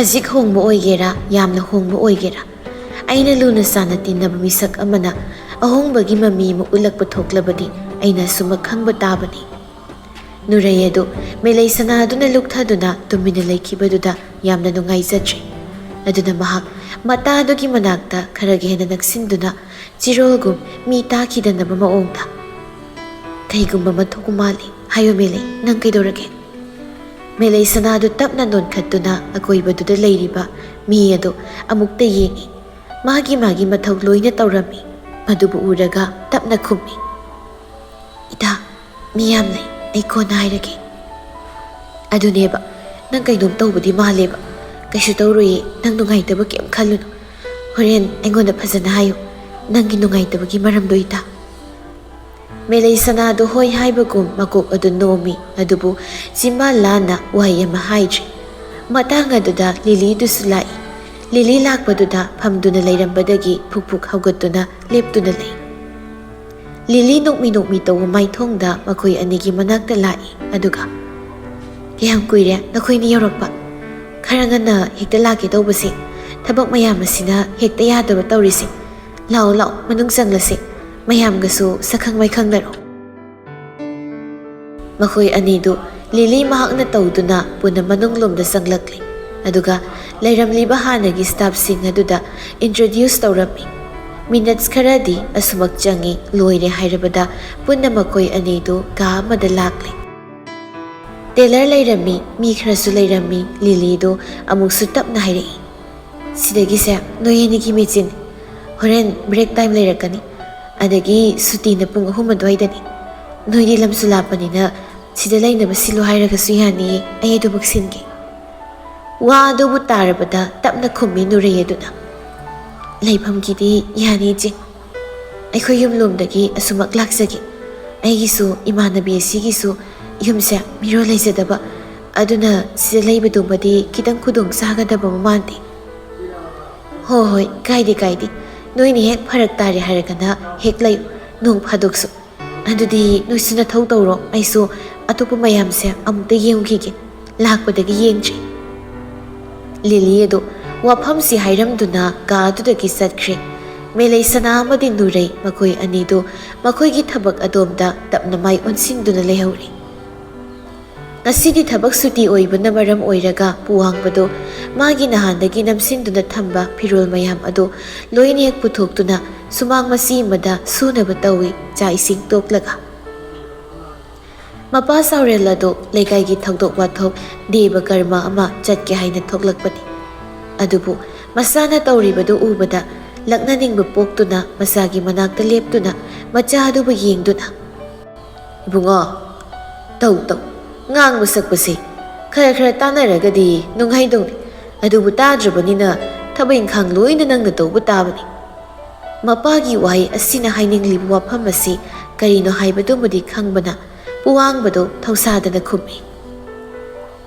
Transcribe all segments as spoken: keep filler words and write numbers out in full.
ꯈꯖꯤꯛ ꯍꯣꯡꯕ ꯑꯣꯏꯒꯦꯔꯥ, ꯌꯥꯝꯅ ꯍꯣꯡꯕ ꯑꯣꯏꯒꯦꯔꯥ, ꯑꯩꯅ ꯂꯨꯅ ꯆꯥꯟꯅ ꯇꯤꯟꯅꯕ ꯃꯤꯁꯛ ꯑꯃꯅ ꯑꯍꯣꯡꯕꯒꯤ ꯃꯃꯤ ꯑꯃ ꯎꯠꯂꯛꯄ ꯊꯣꯛꯂꯕꯗꯤ, ꯑꯩꯅ ꯑꯁꯨꯃꯛ ꯈꯪꯕ ꯇꯥꯕꯅꯤ꯫ ꯅꯨꯔꯩ ꯑꯗꯨ ꯃꯦꯂꯩ ꯁꯅꯥꯗꯨꯅ ꯂꯨꯛꯊꯗꯨꯅ ꯇꯨꯃꯤꯟꯅ ꯂꯩꯈꯤꯕꯗꯨꯗ ꯌꯥꯝꯅ ꯅꯨꯡꯉꯥꯏꯖꯗ꯭ꯔꯦ꯫ ꯑꯗꯨꯅ ꯃꯍꯥꯛ ꯃꯇꯥꯗꯨꯒꯤ ꯃꯅꯥꯛꯇ ꯈꯔꯒ ꯍꯦꯟꯅ ꯅꯛꯁꯤꯟꯗꯨꯅ, ꯆꯤꯔꯣꯜꯒꯨꯝ ꯃꯤ ꯇꯥꯈꯤꯗꯅꯕ ꯃꯑꯣꯡꯗ, "ꯀꯩꯒꯨꯝꯕ ꯑꯃ ꯊꯣꯛꯄ ꯃꯥꯜꯂꯤ꯫ ꯍꯥꯏꯌꯨ ꯃꯦꯂꯩ, ꯅꯪ ꯀꯩꯗꯧꯔꯒꯦ?" ꯃꯦꯂꯩ ꯁꯅꯥꯗꯨ ꯇꯞꯅ ꯅꯣꯟꯈꯠꯇꯨꯅ ꯑꯀꯣꯏꯕꯗꯨꯗ ꯂꯩꯔꯤꯕ ꯃꯤ ꯑꯗꯨ ꯑꯃꯨꯛꯇ ꯌꯦꯡꯏ꯫ ꯃꯥꯒꯤ ꯃꯥꯒꯤ ꯃꯊꯧ ꯂꯣꯏꯅ ꯇꯧꯔꯝꯃꯤ꯫ ꯃꯗꯨꯕꯨ ꯎꯔꯒ ꯇꯞꯅ ꯈꯨꯝꯃꯤ, "ꯏꯇꯥ, ꯃꯤ ꯌꯥꯝ ꯂꯩ, ꯑꯩ ꯀꯣꯟꯅ ꯍꯥꯏꯔꯒꯦ꯫ ꯑꯗꯨꯅꯦꯕ, ꯅꯪ ꯀꯩꯅꯣꯝ ꯇꯧꯕꯗꯤ ꯃꯥꯜꯂꯦꯕ꯫ ꯀꯩꯁꯨ ꯇꯧꯔꯣꯏꯌꯦ, ꯅꯪ ꯅꯨꯡꯉꯥꯏꯇꯕ ꯀꯩꯝ ꯈꯜꯂꯨꯅꯨ꯫ ꯍꯣꯔꯦꯟ ꯑꯩꯉꯣꯟꯗ ꯐꯖꯅ ꯍꯥꯏꯌꯨ, ꯅꯪꯒꯤ ꯅꯨꯡꯉꯥꯏꯇꯕꯒꯤ ꯃꯔꯝꯗꯣ, ꯏꯇꯥ꯫" ꯃꯦꯂꯩ ꯁꯅꯥꯗꯨ ꯍꯣꯏ ꯍꯥꯏꯕꯒꯨꯝ ꯃꯀꯣꯛ ꯑꯗꯨ ꯅꯣꯝꯃꯤ, ꯑꯗꯨꯕꯨ ꯆꯤꯝꯕꯥꯜ ꯂꯥꯟꯅ ꯋꯥꯍꯩ ꯑꯃ ꯍꯥꯏꯗ꯭ꯔꯤ꯫ ꯃꯇꯥꯡ ꯑꯗꯨꯗ ꯂꯤꯂꯤꯗꯨꯁꯨ ꯂꯥꯛꯏ꯫ ꯂꯤꯂꯤ ꯂꯥꯛꯄꯗꯨꯗ ꯐꯝꯗꯨꯅ ꯂꯩꯔꯝꯕꯗꯒꯤ ꯐꯨꯛ ꯐꯨꯛ ꯍꯧꯒꯠꯇꯨꯅ ꯂꯦꯞꯇꯨꯅ ꯂꯩ꯫ ꯂꯤꯂꯤ ꯅꯣꯛꯃꯤ ꯅꯣꯛꯃꯤ ꯇꯧꯕ ꯃꯥꯏꯊꯣꯡꯗ ꯃꯈꯣꯏ ꯑꯅꯤꯒꯤ ꯃꯅꯥꯛꯇ ꯂꯥꯛꯏ, ꯑꯗꯨꯒ, "ꯀꯌꯥꯝ ꯀꯨꯏꯔꯦ ꯅꯈꯣꯏꯅꯤ ꯌꯧꯔꯛꯄ? ꯈꯔ ꯉꯟꯅ ꯍꯦꯛꯇ ꯂꯥꯛꯀꯦ ꯇꯧꯕꯁꯦ, ꯊꯕꯛ ꯃꯌꯥꯝ ꯑꯁꯤꯅ ꯍꯦꯛꯇ ꯌꯥꯗꯕ ꯇꯧꯔꯤꯁꯦ꯫ ꯂꯥꯛꯑꯣ, ꯂꯥꯛꯑꯣ, ꯃꯅꯨꯡ ꯆꯪꯂꯁꯤ꯫ ꯃꯌꯥꯝꯒꯁꯨ ꯁꯛꯈꯪ ꯃꯥꯏꯈꯪꯅꯔꯣ꯫" ꯃꯈꯣꯏ ꯑꯅꯤꯗꯨ ꯂꯤꯂꯤ ꯃꯍꯥꯛꯅ ꯇꯧꯗꯨꯅ ꯄꯨꯟꯅ ꯃꯅꯨꯡꯂꯣꯝꯗ ꯆꯪꯂꯛꯂꯦ꯫ ꯑꯗꯨꯒ ꯂꯩꯔꯝꯂꯤꯕ ꯍꯥꯟꯅꯒꯤ staffꯁꯤꯡ ꯑꯗꯨꯗ introduce ꯇꯧꯔꯝꯃꯤ꯫ Minutes ꯈꯔꯗꯤ ꯑꯁꯨꯃꯛ ꯆꯪꯏ, ꯂꯣꯏꯔꯦ ꯍꯥꯏꯔꯕꯗ ꯄꯨꯟꯅ ꯃꯈꯣꯏ ꯑꯅꯤꯗꯨ ꯀꯥ ꯑꯃꯗ ꯂꯥꯛꯂꯦ꯫ Tailor ꯂꯩꯔꯝꯃꯤ, ꯃꯤ ꯈꯔꯁꯨ ꯂꯩꯔꯝꯃꯤ꯫ ꯂꯤꯂꯤꯗꯨ ꯑꯃꯨꯛꯁꯨ ꯇꯞꯅ ꯍꯥꯏꯔꯛꯏ, "ꯁꯤꯗꯒꯤꯁꯦ ꯅꯣꯏ ꯑꯅꯤꯒꯤ ꯃꯦꯆꯤꯟ꯫ ꯍꯣꯔꯦꯟ break time ꯂꯩꯔꯛꯀꯅꯤ, ꯑꯗꯒꯤ ꯁꯨꯇꯤꯅ ꯄꯨꯡ ꯑꯍꯨꯝ ꯑꯗꯨꯋꯥꯏꯗꯅꯤ꯫ ꯅꯣꯏꯗꯤ ꯂꯝꯁꯨ ꯂꯥꯞꯄꯅꯤꯅ ꯁꯤꯗ ꯂꯩꯅꯕ ꯁꯤꯜꯂꯨ ꯍꯥꯏꯔꯒꯁꯨ ꯌꯥꯅꯤꯌꯦ, ꯑꯩ ꯑꯗꯨꯃꯛ ꯁꯤꯟꯒꯦ꯫" ꯋꯥ ꯑꯗꯨꯕꯨ ꯇꯥꯔꯕꯗ ꯇꯞꯅ ꯈꯨꯝꯃꯤ ꯅꯨꯔꯩ ꯑꯗꯨꯅ, "ꯂꯩꯐꯝꯒꯤꯗꯤ ꯌꯥꯅꯤ, ꯏꯆꯦ꯫ ꯑꯩꯈꯣꯏ ꯌꯨꯝꯂꯣꯝꯗꯒꯤ ꯑꯁꯨꯃꯛ ꯂꯥꯛꯆꯒꯦ꯫ ꯑꯩꯒꯤꯁꯨ, ꯏꯃꯥꯟꯅꯕꯤ ꯑꯁꯤꯒꯤꯁꯨ ꯌꯨꯝꯁꯦ ꯃꯤꯔꯣꯜ ꯂꯩꯖꯗꯕ, ꯑꯗꯨꯅ ꯁꯤꯗ ꯂꯩꯕꯗꯨꯃꯗꯤ ꯈꯤꯇꯪ ꯈꯨꯗꯣꯡ ꯆꯥꯒꯗꯕ ꯑꯃ ꯃꯥꯟꯗꯦ꯫" "ꯍꯣꯏ, ꯍꯣꯏ, ꯀꯥꯏꯗꯦ, ꯀꯥꯏꯗꯦ꯫ ꯅꯣꯏꯅ ꯍꯦꯛ ꯐꯔꯛ ꯇꯥꯔꯦ ꯍꯥꯏꯔꯒꯅ ꯍꯦꯛ ꯂꯩꯌꯨ, ꯅꯣꯡ ꯐꯥꯗꯣꯛꯁꯨ꯫ ꯑꯗꯨꯗꯤ ꯅꯣꯏꯁꯨ ꯅꯊꯧ ꯇꯧꯔꯣ, ꯑꯩꯁꯨ ꯑꯇꯣꯞꯄ ꯃꯌꯥꯝꯁꯦ ꯑꯃꯨꯛꯇ ꯌꯦꯡꯉꯨꯈꯤꯒꯦ꯫ ꯂꯥꯛꯄꯗꯒꯤ ꯌꯦꯡꯗ꯭ꯔꯤ꯫" ꯂꯤꯂꯤ ꯑꯗꯨ ꯋꯥꯐꯝꯁꯤ ꯍꯥꯏꯔꯝꯗꯨꯅ ꯀꯥ ꯑꯗꯨꯗꯒꯤ ꯆꯠꯈ꯭ꯔꯦ꯫ ꯃꯦꯂꯩꯁꯅꯥ ꯑꯃꯗꯤ ꯅꯨꯔꯩ ꯃꯈꯣꯏ ꯑꯅꯤꯗꯨ ꯃꯈꯣꯏꯒꯤ ꯊꯕꯛ ꯑꯗꯣꯝꯗ ꯇꯞꯅ ꯃꯥꯏ ꯑꯣꯟꯁꯤꯟꯗꯨꯅ ꯂꯩꯍꯧꯔꯤ꯫ ꯉꯁꯤꯗꯤ ꯊꯕꯛ ꯁꯨꯇꯤ ꯑꯣꯏꯕꯅ ꯃꯔꯝ ꯑꯣꯏꯔꯒ ꯄꯨꯋꯥꯡꯕꯗꯨ ꯃꯥꯒꯤ ꯅꯍꯥꯟꯗꯒꯤ ꯅꯝꯁꯤꯟꯗꯨꯅ ꯊꯝꯕ ꯐꯤꯔꯣꯜ ꯃꯌꯥꯝ ꯑꯗꯨ ꯂꯣꯏꯅ ꯍꯦꯛ ꯄꯨꯊꯣꯛꯇꯨꯅ ꯁꯨꯃꯥꯡ ꯃꯆꯤ ꯑꯃꯗ ꯁꯨꯅꯕ ꯇꯧꯏ, ꯆꯥꯛ ꯏꯁꯤꯡ ꯇꯣꯛꯂꯒ꯫ ꯃꯄꯥ ꯆꯥꯎꯔꯦꯜ ꯑꯗꯨ ꯂꯩꯀꯥꯏꯒꯤ ꯊꯧꯗꯣꯛ ꯋꯥꯊꯣꯛ ꯗꯦꯕ ꯀꯔꯃ ꯑꯃ ꯆꯠꯀꯦ ꯍꯥꯏꯅ ꯊꯣꯛꯂꯛꯄꯅꯤ꯫ ꯑꯗꯨꯕꯨ ꯃꯆꯥꯅ ꯇꯧꯔꯤꯕꯗꯨ ꯎꯕꯗ ꯂꯛꯅꯅꯤꯡꯕ ꯄꯣꯛꯇꯨꯅ ꯃꯆꯥꯒꯤ ꯃꯅꯥꯛꯇ ꯂꯦꯞꯇꯨꯅ ꯃꯆꯥ ꯑꯗꯨꯕꯨ ꯌꯦꯡꯗꯨꯅ, "ꯏꯕꯨꯡꯉꯣ, ꯇꯧ ꯇꯧ, ꯉꯥꯡꯕ ꯁꯛꯄꯁꯦ ꯈꯔ ꯈꯔ ꯇꯥꯟꯅꯔꯒꯗꯤ ꯅꯨꯡꯉꯥꯏꯗꯧꯅꯤ꯫ ꯑꯗꯨꯕꯨ ꯇꯥꯗ꯭ꯔꯕꯅꯤꯅ ꯊꯕꯛ ꯏꯪꯈꯥꯡ ꯂꯣꯏꯅ ꯅꯪꯅ ꯇꯧꯕ ꯇꯥꯕꯅꯤ꯫" ꯃꯄꯥꯒꯤ ꯋꯥꯍꯩ ꯑꯁꯤꯅ ꯍꯥꯏꯅꯤꯡꯂꯤꯕ ꯋꯥꯐꯝ ꯑꯁꯤ ꯀꯔꯤꯅꯣ ꯍꯥꯏꯕꯗꯨꯃꯗꯤ ꯈꯪꯕꯅ ꯄꯨꯋꯥꯡꯕꯗꯨ ꯊꯧꯁꯥꯗꯅ ꯈꯨꯝꯃꯤ꯫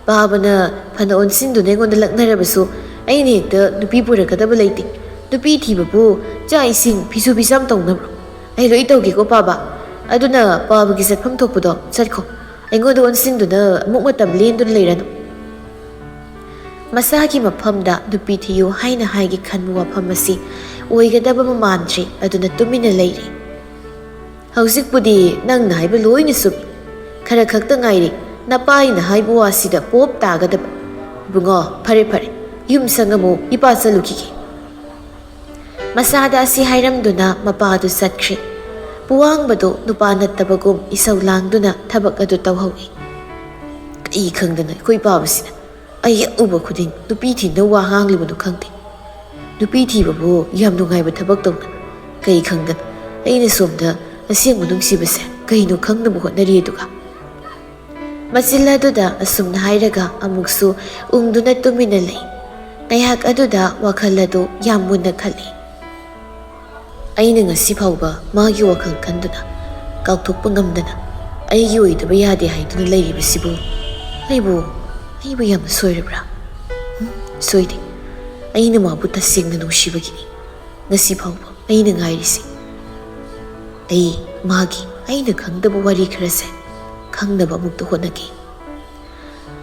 "ꯄꯥꯕꯅ ꯐꯅ ꯑꯣꯟꯁꯤꯟꯗꯨꯅ ꯑꯩꯉꯣꯟꯗ ꯂꯛꯅꯔꯕꯁꯨ ꯑꯩꯅ ꯍꯦꯛꯇ ꯅꯨꯄꯤ ꯄꯨꯔꯛꯀꯗꯕ ꯂꯩꯇꯦ꯫ ꯅꯨꯄꯤ ꯊꯤꯕꯕꯨ ꯆꯥꯛ ꯏꯁꯤꯡ ꯐꯤꯁꯨ ꯐꯤꯁꯥꯝ ꯇꯧꯅꯕ꯭ꯔꯣ? ꯑꯩ ꯂꯣꯏ ꯇꯧꯒꯦꯀꯣ ꯄꯥꯕ꯫ ꯑꯗꯨꯅ ꯄꯥꯕꯒꯤ ꯆꯠꯐꯝ ꯊꯣꯛꯄꯗꯣ ꯆꯠꯈꯣ꯫ ꯑꯩꯉꯣꯟꯗ ꯑꯣꯟꯁꯤꯟꯗꯨꯅ ꯑꯃꯨꯛ ꯃꯇꯝ ꯂꯦꯟꯗꯨꯅ ꯂꯩꯔꯅꯨ꯫" ꯃꯆꯥꯒꯤ ꯃꯐꯝꯗ ꯅꯨꯄꯤ ꯊꯤꯌꯨ ꯍꯥꯏꯅ ꯍꯥꯏꯒꯦ ꯈꯟꯕ ꯋꯥꯐꯝ ꯑꯁꯤ ꯑꯣꯏꯒꯗꯕ ꯃꯥꯟꯗ꯭ꯔꯦ꯫ ꯑꯗꯨꯅ ꯇꯨꯃꯤꯟꯅ ꯂꯩꯔꯦ꯫ "ꯍꯧꯖꯤꯛꯄꯨꯗꯤ ꯅꯪꯅ ꯍꯥꯏꯕ ꯂꯣꯏꯅ ꯆꯨꯝꯃꯤ꯫ ꯈꯔ ꯈꯛꯇ ꯉꯥꯏꯔꯦ ꯅꯄꯥꯏꯅ ꯍꯥꯏꯕ ꯋꯥꯁꯤꯗ ꯄꯣꯞ ꯇꯥꯒꯗꯕ꯫ ꯏꯕꯨꯡꯉꯣ, ꯐꯔꯦ ꯐꯔꯦ, ꯌꯨꯝ ꯁꯪꯉꯝꯃꯨ, ꯏꯄꯥ ꯆꯠꯂꯨꯈꯤꯒꯦ꯫" ꯃꯆꯥꯗ ꯑꯁꯤ ꯍꯥꯏꯔꯝꯗꯨꯅ ꯃꯄꯥꯗꯨ ꯆꯠꯈ꯭ꯔꯦ꯫ ꯄꯨꯋꯥꯡꯕꯗꯨ ꯅꯨꯄꯥ ꯅꯠꯇꯕꯒꯨꯝ ꯏꯁꯧ ꯂꯥꯡꯗꯨꯅ ꯊꯕꯛ ꯑꯗꯨ ꯇꯧꯍꯧꯏ꯫ "ꯀꯩ ꯈꯪꯗꯅ ꯑꯩꯈꯣꯏ ꯄꯥꯕꯁꯤꯅ ꯑꯩ ꯍꯦꯛ ꯎꯕ ꯈꯨꯗꯤꯡ ꯅꯨꯄꯤ ꯊꯤꯅ ꯋꯥ ꯉꯥꯡꯂꯤꯕꯅꯣ ꯈꯪꯗꯦ꯫ ꯅꯨꯄꯤ ꯊꯤꯕꯕꯨ ꯌꯥꯝ ꯅꯨꯡꯉꯥꯏꯕ ꯊꯕꯛ ꯇꯧꯅ꯫ ꯀꯩ ꯈꯪꯗꯅ ꯑꯩꯅ ꯁꯣꯝꯗ ꯑꯁꯦꯡꯕ ꯅꯨꯡꯁꯤꯕꯁꯦ ꯀꯩꯅꯣ ꯈꯪꯅꯕ ꯍꯣꯠꯅꯔꯤ ꯑꯗꯨꯒ꯫" ꯃꯆꯤꯜ ꯑꯗꯨꯗ ꯑꯁꯨꯝꯅ ꯍꯥꯏꯔꯒ ꯑꯃꯨꯛꯁꯨ ꯎꯪꯗꯨꯅ ꯇꯨꯃꯤꯟꯅ ꯂꯩ꯫ ꯉꯥꯏꯍꯥꯛ ꯑꯗꯨꯗ ꯋꯥꯈꯜ ꯑꯗꯨ ꯌꯥꯝ ꯃꯨꯟꯅ ꯈꯜꯂꯤ꯫ "ꯑꯩꯅ ꯉꯁꯤ ꯐꯥꯎꯕ ꯃꯥꯒꯤ ꯋꯥꯈꯜ ꯈꯟꯗꯨꯅ ꯀꯥꯎꯊꯣꯛꯄ ꯉꯝꯗꯅ ꯑꯩꯒꯤ ꯑꯣꯏꯗꯕ ꯌꯥꯗꯦ ꯍꯥꯏꯗꯨꯅ ꯂꯩꯔꯤꯕꯁꯤꯕꯨ ꯑꯩꯕꯨ, ꯑꯩꯕꯨ ꯌꯥꯝꯅ ꯁꯣꯏꯔꯕ꯭ꯔꯥ? ꯎꯝ, ꯁꯣꯏꯗꯦ꯫ ꯑꯩꯅ ꯃꯥꯕꯨ ꯇꯁꯦꯡꯅ ꯅꯨꯡꯁꯤꯕꯒꯤꯅꯤ ꯉꯁꯤ ꯐꯥꯎꯕ ꯑꯩꯅ ꯉꯥꯏꯔꯤꯁꯤ꯫ ꯑꯩ ꯃꯥꯒꯤ ꯑꯩꯅ ꯈꯪꯗꯕ ꯋꯥꯔꯤ ꯈꯔꯁꯦ ꯈꯪꯅꯕ ꯑꯃꯨꯛꯇ ꯍꯣꯠꯅꯒꯦ꯫"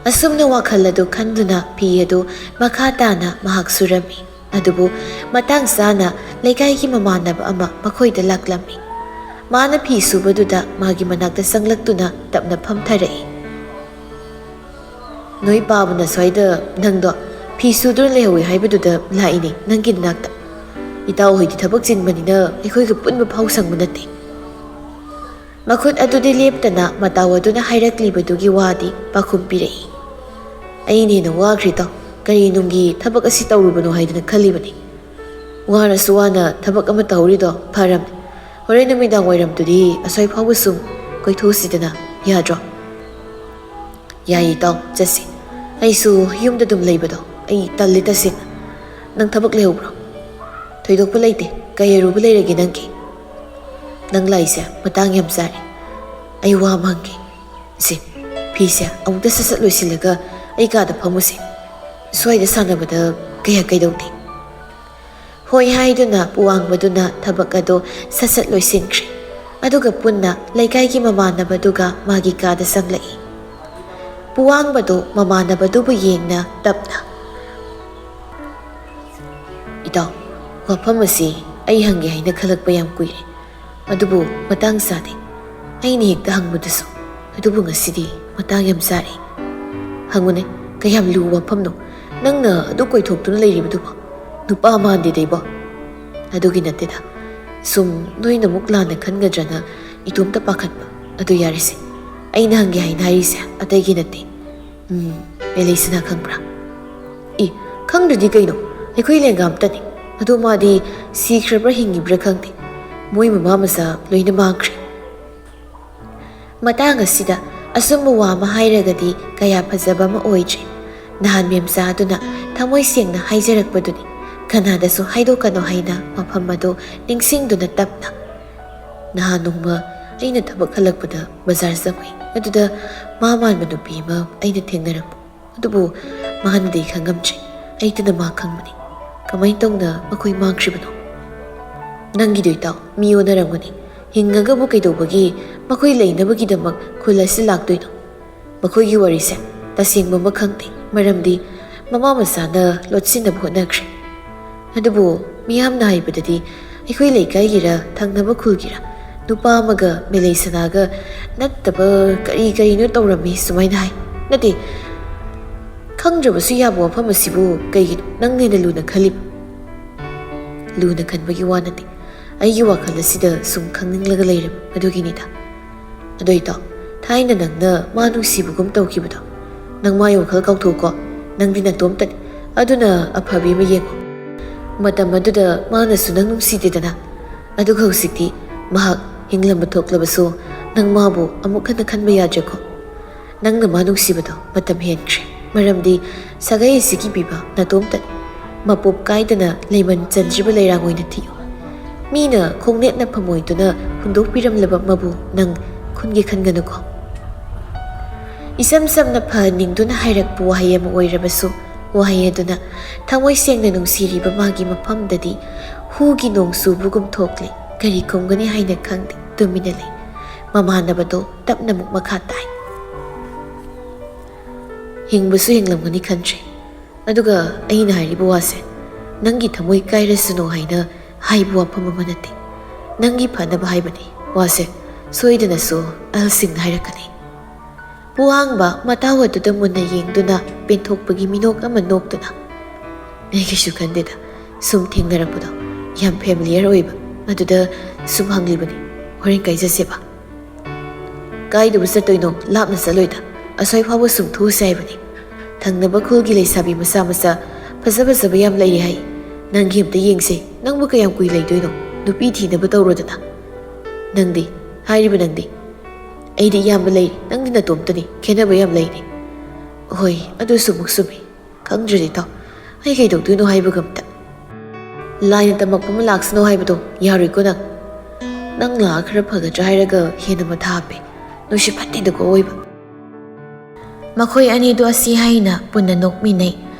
ꯑꯁꯨꯝꯅ ꯋꯥꯈꯜ ꯑꯗꯨ ꯈꯟꯗꯨꯅ ꯐꯤ ꯑꯗꯨ ꯃꯈꯥ ꯇꯥꯅ ꯃꯍꯥꯛ ꯁꯨꯔꯝꯃꯤ꯫ ꯑꯗꯨꯕꯨ ꯃꯇꯥꯡ ꯆꯥꯅ ꯂꯩꯀꯥꯏꯒꯤ ꯃꯃꯥꯟꯅꯕ ꯑꯃ ꯃꯈꯣꯏꯗ ꯂꯥꯛꯂꯝꯃꯤ꯫ ꯃꯥꯅ ꯐꯤ ꯁꯨꯕꯗꯨꯗ ꯃꯥꯒꯤ ꯃꯅꯥꯛꯇ ꯆꯪꯂꯛꯇꯨꯅ ꯇꯞꯅ ꯐꯝꯊꯔꯛꯏ꯫ "ꯅꯣꯏ ꯄꯥꯕꯅ ꯁ꯭ꯋꯥꯏꯗ ꯅꯪꯗꯣ ꯐꯤ ꯁꯨꯗꯨꯅ ꯂꯩꯍꯧꯋꯤ ꯍꯥꯏꯕꯗꯨꯗ ꯂꯥꯛꯏꯅꯦ, ꯅꯪꯒꯤ ꯅꯅꯥꯛꯇ꯫ ꯏꯇꯥꯎ ꯍꯣꯏꯗꯤ ꯊꯕꯛ ꯆꯤꯟꯕꯅꯤꯅ ꯑꯩꯈꯣꯏꯒ ꯄꯨꯟꯕ ꯐꯥꯎ ꯁꯪꯕ ꯅꯠꯇꯦ꯫" ꯃꯈꯨꯠ ꯑꯗꯨꯗꯤ ꯂꯦꯞꯇꯅ ꯃꯇꯥꯎ ꯑꯗꯨꯅ ꯍꯥꯏꯔꯛꯂꯤꯕꯗꯨꯒꯤ ꯋꯥꯗꯤ ꯄꯥꯎꯈꯨꯝ ꯄꯤꯔꯛꯏ꯫ "ꯑꯩꯅ ꯍꯦꯟꯅ ꯋꯥꯈ꯭ꯔꯦ ꯏꯇꯥꯎ, ꯀꯔꯤ ꯅꯨꯡꯒꯤ ꯊꯕꯛ ꯑꯁꯤ ꯇꯧꯔꯨꯕꯅꯣ ꯍꯥꯏꯗꯅ ꯈꯜꯂꯤꯕꯅꯤ꯫ ꯋꯥꯔꯁꯨ ꯋꯥꯅ ꯊꯕꯛ ꯑꯃ ꯇꯧꯍꯧꯔꯤꯗꯣ ꯐꯔꯝꯅꯤ꯫ ꯍꯣꯔꯦꯟ ꯅꯨꯃꯤꯗꯥꯡ ꯋꯥꯏꯔꯝꯗꯨꯗꯤ ꯑꯁ꯭ꯋꯥꯏ ꯐꯥꯎꯕ ꯁꯨꯝ ꯀꯣꯏꯊꯣꯛꯁꯤꯗꯅ, ꯌꯥꯗ꯭ꯔꯣ?" "ꯌꯥꯏꯌꯦ ꯏꯇꯥꯎ, ꯆꯠꯁꯤ꯫ ꯑꯩꯁꯨ ꯌꯨꯝꯗ ꯑꯗꯨꯝ ꯂꯩꯕꯗꯣ ꯑꯩ ꯇꯜꯂꯦ ꯇꯁꯦꯡꯅ꯫ ꯅꯪ ꯊꯕꯛ ꯂꯩꯍꯧꯕ꯭ꯔꯣ?" "ꯊꯣꯏꯗꯣꯛꯄ ꯂꯩꯇꯦ꯫ ꯀꯩ ꯑꯔꯨꯕ ꯂꯩꯔꯒꯦ ꯅꯪꯒꯤ?" "ꯅꯪ ꯂꯥꯛꯏꯁꯦ ꯃꯇꯥꯡ ꯌꯥꯝ ꯆꯥꯔꯦ꯫ ꯑꯩ ꯋꯥ ꯑꯃ ꯍꯪꯒꯦ꯫" "ꯁꯦ, ꯐꯤꯁꯦ ꯑꯃꯨꯛꯇ ꯁꯠ ꯁꯠ ꯂꯣꯏꯁꯤꯜꯂꯒ ꯑꯩ ꯀꯥꯗ ꯐꯝꯃꯨꯁꯦ꯫ ꯁ꯭ꯋꯥꯏꯗ ꯁꯥꯟꯅꯕꯗ ꯀꯌꯥ ꯀꯩꯗꯧꯗꯦ꯫" ꯍꯣꯏ ꯍꯥꯏꯗꯨꯅ ꯄꯨꯋꯥꯡꯕꯗꯨꯅ ꯊꯕꯛ ꯑꯗꯨ ꯁꯠ ꯁꯠ ꯂꯣꯏꯁꯤꯟꯈ꯭ꯔꯦ꯫ ꯑꯗꯨꯒ ꯄꯨꯟꯅ ꯂꯩꯀꯥꯏꯒꯤ ꯃꯃꯥꯟꯅꯕꯗꯨꯒ ꯃꯥꯒꯤ ꯀꯥꯗ ꯆꯪꯂꯛꯏ꯫ ꯄꯨꯋꯥꯡꯕꯗꯨ ꯃꯃꯥꯟꯅꯕꯗꯨꯕꯨ ꯌꯦꯡꯅ ꯇꯞꯅ, "ꯏꯇꯥꯎ, ꯋꯥꯐꯝ ꯑꯁꯤ ꯑꯩ ꯍꯪꯒꯦ ꯍꯥꯏꯅ ꯈꯜꯂꯛꯄ ꯌꯥꯝ ꯀꯨꯏꯔꯦ, ꯑꯗꯨꯕꯨ ꯃꯇꯥꯡ ꯆꯥꯗꯦ꯫ ꯑꯩꯅ ꯍꯦꯛꯇ ꯍꯪꯕꯗꯁꯨ, ꯑꯗꯨꯕꯨ ꯉꯁꯤꯗꯤ ꯃꯇꯥꯡ ꯌꯥꯝ ꯆꯥꯔꯦ꯫ ꯍꯪꯉꯨꯅꯦ, ꯀꯌꯥꯝ ꯂꯨꯕ ꯋꯥꯐꯝꯅꯣ? ꯅꯪꯅ ꯑꯗꯨ ꯀꯣꯏꯊꯣꯛꯇꯨꯅ ꯂꯩꯔꯤꯕꯗꯨꯕꯣ? ꯅꯨꯄꯥ ꯃꯥꯟꯗꯦꯗ ꯏꯕꯣ꯫" "ꯑꯗꯨꯒꯤ ꯅꯠꯇꯦꯗ, ꯁꯨꯝ ꯅꯣꯏꯅ ꯑꯃꯨꯛ ꯂꯥꯟꯅ ꯈꯟꯒꯗ꯭ꯔꯅ ꯏꯇꯣꯝꯇ ꯄꯥꯈꯠꯄ꯫ ꯑꯗꯨ ꯌꯥꯔꯦꯁꯦ, ꯑꯩꯅ ꯍꯪꯒꯦ ꯍꯥꯏꯅ ꯍꯥꯏꯔꯤꯁꯦ ꯑꯇꯩꯒꯤ ꯅꯠꯇꯦ꯫ ꯎꯝ, ꯃꯦꯂꯩꯁꯅꯥ ꯈꯪꯕ꯭ꯔꯥ?" "ꯏ, ꯈꯪꯗ꯭ꯔꯗꯤ ꯀꯩꯅꯣ? ꯑꯩꯈꯣꯏ ꯂꯦꯡꯒꯥ ꯑꯝꯇꯅꯤ꯫ ꯑꯗꯣ ꯃꯥꯗꯤ ꯁꯤꯈ꯭ꯔꯕ꯭ꯔꯥ ꯍꯤꯡꯉꯤꯕ꯭ꯔꯥ ꯈꯪꯗꯦ꯫ ꯃꯣꯏ ꯃꯃꯥ ꯃꯆꯥ ꯂꯣꯏꯅ ꯃꯥꯡꯈ꯭ꯔꯦ꯫" ꯃꯇꯥꯡ ꯑꯁꯤꯗ ꯑꯆꯨꯝꯕ ꯋꯥ ꯑꯃ ꯍꯥꯏꯔꯒꯗꯤ ꯀꯌꯥ ꯐꯖꯕ ꯑꯃ ꯑꯣꯏꯗ꯭ꯔꯦ꯫ ꯅꯍꯥꯟ ꯃꯦꯝꯆꯥ ꯑꯗꯨꯅ ꯊꯃꯣꯏ ꯁꯦꯡꯅ ꯍꯥꯏꯖꯔꯛꯄꯗꯨꯅꯤ, ꯀꯅꯥꯗꯁꯨ ꯍꯥꯏꯗꯣꯛꯀꯅꯨ ꯍꯥꯏꯅ ꯋꯥꯐꯝ ꯑꯗꯨ ꯅꯤꯡꯁꯤꯡꯗꯨꯅ ꯇꯞꯅ꯫ "ꯅꯍꯥꯟ ꯅꯣꯡꯃ ꯑꯩꯅ ꯊꯕꯛ ꯍꯜꯂꯛꯄꯗ ꯕꯖꯥꯔ ꯆꯪꯉꯨꯏ꯫ ꯑꯗꯨꯗ ꯃꯥ ꯃꯥꯟꯕ ꯅꯨꯄꯤ ꯑꯃ ꯑꯩꯅ ꯊꯦꯡꯅꯔꯛꯄ꯫ ꯑꯗꯨꯕꯨ ꯃꯥꯅꯗꯤ ꯈꯪꯉꯝꯗ꯭ꯔꯦ, ꯑꯩꯇꯅ ꯃꯥ ꯈꯪꯕꯅꯤ꯫ ꯀꯃꯥꯏꯅ ꯇꯧꯅ ꯃꯈꯣꯏ ꯃꯥꯡꯈ꯭ꯔꯤꯕꯅꯣ?" "ꯅꯪꯒꯤꯗꯣ ꯏꯇꯥꯎ, ꯃꯤ ꯑꯣꯟꯅꯔꯝꯒꯅꯤ꯫ ꯍꯤꯡꯉꯒꯕꯨ ꯀꯩꯗꯧꯕꯒꯤ ꯃꯈꯣꯏ ꯂꯩꯅꯕꯒꯤꯗꯃꯛ ꯈꯨꯜ ꯑꯁꯤ ꯂꯥꯛꯇꯣꯏꯅꯣ? ꯃꯈꯣꯏꯒꯤ ꯋꯥꯔꯤꯁꯦ ꯑꯁꯦꯡꯕꯃꯛ ꯈꯪꯗꯦ, ꯃꯔꯝꯗꯤ ꯃꯃꯥ ꯃꯆꯥꯅ ꯂꯣꯠꯁꯤꯟꯅꯕ ꯍꯣꯠꯅꯈ꯭ꯔꯦ꯫ ꯑꯗꯨꯕꯨ ꯃꯤꯌꯥꯝꯅ ꯍꯥꯏꯕꯗꯗꯤ ꯑꯩꯈꯣꯏ ꯂꯩꯀꯥꯏꯒꯤꯔ ꯊꯪꯅꯕ ꯈꯨꯜꯒꯤꯔ ꯅꯨꯄꯥ ꯑꯃꯒ ꯃꯦꯂꯩ ꯁꯅꯥꯒ ꯅꯠꯇꯕ ꯀꯔꯤ ꯀꯔꯤꯅꯣ ꯇꯧꯔꯝꯃꯤ ꯁꯨꯃꯥꯏꯅ ꯍꯥꯏ꯫ ꯅꯠꯇꯦ, ꯈꯪꯗ꯭ꯔꯕꯁꯨ ꯌꯥꯕ ꯋꯥꯐꯝ ꯑꯁꯤꯕꯨ ꯀꯩꯒꯤꯅꯣ ꯅꯪꯅ ꯍꯦꯟꯅ ꯂꯨꯅ ꯈꯜꯂꯤꯕ? ꯂꯨꯅ ꯈꯟꯕꯒꯤ ꯋꯥ ꯅꯠꯇꯦ, ꯑꯩꯒꯤ ꯋꯥꯈꯜ ꯑꯁꯤꯗ ꯁꯨꯝ ꯈꯪꯅꯤꯡꯂꯒ ꯂꯩꯔꯕ ꯑꯗꯨꯒꯤꯅꯤꯗ꯫ ꯑꯗꯣ ꯏꯇꯥꯎ, ꯊꯥꯏꯅ ꯅꯪꯅ ꯃꯥ ꯅꯨꯡꯁꯤꯕꯒꯨꯝ ꯇꯧꯈꯤꯕꯗꯣ, ꯅꯪ ꯃꯥꯒꯤ ꯋꯥꯈꯜ ꯀꯥꯎꯊꯣꯛꯀꯣ꯫ ꯅꯪꯗꯤ ꯅꯇꯣꯝꯇꯅꯤ, ꯑꯗꯨꯅ ꯑꯐꯕꯤ ꯑꯃ ꯌꯦꯡꯉꯣ꯫ ꯃꯇꯝ ꯑꯗꯨꯗ ꯃꯥꯅꯁꯨ ꯅꯪ ꯅꯨꯡꯁꯤꯗꯦꯗꯅ, ꯑꯗꯨꯒ ꯍꯧꯖꯤꯛꯇꯤ ꯃꯍꯥꯛ ꯍꯤꯡꯂꯝꯕ ꯊꯣꯛꯂꯕꯁꯨ ꯅꯪ ꯃꯥꯕꯨ ꯑꯃꯨꯛ ꯍꯟꯅ ꯈꯟꯕ ꯌꯥꯗ꯭ꯔꯦꯀꯣ꯫ ꯅꯪꯅ ꯃꯥ ꯅꯨꯡꯁꯤꯕꯗꯣ ꯃꯇꯝ ꯍꯦꯟꯈ꯭ꯔꯦ, ꯃꯔꯝꯗꯤ ꯁꯥꯒꯩ ꯑꯁꯤꯒꯤ ꯄꯤꯕ ꯅꯇꯣꯝꯇꯅꯤ꯫ ꯃꯄꯣꯞ ꯀꯥꯏꯗꯅ ꯂꯩꯃꯟ ꯆꯟꯗ꯭ꯔꯤꯕ ꯂꯩꯔꯥꯡ ꯑꯣꯏꯅ ꯊꯤꯌꯨ꯫ ꯃꯤꯅ ꯈꯣꯡꯅꯦꯠꯅ ꯐꯝꯃꯣꯏꯗꯨꯅ ꯍꯨꯟꯗꯣꯛꯄꯤꯔꯝꯂꯕ ꯑꯃꯕꯨ ꯅꯪ ꯈꯨꯟꯒꯦ ꯈꯟꯒꯅꯨꯀꯣ꯫ ꯏꯁꯝ ꯁꯝꯅ ꯐꯍꯟꯅꯤꯡꯗꯨꯅ ꯍꯥꯏꯔꯛꯄ ꯋꯥꯍꯩ ꯑꯃ ꯑꯣꯏꯔꯕꯁꯨ, ꯋꯥꯍꯩ ꯑꯗꯨꯅ ꯊꯃꯣꯏ ꯁꯦꯡꯅ ꯅꯨꯡꯁꯤꯔꯤꯕ ꯃꯥꯒꯤ ꯃꯐꯝꯗꯗꯤ ꯍꯨꯒꯤ ꯅꯣꯡ ꯆꯨꯕꯒꯨꯝ ꯊꯣꯛꯂꯦ꯫ ꯀꯔꯤ ꯈꯨꯝꯒꯅꯤ ꯍꯥꯏꯅ ꯈꯪꯗꯦ, ꯇꯨꯃꯤꯟꯅ ꯂꯩ꯫ ꯃꯃꯥꯟꯅꯕꯗꯣ ꯇꯞꯅ ꯑꯃꯨꯛ ꯃꯈꯥ ꯇꯥꯏ꯫ ꯍꯤꯡꯕꯁꯨ ꯍꯤꯡꯂꯝꯒꯅꯤ ꯈꯟꯗ꯭ꯔꯦ꯫ ꯑꯗꯨꯒ ꯑꯩꯅ ꯍꯥꯏꯔꯤꯕ ꯋꯥꯁꯦ ꯅꯪꯒꯤ ꯊꯃꯣꯏ ꯀꯥꯏꯔꯁꯅꯨ ꯍꯥꯏꯅ ꯍꯥꯏꯕ ꯋꯥꯐꯝ ꯑꯃ ꯅꯠꯇꯦ꯫ ꯅꯪꯒꯤ ꯐꯅꯕ ꯍꯥꯏꯕꯅꯤ꯫ ꯋꯥꯁꯦ ꯁꯣꯏꯗꯅꯁꯨ ꯑꯍꯜꯁꯤꯡꯅ ꯍꯥꯏꯔꯛꯀꯅꯤ꯫ ꯄꯨꯋꯥꯡꯕ ꯃꯇꯥꯎ ꯑꯗꯨꯗ ꯃꯨꯟꯅ ꯌꯦꯡꯗꯨꯅ ꯄꯦꯟꯊꯣꯛꯄꯒꯤ ꯃꯤꯅꯣꯛ ꯑꯃ ꯅꯣꯛꯇꯨꯅ, "ꯑꯩ ꯀꯩꯁꯨ ꯈꯟꯗꯦꯗ, ꯁꯨꯝ ꯊꯦꯡꯅꯔꯛꯄꯗꯣ ꯌꯥꯝ ꯐꯦꯃꯤꯂꯤꯌꯔ ꯑꯣꯏꯕ, ꯑꯗꯨꯗ ꯁꯨꯝ ꯍꯪꯂꯤꯕꯅꯤ꯫ ꯍꯣꯔꯦꯟ ꯀꯥꯏ ꯆꯠꯁꯦꯕ?" "ꯀꯥꯏꯗꯕꯨ ꯆꯠꯇꯣꯏꯅꯣ? ꯂꯥꯞꯅ ꯆꯠꯂꯣꯏꯗ, ꯑꯁ꯭ꯋꯥꯏ ꯐꯥꯎꯕ ꯁꯨꯝ ꯊꯣꯛꯎꯁꯦ ꯍꯥꯏꯕꯅꯤ꯫ ꯊꯪꯅꯕ ꯈꯨꯜꯒꯤ ꯂꯩꯁꯥꯕꯤ ꯃꯆꯥ ꯃꯆꯥ ꯐꯖ ꯐꯖꯕ ꯌꯥꯝ ꯂꯩꯔꯤ ꯍꯥꯏ꯫ ꯅꯪꯒꯤ ꯑꯝꯇ ꯌꯦꯡꯁꯦ꯫ ꯅꯪꯕꯨ ꯀꯌꯥꯝ ꯀꯨꯏ ꯂꯩꯗꯣꯏꯅꯣ? ꯅꯨꯄꯤ ꯊꯤꯅꯕ ꯇꯧꯔꯣꯗꯅ꯫ ꯅꯪꯗꯤ, ꯍꯥꯏꯔꯤꯕ ꯅꯪꯗꯤ?" "ꯑꯩꯗꯤ ꯏꯌꯥꯝꯕ ꯂꯩꯔꯤ, ꯅꯪꯗꯤ ꯅꯇꯣꯝꯇꯅꯤ, ꯈꯦꯠꯅꯕ ꯌꯥꯝ ꯂꯩꯔꯤ꯫" "ꯍꯣꯏ, ꯑꯗꯨꯁꯨ ꯑꯃꯨꯛ ꯆꯨꯝꯃꯤ꯫ ꯈꯪꯗ꯭ꯔꯦꯗ ꯏꯇꯥꯎ, ꯑꯩ ꯀꯩꯗꯧꯗꯣꯏꯅꯣ ꯍꯥꯏꯕꯒ ꯑꯝꯇ꯫ ꯂꯥꯏꯅ ꯇꯝꯃꯛꯄ ꯑꯃ ꯂꯥꯛꯁꯅꯣ ꯍꯥꯏꯕꯗꯣ ꯌꯥꯔꯣꯏꯀꯣ ꯅꯪ꯫ ꯅꯪ ꯂꯥꯛꯑ ꯈꯔ ꯐꯒꯗ꯭ꯔꯥ ꯍꯥꯏꯔꯒ ꯍꯦꯟꯅ ꯃꯊꯥ ꯍꯥꯞꯄꯦ꯫ ꯅꯨꯡꯁꯤꯠ ꯐꯠꯇꯦꯗꯀꯣ ꯑꯑꯣꯏꯕ꯫" ꯃꯈꯣꯏ ꯑꯅꯤꯗꯨ ꯑꯁꯤ ꯍꯥꯏꯅ ꯄꯨꯟꯅ ꯅꯣꯛꯃꯤꯟꯅꯩ,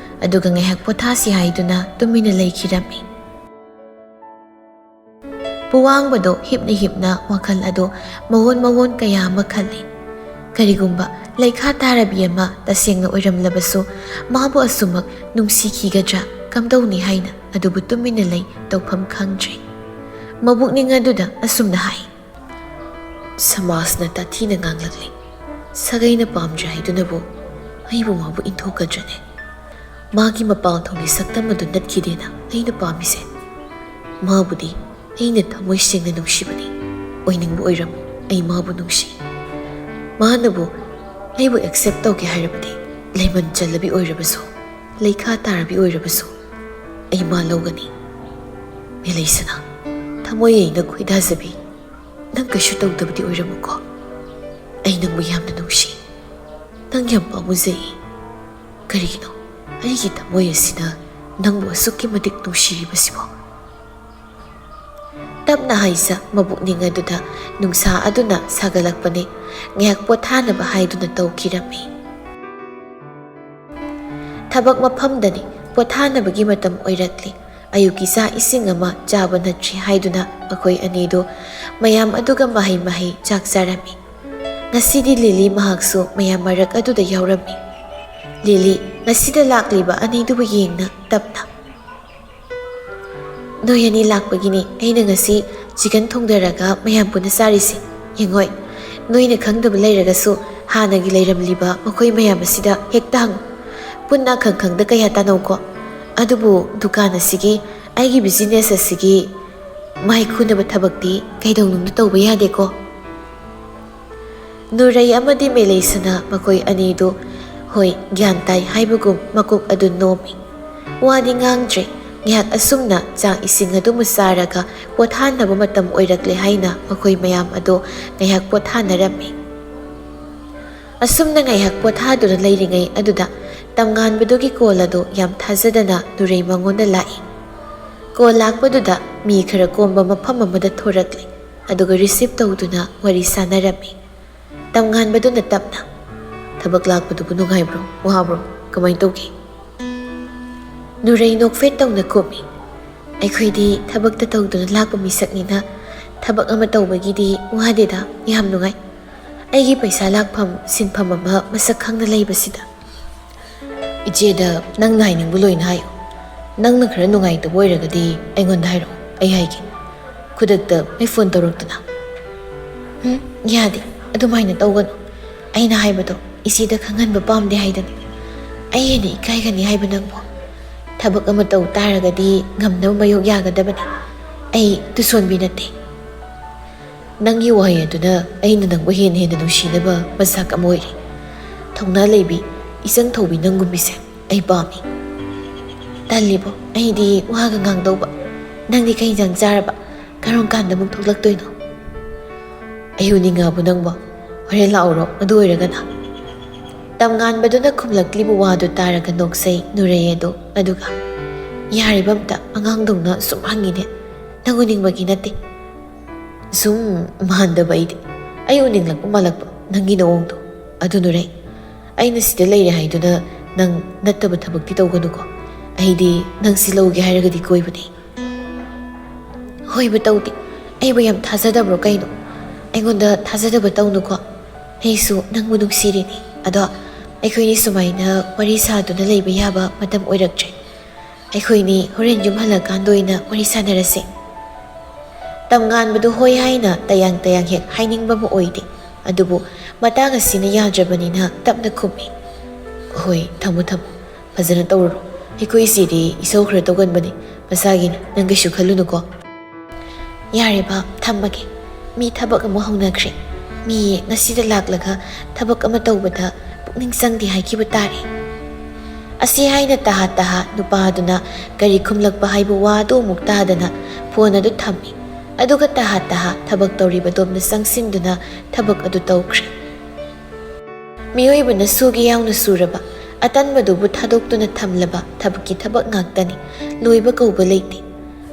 ꯑꯗꯨꯒ ꯉꯥꯏꯍꯥꯛ ꯄꯣꯊꯥꯁꯤ ꯍꯥꯏꯗꯨꯅ ꯇꯨꯃꯤꯟꯅ ꯂꯩꯈꯤꯔꯝꯃꯤ꯫ ꯄꯨꯋꯥꯡꯕꯗꯣ ꯍꯤꯞꯅ ꯍꯤꯞꯅ ꯋꯥꯈꯜ ꯑꯗꯣ ꯃꯑꯣꯟ ꯃꯑꯣꯟ ꯀꯌꯥ ꯑꯃ ꯈꯜꯂꯤ꯫ ꯀꯔꯤꯒꯨꯝꯕ ꯂꯩꯈꯥ ꯇꯥꯔꯕꯤ ꯑꯃ ꯇꯁꯦꯡꯅ ꯑꯣꯏꯔꯝꯂꯕꯁꯨ, ꯃꯥꯕꯨ ꯑꯁꯨꯃꯛ ꯅꯨꯡꯁꯤꯈꯤꯒꯗ꯭ꯔꯥ ꯀꯝꯗꯧꯅꯤ ꯍꯥꯏꯅ ꯑꯗꯨꯕꯨ ꯇꯨꯃꯤꯟꯅ ꯂꯩ ꯇꯧꯐꯝ ꯈꯪꯗ꯭ꯔꯦ꯫ ꯃꯕꯨꯛꯅꯤꯡ ꯑꯗꯨꯗ ꯑꯁꯨꯝꯅ ꯍꯥꯏ, "ꯁꯃꯥꯖꯅ ꯇꯥꯊꯤꯅ ꯉꯥꯡꯂꯛꯂꯤ꯫ ꯁꯥꯒꯩꯅ ꯄꯥꯝꯗ꯭ꯔꯦ ꯍꯥꯏꯗꯨꯅꯕꯨ ꯑꯩꯕꯨ ꯃꯥꯕꯨ ꯏꯟꯊꯣꯛꯀꯗ꯭ꯔꯅꯦ? ꯃꯥꯒꯤ ꯃꯄꯥꯟ ꯊꯣꯡꯒꯤ ꯁꯛꯇꯝ ꯑꯗꯨ ꯅꯠꯈꯤꯗꯦꯅ ꯑꯩꯅ ꯄꯥꯝꯃꯤꯁꯦ꯫ ꯃꯥꯕꯨꯗꯤ ꯑꯩꯅ ꯊꯃꯣꯏ ꯁꯦꯡꯅ ꯅꯨꯡꯁꯤꯕꯅꯤ꯫ ꯑꯣꯏꯅꯤꯡꯕ ꯑꯣꯏꯔꯝꯃꯨ, ꯑꯩ ꯃꯥꯕꯨ ꯅꯨꯡꯁꯤ꯫ ꯃꯥꯅꯕꯨ ꯑꯩꯕꯨ ꯑꯦꯛꯁꯦꯞ ꯇꯧꯒꯦ ꯍꯥꯏꯔꯕꯗꯤ, ꯂꯩꯃꯟ ꯆꯜꯂꯕꯤ ꯑꯣꯏꯔꯕꯁꯨ, ꯂꯩꯈꯥ ꯇꯥꯔꯕꯤ ꯑꯣꯏꯔꯕꯁꯨ, ꯑꯩ ꯃꯥ ꯂꯧꯒꯅꯤ꯫" ꯃꯦꯂꯩꯁꯅꯥ, ꯊꯃꯣꯏ ꯑꯩꯅ ꯈꯣꯏꯗꯥꯖꯕꯤ, ꯅꯪ ꯀꯩꯁꯨ ꯇꯧꯗꯕꯗꯤ ꯑꯣꯏꯔꯝꯃꯨꯀꯣ꯫ ꯑꯩ ꯅꯪꯕꯨ ꯌꯥꯝꯅ ꯅꯨꯡꯁꯤ꯫ ꯅꯪ ꯌꯥꯝ ꯄꯥꯝꯃꯨꯖꯩ꯫ ꯀꯔꯤꯒꯤꯅꯣ ꯑꯩꯒꯤ ꯊꯃꯣꯏ ꯑꯁꯤꯅ ꯅꯪꯕꯨ ꯑꯁꯨꯛꯀꯤ ꯃꯇꯤꯛ ꯅꯨꯡꯁꯤꯔꯤꯕꯁꯤꯕꯣ? ꯇꯞꯅ ꯍꯥꯏꯖ ꯃꯕꯨꯛꯅꯤꯡ ꯑꯗꯨꯗ ꯅꯨꯡꯁꯥ ꯑꯗꯨꯅ ꯁꯥꯒꯠꯂꯛꯄꯅꯤ꯫ ꯉꯥꯏꯍꯥꯛ ꯄꯣꯊꯥꯅꯕ ꯍꯥꯏꯗꯨꯅ ꯇꯧꯈꯤꯔꯝꯃꯤ꯫ ꯊꯕꯛ ꯃꯐꯝꯗꯅꯤ꯫ ꯄꯣꯊꯥꯅꯕꯒꯤ ꯃꯇꯝ ꯑꯣꯏꯔꯛꯂꯤ꯫ ꯑꯌꯨꯛꯀꯤ ꯆꯥꯛ ꯏꯁꯤꯡ ꯑꯃ ꯆꯥꯕ ꯅꯠꯇ꯭ꯔꯤ ꯍꯥꯏꯗꯨꯅ ꯑꯩꯈꯣꯏ ꯑꯅꯤꯗꯨ ꯃꯌꯥꯝ ꯑꯗꯨꯒ ꯃꯍꯩ ꯃꯍꯩ ꯆꯥꯛ ꯆꯥꯔꯝꯃꯤ꯫ ꯉꯁꯤꯗꯤ ꯂꯤꯂꯤ ꯃꯍꯥꯛꯁꯨ ꯃꯌꯥꯝ ꯃꯔꯛ ꯑꯗꯨꯗ ꯌꯥꯎꯔꯝꯃꯤ꯫ ꯂꯤꯂꯤ, ꯉꯁꯤꯗ ꯂꯥꯛꯂꯤꯕ ꯑꯅꯤꯗꯨꯕꯨ ꯌꯦꯡꯅ ꯇꯞꯅ, "ꯅꯣꯏ ꯑꯅꯤ ꯂꯥꯛꯄꯒꯤꯅꯤ ꯑꯩꯅ ꯉꯁꯤ ꯆꯤꯀꯟ ꯊꯣꯡꯗꯔꯒ ꯃꯌꯥꯝ ꯄꯨꯟꯅ ꯆꯥꯔꯤꯁꯤ꯫ ꯌꯦꯡꯉꯣꯏ, ꯅꯣꯏꯅ ꯈꯪꯗꯕ ꯂꯩꯔꯒꯁꯨ ꯍꯥꯟꯅꯒꯤ ꯂꯩꯔꯝꯂꯤꯕ ꯃꯈꯣꯏ ꯃꯌꯥꯝ ꯑꯁꯤꯗ ꯍꯦꯛꯇ ꯍꯪꯉꯨ꯫ ꯄꯨꯟꯅ ꯈꯪ ꯈꯪꯗ ꯀꯌꯥ ꯇꯥꯅꯧꯀꯣ꯫ ꯑꯗꯨꯕꯨ ꯗꯨꯀꯥꯟ ꯑꯁꯤꯒꯤ, ꯑꯩꯒꯤ ꯕꯤꯖꯤꯅꯦꯁ ꯑꯁꯤꯒꯤ ꯃꯥꯏ ꯈꯨꯅꯕ ꯊꯕꯛꯇꯤ ꯀꯩꯗꯧꯅꯨꯡꯗ ꯇꯧꯕ ꯌꯥꯗꯦꯀꯣ꯫" ꯅꯨꯔꯩ ꯑꯃꯗꯤ ꯃꯦꯂꯩꯁꯅꯥ ꯃꯈꯣꯏ ꯑꯅꯤꯗꯨ ꯍꯣꯏ ꯒ꯭ꯌꯥꯟ ꯇꯥꯏ ꯍꯥꯏꯕꯒꯨꯝ ꯃꯀꯣꯛ ꯑꯗꯨ ꯅꯣꯝꯃꯤ꯫ ꯋꯥꯗꯤ ꯉꯥꯡꯗ꯭ꯔꯦ꯫ ꯉꯥꯏꯍꯥꯛ ꯑꯁꯨꯝꯅ ꯆꯥꯛ ꯏꯁꯤꯡ ꯑꯗꯨꯃ ꯆꯥꯔꯒ ꯄꯣꯊꯥꯅꯕ ꯃꯇꯝ ꯑꯣꯏꯔꯛꯂꯦ ꯍꯥꯏꯅ ꯃꯈꯣꯏ ꯃꯌꯥꯝ ꯑꯗꯨ ꯉꯥꯏꯍꯥꯛ ꯄꯣꯊꯥꯅꯔꯝꯃꯤ꯫ ꯑꯁꯨꯝꯅ ꯉꯥꯏꯍꯥꯛ ꯄꯣꯊꯥꯗꯨꯅ ꯂꯩꯔꯤꯉꯩ ꯑꯗꯨꯗ ꯇꯝꯉꯥꯟꯕꯗꯨꯒꯤ ꯀꯣꯜ ꯑꯗꯨ ꯌꯥꯝ ꯊꯥꯖꯗꯅ ꯅꯨꯔꯩ ꯃꯉꯣꯟꯗ ꯂꯥꯛꯏ꯫ ꯀꯣꯜ ꯂꯥꯛꯄꯗꯨꯗ ꯃꯤ ꯈꯔ ꯀꯣꯝꯕ ꯃꯐꯝ ꯑꯃꯗ ꯊꯣꯔꯛꯂꯦ, ꯑꯗꯨꯒ ꯔꯤꯁꯤꯞ ꯇꯧꯗꯨꯅ ꯋꯥꯔꯤ ꯁꯥꯟꯅꯔꯝꯃꯤ꯫ ꯇꯝꯉꯥꯟꯕꯗꯨꯅ ꯇꯞꯅ, "ꯊꯕꯛ ꯂꯥꯛꯄꯗꯨꯕꯨ ꯅꯨꯡꯉꯥꯏꯕ꯭ꯔꯣ? ꯋꯥꯕ꯭ꯔꯣ? ꯀꯃꯥꯏꯅ ꯇꯧꯒꯦ?" ꯅꯨꯔꯩ ꯅꯣꯛꯐꯦꯠ ꯇꯧꯅ ꯈꯨꯝꯃꯤ, "ꯑꯩꯈꯣꯏꯗꯤ ꯊꯕꯛꯇ ꯇꯧꯗꯨꯅ ꯂꯥꯛꯄ ꯃꯤꯁꯛꯅꯤꯅ ꯊꯕꯛ ꯑꯃ ꯇꯧꯕꯒꯤꯗꯤ ꯋꯥꯗꯦꯗ, ꯌꯥꯝ ꯅꯨꯡꯉꯥꯏ꯫ ꯑꯩꯒꯤ ꯄꯩꯁꯥ ꯂꯥꯛꯐꯝ, ꯁꯤꯟꯐꯝ ꯑꯃ ꯃꯁꯛ ꯈꯪꯅ ꯂꯩꯕꯁꯤꯗ꯫ "ꯏꯆꯦꯗ ꯅꯪꯅ ꯍꯥꯏꯅꯤꯡꯕ ꯂꯣꯏꯅ ꯍꯥꯏꯌꯨ꯫ ꯅꯪꯅ ꯈꯔ ꯅꯨꯡꯉꯥꯏꯇꯕ ꯑꯣꯏꯔꯒꯗꯤ ꯑꯩꯉꯣꯟꯗ ꯍꯥꯏꯔꯛꯑꯣ, ꯑꯩ ꯍꯥꯏꯒꯦ꯫ ꯈꯨꯗꯛꯇ ꯑꯩ ꯐꯣꯟ ꯇꯧꯔꯛꯇꯅ"꯫ "ꯎꯝ, ꯌꯥꯗꯦ, ꯑꯗꯨꯃꯥꯏꯅ ꯇꯧꯒꯅꯨ꯫ ꯑꯩꯅ ꯍꯥꯏꯕꯗꯣ ꯏꯆꯦꯗ ꯈꯪꯍꯟꯕ ꯄꯥꯝꯗꯦ ꯍꯥꯏꯗꯅ꯫ ꯑꯩ ꯍꯦꯟꯅ ꯏꯀꯥꯏꯒꯅꯤ ꯍꯥꯏꯕ ꯅꯪꯕꯨ꯫ ꯊꯕꯛ ꯑꯃ ꯇꯧ ꯇꯥꯔꯒꯗꯤ ꯉꯝꯅꯕ ꯃꯥꯌꯣꯛ ꯌꯥꯒꯗꯕꯅꯤ꯫ ꯑꯩ ꯇꯨꯁꯣꯟꯕꯤ ꯅꯠꯇꯦ"꯫ "ꯅꯪꯒꯤ ꯋꯥꯍꯩ ꯑꯗꯨꯅ ꯑꯩꯅ ꯅꯪꯕꯨ ꯍꯦꯟꯅ ꯍꯦꯟꯅ ꯅꯨꯡꯁꯤꯅꯕ ꯃꯆꯥꯛ ꯑꯃ ꯑꯣꯏꯔꯦ꯫ ꯊꯧꯅꯥ ꯂꯩꯕꯤ, ꯏꯆꯪ ꯊꯧꯕꯤ ꯅꯪꯒꯨꯝꯕꯤꯁꯦ ꯑꯩ ꯄꯥꯝꯃꯤ"꯫ "ꯇꯜꯂꯤꯕꯣ, ꯑꯩꯗꯤ ꯋꯥꯒ ꯉꯥꯡꯗꯧꯕ꯫ ꯅꯪꯗꯤ ꯀꯩ ꯏꯟꯖꯥꯡ ꯆꯥꯔꯕ? ꯀꯔꯝ ꯀꯥꯟꯗ ꯑꯃꯨꯛ ꯊꯣꯛꯂꯛꯇꯣꯏꯅꯣ?" "ꯑꯩ ꯎꯅꯤꯡꯉꯕꯣ ꯅꯪꯕꯣ? ꯍꯣꯔꯦꯟ ꯂꯥꯛꯎꯔꯣ, ꯑꯗꯨ ꯑꯣꯏꯔꯒꯅ"꯫ ꯇꯝꯉꯥꯟꯕꯗꯨꯅ ꯈꯨꯝꯂꯛꯂꯤꯕ ꯋꯥꯗꯨ ꯇꯥꯔꯒ ꯅꯣꯛꯆꯩ ꯅꯨꯔꯩ ꯑꯗꯣ꯫ ꯑꯗꯨꯒ, "ꯌꯥꯔꯤꯕ ꯑꯝꯇ ꯑꯉꯥꯡꯗꯧꯅ ꯁꯨꯝ ꯍꯪꯉꯤꯅꯦ꯫ ꯅꯪ ꯎꯅꯤꯡꯕꯒꯤ ꯅꯠꯇꯦ"꯫ ꯁꯨꯝ ꯃꯥꯟꯗꯕ ꯑꯩꯗꯤ꯫ ꯑꯩ ꯎꯅꯤꯡꯂꯛꯄ ꯃꯥꯜꯂꯛꯄ ꯅꯪꯒꯤ ꯅꯑꯣꯡꯗꯣ꯫ ꯑꯗꯨ ꯅꯨꯔꯩ, ꯑꯩꯅ ꯁꯤꯗ ꯂꯩꯔꯦ ꯍꯥꯏꯗꯨꯅ ꯅꯪ ꯅꯠꯇꯕ ꯊꯕꯛꯇꯤ ꯇꯧꯒꯅꯨꯀꯣ꯫ ꯑꯩꯗꯤ ꯅꯪ ꯁꯤ ꯂꯧꯒꯦ ꯍꯥꯏꯔꯒꯗꯤ ꯀꯣꯏꯕꯅꯦ꯫ ꯍꯣꯏꯕ ꯇꯧꯗꯦ꯫ ꯑꯩꯕꯨ ꯌꯥꯝ ꯊꯥꯖꯗꯕ꯭ꯔꯣ ꯀꯩꯅꯣ? ꯑꯩꯉꯣꯟꯗ ꯊꯥꯖꯗꯕ ꯇꯧꯅꯨꯀꯣ꯫ ꯑꯩꯁꯨ ꯅꯪꯕꯨ ꯅꯨꯡꯁꯤꯔꯤꯅꯤ꯫ ꯑꯗꯣ ꯑꯩꯈꯣꯏꯅꯤ ꯁꯨꯃꯥꯏꯅ ꯋꯥꯔꯤ ꯁꯥꯗꯨꯅ ꯂꯩꯕ ꯌꯥꯕ ꯃꯇꯝ ꯑꯣꯏꯔꯛꯇ꯭ꯔꯦ꯫ ꯑꯩꯈꯣꯏꯅꯤ ꯍꯣꯔꯦꯟ ꯌꯨꯝ ꯍꯜꯂꯀꯥꯟꯗ ꯑꯣꯏꯅ ꯋꯥꯔꯤ ꯁꯥꯟꯅꯔꯁꯦ꯫ ꯇꯝꯉꯥꯟꯕꯗꯨ ꯍꯣꯏ ꯍꯥꯏꯅ ꯇꯌꯥꯡ ꯇꯌꯥꯡ ꯍꯦꯛ ꯍꯥꯏꯅꯤꯡꯕ ꯑꯃ ꯑꯣꯏꯗꯦ꯫ ꯑꯗꯨꯕꯨ ꯃꯇꯥꯡ ꯑꯁꯤꯅ ꯌꯥꯗ꯭ꯔꯕꯅꯤꯅ ꯇꯞꯅ ꯈꯨꯝꯃꯤ꯫ "ꯍꯣꯏ, ꯊꯝꯃꯣ, ꯊꯝꯃꯣ꯫ ꯐꯖꯅ ꯇꯧꯔꯨꯔꯣ꯫ ꯑꯩꯈꯣꯏ ꯏꯆꯦꯗꯤ ꯏꯁꯧ ꯈꯔ ꯇꯧꯒꯟꯕꯅꯤ꯫ ꯃꯁꯥꯒꯤꯅꯤ, ꯅꯪ ꯀꯩꯁꯨ ꯈꯜꯂꯨꯅꯨꯀꯣ"꯫ "ꯌꯥꯔꯦ ꯕꯥ, ꯊꯝꯃꯒꯦ꯫ ꯃꯤ ꯊꯕꯛ ꯑꯃ ꯍꯧꯅꯈ꯭ꯔꯦ꯫ ꯃꯤ ꯉꯁꯤꯗ ꯂꯥꯛꯂꯒ ꯊꯕꯛ ꯑꯃ ꯇꯧꯕꯗ ꯄꯨꯛꯅꯤꯡ ꯆꯪꯗꯦ ꯍꯥꯏꯈꯤꯕ ꯇꯥꯔꯦ"꯫ ꯑꯁꯤ ꯍꯥꯏꯅ ꯇꯍꯥ ꯇꯍꯥ ꯅꯨꯄꯥꯗꯨꯅ ꯀꯔꯤ ꯈꯨꯝꯂꯛꯄ ꯍꯥꯏꯕ ꯋꯥꯗꯨ ꯑꯃꯨꯛ ꯇꯥꯗꯅ ꯐꯣꯟ ꯑꯗꯨ ꯊꯝꯃꯤ꯫ ꯑꯗꯨꯒ ꯇꯍꯥ ꯇꯍꯥ ꯊꯕꯛ ꯇꯧꯔꯤꯕꯗꯣꯝꯗ ꯆꯪꯁꯤꯟꯗꯨꯅ ꯊꯕꯛ ꯑꯗꯨ ꯇꯧꯈ꯭ꯔꯦ꯫ ꯃꯤꯑꯣꯏꯕꯅ ꯁꯨꯒꯦ ꯌꯥꯎꯅ ꯁꯨꯔꯕ, ꯑꯇꯟꯕꯗꯨꯕꯨ ꯊꯥꯗꯣꯛꯇꯨꯅ ꯊꯝꯂꯕ ꯊꯕꯛꯀꯤ ꯊꯕꯛ ꯉꯥꯛꯇꯅꯤ꯫ ꯂꯣꯏꯕ ꯀꯧꯕ ꯂꯩꯇꯦ꯫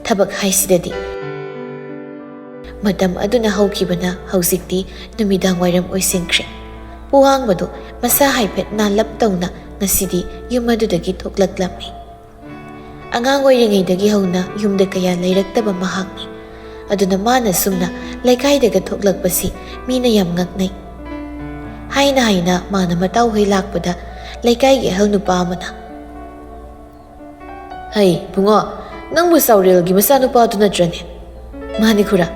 ꯊꯕꯛ ꯍꯥꯏꯁꯤꯗꯗꯤ꯫ ꯃꯇꯝ ꯑꯗꯨꯅ ꯍꯧꯈꯤꯕꯅ ꯍꯧꯖꯤꯛꯇꯤ ꯅꯨꯃꯤꯗꯥꯡ ꯋꯥꯏꯔꯝ ꯑꯣꯏꯁꯤꯟꯈ꯭ꯔꯦ꯫ ꯄꯨꯋꯥꯡꯕꯗꯨ ꯃꯁꯥ ꯍꯥꯏꯐꯦꯠ ꯅꯥꯜꯂꯞ ꯇꯧꯅ ꯉꯁꯤꯗꯤ ꯌꯨꯝ ꯑꯗꯨꯗꯒꯤ ꯊꯣꯛꯂꯛꯂꯝꯃꯤ꯫ ꯑꯉꯥꯡ ꯑꯣꯏꯔꯤꯉꯩꯗꯒꯤ ꯍꯧꯅ ꯌꯨꯝꯗ ꯀꯌꯥ ꯂꯩꯔꯛꯇꯕ ꯃꯍꯥꯛꯅꯤ꯫ ꯑꯗꯨꯅ ꯃꯥꯅ ꯁꯨꯝꯅ ꯂꯩꯀꯥꯏꯗꯒ ꯊꯣꯛꯂꯛꯄꯁꯤ ꯃꯤꯅ ꯌꯥꯝ ꯉꯛꯅꯩ꯫ ꯍꯥꯏꯅ ꯍꯥꯏꯅ ꯃꯥꯅ ꯃꯇꯥꯎ ꯍꯣꯏ ꯂꯥꯛꯄꯗ ꯂꯩꯀꯥꯏꯒꯤ ꯑꯍꯜ ꯅꯨꯄꯥ ꯑꯃꯅ, "ꯍꯩ ꯕꯨꯡꯉꯣ, ꯅꯪꯕꯨ ꯆꯥꯎꯔꯦꯜꯒꯤ ꯃꯆꯥꯅꯨꯄꯥꯗꯨ ꯅꯠꯇ꯭ꯔꯅꯦ?" "ꯃꯥꯅꯤ ꯈꯨꯔꯥ,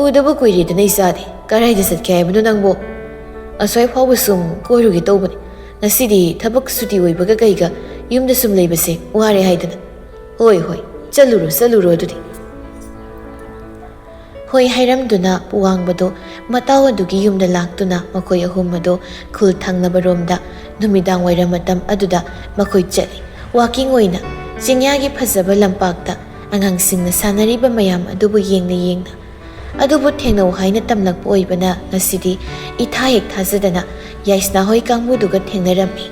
ꯎꯗꯕ ꯀꯨꯏꯔꯦꯗꯅ ꯏꯆꯥꯗꯤ꯫ ꯀꯔꯥꯏꯗ ꯆꯠꯀꯦ ꯍꯥꯏꯕꯅꯣ ꯅꯪꯕꯨ?" "ꯑꯁ꯭ꯋꯥꯏ ꯐꯥꯎꯕ ꯁꯨꯝ ꯀꯣꯏꯔꯨꯒꯦ ꯇꯧꯕꯅꯤ꯫ ꯉꯁꯤꯗꯤ ꯊꯕꯛ ꯁꯨꯇꯤ ꯑꯣꯏꯕꯒ ꯀꯩꯒ ꯌꯨꯝꯗ ꯁꯨꯝ ꯂꯩꯕꯁꯦ ꯋꯥꯔꯦ ꯍꯥꯏꯗꯅ꯫" "ꯍꯣꯏ ꯍꯣꯏ, ꯆꯠꯂꯨꯔꯣ ꯆꯠꯂꯨꯔꯣ ꯑꯗꯨꯗꯤ꯫" ꯍꯣꯏ ꯍꯥꯏꯔꯝꯗꯨꯅ ꯄꯨꯋꯥꯡꯕꯗꯨ ꯃꯇꯥꯎ ꯑꯗꯨꯒꯤ ꯌꯨꯝꯗ ꯂꯥꯛꯇꯨꯅ ꯃꯈꯣꯏ ꯑꯍꯨꯝ ꯑꯗꯨ ꯈꯨꯜ ꯊꯪꯅꯕꯔꯣꯝꯗ ꯅꯨꯃꯤꯗꯥꯡ ꯋꯥꯏꯔꯝ ꯃꯇꯝ ꯑꯗꯨꯗ ꯃꯈꯣꯏ ꯆꯠꯂꯤ꯫ ꯋꯥꯀꯤꯡ ꯑꯣꯏꯅ ꯆꯤꯡꯌꯥꯒꯤ ꯐꯖꯕ ꯂꯝꯄꯥꯛꯇ ꯑꯉꯥꯡꯁꯤꯡꯅ ꯁꯥꯟꯅꯔꯤꯕ ꯃꯌꯥꯝ ꯑꯗꯨꯕꯨ ꯌꯦꯡꯅ ꯌꯦꯡꯅ꯫ ꯑꯗꯨꯕꯨ ꯊꯦꯡꯅꯧ ꯍꯥꯏꯅ ꯇꯝꯂꯛꯄ ꯑꯣꯏꯕꯅ ꯉꯁꯤꯗꯤ ꯏꯊꯥ ꯍꯦꯛ ꯊꯥꯖꯗꯅ ꯌꯥꯏꯁꯅꯥ ꯍꯣꯏ ꯀꯥꯡꯕꯨꯗꯨꯒ ꯊꯦꯡꯅꯔꯝꯃꯤ꯫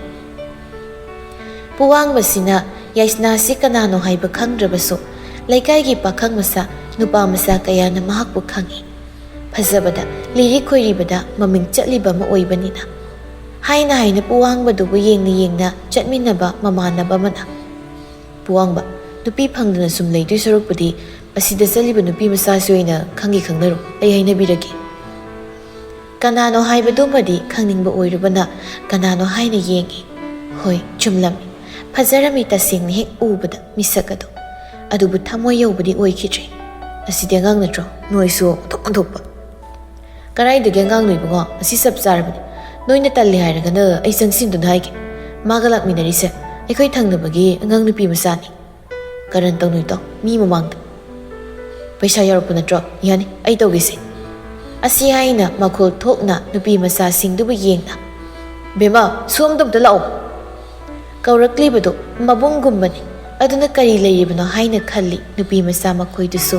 ꯄꯨꯋꯥꯡꯕꯁꯤꯅ ꯌꯥꯏꯁꯅꯥꯁꯤ ꯀꯅꯥꯅꯣ ꯍꯥꯏꯕ ꯈꯪꯗ꯭ꯔꯕꯁꯨ ꯂꯩꯀꯥꯏꯒꯤ ꯄꯥꯈꯪ ꯃꯆꯥ, ꯅꯨꯄꯥ ꯃꯆꯥ ꯀꯌꯥꯅ ꯃꯍꯥꯛꯄꯨ ꯈꯪꯏ꯫ ꯐꯖꯕꯗ, ꯂꯤꯔꯤ ꯈꯣꯏꯔꯤꯕꯗ ꯃꯃꯤꯡ ꯆꯠꯂꯤꯕ ꯑꯃ ꯑꯣꯏꯕꯅꯤꯅ꯫ ꯍꯥꯏꯅ ꯍꯥꯏꯅ ꯄꯨꯋꯥꯡꯕꯗꯨꯕꯨ ꯌꯦꯡꯅ ꯌꯦꯡꯅ ꯆꯠꯃꯤꯟꯅꯕ ꯃꯃꯥꯟꯅꯕ ꯑꯃꯅ, "ꯄꯨꯋꯥꯡꯕ, ꯅꯨꯄꯤ ꯐꯪꯗꯅ ꯁꯨꯝ ꯂꯩꯗꯣꯏ ꯁꯔꯨꯛꯄꯨꯗꯤ ꯑꯁꯤꯗ ꯆꯠꯂꯤꯕ ꯅꯨꯄꯤ ꯃꯆꯥꯁꯤ ꯑꯣꯏꯅ ꯈꯪꯒꯦ ꯈꯪꯅꯔꯣ, ꯑꯩ ꯍꯥꯏꯅꯕꯤꯔꯒꯦ꯫" ꯀꯅꯥꯅꯣ ꯍꯥꯏꯕꯗꯨꯃꯗꯤ ꯈꯪꯅꯤꯡꯕ ꯑꯣꯏꯔꯨꯕꯅ ꯀꯅꯥꯅꯣ ꯍꯥꯏꯅ ꯌꯦꯡꯉꯤ꯫ ꯍꯣꯏ, ꯆꯨꯝꯂꯝꯃꯤ꯫ ꯐꯖꯔꯝꯃꯤ ꯇꯁꯦꯡꯅ ꯍꯦꯛ ꯎꯕꯗ ꯃꯤꯁꯛ ꯑꯗꯨ꯫ ꯑꯗꯨꯕꯨ ꯊꯃꯣꯏ ꯌꯧꯕꯗꯤ ꯑꯣꯏꯈꯤꯗ꯭ꯔꯦ꯫ "ꯑꯁꯤꯗꯤ ꯑꯉꯥꯡ ꯅꯠꯇ꯭ꯔꯣ? ꯅꯣꯏꯁꯨ ꯑꯣꯟꯊꯣꯛ ꯑꯣꯟꯊꯣꯛꯄ꯫" "ꯀꯗꯥꯏꯗꯒꯤ ꯑꯉꯥꯡꯅꯣ ꯏꯕꯨꯡꯉꯣ? ꯑꯁꯤ ꯆꯞ ꯆꯥꯔꯕꯅꯤ꯫ ꯅꯣꯏꯅ ꯇꯜꯂꯤ ꯍꯥꯏꯔꯒꯅ ꯑꯩ ꯆꯪꯁꯤꯟꯗꯨꯅ ꯍꯥꯏꯒꯦ꯫ ꯃꯥꯒ ꯂꯥꯛꯃꯤꯟꯅꯔꯤꯁꯦ ꯑꯩꯈꯣꯏ ꯊꯪꯅꯕꯒꯤ ꯑꯉꯥꯡ ꯅꯨꯄꯤ ꯃꯆꯥꯅꯤ꯫ ꯀꯔꯟ ꯇꯧꯅꯨ ꯏꯇꯥꯎ, ꯃꯤ ꯃꯃꯥꯡꯗ꯫ ꯄꯩꯁꯥ ꯌꯥꯎꯔꯛꯄ ꯅꯠꯇ꯭ꯔꯣ? ꯌꯥꯅꯤ, ꯑꯩ ꯇꯧꯒꯦꯁꯦ꯫" ꯑꯁꯤ ꯍꯥꯏꯅ ꯃꯈꯣꯜ ꯊꯣꯛꯅ ꯅꯨꯄꯤ ꯃꯆꯥꯁꯤꯡꯗꯨꯕꯨ ꯌꯦꯡꯅ, "ꯕꯦꯝꯃ, ꯁꯣꯝꯗ ꯑꯝꯇ ꯂꯥꯛꯑꯣ꯫" ꯀꯧꯔꯛꯂꯤꯕꯗꯨ ꯃꯕꯨꯡꯒꯨꯝꯕꯅꯤ꯫ ꯑꯗꯨꯅ ꯀꯔꯤ ꯂꯩꯔꯤꯕꯅꯣ ꯍꯥꯏꯅ ꯈꯜꯂꯤ ꯅꯨꯄꯤ ꯃꯆꯥ ꯃꯈꯣꯏꯗꯨꯁꯨ꯫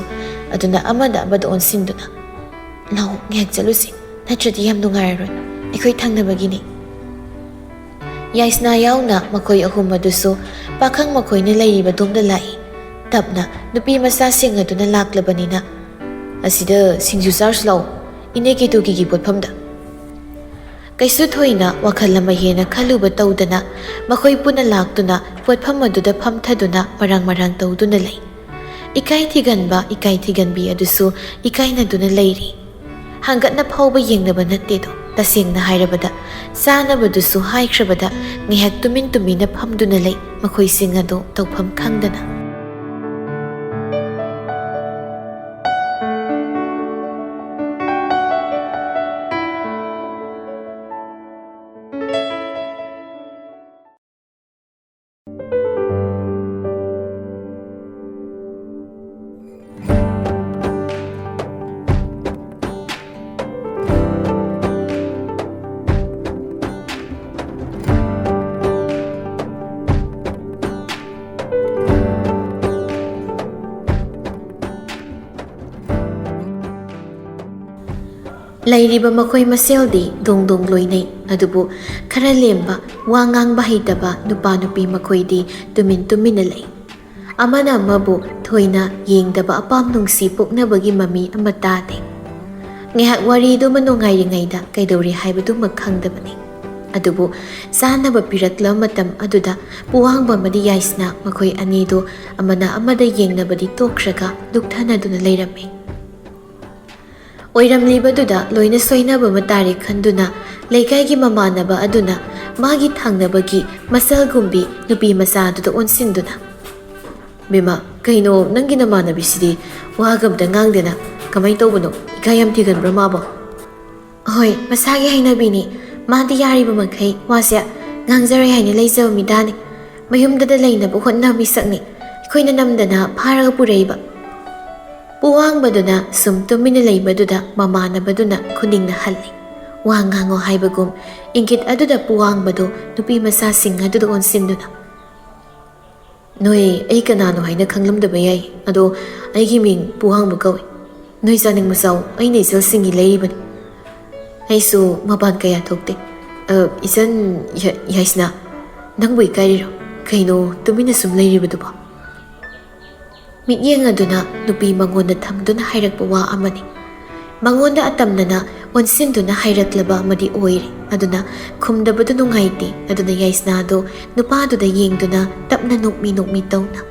ꯑꯗꯨꯅ ꯑꯃꯗ ꯑꯃꯗ ꯑꯣꯟꯁꯤꯟꯗꯨꯅ, "ꯂꯥꯛꯑꯣ, ꯉꯥꯏꯍꯥꯛ ꯆꯠꯂꯨꯁꯤ, ꯅꯠꯇ꯭ꯔꯗꯤ ꯌꯥꯝ ꯅꯨꯡꯉꯥꯏꯔꯔꯣꯏ ꯑꯩꯈꯣꯏ ꯊꯪꯅꯕꯒꯤꯅꯤ꯫" ꯌꯥꯏꯁꯅꯥ ꯌꯥꯎꯅ ꯃꯈꯣꯏ ꯑꯍꯨꯝ ꯑꯗꯨꯁꯨ ꯄꯥꯈꯪ ꯃꯈꯣꯏꯅ ꯂꯩꯔꯤꯕꯗꯣꯝꯗ ꯂꯥꯛꯏ꯫ ꯇꯞꯅ ꯅꯨꯄꯤ ꯃꯆꯥꯁꯤꯡ ꯑꯗꯨꯅ ꯂꯥꯛꯂꯕꯅꯤꯅ, "ꯑꯁꯤꯗ ꯁꯤꯡꯖꯨ ꯆꯥꯔꯨꯁꯤ ꯂꯥꯛꯑꯣ, ꯏꯅꯦ ꯀꯦꯇꯨꯀꯤꯒꯤ ꯄꯣꯠꯐꯝꯗ꯫" ꯀꯩꯁꯨ ꯊꯣꯏꯅ ꯋꯥꯈꯜ ꯑꯃ ꯍꯦꯟꯅ ꯈꯜꯂꯨꯕ ꯇꯧꯗꯅ ꯃꯈꯣꯏ ꯄꯨꯟꯅ ꯂꯥꯛꯇꯨꯅ ꯄꯣꯠꯐꯝ ꯑꯗꯨꯗ ꯐꯝꯊꯗꯨꯅ ꯃꯔꯥꯡ ꯃꯔꯥꯡ ꯇꯧꯗꯨꯅ ꯂꯩ꯫ ꯏꯀꯥꯏ ꯊꯤꯒꯟꯕ ꯏꯀꯥꯏ ꯊꯤꯒꯟꯕꯤ ꯑꯗꯨꯁꯨ ꯏꯀꯥꯏꯅꯗꯨꯅ ꯂꯩꯔꯤ꯫ ꯍꯪꯒꯠꯅ ꯐꯥꯎꯕ ꯌꯦꯡꯅꯕ ꯅꯠꯇꯦꯗꯣ꯫ ꯇꯁꯦꯡꯅ ꯍꯥꯏꯔꯕꯗ, ꯆꯥꯅꯕꯗꯨꯁꯨ ꯍꯥꯏꯈ꯭ꯔꯕꯗ ꯉꯥꯏꯍꯥꯛ ꯇꯨꯃꯤꯟ ꯇꯨꯃꯤꯟꯅ ꯐꯝꯗꯨꯅ ꯂꯩ ꯃꯈꯣꯏꯁꯤꯡ ꯑꯗꯨ ꯇꯧꯐꯝ ꯈꯪꯗꯅ꯫ ꯂꯩꯔꯤꯕ ꯃꯈꯣꯏ ꯃꯁꯦꯜꯗꯤ ꯗꯣꯡ ꯗꯣꯡ ꯂꯣꯏꯅꯩ, ꯑꯗꯨꯕꯨ ꯈꯔ ꯂꯦꯝꯕ, ꯋꯥ ꯉꯥꯡꯕ ꯍꯩꯇꯕ ꯅꯨꯄꯥ ꯅꯨꯄꯤ ꯃꯈꯣꯏꯗꯤ ꯇꯨꯃꯤꯟ ꯇꯨꯃꯤꯟꯅ ꯂꯩ꯫ ꯑꯃꯅ ꯑꯃꯕꯨ ꯊꯣꯏꯅ ꯌꯦꯡꯗꯕ ꯑꯄꯥꯝ ꯅꯨꯡꯁꯤ ꯄꯣꯛꯅꯕꯒꯤ ꯃꯃꯤ ꯑꯃ ꯇꯥꯗꯦ꯫ ꯉꯥꯏꯍꯥꯛ ꯋꯥꯔꯤꯗꯨ ꯃꯅꯨꯡꯉꯥꯏꯔꯤꯉꯩꯗ ꯀꯩꯗꯧꯔꯤ ꯍꯥꯏꯕꯗꯨꯃꯛ ꯈꯪꯗꯕꯅꯤ꯫ ꯑꯗꯨꯕꯨ ꯆꯥꯅꯕ ꯄꯤꯔꯛꯂꯕ ꯃꯇꯝ ꯑꯗꯨꯗ ꯄꯨꯋꯥꯡꯕ ꯑꯃꯗꯤ ꯌꯥꯏꯁꯅꯥ ꯃꯈꯣꯏ ꯑꯅꯤꯗꯨ ꯑꯃꯅ ꯑꯃꯗ ꯌꯦꯡꯅꯕꯗꯤ ꯇꯣꯛꯈ꯭ꯔꯒ ꯂꯨꯞꯊꯅꯗꯨꯅ ꯂꯩꯔꯝꯃꯤ꯫ ꯑꯣꯏꯔꯝꯂꯤꯕꯗꯨꯗ ꯂꯣꯏꯅ ꯁꯣꯏꯅꯕ ꯑꯃ ꯇꯥꯔꯦ ꯈꯟꯗꯨꯅ ꯂꯩꯀꯥꯏꯒꯤ ꯃꯃꯥꯟꯅꯕ ꯑꯗꯨꯅ ꯃꯥꯒꯤ ꯊꯪꯅꯕꯒꯤ ꯃꯁꯜꯒꯨꯝꯕꯤ ꯅꯨꯄꯤ ꯃꯆꯥ ꯑꯗꯨꯗ ꯑꯣꯟꯁꯤꯟꯗꯨꯅ, "ꯕꯦꯝꯃ, ꯀꯩꯅꯣ ꯅꯪꯒꯤ ꯅꯃꯥꯟꯅꯕꯤꯁꯤꯗꯤ ꯋꯥꯒ ꯑꯝꯇ ꯉꯥꯡꯗꯦꯅ? ꯀꯃꯥꯏꯅ ꯇꯧꯕꯅꯣ? ꯏꯀꯥꯏ ꯌꯥꯝ ꯊꯤꯒꯟꯕ꯭ꯔꯥ ꯃꯥꯕꯣ?" "ꯍꯣꯏ, ꯃꯁꯥꯒꯤ ꯍꯩꯅꯕꯤꯅꯤ꯫ ꯃꯥꯗꯤ ꯌꯥꯔꯤꯕ ꯃꯈꯩ ꯋꯥꯁꯦ ꯉꯥꯡꯖꯔꯣꯏ ꯍꯥꯏꯅ ꯂꯩꯖꯕ ꯃꯤꯗꯥꯅꯤ꯫ ꯃꯌꯨꯝꯗꯗ ꯂꯩꯅꯕ ꯍꯣꯠꯅꯕ ꯃꯤꯁꯛꯅꯤ꯫ ꯑꯩꯈꯣꯏꯅ ꯅꯝꯗꯅ ꯐꯥꯔꯒ ꯄꯨꯔꯛꯏꯕ꯫" ꯄꯨꯋꯥꯡꯕꯗꯨꯅ ꯁꯨꯝ ꯇꯨꯃꯤꯟꯅ ꯂꯩꯕꯗꯨꯗ ꯃꯃꯥꯟꯅꯕꯗꯨꯅ ꯈꯨꯅꯤꯡꯅ ꯍꯜꯂꯤ꯫ ꯋꯥ ꯉꯥꯡꯉꯣ ꯍꯥꯏꯕꯒꯨꯝ ꯏꯪꯒꯤꯠ ꯑꯗꯨꯗ ꯄꯨꯋꯥꯡꯕꯗꯨ ꯅꯨꯄꯤ ꯃꯆꯥꯁꯤꯡ ꯑꯗꯨꯗ ꯑꯣꯟꯁꯤꯟꯗꯨꯅ, "ꯅꯣꯏ ꯑꯩ ꯀꯅꯥꯅꯣ ꯍꯥꯏꯅ ꯈꯪꯂꯝꯗꯕ ꯌꯥꯏ, ꯑꯗꯣ ꯑꯩꯒꯤ ꯃꯤꯡ ꯄꯨꯋꯥꯡꯕ ꯀꯧꯏ꯫ ꯅꯣꯏ ꯆꯥꯅꯤꯡꯕ ꯆꯥꯎ, ꯑꯩꯅ ꯏꯆꯜꯁꯤꯡꯒꯤ ꯂꯩꯔꯤꯕꯅꯤ꯫" ꯑꯩꯁꯨ ꯃꯄꯥꯟ ꯀꯌꯥ ꯊꯣꯛꯇꯦ꯫ "ꯑ, ꯏꯆꯟ ꯌꯥ-, ꯌꯥꯏꯁꯅꯥ, ꯅꯪꯕꯨ ꯏꯀꯥꯏꯔꯤꯔꯣ? ꯀꯩꯅꯣ ꯇꯨꯃꯤꯟꯅ ꯁꯨꯝ ꯂꯩꯔꯤꯕꯗꯨꯕꯣ?" ꯃꯤꯠꯌꯦꯡ ꯑꯗꯨꯅ ꯅꯨꯄꯤ ꯃꯉꯣꯟꯗ ꯊꯝꯗꯨꯅ ꯍꯥꯏꯔꯛꯄ ꯋꯥ ꯑꯃꯅꯤ꯫ ꯃꯉꯣꯟꯗ ꯑꯇꯝꯅꯅ ꯑꯣꯟꯁꯤꯟꯗꯨꯅ ꯍꯥꯏꯔꯛꯂꯕ ꯑꯃꯗꯤ ꯑꯣꯏꯔꯦ꯫ ꯑꯗꯨꯅ ꯈꯨꯝꯗꯕꯗꯨ ꯅꯨꯡꯉꯥꯏꯇꯦ꯫ ꯑꯗꯨꯅ ꯌꯥꯏꯁꯅꯥꯗꯨ ꯅꯨꯄꯥꯗꯨꯗ ꯌꯦꯡꯗꯨꯅ ꯇꯞꯅ ꯅꯣꯛꯃꯤ ꯅꯣꯛꯃꯤ ꯇꯧꯅ,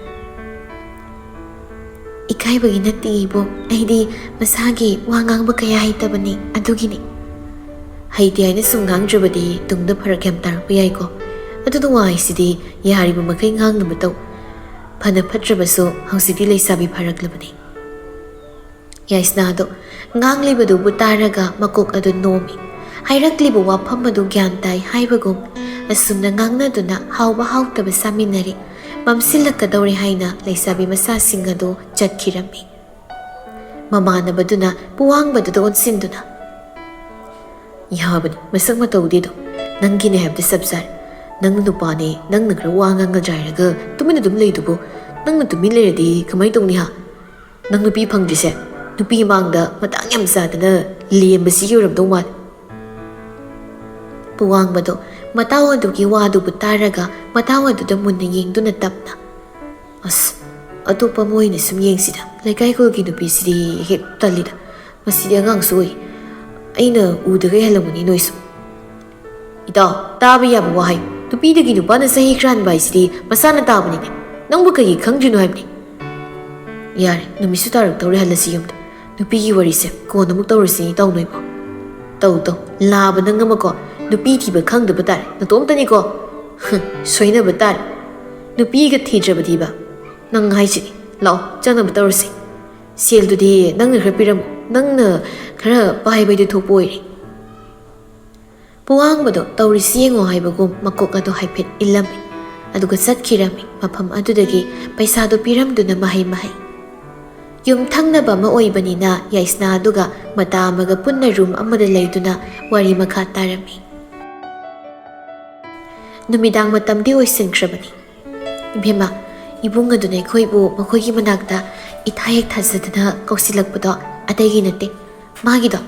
"ꯏꯀꯥꯏꯕꯒꯤ ꯅꯠꯇꯦ ꯏꯕꯣ, ꯑꯩꯗꯤ ꯃꯁꯥꯒꯤ ꯋꯥ ꯉꯥꯡꯕ ꯀꯌꯥ ꯍꯩꯇꯕꯅꯤ, ꯑꯗꯨꯒꯤꯅꯤ꯫" ꯍꯩꯇꯦ ꯍꯥꯏꯅ ꯁꯨꯝ ꯉꯥꯡꯗ꯭ꯔꯕꯗꯤ ꯇꯨꯡꯗ ꯐꯔꯛ ꯌꯥꯝ ꯇꯥꯔꯛꯄ ꯌꯥꯏꯀꯣ꯫ ꯑꯗꯨꯅ ꯋꯥ ꯍꯥꯏꯁꯤꯗꯤ ꯌꯥꯔꯤꯕ ꯃꯈꯩ ꯉꯥꯡꯅꯕ ꯇꯧ꯫ ꯐꯅ ꯐꯠꯇ꯭ꯔꯕꯁꯨ ꯍꯧꯖꯤꯛꯇꯤ ꯂꯩꯁꯥꯕꯤ ꯐꯥꯔꯛꯂꯕꯅꯤ꯫ ꯌꯥꯏꯁꯅꯥꯗꯣ ꯉꯥꯡꯂꯤꯕꯗꯨꯕꯨ ꯇꯥꯔꯒ ꯃꯀꯣꯛ ꯑꯗꯨ ꯅꯣꯝꯃꯤ꯫ ꯍꯥꯏꯔꯛꯂꯤꯕ ꯋꯥꯐꯝ ꯑꯗꯨ ꯒ꯭ꯌꯥꯟ ꯇꯥꯏ ꯍꯥꯏꯕꯒꯨꯝ ꯑꯁꯨꯝꯅ ꯉꯥꯡꯅꯗꯨꯅ ꯍꯥꯎꯕ ꯍꯥꯎꯇꯕ ꯆꯥꯃꯤꯟꯅꯔꯤ꯫ ꯃꯝꯁꯤꯜꯂꯛꯀꯗꯧꯔꯦ ꯍꯥꯏꯅ ꯂꯩꯁꯥꯕꯤ ꯃꯆꯥꯁꯤꯡ ꯑꯗꯨ ꯆꯠꯈꯤꯔꯝꯃꯤ꯫ ꯃꯃꯥꯟꯅꯕꯗꯨꯅ ꯄꯨꯋꯥꯡꯕꯗꯨꯗ ꯑꯣꯟꯁꯤꯟꯗꯨꯅ, "ꯌꯥꯕꯅꯤ, ꯃꯁꯛ ꯃꯇꯧꯗꯤ ꯑꯗꯨꯝ ꯅꯪꯒꯤꯅꯦ ꯍꯥꯏꯕꯗꯤ ꯆꯞ ꯆꯥꯔꯦ꯫ ꯅꯪ ꯅꯨꯄꯥꯅꯦ, ꯅꯪꯅ ꯈꯔ ꯋꯥ ꯉꯥꯡꯉ ꯖꯥꯏꯔꯒ ꯇꯨꯃꯤꯟꯅ ꯑꯗꯨꯝ ꯂꯩꯗꯨꯕꯨ, ꯅꯪꯅ ꯇꯨꯃꯤꯟ ꯂꯩꯔꯗꯤ ꯀꯃꯥꯏꯅ ꯇꯧꯅꯤ ꯍꯥ? ꯅꯪ ꯅꯨꯄꯤ ꯐꯪꯗ꯭ꯔꯤꯁꯦ ꯅꯨꯄꯤ ꯃꯥꯡꯗ ꯃꯇꯥꯡ ꯌꯥꯝ ꯆꯥꯗꯅ ꯂꯦꯝꯕꯁꯤꯒꯤ ꯑꯣꯏꯔꯝꯗꯧ ꯃꯥꯜꯂꯦ꯫" ꯄꯨꯋꯥꯡꯕꯗꯣ ꯃꯇꯥꯎ ꯑꯗꯨꯒꯤ ꯋꯥꯗꯨꯕꯨ ꯇꯥꯔꯒ ꯃꯇꯥꯎ ꯑꯗꯨꯗ ꯃꯨꯟꯅ ꯌꯦꯡꯗꯨꯅ ꯇꯞꯅ, "ꯑꯁ, ꯑꯇꯣꯞꯄ ꯑꯃ ꯑꯣꯏꯅ ꯁꯨꯝ ꯌꯦꯡꯁꯤꯗ꯫ ꯂꯩꯀꯥꯏ ꯈꯨꯜꯒꯤ ꯅꯨꯄꯤꯁꯤꯗꯤ ꯍꯦꯛ ꯇꯜꯂꯤꯗ꯫ ꯃꯁꯤꯗꯤ ꯑꯉꯥꯡꯁꯨ ꯑꯣꯏ꯫ ꯑꯩꯅ ꯎꯗꯒꯩ ꯍꯜꯂꯝꯒꯅꯤ ꯅꯣꯏꯁꯨ꯫" "ꯏꯇꯥꯎ, ꯇꯥꯕ ꯌꯥꯕ ꯋꯥꯍꯩ꯫ ꯅꯨꯄꯤꯗꯒꯤ ꯅꯨꯄꯥꯅ ꯆꯍꯤ ꯈꯔ ꯍꯟꯕ ꯍꯥꯏꯁꯤꯗꯤ ꯃꯁꯥꯅ ꯇꯥꯕꯅꯤꯅꯦ꯫ ꯅꯪꯕꯨ ꯀꯩꯒꯤ ꯈꯪꯗ꯭ꯔꯤꯅꯣ ꯍꯥꯏꯕꯅꯤ?" "ꯌꯥꯔꯦ, ꯅꯨꯃꯤꯠꯁꯨ ꯇꯥꯔꯛꯇꯧꯔꯦ, ꯍꯜꯂꯁꯤ ꯌꯨꯝꯗ꯫ ꯅꯨꯄꯤꯒꯤ ꯋꯥꯔꯤꯁꯦ ꯀꯣꯟꯅ ꯑꯃꯨꯛ ꯇꯧꯔꯁꯤ, ꯏꯇꯥꯎ ꯅꯣꯏꯕꯣ꯫" "ꯇꯧ, ꯇꯧ, ꯂꯥꯕ ꯅꯪ ꯑꯃꯀꯣ, ꯅꯨꯄꯤ ꯊꯤꯕ ꯈꯪꯗꯕ ꯇꯥꯔꯦ, ꯅꯇꯣꯝꯇꯅꯤꯀꯣ꯫" "ꯍꯨꯝ, ꯁꯣꯏꯅꯕ ꯇꯥꯔꯦ꯫ ꯅꯨꯄꯤꯒ ꯊꯤꯗ꯭ꯔꯕꯗꯤꯕ ꯅꯪ ꯍꯥꯏꯁꯤꯗꯤ꯫ ꯂꯥꯛꯑꯣ, ꯆꯠꯅꯕ ꯇꯧꯔꯁꯤ꯫ ꯁꯦꯜꯗꯨꯗꯤ ꯅꯪꯅ ꯈꯔ ꯄꯤꯔꯝꯃꯣ, ꯅꯪꯅ ꯈꯔ ꯄꯥꯏꯕꯩꯗꯨ ꯊꯣꯛꯄ ꯑꯣꯏꯔꯦ꯫" ꯄꯨꯋꯥꯡꯕꯗꯣ ꯇꯧꯔꯤꯁꯤ ꯌꯦꯡꯉꯣ ꯍꯥꯏꯕꯒꯨꯝ ꯃꯀꯣꯛ ꯑꯗꯨ ꯍꯥꯏꯐꯦꯠ ꯏꯜꯂꯝꯃꯤ, ꯑꯗꯨꯒ ꯆꯠꯈꯤꯔꯝꯃꯤ꯫ ꯃꯐꯝ ꯑꯗꯨꯗꯒꯤ ꯄꯩꯁꯥꯗꯨ ꯄꯤꯔꯝꯗꯨꯅ ꯃꯍꯩ ꯃꯍꯩ꯫ ꯌꯨꯝ ꯊꯪꯅꯕ ꯑꯃ ꯑꯣꯏꯕꯅꯤꯅ ꯌꯥꯏꯁꯅꯥ ꯑꯗꯨꯒ ꯃꯇꯥ ꯑꯃꯒ ꯄꯨꯟꯅ ꯔꯨꯝ ꯑꯃꯗ ꯂꯩꯗꯨꯅ ꯋꯥꯔꯤ ꯃꯈꯥ ꯇꯥꯔꯝꯃꯤ꯫ ꯅꯨꯃꯤꯗꯥꯡ ꯃꯇꯝꯗꯤ ꯑꯣꯏꯁꯤꯟꯈ꯭ꯔꯕꯅꯤ꯫ ꯏꯕꯦꯝꯃ, ꯏꯕꯨꯡ ꯑꯗꯨꯅ ꯑꯩꯈꯣꯏꯕꯨ ꯃꯈꯣꯏꯒꯤ ꯃꯅꯥꯛꯇ ꯏꯊꯥ ꯍꯦꯛ ꯊꯥꯖꯗꯅ ꯀꯧꯁꯤꯜꯂꯛꯄꯗꯣ ꯑꯇꯩꯒꯤ ꯅꯠꯇꯦ꯫ ꯃꯥꯒꯤꯗꯣ,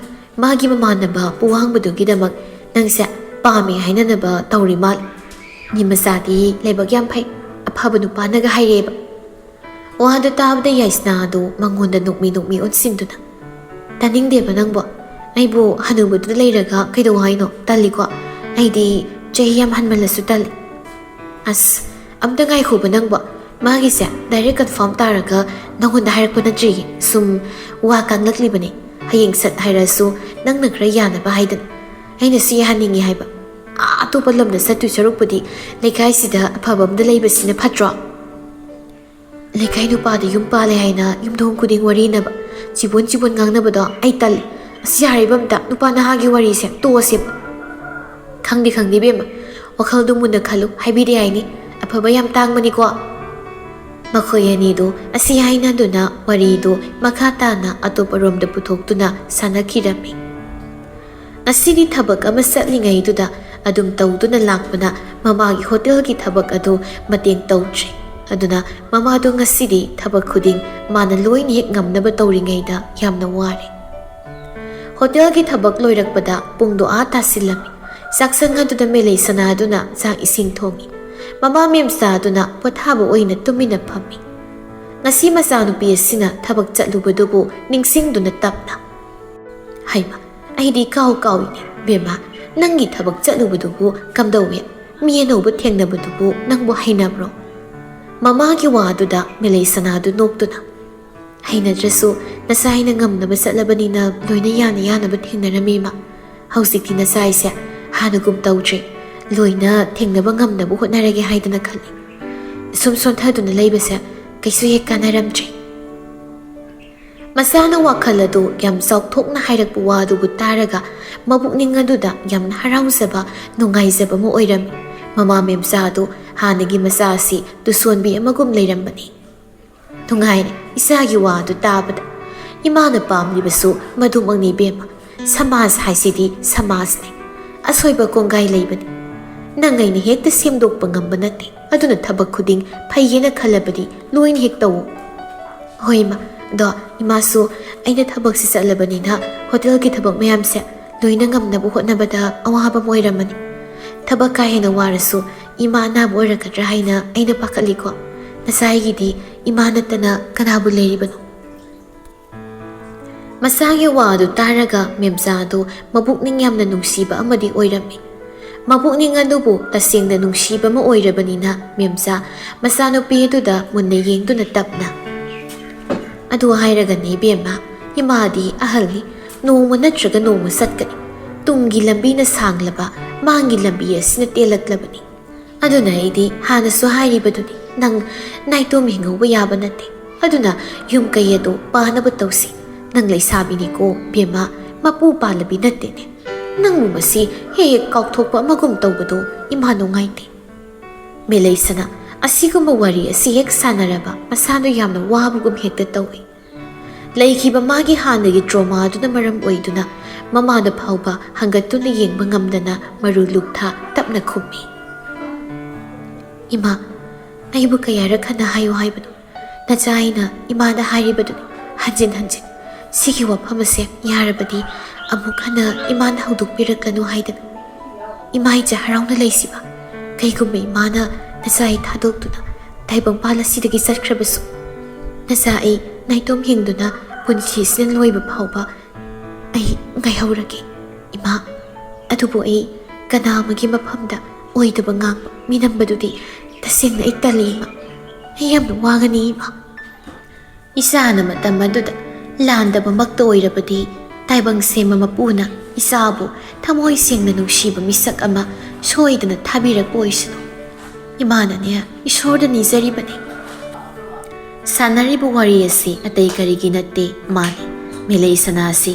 ꯃꯥꯒꯤ ꯃꯃꯥꯟꯅꯕ ꯄꯨꯋꯥꯡꯕꯗꯨꯒꯤꯗꯃꯛ ꯅꯪꯁꯦ ꯄꯥꯝꯃꯦ ꯍꯥꯏꯅꯅꯕ ꯇꯧꯔꯤ ꯃꯥꯜꯂꯦ꯫ ꯅꯤ ꯃꯆꯥꯗꯤ ꯂꯥꯏꯕꯛ ꯌꯥꯝ ꯐꯩ, ꯑꯐꯕ ꯅꯨꯄꯥꯅꯒ ꯍꯥꯏꯔꯛꯑꯦꯕ꯫ ꯋꯥꯗꯨ ꯇꯥꯕꯗ ꯌꯥꯏꯁꯅꯥ ꯑꯗꯨ ꯃꯉꯣꯟꯗ ꯅꯣꯛꯃꯤ ꯅꯣꯛꯃꯤ ꯑꯣꯟꯁꯤꯟꯗꯨꯅ, "ꯇꯥꯅꯤꯡꯗꯦꯕ ꯅꯪꯕꯣ꯫ ꯑꯩꯕꯨ ꯍꯅꯨꯕꯗꯨꯗ ꯂꯩꯔꯒ ꯀꯩꯗꯧ ꯍꯥꯏꯅꯣ? ꯇꯜꯂꯤꯀꯣ꯫ ꯑꯩꯗꯤ ꯆꯍꯤ ꯌꯥꯝ ꯍꯟꯃꯜꯂꯁꯨ ꯇꯜꯂꯤ꯫" "ꯑꯁ, ꯑꯝꯇ ꯉꯥꯏꯈꯣꯕ ꯅꯪꯕꯣ꯫ ꯃꯥꯒꯤꯁꯦ direct confirm ꯇꯥꯔꯒ ꯅꯪꯉꯣꯟꯗ ꯍꯥꯏꯔꯛꯄ ꯅꯠꯇ꯭ꯔꯤꯌꯦ꯫ ꯁꯨꯝ ꯋꯥ ꯀꯥꯡꯂꯛꯂꯤꯕꯅꯦ꯫ ꯍꯌꯦꯡ ꯁꯠ ꯍꯥꯏꯔꯛꯑꯁꯨ ꯅꯪꯅ ꯈꯔ ꯌꯥꯅꯕ ꯍꯥꯏꯗꯅ꯫ ꯑꯩꯅ ꯁꯤ ꯍꯥꯏꯅꯤꯡꯉꯤ ꯍꯥꯏꯕ꯫ ꯑꯥ, ꯑꯇꯣꯞꯄ ꯂꯝꯗ ꯆꯠꯇꯣꯏ ꯁꯔꯨꯛꯄꯨꯗꯤ ꯂꯩꯀꯥꯏꯁꯤꯗ ꯑꯐꯕ ꯑꯃꯗ ꯂꯩꯕꯁꯤꯅ ꯐꯠꯇ꯭ꯔꯣ? ꯂꯩꯀꯥꯏ ꯅꯨꯄꯥꯗ ꯌꯨꯝ ꯄꯥꯜꯂꯦ ꯍꯥꯏꯅ ꯌꯨꯝꯊꯣꯡ ꯈꯨꯗꯤꯡ ꯋꯥꯔꯤꯅꯕ, ꯆꯤꯕꯣꯟ ꯆꯤꯕꯣꯟ ꯉꯥꯡꯅꯕꯗꯣ ꯑꯩ ꯇꯜꯂꯤ꯫ ꯑꯁꯤ ꯌꯥꯔꯤꯕ ꯑꯝꯇ ꯅꯨꯄꯥ ꯅꯍꯥꯒꯤ ꯋꯥꯔꯤꯁꯦ ꯇꯣꯛꯑꯁꯦꯕ꯫ ꯈꯪꯗꯦ, ꯈꯪꯗꯦ ꯏꯕꯦꯝꯃ, ꯋꯥꯈꯜꯗꯨ ꯃꯨꯟꯅ ꯈꯜꯂꯨ, ꯍꯥꯏꯕꯤꯔꯦ ꯍꯥꯏꯅꯤ꯫ ꯑꯐꯕ ꯌꯥꯝ ꯇꯥꯡꯕꯅꯤꯀꯣ꯫ ꯃꯈꯣꯏ ꯑꯅꯤꯗꯨ ꯑꯁꯤ ꯍꯥꯏꯅꯗꯨꯅ ꯋꯥꯔꯤꯗꯨ ꯃꯈꯥ ꯇꯥꯅ ꯑꯇꯣꯞꯄ ꯔꯣꯝꯗ ꯄꯨꯊꯣꯛꯇꯨꯅ ꯁꯥꯟꯅꯈꯤꯔꯝꯃꯤ꯫ ꯉꯁꯤꯗꯤ ꯊꯕꯛ ꯑꯃ ꯆꯠꯂꯤꯉꯩꯗꯨꯗ ꯑꯗꯨꯝ ꯇꯧꯗꯨꯅ ꯂꯥꯛꯄꯅ ꯃꯃꯥꯒꯤ ꯍꯣꯇꯦꯜꯒꯤ ꯊꯕꯛ ꯑꯗꯨ ꯃꯇꯦꯡ ꯇꯧꯗ꯭ꯔꯦ꯫ ꯑꯗꯨꯅ ꯃꯃꯥꯗꯣ ꯉꯁꯤꯗꯤ ꯊꯕꯛ ꯈꯨꯗꯤꯡ ꯃꯥꯅ ꯂꯣꯏꯅ ꯍꯦꯛ ꯉꯝꯅꯕ ꯇꯧꯔꯤꯉꯩꯗ ꯌꯥꯝꯅ ꯋꯥꯔꯦ꯫ ꯍꯣꯇꯦꯜꯒꯤ ꯊꯕꯛ ꯂꯣꯏꯔꯛꯄꯗ ꯄꯨꯡꯗꯣ ꯑꯥ ꯇꯥꯁꯤꯜꯂꯝꯃꯤ꯫ ꯆꯥꯛꯁꯪ ꯑꯗꯨꯗ ꯃꯦꯂꯩ ꯁꯅꯥꯗꯨꯅ ꯆꯥꯛ ꯏꯁꯤꯡ ꯊꯣꯡꯉꯤ꯫ ꯃꯃꯥ ꯃꯦꯝꯆꯥ ꯑꯗꯨꯅ ꯄꯣꯊꯥꯕ ꯑꯣꯏꯅ ꯇꯨꯃꯤꯟꯅ ꯐꯝꯃꯤ꯫ ꯉꯁꯤ ꯃꯆꯥꯅꯨꯄꯤ ꯑꯁꯤꯅ ꯊꯕꯛ ꯆꯠꯂꯨꯕꯗꯨꯕꯨ ꯅꯤꯡꯁꯤꯡꯗꯨꯅ ꯇꯞꯅ, "ꯍꯩꯃ, ꯑꯩꯗꯤ ꯏꯀꯥꯎ ꯀꯥꯎꯏꯅꯦ, ꯕꯦꯝꯃ, ꯅꯪꯒꯤ ꯊꯕꯛ ꯆꯠꯂꯨꯕꯗꯨꯕꯨ ꯀꯝꯗꯧꯏ? ꯃꯤ ꯑꯅꯧꯕ ꯊꯦꯡꯅꯕꯗꯨꯕꯨ ꯅꯪꯕꯨ ꯍꯩꯅꯕ꯭ꯔꯣ?" ꯃꯃꯥꯒꯤ ꯋꯥꯗꯨꯗ ꯃꯦꯂꯩ ꯁꯅꯥꯗꯨ ꯅꯣꯛꯇꯨꯅ, "ꯍꯩꯅꯗ꯭ꯔꯁꯨ ꯅꯆꯥ ꯑꯩꯅ ꯉꯝꯅꯕ ꯆꯠꯂꯕꯅꯤꯅ ꯂꯣꯏꯅ ꯌꯥꯅ ꯌꯥꯅꯕ ꯊꯦꯡꯅꯔꯝꯃꯤ, ꯏꯃꯥ꯫ ꯍꯧꯖꯤꯛꯇꯤ ꯅꯆꯥ ꯑꯩꯁꯦ ꯍꯥꯟꯅꯒꯨꯝ ꯇꯧꯗ꯭ꯔꯦ꯫ ꯂꯣꯏꯅ ꯊꯦꯡꯅꯕ ꯉꯝꯅꯕ ꯍꯣꯠꯅꯔꯒꯦ ꯍꯥꯏꯗꯅ ꯈꯜꯂꯤ꯫ ꯁꯨꯝ ꯁꯣꯟꯊꯗꯨꯅ ꯂꯩꯕꯁꯦ ꯀꯩꯁꯨ ꯍꯦꯛ ꯀꯥꯟꯅꯔꯝꯗ꯭ꯔꯦ꯫" ꯃꯆꯥꯅ ꯋꯥꯈꯜ ꯑꯗꯨ ꯌꯥꯝ ꯆꯥꯎꯊꯣꯛꯅ ꯍꯥꯏꯔꯛꯄ ꯋꯥꯗꯨꯕꯨ ꯇꯥꯔꯒ ꯃꯄꯨꯛꯅꯤꯡ ꯑꯗꯨꯗ ꯌꯥꯝꯅ ꯍꯔꯥꯎꯖꯕ, ꯅꯨꯡꯉꯥꯏꯖꯕ ꯑꯃ ꯑꯣꯏꯔꯝꯃꯤ꯫ ꯃꯃꯥ ꯃꯦꯝꯆꯥ ꯑꯗꯨ ꯍꯥꯟꯅꯒꯤ ꯃꯆꯥ ꯑꯁꯤ ꯇꯨꯁꯣꯟꯕꯤ ꯑꯃꯒꯨꯝ ꯂꯩꯔꯝꯕꯅꯤ꯫ ꯅꯨꯡꯉꯥꯏꯔꯦ ꯏꯆꯥꯒꯤ ꯋꯥ ꯑꯗꯨ ꯇꯥꯕꯗ꯫ ꯏꯃꯥꯅ ꯄꯥꯝꯂꯤꯕꯁꯨ ꯃꯗꯨꯃꯛꯅꯤ ꯏꯕꯦꯝꯃ꯫ ꯁꯃꯥꯖ ꯍꯥꯏꯁꯤꯗꯤ ꯁꯃꯥꯖꯅꯤ꯫ ꯑꯁꯣꯏꯕ ꯀꯣꯡꯒꯥꯏ ꯂꯩꯕꯅꯤ꯫ ꯅꯪ ꯑꯩꯅ ꯍꯦꯛꯇ ꯁꯦꯝꯗꯣꯛꯄ ꯉꯝꯕ ꯅꯠꯇꯦ꯫ ꯑꯗꯨꯅ ꯊꯕꯛ ꯈꯨꯗꯤꯡ ꯐꯩꯌꯦꯅ ꯈꯜꯂꯕꯗꯤ ꯂꯣꯏꯅ ꯍꯦꯛ ꯇꯧꯎ꯫ ꯍꯣꯏ ꯏꯃꯥ, ꯑꯗꯣ ꯏꯃꯥꯁꯨ ꯑꯩꯅ ꯊꯕꯛꯁꯤ ꯆꯠꯂꯕꯅꯤꯅ ꯍꯣꯇꯦꯜꯒꯤ ꯊꯕꯛ ꯃꯌꯥꯝꯁꯦ ꯂꯣꯏꯅ ꯉꯝꯅꯕ ꯍꯣꯠꯅꯕꯗ ꯑꯋꯥꯕ ꯑꯃ ꯑꯣꯏꯔꯝꯃꯅꯤ꯫ ꯊꯕꯛ ꯀꯥ ꯍꯦꯟꯅ ꯋꯥꯔꯁꯨ ꯏꯃꯥ ꯑꯅꯥꯕ ꯑꯣꯏꯔꯛꯀꯗ꯭ꯔꯥ ꯍꯥꯏꯅ ꯑꯩꯅ ꯄꯥꯈꯠꯂꯤꯀꯣ꯫ ꯅꯆꯥ ꯑꯩꯒꯤꯗꯤ ꯏꯃꯥ ꯅꯠꯇꯅ ꯀꯅꯥꯕꯨ ꯂꯩꯔꯤꯕꯅꯣ? ꯃꯆꯥꯒꯤ ꯋꯥ ꯑꯗꯨ ꯇꯥꯔꯒ ꯃꯦꯝꯆꯥ ꯑꯗꯨ ꯃꯄꯨꯛꯅꯤꯡ ꯌꯥꯝꯅ ꯅꯨꯡꯁꯤꯕ ꯑꯃꯗꯤ ꯑꯣꯏꯔꯝꯃꯤ꯫ ꯃꯄꯨꯛꯅꯤꯡ ꯑꯗꯨꯕꯨ ꯇꯁꯦꯡꯅ ꯅꯨꯡꯁꯤꯕ ꯑꯃ ꯑꯣꯏꯔꯕꯅꯤꯅ ꯃꯦꯝꯆꯥ ꯃꯆꯥꯅꯨꯄꯤ ꯑꯗꯨꯗ ꯃꯨꯟꯅ ꯌꯦꯡꯗꯨꯅ ꯇꯞꯅ, "ꯑꯗꯨ ꯍꯥꯏꯔꯒꯅꯦ ꯏꯕꯦꯝꯃ, ꯏꯃꯥꯗꯤ ꯑꯍꯜꯅꯤ, ꯅꯣꯡꯃ ꯅꯠꯇ꯭ꯔꯒ ꯅꯣꯡꯃ ꯆꯠꯀꯅꯤ꯫ ꯇꯨꯡꯒꯤ ꯂꯝꯕꯤꯅ ꯁꯥꯡꯂꯕ, ꯃꯥꯡꯒꯤ ꯂꯝꯕꯤ ꯑꯁꯤꯅ ꯇꯦꯜꯂꯛꯂꯕꯅꯤ꯫ ꯑꯗꯨꯅ ꯑꯩꯗꯤ ꯍꯥꯟꯅꯁꯨ ꯍꯥꯏꯔꯤꯕꯗꯨꯅꯤ, ꯅꯪ ꯅꯥꯏꯇꯣꯝ ꯍꯤꯡꯍꯧꯕ ꯌꯥꯕ ꯅꯠꯇꯦ꯫ ꯑꯗꯨꯅ ꯌꯨꯝ ꯀꯩ ꯑꯗꯨ ꯄꯥꯅꯕ ꯇꯧꯁꯤ꯫ ꯅꯪ ꯂꯩꯁꯥꯕꯤꯅꯤꯀꯣ ꯕꯦꯝꯃ, ꯃꯄꯨ ꯄꯥꯜꯂꯕꯤ ꯅꯠꯇꯦꯅꯦ꯫ ꯅꯪꯕꯨ ꯃꯁꯤ ꯍꯦꯛ ꯍꯦꯛ ꯀꯥꯎꯊꯣꯛꯄ ꯑꯃꯒꯨꯝ ꯇꯧꯕꯗꯨ ꯏꯃꯥ ꯅꯨꯡꯉꯥꯏꯇꯦ꯫ ꯃꯦꯂꯩꯁꯅꯥ ꯑꯁꯤꯒꯨꯝꯕ ꯋꯥꯔꯤ ꯑꯁꯤ ꯍꯦꯛ ꯁꯥꯟꯅꯔꯕ ꯃꯁꯥꯗꯨ ꯌꯥꯝꯅ ꯋꯥꯕꯒꯨꯝ ꯍꯦꯛꯇ ꯇꯧꯏ꯫ ꯂꯩꯈꯤꯕ ꯃꯥꯒꯤ ꯍꯥꯟꯅꯒꯤ trauma ꯑꯗꯨꯅ ꯃꯔꯝ ꯑꯣꯏꯗꯨꯅ ꯃꯃꯥꯗ ꯐꯥꯎꯕ ꯍꯪꯒꯠꯇꯨꯅ ꯌꯦꯡꯕ ꯉꯝꯗꯅ ꯃꯔꯨ ꯂꯨꯛꯊꯥ ꯇꯞꯅ ꯈꯨꯝꯃꯤ꯫ "ꯏꯃꯥ, ꯑꯩꯕꯨ ꯀꯌꯥꯔꯛ ꯍꯟꯅ ꯍꯥꯏꯌꯨ ꯍꯥꯏꯕꯅꯣ? ꯅꯆꯥ ꯑꯩꯅ ꯏꯃꯥꯗ ꯍꯥꯏꯔꯤꯕꯗꯨꯅꯤ ꯍꯟꯖꯤꯟ ꯍꯟꯖꯤꯟ꯫ ꯁꯤꯒꯤ ꯋꯥꯐꯝ ꯑꯁꯦ ꯌꯥꯔꯕꯗꯤ ꯑꯃꯨꯛ ꯍꯟꯅ ꯏꯃꯥꯅ ꯍꯧꯗꯣꯛꯄꯤꯔꯛꯂꯅꯨ ꯍꯥꯏꯗꯅ꯫ ꯏꯃꯥ ꯏꯆꯥ ꯍꯔꯥꯎꯅ ꯂꯩꯁꯤꯕ꯫ ꯀꯩꯒꯨꯝꯕ ꯏꯃꯥꯅ ꯅꯆꯥ ꯑꯩ ꯊꯥꯗꯣꯛꯇꯨꯅ ꯇꯥꯏꯕꯪꯄꯥꯜ ꯑꯁꯤꯗꯒꯤ ꯆꯠꯈ꯭ꯔꯕꯁꯨ, ꯅꯆꯥ ꯑꯩ ꯅꯥꯏꯇꯣꯝ ꯍꯤꯡꯗꯨꯅ ꯄꯨꯟꯁꯤꯁꯤꯅ ꯂꯣꯏꯕ ꯐꯥꯎꯕ ꯑꯩ ꯉꯥꯏꯍꯧꯔꯒꯦ꯫ ꯏꯃꯥ, ꯑꯗꯨꯕꯨ ꯑꯩ ꯀꯅꯥ ꯑꯃꯒꯤ ꯃꯐꯝꯗ ꯑꯣꯏꯗꯕ ꯉꯥꯡꯕ ꯃꯤꯅꯝꯕꯗꯨꯗꯤ ꯇꯁꯦꯡꯅ ꯑꯩ ꯇꯜꯂꯤ ꯏꯃꯥ꯫ ꯑꯩ ꯌꯥꯝꯅ ꯋꯥꯒꯅꯤ ꯏꯃꯥ꯫" ꯏꯆꯥꯅ ꯃꯇꯝ ꯑꯗꯨꯗ ꯂꯥꯟꯗꯕꯃꯛꯇ ꯑꯣꯏꯔꯕꯗꯤ, ꯇꯥꯏꯕꯪ ꯁꯦꯝꯕ ꯃꯄꯨꯅ ꯏꯆꯥꯕꯨ ꯊꯃꯣꯏ ꯁꯦꯡꯅ ꯅꯨꯡꯁꯤꯕ ꯃꯤꯁꯛ ꯑꯃ ꯁꯣꯏꯗꯅ ꯊꯥꯕꯤꯔꯛꯄ ꯑꯣꯏꯁꯅꯨ꯫ ꯏꯃꯥꯅꯅꯦ ꯏꯁꯣꯔꯗ ꯅꯤꯖꯔꯤꯕꯅꯤ꯫ ꯁꯥꯟꯅꯔꯤꯕ ꯋꯥꯔꯤ ꯑꯁꯤ ꯑꯇꯩ ꯀꯔꯤꯒꯤ ꯅꯠꯇꯦ, ꯃꯥꯅꯤ, ꯃꯦꯂꯩꯁꯅꯥ ꯑꯁꯤ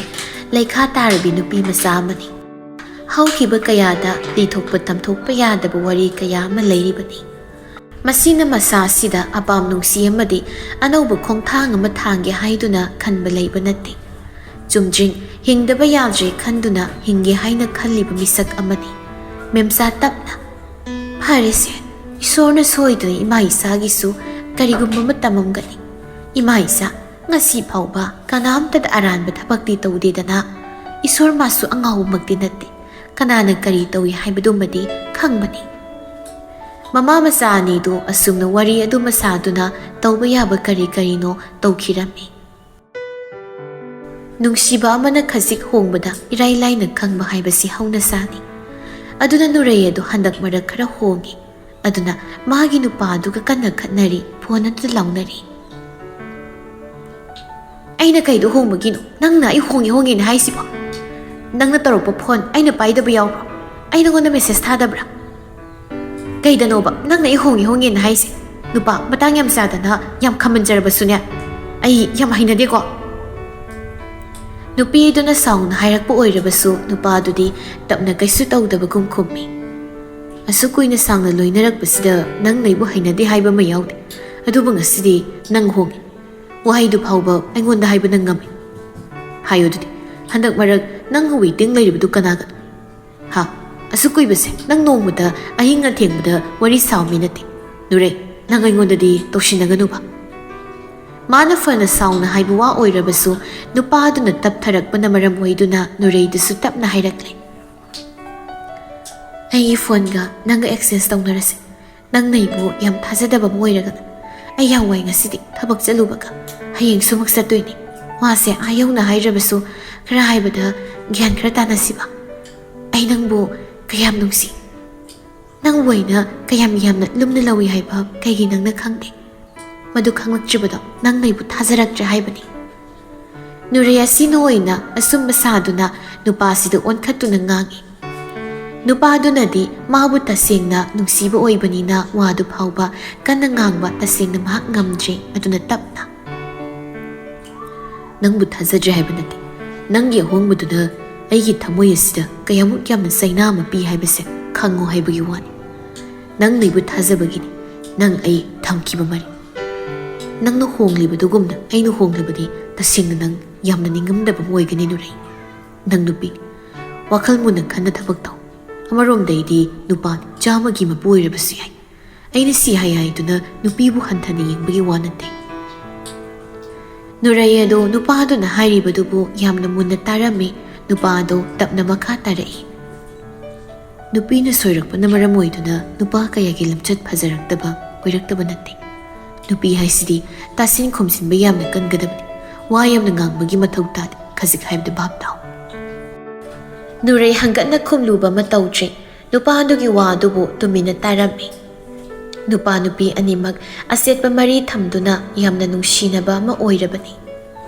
ꯂꯩꯈꯥ ꯇꯥꯔꯕꯤ ꯅꯨꯄꯤ ꯃꯆꯥ ꯑꯃꯅꯤ꯫ ꯍꯧꯈꯤꯕ ꯀꯌꯥꯗ ꯂꯤꯊꯣꯛꯄ ꯇꯝꯊꯣꯛꯄ ꯌꯥꯗꯕ ꯋꯥꯔꯤ ꯀꯌꯥ ꯑꯃ ꯂꯩꯔꯤꯕꯅꯤ꯫ ꯃꯁꯤꯅ ꯃꯁꯥꯁꯤꯗ ꯑꯄꯥꯝ ꯅꯨꯡꯁꯤ ꯑꯃꯗꯤ ꯑꯅꯧꯕ ꯈꯣꯡꯊꯥꯡ ꯑꯃ ꯊꯥꯡꯒꯦ ꯍꯥꯏꯗꯨꯅ ꯈꯟꯕ ꯂꯩꯕ ꯅꯠꯇꯦ꯫ ꯆꯨꯝꯗ꯭ꯔꯤꯡ ꯍꯤꯡꯗꯕ ꯌꯥꯗ꯭ꯔꯦ ꯈꯟꯗꯨꯅ ꯍꯤꯡꯒꯦ ꯍꯥꯏꯅ ꯈꯜꯂꯤꯕ ꯃꯤꯁꯛ ꯑꯃꯅꯤ꯫ ꯃꯦꯝꯆꯥ ꯇꯞꯅ, "ꯐꯔꯦꯁꯦ, ꯏꯁꯣꯔꯅ ꯁꯣꯏꯗꯅ ꯏꯃꯥ ꯏꯆꯥꯒꯤꯁꯨ ꯀꯔꯤꯒꯨꯝꯕ ꯑꯃ ꯇꯝꯃꯝꯒꯅꯤ꯫ ꯏꯃꯥ ꯏꯆꯥ ꯉꯁꯤ ꯐꯥꯎꯕ ꯀꯅꯥꯝꯇꯗ ꯑꯔꯥꯟꯕ ꯊꯕꯛꯇꯤ ꯇꯧꯗꯦꯗꯅ, ꯏꯁꯣꯔ ꯃꯥꯁꯨ ꯑꯉꯥꯎꯕꯃꯛꯇꯤ ꯅꯠꯇꯦ꯫ ꯀꯅꯥꯅ ꯀꯔꯤ ꯇꯧꯏ ꯍꯥꯏꯕꯗꯨꯃꯗꯤ ꯈꯪꯕꯅꯤ꯫" ꯃꯃꯥ ꯃꯆꯥ ꯑꯅꯤꯗꯨ ꯑꯁꯨꯝꯅ ꯋꯥꯔꯤ ꯑꯗꯨꯃ ꯁꯥꯗꯨꯅ ꯇꯧꯕ ꯌꯥꯕ ꯀꯔꯤ ꯀꯔꯤꯅꯣ ꯇꯧꯈꯤꯔꯝꯃꯤ꯫ ꯅꯨꯡꯁꯤꯕ ꯑꯃꯅ ꯈꯖꯤꯛ ꯍꯣꯡꯕꯗ ꯏꯔꯥꯏ ꯂꯥꯏꯅ ꯈꯪꯕ ꯍꯥꯏꯕꯁꯤ ꯍꯧꯅꯁꯥꯅꯤ꯫ ꯑꯗꯨꯅ ꯅꯨꯔꯩ ꯑꯗꯨ ꯍꯟꯗꯛ ꯃꯔꯛ ꯈꯔ ꯍꯣꯡꯉꯤ꯫ ꯑꯗꯨꯅ ꯃꯥꯒꯤ ꯅꯨꯄꯥꯗꯨꯒ ꯀꯟꯅ ꯈꯠꯅꯔꯤ, ꯐꯣꯟ ꯑꯗꯨꯗ ꯂꯥꯎꯅꯔꯤ꯫ "ꯑꯩꯅ ꯀꯩꯗ ꯍꯣꯡꯕꯒꯤꯅꯣ ꯅꯪꯅ ꯑꯩ ꯍꯣꯡꯉꯦ ꯍꯣꯡꯉꯦꯅ ꯍꯥꯏꯁꯤꯕꯣ?" ꯅꯪꯅ ꯇꯧꯔꯛꯄ ꯐꯣꯟ ꯑꯩꯅ ꯄꯥꯏꯗꯕ ꯌꯥꯎꯕ꯭ꯔꯣ? ꯑꯩ ꯅꯉꯣꯟꯗ ꯃꯦꯁꯦꯖ ꯊꯥꯗꯕ꯭ꯔꯥ? ꯀꯩꯗꯅꯣꯕ ꯅꯪꯅ ꯑꯩ ꯍꯣꯡꯉꯦ ꯍꯣꯡꯉꯦꯅ ꯍꯥꯏꯁꯦ? ꯅꯨꯄꯥ ꯃꯇꯥꯡ ꯌꯥꯝ ꯆꯥꯗꯅ ꯌꯥꯝ ꯈꯥꯝꯃꯟꯖꯔꯕꯁꯨꯅꯦ, ꯑꯩ ꯌꯥꯝ ꯍꯩꯅꯗꯦꯀꯣ꯫ ꯅꯨꯄꯤꯗꯨꯅ ꯁꯥꯎꯅ ꯍꯥꯏꯔꯛꯄ ꯑꯣꯏꯔꯕꯁꯨ ꯅꯨꯄꯥꯗꯨꯗꯤ ꯇꯞꯅ ꯀꯩꯁꯨ ꯇꯧꯗꯕꯒꯨꯝ ꯈꯨꯝꯃꯤ꯫ "ꯑꯁꯨꯛ ꯀꯨꯏꯅ ꯁꯥꯡꯅ ꯂꯣꯏꯅꯔꯛꯄꯁꯤꯗ ꯅꯪꯅ ꯑꯩꯕꯨ ꯍꯩꯅꯗꯦ ꯍꯥꯏꯕ ꯑꯃ ꯌꯥꯎꯗꯦ, ꯑꯗꯨꯕꯨ ꯉꯁꯤꯗꯤ ꯅꯪ ꯍꯣꯡꯉꯦ꯫ ꯋꯥꯍꯩꯗꯨ ꯐꯥꯎꯕ ꯑꯩꯉꯣꯟꯗ ꯍꯥꯏꯕ ꯅꯪ ꯉꯝꯃꯤ꯫ ꯍꯥꯏꯌꯨ ꯑꯗꯨꯗꯤ, ꯍꯟꯗꯛ ꯃꯔꯛ ꯅꯪ ꯋꯦꯇꯤꯡ ꯂꯩꯔꯤꯕꯗꯨ ꯀꯅꯥꯒꯅꯣ? ꯍꯥ? ꯑꯁꯨꯛ ꯀꯨꯏꯕꯁꯦ ꯅꯪ ꯅꯣꯡꯃꯗ ꯑꯍꯤꯡ ꯑꯊꯦꯡꯕꯗ ꯋꯥꯔꯤ ꯁꯥꯕ ꯃꯤ ꯅꯠꯇꯦ꯫ ꯅꯨꯔꯩ, ꯅꯪ ꯑꯩꯉꯣꯟꯗꯗꯤ ꯇꯧꯁꯤꯟꯅꯒꯅꯨꯕ꯫" ꯃꯥꯅ ꯐꯅ ꯁꯥꯎꯅ ꯍꯥꯏꯕ ꯋꯥ ꯑꯣꯏꯔꯕꯁꯨ ꯅꯨꯄꯥꯗꯨꯅ ꯇꯞꯊꯔꯛꯄꯅ ꯃꯔꯝ ꯑꯣꯏꯗꯨꯅ ꯅꯨꯔꯩꯗꯨꯁꯨ ꯇꯞꯅ ꯍꯥꯏꯔꯛꯂꯦ꯫ "ꯑꯩꯒꯤ ꯐꯣꯟꯒ ꯅꯪꯒ ꯑꯦꯛꯁꯆꯦꯟꯖ ꯇꯧꯅꯔꯁꯦ꯫ ꯅꯪꯅ ꯑꯩꯕꯨ ꯌꯥꯝ ꯊꯥꯖꯗꯕ ꯑꯃ ꯑꯣꯏꯔꯒꯅ꯫ ꯑꯩ ꯌꯥꯝ ꯋꯥꯏ ꯉꯁꯤꯗꯤ, ꯊꯕꯛ ꯆꯠꯂꯨꯕꯒ꯫ ꯍꯌꯦꯡꯁꯨ ꯑꯃꯨꯛ ꯆꯠꯇꯣꯏꯅꯦ꯫ ꯋꯥꯁꯦ ꯑꯥ ꯌꯧꯅ ꯍꯥꯏꯗ꯭ꯔꯕꯁꯨ ꯈꯔ ꯍꯥꯏꯕꯗ ꯒ꯭ꯌꯥꯟ ꯈꯔ ꯇꯥꯅꯁꯤꯕ꯫ ꯑꯩ ꯅꯪꯕꯨ ꯀꯌꯥꯝ ꯅꯨꯡꯁꯤ꯫ ꯅꯪꯕꯨ ꯑꯩꯅ ꯀꯌꯥꯝ ꯌꯥꯝꯅ ꯂꯨꯝꯅ ꯂꯧꯏ ꯍꯥꯏꯕ ꯀꯩꯒꯤ ꯅꯪꯅ ꯈꯪꯗꯦ? ꯃꯗꯨ ꯈꯪꯂꯛꯇ꯭ꯔꯤꯕꯗꯣ ꯅꯪꯅ ꯑꯩꯕꯨ ꯊꯥꯖꯔꯛꯇ꯭ꯔꯦ ꯍꯥꯏꯕꯅꯤ꯫" ꯅꯨꯔꯩ ꯑꯁꯤꯅ ꯑꯣꯏꯅ ꯑꯆꯨꯝꯕ ꯁꯥꯗꯨꯅ ꯅꯨꯄꯥꯁꯤꯗ ꯑꯣꯟꯈꯠꯇꯨꯅ ꯉꯥꯡꯏ꯫ ꯅꯨꯄꯥꯗꯨꯅꯗꯤ ꯃꯥꯕꯨ ꯇꯁꯦꯡꯅ ꯅꯨꯡꯁꯤꯕ ꯑꯣꯏꯕꯅꯤꯅ ꯋꯥꯗꯨ ꯐꯥꯎꯕ ꯀꯟꯅ ꯉꯥꯡꯕ ꯇꯁꯦꯡꯅ ꯃꯍꯥꯛ ꯉꯝꯗ꯭ꯔꯦ꯫ ꯑꯗꯨꯅ ꯇꯞꯅ, "ꯅꯪꯕꯨ ꯊꯥꯖꯗ꯭ꯔꯦ ꯍꯥꯏꯕ ꯅꯠꯇꯦ꯫ ꯅꯪꯒꯤ ꯑꯍꯣꯡꯕꯗꯨꯅ ꯑꯩꯒꯤ ꯊꯃꯣꯏ ꯑꯁꯤꯗ ꯀꯌꯥꯃꯨꯛ ꯌꯥꯝꯅ ꯆꯩꯅꯥ ꯑꯃ ꯄꯤ ꯍꯥꯏꯕꯁꯦ ꯈꯪꯉꯣ ꯍꯥꯏꯕꯒꯤ ꯋꯥꯅꯤ꯫ ꯅꯪꯅ ꯑꯩꯕꯨ ꯊꯥꯖꯕꯒꯤꯅꯤ ꯅꯪ ꯑꯩ ꯊꯝꯈꯤꯕ ꯃꯔꯤ꯫ ꯅꯪꯅ ꯍꯣꯡꯂꯤꯕꯗꯨꯒꯨꯝꯅ ꯑꯩꯅ ꯍꯣꯡꯂꯕꯗꯤ ꯇꯁꯦꯡꯅ ꯅꯪ ꯌꯥꯝꯅ ꯅꯤꯡꯉꯝꯗꯕ ꯑꯃ ꯑꯣꯏꯒꯅꯤ ꯅꯨꯔꯩ꯫ ꯅꯪ ꯅꯨꯄꯤ, ꯋꯥꯈꯜ ꯃꯨꯟꯅ ꯈꯟꯅ ꯊꯕꯛ ꯇꯧ꯫ ꯑꯃꯔꯣꯝꯗ ꯑꯩꯗꯤ ꯅꯨꯄꯥ ꯆꯥꯝꯃꯒꯤ ꯃꯄꯨ ꯑꯣꯏꯔꯕꯁꯨ ꯌꯥꯏ꯫ ꯑꯩꯅ ꯁꯤ ꯍꯥꯏ ꯍꯥꯏꯗꯨꯅ ꯅꯨꯄꯤꯕꯨ ꯍꯟꯊꯅ ꯌꯦꯡꯕꯒꯤ ꯋꯥ ꯅꯠꯇꯦ꯫" ꯅꯨꯔꯩ ꯑꯗꯨ ꯅꯨꯄꯥꯗꯨꯅ ꯍꯥꯏꯔꯤꯕꯗꯨꯕꯨ ꯌꯥꯝꯅ ꯃꯨꯟꯅ ꯇꯥꯔꯝꯃꯤ꯫ ꯅꯨꯄꯥ ꯑꯗꯨ ꯇꯞꯅ ꯃꯈꯥ ꯇꯥꯔꯛꯏ꯫ ꯅꯨꯄꯤꯅ ꯁꯣꯏꯔꯛꯄꯅ ꯃꯔꯝ ꯑꯣꯏꯗꯨꯅ ꯅꯨꯄꯥ ꯀꯌꯥꯒꯤ ꯂꯝꯆꯠ ꯐꯖꯔꯛꯇꯕ ꯑꯣꯏꯔꯛꯇꯕ ꯅꯠꯇꯦ꯫ ꯅꯨꯄꯤ ꯍꯥꯏꯁꯤꯗꯤ ꯇꯥꯁꯤꯟ ꯈꯨꯝꯁꯤꯟꯕ ꯌꯥꯝꯅ ꯀꯟꯒꯗꯕꯅꯤ꯫ ꯋꯥ ꯌꯥꯝꯅ ꯉꯥꯡꯕꯒꯤ ꯃꯊꯧ ꯇꯥꯗꯦ꯫ ꯈꯖꯤꯛ ꯍꯥꯏꯕꯗ ꯚꯥꯞ ꯇꯥꯎ꯫ ꯅꯨꯔꯩ ꯍꯪꯒꯠꯅ ꯈꯨꯝꯂꯨꯕ ꯑꯃ ꯇꯧꯗ꯭ꯔꯤ꯫ ꯅꯨꯄꯥ ꯑꯗꯨꯒꯤ ꯋꯥ ꯑꯗꯨꯕꯨ ꯇꯨꯃꯤꯟꯅ ꯇꯥꯔꯝꯃꯤ꯫ ꯅꯨꯄꯥ ꯅꯨꯄꯤ ꯑꯅꯤꯃꯛ ꯑꯆꯦꯠꯄ ꯃꯔꯤ ꯊꯝꯗꯨꯅ ꯌꯥꯝꯅ ꯅꯨꯡꯁꯤꯅꯕ ꯑꯃ ꯑꯣꯏꯔꯕꯅꯤ꯫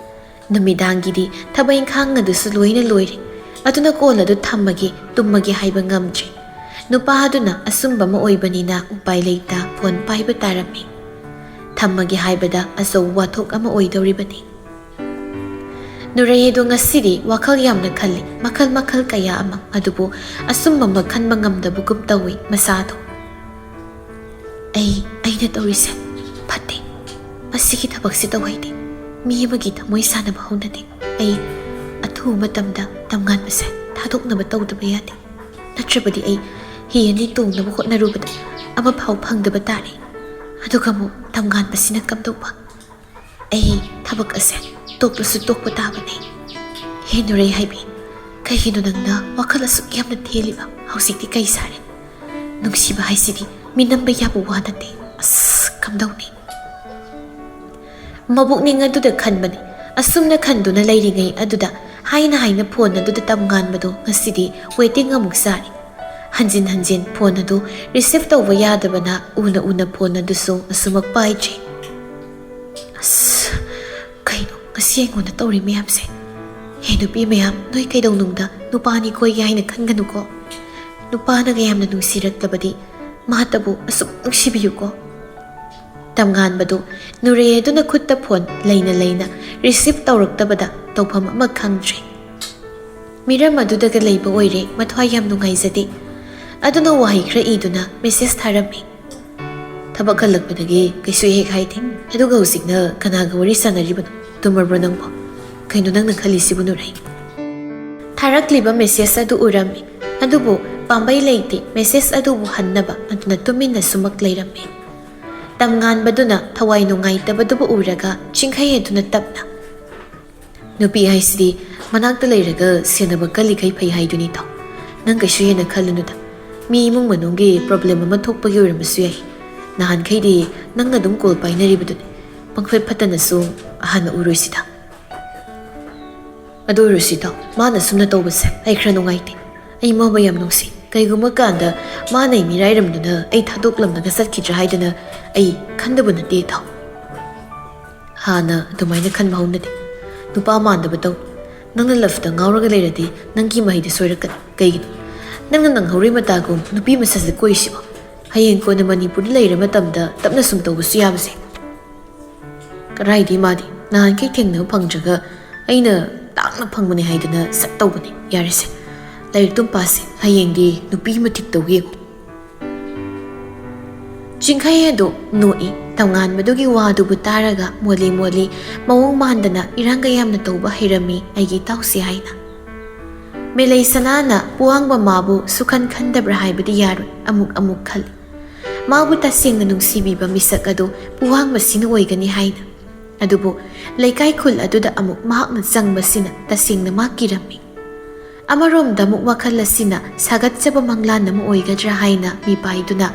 ꯅꯨꯃꯤꯗꯥꯡꯒꯤꯗꯤ ꯊꯕꯛ ꯏꯪꯈꯥꯡ ꯑꯗꯨꯁꯨ ꯂꯣꯏꯅ ꯂꯣꯏꯔꯦ꯫ ꯑꯗꯨꯅ ꯀꯣꯜ ꯑꯗꯨ ꯊꯝꯃꯒꯦ, ꯇꯨꯝꯃꯒꯦ ꯍꯥꯏꯕ ꯉꯝꯗ꯭ꯔꯦ꯫ ꯅꯨꯄꯥ ꯑꯗꯨꯅ ꯑꯆꯨꯝꯕ ꯑꯃ ꯑꯣꯏꯕꯅꯤꯅ ꯎꯄꯥꯏ ꯂꯩꯇ ꯐꯣꯟ ꯄꯥꯏꯕ ꯇꯥꯔꯝꯃꯤ꯫ ꯊꯝꯃꯒꯦ ꯍꯥꯏꯕꯗ ꯑꯆꯧꯕ ꯋꯥꯊꯣꯛ ꯑꯃ ꯑꯣꯏꯗꯧꯔꯤꯕꯅꯤ꯫ ꯅꯨꯔꯩ ꯑꯗꯣ ꯉꯁꯤꯗꯤ ꯋꯥꯈꯜ ꯌꯥꯝꯅ ꯈꯜꯂꯤ, ꯃꯈꯜ ꯃꯈꯜ ꯀꯌꯥ ꯑꯃ, ꯑꯗꯨꯕꯨ ꯑꯆꯨꯝꯕ ꯑꯃ ꯈꯟꯕ ꯉꯝꯗꯕꯒꯨꯝ ꯇꯧꯏ ꯃꯁꯥꯗꯣ꯫ "ꯑꯩ, ꯑꯩꯅ ꯇꯧꯔꯤꯁꯦ ꯐꯠꯇꯦ꯫ ꯃꯁꯤꯒꯤ ꯊꯕꯛꯁꯤ ꯇꯧꯍꯩꯗꯦ꯫ ꯃꯤ ꯑꯃꯒꯤ ꯊꯃꯣꯏ ꯁꯥꯟꯅꯕ ꯍꯧꯅꯗꯦ꯫ ꯑꯩ ꯑꯊꯨꯕ ꯃꯇꯝꯗ ꯇꯝꯉꯥꯟꯕꯁꯦ ꯊꯥꯗꯣꯛꯅꯕ ꯇꯧꯗꯕ ꯌꯥꯗꯦ꯫ ꯅꯠꯇ꯭ꯔꯕꯗꯤ ꯑꯩ ꯍꯤ ꯑꯅꯤ ꯇꯣꯡꯅꯕ ꯍꯣꯠꯅꯔꯨꯕꯗ ꯑꯃꯐꯥꯎ ꯐꯪꯗꯕ ꯇꯥꯔꯦ꯫ ꯑꯗꯨꯒ ꯑꯃꯨꯛ ꯇꯝꯉꯥꯟꯕꯁꯤꯅ ꯀꯝꯗꯧꯕ? ꯑꯩ ꯊꯕꯛ ꯑꯁꯦ ꯇꯣꯛꯄꯁꯨ ꯇꯣꯛꯄ ꯇꯥꯕꯅꯦ꯫ ꯍꯦ ꯅꯨꯔꯩ ꯍꯥꯏꯕꯤ, ꯀꯩꯒꯤꯅꯣ ꯅꯪꯅ ꯋꯥꯈꯜ ꯑꯁꯨꯛ ꯌꯥꯝꯅ ꯊꯦꯜꯂꯤꯕ? ꯍꯧꯖꯤꯛꯇꯤ ꯀꯩ ꯁꯥꯔꯦ? ꯅꯨꯡꯁꯤꯕ ꯍꯥꯏꯁꯤꯗꯤ ꯃꯤꯅꯝꯕ ꯌꯥꯕ ꯋꯥ ꯅꯠꯇꯦ꯫ ꯑꯁ, ꯀꯝꯗꯧꯅꯤ?" ꯃꯕꯨꯛꯅꯤꯡ ꯑꯗꯨꯗ ꯈꯟꯕꯅꯤ꯫ ꯑꯁꯨꯝꯅ ꯈꯟꯗꯨꯅ ꯂꯩꯔꯤꯉꯩ ꯑꯗꯨꯗ ꯍꯥꯏꯅ ꯍꯥꯏꯅ ꯐꯣꯟ ꯑꯗꯨꯗ ꯇꯝꯉꯥꯟꯕꯗꯣ ꯉꯁꯤꯗꯤ ꯋꯦꯇꯤꯡ ꯑꯃꯨꯛ ꯆꯥꯔꯤ꯫ ꯍꯟꯖꯤꯟ ꯍꯟꯖꯤꯟ ꯐꯣꯟ ꯑꯗꯨ ꯔꯤꯁꯤꯞ ꯇꯧꯕ ꯌꯥꯗꯕꯅ ꯎꯅ ꯎꯅ ꯐꯣꯟ ꯑꯗꯨꯁꯨ ꯑꯁꯨꯃꯛ ꯄꯥꯏꯗ꯭ꯔꯤ꯫ "ꯑꯁ, ꯀꯩꯅꯣ ꯉꯁꯤ ꯑꯩꯉꯣꯟꯗ ꯇꯧꯔꯤ ꯃꯌꯥꯝꯁꯦ? ꯍꯦ ꯅꯨꯄꯤ ꯃꯌꯥꯝ, ꯅꯣꯏ ꯀꯩꯗꯧꯅꯨꯡꯗ ꯅꯨꯄꯥꯅꯤ ꯀꯣꯏꯒꯦ ꯍꯥꯏꯅ ꯈꯟꯒꯅꯨꯀꯣ꯫ ꯅꯨꯄꯥꯅꯒ ꯌꯥꯝꯅ ꯅꯨꯡꯁꯤꯔꯛꯂꯕꯗꯤ ꯃꯍꯥꯛꯇꯕꯨ ꯑꯁꯨꯛ ꯅꯨꯡꯁꯤꯕꯤꯌꯨꯀꯣ꯫" ꯇꯝꯉꯥꯟꯕꯗꯨ ꯅꯨꯔꯩ ꯑꯗꯨꯅ ꯈꯨꯠꯇ ꯐꯣꯟ ꯂꯩꯅ ꯂꯩꯅ ꯔꯤꯁꯤꯞ ꯇꯧꯔꯛꯇꯕꯗ ꯇꯧꯐꯝ ꯑꯃ ꯈꯪꯗ꯭ꯔꯦ꯫ ꯃꯤꯔꯝ ꯑꯗꯨꯗꯒ ꯂꯩꯕ ꯑꯣꯏꯔꯦ ꯃꯊ꯭ꯋꯥꯏ ꯌꯥꯝ ꯅꯨꯡꯉꯥꯏꯖꯗꯦ꯫ ꯑꯗꯨꯅ ꯋꯥꯍꯩ ꯈꯔ ꯏꯗꯨꯅ ꯃꯦꯁꯦꯖ ꯊꯥꯔꯝꯃꯤ꯫ "ꯊꯕꯛ ꯍꯜꯂꯛꯄꯗꯒꯤ ꯀꯩꯁꯨ ꯍꯦꯛ ꯍꯥꯏꯗꯦ꯫ ꯑꯗꯨꯒ ꯍꯧꯖꯤꯛꯅ ꯀꯅꯥꯒ ꯋꯥꯔꯤ ꯁꯥꯟꯅꯔꯤꯕꯅꯣ? ꯇꯨꯝꯃꯕ꯭ꯔꯣ ꯅꯪꯕꯣ? ꯀꯩꯅꯣ ꯅꯪꯅ ꯈꯜꯂꯤꯁꯤꯕꯨ ꯅꯨꯔꯩ?" ꯊꯥꯔꯛꯂꯤꯕ ꯃꯦꯁꯦꯖ ꯑꯗꯨ ꯎꯔꯝꯃꯤ꯫ ꯑꯗꯨꯕꯨ ꯄꯥꯝꯕꯩ ꯂꯩꯇꯦ ꯃꯦꯁꯦꯖ ꯑꯗꯨꯕꯨ ꯍꯟꯅꯕ, ꯑꯗꯨꯅ ꯇꯨꯃꯤꯟꯅ ꯁꯨꯃꯛ ꯂꯩꯔꯝꯃꯤ꯫ ꯇꯝꯉꯥꯟꯕꯗꯨꯅ ꯊꯋꯥꯏ ꯅꯨꯡꯉꯥꯏꯇꯕꯗꯨꯕꯨ ꯎꯔꯒ ꯆꯤꯡꯈꯩ ꯑꯗꯨꯅ ꯇꯞꯅ, "ꯅꯨꯄꯤ ꯍꯥꯏꯁꯤꯗꯤ ꯃꯅꯥꯛꯇ ꯂꯩꯔꯒ ꯁꯦꯟꯅꯕ ꯀꯜꯂꯤꯈꯩ ꯐꯩ ꯍꯥꯏꯗꯨꯅꯤꯗꯣ꯫ ꯅꯪ ꯀꯩꯁꯨ ꯍꯦꯟꯅ ꯈꯜꯂꯨꯅꯨꯗ꯫ ꯃꯤ ꯏꯃꯨꯡ ꯃꯅꯨꯡꯒꯤ ꯄ꯭ꯔꯣꯕ꯭ꯂꯦꯝ ꯑꯃ ꯊꯣꯛꯄꯒꯤ ꯑꯣꯏꯔꯝꯕꯁꯨ ꯌꯥꯏ꯫ ꯅꯍꯥꯟꯈꯩꯗꯤ ꯅꯪꯅ ꯑꯗꯨꯝ ꯀꯣꯜ ꯄꯥꯏꯅꯔꯤꯕꯗꯨꯅꯤ꯫ ꯄꯪꯐꯠ ꯐꯠꯇꯅꯁꯨ ꯍꯥꯟꯅ ꯎꯔꯣꯏꯁꯤꯗ꯫ ꯑꯗꯨ ꯑꯣꯏꯔꯁꯨ ꯏꯇꯥꯎ, ꯃꯥꯅ ꯁꯨꯝꯅ ꯇꯧꯕꯁꯦ ꯑꯩ ꯈꯔ ꯅꯨꯡꯉꯥꯏꯇꯦ꯫ ꯑꯩ ꯃꯥꯕꯨ ꯌꯥꯝ ꯅꯨꯡꯁꯤ꯫ ꯀꯩꯒꯨꯝꯕ ꯀꯥꯟꯗ ꯃꯥꯅ ꯑꯩ ꯃꯤꯔꯥꯏꯔꯝꯗꯨꯅ ꯑꯩ ꯊꯥꯗꯣꯛꯂꯝꯂꯒ ꯆꯠꯈꯤꯗ꯭ꯔꯥ ꯍꯥꯏꯗꯅ ꯑꯩ ꯈꯟꯗꯕ ꯅꯠꯇꯦ ꯏꯇꯥꯎ꯫ ꯍꯥꯟꯅ ꯑꯗꯨꯃꯥꯏꯅ ꯈꯟꯕ ꯍꯧꯅꯗꯦ꯫ ꯅꯨꯄꯥ ꯃꯥꯟꯗꯕ ꯇꯧ꯫ ꯅꯪꯅ ꯂꯞꯇ ꯉꯥꯎꯔꯒ ꯂꯩꯔꯗꯤ ꯅꯪꯒꯤ ꯃꯍꯩꯗꯤ ꯁꯣꯏꯔꯛꯀꯅꯤ꯫ ꯀꯩꯒꯤꯅꯣ? ꯅꯪꯅ ꯅꯪꯍꯧꯔꯤ ꯃꯇꯥꯒꯨꯝ ꯅꯨꯄꯤ ꯃꯁꯛꯁꯦ ꯀꯣꯏꯁꯤꯕꯣ? ꯍꯌꯦꯡ ꯀꯣꯟꯅ ꯃꯅꯤꯄꯨꯔꯗ ꯂꯩꯔ ꯃꯇꯝꯗ ꯇꯞꯅ ꯁꯨꯝ ꯇꯧꯕꯁꯨ ꯌꯥꯕꯁꯦ꯫ ꯀꯔꯥꯏꯗꯤ ꯃꯥꯗꯤ ꯅꯍꯥꯟꯈꯩ ꯊꯦꯡꯅꯕ ꯐꯪꯗ꯭ꯔꯒ ꯑꯩꯅ ꯇꯥꯡꯅ ꯐꯪꯕꯅꯦ ꯍꯥꯏꯗꯅ ꯁꯠ ꯇꯧꯕꯅꯦ꯫ ꯌꯥꯔꯦꯁꯦ, ꯂꯥꯏꯔꯤꯛꯇꯨꯝ ꯄꯥꯁꯦ, ꯍꯌꯦꯡꯗꯤ ꯅꯨꯄꯤ ꯑꯃ ꯊꯤꯛ ꯇꯧꯒꯦ ꯌꯦꯡꯉꯨ꯫ ꯆꯤꯡꯈꯩ ꯑꯗꯨ ꯅꯣꯛꯏ꯫ ꯇꯣꯉꯥꯟꯕꯗꯨꯒꯤ ꯋꯥꯗꯨꯕꯨ ꯇꯥꯔꯒ ꯃꯣꯂꯤ ꯃꯣꯂꯤ ꯃꯑꯣꯡ ꯃꯥꯟꯗꯅ ꯏꯔꯥꯡꯒ ꯌꯥꯝꯅ ꯇꯧꯕ ꯍꯩꯔꯝꯃꯤ ꯑꯩꯒꯤ ꯏꯇꯥꯎꯁꯦ ꯍꯥꯏꯅ꯫ ꯃꯦꯂꯩ ꯁꯅꯥꯅ ꯄꯨꯋꯥꯡꯕ ꯃꯥꯕꯨ ꯁꯨꯈꯟ ꯈꯟꯗꯕ꯭ꯔꯥ ꯍꯥꯏꯕꯗꯤ ꯌꯥꯔꯣꯏ꯫ ꯑꯃꯨꯛ ꯑꯃꯨꯛ ꯈꯜꯂꯤ꯫ ꯃꯥꯕꯨ ꯇꯁꯦꯡꯅ ꯅꯨꯡꯁꯤꯕꯤꯕ ꯃꯤꯁꯛ ꯑꯗꯨ ꯄꯨꯋꯥꯡꯕꯁꯤꯅ ꯑꯣꯏꯒꯅꯤ ꯍꯥꯏꯅ꯫ ꯑꯗꯨꯕꯨ ꯂꯩꯀꯥꯏ ꯈꯨꯜ ꯑꯗꯨꯗ ꯑꯃꯨꯛ ꯃꯍꯥꯛꯅ ꯆꯪꯕꯁꯤꯅ ꯇꯁꯦꯡꯅ ꯃꯥ ꯀꯤꯔꯝꯃꯤ꯫ ꯑꯃꯔꯣꯝꯗ ꯑꯃꯨꯛ ꯋꯥꯈꯜ ꯑꯁꯤꯅ ꯁꯥꯒꯠꯆꯕ ꯃꯪꯂꯥꯟ ꯑꯃ ꯑꯣꯏꯒꯗ꯭ꯔꯥ ꯍꯥꯏꯅ ꯃꯤꯄꯥꯏꯗꯨꯅ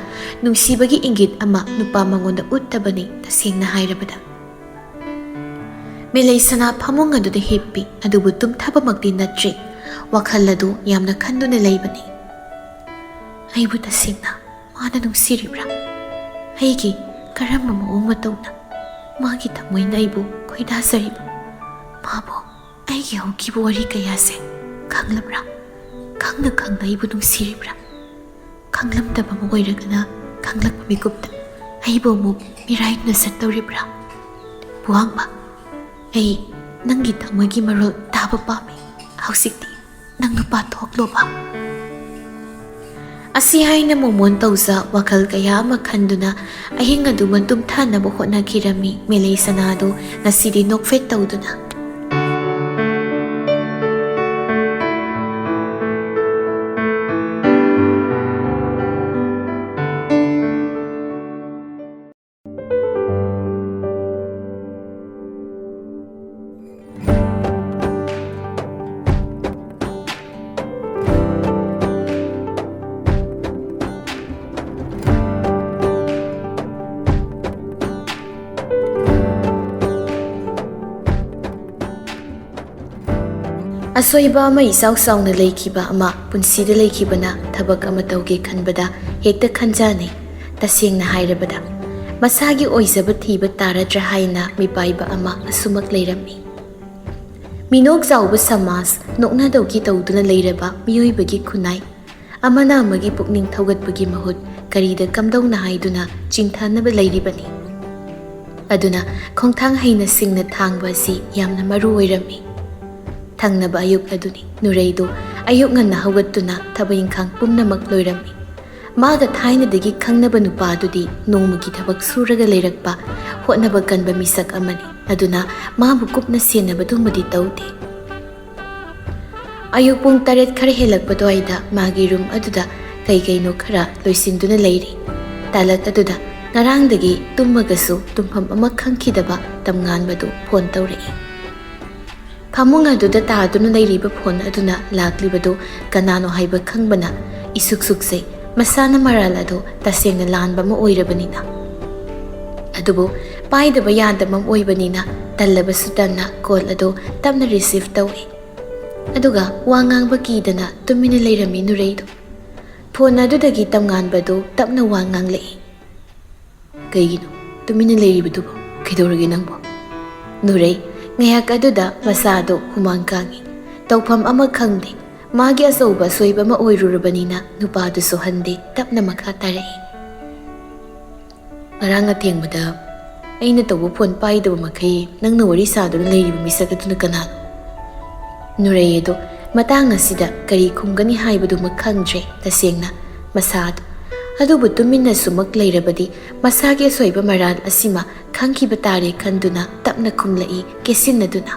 ꯅꯨꯡꯁꯤꯕꯒꯤ ꯏꯪꯒꯤꯠ ꯑꯃ ꯅꯨꯄꯥ ꯃꯉꯣꯟꯗ ꯎꯠꯇꯕꯅꯤ꯫ ꯇꯁꯦꯡꯅ ꯍꯥꯏꯔꯕꯗ ꯃꯦꯂꯩ ꯁꯅꯥ ꯐꯃꯨꯡ ꯑꯗꯨꯗ ꯍꯤꯞꯄꯤ, ꯑꯗꯨꯕꯨ ꯇꯨꯝꯊꯕꯃꯛꯇꯤ ꯅꯠꯇ꯭ꯔꯤ꯫ ꯋꯥꯈꯜ ꯑꯗꯨ ꯌꯥꯝꯅ ꯈꯟꯗꯨꯅ ꯂꯩꯕꯅꯤ꯫ ꯑꯩꯕꯨ ꯇꯁꯦꯡꯅ ꯃꯥꯅ ꯅꯨꯡꯁꯤꯔꯤꯕ꯭ꯔꯥ? ꯑꯩꯒꯤ ꯀꯔꯝꯕ ꯃꯑꯣꯡ ꯃꯇꯧꯅ ꯃꯥꯒꯤ ꯊꯃꯣꯏꯅ ꯑꯩꯕꯨ ꯈꯣꯏꯗꯥꯖꯔꯤꯕ? ꯃꯥꯕꯨ ꯑꯩꯒꯤ ꯍꯧꯈꯤꯕ ꯋꯥꯔꯤ ꯀꯌꯥꯁꯦ ꯈꯪꯂꯕ꯭ꯔꯥ? ꯈꯪꯅ ꯈꯪꯅ ꯑꯩꯕꯨ ꯅꯨꯡꯁꯤꯔꯤꯕ꯭ꯔꯥ? ꯈꯪꯂꯝꯗꯕ ꯑꯃ ꯑꯣꯏꯔꯒꯅ ꯈꯪꯂꯛꯄ ꯃꯤꯀꯨꯞꯇ ꯑꯩꯕꯨ ꯑꯃꯨꯛ ꯃꯤꯔꯥꯏꯅ ꯆꯠꯇꯧꯔꯤꯕ꯭ꯔꯥ? ꯄꯨꯋꯥꯡꯕ, ꯑꯩ ꯅꯪꯒꯤ ꯊꯃꯣꯏꯒꯤ ꯃꯔꯣꯜ ꯇꯥꯕ ꯄꯥꯝꯃꯤ꯫ ꯍꯧꯖꯤꯛꯇꯤ ꯅꯪ ꯅꯨꯄꯥ ꯊꯣꯛꯂꯣꯕ꯫ ꯑꯁꯤ ꯍꯥꯏꯅ ꯃꯣꯃꯣꯟ ꯇꯧꯖ ꯋꯥꯈꯜ ꯀꯌꯥ ꯑꯃ ꯈꯟꯗꯨꯅ ꯑꯍꯤꯡ ꯑꯗꯨꯃ ꯇꯨꯝꯊꯅꯕ ꯍꯣꯠꯅꯈꯤꯔꯝꯃꯤ꯫ ꯃꯦꯂꯩ ꯁꯅꯥꯗꯨ ꯉꯁꯤꯗꯤ ꯅꯣꯛꯐꯦꯠ ꯇꯧꯗꯨꯅ꯫ ꯑꯁꯣꯏꯕ ꯑꯃ ꯏꯆꯥꯎ ꯆꯥꯎꯅ ꯂꯩꯈꯤꯕ ꯑꯃ ꯄꯨꯟꯁꯤꯗ ꯂꯩꯈꯤꯕꯅ ꯊꯕꯛ ꯑꯃ ꯇꯧꯒꯦ ꯈꯟꯕꯗ ꯍꯦꯛꯇ ꯈꯟꯖꯥꯟꯅꯩ꯫ ꯇꯁꯦꯡꯅ ꯍꯥꯏꯔꯕꯗ ꯃꯁꯥꯒꯤ ꯑꯣꯏꯖꯕ ꯊꯤꯕ ꯇꯥꯔꯗ꯭ꯔꯥ ꯍꯥꯏꯅ ꯃꯤꯄꯥꯏꯕ ꯑꯃ ꯑꯁꯨꯃꯛ ꯂꯩꯔꯝꯃꯤ꯫ ꯃꯤꯅꯣꯛ ꯆꯥꯎꯕ ꯁꯃꯥꯖ, ꯅꯣꯛꯅꯗꯧꯒꯤ ꯇꯧꯗꯨꯅ ꯂꯩꯔꯕ ꯃꯤꯑꯣꯏꯕꯒꯤ ꯈꯨꯟꯅꯥꯏ, ꯑꯃꯅ ꯑꯃꯒꯤ ꯄꯨꯛꯅꯤꯡ ꯊꯧꯒꯠꯄꯒꯤ ꯃꯍꯨꯠ ꯀꯔꯤꯗ ꯀꯝꯗꯧꯅ ꯍꯥꯏꯗꯨꯅ ꯆꯤꯡꯊꯅꯕ ꯂꯩꯔꯤꯕꯅꯤ꯫ ꯑꯗꯨꯅ ꯈꯣꯡꯊꯥꯡ ꯍꯩꯅ ꯁꯤꯡꯅ ꯊꯥꯡꯕ ꯑꯁꯤ ꯌꯥꯝꯅ ꯃꯔꯨ ꯑꯣꯏꯔꯝꯃꯤ꯫ ꯊꯪꯅꯕ ꯑꯌꯨꯛ ꯑꯗꯨꯅꯤ꯫ ꯅꯨꯔꯩꯗꯨ ꯑꯌꯨꯛ ꯉꯟꯅ ꯍꯧꯒꯠꯇꯨꯅ ꯊꯕꯛ ꯏꯪꯈꯥꯡ ꯄꯨꯝꯅꯃꯛ ꯂꯣꯏꯔꯝꯃꯤ꯫ ꯃꯥꯒ ꯊꯥꯏꯅꯗꯒꯤ ꯈꯪꯅꯕ ꯅꯨꯄꯥꯗꯨꯗꯤ ꯅꯣꯡꯃꯒꯤ ꯊꯕꯛ ꯁꯨꯔꯒ ꯂꯩꯔꯛꯄ, ꯍꯣꯠꯅꯕ ꯀꯟꯕ ꯃꯤꯁꯛ ꯑꯃꯅꯤ꯫ ꯑꯗꯨꯅ ꯃꯥꯕꯨ ꯀꯨꯞꯅ ꯁꯦꯟꯅꯕꯗꯨꯃꯗꯤ ꯇꯧꯗꯦ꯫ ꯑꯌꯨꯛ ꯄꯨꯡ ꯇꯔꯦꯠ ꯈꯔ ꯍꯦꯜꯂꯛꯄ ꯑꯗꯨꯋꯥꯏꯗ ꯃꯥꯒꯤ ꯔꯨꯝ ꯑꯗꯨꯗ ꯀꯩ ꯀꯩꯅꯣ ꯈꯔ ꯂꯣꯏꯁꯤꯟꯗꯨꯅ ꯂꯩꯔꯤ꯫ ꯇꯥꯂꯛ ꯑꯗꯨꯗ ꯉꯔꯥꯡꯗꯒꯤ ꯇꯨꯝꯃꯒꯁꯨ ꯇꯨꯝꯐꯝ ꯑꯃ ꯈꯪꯈꯤꯗꯕ ꯇꯝꯉꯥꯟꯕꯗꯨ ꯐꯣꯟ ꯇꯧꯔꯛꯏ꯫ ꯐꯃꯨꯡ ꯑꯗꯨꯗ ꯇꯥꯗꯨꯅ ꯂꯩꯔꯤꯕ ꯐꯣꯟ ꯑꯗꯨꯅ ꯂꯥꯛꯂꯤꯕꯗꯨ ꯀꯅꯥꯅꯣ ꯍꯥꯏꯕ ꯈꯪꯕꯅ ꯏꯁꯨꯛ ꯁꯨꯛꯆꯩ꯫ ꯃꯁꯥꯅ ꯃꯔꯥꯜ ꯑꯗꯨ ꯇꯁꯦꯡꯅ ꯂꯥꯟꯕ ꯑꯃ ꯑꯣꯏꯔꯕꯅꯤꯅ꯫ ꯑꯗꯨꯕꯨ ꯄꯥꯏꯗꯕ ꯌꯥꯗꯕ ꯑꯃ ꯑꯣꯏꯕꯅꯤꯅ ꯇꯜꯂꯕꯁꯨ ꯇꯟꯅ ꯀꯣꯜ ꯑꯗꯨ ꯇꯞꯅ ꯔꯤꯁꯤꯚ ꯇꯧꯏ꯫ ꯑꯗꯨꯒ ꯋꯥ ꯉꯥꯡꯕ ꯀꯤꯗꯅ ꯇꯨꯃꯤꯟꯅ ꯂꯩꯔꯝꯃꯤ ꯅꯨꯔꯩꯗꯨ꯫ ꯐꯣꯟ ꯑꯗꯨꯗꯒꯤ ꯇꯝꯉꯥꯟꯕꯗꯨ ꯇꯞꯅ ꯋꯥ ꯉꯥꯡꯂꯛꯏ꯫ "ꯀꯩꯒꯤꯅꯣ ꯇꯨꯃꯤꯟꯅ ꯂꯩꯔꯤꯕꯗꯨꯕꯣ? ꯀꯩꯗꯧꯔꯒꯦ ꯅꯪꯕꯣ?" ꯅꯨꯔꯩ ꯉꯥꯏꯍꯥꯛ ꯑꯗꯨꯗ ꯃꯁꯥꯗꯣ ꯍꯨꯃꯥꯡ ꯀꯥꯡꯏ꯫ ꯇꯧꯐꯝ ꯑꯃ ꯈꯪꯗꯦ꯫ ꯃꯥꯒꯤ ꯑꯆꯧꯕ ꯑꯁꯣꯏꯕ ꯑꯃ ꯑꯣꯏꯔꯨꯔꯕꯅꯤꯅ ꯅꯨꯄꯥꯗꯨꯁꯨ ꯍꯟꯗꯦ, ꯇꯞꯅ ꯃꯈꯥ ꯇꯥꯔꯛꯏ꯫ "ꯉꯔꯥꯡ ꯑꯊꯦꯡꯕꯗ ꯑꯩꯅ ꯇꯧꯕ ꯐꯣꯟ ꯄꯥꯏꯗꯕ ꯃꯈꯩ ꯅꯪꯅ ꯋꯥꯔꯤ ꯁꯥꯗꯨꯅ ꯂꯩꯔꯤꯕ ꯃꯤꯁꯛ ꯑꯗꯨꯅ ꯀꯅꯥꯅꯣ?" ꯅꯨꯔꯩ ꯑꯗꯣ ꯃꯇꯥꯡ ꯑꯁꯤꯗ ꯀꯔꯤ ꯈꯨꯝꯒꯅꯤ ꯍꯥꯏꯕꯗꯨꯃꯛ ꯈꯪꯗ꯭ꯔꯦ ꯇꯁꯦꯡꯅ ꯃꯁꯥꯗꯣ꯫ ꯑꯗꯨꯕꯨ ꯇꯨꯃꯤꯟꯅꯁꯨꯃꯛ ꯂꯩꯔꯕꯗꯤ ꯃꯁꯥꯒꯤ ꯑꯁꯣꯏꯕ ꯃꯔꯥꯜ ꯑꯁꯤꯃ ꯈꯪꯈꯤꯕ ꯇꯥꯔꯦ ꯈꯟꯗꯨꯅ ꯇꯞꯅ ꯈꯨꯝꯂꯛꯏ ꯀꯦꯁꯤꯟꯅꯗꯨꯅ꯫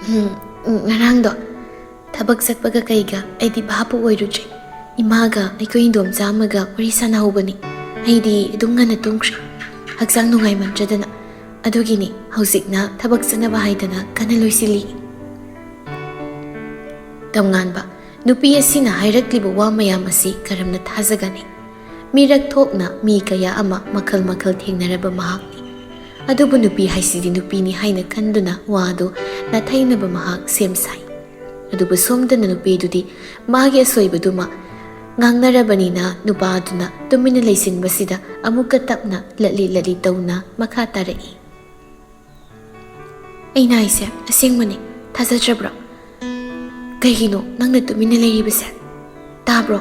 "ꯎꯝ, ꯎꯝ, ꯉꯔꯥꯡꯗꯣ ꯊꯕꯛ ꯆꯠꯄꯒ ꯀꯩꯒ ꯑꯩꯗꯤ ꯚꯥꯞꯄꯨ ꯑꯣꯏꯔꯨꯗ꯭ꯔꯦ꯫ ꯏꯃꯥꯒ ꯑꯩꯈꯣꯏ ꯏꯟꯗꯣꯝꯆꯥ ꯑꯃꯒ ꯋꯥꯔꯤ ꯁꯥꯟꯅꯍꯧꯕꯅꯤ꯫ ꯑꯩꯗꯤ ꯑꯗꯨꯝ ꯉꯟꯅ ꯇꯨꯝꯈ꯭ꯔꯦ, ꯍꯛꯆꯥꯡ ꯅꯨꯡꯉꯥꯏꯃꯟꯗ꯭ꯔꯗꯅ꯫ ꯑꯗꯨꯒꯤꯅꯤ ꯍꯧꯖꯤꯛꯅ ꯊꯕꯛ ꯆꯠꯅꯕ ꯍꯥꯏꯗꯅ ꯀꯟꯅ ꯂꯣꯏꯁꯤꯜꯂꯤ꯫" ꯇꯝꯉꯥꯟꯕ, ꯅꯨꯄꯤ ꯑꯁꯤꯅ ꯍꯥꯏꯔꯛꯂꯤꯕ ꯋꯥ ꯃꯌꯥꯝ ꯑꯁꯤ ꯀꯔꯝꯅ ꯊꯥꯖꯒꯅꯤ? ꯃꯤꯔꯛ ꯊꯣꯛꯅ ꯃꯤ ꯀꯌꯥ ꯑꯃ ꯃꯈꯜ ꯃꯈꯜ ꯊꯦꯡꯅꯔꯕ ꯃꯍꯥꯛꯅꯤ꯫ ꯑꯗꯨꯕꯨ ꯅꯨꯄꯤ ꯍꯥꯏꯁꯤꯗꯤ ꯅꯨꯄꯤꯅꯤ ꯍꯥꯏꯅ ꯈꯟꯗꯨꯅ ꯋꯥ ꯑꯗꯨ ꯅꯥꯊꯩꯅꯕ ꯃꯍꯥꯛ ꯁꯦꯝ ꯁꯥꯏ꯫ ꯑꯗꯨꯕꯨ ꯁꯣꯝꯗꯅ ꯅꯨꯄꯤꯗꯨꯗꯤ ꯃꯥꯒꯤ ꯑꯁꯣꯏꯕꯗꯨꯃ ꯉꯥꯡꯅꯔꯕꯅꯤꯅ ꯅꯨꯄꯥ ꯑꯗꯨꯅ ꯇꯨꯃꯤꯟꯅ ꯂꯩꯁꯤꯟꯕꯁꯤꯗ ꯑꯃꯨꯛꯀ ꯇꯞꯅ ꯂꯠꯂꯤ ꯂꯠꯂꯤ ꯇꯧꯅ ꯃꯈꯥ ꯇꯥꯔꯛꯏ꯫ ꯑꯩꯅ ꯍꯥꯏꯁꯦ ꯑꯁꯦꯡꯕꯅꯤ, ꯊꯥꯖꯗ꯭ꯔꯕ꯭ꯔꯣ? ꯀꯩꯒꯤꯅꯣ ꯅꯪꯅ ꯇꯨꯃꯤꯟꯅ ꯂꯩꯔꯤꯕꯁꯦ? ꯇꯥꯕ꯭ꯔꯣ?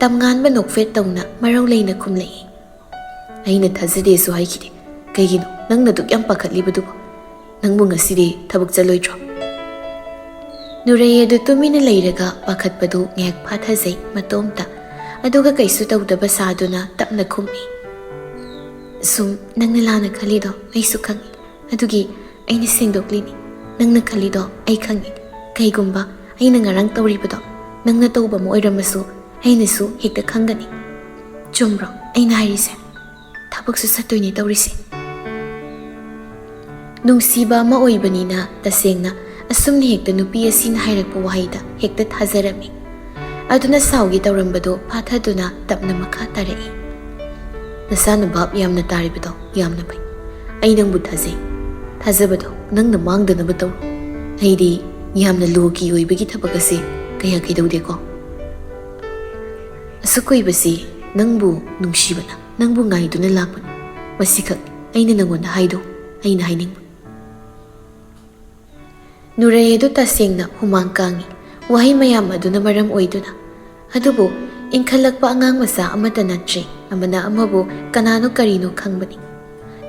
ꯇꯝꯉꯥꯟꯕ ꯅꯣꯛꯐꯦꯠ ꯇꯧꯅ ꯃꯔꯧ ꯂꯩꯅ ꯈꯨꯝꯂꯛꯏ꯫ ꯑꯩꯅ ꯊꯥꯖꯗꯦꯁꯨ ꯍꯥꯏꯈꯤꯗꯦ꯫ ꯀꯩꯒꯤꯅꯣ ꯅꯪꯅ ꯑꯗꯨꯛ ꯌꯥꯝ ꯄꯥꯈꯠꯂꯤꯕꯗꯨꯕꯣ? ꯅꯪꯕꯨ ꯉꯁꯤꯗꯤ ꯊꯕꯛ ꯆꯠꯂꯣꯏꯗ꯭ꯔꯣ? ꯅꯨꯔꯩ ꯑꯗꯨ ꯇꯨꯃꯤꯟꯅ ꯂꯩꯔꯒ ꯄꯥꯈꯠꯄꯗꯨ ꯉꯥꯏꯍꯥꯛ ꯐꯥꯊꯖꯩ ꯃꯇꯣꯝꯇ꯫ ꯑꯗꯨꯒ ꯀꯩꯁꯨ ꯇꯧꯗꯕ ꯁꯥꯗꯨꯅ ꯇꯞꯅ ꯈꯨꯝꯃꯤ꯫ ꯁꯨꯝ ꯅꯪꯅ ꯂꯥꯟꯅ ꯈꯜꯂꯤꯗꯣ ꯑꯩꯁꯨ ꯈꯪꯏ꯫ ꯑꯗꯨꯒꯤ ꯑꯩꯅ ꯁꯦꯡꯗꯣꯛꯂꯤꯅꯤ꯫ ꯅꯪꯅ ꯈꯜꯂꯤꯗꯣ ꯑꯩ ꯈꯪꯏ꯫ ꯀꯩꯒꯨꯝꯕ ꯑꯩꯅ ꯉꯔꯥꯡ ꯇꯧꯔꯤꯕꯗꯣ ꯅꯪꯅ ꯇꯧꯕ ꯑꯃ ꯑꯣꯏꯔꯝꯃꯁꯨ, ꯑꯩꯅꯁꯨ ꯍꯦꯛꯇ ꯈꯪꯒꯅꯤ꯫ ꯆꯨꯝꯕ꯭ꯔꯣ ꯑꯩꯅ ꯍꯥꯏꯔꯤꯁꯦ? ꯊꯕꯛꯁꯨ ꯆꯠꯇꯣꯏꯅꯦ ꯇꯧꯔꯤꯁꯦ꯫ ꯅꯨꯡꯁꯤꯕ ꯑꯃ ꯑꯣꯏꯕꯅꯤꯅ ꯇꯁꯦꯡꯅ ꯑꯁꯨꯝꯅ ꯍꯦꯛꯇ ꯅꯨꯄꯤ ꯑꯁꯤꯅ ꯍꯥꯏꯔꯛꯄ ꯋꯥꯍꯩꯗ ꯍꯦꯛꯇ ꯊꯥꯖꯔꯝꯃꯤ꯫ ꯑꯗꯨꯅ ꯁꯥꯎꯒꯦ ꯇꯧꯔꯝꯕꯗꯣ ꯐꯥꯊꯗꯨꯅ ꯇꯞꯅ ꯃꯈꯥ ꯇꯥꯔꯛꯏ꯫ ꯅꯁꯥꯅ ꯚꯥꯞ ꯌꯥꯝꯅ ꯇꯥꯔꯤꯕꯗꯣ ꯌꯥꯝꯅ ꯐꯩ꯫ ꯑꯩ ꯅꯪꯕꯨ ꯊꯥꯖꯩ꯫ ꯊꯥꯖꯕꯗꯣ ꯅꯪꯅ ꯃꯥꯡꯗꯅꯕ ꯇꯧ꯫ ꯑꯩꯗꯤ ꯌꯥꯝꯅ ꯂꯣꯒꯤ ꯑꯣꯏꯕꯒꯤ ꯊꯕꯛ ꯑꯁꯤ ꯀꯌꯥ ꯀꯩꯗꯧꯗꯦꯀꯣ꯫ ꯑꯁꯨꯛ ꯀꯨꯏꯕꯁꯤ ꯅꯪꯕꯨ ꯅꯨꯡꯁꯤꯕꯅ, ꯅꯪꯕꯨ ꯉꯥꯏꯗꯨꯅ ꯂꯥꯛꯄꯅꯤ꯫ ꯃꯁꯤꯈꯛ ꯑꯩꯅ ꯅꯪꯉꯣꯟꯗ ꯍꯥꯏꯗꯣ ꯑꯩꯅ ꯍꯥꯏꯅꯤꯡꯕ꯫ ꯅꯨꯔꯩ ꯑꯗꯨ ꯇꯁꯦꯡꯅ ꯍꯨꯃꯥꯡ ꯀꯥꯡꯏ꯫ ꯋꯥꯍꯩ ꯃꯌꯥꯝ ꯑꯗꯨꯅ ꯃꯔꯝ ꯑꯣꯏꯗꯨꯅ꯫ ꯑꯗꯨꯕꯨ ꯏꯟꯈꯠꯂꯛꯄ ꯑꯉꯥꯡ ꯃꯆꯥ ꯑꯃꯠꯇ ꯅꯠꯇ꯭ꯔꯦ꯫ ꯑꯃꯅ ꯑꯃꯕꯨ ꯀꯅꯥꯅꯣ ꯀꯔꯤꯅꯣ ꯈꯪꯕꯅꯤ꯫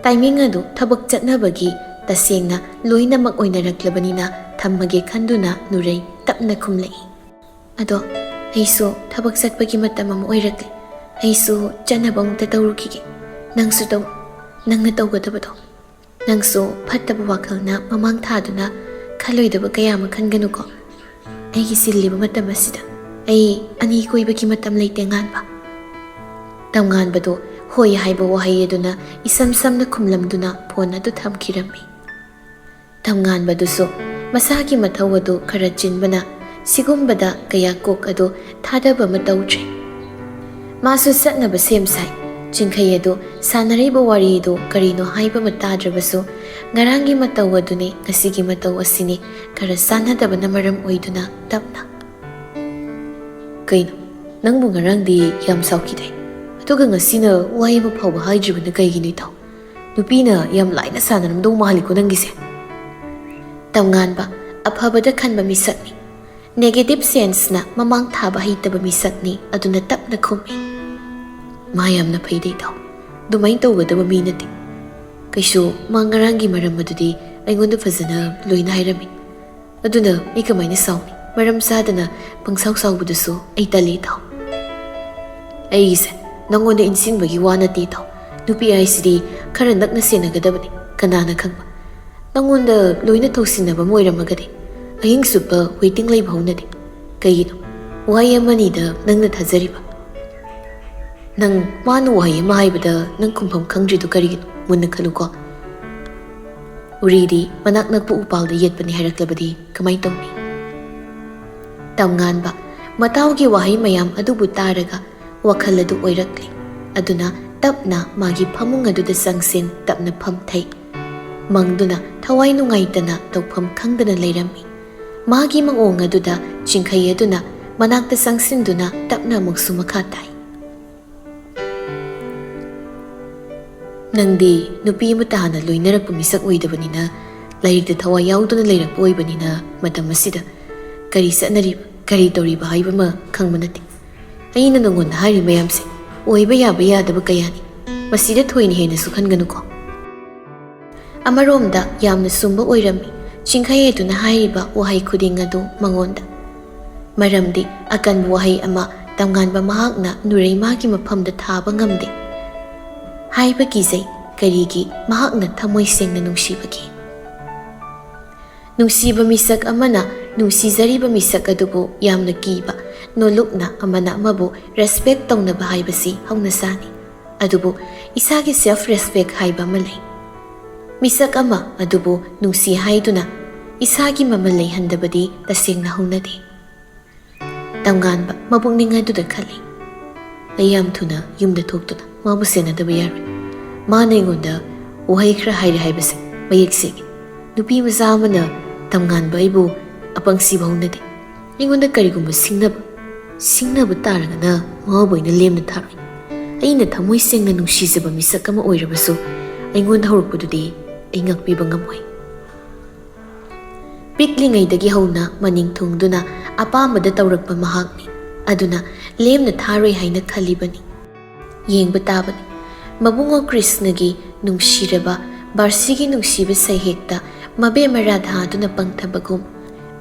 ꯇꯥꯏꯃꯤꯡ ꯑꯗꯨ ꯊꯕꯛ ꯆꯠꯅꯕꯒꯤ ꯇꯁꯦꯡꯅ ꯂꯣꯏꯅꯃꯛ ꯑꯣꯏꯅꯔꯛꯂꯕꯅꯤꯅ ꯊꯝꯃꯒꯦ ꯈꯟꯗꯨꯅ ꯅꯨꯔꯩ ꯇꯞꯅ ꯈꯨꯝꯂꯛꯏ꯫ ꯑꯗꯣ ꯑꯩꯁꯨ ꯊꯕꯛ ꯆꯠꯄꯒꯤ ꯃꯇꯝ ꯑꯃ ꯑꯣꯏꯔꯛꯂꯦ꯫ ꯑꯩꯁꯨ ꯆꯠꯅꯕ ꯑꯃꯨꯛꯇ ꯇꯧꯔꯨꯈꯤꯒꯦ꯫ ꯅꯪꯁꯨ ꯇꯧ, ꯅꯪꯅ ꯇꯧꯒꯗꯕꯗꯣ꯫ ꯅꯪꯁꯨ ꯐꯠꯇꯕ ꯋꯥꯈꯜꯅ ꯃꯃꯥꯡ ꯊꯥꯗꯨꯅ ꯈꯜꯂꯣꯏꯗꯕ ꯀꯌꯥ ꯑꯃ ꯈꯟꯒꯅꯨꯀꯣ꯫ ꯑꯩꯒꯤ ꯆꯤꯜꯂꯤꯕ ꯃꯇꯝ ꯑꯁꯤꯗ ꯑꯩ ꯑꯅꯤ ꯀꯣꯏꯕꯒꯤ ꯃꯇꯝ ꯂꯩꯇꯦ, ꯉꯥꯟꯕ꯫ ꯇꯝꯉꯥꯟꯕꯗꯨ ꯍꯣꯏ ꯍꯥꯏꯕ ꯋꯥꯍꯩ ꯑꯗꯨꯅ ꯏꯁꯝ ꯁꯝꯅ ꯈꯨꯝꯂꯝꯗꯨꯅ ꯐꯣꯟ ꯑꯗꯨ ꯊꯝꯈꯤꯔꯝꯃꯤ꯫ ꯇꯝꯉꯥꯟꯕꯗꯨꯁꯨ ꯃꯁꯥꯒꯤ ꯃꯊꯧ ꯑꯗꯨ ꯈꯔ ꯆꯤꯟꯕꯅ ꯁꯤꯒꯨꯝꯕꯗ ꯀꯌꯥ ꯀꯣꯛ ꯑꯗꯨ ꯊꯥꯗꯕ ꯑꯃ ꯇꯧꯗ꯭ꯔꯦ꯫ ꯃꯥꯁꯨ ꯆꯠꯅꯕ ꯁꯦꯝ ꯁꯥꯏ꯫ ꯆꯤꯡꯈꯩ ꯑꯗꯨ ꯁꯥꯟꯅꯔꯤꯕ ꯋꯥꯔꯤꯗꯨ ꯀꯔꯤꯅꯣ ꯍꯥꯏꯕ ꯑꯃ ꯇꯥꯗ꯭ꯔꯕꯁꯨ, ꯉꯔꯥꯡꯒꯤ ꯃꯇꯧ ꯑꯗꯨꯅꯤ ꯉꯁꯤꯒꯤ ꯃꯇꯧ ꯑꯁꯤꯅꯤ ꯈꯔ ꯆꯥꯟꯅꯗꯕꯅ ꯃꯔꯝ ꯑꯣꯏꯗꯨꯅ ꯇꯞꯅ꯫ ꯀꯩꯅꯣ, ꯅꯪꯕꯨ ꯉꯔꯥꯡꯗꯤ ꯌꯥꯝ ꯁꯥꯎꯈꯤꯗꯥꯏ? ꯑꯗꯨꯒ ꯉꯁꯤꯅ ꯋꯥꯍꯩ ꯑꯃ ꯐꯥꯎꯕ ꯍꯥꯏꯗ꯭ꯔꯤꯕꯅ ꯀꯩꯒꯤꯅꯣ, ꯏꯇꯥꯎ? ꯅꯨꯄꯤꯅ ꯌꯥꯝ ꯂꯥꯏꯅ ꯁꯥꯟꯅꯔꯝꯗꯧ ꯃꯥꯜꯂꯤꯀꯣ ꯅꯪꯒꯤꯁꯦ꯫ ꯇꯝꯉꯥꯟꯕ ꯑꯐꯕꯗ ꯈꯟꯕ ꯃꯤꯁꯛꯅꯤ꯫ Negative senseꯅ ꯃꯃꯥꯡ ꯊꯥꯕ ꯍꯩꯇꯕ ꯃꯤꯁꯛꯅꯤ ꯑꯗꯨꯅ ꯇꯞꯅ ꯈꯨꯝꯃꯤ꯫ "ꯃꯥ ꯌꯥꯝꯅ ꯐꯩꯗ ꯏꯇꯥꯎ꯫ ꯑꯗꯨꯃꯥꯏꯅ ꯇꯧꯒꯗꯕ ꯃꯤ ꯅꯠꯇꯦ꯫ ꯀꯩꯁꯨ ꯃꯥ ꯉꯔꯥꯡꯒꯤ ꯃꯔꯝ ꯑꯗꯨꯗꯤ ꯑꯩꯉꯣꯟꯗ ꯐꯖꯅ ꯂꯣꯏꯅ ꯍꯥꯏꯔꯝꯃꯤ꯫ ꯑꯗꯨꯅ ꯑꯩ ꯀꯃꯥꯏꯅ ꯁꯥꯎꯅꯤ? ꯃꯔꯝ ꯆꯥꯗꯅ ꯄꯪꯁꯥꯎ ꯁꯥꯎꯕꯗꯨꯁꯨ ꯑꯩ ꯇꯜꯂꯤ ꯏꯇꯥꯎ꯫ ꯑꯩꯒꯤꯁꯦ ꯅꯪꯉꯣꯟꯗ ꯏꯟꯁꯤꯟꯕꯒꯤ ꯋꯥ ꯅꯠꯇꯦ ꯏꯇꯥꯎ꯫ ꯅꯨꯄꯤ ꯍꯥꯏꯁꯤꯗꯤ ꯈꯔ ꯅꯛꯅ ꯁꯦꯟꯅꯒꯗꯕꯅꯤ꯫ ꯀꯅꯥꯅ ꯈꯪꯕ? ꯅꯪꯉꯣꯟꯗ ꯂꯣꯏꯅ ꯇꯧꯁꯤꯟꯅꯕ ꯑꯃ ꯑꯣꯏꯔꯝꯃꯒꯗꯤ ꯑꯍꯤꯡ ꯆꯨꯞꯄ waiting ꯂꯩꯕ ꯍꯧꯅꯗꯦ꯫ ꯀꯩꯒꯤꯅꯣ? ꯋꯥꯍꯩ ꯑꯃꯅꯤꯗ ꯅꯪꯅ ꯊꯥꯖꯔꯤꯕ? ꯅꯪ ꯃꯥꯅ ꯋꯥꯍꯩ ꯑꯃ ꯍꯥꯏꯕꯗ ꯅꯪ ꯈꯨꯝꯐꯝ ꯈꯪꯗ꯭ꯔꯤꯗꯨ ꯀꯔꯤꯒꯤꯅꯣ? ꯃꯨꯟꯅ ꯈꯜꯂꯨꯀꯣ꯫ ꯎꯔꯤꯗꯤ ꯃꯅꯥꯛ ꯅꯛꯄ ꯎꯄꯥꯜꯗ ꯌꯦꯠꯄꯅꯤ ꯍꯥꯏꯔꯛꯂꯕꯗꯤ ꯀꯃꯥꯏ ꯇꯧꯅꯤ?" ꯇꯝꯉꯥꯟꯕ ꯃꯇꯥꯎꯒꯤ ꯋꯥꯍꯩ ꯃꯌꯥꯝ ꯑꯗꯨꯕꯨ ꯇꯥꯔꯒ ꯋꯥꯈꯜ ꯑꯗꯨ ꯑꯣꯏꯔꯛꯂꯦ꯫ ꯑꯗꯨꯅ ꯇꯞꯅ ꯃꯥꯒꯤ ꯐꯃꯨꯡ ꯑꯗꯨꯗ ꯆꯪꯁꯤꯟ ꯇꯞꯅ ꯐꯝꯊꯩ꯫ ꯃꯪꯗꯨꯅ ꯊꯋꯥꯏ ꯅꯨꯡꯉꯥꯏꯇꯅ ꯇꯧꯐꯝ ꯈꯪꯗꯅ ꯂꯩꯔꯝꯃꯤ꯫ ꯃꯥꯒꯤ ꯃꯑꯣꯡ ꯑꯗꯨꯗ ꯆꯤꯡꯈꯩ ꯑꯗꯨꯅ ꯃꯅꯥꯛꯇ ꯆꯪꯁꯤꯟꯗꯨꯅ ꯇꯞꯅ ꯑꯃꯨꯛꯁꯨ ꯃꯈꯥ ꯇꯥꯏ꯫ "ꯅꯪꯗꯤ ꯅꯨꯄꯤ ꯑꯃꯠꯇ ꯍꯥꯟꯅ ꯂꯣꯏꯅꯔꯛꯄ ꯃꯤꯁꯛ ꯑꯣꯏꯗꯕꯅꯤꯅ, ꯂꯥꯏꯔꯤꯛꯇ ꯊꯋꯥꯏ ꯌꯥꯎꯗꯨꯅ ꯂꯩꯔꯛꯄ ꯑꯣꯏꯕꯅꯤꯅ, ꯃꯇꯝ ꯑꯁꯤꯗ ꯀꯔꯤ ꯆꯠꯅꯔꯤꯕ, ꯀꯔꯤ ꯇꯧꯔꯤꯕ ꯍꯥꯏꯕ ꯑꯃ ꯈꯪꯕ ꯅꯠꯇꯦ꯫ ꯑꯩꯅ ꯅꯉꯣꯟꯗ ꯍꯥꯏꯔꯤ ꯃꯌꯥꯝꯁꯦ ꯑꯣꯏꯕ ꯌꯥꯕ ꯌꯥꯗꯕ ꯀꯌꯥꯅꯤ꯫ ꯃꯁꯤꯗ ꯊꯣꯏꯅ ꯍꯦꯟꯅꯁꯨ ꯈꯟꯒꯅꯨꯀꯣ꯫" ꯑꯃꯔꯣꯝꯗ ꯌꯥꯝꯅ ꯆꯨꯝꯕ ꯑꯣꯏꯔꯝꯃꯤ꯫ ꯆꯤꯡꯈꯩ ꯑꯗꯨꯅ ꯍꯥꯏꯔꯤꯕ ꯋꯥꯍꯩ ꯈꯨꯗꯤꯡ ꯑꯗꯨ ꯃꯉꯣꯟꯗ꯫ ꯃꯔꯝꯗꯤ ꯑꯀꯟꯕ ꯋꯥꯍꯩ ꯑꯃ ꯇꯝꯉꯥꯟꯕ ꯃꯍꯥꯛꯅ ꯅꯨꯔꯩꯃꯥꯒꯤ ꯃꯐꯝꯗ ꯊꯥꯕ ꯉꯝꯗꯦ꯫ ꯍꯥꯏꯕ ꯀꯤꯖꯩ꯫ ꯀꯔꯤꯒꯤ? ꯃꯍꯥꯛꯅ ꯊꯃꯣꯏ ꯁꯦꯡꯅ ꯅꯨꯡꯁꯤꯕꯒꯤ꯫ ꯅꯨꯡꯁꯤꯕ ꯃꯤꯁꯛ ꯑꯃꯅ ꯅꯨꯡꯁꯤꯖꯔꯤꯕ ꯃꯤꯁꯛ ꯑꯗꯨꯕꯨ ꯌꯥꯝꯅ ꯀꯤꯕ, ꯅꯣꯂꯨꯛꯅ ꯑꯃꯅ ꯑꯃꯕꯨ respect ꯇꯧꯅꯕ ꯍꯥꯏꯕꯁꯤ ꯍꯧꯅꯁꯥꯅꯤ꯫ ꯑꯗꯨꯕꯨ ꯏꯁꯥꯒꯤ self respect ꯍꯥꯏꯕ ꯑꯃ ꯂꯩ꯫ ꯃꯤꯁꯛ ꯑꯃ ꯑꯗꯨꯕꯨ ꯅꯨꯡꯁꯤ ꯍꯥꯏꯗꯨꯅ ꯏꯁꯥꯒꯤ ꯃꯃꯜ ꯂꯩꯍꯟꯗꯕꯗꯤ ꯇꯁꯦꯡꯅ ꯍꯧꯅꯗꯦ꯫ ꯇꯝꯉꯥꯟꯕ ꯃꯄꯨꯛꯅꯤꯡ ꯑꯗꯨꯗ ꯈꯜꯂꯤ, "ꯑꯩ ꯌꯥꯝ ꯊꯨꯅ ꯌꯨꯝꯗ ꯊꯣꯛꯇꯨꯅ ꯃꯥꯕꯨ ꯁꯦꯟꯅꯗꯕ ꯌꯥꯔꯣꯏ꯫ ꯃꯥꯅ ꯑꯩꯉꯣꯟꯗ ꯋꯥꯍꯩ ꯈꯔ ꯍꯥꯏꯔꯦ ꯍꯥꯏꯕꯁꯦ ꯃꯌꯦꯛ ꯁꯦꯡꯉꯤ꯫ ꯅꯨꯄꯤ ꯃꯆꯥ ꯑꯃꯅ ꯇꯝꯉꯥꯟꯕ ꯑꯩꯕꯨ ꯑꯄꯪꯁꯤꯕ ꯍꯧꯅꯗꯦ꯫ ꯑꯩꯉꯣꯟꯗ ꯀꯔꯤꯒꯨꯝꯕ ꯁꯤꯡꯅꯕ, ꯁꯤꯡꯅꯕ ꯇꯥꯔꯒꯅ ꯃꯥꯕꯨ ꯑꯩꯅ ꯂꯦꯝꯅ ꯊꯥꯔꯣꯏ꯫ ꯑꯩꯅ ꯊꯃꯣꯏ ꯁꯦꯡꯅ ꯅꯨꯡꯁꯤꯖꯕ ꯃꯤꯁꯛ ꯑꯃ ꯑꯣꯏꯔꯕꯁꯨ ꯑꯩꯉꯣꯟꯗ ꯍꯧꯔꯛꯄꯗꯨꯗꯤ ꯑꯩ ꯉꯥꯛꯄꯤꯕ ꯉꯝꯃꯣꯏ꯫" ꯄꯤꯛꯂꯤꯉꯩꯗꯒꯤ ꯍꯧꯅ ꯃꯅꯤꯡ ꯊꯨꯡꯗꯨꯅ ꯑꯄꯥꯝꯕꯗ ꯇꯧꯔꯛꯄ ꯃꯍꯥꯛꯅꯤ꯫ ꯑꯗꯨꯅ ꯂꯦꯝꯅ ꯊꯥꯔꯣꯏ ꯍꯥꯏꯅ ꯈꯜꯂꯤꯕꯅꯤ꯫ ꯌꯦꯡꯕ ꯇꯥꯕꯅꯤ꯫ ꯃꯕꯨꯡꯉꯣ ꯀ꯭ꯔꯤꯁꯅꯒꯤ ꯅꯨꯡꯁꯤꯔꯕ ꯕꯥꯔꯁꯤꯒꯤ ꯅꯨꯡꯁꯤꯕ ꯁꯩꯍꯦꯛꯇ ꯃꯕꯦꯝꯃ ꯔꯥꯙꯥꯗꯨꯅ ꯄꯪꯊꯕꯒꯨꯝ,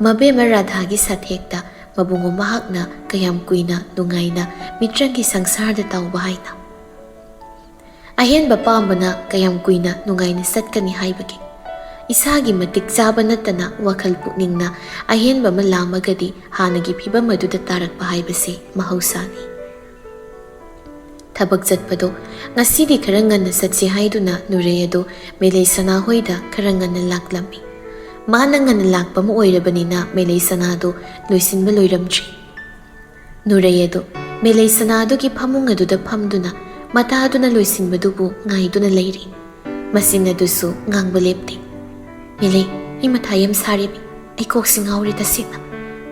ꯃꯕꯦꯝꯃ ꯔꯥꯙꯥꯒꯤ ꯁꯥꯊꯦꯛꯇ ꯃꯕꯨꯡꯉꯣ ꯃꯍꯥꯛꯅ ꯀꯌꯥꯝ ꯀꯨꯏꯅ ꯅꯨꯡꯉꯥꯏꯅ ꯃꯤꯇ꯭ꯔꯪꯒꯤ ꯁꯪꯁꯥꯔꯗ ꯇꯥꯎꯕ ꯍꯥꯏꯅ꯫ ꯑꯍꯦꯟꯕ ꯄꯥꯝꯕꯅ ꯀꯌꯥꯝ ꯀꯨꯏꯅ ꯅꯨꯡꯉꯥꯏꯅ ꯆꯠꯀꯅꯤ ꯍꯥꯏꯕꯒꯦ? ꯏꯁꯥꯒꯤ ꯃꯇꯤꯛ ꯆꯥꯕ ꯅꯠꯇꯅ ꯋꯥꯈꯜ ꯄꯨꯛꯅꯤꯡꯅ ꯑꯍꯦꯟꯕ ꯑꯃ ꯂꯥꯝꯃꯒꯗꯤ ꯍꯥꯟꯅꯒꯤ ꯐꯤꯕꯝ ꯑꯗꯨꯗ ꯇꯥꯔꯛꯄ ꯍꯥꯏꯕꯁꯦ ꯃꯍꯧꯁꯥꯅꯤ꯫ ꯊꯕꯛ ꯆꯠꯄꯗꯣ ꯉꯁꯤꯗꯤ ꯈꯔ ꯉꯟꯅ ꯆꯠꯁꯦ ꯍꯥꯏꯗꯨꯅ ꯅꯨꯔꯩ ꯑꯗꯨ ꯃꯦꯂꯩ ꯁꯅꯥ ꯍꯣꯏꯗ ꯈꯔ ꯉꯟꯅ ꯂꯥꯛꯂꯝꯃꯤ꯫ ꯃꯥꯅ ꯉꯟꯅ ꯂꯥꯛꯄ ꯑꯃ ꯑꯣꯏꯔꯕꯅꯤꯅ ꯃꯦꯂꯩ ꯁꯅꯥꯗꯨ ꯂꯣꯏꯁꯤꯟꯕ ꯂꯣꯏꯔꯝꯗ꯭ꯔꯤ꯫ ꯅꯨꯔꯩ ꯑꯗꯨ ꯃꯦꯂꯩ ꯁꯅꯥꯗꯨꯒꯤ ꯐꯃꯨꯡ ꯑꯗꯨꯗ ꯐꯝꯗꯨꯅ ꯃꯇꯥꯗꯨꯅ ꯂꯣꯏꯁꯤꯟꯕꯗꯨꯕꯨ ꯉꯥꯏꯗꯨꯅ ꯂꯩꯔꯤ꯫ ꯃꯆꯤꯟ ꯑꯗꯨꯁꯨ ꯉꯥꯡꯕ ꯂꯦꯞꯇꯦ꯫ "ꯃꯦꯂꯩ, ꯑꯩ ꯃꯊꯥ ꯌꯥꯝ ꯁꯥꯔꯦꯃꯤ꯫ ꯑꯩ ꯀꯣꯛꯁꯤ ꯉꯥꯎꯔꯦ ꯇꯁꯦꯡꯅ꯫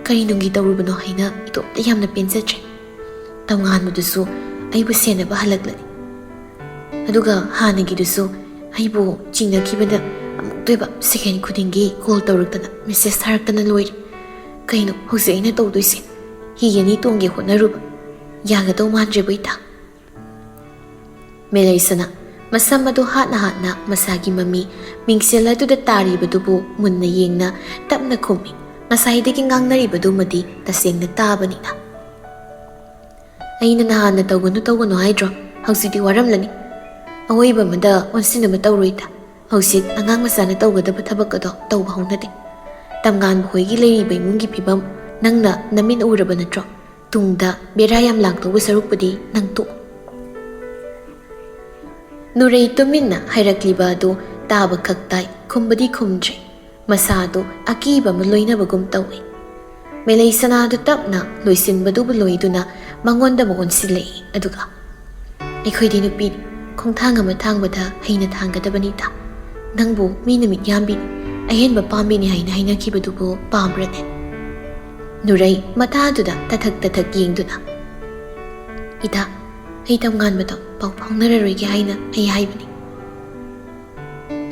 ꯀꯔꯤ ꯅꯨꯡꯒꯤ ꯇꯧꯔꯨꯕꯅꯣ ꯍꯥꯏꯅ ꯏꯇꯣꯝꯇ ꯌꯥꯝꯅ ꯄꯦꯟꯖꯗ꯭ꯔꯦ꯫ ꯇꯝꯉꯥꯟꯕꯗꯨꯁꯨ ꯑꯩꯕꯨ ꯁꯦꯟꯅꯕ ꯍꯜꯂꯛꯂꯅꯤ꯫ ꯑꯗꯨꯒ ꯍꯥꯟꯅꯒꯤꯗꯨꯁꯨ ꯑꯩꯕꯨ ꯆꯤꯡꯅꯈꯤꯕꯗ ꯑꯃꯨꯛꯇꯣꯏꯕ ꯁꯦꯀꯦꯟ ꯈꯨꯗꯤꯡꯒꯤ ꯀꯣꯜ ꯇꯧꯔꯛꯇꯅ ꯃꯦꯁꯦꯖ ꯊꯥꯔꯛꯇꯅ ꯂꯣꯏꯔꯦ꯫ ꯀꯩꯅꯣ ꯍꯧꯖꯤꯛ ꯑꯩꯅ ꯇꯧꯗꯣꯏꯁꯦ? ꯍꯤ ꯑꯅꯤ ꯇꯣꯡꯒꯦ ꯍꯣꯠꯅꯔꯨꯕ꯫ ꯌꯥꯒꯗꯧ ꯃꯥꯟꯗ꯭ꯔꯦꯕꯨ ꯏꯇꯥ꯫" ꯃꯦꯂꯩꯁꯅ ꯃꯁꯝ ꯑꯗꯨ ꯍꯥꯠꯅ ꯍꯥꯠꯅ ꯃꯁꯥꯒꯤ ꯃꯃꯤ ꯃꯤꯡꯁꯦꯜ ꯑꯗꯨꯗ ꯇꯥꯔꯤꯕꯗꯨꯕꯨ ꯃꯨꯟꯅ ꯌꯦꯡꯅ ꯇꯞꯅ ꯈꯨꯝꯃꯤ꯫ ꯉꯁꯥꯏꯗꯒꯤ ꯉꯥꯡꯅꯔꯤꯕꯗꯨꯃꯗꯤ ꯇꯁꯦꯡꯅ ꯇꯥꯕꯅꯤꯅ꯫ "ꯑꯩꯅ ꯅꯍꯥꯟꯅ ꯇꯧꯒꯅꯨ ꯇꯧꯒꯅꯨ ꯍꯥꯏꯗ꯭ꯔꯣ? ꯍꯧꯖꯤꯛꯇꯤ ꯋꯥꯔꯝꯂꯅꯤ꯫ ꯑꯋꯣꯏꯕ ꯑꯃꯗ ꯑꯣꯟꯁꯤꯟꯅꯕ ꯇꯧꯔꯣꯏꯗ꯫ ꯍꯧꯖꯤꯛ ꯑꯉꯥꯡ ꯃꯆꯥꯅ ꯇꯧꯒꯗꯕ ꯊꯕꯛ ꯑꯗꯣ ꯇꯧꯕ ꯍꯧꯅꯗꯦ꯫ ꯇꯝꯉꯥꯟꯕ ꯍꯣꯏꯒꯤ ꯂꯩꯔꯤꯕ ꯏꯃꯨꯡꯒꯤ ꯐꯤꯕꯝ ꯅꯪꯅ ꯅꯃꯤꯠꯅ ꯎꯔꯕ ꯅꯠꯇ꯭ꯔꯣ? ꯇꯨꯡꯗ ꯕꯦꯔꯥ ꯌꯥꯝ ꯂꯥꯛꯇꯧꯕ ꯁꯔꯨꯛꯄꯨꯗꯤ ꯅꯪ ꯇꯣꯛꯑꯣ꯫" ꯅꯨꯔꯩ ꯇꯨꯃꯤꯟꯅ ꯍꯥꯏꯔꯛꯂꯤꯕ ꯑꯗꯨ ꯇꯥꯕ ꯈꯛ ꯇꯥꯏ, ꯈꯨꯝꯕꯗꯤ ꯈꯨꯝꯗ꯭ꯔꯦ꯫ ꯃꯁꯥꯗꯨ ꯑꯀꯤꯕ ꯑꯃ ꯂꯣꯏꯅꯕꯒꯨꯝ ꯇꯧꯏ꯫ ꯃꯦꯂꯩ ꯁꯅꯥꯗꯨ ꯇꯞꯅ ꯂꯣꯏꯁꯤꯟꯕꯗꯨꯕꯨ ꯂꯣꯏꯗꯨꯅ ꯃꯉꯣꯟꯗ ꯑꯃꯨꯛ ꯑꯣꯟꯁꯤꯜꯂꯛꯏ, ꯑꯗꯨꯒ, "ꯑꯩꯈꯣꯏꯗꯤ ꯅꯨꯄꯤꯅꯤ, ꯈꯣꯡꯊꯥꯡ ꯑꯃ ꯊꯥꯡꯕꯗ ꯍꯩꯅ ꯊꯥꯡꯒꯗꯕꯅꯤꯗ꯫ ꯅꯪꯕꯨ ꯃꯤꯅ ꯃꯤꯠꯌꯥꯝꯕꯤꯅꯤ, ꯑꯍꯦꯟꯕ ꯄꯥꯝꯕꯤꯅꯤ ꯍꯥꯏꯅ ꯍꯥꯏꯅꯈꯤꯕꯗꯨꯕꯨ ꯄꯥꯝꯕ꯭ꯔꯅꯦ?" ꯅꯨꯔꯩ ꯃꯇꯥꯗꯨꯗ ꯇꯊꯛ ꯇꯊꯛ ꯌꯦꯡꯗꯨꯅ, "ꯏꯇꯥ, ꯑꯩ ꯇꯝꯉꯥꯟꯕꯗꯣ ꯄꯥꯎ ꯐꯥꯎꯅꯔꯔꯣꯏꯒꯦ ꯍꯥꯏꯅ ꯑꯩ ꯍꯥꯏꯕꯅꯤ꯫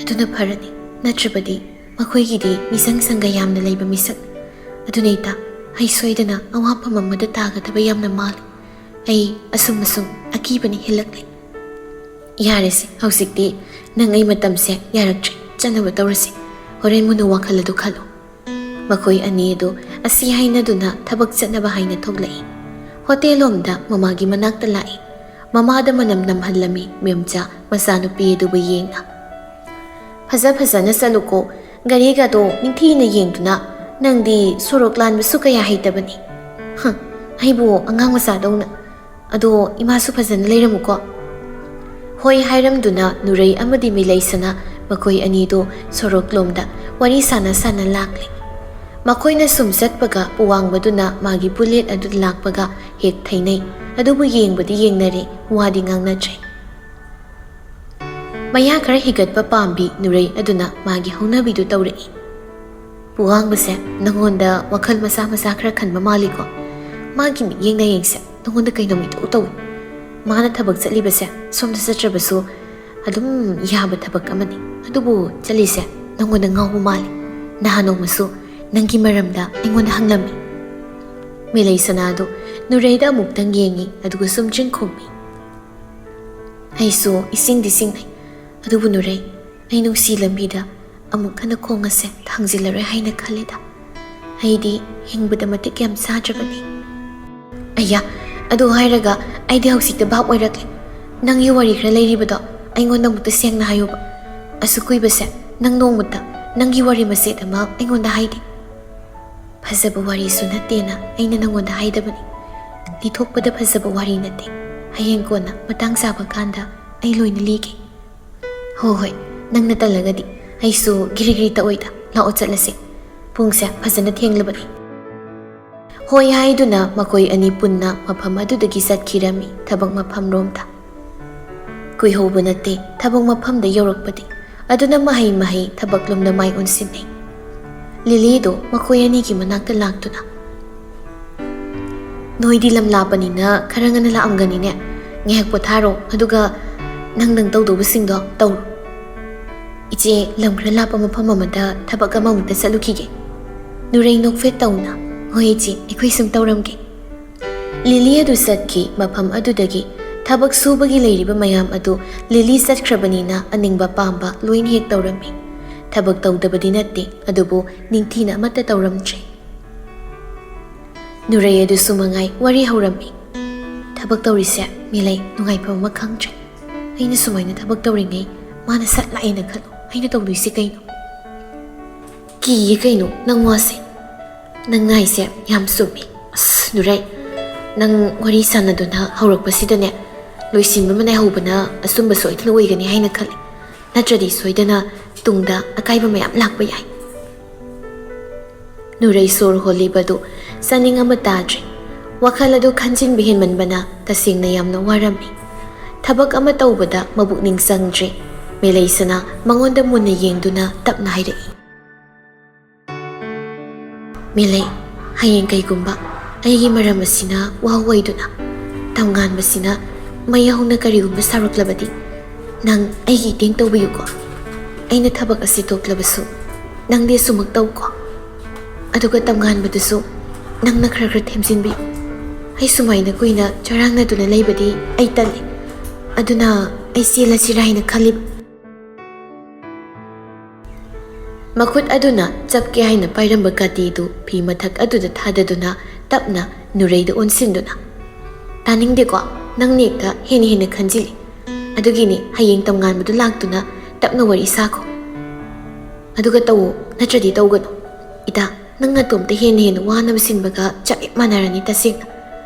ꯑꯗꯨꯅ ꯐꯔꯅꯤ, ꯅꯠꯇ꯭ꯔꯕꯗꯤ ꯃꯈꯣꯏꯒꯤꯗꯤ ꯃꯤꯁꯪ ꯁꯪꯒ ꯌꯥꯝꯅ ꯂꯩꯕ ꯃꯤꯁꯛ꯫ ꯑꯗꯨꯅ ꯏꯇꯥ, ꯑꯩ ꯁꯣꯏꯗꯅ ꯑꯋꯥꯐꯝ ꯑꯃꯗ ꯇꯥꯒꯗꯕ ꯌꯥꯝꯅ ꯃꯥꯜꯂꯤ꯫ ꯑꯩ ꯑꯁꯨꯝ ꯑꯁꯨꯝ ꯑꯀꯤꯕꯅ ꯍꯦꯜꯂꯛꯂꯦ꯫ ꯌꯥꯔꯦꯁꯦ, ꯍꯧꯖꯤꯛꯇꯤ ꯅꯪ ꯑꯩ ꯃꯇꯝꯁꯦ ꯌꯥꯔꯛꯇ꯭ꯔꯦ꯫ ꯆꯠꯅꯕ ꯇꯧꯔꯁꯤ꯫ ꯍꯣꯔꯦꯟ ꯃꯨꯟꯅ ꯋꯥꯈꯜ ꯑꯗꯨ ꯈꯜꯂꯨ꯫ ꯃꯈꯣꯏ ꯑꯅꯤ ꯑꯗꯨ ꯑꯁꯤ ꯍꯥꯏꯅꯗꯨꯅ ꯊꯕꯛ ꯆꯠꯅꯕ ꯍꯥꯏꯅ ꯊꯣꯛꯂꯛꯏ꯫ ꯍꯣꯇꯦꯜ ꯂꯣꯝꯗ ꯃꯃꯥꯒꯤ ꯃꯅꯥꯛꯇ ꯂꯥꯛꯏ꯫ ꯃꯃꯥꯗ ꯃꯅꯝ ꯅꯝꯍꯜꯂꯝꯃꯤ ꯃꯦꯝꯆꯥ ꯃꯆꯥꯅꯨꯄꯤ ꯑꯗꯨꯕꯨ ꯌꯦꯡꯅ꯫ "ꯐꯖ ꯐꯖꯅ ꯆꯠꯂꯨꯀꯣ꯫ ꯒꯥꯔꯤꯒꯗꯣ ꯅꯤꯡꯊꯤꯅ ꯌꯦꯡꯗꯨꯅ꯫ ꯅꯪꯗꯤ ꯁꯣꯔꯣꯛ ꯂꯥꯟꯕꯁꯨ ꯀꯌꯥ ꯍꯩꯇꯕꯅꯤ꯫" "ꯍ, ꯑꯩꯕꯨ ꯑꯉꯥꯡ ꯃꯆꯥꯗꯧꯅ꯫ ꯑꯗꯣ ꯏꯃꯥꯁꯨ ꯐꯖꯅ ꯂꯩꯔꯝꯃꯨꯀꯣ꯫" ꯍꯣꯏ ꯍꯥꯏꯔꯝꯗꯨꯅ ꯅꯨꯔꯩ ꯑꯃꯗꯤ ꯃꯤꯂꯩꯁꯅꯥ ꯃꯈꯣꯏ ꯑꯅꯤꯗꯣ ꯁꯣꯔꯣꯛꯂꯣꯝꯗ ꯋꯥꯔꯤ ꯁꯥꯟꯅ ꯁꯥꯟꯅ ꯂꯥꯛꯂꯦ꯫ ꯃꯈꯣꯏꯅ ꯁꯨꯝ ꯆꯠꯄꯒ ꯄꯨꯋꯥꯡꯕꯗꯨꯅ ꯃꯥꯒꯤ ꯕꯨꯂꯦꯠ ꯑꯗꯨ ꯂꯥꯛꯄꯒ ꯍꯦꯛ ꯊꯩꯅꯩ꯫ ꯑꯗꯨꯕꯨ ꯌꯦꯡꯕꯗꯤ ꯌꯦꯡꯅꯔꯦ, ꯋꯥꯗꯤ ꯉꯥꯡꯅꯗ꯭ꯔꯦ꯫ ꯃꯌꯥ ꯈꯔ ꯍꯤꯒꯠꯄ ꯄꯥꯝꯕꯤ ꯅꯨꯔꯩ ꯑꯗꯨꯅ ꯃꯥꯒꯤ ꯍꯧꯅꯕꯤꯗꯨ ꯇꯧꯔꯛꯏ꯫ "ꯄꯨꯋꯥꯡꯕꯁꯦ ꯅꯪꯉꯣꯟꯗ ꯋꯥꯈꯜ ꯃꯆꯥ ꯃꯆꯥ ꯈꯔ ꯈꯟꯕ ꯃꯥꯜꯂꯤꯀꯣ? ꯃꯥꯒꯤ ꯃꯤꯠꯌꯦꯡ ꯅꯌꯦꯡꯁꯦ ꯅꯪꯉꯣꯟꯗ ꯀꯩꯅꯣꯝ ꯏꯇꯧ ꯇꯧꯏ꯫ ꯃꯥꯅ ꯊꯕꯛ ꯆꯠꯂꯤꯕꯁꯦ ꯁꯣꯝꯗ ꯆꯠꯇ꯭ꯔꯕꯁꯨ ꯑꯗꯨꯝ ꯌꯥꯕ ꯊꯕꯛ ꯑꯃꯅꯤ꯫ ꯑꯗꯨꯕꯨ ꯆꯠꯂꯤꯁꯦ ꯅꯪꯉꯣꯟꯗ ꯉꯥꯎꯕ ꯃꯥꯜꯂꯤ꯫ ꯅꯍꯥꯟ ꯅꯣꯡꯃꯁꯨ ꯅꯪꯒꯤ ꯃꯔꯝꯗ ꯑꯩꯉꯣꯟꯗ ꯍꯪꯂꯝꯃꯤ꯫" ꯃꯤꯂꯩꯁꯅꯥꯗꯨ ꯅꯨꯔꯩꯗ ꯑꯃꯨꯛꯇꯪ ꯌꯦꯡꯉꯤ, ꯑꯗꯨꯒ ꯁꯨꯝ ꯆꯤꯟ ꯈꯨꯝꯃꯤ꯫ ꯑꯩꯁꯨ ꯏꯁꯤꯡꯗꯤ ꯁꯤꯡꯅꯩ, ꯑꯗꯨꯕꯨ ꯅꯨꯔꯩ, ꯑꯩ ꯅꯨꯡꯁꯤ ꯂꯝꯕꯤꯗ ꯑꯃꯨꯛ ꯍꯟꯅ ꯈꯣꯡ ꯑꯁꯦ ꯊꯥꯡꯖꯤꯜꯂꯔꯣꯏ ꯍꯥꯏꯅ ꯈꯜꯂꯤꯗ꯫ ꯑꯩꯗꯤ ꯍꯤꯡꯕꯗ ꯃꯇꯤꯛ ꯌꯥꯝ ꯆꯥꯗ꯭ꯔꯕꯅꯤ꯫ ꯑꯌꯥ, ꯑꯗꯨ ꯍꯥꯏꯔꯒ ꯑꯩꯗꯤ ꯍꯧꯖꯤꯛꯇ ꯚꯥꯞ ꯑꯣꯏꯔꯛꯂꯦ꯫ ꯅꯪꯒꯤ ꯋꯥꯔꯤ ꯈꯔ ꯂꯩꯔꯤꯕꯗꯣ ꯑꯩꯉꯣꯟꯗ ꯑꯃꯨꯛꯇ ꯁꯦꯡꯅ ꯍꯥꯏꯌꯨꯕ꯫ ꯑꯁꯨꯛ ꯀꯨꯏꯕꯁꯦ ꯅꯪ ꯅꯣꯡꯃꯇ ꯅꯪꯒꯤ ꯋꯥꯔꯤ ꯃꯆꯦꯠ ꯑꯃ ꯑꯩꯉꯣꯟꯗ ꯍꯥꯏꯗꯦ꯫ ꯐꯖꯕ ꯋꯥꯔꯤꯁꯨ ꯅꯠꯇꯦꯅ ꯑꯩꯅ ꯅꯪꯉꯣꯟꯗ ꯍꯥꯏꯗꯕꯅꯤ꯫ ꯂꯤꯊꯣꯛꯄꯗ ꯐꯖꯕ ꯋꯥꯔꯤ ꯅꯠꯇꯦ꯫ ꯍꯌꯦꯡ ꯀꯣꯟꯅ ꯃꯇꯥꯡ ꯆꯥꯕ ꯀꯥꯟꯗ ꯑꯩ ꯂꯣꯏꯅ ꯂꯤꯒꯦ꯫ ꯍꯣ ꯍꯣꯏ, ꯅꯪꯅ ꯇꯜꯂꯒꯗꯤ ꯑꯩꯁꯨ ꯒꯤꯔꯤ ꯒꯤꯔꯤ ꯇꯧꯏꯗ꯫ ꯂꯥꯛꯑꯣ ꯆꯠꯂꯁꯦ꯫ ꯄꯨꯡꯁꯦ ꯐꯖꯅ ꯊꯦꯡꯂꯕꯅꯤ꯫ ꯍꯣꯏ ꯍꯥꯏꯗꯨꯅ ꯃꯈꯣꯏ ꯑꯅꯤ ꯄꯨꯟꯅ ꯃꯐꯝ ꯑꯗꯨꯗꯒꯤ ꯆꯠꯈꯤꯔꯝꯃꯤ ꯊꯕꯛ ꯃꯐꯝꯔꯣꯝꯗ꯫ ꯀꯨꯏꯍꯧꯕ ꯅꯠꯇꯦ ꯊꯕꯛ ꯃꯐꯝꯗ ꯌꯧꯔꯛꯄꯗꯤ꯫ ꯑꯗꯨꯅ ꯃꯍꯩ ꯃꯍꯩ ꯊꯕꯛ ꯂꯣꯝꯗ ꯃꯥꯏ ꯑꯣꯟꯁꯤꯟꯅꯩ꯫ ꯂꯤꯂꯤꯗꯣ ꯃꯈꯣꯏ ꯑꯅꯤꯒꯤ ꯃꯅꯥꯛꯇ ꯂꯥꯛꯇꯨꯅ, "ꯅꯣꯏꯗꯤ ꯂꯝ ꯂꯥꯞꯄꯅꯤꯅ ꯈꯔ ꯉꯟꯅ ꯂꯥꯛꯑꯝꯒꯅꯤꯅꯦ꯫ ꯉꯥꯏꯍꯥꯛ ꯄꯣꯊꯥꯔꯣ, ꯑꯗꯨꯒ ꯅꯪ ꯅꯪ ꯇꯧꯗꯧꯕꯁꯤꯡꯗꯣ ꯇꯧꯔꯣ꯫" "ꯏꯆꯦ, ꯂꯝ ꯈꯔ ꯂꯥꯞꯄ ꯃꯐꯝ ꯑꯃꯗ ꯊꯕꯛ ꯑꯃꯃꯨꯛꯇ ꯆꯠꯂꯨꯈꯤꯒꯦ꯫" ꯅꯨꯔꯩ ꯅꯣꯛꯐꯦꯠ ꯇꯧꯅ, "ꯍꯣꯏ ꯏꯆꯦ, ꯑꯩꯈꯣꯏ ꯁꯨꯝ ꯇꯧꯔꯝꯒꯦ꯫" ꯂꯤꯂꯤ ꯑꯗꯨ ꯆꯠꯈꯤ꯫ ꯃꯐꯝ ꯑꯗꯨꯗꯒꯤ ꯊꯕꯛ ꯁꯨꯕꯒꯤ ꯂꯩꯔꯤꯕ ꯃꯌꯥꯝ ꯑꯗꯨ ꯂꯤꯂꯤ ꯆꯠꯈ꯭ꯔꯕꯅꯤꯅ ꯑꯅꯤꯡꯕ ꯄꯥꯝꯕ ꯂꯣꯏꯅ ꯍꯦꯛ ꯇꯧꯔꯝꯃꯤ꯫ ꯊꯕꯛ ꯇꯧꯗꯕꯗꯤ ꯅꯠꯇꯦ, ꯑꯗꯨꯕꯨ ꯅꯤꯡꯊꯤꯅ ꯑꯃꯠꯇ ꯇꯧꯔꯝꯗ꯭ꯔꯦ꯫ ꯅꯨꯔꯩ ꯑꯗꯨꯁꯨ ꯃꯉꯥꯏ ꯋꯥꯔꯤ ꯍꯧꯔꯝꯃꯤ꯫ "ꯊꯕꯛ ꯇꯧꯔꯤꯁꯦ ꯃꯤꯂꯩ ꯅꯨꯡꯉꯥꯏꯐꯝ ꯑꯃ ꯈꯪꯗ꯭ꯔꯦ꯫ ꯑꯩꯅ ꯁꯨꯃꯥꯏꯅ ꯊꯕꯛ ꯇꯧꯔꯤꯉꯩ ꯃꯥꯅ ꯁꯠ ꯂꯥꯛꯑꯦꯅ ꯈꯜꯂꯣ, ꯑꯩꯅ ꯇꯧꯗꯣꯏꯁꯦ ꯀꯩꯅꯣ?" "ꯀꯤꯌꯦ ꯀꯩꯅꯣ ꯅꯪ ꯋꯥꯁꯦ꯫ ꯅꯪ ꯍꯥꯏꯁꯦ ꯌꯥꯝ ꯆꯨꯝꯃꯤ꯫ ꯑꯁ ꯅꯨꯔꯩ, ꯅꯪ ꯋꯥꯔꯤ ꯁꯥꯟꯅꯗꯨꯅ ꯍꯧꯔꯛꯄꯁꯤꯗꯅꯦ, ꯂꯣꯏꯁꯤꯟꯕ ꯑꯃ ꯅꯥꯏꯍꯧꯕꯅ ꯑꯆꯨꯝꯕ ꯁꯣꯏꯗꯅ ꯑꯣꯏꯒꯅꯤ ꯍꯥꯏꯅ ꯈꯜꯂꯤ꯫ ꯅꯠꯇ꯭ꯔꯗꯤ ꯁꯣꯏꯗꯅ ꯇꯨꯡꯗ ꯑꯀꯥꯏꯕ ꯃꯌꯥꯝ ꯂꯥꯛꯄ ꯌꯥꯏ꯫" ꯅꯨꯔꯩ ꯁꯣꯔ ꯍꯣꯜꯂꯤꯕꯗꯨ ꯆꯥꯅꯤꯡ ꯑꯃ ꯇꯥꯗ꯭ꯔꯦ꯫ ꯋꯥꯈꯜ ꯑꯗꯨ ꯈꯟꯖꯤꯟꯕ ꯍꯦꯟꯃꯟꯕꯅ ꯇꯁꯦꯡꯅ ꯌꯥꯝꯅ ꯋꯥꯔꯝꯃꯤ꯫ ꯊꯕꯛ ꯑꯃ ꯇꯧꯕꯗ ꯃꯕꯨꯛꯅꯤꯡ ꯆꯪꯗ꯭ꯔꯦ꯫ ꯃꯦꯂꯩꯁꯅꯥ ꯃꯉꯣꯟꯗ ꯃꯨꯟꯅ ꯌꯦꯡꯗꯨꯅ ꯇꯞꯅ ꯍꯥꯏꯔꯛꯏ, "ꯃꯦꯂꯩ, ꯍꯌꯦꯡ ꯀꯩꯒꯨꯝꯕ ꯑꯩꯒꯤ ꯃꯔꯝ ꯑꯁꯤꯅ ꯋꯥꯍꯧ ꯑꯣꯏꯗꯨꯅ ꯇꯝꯉꯥꯟꯕꯁꯤꯅ ꯃꯩ ꯍꯧꯅ ꯀꯔꯤꯒꯨꯝꯕ ꯁꯥꯎꯔꯛꯂꯕꯗꯤ ꯅꯪ ꯑꯩꯒꯤ ꯏꯇꯦꯡ ꯇꯧꯕꯤꯌꯨꯀꯣ꯫ ꯑꯩꯅ ꯊꯕꯛ ꯑꯁꯤ ꯇꯣꯛꯂꯕꯁꯨ ꯅꯪꯗꯤ ꯑꯁꯨꯃꯛ ꯇꯧꯀꯣ꯫ ꯑꯗꯨꯒ ꯇꯝꯉꯥꯟꯕꯗꯨꯁꯨ ꯅꯪꯅ ꯈꯔ ꯈꯔ ꯊꯦꯝꯖꯤꯟꯕꯤꯌꯨ꯫ ꯑꯩ ꯁꯨꯃꯥꯏꯅ ꯀꯨꯏꯅ ꯆꯔꯥꯡꯅꯗꯨꯅ ꯂꯩꯕꯗꯤ ꯑꯩ ꯇꯜꯂꯤ꯫ ꯑꯗꯨꯅ ꯑꯩ ꯆꯦꯜꯂꯁꯤꯔꯥ ꯍꯥꯏꯅ ꯈꯜꯂꯤꯕ꯫" ꯃꯈꯨꯠ ꯑꯗꯨꯅ ꯆꯞꯀꯦ ꯍꯥꯏꯅ ꯄꯥꯏꯔꯝꯕ ꯀꯥꯇꯤꯗꯨ ꯐꯤ ꯃꯊꯛ ꯑꯗꯨꯗ ꯊꯥꯗꯗꯨꯅ ꯇꯞꯅ ꯅꯨꯔꯩꯗ ꯑꯣꯟꯁꯤꯟꯗꯨꯅ, "ꯇꯥꯅꯤꯡꯗꯦꯀꯣ, ꯅꯪ ꯅꯦꯛꯇ ꯍꯦꯟꯅ ꯍꯦꯟꯅ ꯈꯟꯖꯤꯜꯂꯤ꯫ ꯑꯗꯨꯒꯤꯅꯤ ꯍꯌꯦꯡ ꯇꯝꯉꯥꯟꯕꯗꯨ ꯂꯥꯛꯇꯨꯅ ꯇꯞꯅ ꯋꯥꯔꯤ ꯁꯥꯈꯣ꯫ ꯑꯗꯨꯒ ꯇꯧꯋꯣ, ꯅꯠꯇ꯭ꯔꯗꯤ ꯇꯧꯒꯅꯨ꯫ ꯏꯇꯥ, ꯅꯪ ꯅꯇꯣꯝꯇ ꯍꯦꯟꯅ ꯍꯦꯟꯅ ꯋꯥꯅꯕ ꯁꯤꯟꯕꯒ ꯆꯞ ꯍꯦꯛ ꯃꯥꯟꯅꯔꯅꯤ ꯇꯁꯦꯡꯅ꯫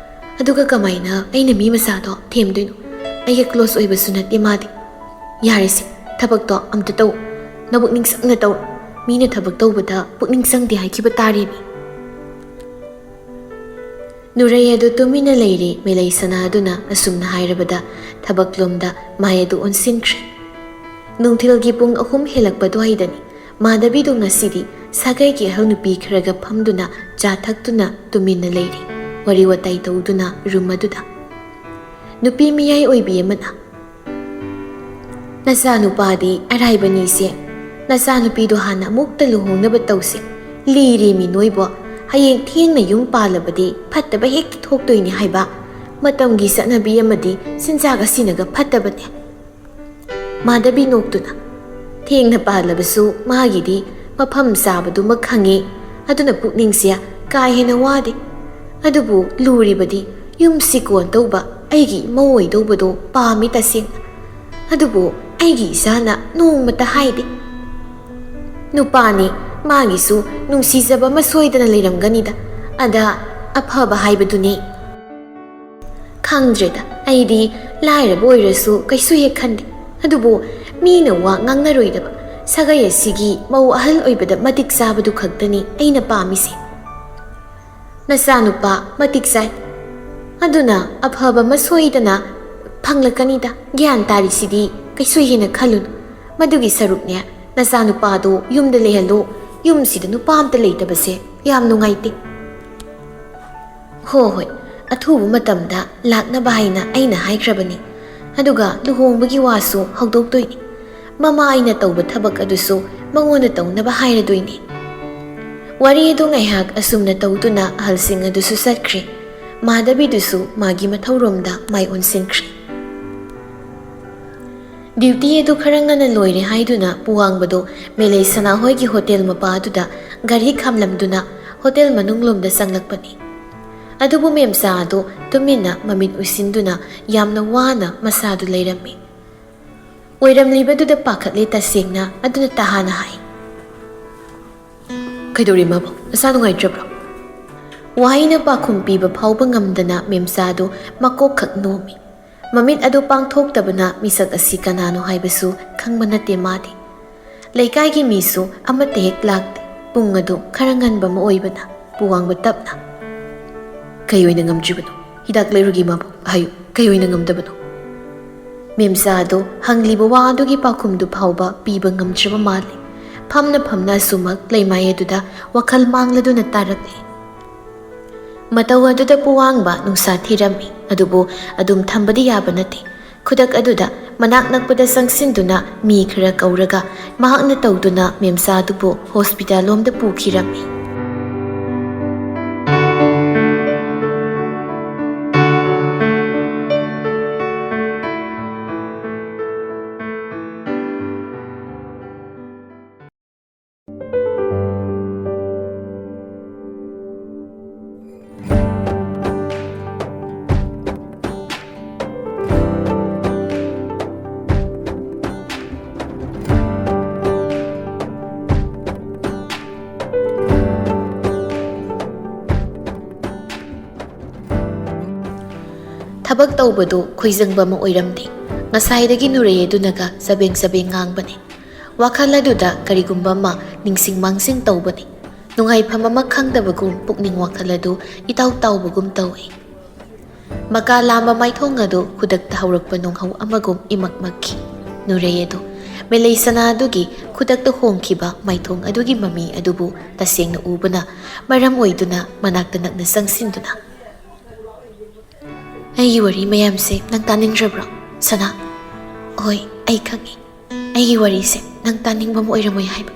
ꯑꯗꯨꯒ ꯀꯃꯥꯏꯅ ꯑꯩꯅ ꯃꯤ ꯃꯆꯥꯗꯣ ꯊꯦꯝꯗꯣꯏꯅꯣ? ꯑꯩꯒ close ꯑꯣꯏꯕꯁꯨ ꯅꯠꯇꯦ ꯃꯥꯗꯤ꯫ ꯌꯥꯔꯦꯁꯦ, ꯊꯕꯛꯇꯣ ꯑꯝꯇ ꯇꯧ꯫ ꯅꯕꯨꯛꯅꯤꯡ ꯆꯪꯅ ꯇꯧ꯫ ꯃꯤꯅ ꯊꯕꯛ ꯇꯧꯕꯗ ꯄꯨꯛꯅꯤꯡ ꯆꯪꯗꯦ ꯍꯥꯏꯈꯤꯕ ꯇꯥꯔꯦꯃꯤ꯫" ꯅꯨꯔꯩ ꯑꯗꯨ ꯇꯨꯃꯤꯟꯅ ꯂꯩꯔꯦ꯫ ꯃꯦꯂꯩ ꯁꯅꯥꯗꯨꯅ ꯑꯁꯨꯝꯅ ꯍꯥꯏꯔꯕꯗ ꯊꯕꯛꯂꯣꯝꯗ ꯃꯥꯏ ꯑꯗꯨ ꯑꯣꯟꯁꯤꯟꯈ꯭ꯔꯦ꯫ ꯅꯨꯡꯊꯤꯜꯒꯤ ꯄꯨꯡ ꯑꯍꯨꯝ ꯍꯦꯜꯂꯛꯄ ꯑꯗꯨꯋꯥꯏꯗꯅꯤ꯫ ꯃꯥꯙꯕꯤꯗꯨ ꯉꯁꯤꯗꯤ ꯁꯥꯒꯩꯒꯤ ꯑꯍꯜ ꯅꯨꯄꯤ ꯈꯔꯒ ꯐꯝꯗꯨꯅ ꯆꯥ ꯊꯛꯇꯨꯅ ꯇꯨꯃꯤꯟꯅ ꯂꯩꯔꯤ꯫ ꯋꯥꯔꯤ ꯋꯥꯇꯥꯏ ꯇꯧꯗꯨꯅ room ꯑꯗꯨꯗ꯫ ꯅꯨꯄꯤ ꯃꯌꯥꯏ ꯑꯣꯏꯕꯤ ꯑꯃꯅ, "ꯅꯆꯥꯅꯨꯄꯥꯗꯤ ꯑꯔꯥꯏꯕꯅꯤꯁꯦ꯫ ꯅꯆꯥꯅꯨꯄꯤꯗꯣ ꯍꯥꯟꯅ ꯑꯃꯨꯛꯇ ꯂꯨꯍꯣꯡꯅꯕ ꯇꯧꯁꯦ꯫ ꯂꯤꯔꯦꯃꯤ ꯅꯣꯏꯕꯣ, ꯍꯌꯦꯡ ꯊꯦꯡꯅ ꯌꯨꯝ ꯄꯥꯜꯂꯕꯗꯤ ꯐꯠꯇꯕ ꯍꯦꯛꯇ ꯊꯣꯛꯇꯣꯏꯅꯤ ꯍꯥꯏꯕ꯫ ꯃꯇꯝꯒꯤ ꯆꯠꯅꯕꯤ ꯑꯃꯗꯤ ꯆꯤꯟꯖꯥꯛ ꯑꯁꯤꯅꯒ ꯐꯠꯇꯕꯅꯦ꯫" ꯃꯥꯙꯕꯤ ꯅꯣꯛꯇꯨꯅ, "ꯊꯦꯡꯅ ꯄꯥꯜꯂꯕꯁꯨ ꯃꯥꯒꯤꯗꯤ ꯃꯐꯝ ꯆꯥꯕꯗꯨꯃ ꯈꯪꯉꯤ꯫ ꯑꯗꯨꯅ ꯄꯨꯛꯅꯤꯡꯁꯦ ꯀꯥ ꯍꯦꯟꯅ ꯋꯥꯗꯦ꯫ ꯑꯗꯨꯕꯨ ꯂꯨꯔꯤꯕꯗꯤ ꯌꯨꯝ ꯁꯤꯀꯣꯟ ꯇꯧꯕ ꯑꯩꯒꯤ ꯏꯃꯧ ꯑꯣꯏꯗꯧꯕꯗꯣ ꯄꯥꯝꯃꯤ ꯇꯁꯦꯡꯅ꯫ ꯑꯗꯨꯕꯨ ꯑꯩꯒꯤ ꯏꯆꯥꯅ ꯅꯣꯡꯃꯇ ꯍꯥꯏꯗꯦ꯫" "ꯅꯨꯄꯥꯅꯤ, ꯃꯥꯒꯤꯁꯨ ꯅꯨꯡꯁꯤꯖꯕ ꯑꯃ ꯁꯣꯏꯗꯅ ꯂꯩꯔꯝꯒꯅꯤꯗ꯫ ꯑꯗ ꯑꯐꯕ ꯍꯥꯏꯕꯗꯨꯅꯤ꯫" "ꯈꯪꯗ꯭ꯔꯦꯗ, ꯑꯩꯗꯤ ꯂꯥꯏꯔꯕ ꯑꯣꯏꯔꯁꯨ ꯀꯩꯁꯨ ꯍꯦꯛ ꯈꯟꯗꯦ꯫ ꯑꯗꯨꯕꯨ ꯃꯤꯅ ꯋꯥ ꯉꯥꯡꯅꯔꯣꯏꯗꯕ ꯁꯥꯒꯩ ꯑꯁꯤꯒꯤ ꯃꯧ ꯑꯍꯜ ꯑꯣꯏꯕꯗ ꯃꯇꯤꯛ ꯆꯥꯕꯗꯨ ꯈꯛꯇꯅꯤ ꯑꯩꯅ ꯄꯥꯝꯃꯤꯁꯦ꯫" "ꯅꯆꯥꯅꯨꯄꯥ ꯃꯇꯤꯛ ꯆꯥꯏ꯫ ꯑꯗꯨꯅ ꯑꯐꯕ ꯑꯃ ꯁꯣꯏꯗꯅ ꯐꯪꯂꯛꯀꯅꯤꯗ꯫ ꯒ꯭ꯌꯥꯟ ꯇꯥꯔꯤꯁꯤꯗꯤ ꯀꯩꯁꯨ ꯍꯦꯟꯅ ꯈꯜꯂꯨꯅꯨ꯫ ꯃꯗꯨꯒꯤ ꯁꯔꯨꯛꯅꯦ, ꯅꯆꯥꯅꯨꯄꯥꯗꯣ ꯌꯨꯝꯗ ꯂꯩꯍꯜꯂꯨ꯫ ꯌꯨꯝꯁꯤꯗ ꯅꯨꯄꯥ ꯑꯝꯇ ꯂꯩꯇꯕꯁꯦ ꯌꯥꯝ ꯅꯨꯡꯉꯥꯏꯇꯦ꯫" "ꯍꯣ ꯍꯣꯏ, ꯑꯊꯨꯕ ꯃꯇꯝꯗ ꯂꯥꯛꯅꯕ ꯍꯥꯏꯅ ꯑꯩꯅ ꯍꯥꯏꯈ꯭ꯔꯕꯅꯤ꯫ ꯑꯗꯨꯒ ꯂꯨꯍꯣꯡꯕꯒꯤ ꯋꯥꯁꯨ ꯍꯧꯗꯣꯛꯇꯣꯏꯅꯤ꯫ ꯃꯃꯥ ꯑꯩꯅ ꯇꯧꯕ ꯊꯕꯛ ꯑꯗꯨꯁꯨ ꯃꯉꯣꯟꯗ ꯇꯧꯅꯕ ꯍꯥꯏꯔꯗꯣꯏꯅꯤ꯫" ꯋꯥꯔꯤ ꯑꯗꯨ ꯉꯥꯏꯍꯥꯛ ꯑꯁꯨꯝꯅ ꯇꯧꯗꯨꯅ ꯑꯍꯜꯁꯤꯡ ꯑꯗꯨꯁꯨ ꯆꯠꯈ꯭ꯔꯦ꯫ ꯃꯥꯙꯕꯤꯗꯨꯁꯨ ꯃꯥꯒꯤ ꯃꯊꯧꯔꯣꯝꯗ ꯃꯥꯏ ꯑꯣꯟꯁꯤꯟꯈ꯭ꯔꯦ꯫ ꯗ꯭ꯌꯨꯇꯤ ꯑꯗꯨ ꯈꯔ ꯉꯟꯅ ꯂꯣꯏꯔꯦ ꯍꯥꯏꯗꯨꯅ ꯄꯨꯋꯥꯡꯕꯗꯨ ꯃꯦꯂꯩ ꯁꯅꯥꯍꯣꯏꯒꯤ ꯍꯣꯇꯦꯜ ꯃꯄꯥ ꯑꯗꯨꯗ ꯒꯥꯔꯤ ꯈꯥꯝꯂꯝꯗꯨꯅ ꯍꯣꯇꯦꯜ ꯃꯅꯨꯡꯂꯣꯝꯗ ꯆꯪꯂꯛꯄꯅꯤ꯫ ꯑꯗꯨꯕꯨ ꯃꯦꯝꯆꯥ ꯑꯗꯨ ꯇꯨꯃꯤꯟꯅ ꯃꯃꯤꯠ ꯎꯏꯁꯤꯟꯗꯨꯅ ꯌꯥꯝꯅ ꯋꯥꯅ ꯃꯁꯥꯗꯨ ꯂꯩꯔꯝꯃꯤ꯫ ꯑꯣꯏꯔꯝꯂꯤꯕꯗꯨꯗ ꯄꯥꯈꯠꯂꯦ ꯇꯁꯦꯡꯅ꯫ ꯑꯗꯨꯅ ꯇꯍꯥꯅ ꯍꯥꯏ, "ꯀꯩꯗꯧꯔꯦ ꯃꯥꯕꯨ? ꯅꯁꯥ ꯅꯨꯡꯉꯥꯏꯇ꯭ꯔꯕ꯭ꯔꯣ?" ꯋꯥꯍꯩꯅ ꯄꯥꯎꯈꯨꯝ ꯄꯤꯕ ꯐꯥꯎꯕ ꯉꯝꯗꯅ ꯃꯦꯝꯆꯥꯗꯨ ꯃꯀꯣꯛꯈꯛ ꯅꯣꯝꯃꯤ꯫ ꯃꯃꯤꯠ ꯑꯗꯨ ꯄꯥꯡꯊꯣꯛꯇꯕꯅ ꯃꯤꯁꯛ ꯑꯁꯤ ꯀꯅꯥꯅꯣ ꯍꯥꯏꯕꯁꯨ ꯈꯪꯕ ꯅꯠꯇꯦ ꯃꯥꯗꯤ꯫ ꯂꯩꯀꯥꯏꯒꯤ ꯃꯤꯁꯨ ꯑꯃꯠꯇ ꯍꯦꯛ ꯂꯥꯛꯇꯦ꯫ ꯄꯨꯡ ꯑꯗꯨ ꯈꯔ ꯉꯟꯕ ꯑꯃ ꯑꯣꯏꯕꯅ ꯄꯨꯋꯥꯡꯕ ꯇꯞꯅ, "ꯀꯩ ꯑꯣꯏꯅ ꯉꯝꯗ꯭ꯔꯤꯕꯅꯣ? ꯍꯤꯗꯥꯛ ꯂꯩꯔꯨꯒꯦ ꯃꯥꯕꯨ꯫ ꯍꯥꯏꯌꯨ, ꯀꯩ ꯑꯣꯏꯅ ꯉꯝꯗꯕꯅꯣ?" ꯃꯦꯝꯆꯥ ꯑꯗꯨ ꯍꯪꯂꯤꯕ ꯋꯥ ꯑꯗꯨꯒꯤ ꯄꯥꯎꯈꯨꯝꯗꯨ ꯐꯥꯎꯕ ꯄꯤꯕ ꯉꯝꯗ꯭ꯔꯕ ꯃꯥꯜꯂꯤ꯫ ꯐꯝꯅ ꯐꯝꯅ ꯑꯁꯨꯃꯛ ꯂꯩꯃꯥꯏ ꯑꯗꯨꯗ ꯋꯥꯈꯜ ꯃꯥꯡꯂꯗꯨꯅ ꯇꯥꯔꯛꯂꯤ꯫ ꯃꯇꯧ ꯑꯗꯨꯗ ꯄꯨꯋꯥꯡꯕ ꯅꯨꯡꯁꯥ ꯊꯤꯔꯝꯃꯤ꯫ ꯑꯗꯨꯕꯨ ꯑꯗꯨꯝ ꯊꯝꯕꯗꯤ ꯌꯥꯕ ꯅꯠꯇꯦ꯫ ꯈꯨꯗꯛ ꯑꯗꯨꯗ ꯃꯅꯥꯛ ꯅꯛꯄꯗ ꯆꯪꯁꯤꯟꯗꯨꯅ ꯃꯤ ꯈꯔ ꯀꯧꯔꯒ ꯃꯍꯥꯛꯅ ꯇꯧꯗꯨꯅ ꯃꯦꯝꯆꯥꯗꯨꯕꯨ ꯍꯣꯁꯄꯤꯇꯥꯜ ꯂꯣꯝꯗ ꯄꯨꯈꯤꯔꯝꯃꯤ꯫ ꯊꯕꯛ ꯇꯧꯕꯗꯨ ꯈꯣꯏꯖꯪꯕ ꯑꯃ ꯑꯣꯏꯔꯝꯗꯦ꯫ ꯉꯁꯥꯏꯗꯒꯤ ꯅꯨꯔꯩ ꯑꯗꯨꯅꯒ ꯆꯕꯦꯡ ꯆꯕꯦꯡ ꯉꯥꯡꯕꯅꯤ꯫ ꯋꯥꯈꯜ ꯑꯗꯨꯗ ꯀꯔꯤꯒꯨꯝꯕ ꯑꯃ ꯅꯤꯡꯁꯤꯡ ꯃꯥꯡꯁꯤꯡ ꯇꯧꯕꯅꯤ꯫ ꯅꯨꯡꯉꯥꯏꯐꯝ ꯑꯃ ꯈꯪꯗꯕꯒꯨꯝ ꯄꯨꯛꯅꯤꯡ ꯋꯥꯈꯜ ꯑꯗꯨ ꯏꯇꯥꯎ ꯇꯥꯎꯕꯒꯨꯝ ꯇꯧꯏ꯫ ꯃꯀꯥ ꯂꯥꯝꯕ ꯃꯥꯏꯊꯣꯡ ꯑꯗꯨ ꯈꯨꯗꯛꯇ ꯍꯧꯔꯛꯄ ꯅꯣꯡꯍꯧ ꯑꯃꯒꯨꯝ ꯏꯃꯛ ꯃꯛꯈꯤ꯫ ꯅꯨꯔꯩ ꯑꯗꯨ ꯃꯦꯂꯩ ꯁꯅꯥ ꯑꯗꯨꯒꯤ ꯈꯨꯗꯛꯇ ꯍꯣꯡꯈꯤꯕ ꯃꯥꯏꯊꯣꯡ ꯑꯗꯨꯒꯤ ꯃꯃꯤ ꯑꯗꯨꯕꯨ ꯇꯁꯦꯡꯅ ꯎꯕꯅ ꯃꯔꯝ ꯑꯣꯏꯗꯨꯅ ꯃꯅꯥꯛꯇ ꯅꯛꯅ ꯆꯪꯁꯤꯟꯗꯨꯅ, "ꯑꯩꯒꯤ ꯋꯥꯔꯤ ꯃꯌꯥꯝꯁꯦ ꯅꯪ ꯇꯥꯅꯤꯡꯗ꯭ꯔꯕ꯭ꯔꯣ, ꯁꯅꯥ?" "ꯍꯣꯏ, ꯑꯩ ꯈꯪꯉꯤ꯫ ꯑꯩꯒꯤ ꯋꯥꯔꯤꯁꯦ ꯅꯪ ꯇꯥꯅꯤꯡꯕ ꯑꯃ ꯑꯣꯏꯔꯝꯃꯣꯏ ꯍꯥꯏꯕ꯫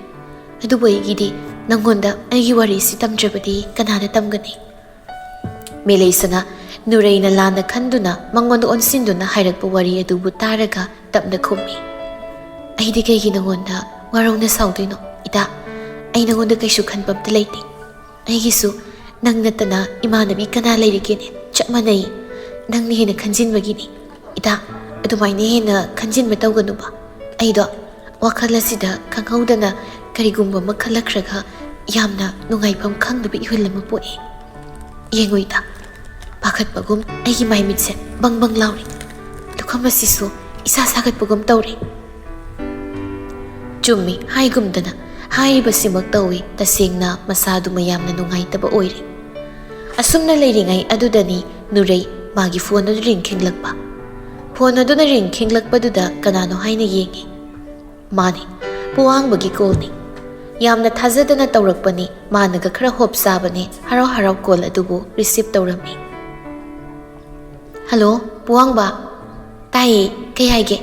ꯑꯗꯨꯕꯨ ꯑꯩꯒꯤꯗꯤ ꯅꯪꯉꯣꯟꯗ ꯑꯩꯒꯤ ꯋꯥꯔꯤꯁꯤ ꯇꯝꯗ꯭ꯔꯕꯗꯤ ꯀꯅꯥꯗ ꯇꯝꯒꯅꯤ?" ꯃꯦꯂꯩꯁꯅ ꯅꯨꯔꯩꯅ ꯂꯥꯟꯅ ꯈꯟꯗꯨꯅ ꯃꯉꯣꯟꯗ ꯑꯣꯟꯁꯤꯟꯗꯨꯅ ꯍꯥꯏꯔꯛꯄ ꯋꯥꯔꯤ ꯑꯗꯨꯕꯨ ꯇꯥꯔꯒ ꯇꯞꯅ ꯈꯨꯝꯃꯤ, "ꯑꯩꯗꯤ ꯀꯩꯒꯤ ꯅꯉꯣꯟꯗ ꯋꯥꯔꯧꯅ ꯁꯥꯎꯗꯣꯏꯅꯣ, ꯏꯇꯥ? ꯑꯩ ꯅꯉꯣꯟꯗ ꯀꯩꯁꯨ ꯈꯟꯕ ꯑꯝꯇ ꯂꯩꯇꯦ꯫ ꯑꯩꯒꯤꯁꯨ ꯅꯪ ꯅꯠꯇꯅ ꯏꯃꯥꯟꯅꯕꯤ ꯀꯅꯥ ꯂꯩꯔꯤꯒꯦꯅꯦ? ꯆꯞ ꯃꯥꯟꯅꯩ꯫ ꯅꯪꯅ ꯍꯦꯟꯅ ꯈꯟꯖꯤꯟꯕꯒꯤꯅꯤ꯫ ꯏꯇꯥ, ꯑꯗꯨꯃꯥꯏꯅ ꯍꯦꯟꯅ ꯈꯟꯖꯤꯟꯕ ꯇꯧꯒꯅꯨꯕ꯫ ꯑꯩꯗꯣ ꯋꯥꯈꯜ ꯑꯁꯤꯗ ꯈꯪꯍꯧꯗꯅ ꯀꯔꯤꯒꯨꯝꯕ ꯑꯃ ꯈꯜꯂꯛꯈ꯭ꯔꯒ ꯌꯥꯝꯅ ꯅꯨꯡꯉꯥꯏꯐꯝ ꯈꯪꯗꯕ ꯏꯍꯨꯜ ꯑꯃ ꯄꯣꯛꯑꯦ꯫ ꯌꯦꯡꯉꯨ ꯏꯇꯥ, ꯄꯥꯈꯠꯄꯒꯨꯝ ꯑꯩꯒꯤ ꯃꯥꯏ ꯃꯤꯠꯁꯦ ꯕꯪ ꯕꯪ ꯂꯥꯎꯔꯤ꯫ ꯂꯨꯈꯝ ꯑꯁꯤꯁꯨ ꯏꯁꯥ ꯁꯥꯒꯠꯄꯒꯨꯝ ꯇꯧꯔꯤ꯫" ꯆꯨꯝꯃꯤ, ꯍꯥꯏꯒꯨꯝꯗꯅ ꯍꯥꯏꯔꯤꯕꯁꯤꯃꯛ ꯇꯧꯏ꯫ ꯇꯁꯦꯡꯅ ꯃꯁꯥꯗꯨ ꯃꯌꯥꯝꯅ ꯅꯨꯡꯉꯥꯏꯇꯕ ꯑꯣꯏꯔꯦ꯫ ꯑꯁꯨꯝꯅ ꯂꯩꯔꯤꯉꯩ ꯑꯗꯨꯗꯅꯤ ꯅꯨꯔꯩ ꯃꯥꯒꯤ ꯐꯣꯟ ꯑꯗꯨ ꯔꯤꯡ ꯈꯤꯡꯂꯛꯄ꯫ ꯐꯣꯟ ꯑꯗꯨꯅ ꯔꯤꯡ ꯈꯤꯡꯂꯛꯄꯗꯨꯗ ꯀꯅꯥꯅꯣ ꯍꯥꯏꯅ ꯌꯦꯡꯉꯤ꯫ ꯃꯥꯅꯤ, ꯄꯨꯋꯥꯡꯕꯒꯤ ꯀꯣꯜꯅꯤ꯫ ꯌꯥꯝꯅ ꯊꯥꯖꯗꯅ ꯇꯧꯔꯛꯄꯅꯤ꯫ ꯃꯥꯅꯒ ꯈꯔ ꯍꯣꯞ ꯆꯥꯕꯅꯦ, ꯍꯔꯥꯎ ꯍꯔꯥꯎ ꯀꯣꯜ ꯑꯗꯨꯕꯨ ꯔꯤꯁꯤꯞ ꯇꯧꯔꯝꯃꯤ꯫ "ꯍꯜꯂꯣ, ꯄꯨꯋꯥꯡꯕ꯫ ꯇꯥꯏꯌꯦ, ꯀꯩ ꯍꯥꯏꯒꯦ?"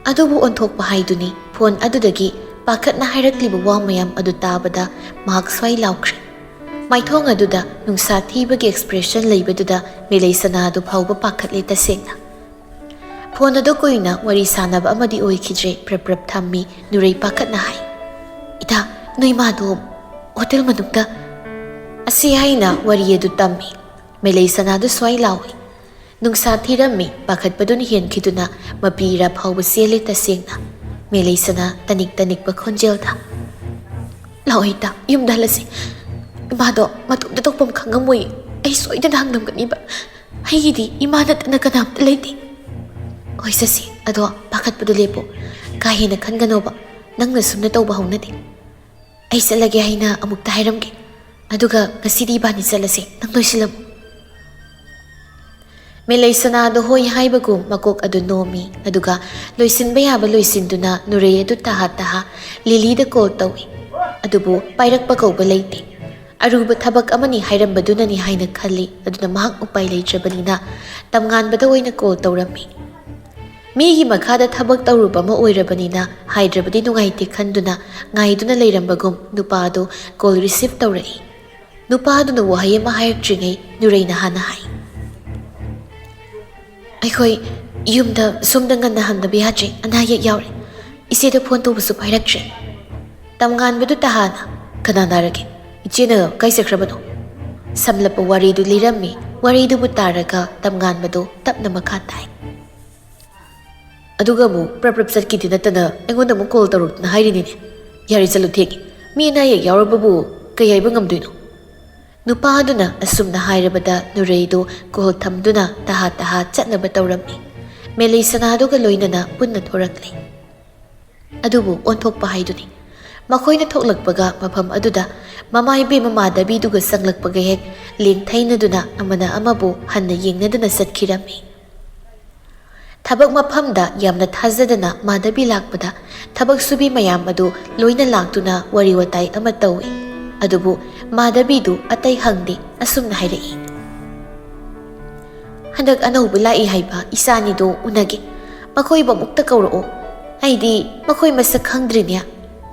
ꯑꯗꯨꯕꯨ ꯑꯣꯟꯊꯣꯛꯄ ꯍꯥꯏꯗꯨꯅꯤ, ꯐꯣꯟ ꯑꯗꯨꯗꯒꯤ ꯄꯥꯈꯠꯅ ꯍꯥꯏꯔꯛꯂꯤꯕ ꯋꯥ ꯃꯌꯥꯝ ꯑꯗꯨ ꯇꯥꯕꯗ ꯃꯍꯥꯛ ꯁ꯭ꯋꯥꯏ ꯂꯥꯎꯈ꯭ꯔꯦ꯫ ꯃꯥꯏꯊꯣꯡ ꯑꯗꯨꯗ ꯅꯨꯡꯁꯥ ꯊꯤꯕꯒꯤ ꯑꯦꯛꯁꯄ꯭ꯔꯦꯁꯟ ꯂꯩꯕꯗꯨꯗ ꯃꯦꯂꯩꯁꯅꯥ ꯑꯗꯨ ꯐꯥꯎꯕ ꯄꯥꯈꯠꯂꯦ ꯇꯁꯦꯡꯅ꯫ ꯐꯣꯟ ꯑꯗꯨ ꯀꯨꯏꯅ ꯋꯥꯔꯤ ꯁꯥꯟꯅꯕ ꯑꯃꯗꯤ ꯑꯣꯏꯈꯤꯗ꯭ꯔꯦ, ꯄ꯭ꯔꯞ ꯄ꯭ꯔꯞ ꯊꯝꯃꯤ꯫ ꯅꯨꯔꯩ ꯄꯥꯈꯠꯅ ꯍꯥꯏ, "ꯏꯇꯥ, ꯅꯣꯏ ꯃꯥꯗꯣ ꯍꯣꯇꯦꯜ ꯃꯅꯨꯡꯗ"꯫ ꯑꯁꯤ ꯍꯥꯏꯅ ꯋꯥꯔꯤ ꯑꯗꯨ ꯇꯝꯃꯤ꯫ ꯃꯦꯂꯩꯁꯅꯥꯗꯨ ꯁ꯭ꯋꯥꯏ ꯂꯥꯎꯏ꯫ ꯅꯨꯡꯁꯥ ꯊꯤꯔꯝꯃꯤ꯫ ꯄꯥꯈꯠꯄꯗꯨꯅ ꯍꯦꯟꯈꯤꯗꯨꯅ ꯃꯄꯤ ꯏꯔꯥ ꯐꯥꯎꯕ ꯆꯦꯜꯂꯦ ꯇꯁꯦꯡꯅ꯫ ꯃꯦꯂꯩꯁꯅꯥ ꯇꯅꯤꯛ ꯇꯅꯤꯛꯄ ꯈꯣꯟꯖꯦꯜꯗ, "ꯂꯥꯛꯑꯣ ꯏꯇꯥ, ꯌꯨꯝꯗ ꯍꯜꯂꯁꯤ꯫ ꯏꯃꯥꯗꯣ ꯃꯇꯣꯝꯇ ꯊꯣꯛꯐꯝ ꯈꯪꯉꯝꯃꯣꯏ꯫ ꯑꯩ ꯁꯣꯏꯗꯅ ꯍꯪꯂꯝꯒꯅꯤꯕ꯫ ꯑꯩꯒꯤꯗꯤ ꯏꯃꯥ ꯅꯠꯇꯅ ꯀꯅꯥꯝꯇ ꯂꯩꯇꯦ"꯫ "ꯍꯣꯏ ꯆꯠꯁꯤ, ꯑꯗꯣ ꯄꯥꯈꯠꯄꯗꯨ ꯂꯦꯞꯄꯣ꯫ ꯀꯥ ꯍꯦꯟꯅ ꯈꯟꯒꯅꯣꯕ꯫ ꯅꯪꯅ ꯁꯨꯝꯅ ꯇꯧꯕ ꯍꯧꯅꯗꯦ꯫ ꯑꯩ ꯆꯠꯂꯒꯦ ꯍꯥꯏꯅ ꯑꯃꯨꯛꯇ ꯍꯥꯏꯔꯝꯒꯦ꯫ ꯑꯗꯨꯒ ꯉꯁꯤꯗꯤ ꯏꯕꯥꯅꯤ ꯆꯠꯂꯁꯦ꯫ ꯅꯪ ꯂꯣꯏꯁꯤꯜꯂꯝꯃꯨ"꯫ ꯃꯦꯂꯩꯁꯅꯥꯗꯣ ꯍꯣꯏ ꯍꯥꯏꯕꯒꯨꯝ ꯃꯀꯣꯛ ꯑꯗꯨ ꯅꯣꯝꯃꯤ꯫ ꯑꯗꯨꯒ ꯂꯣꯏꯁꯤꯟꯕ ꯌꯥꯕ ꯂꯣꯏꯁꯤꯟꯗꯨꯅ ꯅꯨꯔꯩ ꯑꯗꯨ ꯇꯍꯥ ꯇꯍꯥ ꯂꯤꯂꯤꯗ ꯀꯣꯜ ꯇꯧꯏ꯫ ꯑꯗꯨꯕꯨ ꯄꯥꯏꯔꯛꯄ ꯀꯧꯕ ꯂꯩꯇꯦ꯫ ꯑꯔꯨꯕ ꯊꯕꯛ ꯑꯃꯅꯤ ꯍꯥꯏꯔꯝꯕꯗꯨꯅꯅꯤ ꯍꯥꯏꯅ ꯈꯜꯂꯤ꯫ ꯑꯗꯨꯅ ꯃꯍꯥꯛ ꯎꯄꯥꯏ ꯂꯩꯇ꯭ꯔꯕꯅꯤꯅ ꯇꯝꯉꯥꯟꯕꯗ ꯑꯣꯏꯅ ꯀꯣꯜ ꯇꯧꯔꯝꯃꯤ꯫ ꯃꯤꯒꯤ ꯃꯈꯥꯗ ꯊꯕꯛ ꯇꯧꯔꯨꯕ ꯑꯃ ꯑꯣꯏꯔꯕꯅꯤꯅ ꯍꯥꯏꯗ꯭ꯔꯕꯗꯤ ꯅꯨꯡꯉꯥꯏꯇꯦ ꯈꯟꯗꯨꯅ ꯉꯥꯏꯗꯨꯅ ꯂꯩꯔꯝꯕꯒꯨꯝ ꯅꯨꯄꯥ ꯑꯗꯨ ꯀꯣꯜ ꯔꯤꯁꯤꯞ ꯇꯧꯔꯛꯏ꯫ ꯅꯨꯄꯥ ꯑꯗꯨꯅ ꯋꯥꯍꯩ ꯑꯃ ꯍꯥꯏꯔꯛꯇ꯭ꯔꯤꯉꯩ ꯅꯨꯔꯩꯅ ꯍꯥꯟꯅ ꯍꯥꯏ, "ꯑꯩꯈꯣꯏ ꯌꯨꯝꯗ ꯁꯣꯝꯗ ꯉꯟꯅ ꯍꯟꯗꯕ ꯌꯥꯗ꯭ꯔꯦ, ꯑꯅꯥ ꯑꯌꯦꯛ ꯌꯥꯎꯔꯦ꯫ ꯏꯆꯦꯗ ꯐꯣꯟ ꯇꯧꯕꯁꯨ ꯄꯥꯏꯔꯛꯇ꯭ꯔꯦ"꯫ ꯇꯝꯉꯥꯟꯕꯗꯨ ꯇꯍꯥꯅ, "ꯀꯅꯥ ꯅꯥꯔꯒꯦ? ꯏꯆꯦꯅ ꯀꯥꯏ ꯆꯠꯈ꯭ꯔꯕꯅꯣ?" ꯁꯝꯂꯞꯄ ꯋꯥꯔꯤꯗꯨ ꯂꯤꯔꯝꯃꯤ꯫ ꯋꯥꯔꯤꯗꯨꯕꯨ ꯇꯥꯔꯒ ꯇꯝꯉꯥꯟꯕꯗꯨ ꯇꯞꯅ ꯃꯈꯥ ꯇꯥꯏ꯫ "ꯑꯗꯨꯒ ꯑꯃꯨꯛ ꯄ꯭ꯔꯞ ꯄ꯭ꯔꯞ ꯆꯠꯈꯤꯗꯤ ꯅꯠꯇꯅ ꯑꯩꯉꯣꯟꯗ ꯑꯃꯨꯛ ꯀꯣꯜ ꯇꯧꯔꯛꯇꯅ ꯍꯥꯏꯔꯤꯅꯤꯅꯦ꯫ ꯌꯥꯔꯦ, ꯆꯠꯂꯨ, ꯊꯦꯡꯉꯦ꯫ ꯃꯤ ꯑꯅꯥ ꯑꯌꯦꯛ ꯌꯥꯎꯔꯕꯕꯨ ꯀꯩ ꯍꯥꯏꯕ ꯉꯝꯗꯣꯏꯅꯣ?" ꯅꯨꯄꯥ ꯑꯗꯨꯅ ꯑꯁꯨꯝꯅ ꯍꯥꯏꯔꯕꯗ ꯅꯨꯔꯩꯗꯨ ꯀꯣꯜ ꯊꯝꯗꯨꯅ ꯇꯍꯥ ꯇꯍꯥ ꯆꯠꯅꯕ ꯇꯧꯔꯝꯃꯤ꯫ ꯃꯦꯂꯩꯁꯅꯥꯗꯨꯒ ꯂꯣꯏꯅꯅ ꯄꯨꯟꯅ ꯊꯣꯔꯛꯂꯦ꯫ ꯑꯗꯨꯕꯨ ꯑꯣꯟꯊꯣꯛꯄ ꯍꯥꯏꯗꯨꯅꯤ꯫ ꯃꯈꯣꯏꯅ ꯊꯣꯛꯂꯛꯄꯒ ꯃꯐꯝ ꯑꯗꯨꯗ ꯃꯃꯥ ꯏꯕꯦꯝꯃ ꯃꯥꯙꯕꯤꯗꯨꯒ ꯆꯪꯂꯛꯄꯒ ꯍꯦꯛ ꯂꯦꯡꯊꯩꯅꯗꯨꯅ ꯑꯃꯅ ꯑꯃꯕꯨ ꯍꯟꯅ ꯌꯦꯡꯅꯗꯅ ꯆꯠꯈꯤꯔꯝꯃꯤ꯫ ꯊꯕꯛ ꯃꯐꯝꯗ ꯌꯥꯝꯅ ꯊꯥꯖꯗꯅ ꯃꯥꯙꯕꯤ ꯂꯥꯛꯄꯗ ꯊꯕꯛ ꯁꯨꯕꯤ ꯃꯌꯥꯝ ꯑꯗꯨ ꯂꯣꯏꯅ ꯂꯥꯛꯇꯨꯅ ꯋꯥꯔꯤ ꯋꯥꯇꯥꯏ ꯑꯃ ꯇꯧꯏ꯫ ꯑꯗꯨꯕꯨ ꯃꯥꯙꯕꯤꯗꯨ ꯑꯇꯩ ꯍꯪꯗꯦ, ꯑꯁꯨꯝꯅ ꯍꯥꯏꯔꯛꯏ, "ꯍꯟꯗꯛ ꯑꯅꯧꯕ ꯂꯥꯛꯏ ꯍꯥꯏꯕ ꯏꯆꯥꯅꯤꯗꯣ ꯎꯅꯒꯦ꯫ ꯃꯈꯣꯏꯕꯨ ꯑꯃꯨꯛꯇ ꯀꯧꯔꯛꯑꯣ꯫ "ꯑꯩꯗꯤ ꯃꯈꯣꯏ ꯃꯁꯛ ꯈꯪꯗ꯭ꯔꯤꯅꯦ꯫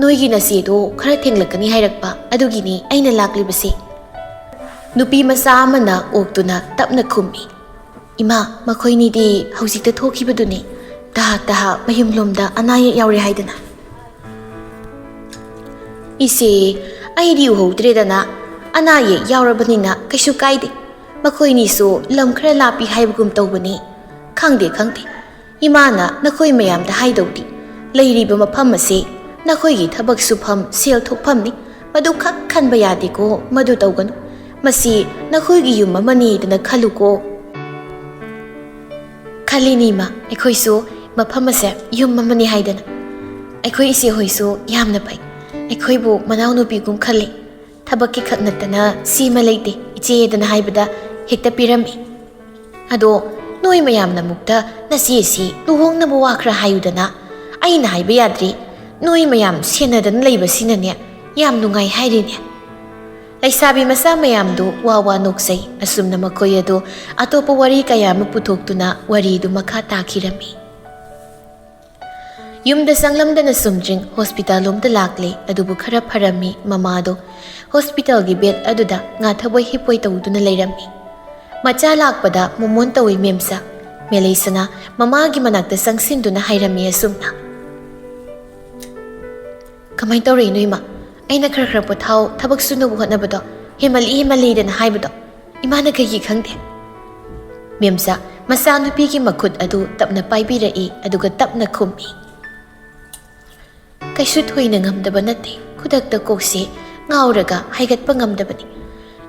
ꯅꯣꯏꯒꯤ ꯅꯆꯦꯗꯣ ꯈꯔ ꯊꯦꯡꯂꯛꯀꯅꯤ ꯍꯥꯏꯔꯛꯄ, ꯑꯗꯨꯒꯤꯅꯤ ꯑꯩꯅ ꯂꯥꯛꯂꯤꯕꯁꯦ꯫" ꯅꯨꯄꯤ ꯃꯆꯥ ꯑꯃꯅ ꯑꯣꯛꯇꯨꯅ ꯇꯞꯅ ꯈꯨꯝꯃꯤ꯫ "ꯏꯃꯥ, ꯃꯈꯣꯏꯅꯤꯗꯤ ꯍꯧꯖꯤꯛꯇ ꯊꯣꯛꯈꯤꯕꯗꯨꯅꯤ꯫ ꯇꯍꯥ ꯇꯍꯥ ꯃꯌꯨꯝꯂꯣꯝꯗ ꯑꯅꯥ ꯑꯌꯦꯛ ꯌꯥꯎꯔꯦ ꯍꯥꯏꯗꯅ꯫" "ꯏꯆꯦ, ꯑꯩꯗꯤ ꯎꯍꯧꯗ꯭ꯔꯦꯗꯅ꯫ ꯑꯅꯥ ꯑꯌꯦꯛ ꯌꯥꯎꯔꯕꯅꯤꯅ ꯀꯩꯁꯨ ꯀꯥꯏꯗꯦ꯫ ꯃꯈꯣꯏꯅꯤꯁꯨ ꯂꯝ ꯈꯔ ꯂꯥꯞꯄꯤ ꯍꯥꯏꯕꯒꯨꯝ ꯇꯧꯕꯅꯤ꯫ ꯈꯪꯗꯦ, ꯈꯪꯗꯦ꯫ ꯏꯃꯥꯅ ꯅꯈꯣꯏ ꯃꯌꯥꯝꯗ ꯍꯥꯏꯗꯧꯗꯤ꯫ ꯂꯩꯔꯤꯕ ꯃꯐꯝ ꯑꯁꯤ ꯅꯈꯣꯏꯒꯤ ꯊꯕꯛ ꯁꯨꯐꯝ, ꯁꯦꯜ ꯊꯣꯛꯐꯝꯅꯤ꯫ ꯃꯗꯨ ꯈꯛ ꯈꯟꯕ ꯌꯥꯗꯦꯀꯣ, ꯃꯗꯨ ꯇꯧꯒꯅꯨ꯫ ꯃꯁꯤ ꯅꯈꯣꯏꯒꯤ ꯌꯨꯝ ꯑꯃꯅꯤꯗꯅ ꯈꯜꯂꯨꯀꯣ꯫" "ꯈꯜꯂꯤꯅꯤ ꯏꯃꯥ, ꯑꯩꯈꯣꯏꯁꯨ ꯃꯐꯝ ꯑꯁꯦ ꯌꯨꯝ ꯑꯃꯅꯤ ꯍꯥꯏꯗꯅ꯫ ꯑꯩꯈꯣꯏ ꯏꯆꯦ ꯍꯣꯏꯁꯨ ꯌꯥꯝꯅ ꯐꯩ꯫ ꯑꯩꯈꯣꯏꯕꯨ ꯃꯅꯥꯎꯅꯨꯄꯤꯒꯨꯝ ꯈꯜꯂꯤ꯫ ꯊꯕꯛꯀꯤ ꯈꯛ ꯅꯠꯇꯅ ꯁꯤꯃ ꯂꯩꯇꯦ ꯏꯆꯦꯗꯅ ꯍꯥꯏꯕꯗ ꯍꯦꯛꯇ ꯄꯤꯔꯝꯃꯤ꯫ ꯑꯗꯣ ꯅꯣꯏ ꯃꯌꯥꯝꯅ ꯑꯃꯨꯛꯇ ꯅꯆꯦꯁꯤ ꯂꯨꯍꯣꯡꯅꯕ ꯋꯥ ꯈꯔ ꯍꯥꯏꯌꯨꯗꯅ꯫ ꯑꯩꯅ ꯍꯥꯏꯕ ꯌꯥꯗ꯭ꯔꯤ꯫ ꯅꯣꯏ ꯃꯌꯥꯝ ꯁꯦꯟꯅꯗꯅ ꯂꯩꯕꯁꯤꯅꯅꯦ ꯌꯥꯝ ꯅꯨꯡꯉꯥꯏ ꯍꯥꯏꯔꯤꯅꯦ꯫" ꯂꯩꯁꯥꯕꯤ ꯃꯆꯥ ꯃꯌꯥꯝꯗꯨ ꯋꯥ ꯋꯥ ꯅꯣꯛꯆꯩ꯫ ꯑꯁꯨꯝꯅ ꯃꯈꯣꯏ ꯑꯗꯨ ꯑꯇꯣꯞꯄ ꯋꯥꯔꯤ ꯀꯌꯥ ꯑꯃ ꯄꯨꯊꯣꯛꯇꯨꯅ ꯋꯥꯔꯤꯗꯨ ꯃꯈꯥ ꯇꯥꯈꯤꯔꯝꯃꯤ꯫ ꯌꯨꯝꯗ ꯆꯪꯂꯝꯗꯅ ꯁꯨꯝꯗ꯭ꯔꯤꯡ ꯍꯣꯁꯄꯤꯇꯥꯜ ꯂꯣꯝꯗ ꯂꯥꯛꯂꯦ, ꯑꯗꯨꯕꯨ ꯈꯔ ꯐꯔꯝꯃꯤ꯫ ꯃꯃꯥꯗꯣ ꯍꯣꯁꯄꯤꯇꯥꯜꯒꯤ ꯕꯦꯗ ꯑꯗꯨꯗ ꯉꯥꯊꯕꯣꯏ ꯍꯤꯞꯄꯣꯏ ꯇꯧꯗꯨꯅ ꯂꯩꯔꯝꯃꯤ꯫ ꯃꯆꯥ ꯂꯥꯛꯄꯗ ꯃꯣꯃꯣꯟ ꯇꯧꯏ ꯃꯦꯝꯆꯥ꯫ ꯃꯦꯂꯩꯁꯅꯥ ꯃꯃꯥꯒꯤ ꯃꯅꯥꯛꯇ ꯆꯪꯁꯤꯟꯗꯨꯅ ꯍꯥꯏꯔꯝꯃꯤ ꯑꯁꯨꯝꯅ꯫ "ꯀꯃꯥꯏ ꯇꯧꯔꯛꯏꯅꯣ ꯏꯃꯥ? ꯑꯩꯅ ꯈꯔ ꯈꯔ ꯄꯣꯊꯥꯎ, ꯊꯕꯛ ꯁꯨꯅꯕ ꯍꯣꯠꯅꯕꯗꯣ ꯍꯦꯃꯜꯂꯤ ꯍꯦꯃꯜꯂꯤꯗꯅ ꯍꯥꯏꯕꯗꯣ ꯏꯃꯥꯅ ꯀꯩꯒꯤ ꯈꯪꯗꯦ?" ꯃꯦꯝꯆꯥ ꯃꯆꯥꯅꯨꯄꯤꯒꯤ ꯃꯈꯨꯠ ꯑꯗꯨ ꯇꯞꯅ ꯄꯥꯏꯕꯤꯔꯛꯏ, ꯑꯗꯨꯒ ꯇꯞꯅ ꯈꯨꯝꯃꯤ꯫ "ꯀꯩꯁꯨ ꯊꯣꯏꯅ ꯉꯝꯗꯕ ꯅꯠꯇꯦ꯫ ꯈꯨꯗꯛꯇ ꯀꯣꯛꯁꯦ ꯉꯥꯎꯔꯒ ꯍꯥꯏꯒꯠꯄ ꯉꯝꯗꯕꯅꯤ꯫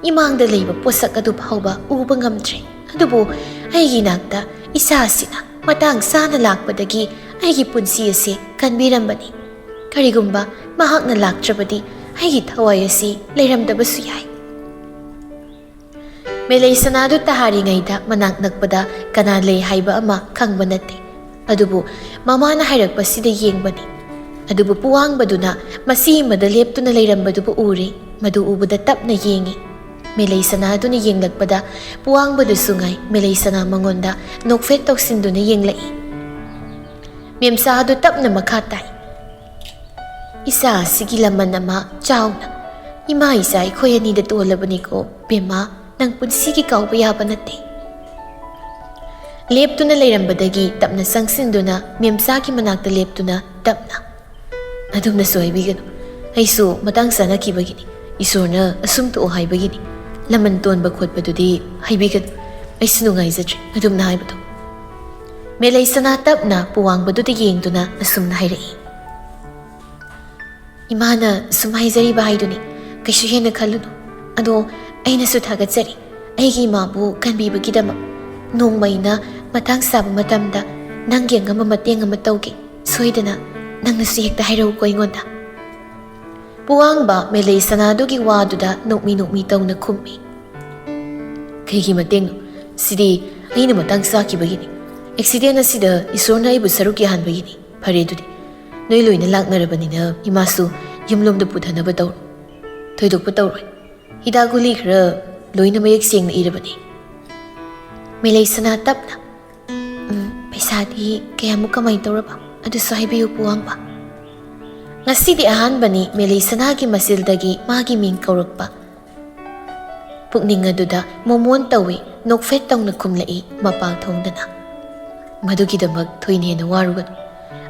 ꯏꯃꯥꯡꯗ ꯂꯩꯕ ꯄꯣꯠꯁꯛ ꯑꯗꯨ ꯐꯥꯎꯕ ꯎꯕ ꯉꯝꯗ꯭ꯔꯦ꯫ ꯑꯗꯨꯕꯨ ꯑꯩꯒꯤ ꯏꯅꯥꯛꯇ ꯏꯆꯥꯁꯤꯅ ꯃꯇꯥꯡ ꯆꯥꯅ ꯂꯥꯛꯄꯗꯒꯤ ꯑꯩꯒꯤ ꯄꯨꯟꯁꯤ ꯑꯁꯤ ꯀꯟꯕꯤꯔꯝꯕꯅꯤ꯫ ꯀꯔꯤꯒꯨꯝꯕ ꯃꯍꯥꯛꯅ ꯂꯥꯛꯇ꯭ꯔꯕꯗꯤ ꯑꯩꯒꯤ ꯊꯋꯥꯏ ꯑꯁꯤ ꯂꯩꯔꯝꯗꯕꯁꯨ ꯌꯥꯏ꯫" ꯃꯦꯂꯩꯁꯅꯥꯗꯨ ꯇꯍꯥꯔꯤꯉꯩꯗ ꯃꯅꯥꯛ ꯅꯛꯄꯗ ꯀꯅꯥ ꯂꯩ ꯍꯥꯏꯕ ꯑꯃ ꯈꯪꯕ ꯅꯠꯇꯦ꯫ ꯑꯗꯨꯕꯨ ꯃꯃꯥꯅ ꯍꯥꯏꯔꯛꯄꯁꯤꯗ ꯌꯦꯡꯕꯅꯤ꯫ ꯑꯗꯨꯕꯨ ꯄꯨꯋꯥꯡꯕꯗꯨꯅ ꯃꯆꯤ ꯑꯃꯗ ꯂꯦꯞꯇꯨꯅ ꯂꯩꯔꯝꯕꯗꯨꯕꯨ ꯎꯔꯦ꯫ ꯃꯗꯨ ꯎꯕꯗ ꯇꯞꯅ ꯌꯦꯡꯉꯤ꯫ ꯃꯦꯂꯩꯁꯅꯥꯗꯨꯅ ꯌꯦꯡꯂꯛꯄꯗ ꯄꯨꯋꯥꯡꯕꯗꯨꯁꯨ ꯉꯥꯏ꯫ ꯃꯦꯂꯩꯁꯅꯥ ꯃꯉꯣꯟꯗ ꯅꯣꯛꯐꯦꯠ ꯇꯧꯁꯤꯟꯗꯨꯅ ꯌꯦꯡꯂꯛꯏ꯫ ꯃꯦꯝꯆꯥ ꯑꯗꯨ ꯇꯞꯅ ꯃꯈꯥ ꯇꯥꯏ, "ꯏꯆꯥ ꯑꯁꯤꯒꯤ ꯂꯃꯟ ꯑꯃ ꯆꯥꯎꯅ ꯏꯃꯥ ꯏꯆꯥ ꯑꯩꯈꯣꯏ ꯑꯅꯤꯗ ꯇꯣꯜꯂꯕꯅꯤꯀꯣ ꯕꯦꯝꯃ, ꯅꯪ ꯄꯨꯟꯁꯤꯒꯤ ꯀꯥꯎꯕ ꯌꯥꯕ ꯅꯠꯇꯦ"꯫ ꯂꯦꯞꯇꯨꯅ ꯂꯩꯔꯝꯕꯗꯒꯤ ꯇꯞꯅ ꯆꯪꯁꯤꯟꯗꯨꯅ ꯃꯦꯝꯆꯥꯒꯤ ꯃꯅꯥꯛꯇ ꯂꯦꯞꯇꯨꯅ ꯇꯞꯅ, "ꯑꯗꯨꯝꯅꯁꯨ ꯍꯥꯏꯕꯤꯒꯅꯨ, ꯑꯩꯁꯨ ꯃꯇꯥꯡ ꯆꯥꯅꯈꯤꯕꯒꯤꯅꯤ, ꯏꯁꯣꯔꯅ ꯑꯁꯨꯝ ꯇꯣꯛꯑꯣ ꯍꯥꯏꯕꯒꯤꯅꯤ, ꯂꯃꯟ ꯇꯣꯟꯕ ꯈꯣꯠꯄꯗꯨꯗꯤ ꯍꯥꯏꯕꯤꯒꯅꯨ, ꯑꯩꯁꯨ ꯅꯨꯡꯉꯥꯏꯖꯗ꯭ꯔꯦ ꯑꯗꯨꯝꯅ ꯍꯥꯏꯕꯗꯣ"꯫ ꯃꯦꯂꯩꯁꯅꯥ ꯇꯞꯅ ꯄꯨꯋꯥꯡꯕꯗꯨꯗ ꯌꯦꯡꯗꯨꯅ ꯑꯁꯨꯝꯅ ꯍꯥꯏꯔꯛꯏ, "ꯏꯃꯥꯅ ꯁꯨꯝ ꯍꯥꯏꯖꯔꯤꯕ ꯍꯥꯏꯗꯨꯅꯤ, ꯀꯩꯁꯨ ꯍꯦꯟꯅ ꯈꯜꯂꯨꯅꯨ꯫ ꯑꯗꯣ ꯑꯩꯅꯁꯨ ꯊꯥꯒꯠꯆꯔꯤ, ꯑꯩꯒꯤ ꯏꯃꯥꯕꯨ ꯀꯟꯕꯤꯕꯒꯤꯗꯃꯛ꯫ ꯅꯣꯡꯃ ꯑꯩꯅ ꯃꯇꯥꯡ ꯆꯥꯕ ꯃꯇꯝꯗ ꯅꯪꯒꯤ ꯑꯉꯝꯕ ꯃꯇꯦꯡ ꯑꯃ ꯇꯧꯒꯦ, ꯁꯣꯏꯗꯅ ꯅꯪꯅꯁꯨ ꯍꯦꯛꯇ ꯍꯥꯏꯔꯛꯎꯀꯣ ꯑꯩꯉꯣꯟꯗ"꯫ ꯄꯨꯋꯥꯡꯕ ꯃꯦꯂꯩꯁꯅꯥꯗꯨꯒꯤ ꯋꯥꯗꯨꯗ ꯅꯣꯛꯃꯤ ꯅꯣꯛꯃꯤ ꯇꯧꯅ ꯈꯨꯝꯃꯤ, "ꯀꯩꯒꯤ ꯃꯇꯦꯡꯅꯣ? ꯁꯤꯗꯤ ꯑꯩꯅ ꯃꯇꯥꯡ ꯆꯥꯈꯤꯕꯒꯤꯅꯤ꯫ ꯑꯦꯛꯁꯤꯗꯦꯟ ꯑꯁꯤꯗ ꯏꯁꯣꯔꯅ ꯑꯩꯕꯨ ꯁꯔꯨꯛ ꯌꯥꯍꯟꯕꯒꯤꯅꯤ꯫ ꯐꯔꯦ ꯑꯗꯨꯗꯤ, ꯅꯣꯏ ꯂꯣꯏꯅ ꯂꯥꯛꯅꯔꯕꯅꯤꯅ ꯏꯃꯥꯁꯨ ꯌꯨꯝꯂꯣꯝꯗ ꯄꯨꯊꯅꯕ ꯇꯧꯔꯣ꯫ ꯊꯣꯏꯗꯣꯛꯄ ꯇꯧꯔꯣꯏ꯫ ꯍꯤꯗꯥꯛ ꯒꯨꯂꯤ ꯈꯔ ꯂꯣꯏꯅ ꯃꯌꯦꯛ ꯁꯦꯡꯅ ꯏꯔꯕꯅꯤ"꯫ ꯃꯦꯂꯩꯁꯅꯥ ꯇꯞꯅ, "ꯎꯝ, ꯄꯩꯁꯥꯗꯤ ꯀꯌꯥꯃꯨꯛ ꯀꯃꯥꯏꯅ ꯇꯧꯔꯕ? ꯑꯗꯨꯁꯨ ꯍꯥꯏꯕꯤꯌꯨ ꯄꯨꯋꯥꯡꯕ"꯫ ꯉꯁꯤꯗꯤ ꯑꯍꯥꯟꯕꯅꯤ ꯃꯦꯂꯩꯁꯅꯥꯒꯤ ꯃꯆꯤꯜꯗꯒꯤ ꯃꯥꯒꯤ ꯃꯤꯡ ꯀꯧꯔꯛꯄ꯫ ꯄꯨꯛꯅꯤꯡ ꯑꯗꯨꯗ ꯃꯣꯃꯣꯟ ꯇꯧꯏ, ꯅꯣꯛꯐꯦꯠ ꯇꯧꯅ ꯈꯨꯝꯂꯛꯏ ꯃꯄꯥꯜ ꯊꯣꯡꯗꯅ, "ꯃꯗꯨꯒꯤꯗꯃꯛ ꯊꯣꯏꯅ ꯍꯦꯟꯅ ꯋꯥꯔꯨꯒꯅꯨ꯫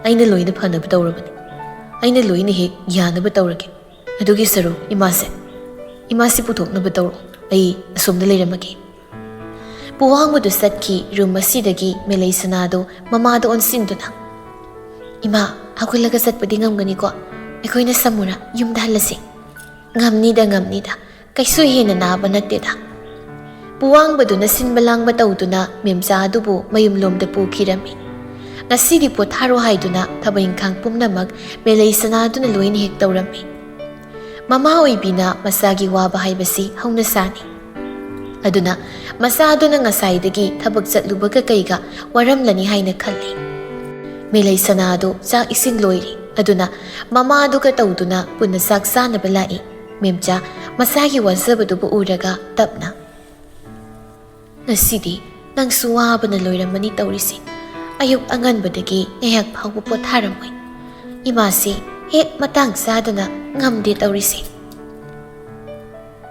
ꯑꯩꯅ ꯂꯣꯏꯅ ꯐꯅꯕ ꯇꯧꯔꯕꯅꯤ꯫ ꯑꯩꯅ ꯂꯣꯏꯅ ꯍꯦꯛ ꯌꯥꯅꯕ ꯇꯧꯔꯒꯦ꯫ ꯑꯗꯨꯒꯤ ꯁꯔꯨꯛ ꯏꯃꯥꯁꯦ, ꯏꯃꯥꯁꯤ ꯄꯨꯊꯣꯛꯅꯕ ꯇꯧꯔꯣ꯫ ꯑꯩ ꯑꯁꯣꯝꯗ ꯂꯩꯔꯝꯃꯒꯦ"꯫ ꯄꯨꯋꯥꯡꯕꯗꯨ ꯆꯠꯈꯤ꯫ ꯔꯨꯝ ꯑꯁꯤꯗꯒꯤ ꯃꯦꯂꯩꯁꯅꯥꯗꯨ ꯃꯃꯥꯗ ꯑꯣꯟꯁꯤꯟꯗꯨꯅ, "ꯏꯃꯥ, ꯍꯧꯒꯠꯂꯒ ꯆꯠꯄꯗꯤ ꯉꯝꯒꯅꯤꯀꯣ? ꯑꯩꯈꯣꯏꯅ ꯁꯃꯨꯔꯥ ꯌꯨꯝꯗ ꯍꯜꯂꯁꯤ"꯫ "ꯉꯝꯅꯤꯗ, ꯉꯝꯅꯤꯗ꯫ ꯀꯩꯁꯨ ꯍꯦꯟꯅ ꯅꯥꯕ ꯅꯠꯇꯦꯗ"꯫ ꯄꯨꯋꯥꯡꯕꯗꯨꯅ ꯁꯤꯟꯕ ꯂꯥꯡꯕ ꯇꯧꯗꯨꯅ ꯃꯦꯝꯆꯥ ꯑꯗꯨꯕꯨ ꯃꯌꯨꯝꯂꯣꯝꯗ ꯄꯨꯈꯤꯔꯝꯃꯤ꯫ "ꯉꯁꯤꯗꯤ ꯄꯣꯊꯥꯔꯣ" ꯍꯥꯏꯗꯨꯅ ꯊꯕꯛ ꯏꯪꯈꯥꯡ ꯄꯨꯝꯅꯃꯛ ꯃꯦꯂꯩꯁꯅꯥꯗꯨꯅ ꯂꯣꯏꯅ ꯍꯦꯛ ꯇꯧꯔꯝꯃꯤ꯫ ꯃꯃꯥ ꯑꯣꯏꯕꯤꯅ ꯃꯆꯥꯒꯤ ꯋꯥꯕ ꯍꯥꯏꯕꯁꯤ ꯍꯧꯅꯁꯥꯅꯤ꯫ ꯑꯗꯨꯅ ꯃꯆꯥꯗꯨꯅ ꯉꯁꯥꯏꯗꯒꯤ ꯊꯕꯛ ꯆꯠꯂꯨꯕꯒ ꯀꯩꯒ ꯋꯥꯔꯝꯂꯅꯤ ꯍꯥꯏꯅ ꯈꯜꯂꯤ꯫ ꯃꯦꯂꯩꯁꯅꯥꯗꯨ ꯆꯥꯛ ꯏꯁꯤꯡ ꯂꯣꯏꯔꯤ꯫ ꯑꯗꯨꯅ ꯃꯃꯥꯗꯨꯒ ꯇꯧꯗꯨꯅ ꯄꯨꯟꯅ ꯆꯥꯛ ꯆꯥꯅꯕ ꯂꯥꯛꯏ꯫ ꯃꯦꯝꯆꯥ ꯃꯆꯥꯒꯤ ꯋꯥꯖꯕꯗꯨꯕꯨ ꯎꯔꯒ ꯇꯞꯅ, "ꯉꯁꯤꯗꯤ ꯅꯪꯁꯨ ꯋꯥꯕꯅ ꯂꯣꯏꯔꯝꯃꯅꯤ ꯇꯧꯔꯤꯁꯦ꯫ ꯑꯌꯨꯛ ꯑꯉꯟꯕꯗꯒꯤ ꯉꯥꯏꯍꯥꯛ ꯐꯥꯎꯕ ꯄꯣꯊꯥꯔꯝꯃꯣꯏ꯫ ꯏꯃꯥꯁꯤ ꯍꯦꯛ ꯃꯇꯥꯡ ꯆꯥꯗꯅ ꯉꯝꯗꯦ ꯇꯧꯔꯤꯁꯦ꯫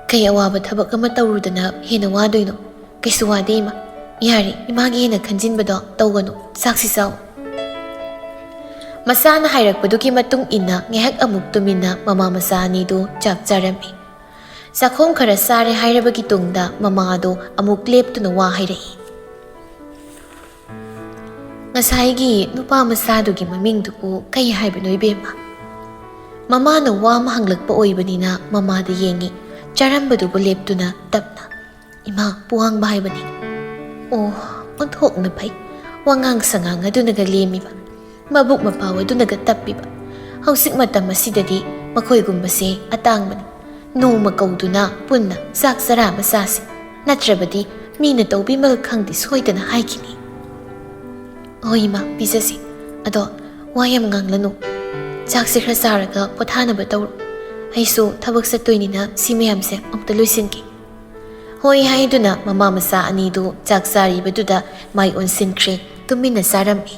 "ꯀꯩ ꯑꯋꯥꯕ ꯊꯕꯛ ꯑꯃ ꯇꯧꯔꯨꯗꯅ ꯍꯦꯟꯅ ꯋꯥꯗꯣꯏꯅꯣ? ꯀꯩꯁꯨ ꯋꯥꯗꯦ ꯏꯃꯥ꯫ ꯌꯥꯔꯦ, ꯏꯃꯥꯒꯤ ꯍꯦꯟꯅ ꯈꯟꯖꯤꯟꯕꯗꯣ ꯇꯧꯒꯅꯨ꯫ ꯆꯥꯛꯁꯤ ꯆꯥꯎ꯫" ꯃꯆꯥꯅ ꯍꯥꯏꯔꯛꯄꯗꯨꯒꯤ ꯃꯇꯨꯡ ꯏꯟꯅ ꯉꯥꯏꯍꯥꯛ ꯑꯃꯨꯛ ꯇꯨꯃꯤꯟꯅ ꯃꯃꯥ ꯃꯆꯥ ꯑꯅꯤꯗꯨ ꯆꯥꯛ ꯆꯥꯔꯝꯃꯤ꯫ ꯆꯥꯛꯈꯣꯝ ꯈꯔ ꯆꯥꯔꯦ ꯍꯥꯏꯔꯕꯒꯤ ꯇꯨꯡꯗ ꯃꯃꯥꯗꯣ ꯑꯃꯨꯛ ꯂꯦꯞꯇꯨꯅ ꯋꯥ ꯍꯥꯏꯔꯛꯏ꯫ "ꯉꯁꯥꯏꯒꯤ ꯅꯨꯄꯥ ꯃꯆꯥꯗꯨꯒꯤ ꯃꯃꯤꯡꯗꯨꯕꯨ ꯀꯩ ꯍꯥꯏꯕꯅꯣ ꯏꯕꯦꯝꯃ?" ꯃꯃꯥꯅ ꯋꯥ ꯑꯃ ꯍꯪꯂꯛꯄ ꯑꯣꯏꯕꯅꯤꯅ ꯃꯃꯥꯗ ꯌꯦꯡꯉꯤ꯫ ꯆꯥꯔꯝꯕꯗꯨꯕꯨ ꯂꯦꯞꯇꯨꯅ ꯇꯞꯅ, "ꯏꯃꯥ, ꯄꯨꯋꯥꯡꯕ ꯍꯥꯏꯕꯅꯤ꯫" ꯑꯣ, ꯑꯣꯟꯊꯣꯛꯅ ꯐꯩ꯫ ꯋꯥꯉꯥꯡ ꯁꯉꯥꯡ ꯑꯗꯨꯅꯒ ꯂꯦꯝꯃꯤꯕ, ꯃꯕꯨꯛ ꯃꯄꯥꯎ ꯑꯗꯨꯅꯒ ꯇꯞꯄꯤꯕ꯫ ꯍꯧꯖꯤꯛ ꯃꯇꯝ ꯑꯁꯤꯗꯗꯤ ꯃꯈꯣꯏꯒꯨꯝꯕꯁꯦ ꯑꯇꯥꯡꯕꯅꯤ꯫ ꯅꯣꯡꯃ ꯀꯧꯗꯨꯅ ꯄꯨꯟꯅ ꯆꯥꯛ ꯆꯔꯥ ꯑꯃ ꯆꯥꯁꯤ, ꯅꯠꯇ꯭ꯔꯕꯗꯤ ꯃꯤꯅ ꯇꯧꯕꯤꯃꯜ ꯈꯪꯗꯦ ꯁꯣꯏꯗꯅ ꯍꯥꯏꯈꯤꯅꯤ꯫ "ꯍꯣꯏ ꯏꯃꯥ, ꯄꯤꯖꯁꯤ꯫ ꯑꯗꯣ ꯋꯥ ꯌꯥꯝ ꯉꯥꯡꯂꯅꯨ꯫ ꯆꯥꯛꯁꯦ ꯈꯔ ꯆꯥꯔꯒ ꯄꯣꯊꯥꯅꯕ ꯇꯧꯔꯣ꯫ ꯑꯩꯁꯨ ꯊꯕꯛ ꯆꯠꯇꯣꯏꯅꯤꯅ ꯁꯤ ꯃꯌꯥꯝꯁꯦ ꯑꯝꯇ ꯂꯣꯏꯁꯤꯟꯒꯦ꯫" ꯍꯣꯏ ꯍꯥꯏꯗꯨꯅ ꯃꯃꯥ ꯃꯆꯥ ꯑꯅꯤꯗꯨ ꯆꯥꯛ ꯆꯥꯔꯤꯕꯗꯨꯗ ꯃꯥꯏ ꯑꯣꯟꯁꯤꯟꯈ꯭ꯔꯦ, ꯇꯨꯃꯤꯟꯅ ꯆꯥꯔꯝꯃꯤ꯫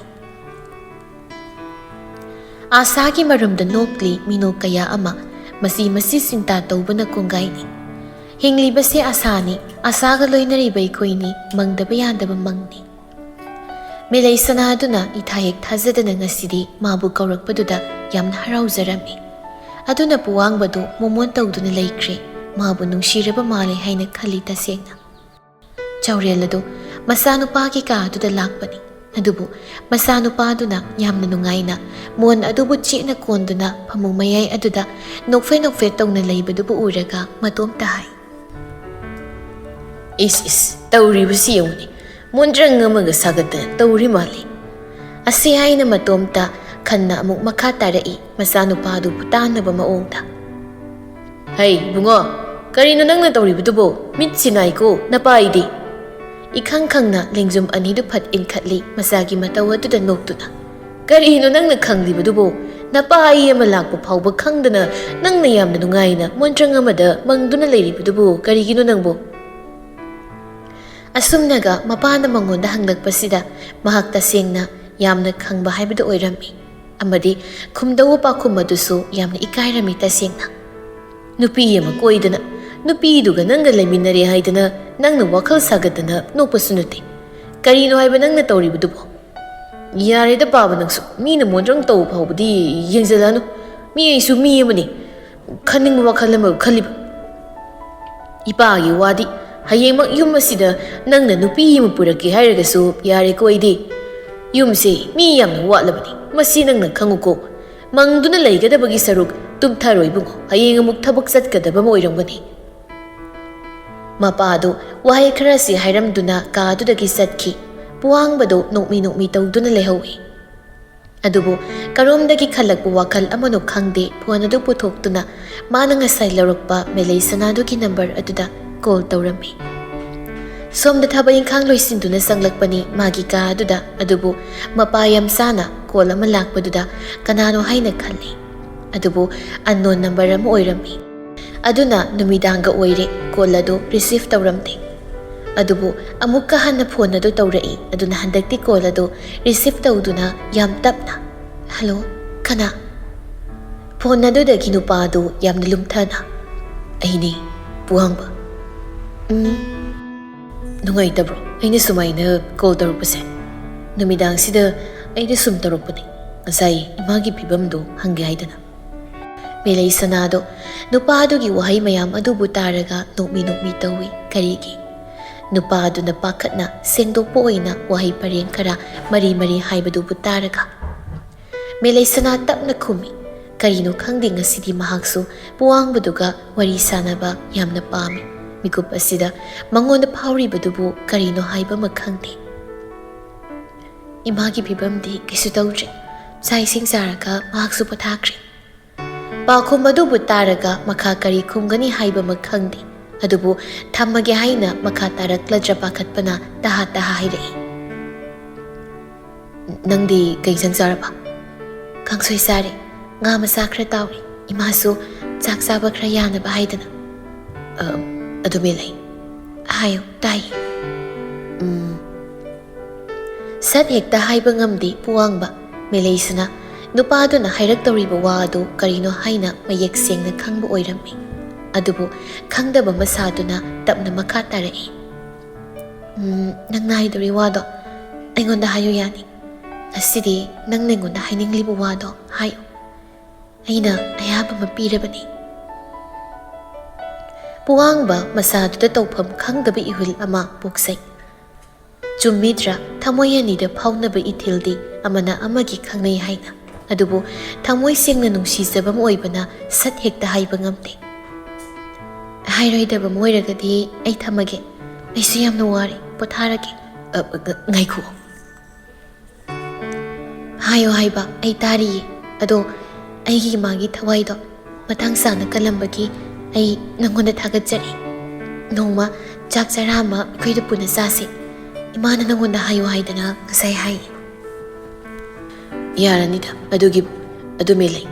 ꯑꯥꯁꯥꯒꯤ ꯃꯔꯨꯝꯗ ꯅꯣꯛꯂꯤ ꯃꯤꯅꯣꯛ ꯀꯌꯥ ꯑꯃ, ꯃꯁꯤ ꯃꯁꯤ ꯆꯤꯟꯇꯥ ꯇꯧꯕꯅ ꯀꯣꯡꯒꯥꯏꯅꯤ꯫ ꯍꯤꯡꯂꯤꯕꯁꯦ ꯑꯥꯁꯥꯅꯤ, ꯑꯥꯁꯥꯒ ꯂꯣꯏꯅꯔꯤꯕ ꯑꯩꯈꯣꯏꯅꯤ, ꯃꯪꯗꯕ ꯌꯥꯗꯕ ꯃꯪꯅꯤ꯫ ꯃꯦꯂꯩ ꯁꯅꯥꯗꯨꯅ ꯏꯊꯥ ꯍꯦꯛ ꯊꯥꯖꯗꯅ ꯉꯁꯤꯗꯤ ꯃꯥꯕꯨ ꯀꯧꯔꯛꯄꯗꯨꯗ ꯌꯥꯝꯅ ꯍꯔꯥꯎꯖꯔꯝꯃꯤ꯫ ꯑꯗꯨꯅ ꯄꯨꯋꯥꯡꯕꯗꯨ ꯃꯣꯃꯣꯟ ꯇꯧꯗꯨꯅ ꯂꯩꯈ꯭ꯔꯦ, ꯃꯥꯕꯨ ꯅꯨꯡꯁꯤꯔꯕ ꯃꯥꯜꯂꯦ ꯍꯥꯏꯅ ꯈꯜꯂꯤ ꯇꯁꯦꯡꯅ꯫ ꯆꯥꯎꯔꯦꯜ ꯑꯗꯨ ꯃꯆꯥꯅꯨꯄꯥꯒꯤ ꯀꯥ ꯑꯗꯨꯗ ꯂꯥꯛꯄꯅꯤ꯫ ꯑꯗꯨꯕꯨ ꯃꯆꯥꯅꯨꯄꯥꯗꯨꯅ ꯌꯥꯝꯅ ꯅꯨꯡꯉꯥꯏꯅ ꯃꯣꯟ ꯑꯗꯨꯕꯨ ꯆꯦꯠꯅ ꯀꯣꯟꯗꯨꯅ ꯐꯃꯨꯡ ꯃꯌꯥꯏ ꯑꯗꯨꯗ ꯅꯣꯛꯐꯦꯠ ꯅꯣꯛꯐꯦꯠ ꯇꯧꯅ ꯂꯩꯕꯗꯨꯕꯨ ꯎꯔꯒ ꯃꯇꯣꯝꯇ ꯍꯥꯏ, "ꯏꯁ ꯏꯁ, ꯇꯧꯔꯤꯕꯁꯤ ꯌꯦꯡꯉꯨꯅꯦ, ꯃꯣꯟꯗ꯭ꯔꯪ ꯑꯃꯒ ꯁꯥꯒꯠꯇꯅ ꯇꯧꯔꯤ ꯃꯥꯜꯂꯤ꯫" ꯑꯁꯤ ꯍꯥꯏꯅ ꯃꯇꯣꯝꯇ ꯈꯟꯅ ꯑꯃꯨꯛ ꯃꯈꯥ ꯇꯥꯔꯛꯏ, ꯃꯆꯥꯅꯨꯄꯥꯗꯨꯕꯨ ꯇꯥꯟꯅꯕ ꯃꯑꯣꯡꯗ꯫ "ꯍꯩ ꯏꯕꯨꯡꯉꯣ, ꯀꯔꯤꯅꯣ ꯅꯪꯅ ꯇꯧꯔꯤꯕꯗꯨꯕꯣ? ꯃꯤꯠꯁꯤ ꯅꯥꯏꯀꯣ, ꯅꯄꯥꯏꯗꯤ!" ꯏꯈꯪ ꯈꯪꯅ ꯂꯦꯡꯖꯨꯝ ꯑꯅꯤꯗꯨ ꯐꯠ ꯏꯟꯈꯠꯂꯤ, ꯃꯆꯥꯒꯤ ꯃꯇꯧ ꯑꯗꯨꯗ ꯅꯣꯛꯇꯨꯅ꯫ "ꯀꯔꯤꯅꯣ ꯅꯪꯅ ꯈꯪꯂꯤꯕꯗꯨꯕꯣ? ꯅꯄꯥ ꯑꯩ ꯑꯃ ꯂꯥꯛꯄ ꯐꯥꯎꯕ ꯈꯪꯗꯅ ꯅꯪꯅ ꯌꯥꯝꯅ ꯅꯨꯡꯉꯥꯏꯅ ꯃꯣꯟꯇ꯭ꯔꯪ ꯑꯃꯗ ꯃꯪꯗꯨꯅ ꯂꯩꯔꯤꯕꯗꯨꯕꯨ ꯀꯔꯤꯒꯤꯅꯣ ꯅꯪꯕꯨ?" ꯑꯁꯨꯝꯅꯒ ꯃꯄꯥꯅ ꯃꯉꯣꯟꯗ ꯍꯪꯂꯛꯄꯁꯤꯗ ꯃꯍꯥꯛ ꯇꯁꯦꯡꯅ ꯌꯥꯝꯅ ꯈꯪꯕ ꯍꯥꯏꯕꯗꯨ ꯑꯣꯏꯔꯝꯃꯤ꯫ ꯑꯃꯗꯤ ꯈꯨꯝꯗꯧꯕ ꯄꯥꯎꯈꯨꯝ ꯑꯗꯨꯁꯨ ꯌꯥꯝꯅ ꯏꯀꯥꯏꯔꯝꯃꯤ ꯇꯁꯦꯡꯅ꯫ "ꯅꯨꯄꯤ ꯑꯃ ꯀꯣꯏꯗꯅ, ꯅꯨꯄꯤꯗꯨꯒ ꯅꯪꯒ ꯂꯩꯃꯤꯟꯅꯔꯦ ꯍꯥꯏꯗꯅ ꯅꯪꯅ ꯋꯥꯈꯜ ꯁꯥꯒꯠꯇꯅ ꯅꯣꯛꯄꯁꯨ ꯅꯠꯇꯦ꯫ ꯀꯔꯤꯅꯣ ꯍꯥꯏꯕ ꯅꯪꯅ ꯇꯧꯔꯤꯕꯗꯨꯕꯣ?" "ꯌꯥꯔꯦꯗ ꯄꯥꯕ, ꯅꯪꯁꯨ ꯃꯤꯅ ꯃꯣꯟꯗ꯭ꯔꯪ ꯇꯧꯕ ꯐꯥꯎꯕꯗꯤ ꯌꯦꯡꯁꯤꯜꯂꯅꯨ꯫ ꯃꯤ ꯑꯩꯁꯨ ꯃꯤ ꯑꯃꯅꯤ, ꯈꯟꯅꯤꯡꯕ ꯋꯥꯈꯜ ꯑꯃ ꯈꯜꯂꯤꯕ꯫ ꯏꯄꯥꯒꯤ ꯋꯥꯗꯤ ꯍꯌꯦꯡꯃꯛ ꯌꯨꯝ ꯑꯁꯤꯗ ꯅꯪꯅ ꯅꯨꯄꯤ ꯑꯃ ꯄꯨꯔꯛꯀꯦ ꯍꯥꯏꯔꯒꯁꯨ ꯌꯥꯔꯦꯀꯣ ꯑꯩꯗꯤ꯫ ꯌꯨꯝꯁꯦ ꯃꯤ ꯌꯥꯝꯅ ꯋꯥꯠꯂꯕꯅꯤ, ꯃꯁꯤ ꯅꯪꯅ ꯈꯪꯉꯨꯀꯣ꯫ ꯃꯪꯗꯨꯅ ꯂꯩꯒꯗꯕꯒꯤ ꯁꯔꯨꯛ ꯇꯨꯝꯊꯔꯣ ꯏꯕꯨꯡꯉꯣ, ꯍꯌꯦꯡ ꯑꯃꯨꯛ ꯊꯕꯛ ꯆꯠꯀꯗꯕ ꯑꯃ ꯑꯣꯏꯔꯝꯒꯅꯤ꯫" ꯃꯄꯥꯗꯨ ꯋꯥꯍꯩ ꯈꯔꯁꯤ ꯍꯥꯏꯔꯝꯗꯨꯅ ꯀꯥꯗꯨꯗꯒꯤ ꯆꯠꯈꯤ꯫ ꯄꯨꯋꯥꯡꯕꯗꯨ ꯅꯣꯛꯃꯤ ꯅꯣꯛꯃꯤ ꯇꯧꯗꯨꯅ ꯂꯩꯍꯧꯏ꯫ ꯑꯗꯨꯕꯨ ꯀꯔꯣꯝꯗꯒꯤ ꯈꯜꯂꯛꯄ ꯋꯥꯈꯜ ꯑꯃꯅꯣ ꯈꯪꯗꯦ, ꯐꯣꯟ ꯑꯗꯨ ꯄꯨꯊꯣꯛꯇꯨꯅ ꯃꯥꯅ ꯉꯁꯥꯏ ꯂꯧꯔꯛꯄ ꯃꯦꯂꯩ ꯁꯅꯥꯗꯨꯒꯤ ꯅꯝꯕꯔ ꯑꯗꯨꯗ ꯀꯣꯜ ꯇꯧꯔꯝꯃꯤ꯫ ꯁꯣꯝꯗ ꯊꯕꯛ ꯏꯪꯈꯥꯡ ꯂꯣꯏꯁꯤꯟꯗꯨꯅ ꯆꯪꯂꯛꯄꯅꯤ ꯃꯥꯒꯤ ꯀꯥ ꯑꯗꯨꯗ, ꯑꯗꯨꯕꯨ ꯃꯄꯥ ꯌꯥꯝ ꯆꯥꯅ ꯀꯣꯜ ꯑꯃ ꯂꯥꯛꯄꯗꯨꯗ ꯀꯅꯥꯅꯣ ꯍꯥꯏꯅ ꯈꯜꯂꯤ꯫ ꯑꯗꯨꯕꯨ ꯑꯟꯅꯣꯟ ꯅꯝꯕꯔ ꯑꯃ ꯑꯣꯏꯔꯝꯃꯤ꯫ ꯑꯗꯨꯅ ꯅꯨꯃꯤꯗꯥꯡꯒ ꯑꯣꯏꯔꯦ, ꯀꯣꯜ ꯑꯗꯨ ꯔꯤꯁꯤꯚ ꯇꯧꯔꯝꯗꯦ꯫ ꯑꯗꯨꯕꯨ ꯑꯃꯨꯛꯀ ꯍꯟꯅ ꯐꯣꯟ ꯑꯗꯨ ꯇꯧꯔꯛꯏ꯫ ꯑꯗꯨꯅ ꯍꯟꯗꯛꯇꯤ ꯀꯣꯜ ꯑꯗꯨ ꯔꯤꯁꯤꯚ ꯇꯧꯗꯨꯅ ꯌꯥꯝ ꯇꯞꯅ, "ꯍꯜꯂꯣ, ꯀꯅꯥ?" ꯐꯣꯟ ꯑꯗꯨꯗꯒꯤ ꯅꯨꯄꯥ ꯑꯗꯨ ꯌꯥꯝꯅ ꯂꯨꯝꯊꯅ, "ꯑꯩꯅꯦ, ꯄꯨꯋꯥꯡꯕ꯫ ꯎꯝ, ꯅꯨꯡꯉꯥꯏꯇꯕ꯭ꯔꯣ ꯑꯩꯅ ꯁꯨꯃꯥꯏꯅ ꯀꯣꯜ ꯇꯧꯔꯛꯄꯁꯦ? ꯅꯨꯃꯤꯗꯥꯡꯁꯤꯗ ꯑꯩꯅ ꯁꯨꯝ ꯇꯧꯔꯛꯄꯅꯦ, ꯉꯁꯥꯏ ꯏꯃꯥꯒꯤ ꯐꯤꯕꯝꯗꯣ ꯍꯪꯒꯦ ꯍꯥꯏꯗꯅ꯫" ꯃꯦꯂꯩ ꯁꯅꯥꯗꯣ ꯅꯨꯄꯥꯗꯨꯒꯤ ꯋꯥꯍꯩ ꯃꯌꯥꯝ ꯑꯗꯨꯕꯨ ꯇꯥꯔꯒ ꯅꯣꯛꯃꯤ ꯅꯣꯛꯃꯤ ꯇꯧꯏ꯫ ꯀꯔꯤꯒꯤ? ꯅꯨꯄꯥ ꯑꯗꯨꯅ ꯄꯥꯈꯠꯅ ꯁꯦꯡꯗꯣꯛꯄ ꯑꯣꯏꯅ ꯋꯥꯍꯩ ꯄꯔꯦꯡ ꯈꯔ ꯃꯔꯤ ꯃꯔꯤ ꯍꯥꯏꯕꯗꯨꯕꯨ ꯇꯥꯔꯒ ꯃꯦꯂꯩ ꯁꯅꯥ ꯇꯞꯅ ꯈꯨꯝꯃꯤ꯫ ꯀꯔꯤꯅꯣ ꯈꯪꯗꯦ, ꯉꯁꯤꯗꯤ ꯃꯍꯥꯛꯁꯨ ꯄꯨꯋꯥꯡꯕꯗꯨꯒ ꯋꯥꯔꯤ ꯁꯥꯟꯅꯕ ꯌꯥꯝꯅ ꯄꯥꯝꯃꯤ꯫ ꯃꯤꯀꯨꯞ ꯑꯁꯤꯗ ꯃꯉꯣꯟꯗ ꯐꯥꯎꯔꯤꯕꯗꯨꯕꯨ ꯀꯔꯤꯅꯣ ꯍꯥꯏꯕ ꯑꯃ ꯈꯪꯗꯦ꯫ "ꯏꯃꯥꯒꯤ ꯐꯤꯕꯝꯗꯤ ꯀꯩꯁꯨ ꯇꯧꯗ꯭ꯔꯤ꯫ ꯆꯥꯛ ꯏꯁꯤꯡ ꯆꯥꯔꯒ ꯃꯍꯥꯛꯁꯨ ꯄꯣꯊꯥꯈ꯭ꯔꯦ꯫" ꯄꯥꯎꯈꯨꯝ ꯑꯗꯨꯕꯨ ꯇꯥꯔꯒ ꯃꯈꯥ ꯀꯔꯤ ꯈꯨꯝꯒꯅꯤ ꯍꯥꯏꯕ ꯑꯃ ꯈꯪꯗꯦ꯫ ꯑꯗꯨꯕꯨ ꯊꯝꯃꯒꯦ ꯍꯥꯏꯅ ꯃꯈꯥ ꯇꯥꯔꯛꯂꯗ꯭ꯔꯥ ꯄꯥꯈꯠꯄꯅ ꯇꯍꯥ ꯇꯍꯥ ꯍꯥꯏꯔꯛꯏ꯫ "ꯅꯪꯗꯤ ꯀꯩ ꯏꯟꯁꯥꯡ ꯆꯥꯔꯕ?" "ꯀꯥꯡꯁꯣꯏ ꯆꯥꯔꯦ꯫ ꯉꯥ ꯃꯆꯥ ꯈꯔ ꯇꯥꯎꯔꯦ꯫ ꯏꯃꯥꯁꯨ ꯆꯥꯛ ꯆꯥꯕ ꯈꯔ ꯌꯥꯅꯕ ꯍꯥꯏꯗꯅ꯫" "ꯑ, ꯑꯗꯨ ꯃꯦꯂꯩ?" "ꯍꯥꯏꯌꯨ, ꯇꯥꯏꯌꯦ꯫" "ꯎꯝ, ꯁꯠ ꯍꯦꯛꯇ ꯍꯥꯏꯕ ꯉꯝꯗꯦ ꯄꯨꯋꯥꯡꯕ꯫ ꯃꯦꯂꯩꯁꯅꯥ ꯅꯨꯄꯥꯗꯨꯅ ꯍꯥꯏꯔꯛꯇꯧꯔꯤꯕ ꯋꯥ ꯑꯗꯨ ꯀꯔꯤꯅꯣ ꯍꯥꯏꯅ ꯃꯌꯦꯛ ꯁꯦꯡꯅ ꯈꯪꯕ ꯑꯣꯏꯔꯝꯃꯤ꯫ ꯑꯗꯨꯕꯨ ꯈꯪꯗꯕ ꯃꯁꯥꯗꯨꯅ ꯇꯞꯅ ꯃꯈꯥ ꯇꯥꯔꯛꯏ꯫ "ꯎꯝ, ꯅꯪꯅ ꯍꯥꯏꯗꯧꯔꯤ ꯋꯥꯗꯣ ꯑꯩꯉꯣꯟꯗ ꯍꯥꯏꯌꯨ ꯌꯥꯅꯤ꯫ ꯉꯁꯤꯗꯤ ꯅꯪꯅ ꯑꯩꯉꯣꯟꯗ ꯍꯥꯏꯅꯤꯡꯂꯤꯕ ꯋꯥꯗꯣ ꯍꯥꯏꯌꯨ꯫ ꯑꯩꯅ ꯑꯌꯥꯕ ꯑꯃ ꯄꯤꯔꯕꯅꯤ꯫" ꯄꯨꯋꯥꯡꯕ ꯃꯁꯥꯗꯨꯗ ꯇꯧꯐꯝ ꯈꯪꯗꯕ ꯏꯍꯨꯜ ꯑꯃ ꯄꯣꯛꯆꯩ꯫ ꯆꯨꯝꯃꯤꯗ꯭ꯔꯥ? ꯊꯃꯣꯏ ꯑꯅꯤꯗ ꯐꯥꯎꯅꯕ ꯏꯊꯤꯜꯗꯤ ꯑꯃꯅ ꯑꯃꯒꯤ ꯈꯪꯅꯩ ꯍꯥꯏꯅ꯫ ꯑꯗꯨꯕꯨ ꯊꯃꯣꯏ ꯁꯦꯡꯅ ꯅꯨꯡꯁꯤꯖꯕ ꯑꯃ ꯑꯣꯏꯕꯅ ꯁꯠ ꯍꯦꯛꯇ ꯍꯥꯏꯕ ꯉꯝꯗꯦ꯫ "ꯍꯥꯏꯔꯣꯏꯗꯕ ꯑꯃ ꯑꯣꯏꯔꯒꯗꯤ ꯑꯩ ꯊꯝꯃꯒꯦ꯫ ꯑꯩꯁꯨ ꯌꯥꯝꯅ ꯋꯥꯔꯦ, ꯄꯣꯊꯥꯔꯒꯦ꯫" "ꯑ, ꯑ, ꯉꯥꯏꯈꯣ꯫" "ꯍꯥꯏꯌꯣ ꯍꯥꯏꯕ, ꯑꯩ ꯇꯥꯔꯤꯌꯦ꯫ ꯑꯗꯣ ꯑꯩꯒꯤ ꯏꯃꯥꯒꯤ ꯊꯋꯥꯏꯗꯣ ꯃꯇꯥꯡ ꯆꯥꯅ ꯀꯜꯂꯝꯕꯒꯤ ꯑꯩ ꯅꯪꯉꯣꯟꯗ ꯊꯥꯒꯠꯆꯔꯤ꯫ ꯅꯣꯡꯃ ꯆꯥꯛ ꯆꯔꯥ ꯑꯃ ꯑꯩꯈꯣꯏꯗ ꯄꯨꯟꯅ ꯆꯥꯁꯦ꯫ ꯏꯃꯥꯅ ꯅꯪꯉꯣꯟꯗ ꯍꯥꯏꯌꯣ ꯍꯥꯏꯗꯅ ꯉꯁꯥꯏ ꯍꯥꯏꯌꯦ꯫" "ꯌꯥꯔꯅꯤꯗ ꯑꯗꯨꯒꯤꯕꯨ꯫ ꯑꯗꯨ ꯃꯦꯂꯩ,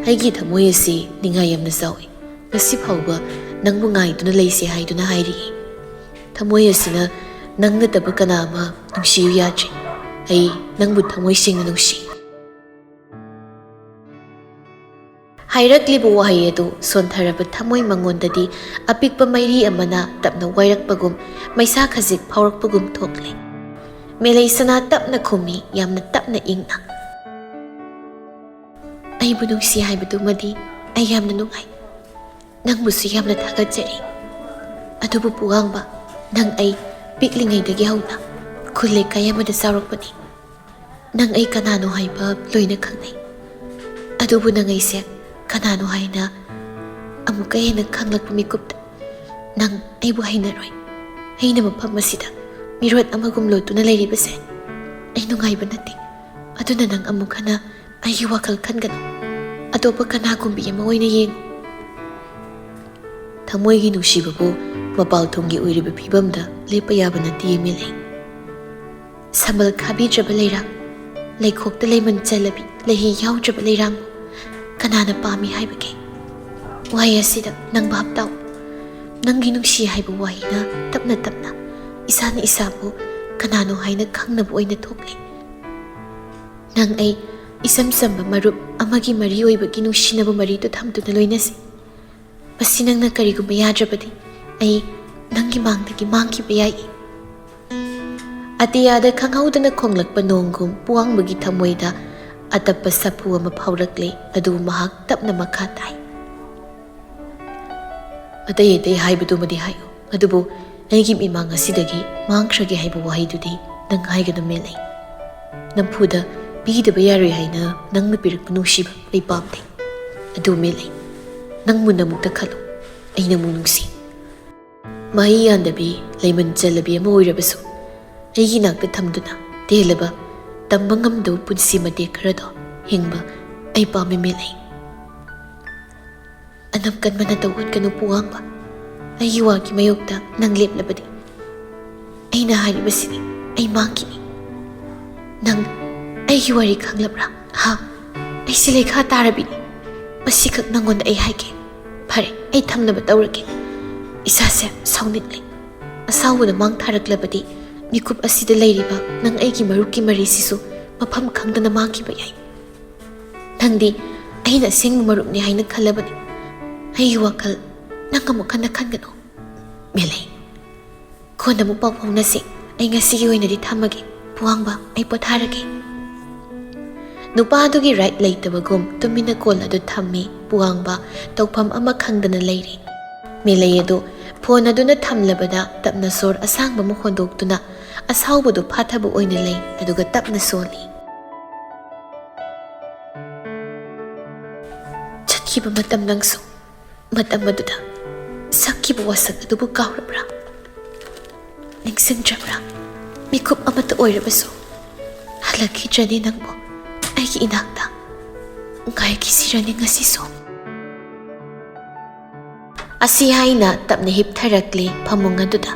ꯑꯩꯒꯤ ꯊꯃꯣꯏ ꯑꯁꯤ ꯅꯤꯡꯉꯥꯏ ꯌꯥꯝꯅ ꯆꯥꯎꯏ꯫ ꯉꯁꯤ ꯐꯥꯎꯕ ꯅꯪꯕꯨ ꯉꯥꯏꯗꯨꯅ ꯂꯩꯁꯦ ꯍꯥꯏꯗꯨꯅ ꯍꯥꯏꯔꯤꯌꯦ꯫ ꯊꯃꯣꯏ ꯑꯁꯤꯅ ꯅꯪ ꯅꯠꯇꯕ ꯀꯅꯥ ꯑꯃ ꯅꯨꯡꯁꯤꯌꯨ ꯌꯥꯗ꯭ꯔꯦ꯫ ꯑꯩ ꯅꯪꯕꯨ ꯊꯃꯣꯏ ꯁꯦꯡꯅ ꯅꯨꯡꯁꯤ꯫" ꯍꯥꯏꯔꯛꯂꯤꯕ ꯋꯥꯍꯩ ꯑꯗꯨ ꯁꯣꯟꯊꯔꯕ ꯊꯃꯣꯏ ꯃꯉꯣꯟꯗꯗꯤ ꯑꯄꯤꯛꯄ ꯃꯩꯔꯤ ꯑꯃꯅ ꯇꯞꯅ ꯋꯥꯏꯔꯛꯄꯒꯨꯝ, ꯃꯩꯁꯥ ꯈꯖꯤꯛ ꯐꯥꯎꯔꯛꯄꯒꯨꯝ ꯊꯣꯛꯂꯦ꯫ ꯃꯦꯂꯩꯁꯅꯥ ꯇꯞꯅ ꯈꯨꯝꯃꯤ, ꯌꯥꯝꯅ ꯇꯞꯅ ꯏꯪꯅ꯫ "ꯑꯩꯕꯨ ꯅꯨꯡꯁꯤ ꯍꯥꯏꯕꯗꯨꯃꯗꯤ ꯑꯩ ꯌꯥꯝꯅ ꯅꯨꯡꯉꯥꯏ꯫ ꯅꯪꯕꯨꯁꯨ ꯌꯥꯝꯅ ꯊꯥꯒꯠꯆꯔꯤ꯫ ꯑꯗꯨꯕꯨ ꯄꯨꯋꯥꯡꯕ, ꯅꯪ ꯑꯩ ꯄꯤꯛꯂꯤꯉꯩꯗꯒꯤ ꯍꯧꯅ ꯈꯨꯜ ꯂꯩꯀꯥꯏ ꯑꯃꯗ ꯆꯥꯎꯔꯛꯄꯅꯤ꯫ ꯅꯪ ꯑꯩ ꯀꯅꯥꯅꯣ ꯍꯥꯏꯕ ꯂꯣꯏꯅ ꯈꯪꯅꯩ꯫ ꯑꯗꯨꯕꯨ ꯅꯪ ꯑꯩꯁꯦ ꯀꯅꯥꯅꯣ ꯍꯥꯏꯅ ꯑꯃꯨꯛꯀ ꯍꯦꯟꯅ ꯈꯪꯂꯛꯄ ꯃꯤꯀꯨꯞꯇ ꯅꯪ ꯑꯩꯕꯨ ꯍꯩꯅꯔꯣꯏ꯫ ꯑꯩꯅ ꯃꯐꯝ ꯑꯁꯤꯗ ꯃꯤꯔꯣꯠ ꯑꯃꯒꯨꯝ ꯂꯣꯠꯇꯨꯅ ꯂꯩꯔꯤꯕꯁꯦ ꯑꯩ ꯅꯨꯡꯉꯥꯏꯕ ꯅꯠꯇꯦ꯫ ꯑꯗꯨꯅ ꯅꯪ ꯑꯃꯨꯛ ꯍꯟꯅ ꯑꯩꯒꯤ ꯋꯥꯈꯜ ꯈꯟꯒꯅꯨ꯫ ꯑꯇꯣꯞꯄ ꯀꯅꯥꯒꯨꯝꯕꯤ ꯑꯃ ꯑꯣꯏꯅ ꯌꯦꯡꯉꯨ꯫" ꯊꯃꯣꯏꯒꯤ ꯅꯨꯡꯁꯤꯕꯕꯨ ꯃꯄꯥꯜ ꯊꯣꯡꯒꯤ ꯑꯣꯏꯔꯤꯕ ꯐꯤꯕꯝꯗ ꯂꯦꯞꯄ ꯌꯥꯕ ꯅꯠꯇꯦ ꯃꯦꯂꯩ꯫ ꯁꯝꯕꯜ ꯈꯥꯕꯤꯗ꯭ꯔꯕ ꯂꯩꯔꯥꯡ, ꯂꯩꯈꯣꯛꯇ ꯂꯩꯃꯟ ꯆꯜꯂꯕꯤ ꯂꯩꯍꯤ ꯌꯥꯎꯗ꯭ꯔꯕ ꯂꯩꯔꯥꯡꯕꯨ ꯀꯅꯥꯅ ꯄꯥꯝꯃꯤ ꯍꯥꯏꯕꯒꯦ? ꯋꯥꯍꯩ ꯑꯁꯤꯗ ꯅꯪ ꯚꯥꯞ ꯇꯥꯎ꯫ ꯅꯪꯒꯤ ꯅꯨꯡꯁꯤ ꯍꯥꯏꯕ ꯋꯥꯍꯩꯅ ꯇꯞꯅ ꯇꯞꯅ ꯏꯁꯥꯅ ꯏꯁꯥꯕꯨ ꯀꯅꯥꯅꯣ ꯍꯥꯏꯅ ꯈꯪꯅꯕ ꯑꯣꯏꯅ ꯊꯣꯛꯂꯦ꯫ ꯅꯪ ꯑꯩ ꯏꯁꯝ ꯆꯝꯕ ꯃꯔꯨꯞ ꯑꯃꯒꯤ ꯃꯔꯤ ꯑꯣꯏꯕꯒꯤ ꯅꯨꯡꯁꯤꯅꯕ ꯃꯔꯤꯗꯨ ꯊꯝꯗꯨꯅ ꯂꯣꯏꯅꯁꯤ꯫ ꯃꯁꯤ ꯅꯪꯅ ꯀꯔꯤꯒꯨꯝꯕ ꯌꯥꯗ꯭ꯔꯕꯗꯤ ꯑꯩ ꯅꯪꯒꯤ ꯃꯥꯡꯗꯒꯤ ꯃꯥꯡꯈꯤꯕ ꯌꯥꯏ꯫ ꯑꯇꯤꯌꯥꯗ ꯈꯪꯍꯧꯗꯅ ꯈꯣꯡꯂꯛꯄ ꯅꯣꯡꯒꯨꯝ ꯄꯨꯋꯥꯡꯕꯒꯤ ꯊꯃꯣꯏꯗ ꯑꯇꯞꯄ ꯁꯥꯐꯨ ꯑꯃ ꯐꯥꯎꯔꯛꯂꯦ꯫ ꯑꯗꯨꯕꯨ ꯃꯍꯥꯛ ꯇꯞꯅ ꯃꯈꯥ ꯇꯥꯏ꯫ ꯑꯇꯩ ꯑꯇꯩ ꯍꯥꯏꯕꯗꯨꯃꯗꯤ ꯍꯥꯏꯌꯨ, ꯑꯗꯨꯕꯨ ꯑꯩꯒꯤ ꯃꯤꯃꯥꯡ ꯑꯁꯤꯗꯒꯤ ꯃꯥꯡꯈ꯭ꯔꯒꯦ ꯍꯥꯏꯕ ꯋꯥꯍꯩꯗꯨꯗꯤ ꯅꯪ ꯍꯥꯏꯒꯅꯨ ꯃꯦꯂꯩ꯫ ꯅꯝꯐꯨꯗ ꯄꯤꯗꯕ ꯌꯥꯔꯣꯏ ꯍꯥꯏꯅ ꯅꯪꯅ ꯄꯤꯔꯛꯄ ꯅꯨꯡꯁꯤꯕ ꯑꯩ ꯄꯥꯝꯗꯦ꯫ ꯑꯗꯨ ꯃꯦꯂꯩ, ꯅꯪꯕꯨ ꯅꯃꯨꯛꯇ ꯈꯜꯂꯨ, ꯑꯩ ꯅꯪꯕꯨ ꯅꯨꯡꯁꯤ꯫ ꯃꯍꯩ ꯌꯥꯟꯗꯕꯤ ꯂꯩꯃꯟ ꯆꯜꯂꯕꯤ ꯑꯃ ꯑꯣꯏꯔꯕꯁꯨ ꯑꯩꯒꯤ ꯅꯥꯛꯇ ꯊꯝꯗꯨꯅ ꯇꯦꯜꯂꯕ ꯇꯝꯕ ꯉꯝꯗꯕ ꯄꯨꯟꯁꯤ ꯃꯇꯦꯛ ꯈꯔꯗꯣ ꯍꯤꯡꯕ ꯑꯩ ꯄꯥꯝꯃꯤ ꯃꯦꯂꯩ꯫ ꯑꯅꯝ ꯀꯟꯕ ꯅꯇꯧ ꯎꯠꯀꯅꯨ ꯄꯨꯋꯥꯡꯕ꯫ ꯑꯩꯒꯤ ꯋꯥꯒꯤ ꯃꯥꯌꯣꯛꯇ ꯅꯪ ꯂꯦꯞꯂꯕꯗꯤ ꯑꯩꯅ ꯍꯥꯏꯔꯤꯕꯁꯤꯅꯤ, ꯑꯩ ꯃꯥꯡꯈꯤꯅꯤ꯫ ꯅꯪ ꯑꯩꯒꯤ ꯋꯥꯔꯤ ꯈꯪꯂꯕ꯭ꯔꯥ? ꯍꯥ? ꯑꯩꯁꯤ ꯂꯩꯈꯥ ꯇꯥꯔꯕꯤꯅꯤ꯫ ꯃꯁꯤꯈꯛ ꯅꯪꯉꯣꯟꯗ ꯑꯩ ꯍꯥꯏꯒꯦ꯫ ꯐꯔꯦ, ꯑꯩ ꯊꯝꯅꯕ ꯇꯧꯔꯒꯦ꯫ ꯏꯁꯥꯁꯦ ꯁꯥꯎꯅꯤꯡꯂꯦ꯫ ꯑꯁꯥꯎꯕꯅ ꯃꯥꯡ ꯊꯥꯔꯛꯂꯕꯗꯤ ꯃꯤꯀꯨꯞ ꯑꯁꯤꯗ ꯂꯩꯔꯤꯕ ꯅꯪ ꯑꯩꯒꯤ ꯃꯔꯨꯞꯀꯤ ꯃꯔꯤꯁꯤꯁꯨ ꯃꯐꯝ ꯈꯪꯗꯅ ꯃꯥꯡꯈꯤꯕ ꯌꯥꯏ꯫ ꯅꯪꯗꯤ ꯑꯩꯅ ꯑꯁꯦꯡꯕ ꯃꯔꯨꯞꯅꯤ ꯍꯥꯏꯅ ꯈꯜꯂꯕꯅꯤ꯫ ꯑꯩꯒꯤ ꯋꯥꯈꯜ ꯅꯪ ꯑꯃꯨꯛ ꯍꯟꯅ ꯈꯟꯒꯅꯨ꯫ ꯃꯦꯂꯩ, ꯀꯣꯟꯅ ꯑꯃꯨꯛ ꯄꯥꯎ ꯐꯥꯎꯅꯁꯤ꯫ ꯑꯩ ꯉꯁꯤꯒꯤ ꯑꯣꯏꯅꯗꯤ ꯊꯝꯃꯒꯦ꯫ ꯄꯨꯋꯥꯡꯕ, ꯑꯩ ꯄꯣꯊꯥꯔꯒꯦ꯫ ꯅꯨꯄꯥꯗꯨꯒꯤ ꯔꯥꯏꯠ ꯂꯩꯇꯕꯒꯨꯝ ꯇꯨꯃꯤꯟꯅ ꯀꯣꯜ ꯑꯗꯨ ꯊꯝꯃꯤ꯫ ꯄꯨꯋꯥꯡꯕ ꯇꯧꯐꯝ ꯑꯃ ꯈꯪꯗꯅ ꯂꯩꯔꯤ꯫ ꯃꯦꯂꯩ ꯑꯗꯨ ꯐꯣꯟ ꯑꯗꯨꯅ ꯊꯝꯂꯕꯗ ꯇꯞꯅ ꯁꯣꯔ ꯑꯁꯥꯡꯕ ꯑꯃ ꯍꯣꯟꯗꯣꯛꯇꯨꯅ ꯑꯁꯥꯎꯕꯗꯨ ꯐꯥꯊꯕ ꯑꯣꯏꯅ ꯂꯩ, ꯑꯗꯨꯒ ꯇꯞꯅ ꯁꯣꯜꯂꯤ꯫ ꯆꯠꯈꯤꯕ ꯃꯇꯝ ꯅꯪꯁꯨ ꯃꯇꯝ ꯑꯗꯨꯗ ꯁꯛꯈꯤꯕ ꯋꯥꯁꯛ ꯑꯗꯨꯕꯨ ꯀꯥꯎꯔꯕ꯭ꯔꯥ? ꯅꯤꯡꯁꯤꯡꯗ꯭ꯔꯕ꯭ꯔꯥ? ꯃꯤꯀꯨꯞ ꯑꯃꯠꯇ ꯑꯣꯏꯔꯕꯁꯨ ꯍꯜꯂꯛꯈꯤꯗ꯭ꯔꯅꯤ ꯅꯪꯕꯨ ꯑꯩꯒꯤ ꯏꯅꯥꯛꯇ꯫ ꯉꯥꯏꯈꯤꯁꯤꯔꯅꯤ ꯉꯁꯤꯁꯨ꯫ ꯑꯁꯤ ꯍꯥꯏꯅ ꯇꯞꯅ ꯍꯤꯞꯊꯔꯛꯂꯦ ꯐꯃꯨꯡ ꯑꯗꯨꯗ꯫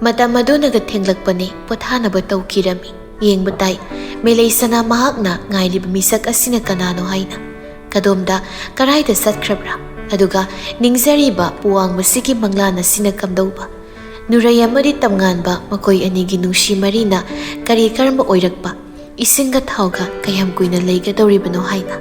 ꯃꯇꯝ ꯑꯗꯨꯅꯒ ꯊꯦꯡꯂꯛꯄꯅꯦ, ꯄꯣꯊꯥꯅꯕ ꯇꯧꯈꯤꯔꯝꯃꯤ꯫ ꯌꯦꯡꯕ ꯇꯥꯏ, ꯃꯦꯂꯩꯁꯅꯥ ꯃꯍꯥꯛꯅ ꯉꯥꯏꯔꯤꯕ ꯃꯤꯁꯛ ꯑꯁꯤꯅ ꯀꯅꯥꯅꯣ ꯍꯥꯏꯅ꯫ ꯀꯗꯣꯝꯗ, ꯀꯔꯥꯏꯗ ꯆꯠꯈ꯭ꯔꯕ꯭ꯔꯥ? ꯑꯗꯨꯒ ꯅꯤꯡꯖꯔꯤꯕ ꯄꯨꯋꯥꯡꯕꯁꯤꯒꯤ ꯃꯪꯂꯥꯟ ꯑꯁꯤꯅ ꯀꯝꯗꯧꯕ? ꯅꯨꯔꯩ ꯑꯃꯗꯤ ꯇꯝꯉꯥꯟꯕ ꯃꯈꯣꯏ ꯑꯅꯤꯒꯤ ꯅꯨꯡꯁꯤ ꯃꯔꯤꯅ ꯀꯔꯤ ꯀꯔꯝꯕ ꯑꯣꯏꯔꯛꯄ, ꯏꯁꯤꯡꯒ ꯊꯥꯎꯒ ꯀꯌꯥꯝ ꯀꯨꯏꯅ ꯂꯩꯒꯗꯧꯔꯤꯕꯅꯣ ꯍꯥꯏꯅ꯫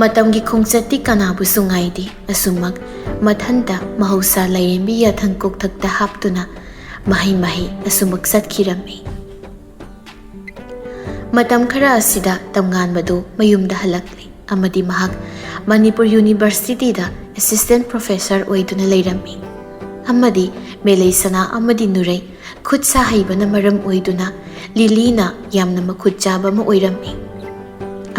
ꯃꯇꯝꯒꯤ ꯈꯣꯡꯆꯠꯇꯤ ꯀꯅꯥꯕꯨꯁꯨ ꯉꯥꯏꯗꯦ꯫ ꯑꯁꯨꯝꯃꯛ ꯃꯊꯟꯇ ꯃꯍꯧꯁꯥ ꯂꯥꯏꯔꯦꯝꯕꯤ ꯌꯥꯊꯪ ꯀꯣꯛꯊꯛꯇ ꯍꯥꯞꯇꯨꯅ ꯃꯍꯩ ꯃꯍꯩ ꯑꯁꯨꯝꯃꯛ ꯆꯠꯈꯤꯔꯝꯃꯤ꯫ ꯃꯇꯝ ꯈꯔ ꯑꯁꯤꯗ ꯇꯝꯉꯥꯟꯕꯗꯨ ꯃꯌꯨꯝꯗ ꯍꯜꯂꯛꯂꯤ ꯑꯃꯗꯤ ꯃꯍꯥꯛ ꯃꯅꯤꯄꯨꯔ ꯌꯨꯅꯤꯚꯔꯁꯤꯇꯤꯗ ꯑꯦꯁꯤꯁꯇꯦꯟ ꯄ꯭ꯔꯣꯐꯦꯁꯔ ꯑꯣꯏꯗꯨꯅ ꯂꯩꯔꯝꯃꯤ꯫ ꯑꯃꯗꯤ ꯃꯦꯂꯩꯁꯅꯥ ꯑꯃꯗꯤ ꯅꯨꯔꯩ ꯈꯨꯠ ꯁꯥ ꯍꯩꯕꯅ ꯃꯔꯝ ꯑꯣꯏꯗꯨꯅ ꯂꯤꯂꯤꯅ ꯌꯥꯝꯅ ꯃꯈꯨꯠ ꯆꯥꯕ ꯑꯃ ꯑꯣꯏꯔꯝꯃꯤ꯫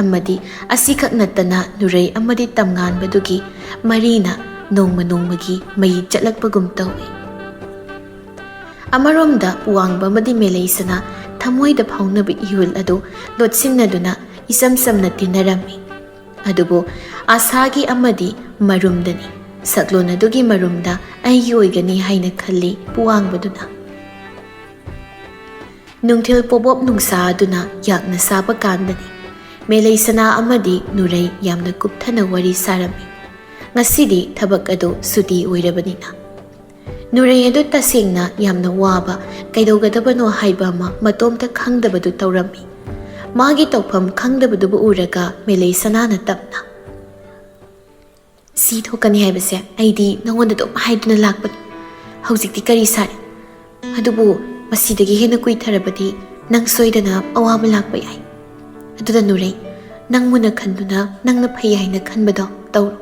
ꯑꯃꯗꯤ ꯑꯁꯤꯈꯛ ꯅꯠꯇꯅ ꯅꯨꯔꯩ ꯑꯃꯗꯤ ꯇꯝꯉꯥꯟꯕꯗꯨꯒꯤ ꯃꯔꯤꯅ ꯅꯣꯡꯃ ꯅꯣꯡꯃꯒꯤ ꯃꯌꯤ ꯆꯠꯂꯛꯄꯒꯨꯝ ꯇꯧꯏ꯫ ꯑꯃꯔꯣꯝꯗ ꯄꯨꯋꯥꯡꯕ ꯑꯃꯗꯤ ꯃꯦꯂꯩꯁꯅꯥ ꯊꯃꯣꯏꯗ ꯐꯥꯎꯅꯕ ꯏꯍꯨꯜ ꯑꯗꯨ ꯂꯣꯠꯁꯤꯟꯅꯗꯨꯅ ꯏꯆꯝ ꯆꯝꯅ ꯇꯤꯟꯅꯔꯝꯃꯤ꯫ ꯑꯗꯨꯕꯨ ꯑꯥꯁꯥꯒꯤ ꯑꯃꯗꯤ ꯃꯔꯨꯝꯗꯅꯤ꯫ ꯁꯛꯂꯣꯟ ꯑꯗꯨꯒꯤ ꯃꯔꯨꯝꯗ ꯑꯩꯒꯤ ꯑꯣꯏꯒꯅꯤ ꯍꯥꯏꯅ ꯈꯜꯂꯤ ꯄꯨꯋꯥꯡꯕꯗꯨꯅ꯫ ꯅꯨꯡꯊꯤꯜ ꯄꯣꯕꯣꯞ ꯅꯨꯡꯁꯥ ꯑꯗꯨꯅ ꯌꯥꯛꯅ ꯁꯥꯕ ꯀꯥꯟꯗꯅꯤ꯫ ꯃꯦꯂꯩꯁꯅꯥ ꯑꯃꯗꯤ ꯅꯨꯔꯩ ꯌꯥꯝꯅ ꯀꯨꯞꯊꯅ ꯋꯥꯔꯤ ꯁꯥꯔꯝꯃꯤ꯫ ꯉꯁꯤꯗꯤ ꯊꯕꯛ ꯑꯗꯨ ꯁꯨꯇꯤ ꯑꯣꯏꯔꯕꯅꯤꯅ꯫ ꯅꯨꯔꯩ ꯑꯗꯨ ꯇꯁꯦꯡꯅ ꯌꯥꯝꯅ ꯋꯥꯕ, ꯀꯩꯗꯧꯒꯗꯕꯅꯣ ꯍꯥꯏꯕ ꯑꯃ ꯃꯇꯣꯝꯇ ꯈꯪꯗꯕꯗꯨ ꯇꯧꯔꯝꯃꯤ꯫ ꯃꯥꯒꯤ ꯇꯧꯐꯝ ꯈꯪꯗꯕꯗꯨꯕꯨ ꯎꯔꯒ ꯃꯦꯂꯩꯁꯅꯥꯅ ꯇꯞꯅ, "ꯁꯤ ꯊꯣꯛꯀꯅꯤ ꯍꯥꯏꯕꯁꯦ ꯑꯩꯗꯤ ꯅꯉꯣꯟꯗ ꯑꯗꯨꯝ ꯍꯥꯏꯗꯨꯅ ꯂꯥꯛꯄꯅꯤ꯫ ꯍꯧꯖꯤꯛꯇꯤ ꯀꯔꯤ ꯁꯥꯔꯦ? ꯑꯗꯨꯕꯨ ꯃꯁꯤꯗꯒꯤ ꯍꯦꯟꯅ ꯀꯨꯏꯊꯔꯕꯗꯤ ꯅꯪ ꯁꯣꯏꯗꯅ ꯑꯋꯥꯕ ꯂꯥꯛꯄ ꯌꯥꯏ꯫ ꯑꯗꯨꯗ ꯅꯨꯔꯩ, ꯅꯪ ꯃꯨꯟꯅ ꯈꯟꯗꯨꯅ ꯅꯪꯅ ꯐꯩ ꯍꯥꯏꯅ ꯈꯟꯕꯗꯣ ꯇꯧꯔꯣ꯫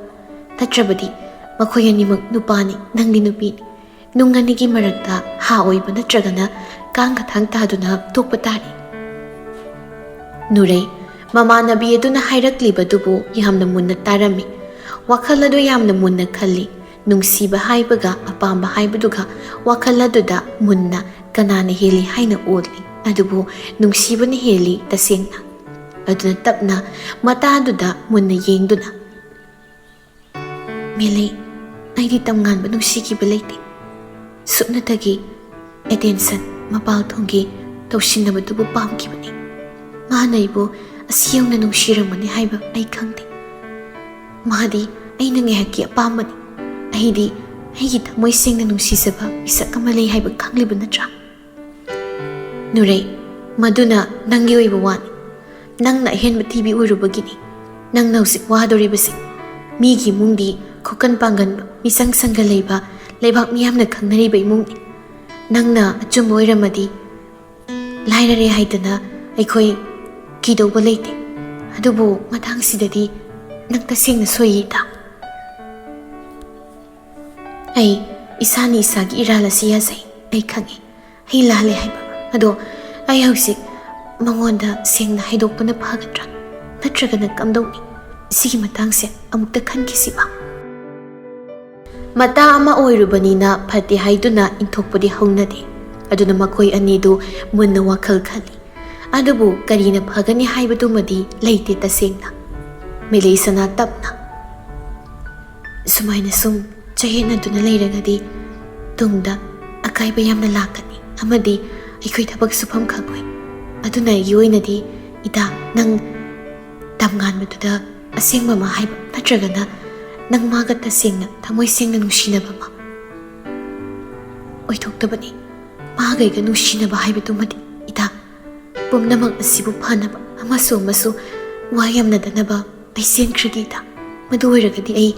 ꯅꯠꯇ꯭ꯔꯕꯗꯤ ꯃꯈꯣꯏ ꯑꯅꯤꯃꯛ ꯅꯨꯄꯥꯅꯤ, ꯅꯪꯗꯤ ꯅꯨꯄꯤꯅꯤ꯫ ꯅꯨꯡ ꯑꯅꯤꯒꯤ ꯃꯔꯛꯇ ꯍꯥ ꯑꯣꯏꯕ ꯅꯠꯇ꯭ꯔꯒꯅ ꯀꯥꯡꯒ ꯊꯥꯡ ꯇꯥꯗꯨꯅ ꯇꯣꯛꯄ ꯇꯥꯔꯦ꯫" ꯅꯨꯔꯩ, ꯃꯃꯥꯟꯅꯕꯤ ꯑꯗꯨꯅ ꯍꯥꯏꯔꯛꯂꯤꯕꯗꯨꯕꯨ ꯌꯥꯝꯅ ꯃꯨꯟꯅ ꯇꯥꯔꯝꯃꯤ꯫ ꯋꯥꯈꯜ ꯑꯗꯨ ꯌꯥꯝꯅ ꯃꯨꯟꯅ ꯈꯜꯂꯤ꯫ ꯅꯨꯡꯁꯤꯕ ꯍꯥꯏꯕꯒ ꯑꯄꯥꯝꯕ ꯍꯥꯏꯕꯗꯨꯒ ꯋꯥꯈꯜ ꯑꯗꯨꯗ ꯃꯨꯟꯅ ꯀꯅꯥꯅ ꯍꯦꯜꯂꯤ ꯍꯥꯏꯅ ꯑꯣꯜꯂꯤ꯫ ꯑꯗꯨꯕꯨ ꯅꯨꯡꯁꯤꯕꯅ ꯍꯦꯜꯂꯤ ꯇꯁꯦꯡꯅ꯫ ꯑꯗꯨꯅ ꯇꯞꯅ ꯃꯇꯥꯗꯨꯗ ꯃꯨꯟꯅ ꯌꯦꯡꯗꯨꯅ, "ꯃꯦꯂꯩ, ꯑꯩꯗꯤ ꯇꯝꯉꯥꯟꯕ ꯅꯨꯡꯁꯤꯈꯤꯕ ꯂꯩꯇꯦ꯫ ꯁꯨꯞꯅꯇꯒꯤ ꯑꯦꯇꯦꯟꯁꯟ, ꯃꯄꯥꯜ ꯊꯣꯡꯒꯤ ꯇꯧꯁꯤꯟꯅꯕꯗꯨꯕꯨ ꯄꯥꯝꯈꯤꯕꯅꯤ꯫ ꯃꯥꯅ ꯑꯩꯕꯨ ꯑꯁꯤ ꯌꯧꯅ ꯅꯨꯡꯁꯤꯔꯝꯒꯅꯤ ꯍꯥꯏꯕ ꯑꯩ ꯈꯪꯗꯦ꯫ ꯃꯥꯗꯤ ꯑꯩꯅ ꯉꯥꯏꯍꯥꯛꯀꯤ ꯑꯄꯥꯝꯕꯅꯤ꯫ ꯑꯩꯗꯤ ꯑꯩꯒꯤ ꯊꯃꯣꯏ ꯁꯦꯡꯅ ꯅꯨꯡꯁꯤꯖꯕ ꯃꯤꯁꯛ ꯑꯃ ꯂꯩ ꯍꯥꯏꯕ ꯈꯪꯂꯤꯕ ꯅꯠꯇ꯭ꯔꯥ?" "ꯅꯨꯔꯩ, ꯃꯗꯨꯅ ꯅꯪꯒꯤ ꯑꯣꯏꯕ ꯋꯥꯅꯤ꯫ ꯅꯪꯅ ꯑꯍꯦꯟꯕ ꯊꯤꯕꯤ ꯑꯣꯏꯔꯨꯕꯒꯤꯅꯤ ꯅꯪꯅ ꯍꯧꯖꯤꯛ ꯋꯥꯗꯣꯔꯤꯕꯁꯦ꯫ ꯃꯤꯒꯤ ꯏꯃꯨꯡꯗꯤ ꯈꯣꯀꯟ ꯄꯥꯡꯒꯟꯕ, ꯃꯤꯆꯪ ꯆꯪꯒ ꯂꯩꯕ, ꯂꯩꯕꯥꯛ ꯃꯤꯌꯥꯝꯅ ꯈꯪꯅꯔꯤꯕ ꯏꯃꯨꯡꯅꯤ꯫ ꯅꯪꯅ ꯑꯆꯨꯝꯕ ꯑꯣꯏꯔꯝꯃꯗꯤ ꯂꯥꯏꯔꯔꯦ ꯍꯥꯏꯗꯅ ꯑꯩꯈꯣꯏ ꯀꯤꯗꯧꯕ ꯂꯩꯇꯦ꯫ ꯑꯗꯨꯕꯨ ꯃꯇꯥꯡꯁꯤꯗꯗꯤ ꯅꯪ ꯇꯁꯦꯡꯅ ꯁꯣꯏꯌꯦ ꯏꯇꯥ꯫ ꯑꯩ ꯏꯁꯥꯅ ꯏꯁꯥꯒꯤ ꯏꯔꯥꯜ ꯑꯁꯤ ꯌꯥꯖꯩ꯫ ꯑꯩ ꯈꯪꯉꯤ ꯑꯩ ꯂꯥꯜꯂꯦ ꯍꯥꯏꯕ꯫ ꯑꯗꯣ ꯑꯩ ꯍꯧꯖꯤꯛ ꯃꯉꯣꯟꯗ ꯁꯦꯡꯅ ꯍꯥꯏꯗꯣꯛꯄꯅ ꯐꯒꯗ꯭ꯔꯥ? ꯅꯠꯇ꯭ꯔꯒꯅ ꯀꯝꯗꯧꯅꯤ? ꯁꯤꯒꯤ ꯃꯇꯥꯡꯁꯦ ꯑꯃꯨꯛꯇ ꯈꯟꯈꯤꯁꯤꯕ?" ꯃꯇꯥ ꯑꯃ ꯑꯣꯏꯔꯨꯕꯅꯤꯅ ꯐꯠꯇꯦ ꯍꯥꯏꯗꯨꯅ ꯏꯟꯊꯣꯛꯄꯗꯤ ꯍꯧꯅꯗꯦ꯫ ꯑꯗꯨꯅ ꯃꯈꯣꯏ ꯑꯅꯤꯗꯨ ꯃꯨꯟꯅ ꯋꯥꯈꯜ ꯈꯜꯂꯤ꯫ ꯑꯗꯨꯕꯨ ꯀꯔꯤꯅ ꯐꯒꯅꯤ ꯍꯥꯏꯕꯗꯨꯃꯗꯤ ꯂꯩꯇꯦ ꯇꯁꯦꯡꯅ꯫ ꯃꯦꯂꯩꯁꯅꯥ ꯇꯞꯅ, "ꯁꯨꯃꯥꯏꯅ ꯁꯨꯝ ꯆꯌꯦꯠꯅꯗꯨꯅ ꯂꯩꯔꯒꯗꯤ ꯇꯨꯡꯗ ꯑꯀꯥꯏꯕ ꯌꯥꯝꯅ ꯂꯥꯛꯀꯅꯤ ꯑꯃꯗꯤ ꯑꯩꯈꯣꯏ ꯊꯕꯛ ꯁꯨꯐꯝ ꯈꯪꯉꯣꯏ꯫ ꯑꯗꯨꯅ ꯑꯩꯒꯤ ꯑꯣꯏꯅꯗꯤ ꯏꯇꯥ, ꯅꯪ ꯇꯝꯉꯥꯟꯕꯗꯨꯗ ꯑꯁꯦꯡꯕ ꯑꯃ ꯍꯥꯏꯕ ꯅꯠꯇ꯭ꯔꯒꯅ ꯅꯪ ꯃꯥꯒ ꯇꯁꯦꯡꯅ ꯊꯃꯣꯏ ꯁꯦꯡꯅ ꯅꯨꯡꯁꯤꯅꯕ ꯑꯃ ꯑꯣꯏꯊꯣꯛꯇꯕꯅꯤ꯫ ꯃꯥꯒ ꯑꯩꯒ ꯅꯨꯡꯁꯤꯅꯕ ꯍꯥꯏꯕꯗꯨꯃꯗꯤ ꯏꯇꯥ, ꯄꯨꯝꯅꯃꯛ ꯑꯁꯤꯕꯨ ꯐꯅꯕ ꯑꯃꯁꯨ ꯑꯃꯁꯨ ꯋꯥ ꯌꯥꯝꯅꯗꯅꯕ ꯑꯩ ꯆꯦꯟꯈ꯭ꯔꯒꯦ ꯏꯇꯥ꯫ ꯃꯗꯨ ꯑꯣꯏꯔꯒꯗꯤ ꯑꯩ,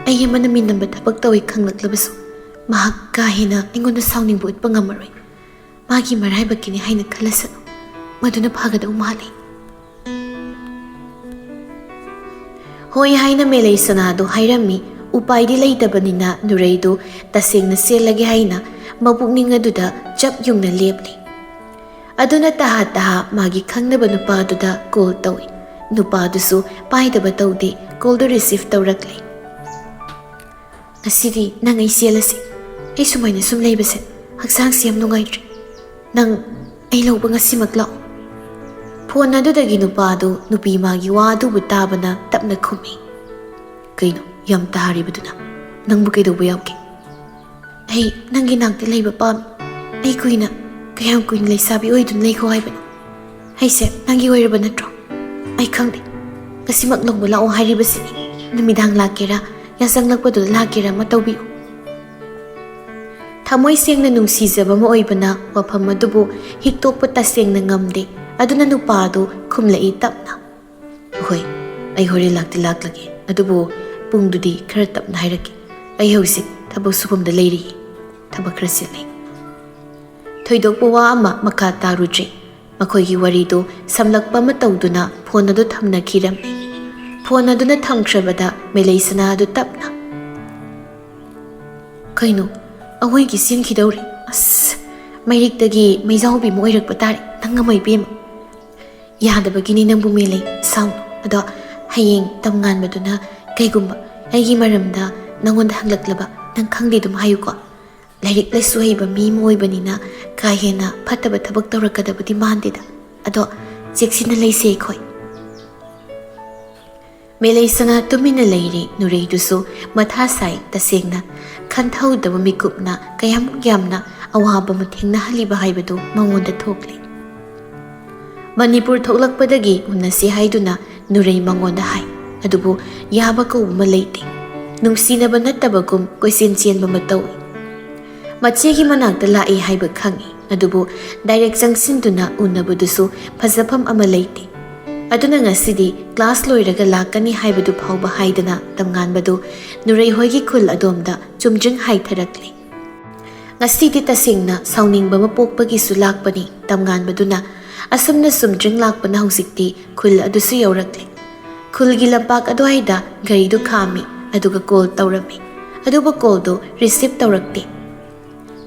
ꯑꯩ ꯑꯃꯅ ꯃꯤꯅꯝꯕ ꯊꯕꯛ ꯇꯧꯏ ꯈꯪꯂꯛꯂꯕꯁꯨ ꯃꯍꯥꯛ ꯀꯥ ꯍꯦꯟꯅ ꯑꯩꯉꯣꯟꯗ ꯁꯥꯎꯅꯤꯡꯕ ꯎꯠꯄ ꯉꯝꯃꯔꯣꯏ꯫ ꯃꯥꯒꯤ ꯃꯔꯥꯏꯕꯛꯀꯤꯅꯤ ꯍꯥꯏꯅ ꯈꯜꯂꯁꯅꯨ꯫ ꯃꯗꯨꯅ ꯐꯒꯗꯧ ꯃꯥꯜꯂꯤ꯫" ꯍꯣꯏ ꯍꯥꯏꯅ ꯃꯦꯂꯩꯁꯅꯥꯗꯨ ꯍꯥꯏꯔꯝꯃꯤ꯫ ꯎꯄꯥꯏꯗꯤ ꯂꯩꯇꯕꯅꯤꯅ ꯅꯨꯔꯩꯗꯨ ꯇꯁꯦꯡꯅ ꯆꯦꯜꯂꯒꯦ ꯍꯥꯏꯅ ꯃꯄꯨꯛꯅꯤꯡ ꯑꯗꯨꯗ ꯆꯞ ꯌꯨꯡꯅ ꯂꯦꯞꯂꯤ꯫ ꯑꯗꯨꯅ ꯇꯍꯥ ꯇꯍꯥ ꯃꯥꯒꯤ ꯈꯪꯅꯕ ꯅꯨꯄꯥꯗꯨꯗ ꯀꯣꯜ ꯇꯧꯏ꯫ ꯅꯨꯄꯥꯗꯨꯁꯨ ꯄꯥꯏꯗꯕ ꯇꯧꯗꯦ, ꯀꯣꯜꯗꯨ ꯔꯤꯁꯤꯚ ꯇꯧꯔꯛꯂꯦ꯫ "ꯉꯁꯤꯗꯤ ꯅꯪ ꯑꯩ ꯆꯦꯜꯂꯁꯤ꯫ ꯑꯩ ꯁꯨꯃꯥꯏꯅ ꯁꯨꯝ ꯂꯩꯕꯁꯦ ꯍꯛꯆꯥꯡꯁꯤ ꯌꯥꯝ ꯅꯨꯡꯉꯥꯏꯇ꯭ꯔꯦ꯫ ꯅꯪ ꯑꯩ ꯂꯧꯕ ꯉꯁꯤꯃꯛ ꯂꯥꯛꯑꯣ꯫" ꯐꯣꯟ ꯑꯗꯨꯗꯒꯤ ꯅꯨꯄꯥ ꯑꯗꯨ ꯅꯨꯄꯤ ꯃꯥꯒꯤ ꯋꯥ ꯑꯗꯨꯕꯨ ꯇꯥꯕꯅ ꯇꯞꯅ ꯈꯨꯝꯃꯤ꯫ "ꯀꯩꯅꯣ ꯌꯥꯝ ꯇꯥꯔꯤꯕꯗꯨꯅ? ꯅꯪꯕꯨ ꯀꯩꯗꯧꯕ ꯌꯥꯎꯒꯦ?" "ꯑꯩ ꯅꯪꯒꯤ ꯅꯥꯛꯇ ꯂꯩꯕ ꯄꯥꯝꯃꯤ꯫ ꯑꯩ ꯀꯨꯏꯅ, ꯀꯌꯥꯝ ꯀꯨꯏꯅ ꯂꯩꯁꯥꯕꯤ ꯑꯣꯏꯗꯨꯅ ꯂꯩꯈꯣ ꯍꯥꯏꯕꯅꯣ? ꯑꯩꯁꯦ ꯅꯪꯒꯤ ꯑꯣꯏꯔꯕ ꯅꯠꯇ꯭ꯔꯣ? ꯑꯩ ꯈꯪꯗꯦ꯫ ꯉꯁꯤꯃꯛ ꯂꯧꯕ ꯂꯥꯛꯑꯣ ꯍꯥꯏꯔꯤꯕꯁꯤꯅꯤ꯫ ꯅꯨꯃꯤꯗꯥꯡ ꯂꯥꯛꯀꯦꯔꯥ, ꯌꯥꯆꯪꯂꯛꯄꯗꯨꯗ ꯂꯥꯛꯀꯦꯔꯥ ꯑꯃ ꯇꯧꯕꯤꯌꯨ꯫" ꯊꯃꯣꯏ ꯁꯦꯡꯅ ꯅꯨꯡꯁꯤꯖꯕ ꯑꯃ ꯑꯣꯏꯕꯅ ꯋꯥꯐꯝ ꯑꯗꯨꯕꯨ ꯍꯤꯛꯇꯣꯛꯄ ꯇꯁꯦꯡꯅ ꯉꯝꯗꯦ꯫ ꯑꯗꯨꯅ ꯅꯨꯄꯥ ꯑꯗꯨ ꯈꯨꯝꯂꯛꯏ ꯇꯞꯅ꯫ "ꯍꯣꯏ, ꯑꯩ ꯍꯣꯔꯦꯟ ꯂꯥꯛꯇꯤ ꯂꯥꯛꯂꯒꯦ, ꯑꯗꯨꯕꯨ ꯄꯨꯡꯗꯨꯗꯤ ꯈꯔ ꯇꯞꯅ ꯍꯥꯏꯔꯛꯀꯦ꯫ ꯑꯩ ꯍꯧꯖꯤꯛ ꯊꯕꯛ ꯁꯨꯐꯝꯗ ꯂꯩꯔꯤ, ꯊꯕꯛ ꯈꯔ ꯆꯤꯜꯂꯤ꯫" ꯊꯣꯏꯗꯣꯛꯄ ꯋꯥ ꯑꯃ ꯃꯈꯥ ꯇꯥꯔꯨꯗ꯭ꯔꯦ꯫ ꯃꯈꯣꯏꯒꯤ ꯋꯥꯔꯤꯗꯨ ꯁꯝꯂꯛꯄ ꯑꯃ ꯇꯧꯗꯨꯅ ꯐꯣꯟ ꯑꯗꯨ ꯊꯝꯅꯈꯤꯔꯝꯃꯤ꯫ ꯐꯣꯟ ꯑꯗꯨꯅ ꯊꯝꯈ꯭ꯔꯕꯗ ꯃꯦꯂꯩꯁꯅꯥ ꯑꯗꯨ ꯇꯞꯅ, "ꯀꯩꯅꯣ, ꯑꯋꯣꯏꯒꯤ ꯆꯦꯟꯈꯤꯗꯧꯔꯦ꯫ ꯑꯁ, ꯃꯩꯔꯤꯛꯇꯒꯤ ꯃꯩꯖꯥꯎꯕꯤ ꯑꯃ ꯑꯣꯏꯔꯛꯄ ꯇꯥꯔꯦ ꯅꯪ ꯑꯃ ꯏꯕꯦꯝꯃ꯫ ꯌꯥꯗꯕꯒꯤꯅꯤ ꯅꯪꯕꯨ ꯃꯦꯂꯩ, ꯁꯥꯎꯅꯨ꯫ ꯑꯗꯣ ꯍꯌꯦꯡ ꯇꯝꯉꯥꯟꯕꯗꯨꯅ ꯀꯩꯒꯨꯝꯕ ꯑꯩꯒꯤ ꯃꯔꯝꯗ ꯅꯪꯉꯣꯟꯗ ꯍꯪꯂꯛꯂꯕ ꯅꯪ ꯈꯪꯗꯦ ꯑꯗꯨꯝ ꯍꯥꯏꯌꯨꯀꯣ꯫ ꯂꯥꯏꯔꯤꯛ ꯂꯥꯏꯁꯨ ꯍꯩꯕ ꯃꯤ ꯑꯃ ꯑꯣꯏꯕꯅꯤꯅ ꯀꯥ ꯍꯦꯟꯅ ꯐꯠꯇꯕ ꯊꯕꯛ ꯇꯧꯔꯛꯀꯗꯕꯗꯤ ꯃꯥꯟꯗꯦꯗ꯫ ꯑꯗꯣ ꯆꯦꯛꯁꯤꯟꯅ ꯂꯩꯁꯦ ꯑꯩꯈꯣꯏ꯫" ꯃꯦꯂꯩꯁꯅꯥ ꯇꯨꯃꯤꯟꯅ ꯂꯩꯔꯤ꯫ ꯅꯨꯔꯩꯗꯨꯁꯨ ꯃꯊꯥ ꯁꯥꯏ꯫ ꯇꯁꯦꯡꯅ ꯈꯟꯊꯍꯧꯗꯕ ꯃꯤꯀꯨꯞꯅ ꯀꯌꯥꯃꯨꯛ ꯌꯥꯝꯅ ꯑꯋꯥꯕ ꯑꯃ ꯊꯦꯡꯅꯍꯜꯂꯤꯕ ꯍꯥꯏꯕꯗꯨ ꯃꯉꯣꯟꯗ ꯊꯣꯛꯂꯦ꯫ ꯃꯅꯤꯄꯨꯔ ꯊꯣꯛꯂꯛꯄꯗꯒꯤ ꯎꯅꯁꯤ ꯍꯥꯏꯗꯨꯅ ꯅꯨꯔꯩ ꯃꯉꯣꯟꯗ ꯍꯥꯏ꯫ ꯑꯗꯨꯕꯨ ꯌꯥꯕ ꯀꯧꯕ ꯑꯃ ꯂꯩꯇꯦ꯫ ꯅꯨꯡꯁꯤꯅꯕ ꯅꯠꯇꯕꯒꯨꯝ ꯀꯣꯏꯆꯦꯟ ꯆꯦꯟꯕ ꯑꯃ ꯇꯧꯏ꯫ ꯃꯆꯦꯒꯤ ꯃꯅꯥꯛꯇ ꯂꯥꯛꯏ ꯍꯥꯏꯕ ꯈꯪꯏ, ꯑꯗꯨꯕꯨ ꯗꯥꯏꯔꯦꯛ ꯆꯪꯁꯤꯟꯗꯨꯅ ꯎꯅꯕꯗꯨꯁꯨ ꯐꯖꯐꯝ ꯑꯃ ꯂꯩꯇꯦ꯫ ꯑꯗꯨꯅ ꯉꯁꯤꯗꯤ ꯀ꯭ꯂꯥꯁ ꯂꯣꯏꯔꯒ ꯂꯥꯛꯀꯅꯤ ꯍꯥꯏꯕꯗꯨ ꯐꯥꯎꯕ ꯍꯥꯏꯗꯅ ꯇꯝꯉꯥꯟꯕꯗꯨ ꯅꯨꯔꯩ ꯍꯣꯏꯒꯤ ꯈꯨꯜ ꯑꯗꯣꯝꯗ ꯆꯨꯝꯗ꯭ꯔꯤꯡ ꯍꯥꯏꯊꯔꯛꯂꯦ꯫ ꯉꯁꯤꯗꯤ ꯇꯁꯦꯡꯅ ꯁꯥꯎꯅꯤꯡꯕ ꯑꯃ ꯄꯣꯛꯄꯒꯤꯁꯨ ꯂꯥꯛꯄꯅꯤ꯫ ꯇꯝꯉꯥꯟꯕꯗꯨꯅ ꯑꯁꯨꯝꯅ ꯆꯨꯝꯗ꯭ꯔꯤꯡ ꯂꯥꯛꯄꯅ ꯍꯧꯖꯤꯛꯇꯤ ꯈꯨꯜ ꯑꯗꯨꯁꯨ ꯌꯧꯔꯛꯂꯦ꯫ ꯈꯨꯜꯒꯤ ꯂꯝꯄꯥꯛ ꯑꯗꯨꯋꯥꯏꯗ ꯒꯥꯔꯤꯗꯨ ꯈꯥꯝꯃꯤ, ꯑꯗꯨꯒ ꯀꯣꯜ ꯇꯧꯔꯝꯃꯤ꯫ ꯑꯗꯨꯕꯨ ꯀꯣꯜꯗꯨ ꯔꯤꯁꯤꯞ ꯇꯧꯔꯛꯇꯦ꯫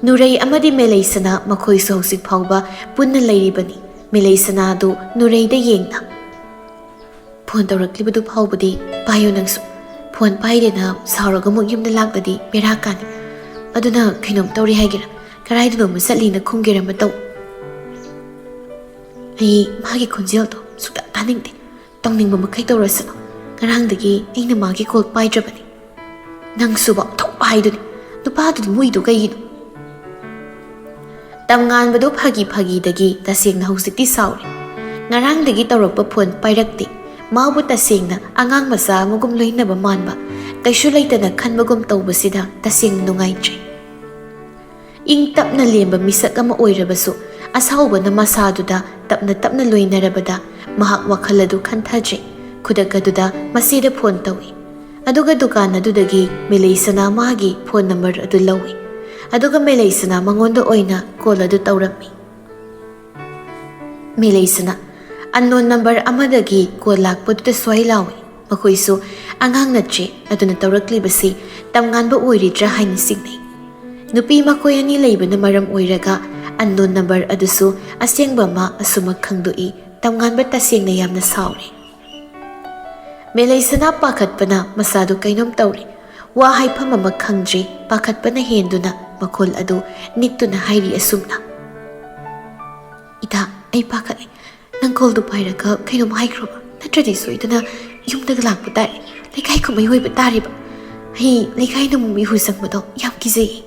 ꯅꯨꯔꯩ ꯑꯃꯗꯤ ꯃꯦꯂꯩꯁꯅꯥ ꯃꯈꯣꯏꯁꯨ ꯍꯧꯖꯤꯛ ꯐꯥꯎꯕ ꯄꯨꯟꯅ ꯂꯩꯔꯤꯕꯅꯤ꯫ ꯃꯦꯂꯩꯁꯅꯥꯗꯨ ꯅꯨꯔꯩꯗ ꯌꯦꯡꯅ, "ꯐꯣꯟ ꯇꯧꯔꯛꯂꯤꯕꯗꯨ ꯐꯥꯎꯕꯗꯤ ꯄꯥꯏꯌꯨ ꯅꯪꯁꯨ꯫ ꯐꯣꯟ ꯄꯥꯏꯗꯦꯅ ꯁꯥꯎꯔꯒ ꯑꯃꯨꯛ ꯌꯨꯝꯗ ꯂꯥꯛꯂꯗꯤ ꯕꯦꯔꯥ ꯀꯥꯅꯤ꯫ ꯑꯗꯨꯅ ꯀꯩꯅꯣꯝ ꯇꯧꯔꯤ ꯍꯥꯏꯒꯦꯔꯥ, ꯀꯗꯥꯏꯗꯅꯣꯃ ꯆꯠꯂꯤꯅ ꯈꯨꯝꯒꯦꯔꯥ ꯑꯃ ꯇꯧ꯫ ꯑꯩ ꯃꯥꯒꯤ ꯈꯣꯟꯖꯦꯜꯗꯣ ꯁꯨꯛꯇꯥ ꯇꯥꯅꯤꯡꯗꯦ꯫ ꯇꯧꯅꯤꯡꯕ ꯃꯈꯩ ꯇꯧꯔꯁꯅꯨ꯫ ꯉꯔꯥꯡꯗꯒꯤ ꯑꯩꯅ ꯃꯥꯒꯤ ꯀꯣꯜ ꯄꯥꯏꯗ꯭ꯔꯕꯅꯤ꯫ ꯅꯪꯁꯨ ꯋꯥꯊꯣꯛꯄ ꯍꯥꯏꯗꯨꯅꯤ꯫ ꯅꯨꯄꯥꯗꯨꯗꯤ ꯃꯣꯏꯗꯣ ꯀꯩꯒꯤꯅꯣ? ꯇꯝꯉꯥꯟꯕꯗꯣ ꯐꯥꯒꯤ ꯐꯥꯒꯤꯗꯒꯤ ꯇꯁꯦꯡꯅ ꯍꯧꯖꯤꯛꯇꯤ ꯁꯥꯎꯔꯦ꯫ ꯉꯔꯥꯡꯗꯒꯤ ꯇꯧꯔꯛꯄ ꯐꯣꯟ ꯄꯥꯏꯔꯛꯇꯦ꯫ ꯃꯥꯕꯨ ꯇꯁꯦꯡꯅ ꯑꯉꯥꯡ ꯃꯆꯥ ꯑꯃꯒꯨꯝ ꯂꯣꯏꯅꯕ ꯃꯥꯟꯕ, ꯀꯩꯁꯨ ꯂꯩꯇꯅ ꯈꯟꯕꯒꯨꯝ ꯇꯧꯕꯁꯤꯗ ꯇꯁꯦꯡꯅ ꯅꯨꯡꯉꯥꯏꯇ꯭ꯔꯦ꯫ ꯏꯪ ꯇꯞꯅ ꯂꯦꯝꯕ ꯃꯤꯁꯛ ꯑꯃ ꯑꯣꯏꯔꯕꯁꯨ, ꯑꯁꯥꯎꯕꯅ ꯃꯁꯥꯗꯨꯗ ꯇꯞꯅ ꯇꯞꯅ ꯂꯣꯏꯅꯔꯕꯗ ꯃꯍꯥꯛ ꯋꯥꯈꯜ ꯑꯗꯨ ꯈꯟꯊꯗ꯭ꯔꯦ꯫ ꯈꯨꯗꯛ ꯑꯗꯨꯗ ꯃꯆꯦꯗ ꯐꯣꯟ ꯇꯧꯏ꯫ ꯑꯗꯨꯒ ꯗꯨꯀꯥꯟ ꯑꯗꯨꯗꯒꯤ ꯃꯦꯂꯩꯁꯅꯥ ꯃꯥꯒꯤ ꯐꯣꯟ ꯅꯝꯕꯔ ꯑꯗꯨ ꯂꯧꯏ꯫ ꯑꯗꯨꯒ ꯃꯦꯂꯩꯁꯅꯥ ꯃꯉꯣꯟꯗ ꯑꯣꯏꯅ ꯀꯣꯜ ꯑꯗꯨ ꯇꯧꯔꯝꯃꯤ꯫ ꯃꯦꯂꯩꯁꯅꯥ, ꯑꯟꯅꯣꯟ ꯅꯝꯕꯔ ꯑꯃꯗꯒꯤ ꯀꯣꯜ ꯂꯥꯛꯄꯗꯨꯗ ꯁ꯭ꯋꯥꯏ ꯂꯥꯎꯏ꯫ ꯃꯈꯣꯏꯁꯨ ꯑꯉꯥꯡ ꯅꯠꯇ꯭ꯔꯦ, ꯑꯗꯨꯅ ꯇꯧꯔꯛꯂꯤꯕꯁꯤ ꯇꯝꯉꯥꯟꯕ ꯑꯣꯏꯔꯤꯗ꯭ꯔꯥ ꯍꯥꯏꯅ ꯆꯤꯡꯅꯩ꯫ ꯅꯨꯄꯤ ꯃꯈꯣꯏ ꯑꯅꯤ ꯂꯩꯕꯅ ꯃꯔꯝ ꯑꯣꯏꯔꯒ ꯑꯟꯅꯣꯟ ꯅꯝꯕꯔ ꯑꯗꯨꯁꯨ ꯑꯁꯦꯡꯕ ꯑꯃ ꯑꯁꯨꯃꯛ ꯈꯪꯗꯣꯛꯏ꯫ ꯇꯝꯉꯥꯟꯕ ꯇꯁꯦꯡꯅ ꯌꯥꯝꯅ ꯁꯥꯎꯔꯦ꯫ ꯃꯦꯂꯩꯁꯅꯥ ꯄꯥꯈꯠꯄꯅ ꯃꯁꯥꯗꯨ ꯀꯩꯅꯣꯝ ꯇꯧꯔꯦ꯫ ꯋꯥ ꯍꯥꯏꯐꯝ ꯑꯃ ꯈꯪꯗ꯭ꯔꯦ꯫ ꯄꯥꯈꯠꯄꯅ ꯍꯦꯟꯗꯨꯅ ꯃꯈꯣꯜ ꯑꯗꯨ ꯅꯤꯛꯇꯨꯅ ꯍꯥꯏꯔꯤ ꯑꯁꯨꯝꯅ, "ꯏꯇꯥ, ꯑꯩ ꯄꯥꯈꯠꯂꯦ꯫ ꯅꯪ ꯀꯣꯜꯗꯨ ꯄꯥꯏꯔꯒ ꯀꯩꯅꯣꯝ ꯍꯥꯏꯈ꯭ꯔꯣꯕ, ꯅꯠꯇ꯭ꯔꯗꯤ ꯁꯣꯏꯗꯅ ꯌꯨꯝꯗꯒ ꯂꯥꯛꯄ ꯇꯥꯔꯦ꯫ ꯂꯩꯀꯥꯏ ꯀꯨꯝꯍꯩ ꯑꯣꯏꯕ ꯇꯥꯔꯦꯕ꯫ ꯑꯩ ꯂꯩꯀꯥꯏꯅ ꯑꯃꯨꯛ ꯃꯤꯍꯨ ꯆꯪꯕꯗꯣ ꯌꯥꯝ ꯀꯤꯖꯩꯌꯦ꯫"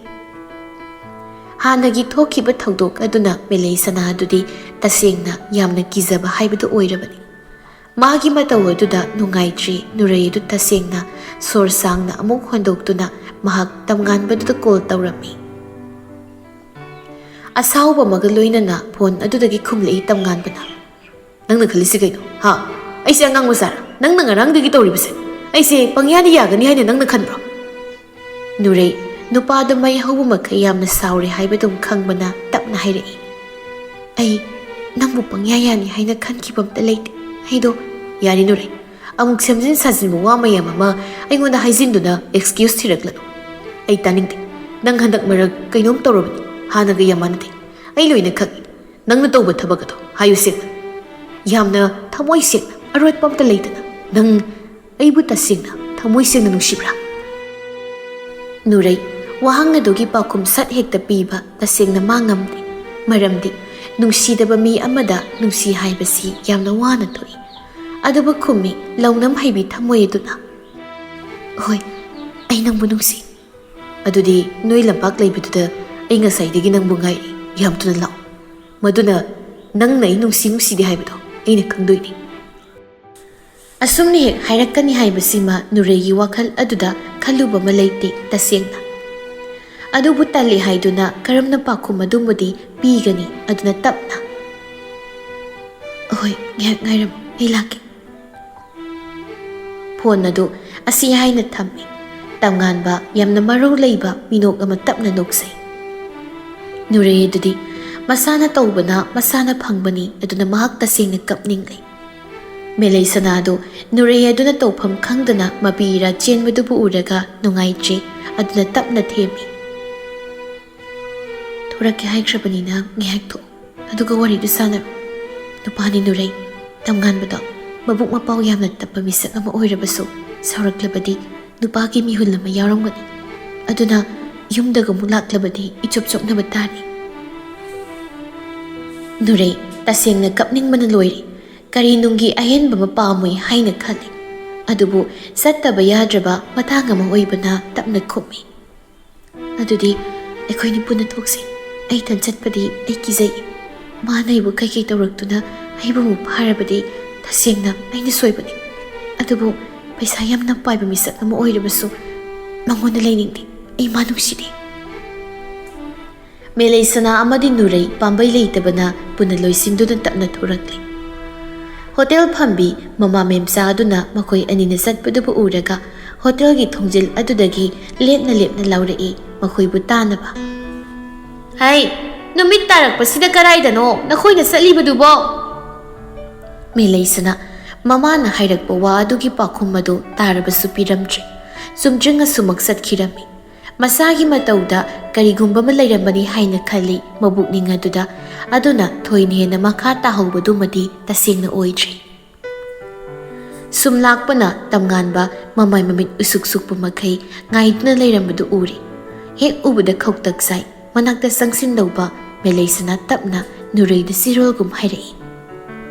ꯍꯥꯟꯅꯒꯤ ꯊꯣꯛꯈꯤꯕ ꯊꯧꯗꯣꯛ ꯑꯗꯨꯅ ꯃꯦꯂꯩꯁꯅꯥ ꯑꯗꯨꯗꯤ ꯇꯁꯦꯡꯅ ꯌꯥꯝꯅ ꯀꯤꯖꯕ ꯍꯥꯏꯕꯗꯨ ꯑꯣꯏꯔꯕꯅꯤ꯫ ꯃꯥꯒꯤ ꯃꯇꯧ ꯑꯗꯨꯗ ꯅꯨꯡꯉꯥꯏꯇ꯭ꯔꯤ꯫ ꯅꯨꯔꯩ ꯑꯗꯨ ꯇꯁꯦꯡꯅ ꯁꯣꯔ ꯁꯥꯡꯅ ꯑꯃꯨꯛ ꯍꯣꯟꯗꯣꯛꯇꯨꯅ ꯃꯍꯥꯛ ꯇꯝꯉꯥꯟꯕꯗꯨꯗ ꯀꯣꯜ ꯇꯧꯔꯝꯃꯤ꯫ ꯑꯁꯥꯎꯕ ꯑꯃꯒ ꯂꯣꯏꯅꯅ ꯐꯣꯟ ꯑꯗꯨꯗꯒꯤ ꯈꯨꯝꯂꯛꯏ ꯇꯝꯉꯥꯟꯕꯅ, "ꯅꯪꯅ ꯈꯜꯂꯤꯁꯤ ꯀꯩꯅꯣ? ꯍꯥ? ꯑꯩꯁꯦ ꯑꯉꯥꯡ ꯃꯆꯥꯔ? ꯅꯪꯅ ꯉꯔꯥꯡꯗꯒꯤ ꯇꯧꯔꯤꯕꯁꯦ? ꯑꯩꯁꯦ ꯄꯪꯌꯥꯗ ꯌꯥꯒꯅꯤ ꯍꯥꯏꯅ ꯅꯪꯅ ꯈꯟꯕ꯭ꯔꯣ?" ꯅꯨꯔꯩ, ꯅꯨꯄꯥꯗꯨ ꯃꯩ ꯍꯧꯕ ꯃꯈꯩ ꯌꯥꯝꯅ ꯁꯥꯎꯔꯦ ꯍꯥꯏꯕꯗꯨꯝ ꯈꯪꯕꯅ ꯇꯞꯅ ꯍꯥꯏꯔꯛꯏ, "ꯑꯩ ꯅꯪꯕꯨ ꯄꯪꯌꯥ ꯌꯥꯅꯤ ꯍꯥꯏꯅ ꯈꯟꯈꯤꯕ ꯑꯝꯇ ꯂꯩꯇꯦ꯫ ꯑꯩꯗꯣ..." "ꯌꯥꯔꯦ ꯅꯨꯔꯩ, ꯑꯃꯨꯛ ꯁꯦꯝꯖꯤꯟ ꯁꯥꯖꯤꯟꯕ ꯋꯥ ꯃꯌꯥꯝ ꯑꯃ ꯑꯩꯉꯣꯟꯗ ꯍꯥꯏꯖꯤꯟꯗꯨꯅ excuse ꯊꯤꯔꯛꯂꯅꯨ꯫ ꯑꯩ ꯇꯥꯅꯤꯡꯗꯦ꯫ ꯅꯪ ꯍꯟꯗꯛ ꯃꯔꯛ ꯀꯩꯅꯣꯝ ꯇꯧꯔꯕꯅꯤ꯫ ꯍꯥꯟꯅꯒ ꯌꯥꯝ ꯃꯥꯟꯅꯗꯦ꯫ ꯑꯩ ꯂꯣꯏꯅ ꯈꯪꯏ꯫ ꯅꯪꯅ ꯇꯧꯕ ꯊꯕꯛ ꯑꯗꯣ ꯍꯥꯏꯌꯨ ꯁꯦꯡꯅ꯫ ꯌꯥꯝꯅ ꯊꯃꯣꯏ ꯁꯦꯡꯅ, ꯑꯔꯣꯠꯄ ꯑꯝꯇ ꯂꯩꯇꯅ꯫ ꯅꯪ ꯑꯩꯕꯨ ꯇꯁꯦꯡꯅ ꯊꯃꯣꯏ ꯁꯦꯡꯅ ꯅꯨꯡꯁꯤꯕ꯭ꯔꯥ? ꯅꯨꯔꯩ, ꯋꯥꯍꯪ ꯑꯗꯨꯒꯤ ꯄꯥꯎꯈꯨꯝ ꯁꯠ ꯍꯦꯛꯇ ꯄꯤꯕ ꯇꯁꯦꯡꯅ ꯃꯥ ꯉꯝꯗꯦ꯫ ꯃꯔꯝꯗꯤ ꯅꯨꯡꯁꯤꯗꯕ ꯃꯤ ꯑꯃꯗ ꯅꯨꯡꯁꯤ ꯍꯥꯏꯕꯁꯤ ꯌꯥꯝꯅ ꯋꯥꯅ ꯊꯣꯛꯏ꯫ ꯑꯗꯨꯕꯨ ꯈꯨꯝꯃꯤ ꯂꯧꯅꯝ ꯍꯩꯕꯤ ꯊꯃꯣꯏ ꯑꯗꯨꯅ, "ꯍꯣꯏ, ꯑꯩ ꯅꯪꯕꯨ ꯅꯨꯡꯁꯤ꯫ ꯑꯗꯨꯗꯤ ꯅꯣꯏ ꯂꯝꯄꯥꯛ ꯂꯩꯕꯗꯨꯗ ꯑꯩ ꯉꯁꯥꯏꯗꯒꯤ ꯅꯪꯕꯨ ꯉꯥꯏꯔꯤ꯫ ꯌꯥꯝ ꯊꯨꯅ ꯂꯥꯛꯑꯣ꯫ ꯃꯗꯨꯅ ꯅꯪꯅ ꯑꯩ ꯅꯨꯡꯁꯤ ꯅꯨꯡꯁꯤꯗꯦ ꯍꯥꯏꯕꯗꯣ ꯑꯩꯅ ꯈꯪꯗꯣꯏꯅꯤ"꯫ ꯑꯁꯨꯝꯅ ꯍꯦꯛ ꯍꯥꯏꯔꯛꯀꯅꯤ ꯍꯥꯏꯕꯁꯤꯃ ꯅꯨꯔꯩꯒꯤ ꯋꯥꯈꯜ ꯑꯗꯨꯗ ꯈꯜꯂꯨꯕ ꯑꯃ ꯂꯩꯇꯦ ꯇꯁꯦꯡꯅ꯫ ꯑꯗꯨꯕꯨ ꯇꯜꯂꯤ ꯍꯥꯏꯗꯨꯅ ꯀꯔꯝꯅ ꯄꯥꯎꯈꯨꯝ ꯑꯗꯨꯃꯗꯤ ꯄꯤꯒꯅꯤ? ꯑꯗꯨꯅ ꯇꯞꯅ, "ꯍꯣꯏ, ꯉꯥꯏꯍꯥꯛ ꯉꯥꯏꯔꯝꯃꯨ, ꯑꯩ ꯂꯥꯛꯀꯦ"꯫ ꯐꯣꯟ ꯑꯗꯨ ꯑꯁꯤ ꯍꯥꯏꯅ ꯊꯝꯃꯤ꯫ ꯇꯝꯉꯥꯟꯕ ꯌꯥꯝꯅ ꯃꯔꯧ ꯂꯩꯕ ꯃꯤꯅꯣꯛ ꯑꯃ ꯇꯞꯅ ꯅꯣꯛꯆꯩ꯫ ꯅꯨꯔꯩ ꯑꯗꯨꯗꯤ ꯃꯁꯥꯅ ꯇꯧꯕꯅ ꯃꯁꯥꯅ ꯐꯪꯕꯅꯤ, ꯑꯗꯨꯅ ꯃꯍꯥꯛ ꯇꯁꯦꯡꯅ ꯀꯞꯅꯤꯡꯂꯦ꯫ ꯃꯦꯂꯩꯁꯅꯥꯗꯨ ꯅꯨꯔꯩ ꯑꯗꯨꯅ ꯇꯧꯐꯝ ꯈꯪꯗꯅ ꯃꯄꯤ ꯏꯔꯥ ꯆꯦꯟꯕꯗꯨꯕꯨ ꯎꯔꯒ ꯅꯨꯡꯉꯥꯏꯇ꯭ꯔꯦ, ꯑꯗꯨꯅ ꯇꯞꯅ ꯊꯦꯝꯃꯤ꯫ "ꯊꯣꯔꯛꯀꯦ ꯍꯥꯏꯈ꯭ꯔꯕꯅꯤꯅ ꯉꯥꯏꯍꯥꯛ ꯊꯣꯛꯎ, ꯑꯗꯨꯒ ꯋꯥꯔꯤꯗꯨ ꯁꯥꯟꯅꯔꯣ꯫ ꯅꯨꯄꯥꯅꯤ ꯅꯨꯔꯩ, ꯇꯝꯉꯥꯟꯕꯗꯣ ꯃꯕꯨꯛ ꯃꯄꯥꯎ ꯌꯥꯝꯅ ꯇꯞꯄ ꯃꯤꯁꯛ ꯑꯃ ꯑꯣꯏꯔꯕꯁꯨ ꯁꯥꯎꯔꯛꯂꯕꯗꯤ ꯅꯨꯄꯥꯒꯤ ꯃꯤꯍꯨꯜ ꯑꯃ ꯌꯥꯎꯔꯝꯒꯅꯤ꯫ ꯑꯗꯨꯅ ꯌꯨꯝꯗꯒ ꯑꯃꯨꯛ ꯂꯥꯛꯂꯕꯗꯤ ꯏꯆꯣꯞ ꯆꯣꯞꯅꯕ ꯇꯥꯔꯦ"꯫ ꯅꯨꯔꯩ ꯇꯁꯦꯡꯅ ꯀꯞꯅꯤꯡꯕꯅ ꯂꯣꯏꯔꯦ꯫ ꯀꯔꯤ ꯅꯨꯡꯒꯤ ꯑꯍꯦꯟꯕ ꯑꯃ ꯄꯥꯝꯃꯣꯏ ꯍꯥꯏꯅ ꯈꯜꯂꯤ꯫ ꯑꯗꯨꯕꯨ ꯆꯠꯇꯕ ꯌꯥꯗ꯭ꯔꯕ ꯃꯇꯥꯡ ꯑꯃ ꯑꯣꯏꯕꯅ ꯇꯞꯅ ꯈꯨꯝꯃꯤ꯫ "ꯑꯗꯨꯗꯤ ꯑꯩꯈꯣꯏꯅꯤ ꯄꯨꯟꯅ ꯊꯣꯛꯁꯤ꯫ ꯑꯩ ꯏꯊꯟ ꯆꯠꯄꯗꯤ ꯑꯩ ꯀꯤꯖꯩ꯫ ꯃꯥꯅ ꯑꯩꯕꯨ ꯀꯩꯀꯩ ꯇꯧꯔꯛꯇꯨꯅ ꯑꯩꯕꯨ ꯑꯃꯨꯛ ꯐꯥꯔꯕꯗꯤ ꯇꯁꯦꯡꯅ ꯑꯩꯅ ꯁꯣꯏꯕꯅꯤ꯫ ꯑꯗꯨꯕꯨ ꯄꯩꯁꯥ ꯌꯥꯝꯅ ꯄꯥꯏꯕ ꯃꯤꯁꯛ ꯑꯃ ꯑꯣꯏꯔꯕꯁꯨ ꯃꯉꯣꯟꯗ ꯂꯩꯅꯤꯡꯗꯦ꯫ ꯑꯩ ꯃꯥ ꯅꯨꯡꯁꯤꯗꯦ"꯫ ꯃꯦꯂꯩꯁꯅꯥ ꯑꯃꯗꯤ ꯅꯨꯔꯩ ꯄꯥꯝꯕꯩ ꯂꯩꯇꯕꯅ ꯄꯨꯟꯅ ꯂꯣꯏꯁꯤꯟꯗꯨꯅ ꯇꯞꯅ ꯊꯣꯔꯛꯂꯤ꯫ ꯍꯣꯇꯦꯜ ꯐꯝꯕꯤ ꯃꯃꯥ ꯃꯦꯝꯆꯥ ꯑꯗꯨꯅ ꯃꯈꯣꯏ ꯑꯅꯤꯅ ꯆꯠꯄꯗꯨꯕꯨ ꯎꯔꯒ ꯍꯣꯇꯦꯜꯒꯤ ꯊꯣꯡꯖꯤꯜ ꯑꯗꯨꯗꯒꯤ ꯂꯦꯞꯅ ꯂꯦꯞꯅ ꯂꯥꯎꯔꯛꯏ, ꯃꯈꯣꯏꯕꯨ ꯇꯥꯅꯕ꯫ "ꯍꯩ, ꯅꯨꯃꯤꯠ ꯇꯥꯔꯛꯄꯁꯤꯗ ꯀꯗꯥꯏꯗꯅꯣ ꯅꯈꯣꯏꯅ ꯆꯠꯂꯤꯕꯗꯨꯕꯣ?" ꯃꯦꯂꯩꯁꯅꯥ ꯃꯃꯥꯅ ꯍꯥꯏꯔꯛꯄ ꯋꯥ ꯑꯗꯨꯒꯤ ꯄꯥꯎꯈꯨꯝ ꯑꯗꯨ ꯇꯥꯔꯕꯁꯨ ꯄꯤꯔꯝꯗ꯭ꯔꯦ꯫ ꯆꯨꯝꯗ꯭ꯔꯤꯡ ꯑꯁꯨꯃꯛ ꯆꯠꯈꯤꯔꯝꯃꯤ꯫ ꯃꯁꯥꯒꯤ ꯃꯇꯧꯗ ꯀꯔꯤꯒꯨꯝꯕ ꯑꯃ ꯂꯩꯔꯝꯕꯅꯤ ꯍꯥꯏꯅ ꯈꯜꯂꯤ ꯃꯕꯨꯛꯅꯤꯡ ꯑꯗꯨꯗ꯫ ꯑꯗꯨꯅ ꯊꯣꯏꯅ ꯍꯦꯟꯅ ꯃꯈꯥ ꯇꯥꯍꯧꯕꯗꯨꯃꯗꯤ ꯇꯁꯦꯡꯅ ꯑꯣꯏꯗ꯭ꯔꯤ꯫ ꯁꯨꯝ ꯂꯥꯛꯄꯅ ꯇꯝꯉꯥꯟꯕ ꯃꯃꯥꯏ ꯃꯃꯤꯠ ꯎꯁꯨꯛ ꯁꯨꯛꯄ ꯃꯈꯩ ꯉꯥꯏꯗꯨꯅ ꯂꯩꯔꯝꯕꯗꯨ ꯎꯔꯦ꯫ ꯍꯦꯛ ꯎꯕꯗ ꯈꯧꯇꯛ ꯆꯥꯏ꯫ ꯃꯅꯥꯛꯇ ꯆꯪꯁꯤꯟꯗꯧꯕ ꯃꯦꯂꯩꯁꯅꯥ ꯇꯞꯅ ꯅꯨꯔꯩꯗ ꯆꯤꯔꯣꯜꯒꯨꯝ ꯍꯥꯏꯔꯛꯏ꯫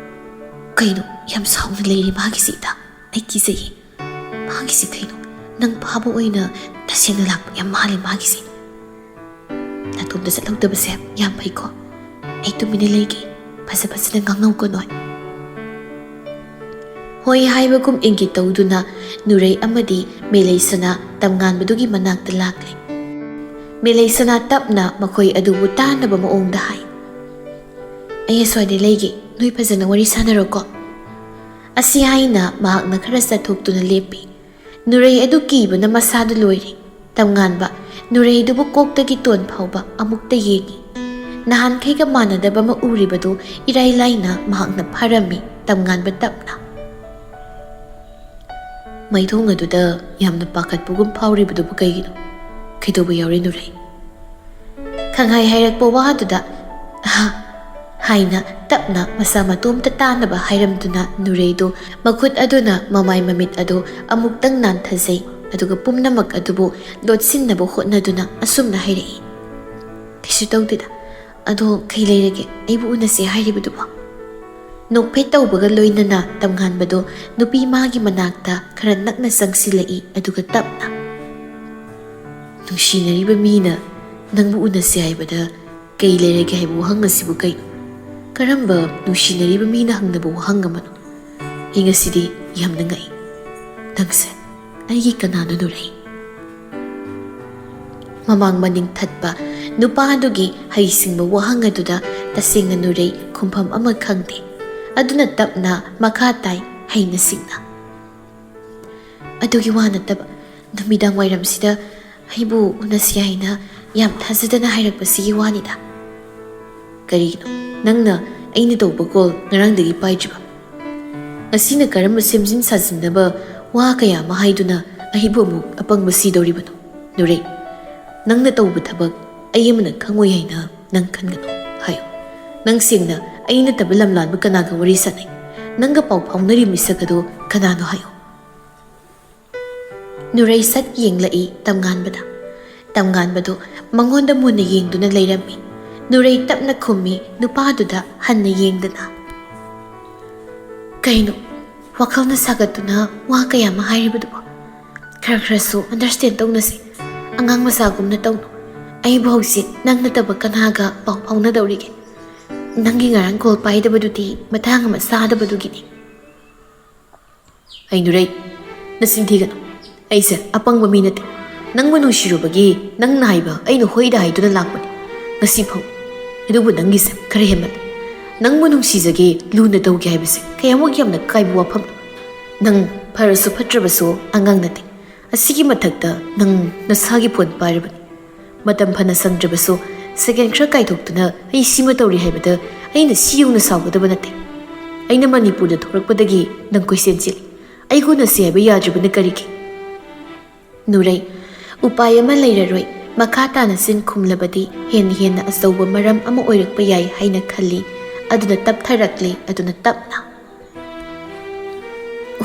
"ꯀꯩꯅꯣ, ꯌꯥꯝ ꯁꯥꯎꯅ ꯂꯩꯔꯤ ꯃꯥꯒꯤꯁꯤꯗ? ꯑꯩ ꯀꯤꯖꯩꯌꯦ꯫ ꯃꯥꯒꯤꯁꯤ ꯀꯩꯅꯣ? ꯅꯪ ꯐꯥꯕ ꯑꯣꯏꯅ ꯇꯁꯦꯡꯅ ꯂꯥꯛꯄ ꯌꯥꯝ ꯃꯥꯜꯂꯤ ꯃꯥꯒꯤꯁꯦ꯫ ꯅꯇꯣꯝꯇ ꯆꯠꯍꯧꯗꯕꯁꯦ ꯌꯥꯝ ꯐꯩꯀꯣ꯫ ꯑꯩ ꯇꯨꯃꯤꯟꯅ ꯂꯩꯒꯦ꯫ ꯐꯖ ꯐꯖꯅ ꯉꯥꯡꯅꯧꯀꯣ ꯅꯣꯏ꯫" ꯍꯣꯏ ꯍꯥꯏꯕꯒꯨꯝ ꯏꯪꯒꯤꯠ ꯇꯧꯗꯨꯅ ꯅꯨꯔꯩ ꯑꯃꯗꯤ ꯃꯦꯂꯩꯁꯅꯥ ꯇꯝꯉꯥꯟꯕꯗꯨꯒꯤ ꯃꯅꯥꯛꯇ ꯂꯥꯛꯂꯦ꯫ ꯃꯦꯂꯩꯁꯅꯥ ꯇꯞꯅ ꯃꯈꯣꯏ ꯑꯗꯨꯕꯨ ꯇꯥꯅꯕ ꯃꯑꯣꯡꯗ ꯍꯥꯏ꯫ "ꯑꯩ ꯑꯁ꯭ꯋꯥꯏꯗ ꯂꯩꯒꯦ, ꯅꯣꯏ ꯐꯖꯅ ꯋꯥꯔꯤ ꯁꯥꯟꯅꯔꯣꯀꯣ꯫" ꯑꯁꯤ ꯍꯥꯏꯅ ꯃꯍꯥꯛꯅ ꯈꯔ ꯆꯠꯊꯣꯛꯇꯨꯅ ꯂꯦꯞꯄꯤ꯫ ꯅꯨꯔꯩ ꯑꯗꯨ ꯀꯤꯕꯅ ꯃꯁꯥꯗꯨ ꯂꯣꯏꯔꯦ꯫ ꯇꯝꯉꯥꯟꯕ ꯅꯨꯔꯩꯗꯨꯕꯨ ꯀꯣꯛꯇꯒꯤ ꯇꯣꯟ ꯐꯥꯎꯕ ꯑꯃꯨꯛꯇ ꯌꯦꯡꯉꯤ꯫ ꯅꯍꯥꯟꯈꯩꯒ ꯃꯥꯟꯅꯗꯕ ꯑꯃ ꯎꯔꯤꯕꯗꯨ ꯏꯔꯥꯏ ꯂꯥꯏꯅ ꯃꯍꯥꯛꯅ ꯐꯥꯔꯝꯃꯤ꯫ ꯇꯝꯉꯥꯟꯕ ꯇꯞꯅ, "ꯃꯥꯏꯊꯣꯡ ꯑꯗꯨꯗ ꯌꯥꯝꯅ ꯄꯥꯈꯠꯄꯒꯨꯝ ꯐꯥꯎꯔꯤꯕꯗꯨꯕꯨ ꯀꯩꯒꯤꯅꯣ? ꯀꯩꯗꯧꯕ ꯌꯥꯎꯔꯦ ꯅꯨꯔꯩ?" ꯈꯪꯍꯥꯏ ꯍꯥꯏꯔꯛꯄ ꯋꯥꯗꯨꯗ "ꯑꯍ" ꯍꯥꯏꯅ ꯇꯞꯅ ꯃꯁꯥ ꯃꯇꯣꯝꯇ ꯇꯥꯅꯕ ꯍꯥꯏꯔꯝꯗꯨꯅ ꯅꯨꯔꯩꯗꯨ ꯃꯈꯨꯠ ꯑꯗꯨꯅ ꯃꯃꯥꯏ ꯃꯃꯤꯠ ꯑꯗꯨ ꯑꯃꯨꯛꯇꯪ ꯅꯥꯟꯊꯖꯩ, ꯑꯗꯨꯒ ꯄꯨꯝꯅꯃꯛ ꯑꯗꯨꯕꯨ ꯂꯣꯠꯁꯤꯟꯅꯕ ꯍꯣꯠꯅꯗꯨꯅ ꯑꯁꯨꯝꯅ ꯍꯥꯏꯔꯛꯏ, "ꯀꯩꯁꯨ ꯇꯧꯗꯦꯗ꯫ ꯑꯗꯣ ꯀꯩ ꯂꯩꯔꯒꯦ? ꯑꯩꯕꯨ ꯎꯅꯁꯦ ꯍꯥꯏꯔꯤꯕꯗꯨꯕꯣ?" ꯅꯣꯛꯐꯦꯠ ꯇꯧꯕꯒ ꯂꯣꯏꯅꯅ ꯇꯝꯉꯥꯟꯕꯗꯨ ꯅꯨꯄꯤ ꯃꯥꯒꯤ ꯃꯅꯥꯛꯇ ꯈꯔ ꯅꯛꯅ ꯆꯪꯁꯤꯜꯂꯛꯏ, ꯑꯗꯨꯒ ꯇꯞꯅ, "ꯅꯨꯡꯁꯤꯅꯔꯤꯕ ꯃꯤꯅ ꯅꯪꯕꯨ ꯎꯅꯁꯦ ꯍꯥꯏꯕꯗ ꯀꯩ ꯂꯩꯔꯒꯦ ꯍꯥꯏꯕ ꯋꯥꯍꯪ ꯑꯁꯤꯕꯨ ꯀꯩꯅꯣ? ꯀꯔꯝꯕ ꯅꯨꯡꯁꯤꯅꯔꯤꯕ ꯃꯤꯅ ꯍꯪꯅꯕ ꯋꯥꯍꯪ ꯑꯃꯅꯣ? ꯑꯩ ꯉꯁꯤꯗꯤ ꯌꯥꯝꯅ ꯉꯛꯏ꯫ ꯅꯪꯁꯦ ꯑꯩꯒꯤ ꯀꯅꯥꯅꯣ, ꯅꯨꯔꯩ?" ꯃꯃꯥꯡ ꯃꯅꯤꯡ ꯊꯠꯄ ꯅꯨꯄꯥꯗꯨꯒꯤ ꯍꯩꯁꯤꯡꯕ ꯋꯥꯍꯪ ꯑꯗꯨꯗ ꯇꯁꯦꯡꯅ ꯅꯨꯔꯩ ꯈꯨꯝꯐꯝ ꯑꯃ ꯈꯪꯗꯦ꯫ ꯑꯗꯨꯅ ꯇꯞꯅ ꯃꯈꯥ ꯇꯥꯏ, ꯍꯩꯅ ꯁꯤꯡꯅ, "ꯑꯗꯨꯒꯤ ꯋꯥ ꯅꯠꯇꯕ, ꯅꯨꯃꯤꯗꯥꯡ ꯋꯥꯏꯔꯝꯁꯤꯗ ꯑꯩꯕꯨ ꯎꯅꯁꯤ ꯍꯥꯏꯅ ꯌꯥꯝ ꯊꯥꯖꯗꯅ ꯍꯥꯏꯔꯛꯄꯁꯤꯒꯤ ꯋꯥꯅꯤꯗ꯫" "ꯀꯔꯤꯒꯤꯅꯣ ꯅꯪꯅ ꯑꯩꯅ ꯇꯧꯕ ꯀꯣꯜ ꯉꯔꯥꯡꯗꯒꯤ ꯄꯥꯏꯗ꯭ꯔꯤꯕ? ꯉꯁꯤꯅ ꯀꯔꯝꯕ ꯁꯦꯝꯖꯤꯟ ꯁꯥꯖꯤꯟꯅꯕ ꯋꯥ ꯀꯌꯥ ꯑꯃ ꯍꯥꯏꯗꯨꯅ ꯑꯩꯕꯨ ꯑꯃꯨꯛ ꯑꯄꯪꯕ ꯁꯤꯗꯧꯔꯤꯕꯅꯣ? ꯅꯨꯔꯩ, ꯅꯪꯅ ꯇꯧꯕ ꯊꯕꯛ ꯑꯩ ꯑꯃꯅ ꯈꯪꯉꯣꯏ ꯍꯥꯏꯅ ꯅꯪ ꯈꯟꯒꯅꯨ꯫ ꯍꯥꯏꯌꯨ, ꯅꯪ ꯁꯦꯡꯅ ꯑꯩ ꯅꯠꯇꯕ ꯂꯝꯂꯥꯟꯕ ꯀꯅꯥꯒ ꯋꯥꯔꯤ ꯁꯥꯟꯅꯩ? ꯅꯪꯒ ꯄꯥꯎ ꯐꯥꯎꯅꯔꯤ ꯃꯤꯁꯛ ꯑꯗꯨ ꯀꯅꯥꯅꯣ ꯍꯥꯏꯌꯨ꯫ ꯅꯨꯔꯩ ꯁꯠ ꯌꯦꯡꯂꯛꯏ ꯇꯝꯉꯥꯟꯕꯗ꯫ ꯇꯝꯉꯥꯟꯕꯗꯨ ꯃꯉꯣꯟꯗ ꯃꯨꯟꯅ ꯌꯦꯡꯗꯨꯅ ꯂꯩꯔꯝꯃꯤ꯫ ꯅꯨꯔꯩ ꯇꯞꯅ ꯈꯨꯝꯃꯤ ꯅꯨꯄꯥꯗꯨꯗ ꯍꯟꯅ ꯌꯦꯡꯗꯅ꯫ "ꯀꯩꯅꯣ ꯋꯥꯈꯜꯅ ꯁꯥꯒꯠꯇꯨꯅ ꯋꯥ ꯀꯌꯥ ꯑꯃ ꯍꯥꯏꯔꯤꯕꯗꯨꯕꯣ? ꯈꯔ ꯈꯔꯁꯨ ꯑꯟꯗꯔꯁꯇꯦꯟ ꯇꯧꯅꯁꯤ꯫ ꯑꯉꯥꯡ ꯃꯆꯥꯒꯨꯝꯅ ꯇꯧꯅꯨ꯫ ꯑꯩꯕꯨ ꯍꯧꯖꯤꯛ ꯅꯪ ꯅꯠꯇꯕ ꯀꯅꯥꯒ ꯄꯥꯎ ꯐꯥꯎꯅꯗꯧꯔꯤꯒꯦ? ꯅꯪꯒꯤ ꯉꯔꯥꯡ ꯀꯣꯜ ꯄꯥꯏꯗꯕꯗꯨꯗꯤ ꯃꯇꯥꯡ ꯑꯃ ꯆꯥꯗꯕꯗꯨꯒꯤꯅꯤ꯫" "ꯑꯩ ꯅꯨꯔꯩ, ꯅꯆꯤꯟ ꯊꯤꯒꯅꯨ꯫ ꯑꯩꯁꯦ ꯑꯄꯪꯕ ꯃꯤ ꯅꯠꯇꯦ꯫ ꯅꯪꯕꯨ ꯅꯨꯡꯁꯤꯔꯨꯕꯒꯤ ꯅꯪꯅ ꯍꯥꯏꯕ ꯑꯩꯅ ꯍꯣꯏꯗ ꯍꯥꯏꯗꯨꯅ ꯂꯥꯛꯄꯅꯤ꯫ ꯉꯁꯤ ꯐꯥꯎ꯫ ꯑꯗꯨꯕꯨ ꯅꯪꯒꯤꯁꯦ ꯈꯔ ꯍꯦꯟꯃꯜꯂꯦ꯫ ꯅꯪꯕꯨ ꯅꯨꯡꯁꯤꯖꯒꯦ, ꯂꯨꯅ ꯇꯧꯒꯦ ꯍꯥꯏꯕꯁꯦ ꯀꯌꯥꯃꯨꯛ ꯌꯥꯝꯅ ꯀꯥꯏꯕ ꯋꯥꯐꯝꯅꯣ꯫ ꯅꯪ ꯐꯔꯁꯨ ꯐꯠꯇ꯭ꯔꯕꯁꯨ ꯑꯉꯥꯡ ꯅꯠꯇꯦ꯫ ꯑꯁꯤꯒꯤ ꯃꯊꯛꯇ ꯅꯪ ꯅꯁꯥꯒꯤ ꯐꯣꯟ ꯄꯥꯏꯔꯕꯅꯤ꯫ ꯃꯇꯝ ꯐꯅ ꯁꯪꯗ꯭ꯔꯕꯁꯨ ꯁꯦꯀꯦꯟ ꯈꯔ ꯀꯥꯏꯊꯣꯛꯇꯨꯅ ꯑꯩ ꯁꯤꯃ ꯇꯧꯔꯤ ꯍꯥꯏꯕꯗ ꯑꯩꯅ ꯁꯤ ꯌꯧꯅ ꯁꯥꯎꯒꯗꯕ ꯅꯠꯇꯦ꯫ ꯑꯩꯅ ꯃꯅꯤꯄꯨꯔꯗ ꯊꯣꯔꯛꯄꯗꯒꯤ ꯅꯪ ꯀꯣꯏꯆꯦꯟ ꯆꯦꯜꯂꯤ꯫ ꯑꯩ ꯎꯅꯁꯤ ꯍꯥꯏꯕ ꯌꯥꯗ꯭ꯔꯤꯕꯅ ꯀꯔꯤꯒꯤ?" ꯅꯨꯔꯩ, ꯎꯄꯥꯏ ꯑꯃ ꯂꯩꯔꯔꯣꯏ꯫ ꯃꯈꯥ ꯇꯥꯅ ꯆꯤꯟ ꯈꯨꯝꯂꯕꯗꯤ ꯍꯦꯟꯅ ꯍꯦꯟꯅ ꯑꯆꯧꯕ ꯃꯔꯝ ꯑꯃ ꯑꯣꯏꯔꯛꯄ ꯌꯥꯏ ꯍꯥꯏꯅ ꯈꯜꯂꯤ꯫ ꯑꯗꯨꯅ ꯇꯞꯊꯔꯛꯂꯤ, ꯑꯗꯨꯅ ꯇꯞꯅ꯫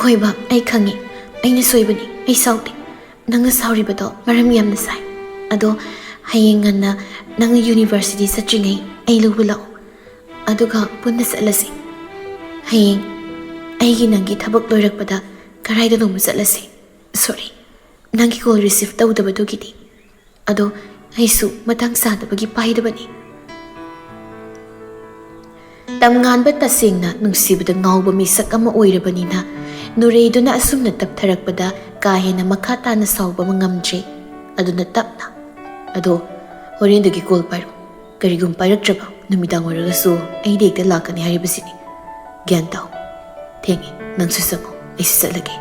"ꯍꯣꯏ ꯕꯥ, ꯑꯩ ꯈꯪꯉꯤ꯫ ꯑꯩꯅ ꯁꯣꯏꯕꯅꯤ꯫ ꯑꯩ ꯁꯥꯎꯗꯦ꯫ ꯅꯪꯅ ꯁꯥꯎꯔꯤꯕꯗꯣ ꯃꯔꯝ ꯌꯥꯝꯅ ꯁꯥꯏ꯫ ꯑꯗꯣ ꯍꯌꯦꯡ ꯉꯟꯅ ꯅꯪ ꯌꯨꯅꯤꯚꯔꯁꯤꯇꯤ ꯆꯠꯇ꯭ꯔꯤꯉꯩ ꯑꯩ ꯂꯧꯕ ꯂꯥꯛꯑꯣ꯫ ꯑꯗꯨꯒ ꯄꯨꯟꯅ ꯆꯠꯂꯁꯤ꯫ ꯍꯌꯦꯡ ꯑꯩꯒꯤ ꯅꯪꯒꯤ ꯊꯕꯛ ꯂꯣꯏꯔꯛꯄꯗ ꯀꯗꯥꯏꯗꯅꯣꯃ ꯆꯠꯂꯁꯤ꯫ ꯁꯣꯔꯤ, ꯅꯪꯒꯤ ꯀꯣꯜ ꯔꯤꯁꯤꯞ ꯇꯧꯗꯕꯗꯨꯒꯤꯗꯤ꯫ ꯑꯗꯣ ꯑꯩꯁꯨ ꯃꯇꯥꯡ ꯆꯥꯗꯕꯒꯤ ꯄꯥꯏꯗꯕꯅꯤ꯫" ꯇꯝꯉꯥꯟꯕ ꯇꯁꯦꯡꯅ ꯅꯨꯡꯁꯤꯕꯗ ꯉꯥꯎꯕ ꯃꯤꯁꯛ ꯑꯃ ꯑꯣꯏꯔꯕꯅꯤꯅ ꯅꯨꯔꯩꯗꯨꯅ ꯑꯁꯨꯝꯅ ꯇꯞꯊꯔꯛꯄꯗ ꯀꯥ ꯍꯦꯟꯅ ꯃꯈꯥ ꯇꯥꯅ ꯁꯥꯎꯕ ꯑꯃ ꯉꯝꯗ꯭ꯔꯦ꯫ ꯑꯗꯨꯅ ꯇꯞꯅ, "ꯑꯗꯣ ꯍꯣꯔꯦꯟꯗꯒꯤ ꯀꯣꯜ ꯄꯥꯏꯔꯣ꯫ ꯀꯔꯤꯒꯨꯝꯕ ꯄꯥꯏꯔꯛꯇ꯭ꯔꯕ ꯅꯨꯃꯤꯗꯥꯡ ꯑꯣꯏꯔꯒꯁꯨ ꯑꯩꯗꯤ ꯍꯦꯛꯇ ꯂꯥꯛꯀꯅꯤ ꯍꯥꯏꯔꯤꯕꯁꯤꯅꯤ꯫ ꯒ꯭ꯌꯥꯟ ꯇꯥꯎ꯫ ꯊꯦꯡꯉꯦ, ꯅꯪꯁꯨ ꯆꯪꯉꯣ, ꯑꯩꯁꯨ ꯆꯠꯂꯒꯦ꯫"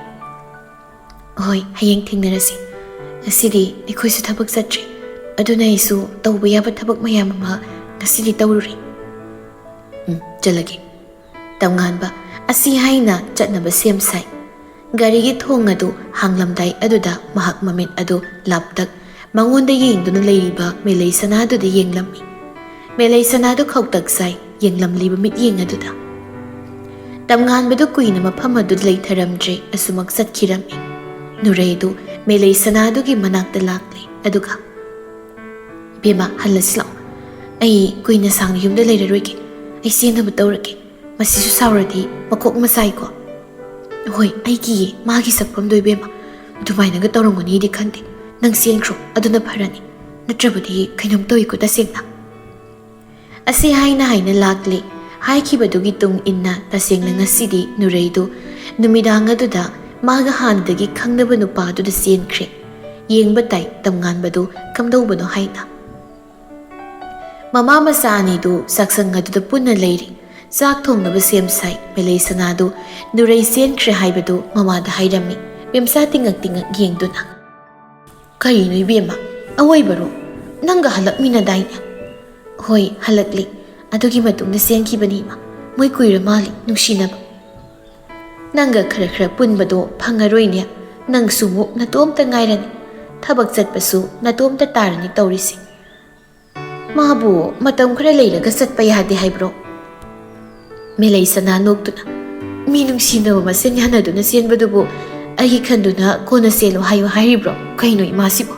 "ꯍꯣꯏ, ꯍꯌꯦꯡ ꯊꯦꯡꯅꯔꯁꯤ꯫ ꯉꯁꯤꯗꯤ ꯑꯩꯈꯣꯏꯁꯨ ꯊꯕꯛ ꯆꯠꯇ꯭ꯔꯤ꯫ ꯑꯗꯨꯅ ꯑꯩꯁꯨ ꯇꯧꯕ ꯌꯥꯕ ꯊꯕꯛ ꯃꯌꯥꯝ ꯑꯃ ꯉꯁꯤꯗꯤ ꯇꯧꯔꯨꯔꯦ꯫" "ꯎꯝ, ꯆꯠꯂꯒꯦ꯫" ꯇꯝꯉꯥꯟꯕ ꯑꯁꯤ ꯍꯥꯏꯅ ꯆꯠꯅꯕ ꯁꯦꯝ ꯁꯥꯏ꯫ ꯒꯥꯔꯤꯒꯤ ꯊꯣꯡ ꯑꯗꯨ ꯍꯥꯡꯂꯝꯗꯥꯏ ꯑꯗꯨꯗ ꯃꯍꯥꯛ ꯃꯃꯤꯠ ꯑꯗꯨ ꯂꯥꯞꯇꯛ ꯃꯉꯣꯟꯗ ꯌꯦꯡꯗꯨꯅ ꯂꯩꯔꯤꯕ ꯃꯦꯂꯩ ꯁꯅꯥꯗꯨꯗ ꯌꯦꯡꯂꯝꯃꯤ꯫ ꯃꯦꯂꯩ ꯁꯅꯥꯗꯨ ꯈꯧꯇꯛ ꯆꯥꯏ ꯌꯦꯡꯂꯝꯂꯤꯕ ꯃꯤꯠꯌꯦꯡ ꯑꯗꯨꯗ꯫ ꯇꯝꯉꯥꯟꯕꯗꯨ ꯀꯨꯏꯅ ꯃꯐꯝ ꯑꯗꯨꯗ ꯂꯩꯊꯔꯝꯗ꯭ꯔꯦ, ꯑꯁꯨꯃꯛ ꯆꯠꯈꯤꯔꯝꯃꯤ꯫ ꯅꯨꯔꯩꯗꯨ ꯃꯦꯂꯩ ꯁꯅꯥꯗꯨꯒꯤ ꯃꯅꯥꯛꯇ ꯂꯥꯛꯂꯦ, ꯑꯗꯨꯒ, "ꯏꯕꯦꯝꯃ, ꯍꯜꯂꯁꯤ ꯂꯥꯛꯑꯣ꯫ ꯑꯩ ꯀꯨꯏꯅ ꯁꯥꯡꯅ ꯌꯨꯝꯗ ꯂꯩꯔꯔꯣꯏꯒꯦ꯫ ꯑꯩ ꯆꯦꯟꯅꯕ ꯇꯧꯔꯒꯦ꯫ ꯃꯁꯤꯁꯨ ꯁꯥꯎꯔꯗꯤ ꯃꯀꯣꯛ ꯃꯆꯥꯏꯀꯣ꯫ ꯍꯣꯏ, ꯑꯩ ꯀꯤꯌꯦ ꯃꯥꯒꯤ ꯁꯛꯐꯝꯗꯣ ꯏꯕꯦꯝꯃ꯫ ꯑꯗꯨꯃꯥꯏꯅꯒ ꯇꯧꯔꯝꯒꯅꯤꯗꯤ ꯈꯟꯗꯦ꯫ ꯅꯪ ꯆꯦꯟꯈ꯭ꯔꯣ, ꯑꯗꯨꯅ ꯐꯔꯅꯤ꯫ ꯅꯠꯇ꯭ꯔꯕꯗꯤ ꯀꯩꯅꯣꯝ ꯇꯧꯏꯀꯣ ꯇꯁꯦꯡꯅ꯫" ꯑꯁꯤ ꯍꯥꯏꯅ ꯍꯥꯏꯅ ꯂꯥꯛꯂꯤ꯫ ꯍꯥꯏꯈꯤꯕꯗꯨꯒꯤ ꯇꯨꯡ ꯏꯟꯅ ꯇꯁꯦꯡꯅ ꯉꯁꯤꯗꯤ ꯅꯨꯔꯩꯗꯨ ꯅꯨꯃꯤꯗꯥꯡ ꯑꯗꯨꯗ ꯃꯥꯒ ꯍꯥꯟꯅꯗꯒꯤ ꯈꯪꯅꯕ ꯅꯨꯄꯥꯗꯨꯗ ꯆꯦꯟꯈ꯭ꯔꯦ꯫ ꯌꯦꯡꯕ ꯇꯥꯏ ꯇꯝꯉꯥꯟꯕꯗꯨ ꯀꯝꯗꯧꯕꯅꯣ ꯍꯥꯏꯅ꯫ ꯃꯃꯥ ꯃꯆꯥ ꯑꯅꯤꯗꯨ ꯆꯥꯛꯁꯪ ꯑꯗꯨꯗ ꯄꯨꯟꯅ ꯂꯩꯔꯤ꯫ ꯆꯥꯛ ꯊꯣꯡꯅꯕ ꯁꯦꯝ ꯁꯥꯏ꯫ ꯃꯦꯂꯩ ꯁꯅꯥꯗꯨ ꯅꯨꯔꯩ ꯆꯦꯟꯈ꯭ꯔꯦ ꯍꯥꯏꯕꯗꯨ ꯃꯃꯥꯗ ꯍꯥꯏꯔꯝꯃꯤ꯫ ꯃꯦꯝꯆꯥ ꯇꯤꯡꯉꯛ ꯇꯤꯡꯉꯛ ꯌꯦꯡꯗꯨꯅ꯫ "ꯀꯔꯤꯅꯣ ꯏꯕꯦꯝꯃ, ꯑꯋꯣꯏꯕꯔꯣ? ꯅꯪꯒ ꯍꯜꯂꯛꯃꯤꯟꯅꯗꯥꯏꯅꯦ?" "ꯍꯣꯏ, ꯍꯜꯂꯛꯂꯤ꯫ ꯑꯗꯨꯒꯤ ꯃꯇꯨꯡꯗ ꯆꯦꯟꯈꯤꯕꯅꯤ ꯏꯃꯥ꯫ ꯃꯣꯏ ꯀꯨꯏꯔ ꯃꯥꯜꯂꯤ ꯅꯨꯡꯁꯤꯅꯕ꯫ ꯅꯪꯒ ꯈꯔ ꯈꯔ ꯄꯨꯟꯕꯗꯣ ꯐꯪꯉꯔꯣꯏꯅꯦ꯫ ꯅꯪꯁꯨ ꯑꯃꯨꯛ ꯅꯇꯣꯝꯇ ꯉꯥꯏꯔꯅꯤ꯫ ꯊꯕꯛ ꯆꯠꯄꯁꯨ ꯅꯇꯣꯝꯇ ꯇꯥꯔꯅꯤ ꯇꯧꯔꯤꯁꯦ꯫" "ꯃꯥꯕꯨ ꯃꯇꯝ ꯈꯔ ꯂꯩꯔꯒ ꯆꯠꯄ ꯌꯥꯗꯦ ꯍꯥꯏꯕ꯭ꯔꯣ?" ꯃꯦꯂꯩ ꯁꯅꯥ ꯅꯣꯛꯇꯨꯅ, "ꯃꯤ ꯅꯨꯡꯁꯤꯅꯕ ꯃꯁꯦꯟ ꯌꯥꯅꯗꯨꯅ ꯆꯦꯟꯕꯗꯨꯕꯨ ꯑꯩꯒꯤ ꯈꯟꯗꯨꯅ ꯀꯣꯟꯅ ꯆꯦꯜꯂꯨ ꯍꯥꯏꯌꯨ ꯍꯥꯏꯔꯤꯕ꯭ꯔꯣ? ꯀꯩꯅꯣ ꯏꯃꯥꯁꯤꯕꯨ?"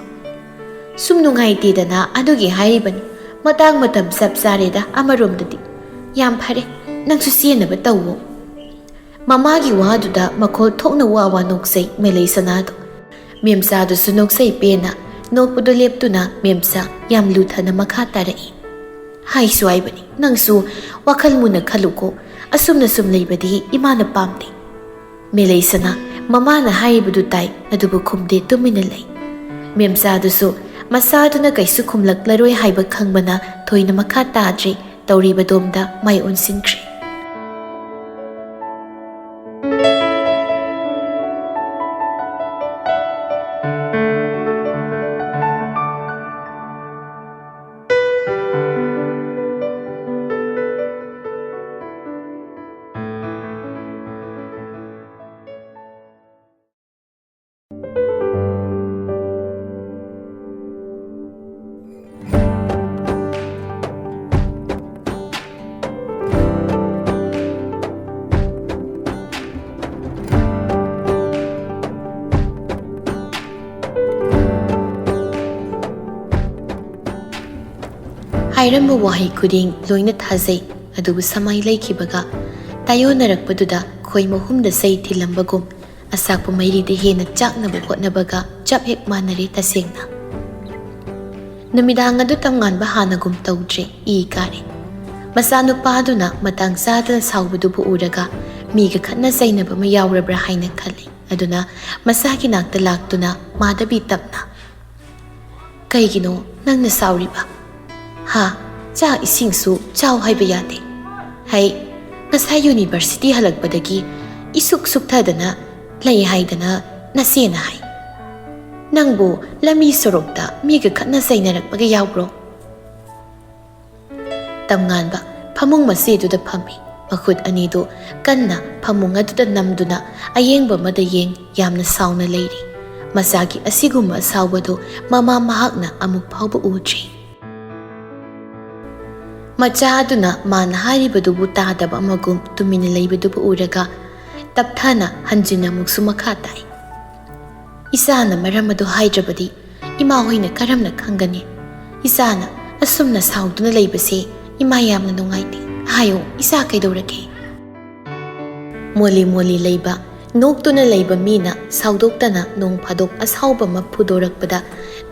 "ꯁꯨꯝ ꯅꯨꯡꯉꯥꯏꯇꯦꯗꯅ ꯑꯗꯨꯒꯤ ꯍꯥꯏꯔꯤꯕꯅꯤ꯫ ꯃꯇꯥꯡ ꯃꯇꯝ ꯆꯞ ꯆꯥꯔꯦꯗ ꯑꯃꯔꯣꯝꯗꯗꯤ꯫ ꯌꯥꯝ ꯐꯔꯦ, ꯅꯪꯁꯨ ꯆꯦꯟꯅꯕ ꯇꯧꯋꯣ꯫" ꯃꯃꯥꯒꯤ ꯋꯥꯗꯨꯗ ꯃꯈꯣꯜ ꯊꯣꯛꯅ ꯋꯥ ꯋꯥ ꯅꯣꯛꯆꯩ ꯃꯦꯂꯩ ꯁꯅꯥꯗꯣ꯫ ꯃꯦꯝꯆꯥꯗꯨꯁꯨ ꯅꯣꯛꯆꯩ ꯄꯦꯟꯅ ꯅꯣꯛꯄꯗꯨ ꯂꯦꯞꯇꯨꯅ ꯃꯦꯝꯆꯥ ꯌꯥꯝ ꯂꯨꯊꯅ ꯃꯈꯥ ꯇꯥꯔꯛꯏ꯫ "ꯍꯥꯏꯁꯨ ꯍꯥꯏꯕꯅꯤ, ꯅꯪꯁꯨ ꯋꯥꯈꯜ ꯃꯨꯟꯅ ꯈꯜꯂꯨꯀꯣ꯫ ꯑꯁꯨꯝꯅ ꯁꯨꯝ ꯂꯩꯕꯗꯤ ꯏꯃꯥꯅ ꯄꯥꯝꯗꯦ꯫" ꯃꯦꯂꯩꯁꯅꯥ ꯃꯃꯥꯅ ꯍꯥꯏꯔꯤꯕꯗꯨ ꯇꯥꯏ, ꯑꯗꯨꯕꯨ ꯈꯨꯝꯗꯦ, ꯇꯨꯃꯤꯟꯅ ꯂꯩ꯫ ꯃꯦꯝꯆꯥꯗꯨꯁꯨ ꯃꯆꯥꯗꯨꯅ ꯀꯩꯁꯨ ꯈꯨꯝꯂꯛꯂꯔꯣꯏ ꯍꯥꯏꯕ ꯈꯪꯕꯅ ꯊꯣꯏꯅ ꯃꯈꯥ ꯇꯥꯗ꯭ꯔꯦ꯫ ꯇꯧꯔꯤꯕꯗꯣꯝꯗ ꯃꯥꯏ ꯑꯣꯟꯁꯤꯟꯈ꯭ꯔꯦ꯫ ꯍꯥꯏꯔꯝꯕ ꯋꯥꯍꯩ ꯈꯨꯗꯤꯡ ꯂꯣꯏꯅ ꯊꯥꯖꯩ, ꯑꯗꯨꯕꯨ ꯁꯃꯥꯏ ꯂꯩꯈꯤꯕꯒ ꯇꯥꯏꯌꯣꯟꯅꯔꯛꯄꯗꯨꯗ ꯈꯣꯏ ꯃꯍꯨꯝꯗ ꯆꯩ ꯊꯤꯜꯂꯝꯕꯒꯨꯝ ꯑꯁꯥꯛꯄ ꯃꯩꯔꯤꯗ ꯍꯦꯟꯅ ꯆꯥꯛꯅꯕ ꯍꯣꯠꯅꯕꯒ ꯆꯞ ꯍꯦꯛ ꯃꯥꯟꯅꯔꯦ ꯇꯁꯦꯡꯅ꯫ ꯅꯨꯃꯤꯗꯥꯡ ꯑꯗꯨ ꯇꯝꯉꯥꯟꯕ ꯍꯥꯟꯅꯒꯨꯝ ꯇꯧꯗ꯭ꯔꯦ, ꯏ ꯀꯥꯔꯦ꯫ ꯃꯆꯥꯅꯨꯄꯥꯗꯨꯅ ꯃꯇꯥꯡ ꯆꯥꯗꯅ ꯁꯥꯎꯕꯗꯨꯕꯨ ꯎꯔꯒ ꯃꯤꯒ ꯈꯠꯅ ꯆꯩꯅꯕ ꯑꯃ ꯌꯥꯎꯔꯕ꯭ꯔꯥ ꯍꯥꯏꯅ ꯈꯜꯂꯤ꯫ ꯑꯗꯨꯅ ꯃꯆꯥꯒꯤ ꯅꯥꯛꯇ ꯂꯥꯛꯇꯨꯅ ꯃꯥꯙꯕꯤ ꯇꯞꯅ, "ꯀꯩꯒꯤꯅꯣ ꯅꯪꯅ ꯁꯥꯎꯔꯤꯕ? ꯍꯥ? ꯆꯥꯛ ꯏꯁꯤꯡꯁꯨ ꯆꯥꯎ ꯍꯥꯏꯕ ꯌꯥꯗꯦ꯫ ꯍꯩ, ꯉꯁꯥꯏ ꯌꯨꯅꯤꯚꯔꯁꯤꯇꯤ ꯍꯜꯂꯛꯄꯗꯒꯤ ꯏꯁꯨꯛ ꯁꯨꯛꯊꯗꯅ ꯂꯩ ꯍꯥꯏꯗꯅ ꯅꯆꯦꯅ ꯍꯥꯏ꯫ ꯅꯪꯕꯨ ꯂꯝꯕꯤ ꯁꯣꯔꯣꯛꯇ ꯃꯤꯒ ꯈꯠꯅ ꯆꯩꯅꯔꯛꯄꯒ ꯌꯥꯎꯕ꯭ꯔꯣ?" ꯇꯝꯉꯥꯟꯕ ꯐꯃꯨꯡ ꯃꯆꯦꯗꯨꯗ ꯐꯝꯃꯤ꯫ ꯃꯈꯨꯠ ꯑꯅꯤꯗꯨ ꯀꯟꯅ ꯐꯃꯨꯡ ꯑꯗꯨꯗ ꯅꯝꯗꯨꯅ ꯑꯌꯦꯡꯕ ꯑꯃꯗ ꯌꯦꯡ ꯌꯥꯝꯅ ꯁꯥꯎꯅ ꯂꯩꯔꯤ꯫ ꯃꯆꯥꯒꯤ ꯑꯁꯤꯒꯨꯝꯕ ꯑꯁꯥꯎꯕꯗꯨ ꯃꯃꯥ ꯃꯍꯥꯛꯅ ꯑꯃꯨꯛ ꯐꯥꯎꯕ ꯎꯗ꯭ꯔꯤ꯫ ꯃꯆꯥ ꯑꯗꯨꯅ ꯃꯥꯅ ꯍꯥꯏꯔꯤꯕꯗꯨꯕꯨ ꯇꯥꯗꯕ ꯑꯃꯒꯨꯝ ꯇꯨꯃꯤꯟꯅ ꯂꯩꯕꯗꯨꯕꯨ ꯎꯔꯒ ꯇꯞꯊꯅ ꯍꯟꯖꯤꯟꯅ ꯑꯃꯨꯛꯁꯨ ꯃꯈꯥ ꯇꯥꯏ꯫ "ꯏꯆꯥꯅ ꯃꯔꯝ ꯑꯗꯨ ꯍꯥꯏꯗ꯭ꯔꯕꯗꯤ ꯏꯃꯥ ꯍꯣꯏꯅ ꯀꯔꯝꯅ ꯈꯪꯒꯅꯤ? ꯏꯆꯥꯅ ꯑꯁꯨꯝꯅ ꯁꯥꯎꯗꯨꯅ ꯂꯩꯕꯁꯦ ꯏꯃꯥ ꯌꯥꯝꯅ ꯅꯨꯡꯉꯥꯏꯇꯦ꯫ ꯍꯥꯏꯌꯣ, ꯏꯆꯥ ꯀꯩꯗꯧꯔꯒꯦ?" ꯃꯣꯂꯤ ꯃꯣꯂꯤ ꯂꯩꯕ, ꯅꯣꯛꯇꯨꯅ ꯂꯩꯕ ꯃꯤꯅ ꯁꯥꯎꯗꯣꯛꯇꯅ ꯅꯣꯡ ꯐꯥꯗꯣꯛ ꯑꯁꯥꯎꯕ ꯑꯃ ꯐꯨꯗꯣꯔꯛꯄꯗ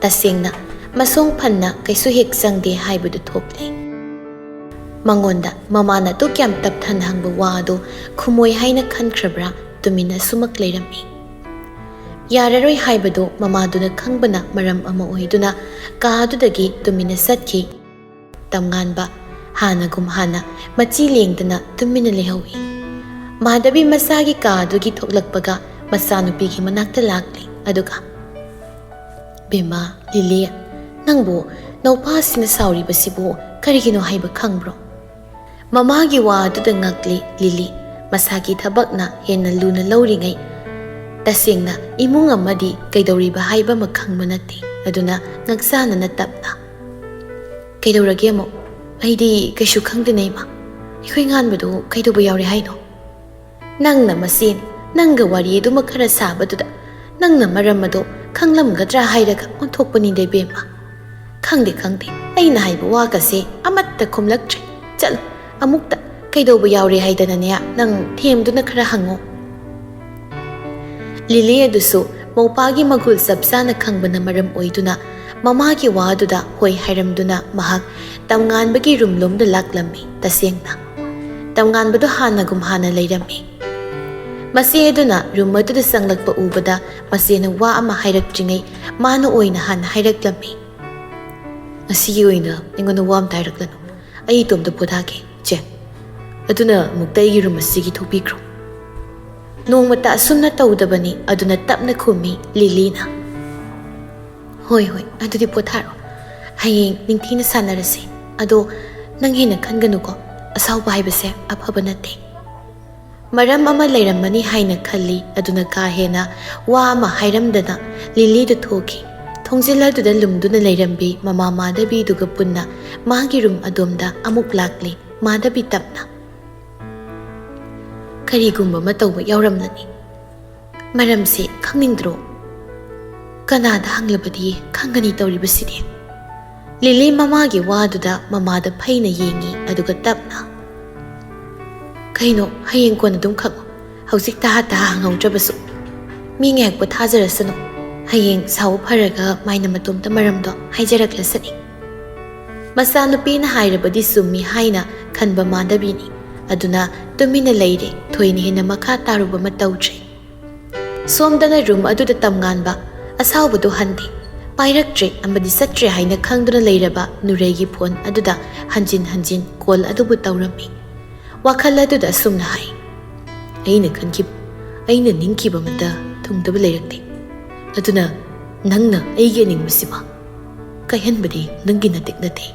ꯇꯁꯦꯡꯅ ꯃꯁꯣꯡ ꯐꯟꯅ ꯀꯩꯁꯨ ꯍꯦꯛ ꯆꯪꯗꯦ ꯍꯥꯏꯕꯗꯨ ꯊꯣꯛꯂꯦ꯫ ꯃꯉꯣꯟꯗ ꯃꯃꯥꯅ ꯑꯗꯨꯛ ꯌꯥꯝ ꯇꯞꯊꯅ ꯍꯪꯕ ꯋꯥ ꯑꯗꯨ ꯈꯨꯝꯃꯣꯏ ꯍꯥꯏꯅ ꯈꯟꯈ꯭ꯔꯕ꯭ꯔꯥ ꯇꯨꯃꯤꯟꯅ ꯁꯨꯃꯛ ꯂꯩꯔꯝꯃꯤ꯫ ꯌꯥꯔꯔꯣꯏ ꯍꯥꯏꯕꯗꯨ ꯃꯃꯥꯗꯨꯅ ꯈꯪꯕꯅ ꯃꯔꯝ ꯑꯃ ꯑꯣꯏꯗꯨꯅ ꯀꯥ ꯑꯗꯨꯗꯒꯤ ꯇꯨꯃꯤꯟꯅ ꯆꯠꯈꯤ꯫ ꯇꯝꯉꯥꯟꯕ ꯍꯥꯟꯅꯒꯨꯝ ꯍꯥꯟꯅ ꯃꯆꯤ ꯂꯦꯡꯗꯅ ꯇꯨꯃꯤꯟꯅ ꯂꯩꯍꯧꯏ꯫ ꯃꯥꯙꯕꯤ ꯃꯆꯥꯒꯤ ꯀꯥ ꯑꯗꯨꯒꯤ ꯊꯣꯛꯂꯛꯄꯒ ꯃꯆꯥꯅꯨꯄꯤꯒꯤ ꯃꯅꯥꯛꯇ ꯂꯥꯛꯂꯦ꯫ ꯑꯗꯨꯒ, "ꯕꯦꯝꯃ, ꯂꯤꯂꯤ, ꯅꯪꯕꯨ ꯅꯧꯄꯥꯁꯤꯅ ꯁꯥꯎꯔꯤꯕꯁꯤꯕꯨ ꯀꯔꯤꯒꯤꯅꯣ ꯍꯥꯏꯕ ꯈꯪꯕ꯭ꯔꯣ?" ꯃꯃꯥꯒꯤ ꯋꯥ ꯑꯗꯨꯗ ꯉꯛꯂꯤ ꯂꯤꯂꯤ꯫ ꯃꯁꯥꯒꯤ ꯊꯕꯛꯅ ꯍꯦꯟꯅ ꯂꯨꯅ ꯂꯧꯔꯤꯉꯩ, ꯇꯁꯦꯡꯅ ꯏꯃꯨꯡ ꯑꯃꯗꯤ ꯀꯩꯗꯧꯔꯤꯕ ꯍꯥꯏꯕ ꯑꯃ ꯈꯪꯕ ꯅꯠꯇꯦ꯫ ꯑꯗꯨꯅ ꯉꯛꯆꯥꯅꯅ ꯇꯞꯅ, "ꯀꯩꯗꯧꯔꯒꯦ ꯑꯃꯨꯛ? ꯑꯩꯗꯤ ꯀꯩꯁꯨ ꯈꯪꯗꯦꯅꯦ ꯏꯃꯥ꯫ ꯑꯩꯈꯣꯏ ꯉꯥꯟꯕꯗꯨ ꯀꯩꯗꯧꯕ ꯌꯥꯎꯔꯦ ꯍꯥꯏꯅꯣ?" "ꯅꯪꯅ ꯃꯁꯦꯟ ꯅꯪꯒ ꯋꯥꯔꯤ ꯑꯗꯨꯃꯛ ꯈꯔ ꯁꯥꯕꯗꯨꯗ ꯅꯪꯅ ꯃꯔꯝ ꯑꯗꯣ ꯈꯪꯂꯝꯒꯗ꯭ꯔꯥ ꯍꯥꯏꯔꯒ ꯑꯣꯟꯊꯣꯛꯄꯅꯤꯗ ꯏꯕꯦꯝꯃ꯫ "ꯈꯪꯗꯦ, ꯈꯪꯗꯦ, ꯑꯩꯅ ꯍꯥꯏꯕ ꯋꯥꯒꯁꯦ ꯑꯃꯠꯇ ꯈꯨꯝꯂꯛꯇ꯭ꯔꯦ꯫ ꯆꯠꯂꯨ, ꯑꯃꯨꯛꯇ ꯀꯩꯗꯧꯕ ꯌꯥꯎꯔꯦ ꯍꯥꯏꯗꯅꯅꯦ, ꯅꯪ ꯊꯦꯝꯗꯨꯅ ꯈꯔ ꯍꯪꯉꯨ꯫" ꯂꯤꯂꯤ ꯑꯗꯨꯁꯨ ꯃꯧꯄꯥꯒꯤ ꯃꯒꯨꯜ ꯆꯞ ꯆꯥꯅ ꯈꯪꯕꯅ ꯃꯔꯝ ꯑꯣꯏꯗꯨꯅ ꯃꯃꯥꯒꯤ ꯋꯥꯗꯨꯗ ꯍꯣꯏ ꯍꯥꯏꯔꯝꯗꯨꯅ ꯃꯍꯥꯛ ꯇꯝꯉꯥꯟꯕꯒꯤ ꯔꯨꯝꯂꯣꯝꯗ ꯂꯥꯛꯂꯝꯃꯤ꯫ ꯇꯁꯦꯡꯅ ꯇꯝꯉꯥꯟꯕꯗꯣ ꯍꯥꯟꯅꯒꯨꯝ ꯍꯥꯟꯅ ꯂꯩꯔꯝꯃꯤ꯫ ꯃꯆꯦ ꯑꯗꯨꯅ ꯔꯨꯝ ꯑꯗꯨꯗ ꯆꯪꯂꯛꯄ ꯎꯕꯗ ꯃꯆꯦꯅ ꯋꯥ ꯑꯃ ꯍꯥꯏꯔꯛꯇ꯭ꯔꯤꯉꯩ ꯃꯥꯅ ꯑꯣꯏꯅ ꯍꯥꯟꯅ ꯍꯥꯏꯔꯛꯂꯝꯃꯤ꯫ "ꯉꯁꯤꯒꯤ ꯑꯣꯏꯅ ꯑꯩꯉꯣꯟꯗ ꯋꯥ ꯑꯝꯇ ꯍꯥꯏꯔꯛꯂꯅꯨ꯫ ꯑꯩ ꯏꯇꯣꯝꯇ ꯄꯣꯊꯥꯒꯦ, ꯆꯦ꯫ ꯑꯗꯨꯅ ꯑꯃꯨꯛꯇ ꯑꯩꯒꯤ ꯔꯨꯝ ꯑꯁꯤꯒꯤ ꯊꯣꯛꯄꯤꯈ꯭ꯔꯣ꯫" ꯅꯣꯡꯃꯇ ꯑꯁꯨꯝꯅ ꯇꯧꯗꯕꯅꯤ꯫ ꯑꯗꯨꯅ ꯇꯞꯅ ꯈꯨꯝꯃꯤ ꯂꯤꯂꯤꯅ꯫ "ꯍꯣꯏ, ꯍꯣꯏ, ꯑꯗꯨꯗꯤ ꯄꯣꯊꯥꯔꯣ꯫ ꯍꯌꯦꯡ ꯅꯤꯡꯊꯤꯅ ꯁꯥꯟꯅꯔꯁꯤ꯫ ꯑꯗꯣ ꯅꯪ ꯍꯦꯟꯅ ꯈꯟꯒꯅꯨꯀꯣ, ꯑꯁꯥꯎꯕ ꯍꯥꯏꯕꯁꯦ ꯑꯐꯕ ꯅꯠꯇꯦ꯫" ꯃꯔꯝ ꯑꯃ ꯂꯩꯔꯝꯃꯅꯤ ꯍꯥꯏꯅ ꯈꯜꯂꯤ꯫ ꯑꯗꯨꯅ ꯀꯥ ꯍꯦꯟꯅ ꯋꯥ ꯑꯃ ꯍꯥꯏꯔꯝꯗꯅ ꯂꯤꯂꯤꯗꯨ ꯊꯣꯛꯈꯤ꯫ ꯊꯣꯡꯖꯤꯜ ꯑꯗꯨꯗ ꯂꯨꯝꯗꯨꯅ ꯂꯩꯔꯝꯕꯤ ꯃꯃꯥ ꯃꯥꯙꯕꯤꯗꯨꯒ ꯄꯨꯟꯅ ꯃꯥꯒꯤ ꯔꯨꯝ ꯑꯗꯣꯝꯗ ꯑꯃꯨꯛ ꯂꯥꯛꯂꯤ ꯃꯥꯙꯕꯤ ꯇꯞꯅ꯫ "ꯀꯔꯤꯒꯨꯝꯕ ꯑꯃ ꯇꯧꯕ ꯌꯥꯎꯔꯝꯂꯅꯤ꯫ ꯃꯔꯝꯁꯤ ꯈꯪꯅꯤꯡꯗ꯭ꯔꯣ? ꯀꯅꯥꯗ ꯍꯪꯂꯕꯗꯤ ꯈꯪꯒꯅꯤ ꯇꯧꯔꯤꯕꯁꯤꯗꯤ?" ꯂꯤꯂꯤ ꯃꯃꯥꯒꯤ ꯋꯥꯗꯨꯗ ꯃꯃꯥꯗ ꯐꯩꯅ ꯌꯦꯡꯉꯤ, ꯑꯗꯨꯒ ꯇꯞꯅ, "ꯀꯩꯅꯣ, ꯍꯌꯦꯡ ꯀꯣꯟꯅ ꯑꯗꯨꯝ ꯈꯪꯉꯣ꯫ ꯍꯧꯖꯤꯛ ꯇꯍꯥ ꯇꯍꯥ ꯍꯪꯍꯧꯗ꯭ꯔꯕꯁꯨ꯫ ꯃꯤ ꯉꯥꯏꯍꯥꯛ ꯄꯣꯊꯥꯖꯔꯁꯅꯨ꯫ ꯍꯌꯦꯡ ꯁꯥꯎ ꯐꯔꯒ ꯃꯥꯏꯅ ꯃꯇꯣꯝꯇ ꯃꯔꯝꯗꯣ ꯍꯥꯏꯖꯔꯛꯂꯁꯅꯤ꯫" ꯃꯆꯥꯅꯨꯄꯤꯅ ꯍꯥꯏꯔꯕꯗꯤ ꯆꯨꯝꯃꯤ ꯍꯥꯏꯅ ꯈꯟꯕ ꯃꯥꯙꯕꯤꯅꯤ꯫ ꯑꯗꯨꯅ ꯇꯨꯃꯤꯟꯅ ꯂꯩꯔꯦ꯫ ꯊꯣꯏꯅ ꯍꯦꯟꯅ ꯃꯈꯥ ꯇꯥꯔꯨꯕ ꯑꯃ ꯇꯧꯗ꯭ꯔꯦ꯫ ꯁꯣꯝꯗꯅ ꯔꯨꯝ ꯑꯗꯨꯗ ꯇꯝꯉꯥꯟꯕ ꯑꯁꯥꯎꯕꯗꯨ ꯍꯟꯗꯦ, ꯄꯥꯏꯔꯛꯇ꯭ꯔꯦ ꯑꯃꯗꯤ ꯆꯠꯇ꯭ꯔꯦ ꯍꯥꯏꯅ ꯈꯪꯗꯨꯅ ꯂꯩꯔꯕ ꯅꯨꯔꯩꯒꯤ ꯐꯣꯟ ꯑꯗꯨꯗ ꯍꯟꯖꯤꯟ ꯍꯟꯖꯤꯟ ꯀꯣꯜ ꯑꯗꯨꯕꯨ ꯇꯧꯔꯝꯃꯤ꯫ ꯋꯥꯈꯜ ꯑꯗꯨꯗ ꯑꯁꯨꯝꯅ ꯍꯥꯏ, "ꯑꯩꯅ ꯈꯟꯈꯤꯕ, ꯑꯩꯅ ꯅꯤꯡꯈꯤꯕ ꯑꯃꯠꯇ ꯊꯨꯡꯗꯕ ꯂꯩꯔꯛꯇꯦ꯫ ꯑꯗꯨꯅ ꯅꯪꯅ ꯑꯩꯒꯤ ꯑꯅꯤꯡꯕꯁꯤꯃ ꯀꯥꯏꯍꯟꯕꯗꯤ ꯅꯪꯒꯤ ꯅꯇꯤꯛ ꯅꯠꯇꯦ꯫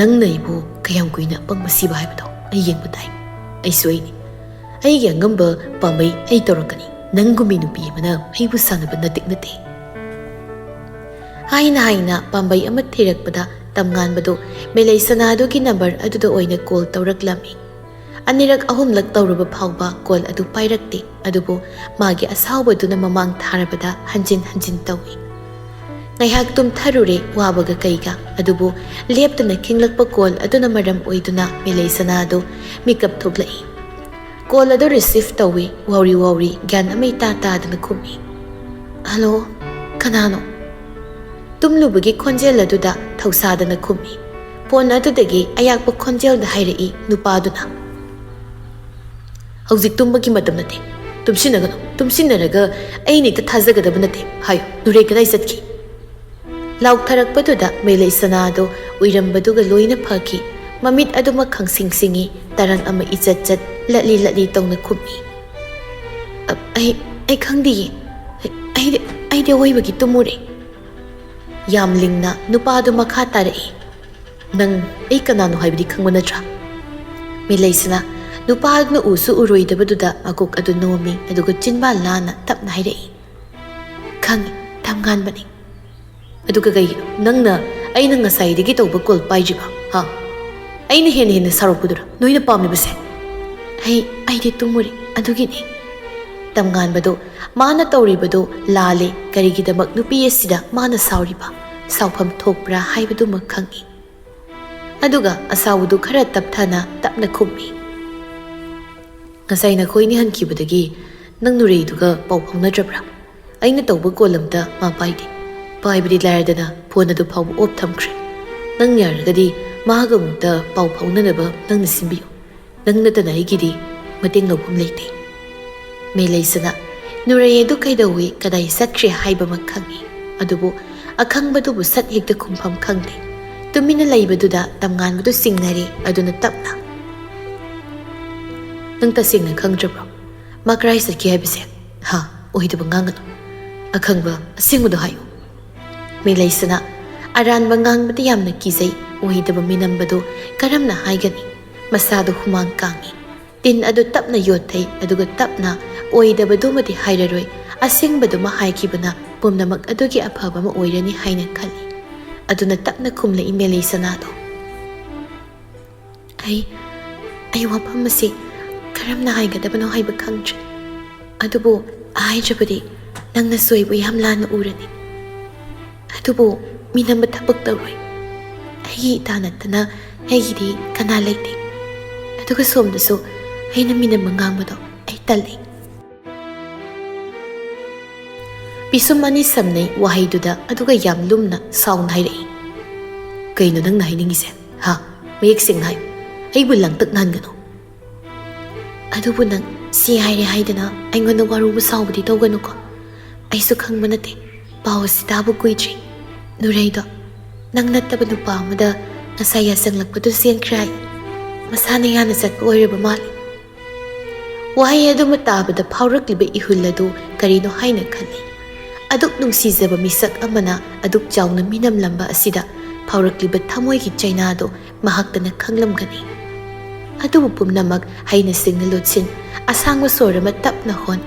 ꯅꯪꯅ ꯑꯩꯕꯨ ꯀꯌꯥꯝ ꯀꯨꯏꯅ ꯑꯄꯪꯕ ꯁꯤꯕ ꯍꯥꯏꯕꯗꯣ ꯑꯩ ꯌꯦꯡꯕ ꯇꯥꯏ꯫ ꯑꯩꯁꯨ ꯑꯩꯅꯤ꯫ ꯑꯩꯒꯤ ꯑꯉꯝꯕ ꯄꯥꯝꯕꯩ ꯑꯩ ꯇꯧꯔꯛꯀꯅꯤ꯫ ꯅꯪꯒꯨꯝꯕꯤ ꯅꯨꯄꯤ ꯑꯃꯅ ꯑꯩꯕꯨ ꯁꯥꯟꯅꯕ ꯅꯇꯤꯛ ꯅꯠꯇꯦ꯫" ꯍꯥꯏꯅ ꯍꯥꯏꯅ ꯄꯥꯝꯕꯩ ꯑꯃ ꯊꯤꯔꯛꯄꯗ ꯇꯝꯉꯥꯟꯕꯗꯨ ꯃꯦꯂꯩ ꯁꯅꯥꯗꯨꯒꯤ ꯅꯝꯕꯔ ꯑꯗꯨꯗ ꯑꯣꯏꯅ ꯀꯣꯜ ꯇꯧꯔꯛꯂꯝꯃꯤ꯫ ꯑꯅꯤꯔꯛ ꯑꯍꯨꯝꯂꯛ ꯇꯧꯔꯨꯕ ꯐꯥꯎꯕ ꯀꯣꯜ ꯑꯗꯨ ꯄꯥꯏꯔꯛꯇꯦ꯫ ꯑꯗꯨꯕꯨ ꯃꯥꯒꯤ ꯑꯁꯥꯎꯕꯗꯨꯅ ꯃꯃꯥꯡ ꯊꯥꯔꯕꯗ ꯍꯟꯖꯤꯟ ꯍꯟꯖꯤꯟ ꯇꯧꯏ꯫ ꯉꯥꯏꯍꯥꯛ ꯇꯨꯝꯊꯔꯨꯔꯦ ꯋꯥꯕꯒ ꯀꯩꯒ, ꯑꯗꯨꯕꯨ ꯂꯦꯞꯇꯅ ꯈꯤꯡꯂꯛꯄ ꯀꯣꯜ ꯑꯗꯨꯅ ꯃꯔꯝ ꯑꯣꯏꯗꯨꯅ ꯃꯦꯂꯩꯁꯅꯥꯗꯨ ꯃꯤꯀꯞ ꯊꯣꯛꯂꯛꯏ꯫ ꯀꯣꯜ ꯑꯗꯨ ꯔꯤꯁꯤꯚ ꯇꯧꯏ, ꯋꯥꯎꯔꯤ ꯋꯥꯎꯔꯤ ꯒ꯭ꯌꯥꯟ ꯑꯃ ꯏꯇꯥ ꯇꯥꯗꯅ ꯈꯨꯝꯃꯤ꯫ "ꯍꯜꯂꯣ, ꯀꯅꯥꯅꯣ?" ꯇꯨꯝꯂꯨꯕꯒꯤ ꯈꯣꯟꯖꯦꯜ ꯑꯗꯨꯗ ꯊꯧꯁꯥꯗꯅ ꯈꯨꯝꯃꯤ꯫ ꯐꯣꯟ ꯑꯗꯨꯗꯒꯤ ꯑꯌꯥꯛꯄ ꯈꯣꯟꯖꯦꯜꯗ ꯍꯥꯏꯔꯛꯏ ꯅꯨꯄꯥꯗꯨꯅ꯫ "ꯍꯧꯖꯤꯛ ꯇꯨꯝꯕꯒꯤ ꯃꯇꯝ ꯅꯠꯇꯦ꯫ ꯇꯨꯝꯁꯤꯟꯅꯒꯅꯨ꯫ ꯇꯨꯝꯁꯤꯟꯅꯔꯒ ꯑꯩꯅ ꯍꯦꯛꯇ ꯊꯥꯖꯒꯗꯕ ꯅꯠꯇꯦ꯫ ꯍꯥꯏꯌꯨ, ꯅꯨꯔꯦ ꯀꯗꯥꯏ ꯆꯠꯈꯤ?" ꯂꯥꯎꯊꯔꯛꯄꯗꯨꯗ ꯃꯦꯂꯩꯁꯅꯥꯗꯣ ꯎꯏꯔꯝꯕꯗꯨꯒ ꯂꯣꯏꯅ ꯐꯈꯤ꯫ ꯃꯃꯤꯠ ꯑꯗꯨꯃꯛ ꯈꯪꯁꯤꯡ ꯁꯤꯡꯏ, ꯇꯔꯪ ꯑꯃ ꯏꯆꯠ ꯆꯠ, ꯂꯠꯂꯤ ꯂꯠꯂꯤ ꯇꯧꯅ ꯈꯨꯝꯃꯤ꯫ "ꯑ, ꯑꯩ, ꯑꯩ ꯈꯪꯗꯤꯌꯦ꯫ ꯑꯩ, ꯑꯩꯗꯤ, ꯑꯩꯗꯤ ꯑꯋꯣꯏꯕꯒꯤ ꯇꯨꯝꯃꯨꯔꯦ꯫" ꯌꯥꯝ ꯂꯤꯡꯅ ꯅꯨꯄꯥꯗꯨ ꯃꯈꯥ ꯇꯥꯔꯛꯏ꯫ "ꯅꯪ ꯑꯩ ꯀꯅꯥꯅꯣ ꯍꯥꯏꯕꯗꯤ ꯈꯪꯕ ꯅꯠꯇ꯭ꯔꯥ?" ꯃꯦꯂꯩꯁꯅꯥ ꯅꯨꯄꯥꯗꯨꯅ ꯎꯁꯨ ꯎꯔꯣꯏꯗꯕꯗꯨꯗ ꯃꯀꯣꯛ ꯑꯗꯨ ꯅꯣꯝꯃꯤ, ꯑꯗꯨꯒ ꯆꯤꯟꯕꯥꯜ ꯂꯥꯟꯅ ꯇꯞꯅ ꯍꯥꯏꯔꯛꯏ꯫ "ꯈꯪꯉꯤ, ꯊꯝꯉꯥꯟꯕꯅꯤ꯫" "ꯑꯗꯨꯒ ꯀꯩꯒꯤꯅꯣ ꯅꯪꯅ ꯑꯩꯅ ꯉꯁꯥꯏꯗꯒꯤ ꯇꯧꯕ ꯀꯣꯜ ꯄꯥꯏꯗ꯭ꯔꯤꯕ? ꯍꯥ? ꯑꯩꯅ ꯍꯦꯟꯅ ꯍꯦꯟꯅ ꯁꯥꯎꯔꯛꯄꯗꯨꯔ ꯅꯣꯏꯅ ꯄꯥꯝꯂꯤꯕꯁꯦ?" "ꯑꯩ, ꯑꯩꯗꯤ ꯇꯨꯝꯃꯨꯔꯦ, ꯑꯗꯨꯒꯤꯅꯤ꯫ ꯇꯝꯉꯥꯟꯕꯗꯣ ꯃꯥꯅ ꯇꯧꯔꯤꯕꯗꯣ ꯂꯥꯜꯂꯦ, ꯀꯔꯤꯒꯤꯗꯃꯛ ꯅꯨꯄꯤ ꯑꯁꯤꯗ ꯃꯥꯅ ꯁꯥꯎꯔꯤꯕ? ꯁꯥꯎꯐꯝ ꯊꯣꯛꯄ꯭ꯔꯥ ꯍꯥꯏꯕꯗꯨꯃꯛ ꯈꯪꯏ꯫" ꯑꯗꯨꯒ ꯑꯁꯥꯎꯕꯗꯨ ꯈꯔ ꯇꯞꯊꯅ ꯇꯞꯅ ꯈꯨꯝꯃꯤ꯫ "ꯉꯁꯥꯏ ꯅꯈꯣꯏꯅꯤ ꯍꯟꯈꯤꯕꯗꯒꯤ ꯅꯪ ꯅꯨꯔꯩꯗꯨꯒ ꯄꯥꯎ ꯐꯥꯎꯅꯗ꯭ꯔꯕ꯭ꯔꯥ? ꯑꯩꯅ ꯇꯧꯕ ꯀꯣꯜ ꯑꯝꯇ ꯃꯥ ꯄꯥꯏꯗꯦ꯫ ꯄꯥꯏꯕꯗꯤ ꯂꯥꯏꯔꯗꯅ ꯐꯣꯟ ꯑꯗꯨ ꯐꯥꯎꯕ ꯑꯣꯐ ꯊꯝꯈ꯭ꯔꯦ꯫ ꯅꯪ ꯌꯥꯔꯒꯗꯤ ꯃꯥꯒ ꯑꯃꯨꯛꯇ ꯄꯥꯎ ꯐꯥꯎꯅꯅꯕ ꯅꯪꯅ ꯁꯤꯟꯕꯤꯌꯨ꯫ ꯅꯪ ꯅꯠꯇꯅ ꯑꯩꯒꯤꯗꯤ ꯃꯇꯦꯡ ꯂꯧꯐꯝ ꯂꯩꯇꯦ꯫" ꯃꯦꯂꯩꯁꯅꯥ ꯅꯨꯔꯩ ꯑꯗꯨ ꯀꯩꯗꯧꯏ, ꯀꯗꯥꯏ ꯆꯠꯈ꯭ꯔꯦ ꯍꯥꯏꯕꯃꯛ ꯈꯪꯏ꯫ ꯑꯗꯨꯕꯨ ꯑꯈꯪꯕꯗꯨꯕꯨ ꯁꯠ ꯍꯦꯛꯇ ꯈꯨꯝꯐꯝ ꯈꯪꯗꯦ꯫ ꯇꯨꯃꯤꯟꯅ ꯂꯩꯕꯗꯨꯗ ꯇꯝꯉꯥꯟꯕꯗꯨ ꯆꯤꯡꯅꯔꯦ꯫ ꯑꯗꯨꯅ ꯇꯞꯅ, "ꯅꯪ ꯇꯁꯦꯡꯅ ꯈꯪꯗ꯭ꯔꯕ꯭ꯔꯣ ꯃꯥ ꯀꯔꯥꯏ ꯆꯠꯈꯤ ꯍꯥꯏꯕꯁꯦ? ꯍꯥ? ꯑꯣꯏꯗꯕ ꯉꯥꯡꯒꯅꯨ꯫ ꯑꯈꯪꯕ ꯑꯁꯦꯡꯕꯗꯣ ꯍꯥꯏꯌꯨ꯫" ꯃꯦꯂꯩꯁꯅꯥ ꯑꯔꯥꯟꯕ ꯉꯥꯡꯕꯗꯤ ꯌꯥꯝꯅ ꯀꯤꯖꯩ꯫ ꯑꯣꯏꯗꯕ ꯃꯤꯅꯝꯕꯗꯨ ꯀꯔꯝꯅ ꯍꯥꯏꯒꯅꯤ? ꯃꯁꯥꯗꯨ ꯍꯨꯃꯥꯡ ꯀꯥꯡꯏ꯫ ꯇꯤꯟ ꯑꯗꯨ ꯇꯞꯅ ꯌꯣꯠꯊꯩ, ꯑꯗꯨꯒ ꯇꯞꯅ, "ꯑꯣꯏꯗꯕꯗꯨꯃꯗꯤ ꯍꯥꯏꯔꯔꯣꯏ, ꯑꯁꯦꯡꯕꯗꯨꯃ ꯍꯥꯏꯈꯤꯕꯅ ꯄꯨꯝꯅꯃꯛ ꯑꯗꯨꯒꯤ ꯑꯐꯕ ꯑꯃ ꯑꯣꯏꯔꯅꯤ ꯍꯥꯏꯅ ꯈꯜꯂꯤ꯫" ꯑꯗꯨꯅ ꯇꯞꯅ ꯈꯨꯝꯂꯛꯏ ꯃꯦꯂꯩꯁꯅꯥꯗꯣ꯫ "ꯑꯩ, ꯑꯩ ꯋꯥꯐꯝ ꯑꯁꯤ ꯀꯔꯝꯅ ꯍꯥꯏꯒꯗꯕꯅꯣ ꯍꯥꯏꯕ ꯈꯪꯗ꯭ꯔꯦ꯫ ꯑꯗꯨꯕꯨ ꯍꯥꯏꯗ꯭ꯔꯕꯗꯤ ꯅꯪꯅ ꯁꯣꯏꯕ ꯌꯥꯝ ꯂꯥꯟꯅ ꯎꯔꯅꯤ꯫ ꯑꯗꯨꯕꯨ ꯃꯤꯅꯝꯕ ꯊꯕꯛ ꯇꯧꯔꯣꯏ꯫ ꯑꯩꯒꯤ ꯏꯇꯥ ꯅꯠꯇꯅ ꯑꯩꯒꯤꯗꯤ ꯀꯅꯥ ꯂꯩꯇꯦ꯫ ꯑꯗꯨꯒ ꯁꯣꯝꯗꯁꯨ ꯑꯩꯅ ꯃꯤꯅꯝꯕ ꯉꯥꯡꯕꯗꯣ ꯑꯩ ꯇꯜꯂꯤ꯫ ꯄꯤꯁꯨꯝ ꯑꯅꯤ ꯁꯝꯅꯩ ꯋꯥꯍꯩꯗꯨꯗ, ꯑꯗꯨꯒ ꯌꯥꯝ ꯂꯨꯝꯅ ꯁꯥꯎꯅ ꯍꯥꯏꯔꯛꯏ꯫ "ꯀꯩꯅꯣ ꯅꯪꯅ ꯍꯥꯏꯅꯤꯡꯉꯤꯁꯦ? ꯍꯥ? ꯃꯌꯦꯛ ꯁꯦꯡꯅ ꯍꯥꯏ꯫ ꯑꯩꯕꯨ ꯂꯥꯡꯇꯛ ꯅꯥꯍꯟꯒꯅꯨ꯫ ꯑꯗꯨꯕꯨ ꯅꯪ ꯁꯤ ꯍꯥꯏꯔꯦ ꯍꯥꯏꯗꯅ ꯑꯩꯉꯣꯟꯗ ꯋꯥꯔꯧꯕ ꯁꯥꯎꯕꯗꯤ ꯇꯧꯒꯅꯨꯀꯣ꯫ ꯑꯩꯁꯨ ꯈꯪꯕ ꯅꯠꯇꯦ, ꯄꯥꯎ ꯑꯁꯤ ꯇꯥꯕ ꯀꯨꯏꯗ꯭ꯔꯤ꯫ ꯅꯨꯔꯩꯗꯣ ꯅꯪ ꯅꯠꯇꯕ ꯅꯨꯄꯥ ꯑꯃꯗ ꯉꯁꯥꯏ ꯌꯥꯁꯪꯂꯛꯄꯗꯨ ꯆꯦꯟꯈ꯭ꯔꯦ ꯍꯥꯏ꯫ ꯃꯁꯥꯅ ꯌꯥꯅ ꯆꯠꯄ ꯑꯣꯏꯔꯕ ꯃꯥꯜꯂꯤ꯫" ꯋꯥꯍꯩ ꯑꯗꯨꯃ ꯇꯥꯕꯗ ꯐꯥꯎꯔꯛꯂꯤꯕ ꯏꯍꯨꯜ ꯑꯗꯨ ꯀꯔꯤꯅꯣ ꯍꯥꯏꯅ ꯈꯜꯂꯤ꯫ ꯑꯗꯨꯛ ꯅꯨꯡꯁꯤꯖꯕ ꯃꯤꯁꯛ ꯑꯃꯅ ꯑꯗꯨꯛ ꯆꯥꯎꯅ ꯃꯤꯅꯝꯂꯝꯕ ꯑꯁꯤꯗ ꯐꯥꯎꯔꯛꯂꯤꯕ ꯊꯃꯣꯏꯒꯤ ꯆꯩꯅꯥꯗꯨ ꯃꯍꯥꯛꯇꯅ ꯈꯪꯂꯝꯒꯅꯤ꯫ ꯑꯗꯨꯕꯨ ꯄꯨꯝꯅꯃꯛ ꯍꯩꯅ ꯁꯤꯡꯅ ꯂꯣꯠꯁꯤꯟ, ꯑꯁꯥꯡꯕ ꯁꯣꯔ ꯑꯃ ꯇꯞꯅ ꯍꯣꯟ,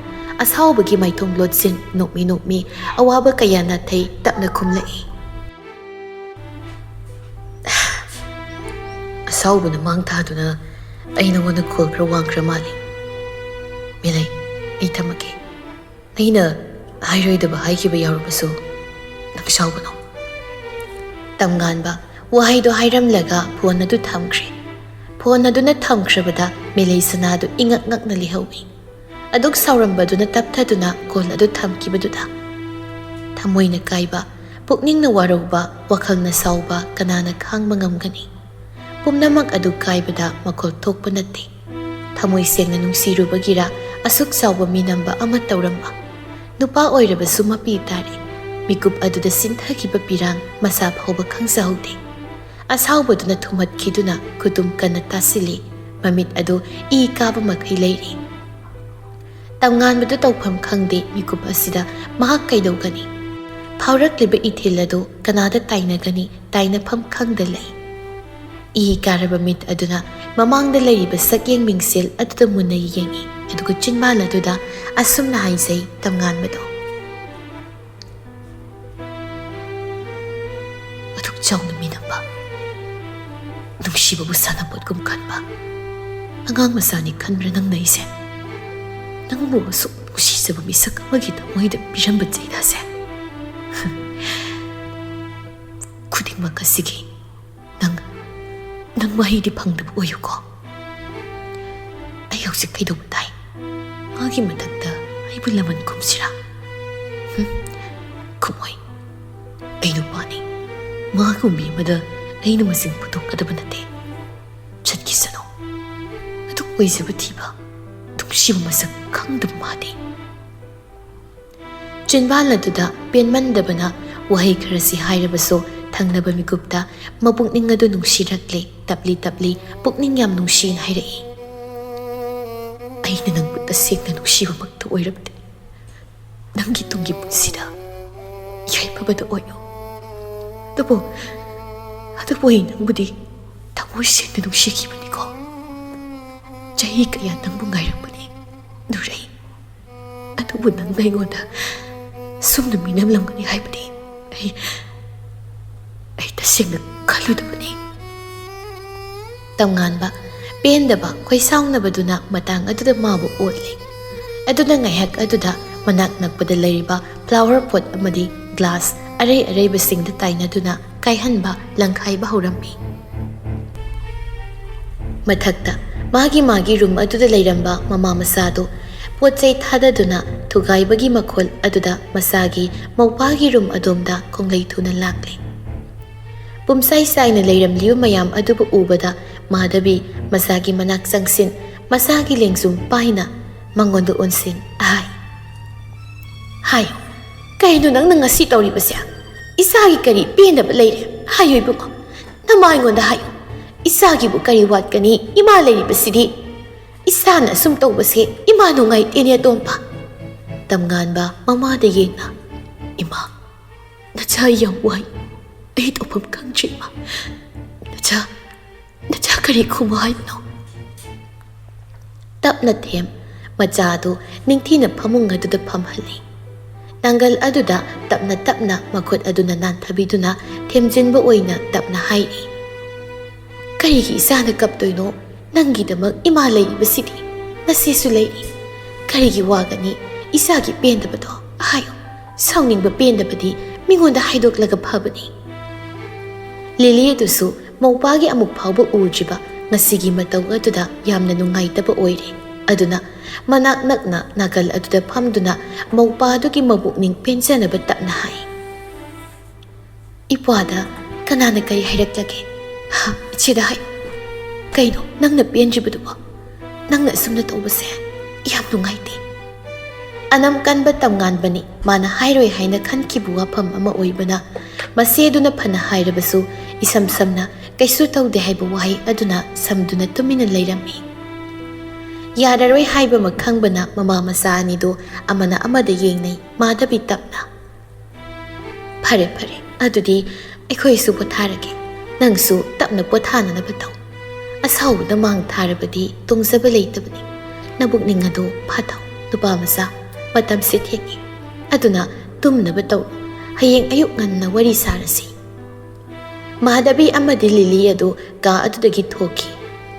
ꯑꯁꯥꯎꯕꯒꯤ ꯃꯥꯏꯊꯣꯡ ꯂꯣꯠꯁꯤꯟ, ꯅꯣꯛꯃꯤ ꯅꯣꯛꯃꯤ ꯑꯋꯥꯕ ꯀꯌꯥ ꯅꯥꯊꯩ ꯇꯞꯅ ꯈꯨꯝꯂꯛꯏ꯫ "ꯑꯁꯥꯎꯕꯅ ꯃꯥꯡ ꯊꯥꯗꯨꯅ ꯑꯩ ꯅꯉꯣꯟꯗ ꯈꯣꯜ ꯈꯔ ꯋꯥꯡꯈ꯭ꯔ ꯃꯥꯜꯂꯤ꯫ ꯃꯤꯂꯩ, ꯑꯩ ꯊꯝꯃꯒꯦ꯫ ꯑꯩꯅ ꯍꯥꯏꯔꯣꯏꯗꯕ ꯍꯥꯏꯈꯤꯕ ꯌꯥꯎꯔꯕꯁꯨ ꯅꯪ ꯁꯥꯎꯒꯅꯨ꯫" ꯇꯝꯉꯥꯟꯕ ꯋꯥꯍꯩꯗꯣ ꯍꯥꯏꯔꯝꯂꯒ ꯐꯣꯟ ꯑꯗꯨ ꯊꯝꯈ꯭ꯔꯦ꯫ ꯐꯣꯟ ꯑꯗꯨꯅ ꯊꯝꯈ꯭ꯔꯕꯗ ꯃꯤꯂꯩ ꯁꯅꯥꯗꯨ ꯏꯉꯛ ꯉꯛꯅ ꯂꯩꯍꯧꯏ꯫ ꯑꯗꯨꯛ ꯁꯥꯎꯔꯝꯕꯗꯨꯅ ꯇꯞꯊꯗꯨꯅ ꯀꯣꯜ ꯑꯗꯨ ꯊꯝꯈꯤꯕꯗꯨꯗ꯫ ꯊꯃꯣꯏꯅ ꯀꯥꯏꯕ, ꯄꯨꯛꯅꯤꯡꯅ ꯋꯥꯔꯧꯕ, ꯋꯥꯈꯜꯅ ꯁꯥꯎꯕ ꯀꯅꯥꯅ ꯈꯥꯡꯕ ꯉꯝꯒꯅꯤ? ꯄꯨꯝꯅꯃꯛ ꯑꯗꯨ ꯀꯥꯏꯕꯗ ꯃꯈꯣꯜ ꯊꯣꯛꯄ ꯅꯠꯇꯦ꯫ ꯊꯃꯣꯏ ꯁꯦꯡꯅ ꯅꯨꯡꯁꯤꯔꯨꯕꯒꯤꯔ ꯑꯁꯨꯛ ꯆꯥꯎꯕ ꯃꯤꯅꯝꯕ ꯑꯃ ꯇꯧꯔꯝꯕ? ꯅꯨꯄꯥ ꯑꯣꯏꯔꯕꯁꯨ ꯃꯄꯤ ꯇꯥꯔꯦ꯫ ꯃꯤꯀꯨꯞ ꯑꯗꯨꯗ ꯁꯤꯟꯊꯈꯤꯕ ꯄꯤꯔꯥꯡ ꯃꯁꯥ ꯐꯥꯎꯕ ꯈꯪꯖꯍꯧꯗꯦ꯫ ꯑꯁꯥꯎꯕꯗꯨꯅ ꯊꯨꯝꯍꯠꯈꯤꯗꯨꯅ ꯈꯨꯇꯨꯝ ꯀꯟꯅ ꯇꯥꯁꯤꯜꯂꯤ꯫ ꯃꯃꯤꯠ ꯑꯗꯨ ꯏ ꯀꯥꯕ ꯃꯈꯩ ꯂꯩꯔꯤ꯫ ꯇꯝꯉꯥꯟꯕꯗꯨ ꯇꯧꯐꯝ ꯈꯪꯗꯦ꯫ ꯃꯤꯀꯨꯞ ꯑꯁꯤꯗ ꯃꯍꯥꯛ ꯀꯩꯗꯧꯒꯅꯤ? ꯐꯥꯎꯔꯛꯂꯤꯕ ꯏꯊꯤꯜ ꯑꯗꯨ ꯀꯅꯥꯗ ꯇꯥꯏꯅꯒꯅꯤ? ꯇꯥꯏꯅꯐꯝ ꯈꯪꯗ ꯂꯩ꯫ ꯏ ꯀꯥꯔꯕ ꯃꯤꯠ ꯑꯗꯨꯅ ꯃꯃꯥꯡꯗ ꯂꯩꯔꯤꯕ ꯁꯛꯌꯦꯡ ꯃꯤꯡꯁꯦꯜ ꯑꯗꯨꯗ ꯃꯨꯟꯅ ꯌꯦꯡꯏ, ꯑꯗꯨꯒ ꯆꯤꯟꯕꯥꯜ ꯑꯗꯨꯗ ꯑꯁꯨꯝꯅ ꯍꯥꯏꯖꯩ ꯇꯝꯉꯥꯟꯕꯗꯣ꯫ ꯑꯗꯨꯛ ꯆꯥꯎꯅ ꯃꯤꯅꯝꯕ, ꯅꯨꯡꯁꯤꯕꯕꯨ ꯁꯥꯟꯅꯄꯣꯠꯀꯨꯝ ꯈꯟꯕ ꯑꯉꯥꯡ ꯃꯆꯥꯅꯤ ꯈꯟꯕ꯭ꯔꯥ ꯅꯪꯅ ꯑꯩꯁꯦ? ꯅꯪꯕꯨ ꯑꯁꯨꯛ ꯅꯨꯡꯁꯤꯖꯕ ꯃꯤꯁꯛ ꯑꯃꯒꯤ ꯊꯃꯣꯏꯗ ꯄꯤꯔꯝꯕ ꯆꯩꯅꯥꯁꯦ? ꯃꯈꯛꯁꯤꯒꯤ ꯅꯪ, ꯅꯪ ꯃꯍꯩꯗꯤ ꯐꯪꯗꯕ ꯑꯣꯏꯌꯨꯀꯣ꯫ ꯑꯩ ꯍꯧꯖꯤꯛ ꯀꯩꯗꯧꯕ ꯇꯥꯏ? ꯃꯥꯒꯤ ꯃꯊꯛꯇ ꯑꯩꯕꯨ ꯂꯃꯟ ꯈꯨꯝꯁꯤꯔꯥ? ꯍꯨꯝ, ꯈꯨꯝꯃꯣꯏ꯫ ꯑꯩ ꯅꯨꯄꯥꯅꯤ꯫ ꯃꯥꯒꯨꯝꯕꯤ ꯑꯃꯗ ꯑꯩꯅ ꯃꯁꯤꯡ ꯄꯨꯊꯣꯛꯀꯗꯕ ꯅꯠꯇꯦ꯫ ꯆꯠꯈꯤꯁꯅꯨ꯫ ꯑꯗꯨ ꯑꯣꯏꯖꯕ ꯊꯤꯕ, ꯅꯨꯡꯁꯤꯕ ꯃꯁꯛ ꯈꯪꯗꯕ ꯃꯥꯗꯤ꯫ ꯆꯤꯟꯕꯥꯜ ꯑꯗꯨꯗ ꯄꯦꯟꯃꯟꯗꯕꯅ ꯋꯥꯍꯩ ꯈꯔꯁꯤ ꯍꯥꯏꯔꯕꯁꯨ, ꯊꯪꯅꯕ ꯃꯤꯀꯨꯞꯇ ꯃꯄꯨꯛꯅꯤꯡ ꯑꯗꯨ ꯅꯨꯡꯁꯤꯔꯛꯂꯦ꯫ ꯇꯞꯂꯤ ꯇꯞꯂꯤ ꯄꯨꯛꯅꯤꯡ ꯌꯥꯝ ꯅꯨꯡꯁꯤꯅ ꯍꯥꯏꯔꯛꯏ, "ꯑꯩꯅ ꯅꯪꯕꯨ ꯇꯁꯦꯡꯅ ꯅꯨꯡꯁꯤꯕꯃꯛꯇ ꯑꯣꯏꯔꯕꯗꯤ, ꯅꯪꯒꯤ ꯇꯨꯡꯒꯤ ꯄꯨꯟꯁꯤꯗ ꯌꯥꯏꯐꯕꯗ ꯑꯣꯏꯌꯨ꯫ ꯑꯗꯨꯕꯨ, ꯑꯗꯨꯕꯨ ꯑꯩ ꯅꯪꯕꯨꯗꯤ ꯊꯃꯣꯏ ꯁꯦꯡꯅ ꯅꯨꯡꯁꯤꯈꯤꯕꯅꯤꯀꯣ꯫ ꯆꯍꯤ ꯀꯌꯥ ꯅꯪꯕꯨ ꯉꯥꯏꯔꯝꯕꯅꯤ ꯅꯨꯔꯩ꯫ ꯑꯗꯨꯕꯨ ꯅꯪꯅ ꯑꯩꯉꯣꯟꯗ ꯁꯨꯝꯅ ꯃꯤꯅꯝꯂꯝꯒꯅꯤ ꯍꯥꯏꯕꯗꯤ ꯑꯩ, ꯑꯩ ꯇꯁꯦꯡꯅ ꯈꯜꯂꯨꯗꯕꯅꯤ꯫" ꯇꯝꯉꯥꯟꯕ ꯄꯦꯟꯗꯕ ꯈꯣꯏꯁꯥꯎꯅꯕꯗꯨꯅ ꯃꯇꯥꯡ ꯑꯗꯨꯗ ꯃꯥꯕꯨ ꯑꯣꯠꯂꯦ꯫ ꯑꯗꯨꯅ ꯉꯥꯏꯍꯥꯛ ꯑꯗꯨꯗ ꯃꯅꯥꯛ ꯅꯛꯄꯗ ꯂꯩꯔꯤꯕ flower pot ꯑꯃꯗꯤ glass ꯑꯔꯩ ꯑꯔꯩꯕꯁꯤꯡꯗ ꯇꯥꯏꯅꯗꯨꯅ ꯀꯥꯏꯍꯟꯕ, ꯂꯪꯈꯥꯏꯕ ꯍꯧꯔꯝꯃꯤ꯫ ꯃꯊꯛꯇ ꯃꯥꯒꯤ ꯃꯥꯒꯤ room ꯑꯗꯨꯗ ꯂꯩꯔꯝꯕ ꯃꯃꯥ ꯃꯆꯥꯗꯨ ꯄꯣꯠ ꯆꯩ ꯊꯥꯗꯗꯨꯅ ꯊꯨꯒꯥꯏꯕꯒꯤ ꯃꯈꯣꯜ ꯑꯗꯨꯗ ꯃꯆꯥꯒꯤ ꯃꯧꯄꯥꯒꯤ room ꯑꯗꯣꯝꯗ ꯈꯣꯡꯂꯩ ꯊꯨꯅ ꯂꯥꯛꯂꯦ꯫ ꯄꯨꯝꯁꯥꯏ ꯁꯥꯏꯅ ꯂꯩꯔꯝꯂꯤꯕ ꯃꯌꯥꯝ ꯑꯗꯨꯕꯨ ꯎꯕꯗ ꯃꯥꯙꯕꯤ ꯃꯆꯥꯒꯤ ꯃꯅꯥꯛ ꯆꯪꯁꯤꯟ, ꯃꯆꯥꯒꯤ ꯂꯦꯡꯖꯨꯝ ꯄꯥꯏꯅ ꯃꯉꯣꯟꯗ ꯑꯣꯟꯁꯤꯟ ꯍꯥꯏ, "ꯍꯥꯏꯌꯨ, ꯀꯩꯅꯣ ꯅꯪꯅ ꯉꯁꯤ ꯇꯧꯔꯤꯕꯁꯦ? ꯏꯆꯥꯒꯤ ꯀꯔꯤ ꯄꯦꯟꯗꯕ ꯂꯩꯔꯦ? ꯍꯥꯏꯌꯨ ꯏꯕꯨꯡꯉꯣ, ꯅꯃꯥ ꯑꯩꯉꯣꯟꯗ ꯍꯥꯏꯌꯨ꯫ ꯏꯆꯥꯒꯤꯕꯨ ꯀꯔꯤ ꯋꯥꯠꯀꯅꯤ? ꯏꯃꯥ ꯂꯩꯔꯤꯕꯁꯤꯗꯤ꯫ ꯏꯆꯥꯅ ꯑꯁꯨꯝ ꯇꯧꯕꯁꯦ ꯏꯃꯥ ꯅꯨꯡꯉꯥꯏꯇꯦꯅꯦ ꯑꯇꯣꯝꯕ꯫" ꯇꯝꯉꯥꯟꯕ ꯃꯃꯥꯗ ꯌꯦꯡꯅ, "ꯏꯃꯥ, ꯅꯆꯥ, ꯑꯩ ꯌꯥꯝ ꯋꯥꯏ꯫ ꯑꯩ ꯇꯧꯐꯝ ꯈꯪꯗ꯭ꯔꯦ, ꯏꯃꯥ꯫ ꯅꯆꯥ, ꯅꯆꯥ ꯀꯔꯤ ꯈꯨꯝꯃꯨ ꯍꯥꯏꯕꯅꯣ?" ꯇꯞꯅ ꯊꯦꯝ, ꯃꯆꯥ ꯑꯗꯨ ꯅꯤꯡꯊꯤꯅ ꯐꯃꯨꯡ ꯑꯗꯨꯗ ꯐꯝꯍꯜꯂꯤ꯫ ꯅꯪꯒꯜ ꯑꯗꯨꯗ ꯇꯞꯅ ꯇꯞꯅ ꯃꯈꯨꯠ ꯑꯗꯨꯅ ꯅꯥꯟꯊꯕꯤꯗꯨꯅ ꯊꯦꯝꯖꯤꯟꯕ ꯑꯣꯏꯅ ꯇꯞꯅ ꯍꯥꯏꯔꯤ, "ꯀꯔꯤꯒꯤ ꯏꯆꯥꯅ ꯀꯞꯇꯣꯏꯅꯣ? ꯅꯪꯒꯤꯗꯃꯛ ꯏꯃꯥ ꯂꯩꯔꯤꯕꯁꯤꯗꯤ꯫ ꯅꯆꯦꯁꯨ ꯂꯩꯔꯤ꯫ ꯀꯔꯤꯒꯤ ꯋꯥꯒꯅꯤ? ꯏꯆꯥꯒꯤ ꯄꯦꯟꯗꯕꯗꯣ ꯍꯥꯏꯌꯨ꯫ ꯁꯥꯎꯅꯤꯡꯕ ꯄꯦꯟꯗꯕꯗꯤ ꯃꯤꯉꯣꯟꯗ ꯍꯥꯏꯗꯣꯛꯂꯒ ꯐꯕꯅꯤ꯫" ꯂꯤꯂꯤ ꯑꯗꯨꯁꯨ ꯃꯧꯄꯥꯒꯤ ꯑꯃꯨꯛ ꯐꯥꯎꯕ ꯎꯗ꯭ꯔꯤꯕ ꯉꯁꯤꯒꯤ ꯃꯇꯧ ꯑꯗꯨꯗ ꯌꯥꯝꯅ ꯅꯨꯡꯉꯥꯏꯇꯕ ꯑꯣꯏꯔꯦ꯫ ꯑꯗꯨꯅ ꯃꯅꯥꯛ ꯅꯛꯅ ꯅꯥꯀꯜ ꯑꯗꯨꯗ ꯐꯝꯗꯨꯅ ꯃꯧꯄꯥ ꯑꯗꯨꯒꯤ ꯃꯕꯨꯛꯅꯤꯡ ꯄꯦꯟꯖꯅꯕ ꯇꯞꯅ ꯍꯥꯏ, "ꯏꯄ꯭ꯋꯥꯗ ꯀꯅꯥꯅ ꯀꯔꯤ ꯍꯥꯏꯔꯛꯂꯒꯦ? ꯍꯥ, ꯏꯆꯦꯗ ꯍꯥꯏ꯫ ꯀꯩꯅꯣ ꯅꯪꯅ ꯄꯦꯟꯗ꯭ꯔꯤꯕꯗꯨꯕꯣ? ꯅꯪꯅ ꯑꯁꯨꯝꯅ ꯇꯧꯕꯁꯦ ꯌꯥꯝ ꯅꯨꯡꯉꯥꯏꯇꯦ꯫" ꯑꯅꯝ ꯀꯟꯕ ꯇꯝꯉꯥꯟꯕꯅꯤ꯫ ꯃꯥꯅ ꯍꯥꯏꯔꯣꯏ ꯍꯥꯏꯅ ꯈꯟꯈꯤꯕ ꯋꯥꯐꯝ ꯑꯃ ꯑꯣꯏꯕꯅ, ꯃꯆꯦꯗꯨꯅ ꯐꯅ ꯍꯥꯏꯔꯕꯁꯨ ꯏꯁꯝ ꯁꯝꯅ ꯀꯩꯁꯨ ꯇꯧꯗꯦ ꯍꯥꯏꯕ ꯋꯥꯍꯩ ꯑꯗꯨꯅ ꯁꯝꯗꯨꯅ ꯇꯨꯃꯤꯟꯅ ꯂꯩꯔꯝꯃꯤ꯫ ꯌꯥꯔꯔꯣꯏ ꯍꯥꯏꯕ ꯑꯃ ꯈꯪꯕꯅ ꯃꯃꯥ ꯃꯆꯥ ꯑꯅꯤꯗꯨ ꯑꯃꯅ ꯑꯃꯗ ꯌꯦꯡꯅꯩ꯫ ꯃꯥꯙꯕꯤ ꯇꯞꯅ, "ꯐꯔꯦ, ꯐꯔꯦ, ꯑꯗꯨꯗꯤ ꯑꯩꯈꯣꯏꯁꯨ ꯄꯣꯊꯥꯔꯒꯦ꯫ ꯅꯪꯁꯨ ꯇꯞꯅ ꯄꯣꯊꯥꯅꯅꯕ ꯇꯧ꯫ ꯑꯁꯥꯎꯕꯗ ꯃꯥꯡ ꯊꯥꯔꯕꯗꯤ ꯇꯣꯡꯖꯕ ꯂꯩꯇꯕꯅꯤ꯫ ꯅꯕꯨꯛꯅꯤꯡ ꯑꯗꯨ ꯐꯥꯊꯧ, ꯅꯨꯄꯥ ꯃꯆꯥ꯫ ꯃꯇꯝꯁꯦ ꯊꯦꯡꯉꯦ꯫ ꯑꯗꯨꯅ ꯇꯨꯝꯅꯕ ꯇꯧꯔꯣ꯫ ꯍꯌꯦꯡ ꯑꯌꯨꯛ ꯉꯟꯅ ꯋꯥꯔꯤ ꯁꯥꯔꯁꯤ꯫" ꯃꯥꯙꯕꯤ ꯑꯃꯗꯤ ꯂꯤꯂꯤ ꯑꯗꯨ ꯀꯥ ꯑꯗꯨꯗꯒꯤ ꯊꯣꯛꯈꯤ꯫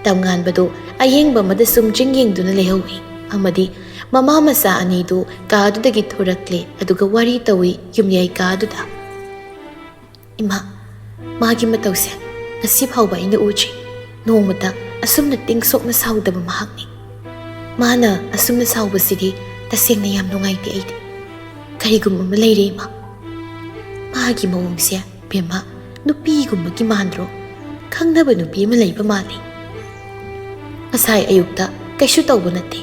ꯇꯝꯉꯥꯟꯕꯗꯨ ꯑꯌꯦꯡꯕ ꯑꯃꯗ ꯁꯨꯝ ꯆꯤꯡ ꯌꯦꯡꯗꯨꯅ ꯂꯩꯍꯧꯏ ꯑꯃꯗꯤ ꯃꯃꯥ ꯃꯆꯥ ꯑꯅꯤꯗꯨ ꯀꯥ ꯑꯗꯨꯗꯒꯤ ꯊꯣꯔꯛꯂꯦ, ꯑꯗꯨꯒ ꯋꯥꯔꯤ ꯇꯧꯏ ꯌꯨꯝꯌꯥꯏ ꯀꯥ ꯑꯗꯨꯗ꯫ "ꯏꯃꯥ, ꯃꯥꯒꯤ ꯃꯇꯧꯁꯦ ꯉꯁꯤ ꯐꯥꯎꯕ ꯑꯩꯅ ꯎꯗ꯭ꯔꯤ꯫ ꯅꯣꯡꯃꯇ ꯑꯁꯨꯝꯅ ꯇꯤꯡꯁꯣꯛꯅ ꯁꯥꯎꯗꯕ ꯃꯍꯥꯛꯅꯤ꯫ ꯃꯥꯅ ꯑꯁꯨꯝꯅ ꯁꯥꯎꯕꯁꯤꯗꯤ ꯇꯁꯦꯡꯅ ꯌꯥꯝ ꯅꯨꯡꯉꯥꯏꯇꯦ ꯑꯩꯗꯤ꯫ ꯀꯔꯤꯒꯨꯝꯕ ꯑꯃ ꯂꯩꯔꯦ, ꯏꯃꯥ꯫ ꯃꯥꯒꯤ ꯃꯑꯣꯡꯁꯦ, ꯕꯦꯝꯃ, ꯅꯨꯄꯤꯒꯨꯝꯕꯒꯤ ꯃꯥꯟꯗ꯭ꯔꯣ? ꯈꯪꯅꯕ ꯅꯨꯄꯤ ꯑꯃ ꯂꯩꯕ ꯃꯥꯜꯂꯤ꯫ ꯉꯁꯥꯏ ꯑꯌꯨꯛꯇ ꯀꯩꯁꯨ ꯇꯧꯕ ꯅꯠꯇꯦ꯫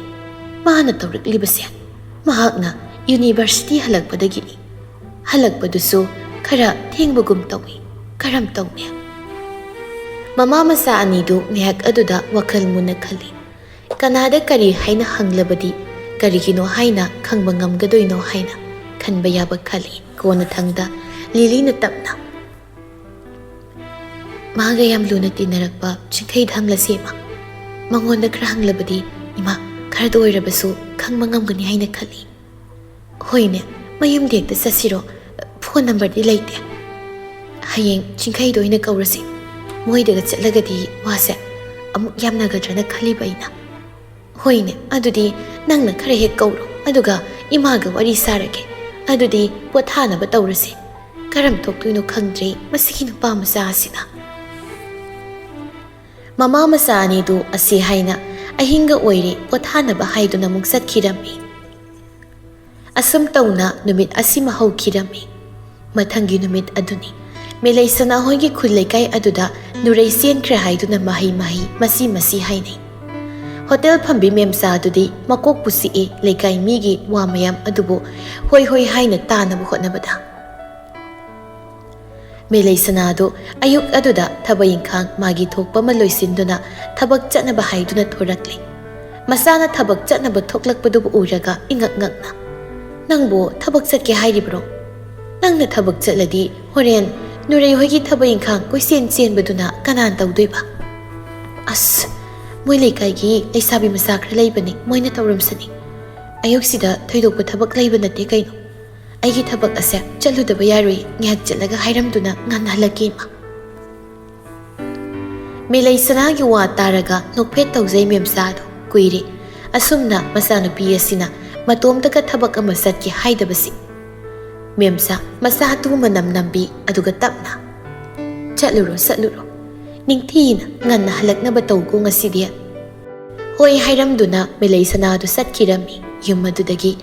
ꯃꯥꯅ ꯇꯧꯔꯛꯂꯤꯕꯁꯦ, ꯃꯍꯥꯛꯅ ꯌꯨꯅꯤꯚꯔꯁꯤꯇꯤ ꯍꯜꯂꯛꯄꯗꯒꯤꯅꯤ꯫ ꯍꯜꯂꯛꯄꯗꯨꯁꯨ ꯈꯔ ꯊꯦꯡꯕꯒꯨꯝ ꯇꯧꯏ꯫ ꯀꯔꯝ ꯇꯧꯅꯤ?" ꯃꯃꯥ ꯃꯆꯥ ꯑꯅꯤꯗꯨ ꯉꯥꯏꯍꯥꯛ ꯑꯗꯨꯗ ꯋꯥꯈꯜ ꯃꯨꯟꯅ ꯈꯜꯂꯤ꯫ ꯀꯅꯥꯗ ꯀꯔꯤ ꯍꯥꯏꯅ ꯍꯪꯂꯕꯗꯤ ꯀꯔꯤꯒꯤꯅꯣ ꯍꯥꯏꯅ ꯈꯪꯕ ꯉꯝꯒꯗꯣꯏꯅꯣ ꯍꯥꯏꯅ ꯈꯟꯕ ꯌꯥꯕ ꯈꯜꯂꯤ꯫ ꯀꯣꯟꯅꯊꯪꯗ ꯂꯤꯂꯤꯅ ꯇꯞꯅ, "ꯃꯥꯒ ꯌꯥꯝ ꯂꯨꯅ ꯇꯤꯟꯅꯔꯛꯄ ꯆꯤꯡꯈꯩꯗ ꯍꯪꯂꯁꯤ, ꯏꯃꯥ꯫ ꯃꯉꯣꯟꯗ ꯈꯔ ꯍꯪꯂꯕꯗꯤ, ꯏꯃꯥ, ꯈꯔꯗ ꯑꯣꯏꯔꯕꯁꯨ ꯈꯪꯕ ꯉꯝꯒꯅꯤ ꯍꯥꯏꯅ ꯈꯜꯂꯤ꯫" "ꯍꯣꯏꯅꯦ, ꯃꯌꯨꯝꯗ ꯍꯦꯛꯇ ꯆꯠꯁꯤꯔꯣ? ꯐꯣꯟ ꯅꯝꯕꯔꯗꯤ ꯂꯩꯇꯦ꯫ ꯍꯌꯦꯡ ꯆꯤꯡꯈꯩꯗ ꯑꯣꯏꯅ ꯀꯧꯔꯁꯤ꯫ ꯃꯣꯏꯗꯒ ꯆꯠꯂꯒꯗꯤ ꯋꯥꯁꯦ ꯑꯃꯨꯛ ꯌꯥꯝꯅꯒꯗ꯭ꯔꯅ ꯈꯜꯂꯤꯕ ꯑꯩꯅ꯫" "ꯍꯣꯏꯅꯦ, ꯑꯗꯨꯗꯤ ꯅꯪꯅ ꯈꯔ ꯍꯦꯛ ꯀꯧꯔꯣ, ꯑꯗꯨꯒ ꯏꯃꯥꯒ ꯋꯥꯔꯤ ꯁꯥꯔꯒꯦ꯫ ꯑꯗꯨꯗꯤ ꯄꯣꯊꯥꯅꯕ ꯇꯧꯔꯁꯤ꯫ ꯀꯔꯝ ꯊꯣꯛꯇꯣꯏꯅꯣ ꯈꯪꯗ꯭ꯔꯦ ꯃꯁꯤꯒꯤ ꯅꯨꯄꯥ ꯃꯆꯥ ꯑꯁꯤꯅ꯫ ꯃꯃꯥ ꯃꯆꯥ ꯑꯅꯤꯗꯨ ꯑꯁꯤ ꯍꯥꯏꯅ ꯑꯍꯤꯡꯒ ꯑꯣꯏꯔꯦ ꯄꯣꯊꯥꯅꯕ ꯍꯥꯏꯗꯨꯅ ꯑꯃꯨꯛ ꯆꯠꯈꯤꯔꯝꯃꯤ꯫ ꯑꯁꯨꯝ ꯇꯧꯅ ꯅꯨꯃꯤꯠ ꯑꯁꯤꯃ ꯍꯧꯈꯤꯔꯝꯃꯤ꯫ ꯃꯊꯪꯒꯤ ꯅꯨꯃꯤꯠ ꯑꯗꯨꯅꯤ꯫ ꯃꯦꯂꯩ ꯁꯅꯥꯍꯣꯏꯒꯤ ꯈꯨꯜ ꯂꯩꯀꯥꯏ ꯑꯗꯨꯗ ꯅꯨꯔꯩ ꯆꯦꯟꯈ꯭ꯔꯦ ꯍꯥꯏꯗꯨꯅ ꯃꯍꯩ ꯃꯍꯩ ꯃꯁꯤ ꯃꯁꯤ ꯍꯥꯏꯅꯩ꯫ ꯍꯣꯇꯦꯜ ꯐꯝꯕꯤ ꯃꯦꯝꯆꯥꯗꯨꯗꯤ ꯃꯀꯣꯛꯄꯨ ꯆꯤꯛꯑꯦ ꯂꯩꯀꯥꯏ ꯃꯤꯒꯤ ꯋꯥ ꯃꯌꯥꯝ ꯑꯗꯨꯕꯨ ꯍꯣꯏ ꯍꯣꯏ ꯍꯥꯏꯅ ꯇꯥꯅꯕ ꯍꯣꯠꯅꯕꯗ꯫ ꯃꯦꯂꯩ ꯁꯅꯥꯗꯨ ꯑꯌꯨꯛ ꯑꯗꯨꯗ ꯊꯕꯛ ꯏꯪꯈꯥꯡ ꯃꯥꯒꯤ ꯊꯣꯛꯄ ꯑꯃ ꯂꯣꯏꯁꯤꯟꯗꯨꯅ ꯊꯕꯛ ꯆꯠꯅꯕ ꯍꯥꯏꯗꯨꯅ ꯊꯣꯔꯛꯂꯦ꯫ ꯃꯆꯥꯅ ꯊꯕꯛ ꯆꯠꯅꯕ ꯊꯣꯛꯂꯛꯄꯗꯨꯕꯨ ꯎꯔꯒ ꯏꯉꯛ ꯉꯛꯅ, "ꯅꯪꯕꯨ ꯊꯕꯛ ꯆꯠꯀꯦ ꯍꯥꯏꯔꯤꯕ꯭ꯔꯣ? ꯅꯪꯅ ꯊꯕꯛ ꯆꯠꯂꯗꯤ ꯍꯣꯔꯦꯟ ꯅꯨꯔꯩ ꯍꯣꯏꯒꯤ ꯊꯕꯛ ꯏꯪꯈꯥꯡ ꯀꯣꯏꯆꯦꯟ ꯆꯦꯟꯕꯗꯨꯅ ꯀꯅꯥꯅ ꯇꯧꯗꯣꯏꯕ?" "ꯑꯁ, ꯃꯣꯏ ꯂꯩꯀꯥꯏꯒꯤ ꯂꯩꯁꯥꯕꯤ ꯃꯆꯥ ꯈꯔ ꯂꯩꯕꯅꯤ, ꯃꯣꯏꯅ ꯇꯧꯔꯝꯁꯅꯤ꯫ ꯑꯌꯨꯛꯁꯤꯗ ꯊꯣꯏꯗꯣꯛꯄ ꯊꯕꯛ ꯂꯩꯕ ꯅꯠꯇꯦ ꯀꯩꯅꯣ꯫ ꯑꯩꯒꯤ ꯊꯕꯛ ꯑꯁꯦ ꯆꯠꯂꯨꯗꯕ ꯌꯥꯔꯣꯏ, ꯉꯥꯏꯍꯥꯛ ꯆꯠꯂꯒ ꯍꯥꯏꯔꯝꯗꯨꯅ ꯉꯟꯅ ꯍꯜꯂꯛꯀꯦ ꯏꯃꯥ꯫" ꯃꯦꯂꯩ ꯁꯅꯥꯒꯤ ꯋꯥ ꯇꯥꯔꯒ ꯅꯣꯛꯐꯦꯠ ꯇꯧꯖꯩ ꯃꯦꯝꯆꯥꯗꯣ꯫ ꯀꯨꯏꯔꯦ ꯑꯁꯨꯝꯅ ꯃꯆꯥꯅꯨꯄꯤ ꯑꯁꯤꯅ ꯃꯇꯣꯝꯇꯒ ꯊꯕꯛ ꯑꯃ ꯆꯠꯀꯦ ꯍꯥꯏꯗꯕꯁꯤ꯫ ꯃꯦꯝꯆꯥ ꯃꯆꯥꯗꯨ ꯃꯅꯝ ꯅꯝꯕꯤ, ꯑꯗꯨꯒ ꯇꯞꯅ, "ꯆꯠꯂꯨꯔꯣ, ꯆꯠꯂꯨꯔꯣ꯫ ꯅꯤꯡꯊꯤꯅ ꯉꯟꯅ ꯍꯜꯂꯛꯅꯕ ꯇꯧꯀꯣ ꯉꯁꯤꯗꯤ꯫" ꯍꯣꯏ ꯍꯥꯏꯔꯝꯗꯨꯅ ꯃꯦꯂꯩ ꯁꯅꯥꯗꯨ ꯆꯠꯈꯤꯔꯝꯃꯤ꯫ ꯌꯨꯝ ꯑꯗꯨꯗꯒꯤ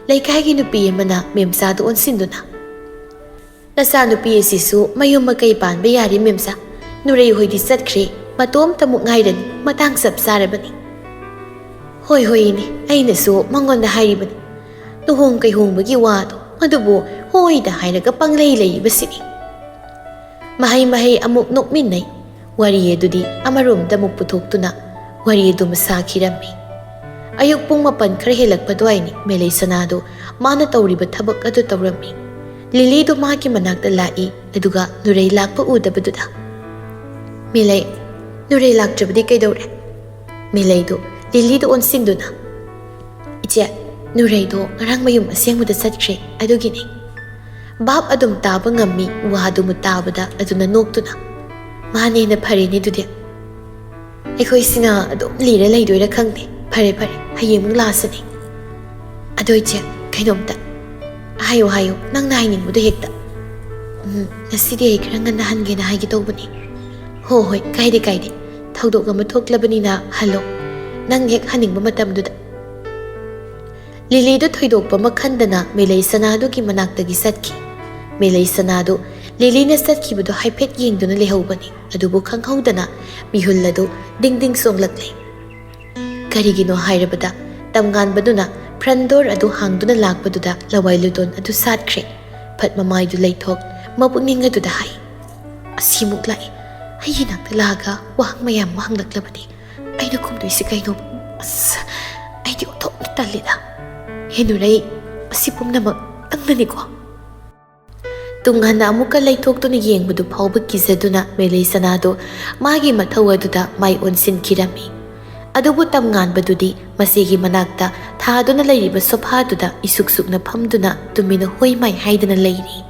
ꯂꯩꯀꯥꯏꯒꯤ ꯅꯨꯄꯤ ꯑꯃꯅ ꯃꯦꯝꯆꯥꯗꯨ ꯑꯣꯟꯁꯤꯟꯗꯨꯅ, "ꯅꯆꯥꯅꯨꯄꯤ ꯑꯁꯤꯁꯨ ꯃꯌꯨꯝ ꯃꯀꯩ ꯄꯥꯟꯕ ꯌꯥꯔꯦ ꯃꯦꯝꯆꯥ꯫ ꯅꯨꯔꯩ ꯍꯣꯏꯗꯤ ꯆꯠꯈ꯭ꯔꯦ, ꯃꯇꯣꯝꯇꯃꯨꯛ ꯉꯥꯏꯔꯅꯤ, ꯃꯇꯥꯡ ꯆꯞ ꯆꯥꯔꯕꯅꯤ꯫" "ꯍꯣꯏ, ꯍꯣꯏ ꯏꯅꯦ, ꯑꯩꯅꯁꯨ ꯃꯉꯣꯟꯗ ꯍꯥꯏꯔꯤꯕꯅꯤ꯫ ꯂꯨꯍꯣꯡ ꯀꯩꯍꯣꯡꯕꯒꯤ ꯋꯥꯗꯣ, ꯑꯗꯨꯕꯨ ꯍꯣꯏꯗ ꯍꯥꯏꯔꯒ ꯄꯪꯂꯩ ꯂꯩꯔꯤꯕꯁꯤꯅꯤ꯫" ꯃꯍꯩ ꯃꯍꯩ ꯑꯃꯨꯛ ꯅꯣꯛꯃꯤꯟꯅꯩ꯫ ꯋꯥꯔꯤ ꯑꯗꯨꯗꯤ ꯑꯃꯔꯣꯝꯗ ꯑꯃꯨꯛ ꯄꯨꯊꯣꯛꯇꯨꯅ ꯋꯥꯔꯤ ꯑꯗꯨꯃ ꯁꯥꯈꯤꯔꯝꯃꯤ꯫ ꯑꯌꯨꯛ ꯄꯨꯡ ꯃꯥꯄꯟ ꯈꯔ ꯍꯦꯜꯂꯛꯄ ꯑꯗꯨꯋꯥꯏꯅꯤ ꯃꯦꯂꯩ ꯁꯅꯥꯗꯨ ꯃꯥꯅ ꯇꯧꯔꯤꯕ ꯊꯕꯛ ꯑꯗꯨ ꯇꯧꯔꯝꯃꯤ꯫ ꯂꯤꯂꯤꯗꯨ ꯃꯥꯒꯤ ꯃꯅꯥꯛꯇ ꯂꯥꯛꯏ, ꯑꯗꯨꯒ ꯅꯨꯔꯩ ꯂꯥꯛꯄ ꯎꯗꯕꯗꯨꯗ, "ꯃꯦꯂꯩ, ꯅꯨꯔꯩ ꯂꯥꯛꯇ꯭ꯔꯕꯗꯤ ꯀꯩꯗꯧꯔꯦ?" ꯃꯦꯂꯩꯗꯨ ꯂꯤꯂꯤꯗ ꯑꯣꯟꯁꯤꯟꯗꯨꯅ, "ꯏꯆꯦ, ꯅꯨꯔꯩꯗꯣ ꯉꯔꯥꯡ ꯃꯌꯨꯝ ꯑꯁꯦꯡꯕꯗ ꯆꯠꯈ꯭ꯔꯦ, ꯑꯗꯨꯒꯤꯅꯤ꯫" ꯚꯥꯞ ꯑꯗꯨꯝ ꯇꯥꯕ ꯉꯝꯃꯤ ꯋꯥꯗꯨꯃ ꯇꯥꯕꯗ꯫ ꯑꯗꯨꯅ ꯅꯣꯛꯇꯨꯅ, "ꯃꯥꯅꯦꯅ ꯐꯔꯦꯅꯦ ꯑꯗꯨꯗꯤ꯫ ꯑꯩꯈꯣꯏꯁꯤꯅ ꯑꯗꯨꯝ ꯂꯤꯔ ꯂꯩꯗꯣꯏꯔꯥ ꯈꯪꯗꯦ꯫ ꯐꯔꯦ ꯐꯔꯦ, ꯍꯌꯦꯡꯃꯨꯛ ꯂꯥꯛꯑꯁꯤꯅꯦ꯫ ꯑꯗꯣ ꯏꯆꯦ, ꯀꯩꯅꯣꯝꯇ ꯍꯥꯏꯌꯨ ꯍꯥꯏꯌꯨ, ꯅꯪꯅ ꯍꯥꯏꯅꯤꯡꯕꯗꯣ ꯍꯦꯛꯇ꯫" "ꯎꯝ, ꯉꯁꯤꯗꯤ ꯑꯩ ꯈꯔ ꯉꯟꯅ ꯍꯟꯒꯦꯅ ꯍꯥꯏꯒꯦ ꯇꯧꯕꯅꯤ꯫" "ꯍꯣ ꯍꯣꯏ, ꯀꯥꯏꯗꯦ ꯀꯥꯏꯗꯦ꯫ ꯊꯧꯗꯣꯛ ꯑꯃ ꯊꯣꯛꯂꯕꯅꯤꯅ ꯍꯜꯂꯣ꯫ ꯅꯪ ꯍꯦꯛ ꯍꯟꯅꯤꯡꯕ ꯃꯇꯝꯗꯨꯗ꯫" ꯂꯤꯂꯤꯗꯨ ꯊꯣꯏꯗꯣꯛꯄ ꯑꯃ ꯈꯟꯗꯅ ꯃꯦꯂꯩ ꯁꯅꯥꯗꯨꯒꯤ ꯃꯅꯥꯛꯇꯒꯤ ꯆꯠꯈꯤ꯫ ꯃꯦꯂꯩ ꯁꯅꯥꯗꯨ ꯂꯤꯂꯤꯅ ꯆꯠꯈꯤꯕꯗꯨ ꯍꯥꯏꯐꯦꯠ ꯌꯦꯡꯗꯨꯅ ꯂꯩꯍꯧꯕꯅꯤ꯫ ꯑꯗꯨꯕꯨ ꯈꯪꯍꯧꯗꯅ ꯃꯤꯍꯨꯜ ꯑꯗꯨ ꯗꯤꯡ ꯗꯤꯡ ꯆꯣꯡꯂꯛꯂꯦ꯫ ꯀꯔꯤꯒꯤꯅꯣ ꯍꯥꯏꯔꯕꯗ, ꯇꯝꯉꯥꯟꯕꯗꯨꯅ front door ꯑꯗꯨ ꯍꯥꯡꯗꯨꯅ ꯂꯥꯛꯄꯗꯨꯗ ꯂꯋꯥꯏ ꯂꯨꯗꯣꯟ ꯑꯗꯨ ꯁꯥꯠꯈ꯭ꯔꯦ꯫ ꯐꯠ ꯃꯃꯥꯏꯗꯨ ꯂꯩꯊꯣꯛ, ꯃꯄꯨꯛꯅꯤꯡ ꯑꯗꯨꯗ ꯍꯥꯏ, "ꯑꯁꯤꯃꯨꯛ ꯂꯥꯛꯏ, ꯑꯩꯒꯤ ꯅꯥꯛꯇ ꯂꯥꯛꯑꯒ ꯋꯥꯍꯪ ꯃꯌꯥꯝ ꯑꯃ ꯍꯪꯂꯛꯂꯕꯗꯤ ꯑꯩꯅ ꯈꯨꯝꯗꯣꯏꯁꯤ ꯀꯩꯅꯣ? ꯑꯁ, ꯑꯩꯗꯤ ꯑꯣꯟꯊꯣꯛꯅ ꯇꯜꯂꯤꯗ꯫ ꯍꯦꯟꯅꯨꯔꯩ, ꯑꯁꯤ ꯄꯨꯝꯅꯃꯛ ꯅꯪꯅꯅꯤꯀꯣ?" ꯇꯨꯡ ꯍꯟꯅ ꯑꯃꯨꯛꯀ ꯂꯩꯊꯣꯛꯇꯨꯅ ꯌꯦꯡꯕꯗꯨ ꯐꯥꯎꯕ ꯀꯤꯖꯗꯨꯅ ꯃꯦꯂꯩ ꯁꯅꯥꯗꯨ ꯃꯥꯒꯤ ꯃꯊꯧ ꯑꯗꯨꯗ ꯃꯥꯏ ꯑꯣꯟꯁꯤꯟꯈꯤꯔꯝꯃꯤ꯫ ꯑꯗꯨꯕꯨ ꯇꯝꯉꯥꯟꯕꯗꯨꯗꯤ ꯃꯆꯦꯒꯤ ꯃꯅꯥꯛꯇ ꯊꯥꯗꯨꯅ ꯂꯩꯔꯤꯕ ꯁꯣꯐꯥꯗꯨꯗ ꯏꯁꯨꯛ ꯁꯨꯛꯅ ꯐꯝꯗꯨꯅ ꯇꯨꯃꯤꯟꯅ ꯍꯣꯏ ꯃꯥꯏ ꯍꯥꯏꯗꯅ ꯂꯩꯔꯤ꯫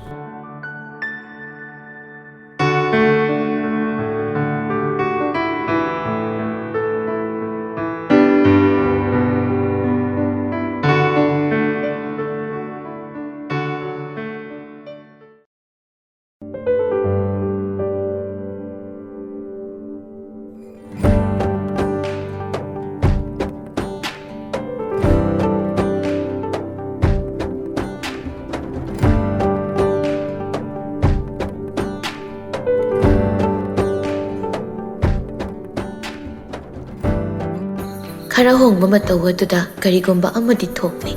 ꯈꯔ ꯍꯣꯡꯕ ꯃꯇꯧ ꯑꯗꯨꯗ ꯀꯔꯤꯒꯨꯝꯕ ꯑꯃꯗꯤ ꯊꯣꯛꯂꯦ꯫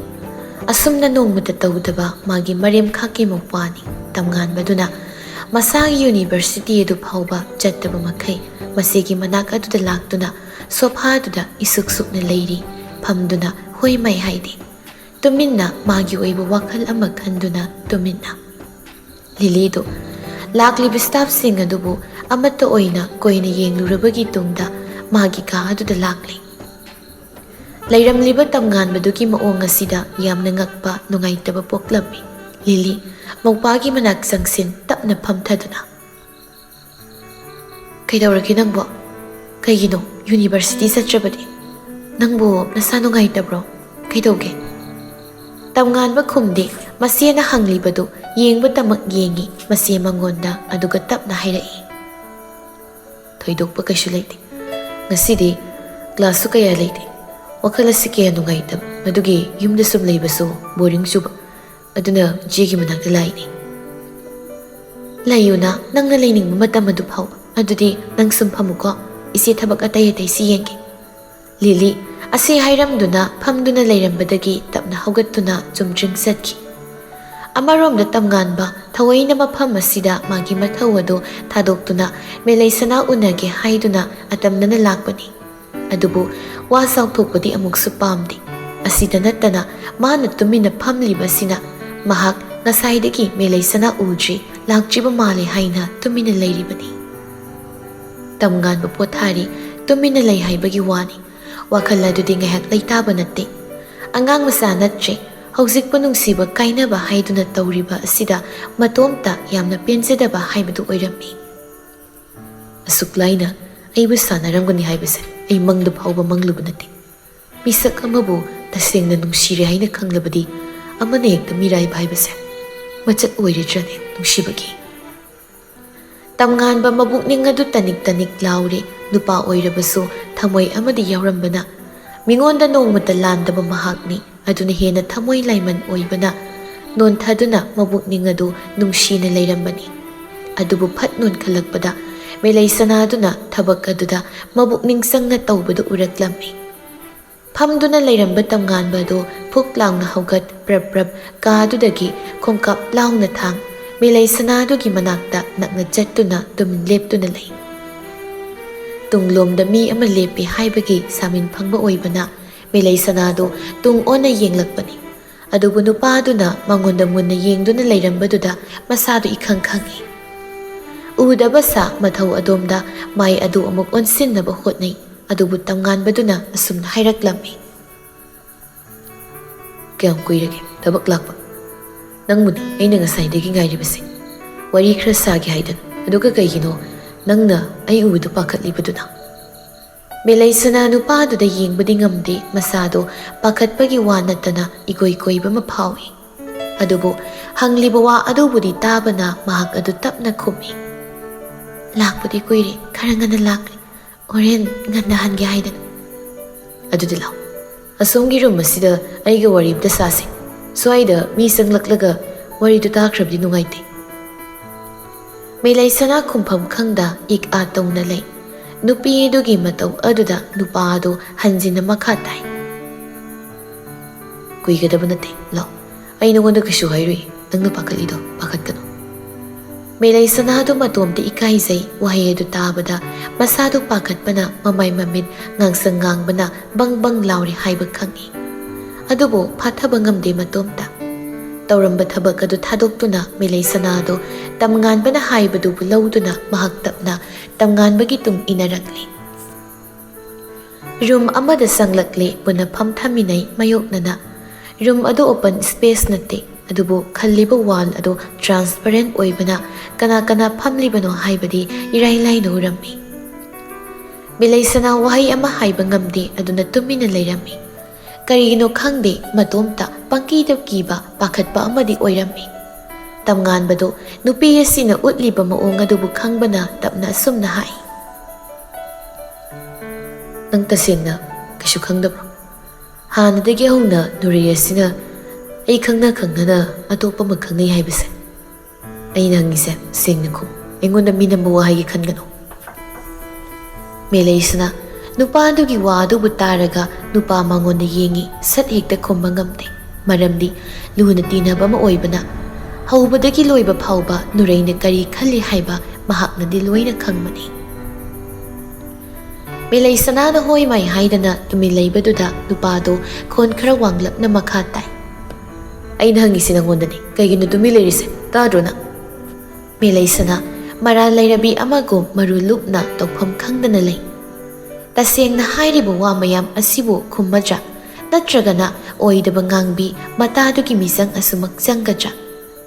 ꯑꯁꯨꯝꯅ ꯅꯣꯡꯃꯇ ꯇꯧꯗꯕ ꯃꯥꯒꯤ ꯃꯔꯦꯝꯈꯥꯛꯀꯤ ꯃꯧꯄ꯭ꯋꯥꯅꯤ ꯇꯝꯉꯥꯟꯕꯗꯨꯅ ꯃꯁꯥꯒꯤ university ꯑꯗꯨ ꯐꯥꯎꯕ ꯆꯠꯇꯕ ꯃꯈꯩ ꯃꯁꯤꯒꯤ ꯃꯅꯥꯛ ꯑꯗꯨꯗ ꯂꯥꯛꯇꯨꯅ ꯁꯣꯐꯥꯗꯨꯗ ꯏꯁꯨꯛ ꯁꯨꯛꯅ ꯂꯩꯔꯤ, ꯐꯝꯗꯨꯅ ꯍꯣꯏ ꯃꯥꯏ ꯍꯥꯏꯗꯦ꯫ ꯇꯨꯃꯤꯟꯅ ꯃꯥꯒꯤ ꯑꯣꯏꯕ ꯋꯥꯈꯜ ꯑꯃ ꯈꯟꯗꯨꯅ ꯇꯨꯃꯤꯟꯅ꯫ ꯂꯤꯂꯤꯗꯨ ꯂꯥꯛꯂꯤꯕ staffꯁꯤꯡ ꯑꯗꯨꯕꯨ ꯑꯃꯠꯇ ꯑꯣꯏꯅ ꯀꯣꯏꯅ ꯌꯦꯡꯂꯨꯔꯕꯒꯤ ꯇꯨꯡꯗ ꯃꯥꯒꯤ ꯀꯥ ꯑꯗꯨꯗ ꯂꯥꯛꯂꯤ꯫ ꯂꯩꯔꯝꯂꯤꯕ ꯇꯝꯉꯥꯟꯕꯗꯨꯒꯤ ꯃꯑꯣꯡ ꯑꯁꯤꯗ ꯌꯥꯝꯅ ꯉꯛꯄ, ꯅꯨꯡꯉꯥꯏꯇꯕ ꯄꯣꯛꯂꯝꯃꯤ꯫ ꯂꯤꯂꯤ ꯃꯧꯄꯥꯒꯤ ꯃꯅꯥꯛ ꯆꯪꯁꯤꯟ ꯇꯞꯅ ꯐꯝꯊꯗꯨꯅ, "ꯀꯩꯗꯧꯔꯒꯦ ꯅꯪꯕꯣ? ꯀꯩꯒꯤꯅꯣ university ꯆꯠꯇ꯭ꯔꯕꯗꯤ? ꯅꯪꯕꯨ ꯅꯁꯥ ꯅꯨꯡꯉꯥꯏꯇꯕ꯭ꯔꯣ? ꯀꯩꯗꯧꯒꯦ?" ꯇꯝꯉꯥꯟꯕ ꯈꯨꯝꯗꯦ꯫ ꯃꯆꯦꯅ ꯍꯪꯂꯤꯕꯗꯨ ꯌꯦꯡꯕꯇꯃꯛ ꯌꯦꯡꯉꯤ꯫ ꯃꯆꯦ ꯃꯉꯣꯟꯗ ꯑꯗꯨꯒ ꯇꯞꯅ ꯍꯥꯏꯔꯛꯏ, "ꯊꯣꯏꯗꯣꯛꯄ ꯀꯩꯁꯨ ꯂꯩꯇꯦ꯫ ꯉꯁꯤꯗꯤ ꯀ꯭ꯂꯥꯁꯁꯨ ꯀꯌꯥ ꯂꯩꯇꯦ꯫ ꯋꯥꯈꯜ ꯑꯁꯤ ꯀꯌꯥ ꯅꯨꯡꯉꯥꯏꯇꯕ, ꯃꯗꯨꯒꯤ ꯌꯨꯝꯗ ꯁꯨꯝ ꯂꯩꯕꯁꯨ ꯕꯣꯔꯤꯡ ꯆꯨꯕ꯫ ꯑꯗꯨꯅ ꯏꯆꯦꯒꯤ ꯃꯅꯥꯛꯇ ꯂꯥꯛꯏꯅꯦ꯫" "ꯂꯩꯌꯨꯅ, ꯅꯪꯅ ꯂꯩꯅꯤꯡꯕ ꯃꯇꯝ ꯑꯗꯨ ꯐꯥꯎꯕ꯫ ꯑꯗꯨꯗꯤ ꯅꯪ ꯁꯨꯝ ꯐꯝꯃꯨꯀꯣ, ꯏꯆꯦ ꯊꯕꯛ ꯑꯇꯩ ꯑꯇꯩꯁꯤ ꯌꯦꯡꯒꯦ꯫" ꯂꯤꯂꯤ ꯑꯁꯤ ꯍꯥꯏꯔꯝꯗꯨꯅ ꯐꯝꯗꯨꯅ ꯂꯩꯔꯝꯕꯗꯒꯤ ꯇꯞꯅ ꯍꯧꯒꯠꯇꯨꯅ ꯆꯨꯝꯗ꯭ꯔꯤꯡ ꯆꯠꯈꯤ꯫ ꯑꯃꯔꯣꯝꯗ ꯇꯝꯉꯥꯟꯕ ꯊꯑꯣꯏꯅ ꯃꯐꯝ ꯑꯁꯤꯗ ꯃꯥꯒꯤ ꯃꯊꯧ ꯑꯗꯨ ꯊꯥꯗꯣꯛꯇꯨꯅ ꯃꯦꯂꯩꯁꯅꯥ ꯎꯅꯒꯦ ꯍꯥꯏꯗꯨꯅ ꯑꯇꯝꯅꯅ ꯂꯥꯛꯄꯅꯤ꯫ ꯑꯗꯨꯕꯨ ꯋꯥ ꯆꯥꯎꯊꯣꯛꯄꯗꯤ ꯑꯃꯨꯛꯁꯨ ꯄꯥꯝꯗꯦ꯫ ꯑꯁꯤꯗ ꯅꯠꯇꯅ ꯃꯥꯅ ꯇꯨꯃꯤꯟꯅ ꯐꯝꯂꯤꯕꯁꯤꯅ ꯃꯍꯥꯛ ꯉꯁꯥꯏꯗꯒꯤ ꯃꯦꯂꯩꯁꯅꯥ ꯎꯗ꯭ꯔꯤ, ꯂꯥꯛꯇ꯭ꯔꯤꯕ ꯃꯥꯜꯂꯦ ꯍꯥꯏꯅ ꯇꯨꯃꯤꯟꯅ ꯂꯩꯔꯤꯕꯅꯤ꯫ ꯇꯝꯉꯥꯟꯕ ꯄꯣꯊꯥꯔꯤ, ꯇꯨꯃꯤꯟꯅ ꯂꯩ ꯍꯥꯏꯕꯒꯤ ꯋꯥꯅꯤ꯫ ꯋꯥꯈꯜ ꯑꯗꯨꯗꯤ ꯉꯥꯏꯍꯥꯛ ꯂꯩꯇꯥꯕ ꯅꯠꯇꯦ꯫ ꯑꯉꯥꯡ ꯃꯆꯥ ꯅꯠꯇ꯭ꯔꯦ꯫ ꯍꯧꯖꯤꯛꯄꯨ ꯅꯨꯡꯁꯤꯕ ꯀꯥꯏꯅꯕ ꯍꯥꯏꯗꯨꯅ ꯇꯧꯔꯤꯕ ꯑꯁꯤꯗ ꯃꯇꯣꯝꯇ ꯌꯥꯝꯅ ꯄꯦꯟꯖꯗꯕ ꯍꯥꯏꯕꯗꯨ ꯑꯣꯏꯔꯝꯃꯤ꯫ ꯑꯁꯨꯛ ꯂꯥꯏꯅ ꯑꯩꯕꯨ ꯁꯥꯟꯅꯔꯝꯒꯅꯤ ꯍꯥꯏꯕꯁꯦ ꯑꯩ ꯃꯪꯗ ꯐꯥꯎꯕ ꯃꯪꯂꯨꯕ ꯅꯠꯇꯦ꯫ ꯃꯤꯁꯛ ꯑꯃꯕꯨ ꯇꯁꯦꯡꯅ ꯅꯨꯡꯁꯤꯔꯦ ꯍꯥꯏꯅ ꯈꯪꯂꯕꯗꯤ ꯑꯃꯅ ꯍꯦꯛꯇ ꯃꯤꯔꯥꯏꯕ ꯍꯥꯏꯕꯁꯦ ꯃꯆꯠ ꯑꯣꯏꯔꯗ꯭ꯔꯅꯦ ꯅꯨꯡꯁꯤꯕꯒꯤ? ꯇꯝꯉꯥꯟꯕ ꯃꯕꯨꯛꯅꯤꯡ ꯑꯗꯨ ꯇꯅꯤꯛ ꯇꯅꯤꯛ ꯂꯥꯎꯔꯦ꯫ ꯅꯨꯄꯥ ꯑꯣꯏꯔꯕꯁꯨ ꯊꯃꯣꯏ ꯑꯃꯗꯤ ꯌꯥꯎꯔꯝꯕꯅ ꯃꯤꯉꯣꯟꯗ ꯅꯣꯡꯃꯇ ꯂꯥꯟꯗꯕ ꯃꯍꯥꯛꯅꯤ꯫ ꯑꯗꯨꯅ ꯍꯦꯟꯅ ꯊꯃꯣꯏ ꯂꯥꯏꯃꯟ ꯑꯣꯏꯕꯅ ꯅꯣꯟꯊꯗꯨꯅ ꯃꯕꯨꯛꯅꯤꯡ ꯑꯗꯨ ꯅꯨꯡꯁꯤꯅ ꯂꯩꯔꯝꯕꯅꯤ꯫ ꯑꯗꯨꯕꯨ ꯐꯠ ꯅꯣꯟꯈꯠꯂꯛꯄꯗ ꯃꯦꯂꯩꯁꯅꯥꯗꯨꯅ ꯊꯕꯛ ꯑꯗꯨꯗ ꯃꯕꯨꯛꯅꯤꯡ ꯆꯪꯅ ꯇꯧꯕꯗꯨ ꯎꯔꯛꯂꯝꯃꯤ꯫ ꯐꯝꯗꯨꯅ ꯂꯩꯔꯝꯕ ꯇꯝꯉꯥꯟꯕ ꯑꯗꯨ ꯐꯨꯛ ꯂꯥꯎꯅ ꯍꯧꯒꯠ ꯄ꯭ꯔꯞ ꯄ꯭ꯔꯞ ꯀꯥꯗꯨꯗꯒꯤ ꯈꯣꯡꯀꯥꯞ ꯂꯥꯎꯅ ꯊꯥꯡ ꯃꯦꯂꯩꯁꯅꯥꯗꯨꯒꯤ ꯃꯅꯥꯛꯇ ꯅꯛꯅ ꯆꯠꯇꯨꯅ ꯇꯨꯃꯤꯟ ꯂꯦꯞꯇꯨꯅ ꯂꯩ꯫ ꯇꯨꯡꯂꯣꯝꯗ ꯃꯤ ꯑꯃ ꯂꯦꯞꯄꯤ ꯍꯥꯏꯕꯒꯤ ꯁꯥꯃꯤꯟ ꯐꯪꯕ ꯑꯣꯏꯕꯅ ꯃꯦꯂꯩꯁꯅꯥꯗꯨ ꯇꯨꯡ ꯑꯣꯟꯅ ꯌꯦꯡꯂꯛꯄꯅꯤ꯫ ꯑꯗꯨꯕꯨ ꯅꯨꯄꯥꯗꯨꯅ ꯃꯉꯣꯟꯗ ꯃꯨꯟꯅ ꯌꯦꯡꯗꯨꯅ ꯂꯩꯔꯝꯕꯗꯨꯗ ꯃꯁꯥꯗꯨ ꯏꯈꯪ ꯈꯪꯏ꯫ ꯎꯗꯕ ꯁꯥ ꯃꯊꯧ ꯑꯗꯣꯝꯗ ꯃꯥꯏ ꯑꯗꯨ ꯑꯃꯨꯛ ꯑꯣꯟꯁꯤꯟꯅꯕ ꯍꯣꯠꯅꯩ꯫ ꯑꯗꯨꯕꯨ ꯇꯝꯉꯥꯟꯕꯗꯨꯅ ꯑꯁꯨꯝꯅ ꯍꯥꯏꯔꯛꯂꯝꯃꯤ, "ꯀꯌꯥꯝ ꯀꯨꯏꯔꯒꯦ ꯊꯕꯛ ꯂꯥꯛꯄ? ꯅꯪꯕꯨꯅꯤ ꯑꯩꯅ ꯉꯁꯥꯏꯗꯒꯤ ꯉꯥꯏꯔꯤꯕꯁꯦ꯫ ꯋꯥꯔꯤ ꯈꯔ ꯁꯥꯒꯦ ꯍꯥꯏꯗꯅ꯫ ꯑꯗꯨꯒ ꯀꯩꯒꯤꯅꯣ ꯅꯪꯅ ꯑꯩ ꯎꯕꯗ ꯄꯥꯈꯠꯂꯤꯕꯗꯨꯅ?" ꯃꯦꯂꯩꯁꯅꯥ ꯅꯨꯄꯥꯗꯨꯗ ꯌꯦꯡꯕꯗꯤ ꯉꯝꯗꯦ, ꯃꯁꯥꯗꯣ ꯄꯥꯈꯠꯄꯒꯤ ꯋꯥ ꯅꯠꯇꯅ ꯏꯀꯣꯏ ꯀꯣꯏꯕ ꯑꯃ ꯐꯥꯎꯏ꯫ ꯑꯗꯨꯕꯨ ꯍꯪꯂꯤꯕ ꯋꯥ ꯑꯗꯨꯕꯨꯗꯤ ꯇꯥꯕꯅ ꯃꯍꯥꯛ ꯑꯗꯨ ꯇꯞꯅ ꯈꯨꯝꯃꯤ, "ꯂꯥꯛꯄꯗꯤ ꯀꯨꯏꯔꯦ, ꯈꯔ ꯉꯟꯅ ꯂꯥꯛꯂꯦ, ꯍꯣꯔꯦꯟ ꯉꯟꯅ ꯍꯟꯒꯦ ꯍꯥꯏꯗꯅ꯫ ꯑꯗꯨꯗꯤ ꯂꯥꯛꯑꯣ, ꯑꯁꯣꯝꯒꯤ ꯔꯨꯝ ꯑꯁꯤꯗ ꯑꯩꯒ ꯋꯥꯔꯤ ꯑꯝꯇ ꯁꯥꯁꯤ꯫ ꯁ꯭ꯋꯥꯏꯗ ꯃꯤ ꯆꯪꯂꯛꯂꯒ ꯋꯥꯔꯤꯗꯨ ꯇꯥꯈ꯭ꯔꯕꯗꯤ ꯅꯨꯡꯉꯥꯏꯇꯦ꯫" ꯃꯦꯂꯩꯁꯅꯥ ꯈꯨꯝꯐꯝ ꯈꯪꯗ ꯏꯛ ꯑꯥ ꯇꯧꯅ ꯂꯩ꯫ ꯅꯨꯄꯤ ꯑꯗꯨꯒꯤ ꯃꯇꯧ ꯑꯗꯨꯗ ꯅꯨꯄꯥ ꯑꯗꯨ ꯍꯟꯖꯤꯟꯅ ꯃꯈꯥ ꯇꯥꯏ, "ꯀꯨꯏꯒꯗꯕ ꯅꯠꯇꯦ, ꯂꯥꯛꯑꯣ꯫ ꯑꯩ ꯅꯉꯣꯟꯗ ꯀꯩꯁꯨ ꯍꯥꯏꯔꯨꯏ, ꯅꯪꯅ ꯄꯥꯈꯠꯂꯤꯗꯣ ꯄꯥꯈꯠꯀꯅꯨ꯫" ꯃꯦꯂꯩꯁꯅꯥꯗꯨ ꯃꯇꯣꯝꯇ ꯏꯀꯥꯏꯖꯩ꯫ ꯋꯥꯍꯩ ꯑꯗꯨ ꯇꯥꯕꯗ ꯃꯁꯥꯗꯨ ꯄꯥꯈꯠꯄꯅ ꯃꯃꯥꯏ ꯃꯃꯤꯠ ꯉꯥꯡꯁꯪ ꯉꯥꯡꯕꯅ ꯕꯪ ꯕꯪ ꯂꯥꯎꯔꯤ ꯍꯥꯏꯕ ꯈꯪꯏ꯫ ꯑꯗꯨꯕꯨ ꯐꯥꯊꯕ ꯉꯝꯗꯦ ꯃꯇꯣꯝꯇ꯫ ꯇꯧꯔꯝꯕ ꯊꯕꯛ ꯑꯗꯨ ꯊꯥꯗꯣꯛꯇꯨꯅ ꯃꯦꯂꯩꯁꯅꯥꯗꯨ ꯇꯝꯉꯥꯟꯕꯅ ꯍꯥꯏꯕꯗꯨꯕꯨ ꯂꯧꯗꯨꯅ ꯃꯍꯥꯛ ꯇꯞꯅ ꯇꯝꯉꯥꯟꯕꯒꯤ ꯇꯨꯡ ꯏꯟꯅꯔꯛꯂꯤ꯫ ꯔꯨꯝ ꯑꯃꯗ ꯆꯪꯂꯛꯂꯦ꯫ ꯄꯨꯟꯅ ꯐꯝꯊꯃꯤꯟꯅꯩ ꯃꯥꯌꯣꯛꯅꯅ꯫ ꯔꯨꯝ ꯑꯗꯨ ꯑꯣꯄꯟ ꯁ꯭ꯄꯦꯁ ꯅꯠꯇꯦ, ꯑꯗꯨꯕꯨ ꯈꯜꯂꯤꯕ ꯋꯥꯜ ꯑꯗꯨ ꯇ꯭ꯔꯥꯟꯁꯄꯔꯦꯟ ꯑꯣꯏꯕꯅ ꯀꯅꯥ ꯀꯅꯥ ꯐꯝꯂꯤꯕꯅꯣ ꯍꯥꯏꯕꯗꯤ ꯏꯔꯥꯏ ꯂꯥꯏꯅ ꯎꯔꯝꯃꯤ꯫ ꯃꯦꯂꯩꯁꯅꯥ ꯋꯥꯍꯩ ꯑꯃ ꯍꯥꯏꯕ ꯉꯝꯗꯦ, ꯑꯗꯨꯅ ꯇꯨꯃꯤꯟꯅ ꯂꯩꯔꯝꯃꯤ꯫ ꯀꯔꯤꯒꯤꯅꯣ ꯈꯪꯗꯦ, ꯃꯇꯣꯝꯇ ꯄꯪꯀꯤꯗ ꯀꯤꯕ, ꯄꯥꯈꯠꯄ ꯑꯃꯗꯤ ꯑꯣꯏꯔꯝꯃꯤ꯫ ꯇꯝꯉꯥꯟꯕꯗꯨ ꯅꯨꯄꯤ ꯑꯁꯤꯅ ꯎꯠꯂꯤꯕ ꯃꯑꯣꯡ ꯑꯗꯨꯕꯨ ꯈꯪꯕꯅ ꯇꯞꯅ ꯑꯁꯨꯝꯅ ꯍꯥꯏ, "ꯅꯪ ꯇꯁꯦꯡꯅ ꯀꯩꯁꯨ ꯈꯪꯗꯕ꯭ꯔꯣ? ꯍꯥꯟꯅꯗꯒꯤ ꯍꯧꯅ ꯅꯨꯔꯩ ꯑꯁꯤꯅ ꯑꯩ ꯈꯪꯅ ꯈꯪꯅꯅ ꯑꯇꯣꯞꯄ ꯑꯃ ꯈꯪꯅꯩ ꯍꯥꯏꯕꯁꯦ?" ꯑꯩꯅ ꯍꯪꯉꯤꯁꯦ ꯁꯦꯡꯅ ꯈꯨꯝ꯫ ꯑꯩꯉꯣꯟꯗ ꯃꯤ ꯅꯝꯕ ꯋꯥꯍꯩꯒꯤ ꯈꯟꯒꯅꯨ꯫ ꯃꯦꯂꯩꯁꯅꯥ ꯅꯨꯄꯥꯗꯨꯒꯤ ꯋꯥ ꯑꯗꯨꯕꯨ ꯇꯥꯔꯒ ꯅꯨꯄꯥ ꯃꯉꯣꯟꯗ ꯌꯦꯡꯉꯤ꯫ ꯁꯠ ꯍꯦꯛꯇ ꯈꯨꯝꯕ ꯉꯝꯗꯦ꯫ ꯃꯔꯝꯗꯤ ꯂꯨꯅ ꯇꯤꯟꯅꯕ ꯑꯃ ꯑꯣꯏꯕꯅ ꯍꯧꯕꯗꯒꯤ ꯂꯣꯏꯕ ꯐꯥꯎꯕ ꯅꯨꯔꯩꯅ ꯀꯔꯤ ꯈꯜꯂꯤ ꯍꯥꯏꯕ ꯃꯍꯥꯛꯅꯗꯤ ꯂꯣꯏꯅ ꯈꯪꯕꯅꯤ꯫ ꯃꯦꯂꯩꯁꯅꯥꯅ ꯍꯣꯏ ꯃꯥꯏ ꯍꯥꯏꯗꯅ ꯇꯨꯃꯤꯟ ꯂꯩꯕꯗꯨꯗ ꯅꯨꯄꯥꯗꯨ ꯈꯣꯟ ꯈꯔ ꯋꯥꯡꯂꯞꯅ ꯃꯈꯥ ꯇꯥꯏ, "ꯑꯩꯅ ꯍꯪꯉꯤꯁꯤ ꯅꯪꯉꯣꯟꯗꯅꯤ, ꯀꯩꯒꯤꯅꯣ ꯇꯨꯃꯤꯟ ꯂꯩꯔꯤꯁꯦ? ꯇꯥꯗ꯭ꯔꯣ ꯅꯪ?" ꯃꯦꯂꯩꯁꯅꯥ ꯃꯔꯥꯜ ꯂꯩꯔꯕꯤ ꯑꯃꯒꯨꯝ ꯃꯔꯨ ꯂꯨꯞꯅ ꯇꯧꯐꯝ ꯈꯪꯗꯅ ꯂꯩ꯫ ꯇꯁꯦꯡꯅ ꯍꯥꯏꯔꯤꯕ ꯋꯥ ꯃꯌꯥꯝ ꯑꯁꯤꯕꯨ ꯈꯨꯝꯃꯗ꯭ꯔꯥ? ꯅꯠꯇ꯭ꯔꯒꯅ ꯑꯣꯏꯗꯕ ꯉꯥꯡꯕꯤ ꯃꯇꯥꯗꯨꯒꯤ ꯃꯤꯆꯪ ꯑꯁꯨꯃꯛ ꯆꯪꯒꯗ꯭ꯔꯥ?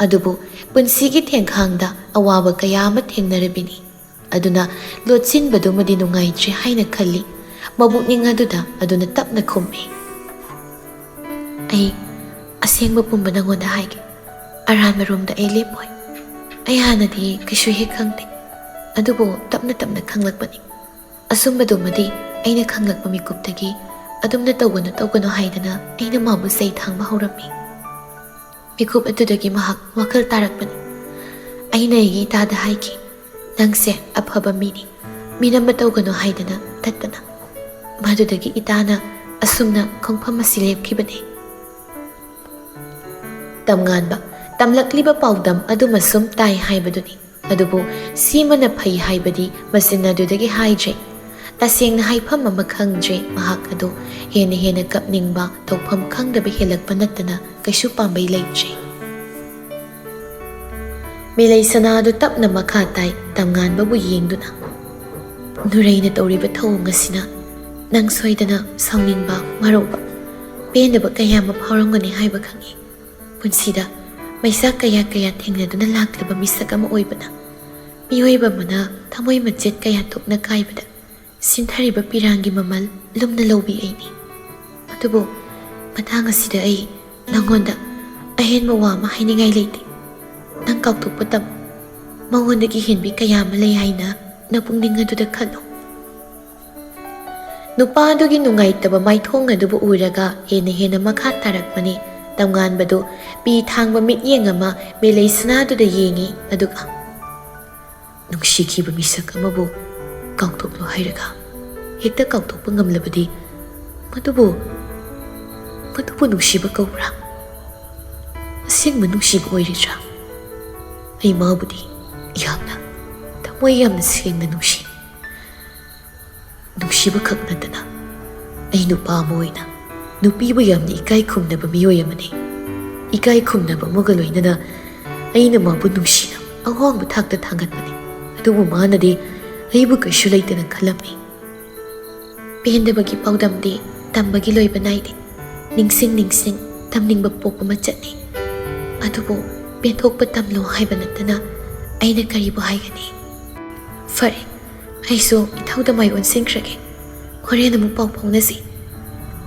ꯑꯗꯨꯕꯨ ꯄꯨꯟꯁꯤꯒꯤ ꯊꯦꯡꯈꯥꯡꯗ ꯑꯋꯥꯕ ꯀꯌꯥ ꯑꯃ ꯊꯦꯡꯅꯔꯕꯤꯅꯤ꯫ ꯑꯗꯨꯅ ꯂꯣꯠꯁꯤꯟꯕꯗꯨꯃꯗꯤ ꯅꯨꯡꯉꯥꯏꯇ꯭ꯔꯦ ꯍꯥꯏꯅ ꯈꯜꯂꯤ꯫ ꯃꯕꯨꯛꯅꯤꯡ ꯑꯗꯨꯗ ꯑꯗꯨꯅ ꯇꯞꯅ ꯈꯨꯝꯃꯤ, "ꯑꯩ ꯑꯁꯦꯡꯕ ꯄꯨꯝꯕ ꯅꯪꯉꯣꯟꯗ ꯍꯥꯏꯒꯦ꯫ ꯑꯔꯥꯟꯕ ꯔꯣꯝꯗ ꯑꯩ ꯂꯦꯞꯄꯣꯏ꯫ ꯑꯩ ꯍꯥꯟꯅꯗꯤ ꯀꯩꯁꯨ ꯍꯦꯛ ꯈꯪꯗꯦ, ꯑꯗꯨꯕꯨ ꯇꯞꯅ ꯇꯞꯅ ꯈꯪꯂꯛꯄꯅꯤ꯫ ꯑꯆꯨꯝꯕꯗꯨꯃꯗꯤ ꯑꯩꯅ ꯈꯪꯂꯛꯄ ꯃꯤꯀꯨꯞꯇꯒꯤ ꯑꯗꯨꯝꯅ ꯇꯧꯒꯅꯨ ꯇꯧꯒꯅꯨ ꯍꯥꯏꯗꯅ ꯑꯩꯅ ꯃꯥꯕꯨ ꯆꯩ ꯊꯥꯡꯕ ꯍꯧꯔꯝꯃꯤ꯫ ꯃꯤꯀꯨꯞ ꯑꯗꯨꯗꯒꯤ ꯃꯍꯥꯛ ꯋꯥꯈꯜ ꯇꯥꯔꯛꯄꯅꯤ꯫ ꯑꯩꯅ ꯑꯩꯒꯤ ꯏꯇꯥꯗ ꯍꯥꯏꯈꯤ, 'ꯅꯪꯁꯦ ꯑꯐꯕ ꯃꯤꯅꯤ, ꯃꯤꯅꯝꯕ ꯇꯧꯒꯅꯨ ꯍꯥꯏꯗꯅ ꯇꯠꯇꯅ꯫ ꯃꯗꯨꯗꯒꯤ ꯏꯇꯥꯅ ꯑꯁꯨꯝꯅ ꯈꯣꯡꯐꯝ ꯑꯁꯤ ꯂꯦꯞꯈꯤꯕꯅꯤ꯫ ꯇꯝꯉꯥꯟꯕ, ꯇꯝꯂꯛꯂꯤꯕ ꯄꯥꯎꯗꯝ ꯑꯗꯨꯃ ꯁꯨꯝ ꯇꯥꯏ ꯍꯥꯏꯕꯗꯨꯅꯤ꯫ ꯑꯗꯨꯕꯨ ꯁꯤꯃꯅ ꯐꯩ ꯍꯥꯏꯕꯗꯤ ꯃꯆꯤꯟ ꯑꯗꯨꯗꯒꯤ ꯍꯥꯏꯗ꯭ꯔꯦ꯫ ꯇꯁꯦꯡꯅ ꯍꯥꯏꯐꯝ ꯑꯃ ꯈꯪꯗ꯭ꯔꯦ꯫ ꯃꯍꯥꯛ ꯑꯗꯨ ꯍꯦꯟꯅ ꯍꯦꯟꯅ ꯀꯞꯅꯤꯡꯕ, ꯇꯧꯐꯝ ꯈꯪꯗꯕ ꯍꯦꯜꯂꯛꯄ ꯅꯠꯇꯅ ꯀꯩꯁꯨ ꯄꯥꯝꯕꯩ ꯂꯩꯇ꯭ꯔꯦ꯫ ꯃꯦꯂꯩ ꯁꯅꯥ ꯑꯗꯨ ꯇꯞꯅ ꯃꯈꯥ ꯇꯥꯏ, ꯇꯝꯉꯥꯟꯕꯕꯨ ꯌꯦꯡꯗꯨꯅ꯫ "ꯅꯨꯔꯩꯅ ꯇꯧꯔꯤꯕ ꯊꯧꯑꯣꯡ ꯑꯁꯤꯅ ꯅꯪ ꯁꯣꯏꯗꯅ ꯁꯥꯎꯅꯤꯡꯕ, ꯋꯥꯔꯧꯕ, ꯄꯦꯟꯗꯕ ꯀꯌꯥ ꯑꯃ ꯐꯥꯎꯔꯝꯒꯅꯤ ꯍꯥꯏꯕ ꯈꯪꯏ꯫ ꯄꯨꯟꯁꯤꯗ ꯃꯩꯁꯥ ꯀꯌꯥ ꯀꯌꯥ ꯊꯦꯡꯅꯗꯨꯅ ꯂꯥꯛꯂꯕ ꯃꯤꯁꯛ ꯑꯃ ꯑꯣꯏꯕꯅ, ꯃꯤꯑꯣꯏꯕ ꯑꯃꯅ ꯊꯃꯣꯏ ꯃꯆꯦꯠ ꯀꯌꯥ ꯊꯣꯛꯅ ꯀꯥꯏꯕꯗ ꯁꯤꯟꯊꯔꯤꯕ ꯄꯤꯔꯥꯡꯒꯤ ꯃꯃꯜ ꯂꯨꯝꯅ ꯂꯧꯕꯤ ꯑꯩꯅꯤ꯫ ꯑꯗꯨꯕꯨ ꯃꯇꯥꯡ ꯑꯁꯤꯗ ꯑꯩ ꯅꯪꯉꯣꯟꯗ ꯑꯍꯦꯟꯕ ꯋꯥ ꯑꯃ ꯍꯥꯏꯅꯤꯡꯉꯥꯏ ꯂꯩꯇꯦ꯫ ꯅꯪ ꯀꯥꯎꯊꯣꯛꯄ ꯇꯝꯃꯨ꯫ ꯃꯉꯣꯟꯗꯒꯤ ꯍꯦꯟꯕꯤ ꯀꯌꯥ ꯑꯃ ꯂꯩ ꯍꯥꯏꯅ ꯅꯄꯨꯛꯅꯤꯡ ꯑꯗꯨꯗ ꯈꯜꯂꯨ"꯫ ꯅꯨꯄꯥ ꯑꯗꯨꯒꯤ ꯅꯨꯡꯉꯥꯏꯇꯕ ꯃꯥꯏꯊꯣꯡ ꯑꯗꯨꯕꯨ ꯎꯔꯒ ꯍꯦꯟꯅ ꯍꯦꯟꯅ ꯃꯈꯥ ꯇꯥꯔꯛꯄꯅꯤ꯫ ꯇꯝꯉꯥꯟꯕꯗꯨ ꯄꯤ ꯊꯥꯡꯕ ꯃꯤꯠꯌꯦꯡ ꯑꯃ ꯃꯦꯂꯩ ꯁꯅꯥꯗꯨꯗ ꯌꯦꯡꯉꯤ, ꯑꯗꯨꯒ, "ꯅꯨꯡꯁꯤꯈꯤꯕ ꯃꯤꯁꯛ ꯑꯃꯕꯨ ꯀꯥꯎꯊꯣꯛꯂꯣ ꯍꯥꯏꯔꯒ ꯍꯦꯛꯇ ꯀꯥꯎꯊꯣꯛꯄ ꯉꯝꯂꯕꯗꯤ ꯃꯗꯨꯕꯨ, ꯃꯗꯨꯕꯨ ꯅꯨꯡꯁꯤꯕ ꯀꯧꯕ꯭ꯔꯥ? ꯑꯁꯦꯡꯕ ꯅꯨꯡꯁꯤꯕ ꯑꯣꯏꯔꯤꯕ꯭ꯔꯥ? ꯑꯩ ꯃꯥꯕꯨꯗꯤ ꯌꯥꯝꯅ, ꯊꯃꯣꯏ ꯌꯥꯝꯅ ꯁꯦꯡꯅ ꯅꯨꯡꯁꯤ꯫ ꯅꯨꯡꯁꯤꯕ ꯈꯛ ꯅꯠꯇꯅ ꯑꯩ ꯅꯨꯄꯥ ꯑꯃ ꯑꯣꯏꯅ ꯅꯨꯄꯤꯕꯨ ꯌꯥꯝꯅ ꯏꯀꯥꯏ ꯈꯨꯝꯅꯕ ꯃꯤꯑꯣꯏ ꯑꯃꯅꯤ꯫ ꯏꯀꯥꯏ ꯈꯨꯝꯅꯕ ꯑꯃꯒ ꯂꯣꯏꯅꯅ ꯑꯩꯅ ꯃꯥꯕꯨ ꯅꯨꯡꯁꯤꯅ ꯑꯋꯥꯡꯕ ꯊꯥꯛꯇ ꯊꯥꯡꯒꯠꯄꯅꯤ꯫ ꯑꯗꯨꯕꯨ ꯃꯥꯅꯗꯤ ꯑꯩꯕꯨ ꯀꯩꯁꯨ ꯂꯩꯇꯅ ꯈꯜꯂꯝꯃꯤ"꯫ ꯄꯦꯟꯗꯕꯒꯤ ꯄꯥꯎꯗꯝꯗꯤ ꯇꯝꯕꯒꯤ ꯂꯣꯏꯕ ꯅꯥꯏꯗꯦ꯫ ꯅꯤꯡꯁꯤꯡ ꯅꯤꯡꯁꯤꯡ ꯇꯝꯅꯤꯡꯕ ꯄꯣꯛꯄ ꯃꯆꯠꯅꯤ꯫ ꯑꯗꯨꯕꯨ ꯄꯦꯟꯊꯣꯛꯄ ꯇꯝꯂꯣ ꯍꯥꯏꯕ ꯅꯠꯇꯅ ꯑꯩꯅ ꯀꯔꯤꯕꯨ ꯍꯥꯏꯒꯅꯤ? ꯐꯔꯦ, ꯑꯩꯁꯨ ꯏꯊꯧꯗ ꯃꯥꯏ ꯑꯣꯟꯁꯤꯟꯈ꯭ꯔꯒꯦ꯫ ꯍꯣꯔꯦꯟ ꯑꯃꯨꯛ ꯄꯥꯎ ꯐꯥꯎꯅꯁꯤ꯫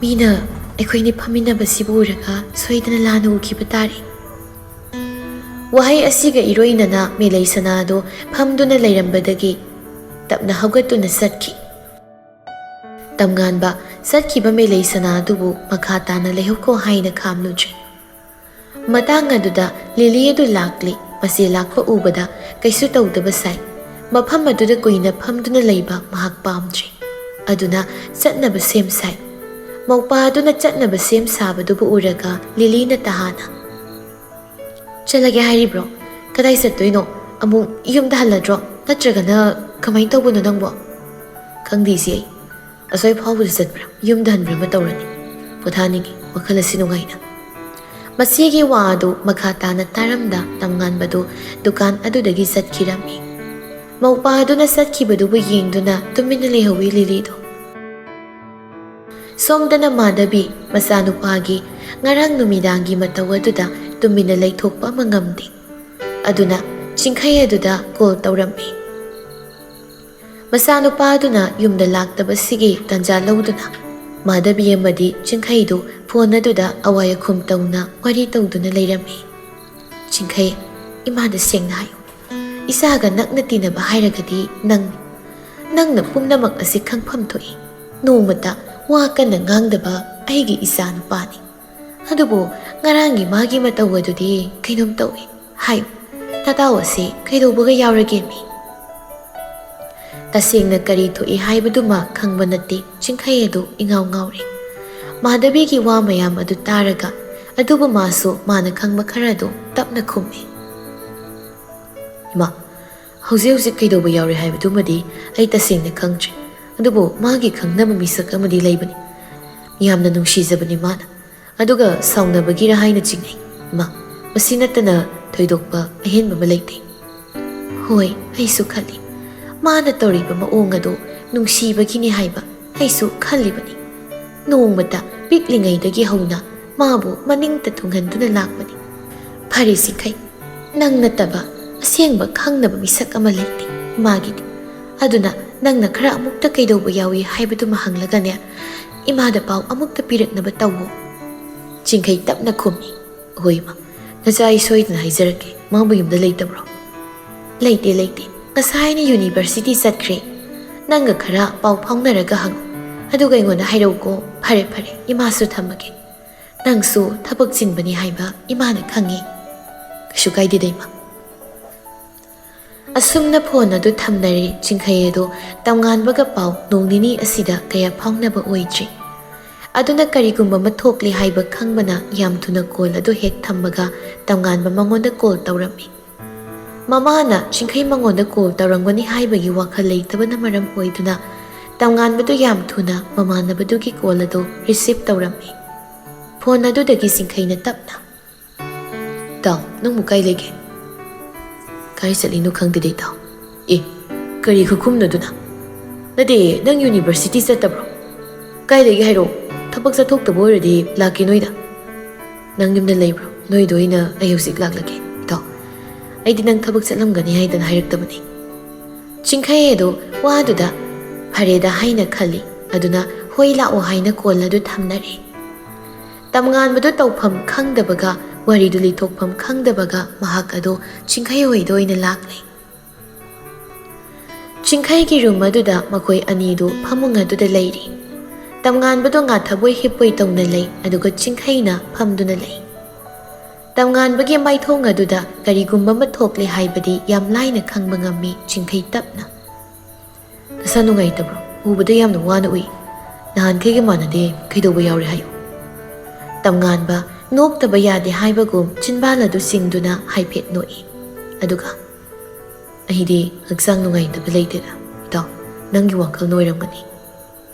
ꯃꯤꯅ ꯑꯩꯈꯣꯏꯅꯤ ꯐꯝꯃꯤꯟꯅꯕꯁꯤꯕꯨ ꯎꯔꯒ ꯁꯣꯏꯗꯅ ꯂꯥꯟꯅ ꯎꯈꯤꯕ ꯇꯥꯔꯦ꯫ ꯋꯥꯍꯩ ꯑꯁꯤꯒ ꯏꯔꯣꯏꯅꯅ ꯃꯦꯂꯩ ꯁꯅꯥꯗꯨ ꯐꯝꯗꯨꯅ ꯂꯩꯔꯝꯕꯗꯒꯤ ꯇꯞꯅ ꯍꯧꯒꯠꯇꯨꯅ ꯆꯠꯈꯤ꯫ ꯇꯝꯉꯥꯟꯕ ꯆꯠꯈꯤꯕ ꯃꯦꯂꯩ ꯁꯅꯥ ꯑꯗꯨꯕꯨ ꯃꯈꯥ ꯇꯥꯅ ꯂꯩꯍꯧꯀꯣ ꯍꯥꯏꯅ ꯈꯥꯝꯂꯨꯗ꯭ꯔꯦ꯫ ꯃꯇꯥꯡ ꯑꯗꯨꯗ ꯂꯤꯂꯤ ꯑꯗꯨ ꯂꯥꯛꯂꯤ꯫ ꯃꯁꯤ ꯂꯥꯛꯄ ꯎꯕꯗ ꯀꯩꯁꯨ ꯇꯧꯗꯕ ꯁꯥꯏ꯫ ꯃꯐꯝ ꯑꯗꯨꯗ ꯀꯨꯏꯅ ꯐꯝꯗꯨꯅ ꯂꯩꯕ ꯃꯍꯥꯛ ꯄꯥꯝꯗ꯭ꯔꯦ꯫ ꯑꯗꯨꯅ ꯆꯠꯅꯕ ꯁꯦꯝ ꯁꯥꯏ꯫ ꯃꯧꯄꯥ ꯑꯗꯨꯅ ꯆꯠꯅꯕ ꯁꯦꯝ ꯁꯥꯕꯗꯨꯕꯨ ꯎꯔꯒ ꯂꯤꯂꯤꯅ ꯇꯍꯥꯅ, "ꯆꯠꯂꯒꯦ ꯍꯥꯏꯔꯤꯕ꯭ꯔꯣ? ꯀꯗꯥꯏ ꯆꯠꯇꯣꯏꯅꯣ? ꯑꯃꯨꯛ ꯌꯨꯝꯗ ꯍꯜꯂꯗ꯭ꯔꯣ? ꯅꯠꯇ꯭ꯔꯒꯅ ꯀꯃꯥꯏꯅ ꯇꯧꯕꯅꯣ ꯅꯪꯕꯣ?" "ꯈꯪꯗꯦ ꯏꯆꯦ ꯑꯩ꯫ ꯑꯁ꯭ꯋꯥꯏ ꯐꯥꯎꯕꯗ ꯆꯠꯄ꯭ꯔꯥ? ꯌꯨꯝꯗ ꯍꯟꯕ꯭ꯔꯥ ꯑꯃ ꯇꯧꯔꯅꯤ꯫ ꯄꯣꯊꯥꯅꯤꯡꯉꯤ, ꯋꯥꯈꯜ ꯑꯁꯤ ꯅꯨꯡꯉꯥꯏꯅ꯫" ꯃꯁꯤꯒꯤ ꯋꯥ ꯑꯗꯨ ꯃꯈꯥ ꯇꯥꯅ ꯇꯥꯔꯝꯗ ꯇꯝꯉꯥꯟꯕꯗꯨ ꯗꯨꯀꯥꯟ ꯑꯗꯨꯗꯒꯤ ꯆꯠꯈꯤꯔꯝꯃꯤ꯫ ꯃꯧꯄꯥ ꯑꯗꯨꯅ ꯆꯠꯈꯤꯕꯗꯨꯕꯨ ꯌꯦꯡꯗꯨꯅ ꯇꯨꯃꯤꯟꯅ ꯂꯩꯍꯧꯋꯤ ꯂꯤꯂꯤꯗꯨ꯫ ꯁꯣꯝꯗꯅ ꯃꯥꯙꯕꯤ ꯃꯆꯥꯅꯨꯄꯥꯒꯤ ꯉꯔꯥꯡ ꯅꯨꯃꯤꯗꯥꯡꯒꯤ ꯃꯇꯧ ꯑꯗꯨꯗ ꯇꯨꯃꯤꯟꯅ ꯂꯩꯊꯣꯛꯄ ꯑꯃ ꯉꯝꯗꯦ꯫ ꯑꯗꯨꯅ ꯆꯤꯡꯈꯩ ꯑꯗꯨꯗ ꯀꯣꯜ ꯇꯧꯔꯝꯃꯤ꯫ ꯃꯆꯥꯅꯨꯄꯥ ꯑꯗꯨꯅ ꯌꯨꯝꯗ ꯂꯥꯛꯇꯕꯁꯤꯒꯤ ꯇꯥꯟꯖꯥ ꯂꯧꯗꯨꯅ ꯃꯥꯙꯕꯤ ꯑꯃꯗꯤ ꯆꯤꯡꯈꯩꯗꯨ ꯐꯣꯟ ꯑꯗꯨꯗ ꯑꯋꯥꯏ ꯑꯈꯨꯝ ꯇꯧꯅ ꯋꯥꯔꯤ ꯇꯧꯗꯨꯅ ꯂꯩꯔꯝꯃꯤ꯫ "ꯆꯤꯡꯈꯩ, ꯏꯃꯥꯗ ꯁꯦꯡꯅ ꯍꯥꯏꯌꯨ꯫ ꯏꯆꯥꯒ ꯅꯛꯅ ꯇꯤꯟꯅꯕ ꯍꯥꯏꯔꯒꯗꯤ ꯅꯪꯅꯤ꯫ ꯅꯪꯅ ꯄꯨꯝꯅꯃꯛ ꯑꯁꯤ ꯈꯪꯐꯝ ꯊꯣꯛꯏ꯫ ꯅꯣꯡꯃꯇ ꯋꯥ ꯀꯟꯅ ꯉꯥꯡꯗꯕ ꯑꯩꯒꯤ ꯏꯆꯥ ꯅꯨꯄꯥꯅꯤ꯫ ꯑꯗꯨꯕꯨ ꯉꯔꯥꯡꯒꯤ ꯃꯥꯒꯤ ꯃꯇꯧ ꯑꯗꯨꯗꯤ ꯀꯩꯅꯣꯝ ꯇꯧꯏ꯫ ꯍꯥꯏꯌꯨ, ꯅꯇꯥꯎ ꯑꯁꯤ ꯀꯩꯗꯧꯕꯒ ꯌꯥꯎꯔꯒꯦꯃꯤ?" ꯇꯁꯦꯡꯅ ꯀꯔꯤ ꯊꯣꯛꯏ ꯍꯥꯏꯕꯗꯨꯃ ꯈꯪꯕ ꯅꯠꯇꯦ꯫ ꯆꯤꯡꯈꯩ ꯑꯗꯨ ꯏꯉꯥꯎ ꯉꯥꯎꯔꯦ꯫ ꯃꯥꯙꯕꯤꯒꯤ ꯋꯥ ꯃꯌꯥꯝ ꯑꯗꯨ ꯇꯥꯔꯒ ꯑꯗꯨꯕꯨ ꯃꯥꯁꯨ ꯃꯥꯅ ꯈꯪꯕ ꯈꯔ ꯑꯗꯨ ꯇꯞꯅ ꯈꯨꯝꯃꯤ꯫ "ꯏꯃꯥ, ꯍꯧꯖꯤꯛ ꯍꯧꯖꯤꯛ ꯀꯩꯗꯧꯕ ꯌꯥꯎꯔꯦ ꯍꯥꯏꯕꯗꯨꯃꯗꯤ ꯑꯩ ꯇꯁꯦꯡꯅ ꯈꯪꯗ꯭ꯔꯤ꯫ ꯑꯗꯨꯕꯨ ꯃꯥꯒꯤ ꯈꯪꯅꯕ ꯃꯤꯁꯛ ꯑꯃꯗꯤ ꯂꯩꯕꯅꯤ꯫ ꯌꯥꯝꯅ ꯅꯨꯡꯁꯤꯖꯕꯅꯤ ꯃꯥꯅ꯫ ꯑꯗꯨꯒ ꯁꯥꯎꯅꯕꯒꯤꯔ ꯍꯥꯏꯅ ꯆꯤꯡꯅꯩ꯫ ꯏꯃꯥ, ꯃꯁꯤ ꯅꯠꯇꯅ ꯊꯣꯏꯗꯣꯛꯄ ꯑꯍꯦꯟꯕ ꯑꯃ ꯂꯩꯇꯦ꯫" "ꯍꯣꯏ, ꯑꯩꯁꯨ ꯈꯜꯂꯤ꯫ ꯃꯥꯅ ꯇꯧꯔꯤꯕ ꯃꯑꯣꯡ ꯑꯗꯨ ꯅꯨꯡꯁꯤꯕꯒꯤꯅꯤ ꯍꯥꯏꯕ ꯑꯩꯁꯨ ꯈꯜꯂꯤꯕꯅꯤ꯫ ꯅꯣꯡꯃꯇ ꯄꯤꯛꯂꯤꯉꯩꯗꯒꯤ ꯍꯧꯅ ꯃꯥꯕꯨ ꯃꯅꯤꯡꯇ ꯊꯨꯡꯍꯟꯗꯨꯅ ꯂꯥꯛꯄꯅꯤ꯫ ꯐꯔꯦ ꯆꯤꯡꯈꯩ, ꯅꯪ ꯅꯠꯇꯕ ꯑꯁꯦꯡꯕ ꯈꯪꯅꯕ ꯃꯤꯁꯛ ꯑꯃ ꯂꯩꯇꯦ ꯃꯥꯒꯤꯗꯤ꯫ ꯑꯗꯨꯅ ꯅꯪꯅ ꯈꯔ ꯑꯃꯨꯛꯇ ꯀꯩꯗꯧꯕ ꯌꯥꯎꯏ ꯍꯥꯏꯕꯗꯨꯃ ꯍꯪꯂꯒꯅꯦ, ꯏꯃꯥꯗ ꯄꯥꯎ ꯑꯃꯨꯛꯇ ꯄꯤꯔꯛꯅꯕ ꯇꯧꯋꯣ꯫ ꯆꯤꯡꯈꯩ ꯇꯞꯅ ꯈꯨꯝꯃꯤ꯫ ꯍꯣꯏ ꯏꯃꯥ, ꯅꯆꯥ ꯑꯩ ꯁꯣꯏꯗꯅ ꯍꯥꯏꯖꯔꯛꯀꯦ꯫ ꯃꯥꯕꯨ ꯌꯨꯝꯗ ꯂꯩꯇꯕ꯭ꯔꯣ? ꯂꯩꯇꯦ, ꯂꯩꯇꯦ꯫ ꯉꯁꯥꯏꯅ ꯌꯨꯅꯤꯚꯔꯁꯤꯇꯤ ꯆꯠꯈ꯭ꯔꯦ꯫ ꯅꯪꯒ ꯈꯔ ꯄꯥꯎ ꯐꯥꯎꯅꯔꯒ ꯍꯪꯉꯨ꯫ ꯑꯗꯨꯒ ꯑꯩꯉꯣꯟꯗ ꯍꯥꯏꯔꯛꯎꯀꯣ꯫ ꯐꯔꯦ, ꯐꯔꯦ꯫ ꯏꯃꯥꯁꯨ ꯊꯝꯃꯒꯦ꯫ ꯅꯪꯁꯨ ꯊꯕꯛ ꯆꯤꯟꯕꯅꯤ ꯍꯥꯏꯕ ꯏꯃꯥꯅ ꯈꯪꯉꯤ꯫ ꯀꯩꯁꯨ ꯀꯥꯏꯗꯦꯗ, ꯏꯃꯥ꯫ ꯑꯁꯨꯝꯅ ꯐꯣꯟ ꯑꯗꯨ ꯊꯝꯅꯔꯦ꯫ ꯆꯤꯡꯈꯩ ꯑꯗꯣ ꯇꯝꯉꯥꯟꯕꯒ ꯄꯥꯎ ꯅꯣꯡ ꯅꯤꯅꯤ ꯑꯁꯤꯗ ꯀꯌꯥ ꯐꯥꯎꯅꯕ ꯑꯣꯏꯗ꯭ꯔꯤ꯫ ꯑꯗꯨꯅ ꯀꯔꯤꯒꯨꯝꯕ ꯑꯃ ꯊꯣꯛꯂꯦ ꯍꯥꯏꯕ ꯈꯪꯕꯅ ꯌꯥꯝ ꯊꯨꯅ ꯀꯣꯜ ꯑꯗꯨ ꯍꯦꯛ ꯊꯝꯃꯒ ꯇꯝꯉꯥꯟꯕ ꯃꯉꯣꯟꯗ ꯀꯣꯜ ꯇꯧꯔꯝꯃꯤ꯫ ꯃꯃꯥꯅ ꯆꯤꯡꯈꯩ ꯃꯉꯣꯟꯗ ꯀꯣꯜ ꯇꯧꯔꯝꯒꯅꯤ ꯍꯥꯏꯕꯒꯤ ꯋꯥꯈꯜ ꯂꯩꯇꯕꯅ ꯃꯔꯝ ꯑꯣꯏꯗꯨꯅ ꯇꯝꯉꯥꯟꯕꯗꯨ ꯌꯥꯝ ꯊꯨꯅ ꯃꯃꯥꯟꯅꯕꯗꯨꯒꯤ ꯀꯣꯜ ꯑꯗꯨ ꯔꯤꯁꯤꯞ ꯇꯧꯔꯝꯃꯤ꯫ ꯐꯣꯟ ꯑꯗꯨꯗꯒꯤ ꯆꯤꯡꯈꯩꯅ ꯇꯞꯅ, "ꯏꯇꯥꯎ, ꯅꯪꯕꯨ ꯀꯥꯏ ꯂꯩꯒꯦ?" "ꯀꯥꯏ ꯆꯠꯂꯤꯅꯣ ꯈꯪꯗꯦꯗ, ꯏꯇꯥꯎ꯫" "ꯑꯦ, ꯀꯔꯤ ꯈꯨꯈꯨꯝꯅꯣ ꯑꯗꯨꯅ?" "ꯅꯠꯇꯦ, ꯅꯪ ꯌꯨꯅꯤꯚꯔꯁꯤꯇꯤ ꯆꯠꯇꯕ꯭ꯔꯣ? ꯀꯥꯏ ꯂꯩꯒꯦ ꯍꯥꯏꯔꯛꯑꯣ꯫ ꯊꯕꯛ ꯆꯠꯊꯣꯛꯇꯕ ꯑꯣꯏꯔꯗꯤ ꯂꯥꯛꯀꯦ ꯅꯣꯏꯗ꯫ ꯅꯪ ꯌꯨꯝꯗ ꯂꯩꯕ꯭ꯔꯣ? ꯅꯣꯏꯗ ꯑꯣꯏꯅ ꯑꯩ ꯍꯧꯖꯤꯛ ꯂꯥꯛꯂꯒꯦ, ꯏꯇꯥꯎ꯫ ꯑꯩꯗꯤ ꯅꯪ ꯊꯕꯛ ꯆꯠꯂꯝꯒꯅꯤ ꯍꯥꯏꯗꯅ ꯍꯥꯏꯔꯛꯇꯕꯅꯤ꯫" ꯆꯤꯡꯈꯩ ꯑꯗꯣ ꯋꯥꯗꯨꯗ ꯐꯔꯦꯗ ꯍꯥꯏꯅ ꯈꯜꯂꯤ꯫ ꯑꯗꯨꯅ "ꯍꯣꯏ, ꯂꯥꯛꯑꯣ" ꯍꯥꯏꯅ ꯀꯣꯜ ꯑꯗꯨ ꯊꯝꯅꯔꯦ꯫ ꯇꯝꯉꯥꯟꯕꯗꯨ ꯇꯧꯐꯝ ꯈꯪꯗꯕꯒ ꯋꯥꯔꯤꯗꯨ ꯂꯤꯊꯣꯛꯐꯝ ꯈꯪꯗꯕꯒ ꯃꯍꯥꯛ ꯑꯗꯨ ꯆꯤꯡꯈꯩ ꯍꯣꯏꯗ ꯑꯣꯏꯅ ꯂꯥꯛꯂꯦ꯫ ꯆꯤꯡꯈꯩꯒꯤ ꯔꯨꯝ ꯑꯗꯨꯗ ꯃꯈꯣꯏ ꯑꯅꯤꯗꯨ ꯐꯃꯨꯡ ꯑꯗꯨꯗ ꯂꯩꯔꯤ꯫ ꯇꯝꯉꯥꯟꯕꯗꯨ ꯉꯥꯊꯕꯣꯏ ꯍꯤꯞꯄꯣꯏ ꯇꯧꯅ ꯂꯩ, ꯑꯗꯨꯒ ꯆꯤꯡꯈꯩꯅ ꯐꯝꯗꯨꯅ ꯂꯩ꯫ ꯇꯝꯉꯥꯟꯕꯒꯤ ꯃꯥꯏꯊꯣꯡ ꯑꯗꯨꯗ ꯀꯔꯤꯒꯨꯝꯕ ꯑꯃ ꯊꯣꯛꯂꯦ ꯍꯥꯏꯕꯗꯤ ꯌꯥꯝ ꯂꯥꯏꯅ ꯈꯪꯕ ꯉꯝꯃꯤ꯫ ꯆꯤꯡꯈꯩ ꯇꯞꯅ, "ꯅꯁꯥ ꯅꯨꯡꯉꯥꯏꯇꯕ꯭ꯔꯣ? ꯎꯕꯗ ꯌꯥꯝꯅ ꯋꯥꯅ ꯎꯏ꯫ ꯅꯍꯥꯟꯈꯩꯒ ꯃꯥꯟꯅꯗꯦ꯫ ꯀꯩꯗꯧꯕ ꯌꯥꯎꯔꯦ ꯍꯥꯏꯌꯨ?" ꯇꯝꯉꯥꯟꯕ ꯅꯣꯛꯇꯕ ꯌꯥꯗꯦ ꯍꯥꯏꯕꯒꯨꯝ ꯆꯤꯟꯕꯥꯜ ꯑꯗꯨ ꯆꯤꯡꯗꯨꯅ ꯍꯥꯏꯐꯦꯠ ꯅꯣꯛꯏ꯫ ꯑꯗꯨꯒ, "ꯑꯩꯗꯤ ꯍꯛꯆꯥꯡ ꯅꯨꯡꯉꯥꯏꯇꯕ ꯂꯩꯇꯦꯗ, ꯏꯇꯥꯎ꯫ ꯅꯪꯒꯤ ꯋꯥꯈꯜꯅ ꯑꯣꯏꯔꯝꯒꯅꯤ꯫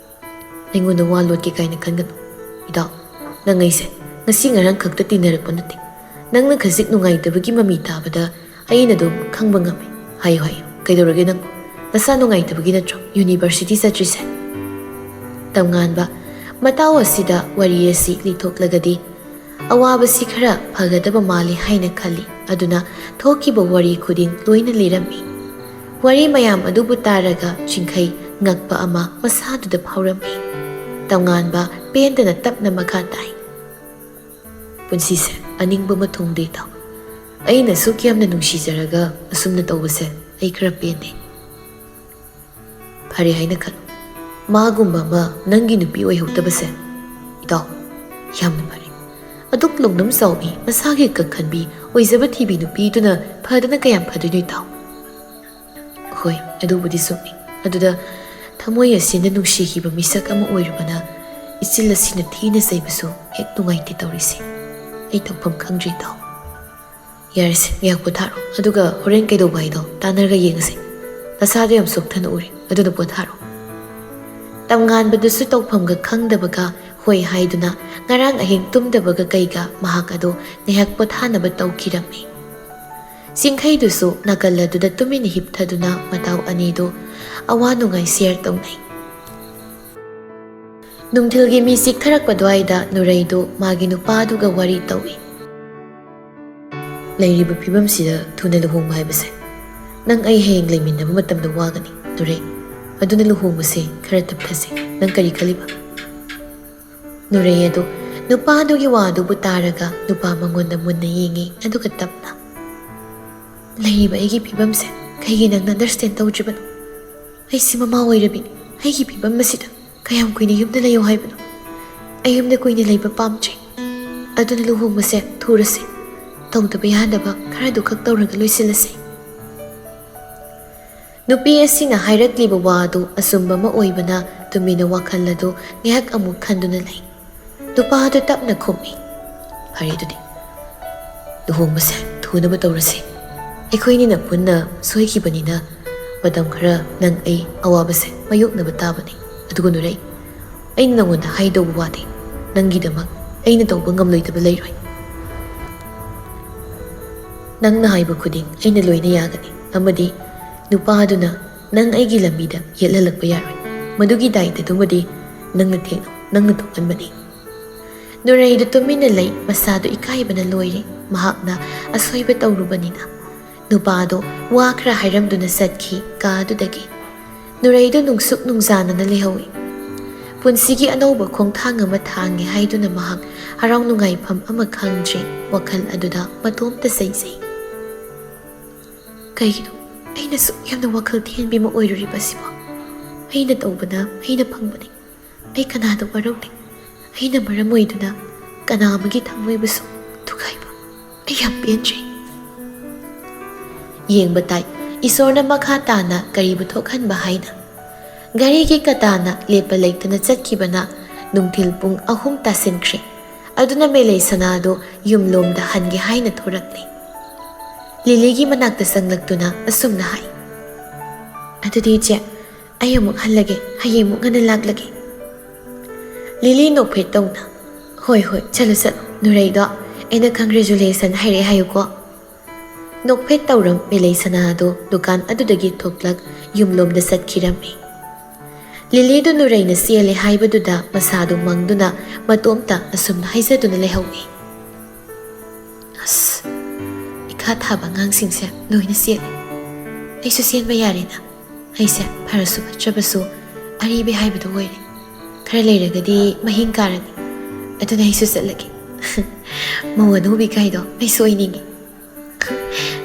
ꯑꯩꯉꯣꯟꯗ ꯋꯥ ꯂꯣꯠꯀꯦ ꯀꯥꯏꯅ ꯈꯟꯒꯅꯨ꯫ ꯏꯇꯥꯎ, ꯅꯪ ꯑꯩꯁꯦ ꯉꯁꯤ ꯉꯔꯥꯡ ꯈꯛꯇ ꯇꯤꯟꯅꯔꯛꯄ ꯅꯠꯇꯦ꯫ ꯅꯪꯅ ꯈꯖꯤꯛ ꯅꯨꯡꯉꯥꯏꯇꯕꯒꯤ ꯃꯃꯤ ꯇꯥꯕꯗ ꯑꯩꯅ ꯑꯗꯨꯝ ꯈꯪꯕ ꯉꯝꯃꯤ꯫ ꯍꯥꯏꯌꯨ, ꯍꯥꯏꯌꯨ, ꯀꯩꯗꯧꯔꯒꯦ ꯅꯪꯕꯨ? ꯅꯁꯥ ꯅꯨꯡꯉꯥꯏꯇꯕꯒꯤ ꯅꯠꯇ꯭ꯔꯣ ꯌꯨꯅꯤꯚꯔꯁꯤꯇꯤ ꯆꯠꯇ꯭ꯔꯤꯁꯦ?" ꯇꯝꯉꯥꯟꯕ ꯃꯇꯥꯎ ꯑꯁꯤꯗ ꯋꯥꯔꯤ ꯑꯁꯤ ꯂꯤꯊꯣꯛꯂꯒꯗꯤ ꯑꯋꯥꯕꯁꯤ ꯈꯔ ꯐꯒꯗꯕ ꯃꯥꯜꯂꯤ ꯍꯥꯏꯅ ꯈꯜꯂꯤ꯫ ꯑꯗꯨꯅ ꯊꯣꯛꯈꯤꯕ ꯋꯥꯔꯤ ꯈꯨꯗꯤꯡ ꯂꯣꯏꯅ ꯂꯤꯔꯝꯃꯤ꯫ ꯋꯥꯔꯤ ꯃꯌꯥꯝ ꯑꯗꯨꯕꯨ ꯇꯥꯔꯒ ꯆꯤꯡꯈꯩ ꯉꯛꯄ ꯑꯃ ꯃꯁꯥꯗꯨꯗ ꯐꯥꯎꯔꯝꯃꯤ꯫ ꯇꯝꯉꯥꯟꯕ ꯄꯦꯟꯗꯅ ꯇꯞꯅ ꯃꯈꯥ ꯇꯥꯏ꯫ "ꯄꯨꯟꯁꯤꯁꯦ ꯑꯅꯤꯡꯕ ꯑꯃ ꯊꯨꯡꯗꯦ ꯏꯇꯥꯎ꯫ ꯑꯩꯅ ꯑꯁꯨꯛ ꯌꯥꯝꯅ ꯅꯨꯡꯁꯤꯖꯔꯒ ꯑꯁꯨꯝꯅ ꯇꯧꯕꯁꯦ ꯑꯩ ꯈꯔ ꯄꯦꯟꯗꯦ꯫ ꯐꯔꯦ ꯍꯥꯏꯅ ꯈꯜꯂꯨ꯫ ꯃꯥꯒꯨꯝꯕ ꯑꯃ ꯅꯪꯒꯤ ꯅꯨꯄꯤ ꯑꯣꯏꯍꯧꯗꯕꯁꯦ, ꯏꯇꯥꯎ, ꯌꯥꯝꯅ ꯐꯔꯦ꯫ ꯑꯗꯨꯛ ꯂꯧꯅꯝ ꯆꯥꯎꯕꯤ, ꯃꯁꯥꯒꯤ ꯀꯛ ꯈꯟꯕꯤ, ꯑꯣꯏꯖꯕ ꯊꯤꯕꯤ ꯅꯨꯄꯤꯗꯨꯅ ꯐꯗꯅ ꯀꯌꯥꯝ ꯐꯗꯣꯏꯅꯣ ꯏꯇꯥꯎ?" "ꯍꯣꯏ, ꯑꯗꯨꯕꯨꯗꯤ ꯆꯨꯝꯃꯤ꯫ ꯑꯗꯨꯗ ꯊꯃꯣꯏ ꯑꯁꯤꯅ ꯅꯨꯡꯁꯤꯈꯤꯕ ꯃꯤꯁꯛ ꯑꯃ ꯑꯣꯏꯔꯨꯕꯅ ꯏꯆꯤꯜ ꯑꯁꯤꯅ ꯊꯤꯅ ꯆꯩꯕꯁꯨ ꯍꯦꯛ ꯅꯨꯡꯉꯥꯏꯇꯦ ꯇꯧꯔꯤꯁꯦ꯫ ꯑꯩ ꯇꯧꯐꯝ ꯈꯪꯗ꯭ꯔꯦ ꯏꯇꯥꯎ꯫ ꯌꯥꯔꯦꯁꯦ, ꯉꯥꯏꯍꯥꯛ ꯄꯣꯊꯥꯔꯣ꯫ ꯑꯗꯨꯒ ꯍꯣꯔꯦꯟ ꯀꯩꯗꯧꯕ ꯍꯥꯏꯗꯣ ꯇꯥꯟꯅꯔꯒ ꯌꯦꯡꯉꯁꯦ꯫ ꯅꯁꯥꯗꯣ ꯌꯥꯝ ꯁꯣꯛꯊꯅ ꯎꯔꯦ, ꯑꯗꯨꯅ ꯄꯣꯊꯥꯔꯣ꯫" ꯇꯝꯉꯥꯟꯕꯗꯨꯁꯨ ꯇꯧꯐꯝꯒ ꯈꯪꯗꯕꯒ ꯍꯣꯏ ꯍꯥꯏꯗꯨꯅ ꯉꯔꯥꯡ ꯑꯍꯤꯡ ꯇꯨꯝꯗꯕꯒ ꯀꯩꯒ ꯃꯍꯥꯛ ꯑꯗꯨ ꯉꯥꯏꯍꯥꯛ ꯄꯣꯊꯥꯅꯕ ꯇꯧꯈꯤꯔꯝꯃꯤ꯫ ꯆꯤꯡꯈꯩꯗꯨꯁꯨ ꯅꯥꯀꯜ ꯑꯗꯨꯗ ꯇꯨꯃꯤꯟꯅ ꯍꯤꯞꯊꯗꯨꯅ ꯃꯇꯥꯎ ꯑꯅꯤꯗꯨ ꯑꯋꯥ ꯅꯨꯡꯉꯥꯏ ꯁꯤꯌꯔ ꯇꯧꯅꯩ꯫ ꯅꯨꯡꯊꯤꯜꯒꯤ ꯃꯤ ꯆꯤꯛꯊꯔꯛꯄ ꯑꯗꯨꯋꯥꯏꯗ ꯅꯨꯔꯩꯗꯨ ꯃꯥꯒꯤ ꯅꯨꯄꯥꯗꯨꯒ ꯋꯥꯔꯤ ꯇꯧꯏ꯫ "ꯂꯩꯔꯤꯕ ꯐꯤꯕꯝꯁꯤꯗ ꯊꯨꯅ ꯂꯨꯍꯣꯡꯕ ꯍꯥꯏꯕꯁꯦ, ꯅꯪ ꯑꯩ ꯍꯌꯦꯡ ꯂꯩꯃꯤꯟꯅꯕ ꯃꯇꯝꯗ ꯋꯥꯒꯅꯤ, ꯅꯨꯔꯩ꯫ ꯑꯗꯨꯅ ꯂꯨꯍꯣꯡꯕꯁꯦ ꯈꯔ ꯇꯞꯊꯁꯦ꯫ ꯅꯪ ꯀꯔꯤ ꯈꯜꯂꯤꯕ?" ꯅꯨꯔꯩ ꯑꯗꯨ ꯅꯨꯄꯥꯗꯨꯒꯤ ꯋꯥꯗꯨꯕꯨ ꯇꯥꯔꯒ ꯅꯨꯄꯥ ꯃꯉꯣꯟꯗ ꯃꯨꯟꯅ ꯌꯦꯡꯉꯤ, ꯑꯗꯨꯒ ꯇꯞꯅ, "ꯂꯩꯔꯤꯕ ꯑꯩꯒꯤ ꯐꯤꯕꯝꯁꯦ ꯀꯩꯒꯤ ꯅꯪꯅ ꯑꯟꯗꯔꯁꯇꯦꯟ ꯇꯧꯗ꯭ꯔꯤꯕꯅꯣ? ꯑꯩꯁꯤ ꯃꯃꯥ ꯑꯣꯏꯔꯕꯤꯅꯤ꯫ ꯑꯩꯒꯤ ꯐꯤꯕꯝ ꯑꯁꯤꯗ ꯀꯌꯥꯝ ꯀꯨꯏꯅ ꯌꯨꯝꯗ ꯂꯩꯌꯣ ꯍꯥꯏꯕꯅꯣ? ꯑꯩ ꯌꯨꯝꯗ ꯀꯨꯏꯅ ꯂꯩꯕ ꯄꯥꯝꯗ꯭ꯔꯦ꯫ ꯑꯗꯨꯅ ꯂꯨꯍꯣꯡꯕꯁꯦ ꯊꯨꯔꯁꯦ꯫ ꯇꯧꯗꯕ ꯌꯥꯗꯕ ꯈꯔꯗꯨ ꯈꯛ ꯇꯧꯔꯒ ꯂꯣꯏꯁꯤꯜꯂꯁꯦ꯫" ꯅꯨꯄꯤ ꯑꯁꯤꯅ ꯍꯥꯏꯔꯛꯂꯤꯕ ꯋꯥ ꯑꯗꯨ ꯑꯆꯨꯝꯕ ꯑꯃ ꯑꯣꯏꯕꯅ ꯇꯨꯃꯤꯟꯅ ꯋꯥꯈꯜ ꯑꯗꯨ ꯉꯥꯏꯍꯥꯛ ꯑꯃꯨꯛ ꯈꯟꯗꯨꯅ ꯂꯩ꯫ ꯅꯨꯄꯥ ꯑꯗꯨ ꯇꯞꯅ ꯈꯨꯝꯃꯤ, "ꯐꯔꯦ ꯑꯗꯨꯗꯤ, ꯂꯨꯍꯣꯡꯕꯁꯦ ꯊꯨꯅꯕ ꯇꯧꯔꯁꯤ꯫ ꯑꯩꯈꯣꯏꯅꯤꯅ ꯄꯨꯟꯅ ꯁꯣꯏꯈꯤꯕꯅꯤꯅ ꯃꯇꯝ ꯈꯔ ꯅꯪ ꯑꯩ ꯑꯋꯥꯕꯁꯦ ꯃꯥꯌꯣꯛꯅꯕ ꯇꯥꯕꯅꯤ꯫ ꯑꯗꯨꯒ ꯅꯨꯔꯩ, ꯑꯩꯅ ꯅꯉꯣꯟꯗ ꯍꯥꯏꯗꯧꯕ ꯋꯥꯗꯤ ꯅꯪꯒꯤꯗꯃꯛ ꯑꯩꯅ ꯇꯧꯕ ꯉꯝꯂꯣꯏꯗꯕ ꯂꯩꯔꯣꯏ꯫ ꯅꯪꯅ ꯍꯥꯏꯕ ꯈꯨꯗꯤꯡ ꯑꯩꯅ ꯂꯣꯏꯅ ꯌꯥꯒꯅꯤ, ꯑꯃꯗꯤ ꯅꯨꯄꯥꯗꯨꯅ ꯅꯪ ꯑꯩꯒꯤ ꯂꯝꯕꯤꯗ ꯌꯦꯠꯍꯜꯂꯛꯄ ꯌꯥꯔꯣꯏ꯫ ꯃꯗꯨꯒꯤ ꯗꯥꯏꯇꯗꯨꯃꯗꯤ ꯅꯪꯅ ꯊꯦꯡꯅꯧ, ꯅꯪꯅ ꯊꯣꯛꯍꯟꯕꯅꯤ꯫" ꯅꯨꯔꯩꯗꯨ ꯇꯨꯃꯤꯟꯅ ꯂꯩ, ꯃꯁꯥꯗꯨ ꯏꯀꯥꯏꯕꯅ ꯂꯣꯏꯔꯦ꯫ ꯃꯍꯥꯛꯅ ꯑꯁꯣꯏꯕ ꯇꯧꯔꯨꯕꯅꯤꯅ꯫ ꯅꯨꯄꯥꯗꯣ ꯋꯥ ꯈꯔ ꯍꯥꯏꯔꯝꯗꯨꯅ ꯆꯠꯈꯤ ꯀꯥ ꯑꯗꯨꯗꯒꯤ꯫ ꯅꯨꯔꯩꯗꯨ ꯅꯨꯡꯁꯨꯛ ꯅꯨꯡꯖꯥꯅꯅ ꯂꯩꯍꯧꯏ꯫ ꯄꯨꯟꯁꯤꯒꯤ ꯑꯅꯧꯕ ꯈꯣꯡꯊꯥꯡ ꯑꯃ ꯊꯥꯡꯉꯦ ꯍꯥꯏꯗꯨꯅ ꯃꯍꯥꯛ ꯍꯔꯥꯎ ꯅꯨꯡꯉꯥꯏꯐꯝ ꯑꯃ ꯈꯪꯗ꯭ꯔꯦ꯫ ꯋꯥꯈꯜ ꯑꯗꯨꯗ ꯃꯇꯣꯝꯇ ꯆꯩꯖꯩ꯫ "ꯀꯩꯒꯤꯅꯣ ꯑꯩꯅ ꯁꯨꯛ ꯌꯥꯝꯅ ꯋꯥꯈꯜ ꯊꯦꯟꯕꯤ ꯑꯃ ꯑꯣꯏꯔꯨꯔꯤꯕꯁꯤꯕꯣ? ꯑꯩꯅ ꯇꯧꯕꯅ ꯑꯩꯅ ꯐꯪꯕꯅꯤ꯫ ꯑꯩ ꯀꯅꯥꯗ ꯋꯥꯔꯧꯗꯦ꯫ ꯑꯩꯅ ꯃꯔꯝ ꯑꯣꯏꯗꯨꯅ ꯀꯅꯥ ꯑꯃꯒꯤ ꯊꯃꯣꯏꯕꯨꯁꯨ ꯊꯨꯒꯥꯏꯕ꯫ ꯑꯩ ꯌꯥꯝ ꯄꯦꯟꯗ꯭ꯔꯦ꯫" ꯌꯦꯡꯕ ꯇꯥꯏ, ꯏꯁꯣꯔꯅ ꯃꯈꯥ ꯇꯥꯅ ꯀꯔꯤꯕꯨ ꯊꯣꯛꯍꯟꯕ ꯍꯥꯏꯅ꯫ ꯘꯔꯤꯒꯤ ꯀꯇꯥꯅ ꯂꯦꯞꯄ ꯂꯩꯇꯅ ꯆꯠꯈꯤꯕꯅ ꯅꯨꯡꯊꯤꯜ ꯄꯨꯡ ꯑꯍꯨꯝ ꯇꯥꯁꯤꯟꯈ꯭ꯔꯦ꯫ ꯑꯗꯨꯅ ꯃꯦꯂꯩ ꯁꯅꯥꯗꯨ ꯌꯨꯝꯂꯣꯝꯗ ꯍꯟꯒꯦ ꯍꯥꯏꯅ ꯊꯣꯔꯛꯂꯦ꯫ ꯂꯤꯂꯤꯒꯤ ꯃꯅꯥꯛꯇ ꯆꯪꯂꯛꯇꯨꯅ ꯑꯁꯨꯝꯅ ꯍꯥꯏ, "ꯑꯗꯨꯗꯤ ꯏꯆꯦ, ꯑꯩ ꯑꯃꯨꯛ ꯍꯜꯂꯒꯦ, ꯍꯌꯦꯡꯃꯨꯛ ꯉꯟꯅ ꯂꯥꯛꯂꯒꯦ꯫" ꯂꯤꯂꯤ ꯅꯣꯛꯐꯦꯠ ꯇꯧꯅ, "ꯍꯣꯏ, ꯍꯣꯏ, ꯆꯠꯂꯨ, ꯆꯠꯂꯨ, ꯅꯨꯔꯩꯗꯣ ꯑꯩꯅ congratulation ꯍꯥꯏꯔꯛꯑꯦ ꯍꯥꯏꯌꯨꯀꯣ꯫" ꯅꯣꯛꯐꯦꯠ ꯇꯧꯔꯝ ꯃꯦꯂꯩ ꯁꯅꯥꯗꯣ ꯗꯨꯀꯥꯟ ꯑꯗꯨꯗꯒꯤ ꯊꯣꯛꯂꯛ ꯌꯨꯝꯂꯣꯝꯗ ꯆꯠꯈꯤꯔꯝꯃꯤ꯫ ꯂꯤꯂꯤꯗꯨ ꯅꯨꯔꯩꯅ ꯆꯦꯜꯂꯦ ꯍꯥꯏꯕꯗꯨꯗ ꯃꯁꯥꯗꯨ ꯃꯪꯗꯨꯅ ꯃꯇꯣꯝꯇ ꯑꯁꯨꯝꯅ ꯍꯥꯏꯖꯗꯨꯅ ꯂꯩꯍꯧꯏ꯫ "ꯑꯁ, ꯏꯈꯥ ꯊꯥꯕ ꯑꯉꯥꯡꯁꯤꯡꯁꯦ ꯂꯣꯏꯅ ꯆꯦꯜꯂꯦ꯫ ꯑꯩꯁꯨ ꯆꯦꯟꯕ ꯌꯥꯔꯦꯅ꯫ ꯑꯩꯁꯦ ꯐꯔꯁꯨ ꯐꯠꯇ꯭ꯔꯕꯁꯨ ꯑꯔꯤꯕꯤ ꯍꯥꯏꯕꯗꯨ ꯑꯣꯏꯔꯦ꯫ ꯈꯔ ꯂꯩꯔꯒꯗꯤ ꯃꯍꯤꯡ ꯀꯥꯔꯅꯤ꯫ ꯑꯗꯨꯅ ꯑꯩꯁꯨ ꯆꯠꯂꯒꯦ꯫" "ꯃꯧ ꯑꯅꯧꯕꯤ ꯀꯥꯏꯗꯣ ꯑꯩꯁꯨ ꯑꯣꯏꯅꯤꯡꯉꯤ꯫"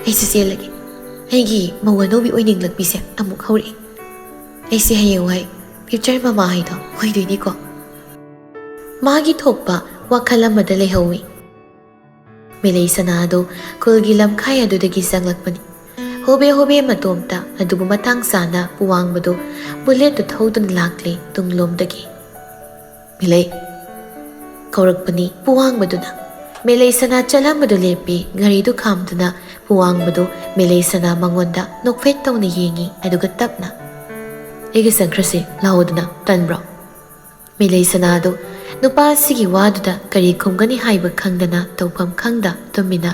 "ꯑꯩꯁꯨ ꯆꯦꯜꯂꯒꯦ꯫ ꯑꯩꯒꯤ ꯃꯧ ꯑꯅꯧꯕꯤ ꯑꯣꯏꯅꯤꯡꯂꯛꯄꯤꯁꯦ ꯑꯃꯨꯛ ꯍꯧꯔꯛꯑꯦ꯫ ꯑꯩꯁꯦ ꯍꯌꯦꯡꯋꯥꯏ future ꯃꯃꯥ ꯍꯥꯏꯗꯣ ꯑꯣꯏꯗꯣꯏꯅꯤꯀꯣ꯫" ꯃꯥꯒꯤ ꯊꯣꯛꯄ ꯋꯥꯈꯜ ꯑꯃꯗ ꯂꯩꯍꯧꯏ꯫ ꯃꯦꯂꯩ ꯁꯅꯥꯗꯣ ꯈꯨꯜꯒꯤ ꯂꯝꯈꯥꯏ ꯑꯗꯨꯗꯒꯤ ꯆꯪꯂꯛꯄꯅꯤ꯫ ꯍꯣꯕꯦ ꯍꯣꯕꯦ ꯃꯇꯣꯝꯇ, ꯑꯗꯨꯕꯨ ꯃꯇꯥꯡ ꯆꯥꯅ ꯄꯨꯋꯥꯡꯕꯗꯣ bulletꯇꯨ ꯊꯧꯗꯨꯅ ꯂꯥꯛꯂꯦ ꯇꯨꯡꯂꯣꯝꯗꯒꯤ꯫ "ꯃꯦꯂꯩ!" ꯀꯧꯔꯛꯄꯅꯤ ꯄꯨꯋꯥꯡꯕꯗꯨꯅ꯫ ꯃꯦꯂꯩ ꯁꯅꯥ ꯆꯠꯂꯝꯕꯗꯨ ꯂꯦꯞꯄꯤ, ꯒꯥꯔꯤꯗꯨ ꯈꯥꯝꯗꯨꯅ ꯄꯨꯋꯥꯡꯕꯗꯨ ꯃꯦꯂꯩ ꯁꯅꯥ ꯃꯉꯣꯟꯗ ꯅꯣꯛꯐꯦꯠ ꯇꯧꯅ ꯌꯦꯡꯉꯤ, ꯑꯗꯨꯒ ꯇꯞꯅ, "ꯑꯩꯒ ꯆꯪꯈ꯭ꯔꯁꯤ ꯂꯥꯛꯑꯣꯗꯅ, ꯇꯟꯕ꯭ꯔꯣ?" ꯃꯦꯂꯩ ꯁꯅꯥꯗꯨ ꯅꯨꯄꯥ ꯑꯁꯤꯒꯤ ꯋꯥꯗꯨꯗ ꯀꯔꯤ ꯈꯨꯝꯒꯅꯤ ꯍꯥꯏꯕ ꯈꯪꯗꯅ ꯇꯧꯐꯝ ꯈꯪꯗ ꯇꯨꯃꯤꯟꯅ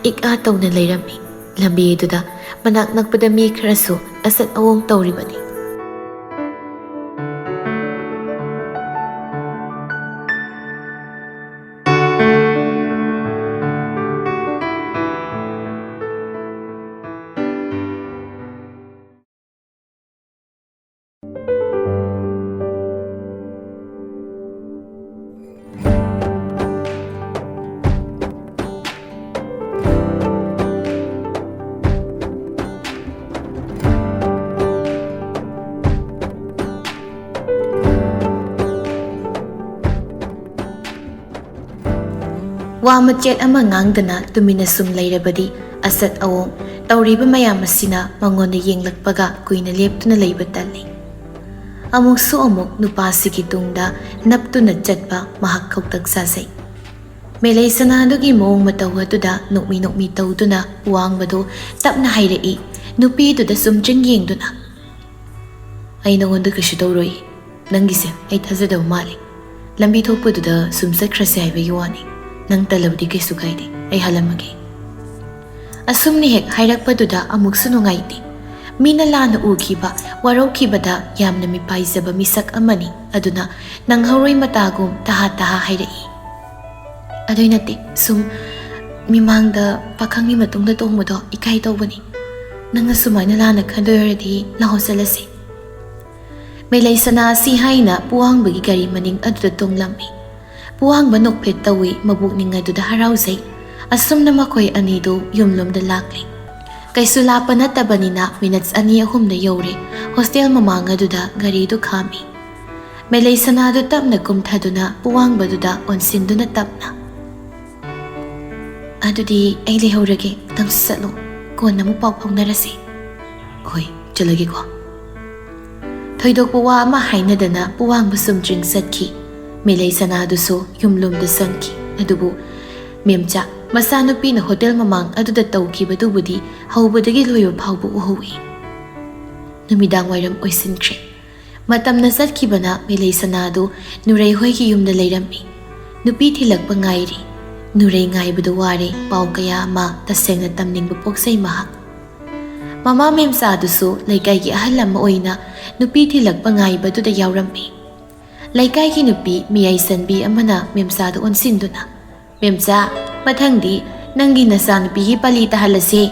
ꯏꯛ ꯑꯥ ꯇꯧꯅ ꯂꯩꯔꯝꯃꯤ꯫ ꯂꯝꯕꯤꯗꯨꯗ ꯃꯅꯥꯛ ꯅꯛꯄꯗ ꯃꯤ ꯈꯔꯁꯨ ꯑꯆꯠ ꯑꯋꯣꯡ ꯇꯧꯔꯤꯕꯅꯤ꯫ ꯋꯥ ꯃꯆꯦꯠ ꯑꯃ ꯉꯥꯡꯗꯅ ꯇꯨꯃꯤꯟꯅ ꯁꯨꯝ ꯂꯩꯔꯕꯗꯤ, ꯑꯁꯠ ꯑꯋꯣꯡ ꯇꯧꯔꯤꯕ ꯃꯌꯥꯝ ꯑꯁꯤꯅ ꯃꯉꯣꯟꯗ ꯌꯦꯡꯂꯛꯄꯒ ꯀꯨꯏꯅ ꯂꯦꯞꯇꯨꯅ ꯂꯩꯕ ꯇꯜꯂꯤ꯫ ꯑꯃꯨꯛꯁꯨ ꯑꯃꯨꯛ ꯅꯨꯄꯥꯁꯤꯒꯤ ꯇꯨꯡꯗ ꯅꯞꯇꯨꯅ ꯆꯠꯄ ꯃꯍꯥꯛ ꯈꯧꯇꯛ ꯁꯥꯖꯩ꯫ ꯃꯦꯂꯩ ꯁꯅꯥꯗꯨꯒꯤ ꯃꯑꯣꯡ ꯃꯇꯧ ꯑꯗꯨꯗ ꯅꯣꯛꯃꯤ ꯅꯣꯛꯃꯤ ꯇꯧꯗꯨꯅ ꯋꯥꯡꯕꯗꯨ ꯇꯞꯅ ꯍꯥꯏꯔꯛꯏ, ꯅꯨꯄꯤꯗꯨꯗ ꯁꯨꯝ ꯆꯤꯡ ꯌꯦꯡꯗꯨꯅ꯫ "ꯑꯩ ꯅꯉꯣꯟꯗ ꯀꯩꯁꯨ ꯇꯧꯔꯣꯏ꯫ ꯅꯪꯒꯤꯁꯦ ꯑꯩ ꯊꯥꯖꯗꯕ ꯃꯥꯜꯂꯤ꯫ ꯂꯝꯕꯤ ꯊꯣꯛꯄꯗꯨꯗ ꯁꯨꯝ ꯆꯠꯈ꯭ꯔꯁꯦ ꯍꯥꯏꯕꯒꯤ ꯋꯥꯅꯤ꯫ ꯅꯪ ꯇꯜꯂꯕꯗꯤ ꯀꯩꯁꯨ ꯀꯥꯏꯗꯦ꯫ ꯑꯩ ꯍꯜꯂꯝꯃꯒꯦ꯫" ꯑꯁꯨꯝꯅ ꯍꯦꯛ ꯍꯥꯏꯔꯛꯄꯗꯨꯗ ꯑꯃꯨꯛꯁꯨ ꯅꯨꯡꯉꯥꯏꯇꯦ꯫ ꯃꯤꯅ ꯂꯥꯟꯅ ꯎꯈꯤꯕ, ꯋꯥꯔꯧꯈꯤꯕꯗ ꯌꯥꯝꯅ ꯃꯤꯄꯥꯏꯖꯕ ꯃꯤꯁꯛ ꯑꯃꯅꯤ꯫ ꯑꯗꯨꯅ ꯅꯪꯍꯧꯔꯣꯏ ꯃꯇꯥꯒꯨꯝ ꯇꯍꯥ ꯇꯍꯥ ꯍꯥꯏꯔꯛꯏ꯫ "ꯑꯗꯨꯏ ꯅꯠꯇꯦ, ꯁꯨꯝ ꯃꯤꯃꯥꯡꯗ ꯄꯥꯈꯪꯒꯤ ꯃꯇꯨꯡꯗ ꯇꯣꯡꯕꯗꯣ ꯏꯀꯥꯏ ꯇꯧꯕꯅꯤ꯫ ꯅꯪꯅ ꯁꯨꯃꯥꯏꯅ ꯂꯥꯟꯅ ꯈꯟꯗꯣꯏ ꯑꯣꯏꯔꯗꯤ ꯂꯥꯛꯑꯣ ꯆꯠꯂꯁꯤ꯫" ꯃꯦꯂꯩ ꯁꯅꯥ ꯑꯁꯤ ꯍꯥꯏꯅ ꯄꯨꯋꯥꯡꯕꯒꯤ ꯒꯥꯔꯤ ꯃꯅꯤꯡ ꯑꯗꯨꯗ ꯇꯣꯡꯂꯝꯃꯤ꯫ ꯄꯨꯋꯥꯡꯕ ꯅꯣꯛꯐꯦꯠ ꯇꯧꯏ, ꯃꯕꯨꯛꯅꯤꯡ ꯑꯗꯨꯗ ꯍꯔꯥꯎꯖꯩ꯫ ꯑꯁꯨꯝꯅ ꯃꯈꯣꯏ ꯑꯅꯤꯗꯨ ꯌꯨꯝꯂꯣꯝꯗ ꯂꯥꯛꯂꯤ꯫ ꯀꯩꯁꯨ ꯂꯥꯞꯄ ꯅꯠꯇꯕꯅꯤꯅ ꯃꯤꯅꯠꯁ ꯑꯅꯤ ꯑꯍꯨꯝꯗ ꯌꯧꯔꯦ꯫ ꯍꯣꯁꯇꯦꯜ ꯃꯃꯥꯡ ꯑꯗꯨꯗ ꯒꯥꯔꯤꯗꯨ ꯈꯥꯝꯃꯤ꯫ ꯃꯦꯂꯩ ꯁꯅꯥꯗꯨ ꯇꯞꯅ ꯀꯨꯝꯊꯗꯨꯅ ꯄꯨꯋꯥꯡꯕꯗꯨꯗ ꯑꯣꯟꯁꯤꯟꯗꯨꯅ ꯇꯞꯅ, "ꯑꯗꯨꯗꯤ ꯑꯩ ꯂꯩꯍꯧꯔꯒꯦ, ꯅꯪꯁꯨ ꯆꯠꯂꯣ, ꯀꯣꯟꯅ ꯑꯃꯨꯛ ꯄꯥꯎ ꯐꯥꯎꯅꯔꯁꯤ꯫" "ꯍꯣꯏ, ꯆꯠꯂꯒꯦꯀꯣ꯫" ꯊꯣꯏꯗꯣꯛꯄ ꯋꯥ ꯑꯃ ꯍꯥꯏꯅꯗꯅ ꯄꯨꯋꯥꯡꯕ ꯁꯨꯝ ꯆꯤꯡ ꯆꯠꯈꯤ꯫ ꯃꯦꯂꯩ ꯁꯅꯥꯗꯨꯁꯨ ꯌꯨꯝꯂꯣꯝꯗ ꯆꯪꯈꯤ꯫ ꯑꯗꯨꯕꯨ ꯃꯦꯝꯆꯥ ꯃꯆꯥꯅꯨꯄꯤꯅ ꯍꯣꯇꯦꯜ ꯃꯃꯥꯡ ꯑꯗꯨꯗ ꯇꯧꯈꯤꯕꯗꯨꯕꯨꯗꯤ ꯍꯧꯕꯗꯒꯤ ꯂꯣꯏꯕ ꯐꯥꯎꯕ ꯎꯍꯧꯏ꯫ ꯅꯨꯃꯤꯗꯥꯡ ꯋꯥꯏꯔꯝ ꯑꯣꯏꯁꯤꯟꯈ꯭ꯔꯦ꯫ ꯃꯇꯝꯅ ꯆꯠꯈꯤꯕꯅ ꯃꯦꯂꯩ ꯁꯅꯥꯗꯨ ꯅꯨꯔꯩ ꯍꯣꯏꯒꯤ ꯌꯨꯝꯗ ꯂꯩꯔꯝꯃꯤ꯫ ꯅꯨꯄꯤ ꯊꯤꯜꯂꯛꯄ ꯉꯥꯏꯔꯤ꯫ ꯅꯨꯔꯩ ꯉꯥꯏꯕꯗꯨ ꯋꯥꯔꯦ, ꯄꯥꯎ ꯀꯌꯥ ꯑꯃ ꯇꯁꯦꯡꯅ ꯇꯝꯅꯤꯡꯕ ꯄꯣꯛꯆꯩ ꯃꯍꯥꯛ꯫ ꯃꯃꯥ ꯃꯦꯝꯆꯥꯗꯨꯁꯨ ꯂꯩꯀꯥꯏꯒꯤ ꯑꯍꯜ ꯑꯃ ꯑꯣꯏꯅ ꯅꯨꯄꯤ ꯊꯤꯜꯂꯛꯄ ꯉꯥꯏꯕꯗꯨꯗ ꯌꯥꯎꯔꯝꯃꯤ꯫ ꯂꯩꯀꯥꯏꯒꯤ ꯅꯨꯄꯤ ꯃꯤꯌꯥꯏ ꯆꯟꯕꯤ ꯑꯃꯅ ꯃꯦꯝꯆꯥꯗꯨ ꯑꯣꯟꯁꯤꯟꯗꯨꯅ, "ꯃꯦꯝꯆꯥ, ꯃꯊꯪꯗꯤ ꯅꯪꯒꯤ ꯅꯆꯥꯅꯨꯄꯤꯒꯤ ꯄꯥꯂꯤ ꯇꯥꯍꯜꯂꯁꯦ꯫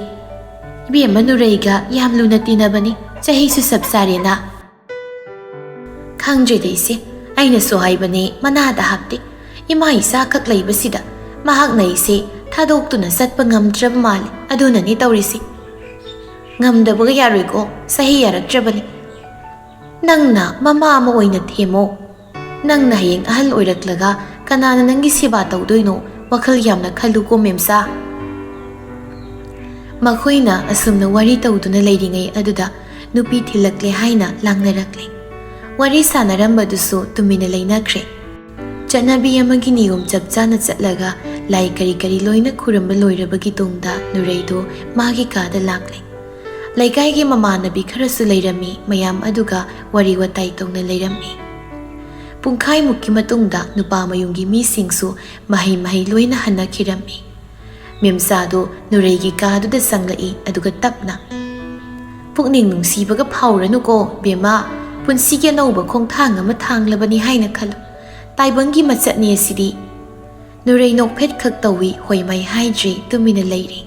ꯏꯕꯦꯝꯃ ꯅꯨꯔꯩꯒ ꯌꯥꯝ ꯂꯨꯅ ꯇꯤꯟꯅꯕꯅꯤ, ꯆꯍꯤꯁꯨ ꯆꯞ ꯆꯥꯔꯦꯅ꯫" "ꯈꯪꯗ꯭ꯔꯦꯗ ꯏꯆꯦ, ꯑꯩꯅꯁꯨ ꯍꯥꯏꯕꯅꯦ, ꯃꯅꯥꯗ ꯍꯥꯞꯇꯦ꯫ ꯏꯃꯥ ꯏꯆꯥꯈꯛ ꯂꯩꯕꯁꯤꯗ ꯃꯍꯥꯛꯅ ꯑꯩꯁꯦ ꯊꯥꯗꯣꯛꯇꯨꯅ ꯆꯠꯄ ꯉꯝꯗ꯭ꯔꯕ ꯃꯥꯜꯂꯦ꯫ ꯑꯗꯨꯅꯅꯦ ꯇꯧꯔꯤꯁꯤ꯫ ꯉꯝꯗꯕꯒ ꯌꯥꯔꯣꯏꯀꯣ, ꯆꯍꯤ ꯌꯥꯔꯛꯇ꯭ꯔꯕꯅꯤ꯫ ꯅꯪꯅ ꯃꯃꯥ ꯑꯃ ꯑꯣꯏꯅ ꯊꯦꯝꯃꯣ꯫ ꯅꯪꯅ ꯍꯌꯦꯡ ꯑꯍꯜ ꯑꯣꯏꯔꯛꯂꯒ ꯀꯅꯥꯅ ꯅꯪꯒꯤ ꯁꯦꯕꯥ ꯇꯧꯗꯣꯏꯅꯣ? ꯋꯥꯈꯜ ꯌꯥꯝꯅ ꯈꯜꯂꯨꯀꯣ ꯃꯦꯝꯆꯥ꯫ ꯃꯈꯣꯏꯅ ꯑꯁꯨꯝꯅ ꯋꯥꯔꯤ ꯇꯧꯗꯨꯅ ꯂꯩꯔꯤꯉꯩ ꯑꯗꯨꯗ ꯅꯨꯄꯤ ꯊꯤꯜꯂꯛꯂꯦ ꯍꯥꯏꯅ ꯂꯥꯡꯅꯔꯛꯂꯦ꯫ ꯋꯥꯔꯤ ꯁꯥꯟꯅꯔꯝꯕꯗꯨꯁꯨ ꯇꯨꯃꯤꯟꯅ ꯂꯩꯅꯈ꯭ꯔꯦ꯫ ꯆꯠꯅꯕꯤ ꯑꯃꯒꯤ ꯅꯤꯌꯣꯝ ꯆꯞ ꯆꯥꯅ ꯆꯠꯂꯒ ꯂꯥꯏ ꯀꯔꯤ ꯀꯔꯤ ꯂꯣꯏꯅ ꯈꯨꯔꯨꯝꯕ ꯂꯣꯏꯔꯕꯒꯤ ꯇꯨꯡꯗ ꯅꯨꯔꯩꯗꯨ ꯃꯥꯒꯤ ꯀꯥꯗ ꯂꯥꯛꯂꯦ꯫ ꯂꯩꯀꯥꯏꯒꯤ ꯃꯃꯥꯟꯅꯕꯤ ꯈꯔꯁꯨ ꯂꯩꯔꯝꯃꯤ, ꯃꯌꯥꯝ ꯑꯗꯨꯒ ꯋꯥꯔꯤ ꯋꯥꯇꯥꯏ ꯇꯧꯅ ꯂꯩꯔꯝꯃꯤ꯫ ꯄꯨꯡꯈꯥꯏꯃꯨꯛꯀꯤ ꯃꯇꯨꯡꯗ ꯅꯨꯄꯥ ꯃꯌꯨꯝꯒꯤ ꯃꯤꯁꯤꯡꯁꯨ ꯃꯍꯩ ꯃꯍꯩ ꯂꯣꯏꯅ ꯍꯟꯅꯈꯤꯔꯝꯃꯤ꯫ ꯃꯦꯝꯆꯥꯗꯨ ꯅꯨꯔꯩꯒꯤ ꯀꯥꯗꯨꯗ ꯆꯪꯂꯛꯏ, ꯑꯗꯨꯒ ꯇꯞꯅ, "ꯄꯨꯛꯅꯤꯡ ꯅꯨꯡꯁꯤꯕꯒ ꯐꯥꯎꯔꯅꯨꯀꯣ ꯕꯦꯝꯃ, ꯄꯨꯟꯁꯤꯒꯤ ꯑꯅꯧꯕ ꯈꯣꯡꯊꯥꯡ ꯑꯃ ꯊꯥꯡꯂꯕꯅꯤ ꯍꯥꯏꯅ ꯈꯜꯂꯨ꯫ ꯇꯥꯏꯕꯪꯒꯤ ꯃꯆꯠꯅꯤ ꯑꯁꯤꯗꯤ꯫" ꯅꯨꯔꯩ ꯅꯣꯛꯐꯦꯠ ꯈꯛ ꯇꯧꯏ, ꯍꯣꯏ ꯃꯥꯏ ꯍꯥꯏꯗ꯭ꯔꯤ, ꯇꯨꯃꯤꯟꯅ ꯂꯩꯔꯤ꯫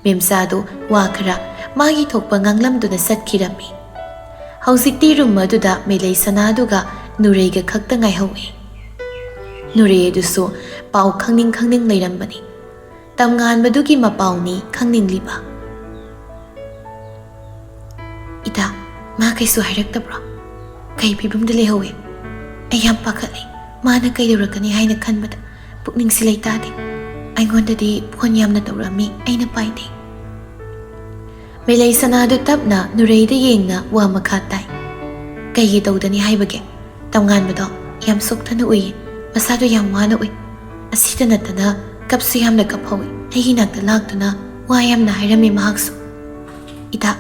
ꯃꯦꯝꯆꯥꯗꯨ ꯋꯥ ꯈꯔ ꯃꯥꯒꯤ ꯊꯣꯛꯄ ꯉꯥꯡꯂꯝꯗꯨꯅ ꯆꯠꯈꯤꯔꯝꯃꯤ꯫ ꯍꯧꯖꯤꯛꯇꯤ ꯔꯨꯝ ꯑꯗꯨꯗ ꯃꯦꯂꯩ ꯁꯅꯥꯗꯨꯒ ꯅꯨꯔꯩꯒ ꯈꯛꯇ ꯉꯥꯏꯍꯧꯏ꯫ ꯅꯨꯔꯩ ꯑꯗꯨꯁꯨ ꯄꯥꯎ ꯈꯪꯅꯤꯡ ꯈꯪꯅꯤꯡ ꯂꯩꯔꯝꯕꯅꯤ꯫ ꯇꯝꯉꯥꯟꯕꯗꯨꯒꯤ ꯃꯄꯥꯎꯅꯤ ꯈꯪꯅꯤꯡꯂꯤꯕ꯫ "ꯏꯇꯥ, ꯃꯥ ꯀꯩꯁꯨ ꯍꯥꯏꯔꯛꯇꯕ꯭ꯔꯣ? ꯀꯩ ꯐꯤꯕꯝꯗ ꯂꯩꯍꯧꯋꯦ? ꯑꯩ ꯌꯥꯝ ꯄꯥꯈꯠꯂꯤ꯫ ꯃꯥꯅ ꯀꯩꯗꯧꯔꯛꯀꯅꯤ ꯍꯥꯏꯅ ꯈꯟꯕꯗ ꯄꯨꯛꯅꯤꯡꯁꯤ ꯂꯩꯇꯥꯗꯦ꯫ ꯑꯩꯉꯣꯟꯗꯗꯤ ꯐꯣꯟ ꯌꯥꯝꯅ ꯇꯧꯔꯛꯑꯝꯃꯤ, ꯑꯩꯅ ꯄꯥꯏꯗꯦ꯫" ꯃꯦꯂꯩ ꯁꯅꯥꯗꯨ ꯇꯞꯅ ꯅꯨꯔꯩꯗ ꯌꯦꯡꯅ ꯋꯥ ꯃꯈꯥ ꯇꯥꯏ꯫ "ꯀꯩꯒꯤ ꯇꯧꯗꯅꯤ ꯍꯥꯏꯕꯒꯦ? ꯇꯝꯉꯥꯟꯕꯗꯣ ꯌꯥꯝ ꯁꯣꯛꯊꯅ ꯎꯏ꯫ ꯃꯁꯥꯗꯣ ꯌꯥꯝ ꯋꯥꯅ ꯎꯏ꯫ ꯑꯁꯤꯗ ꯅꯠꯇꯅ ꯀꯞꯁꯨ ꯌꯥꯝꯅ ꯀꯞꯍꯧꯏ꯫ ꯑꯩꯒꯤ ꯅꯥꯛꯇ ꯂꯥꯛꯇꯨꯅ ꯋꯥ ꯌꯥꯝꯅ ꯍꯥꯏꯔꯝꯃꯤ ꯃꯍꯥꯛꯁꯨ꯫ ꯏꯇꯥ,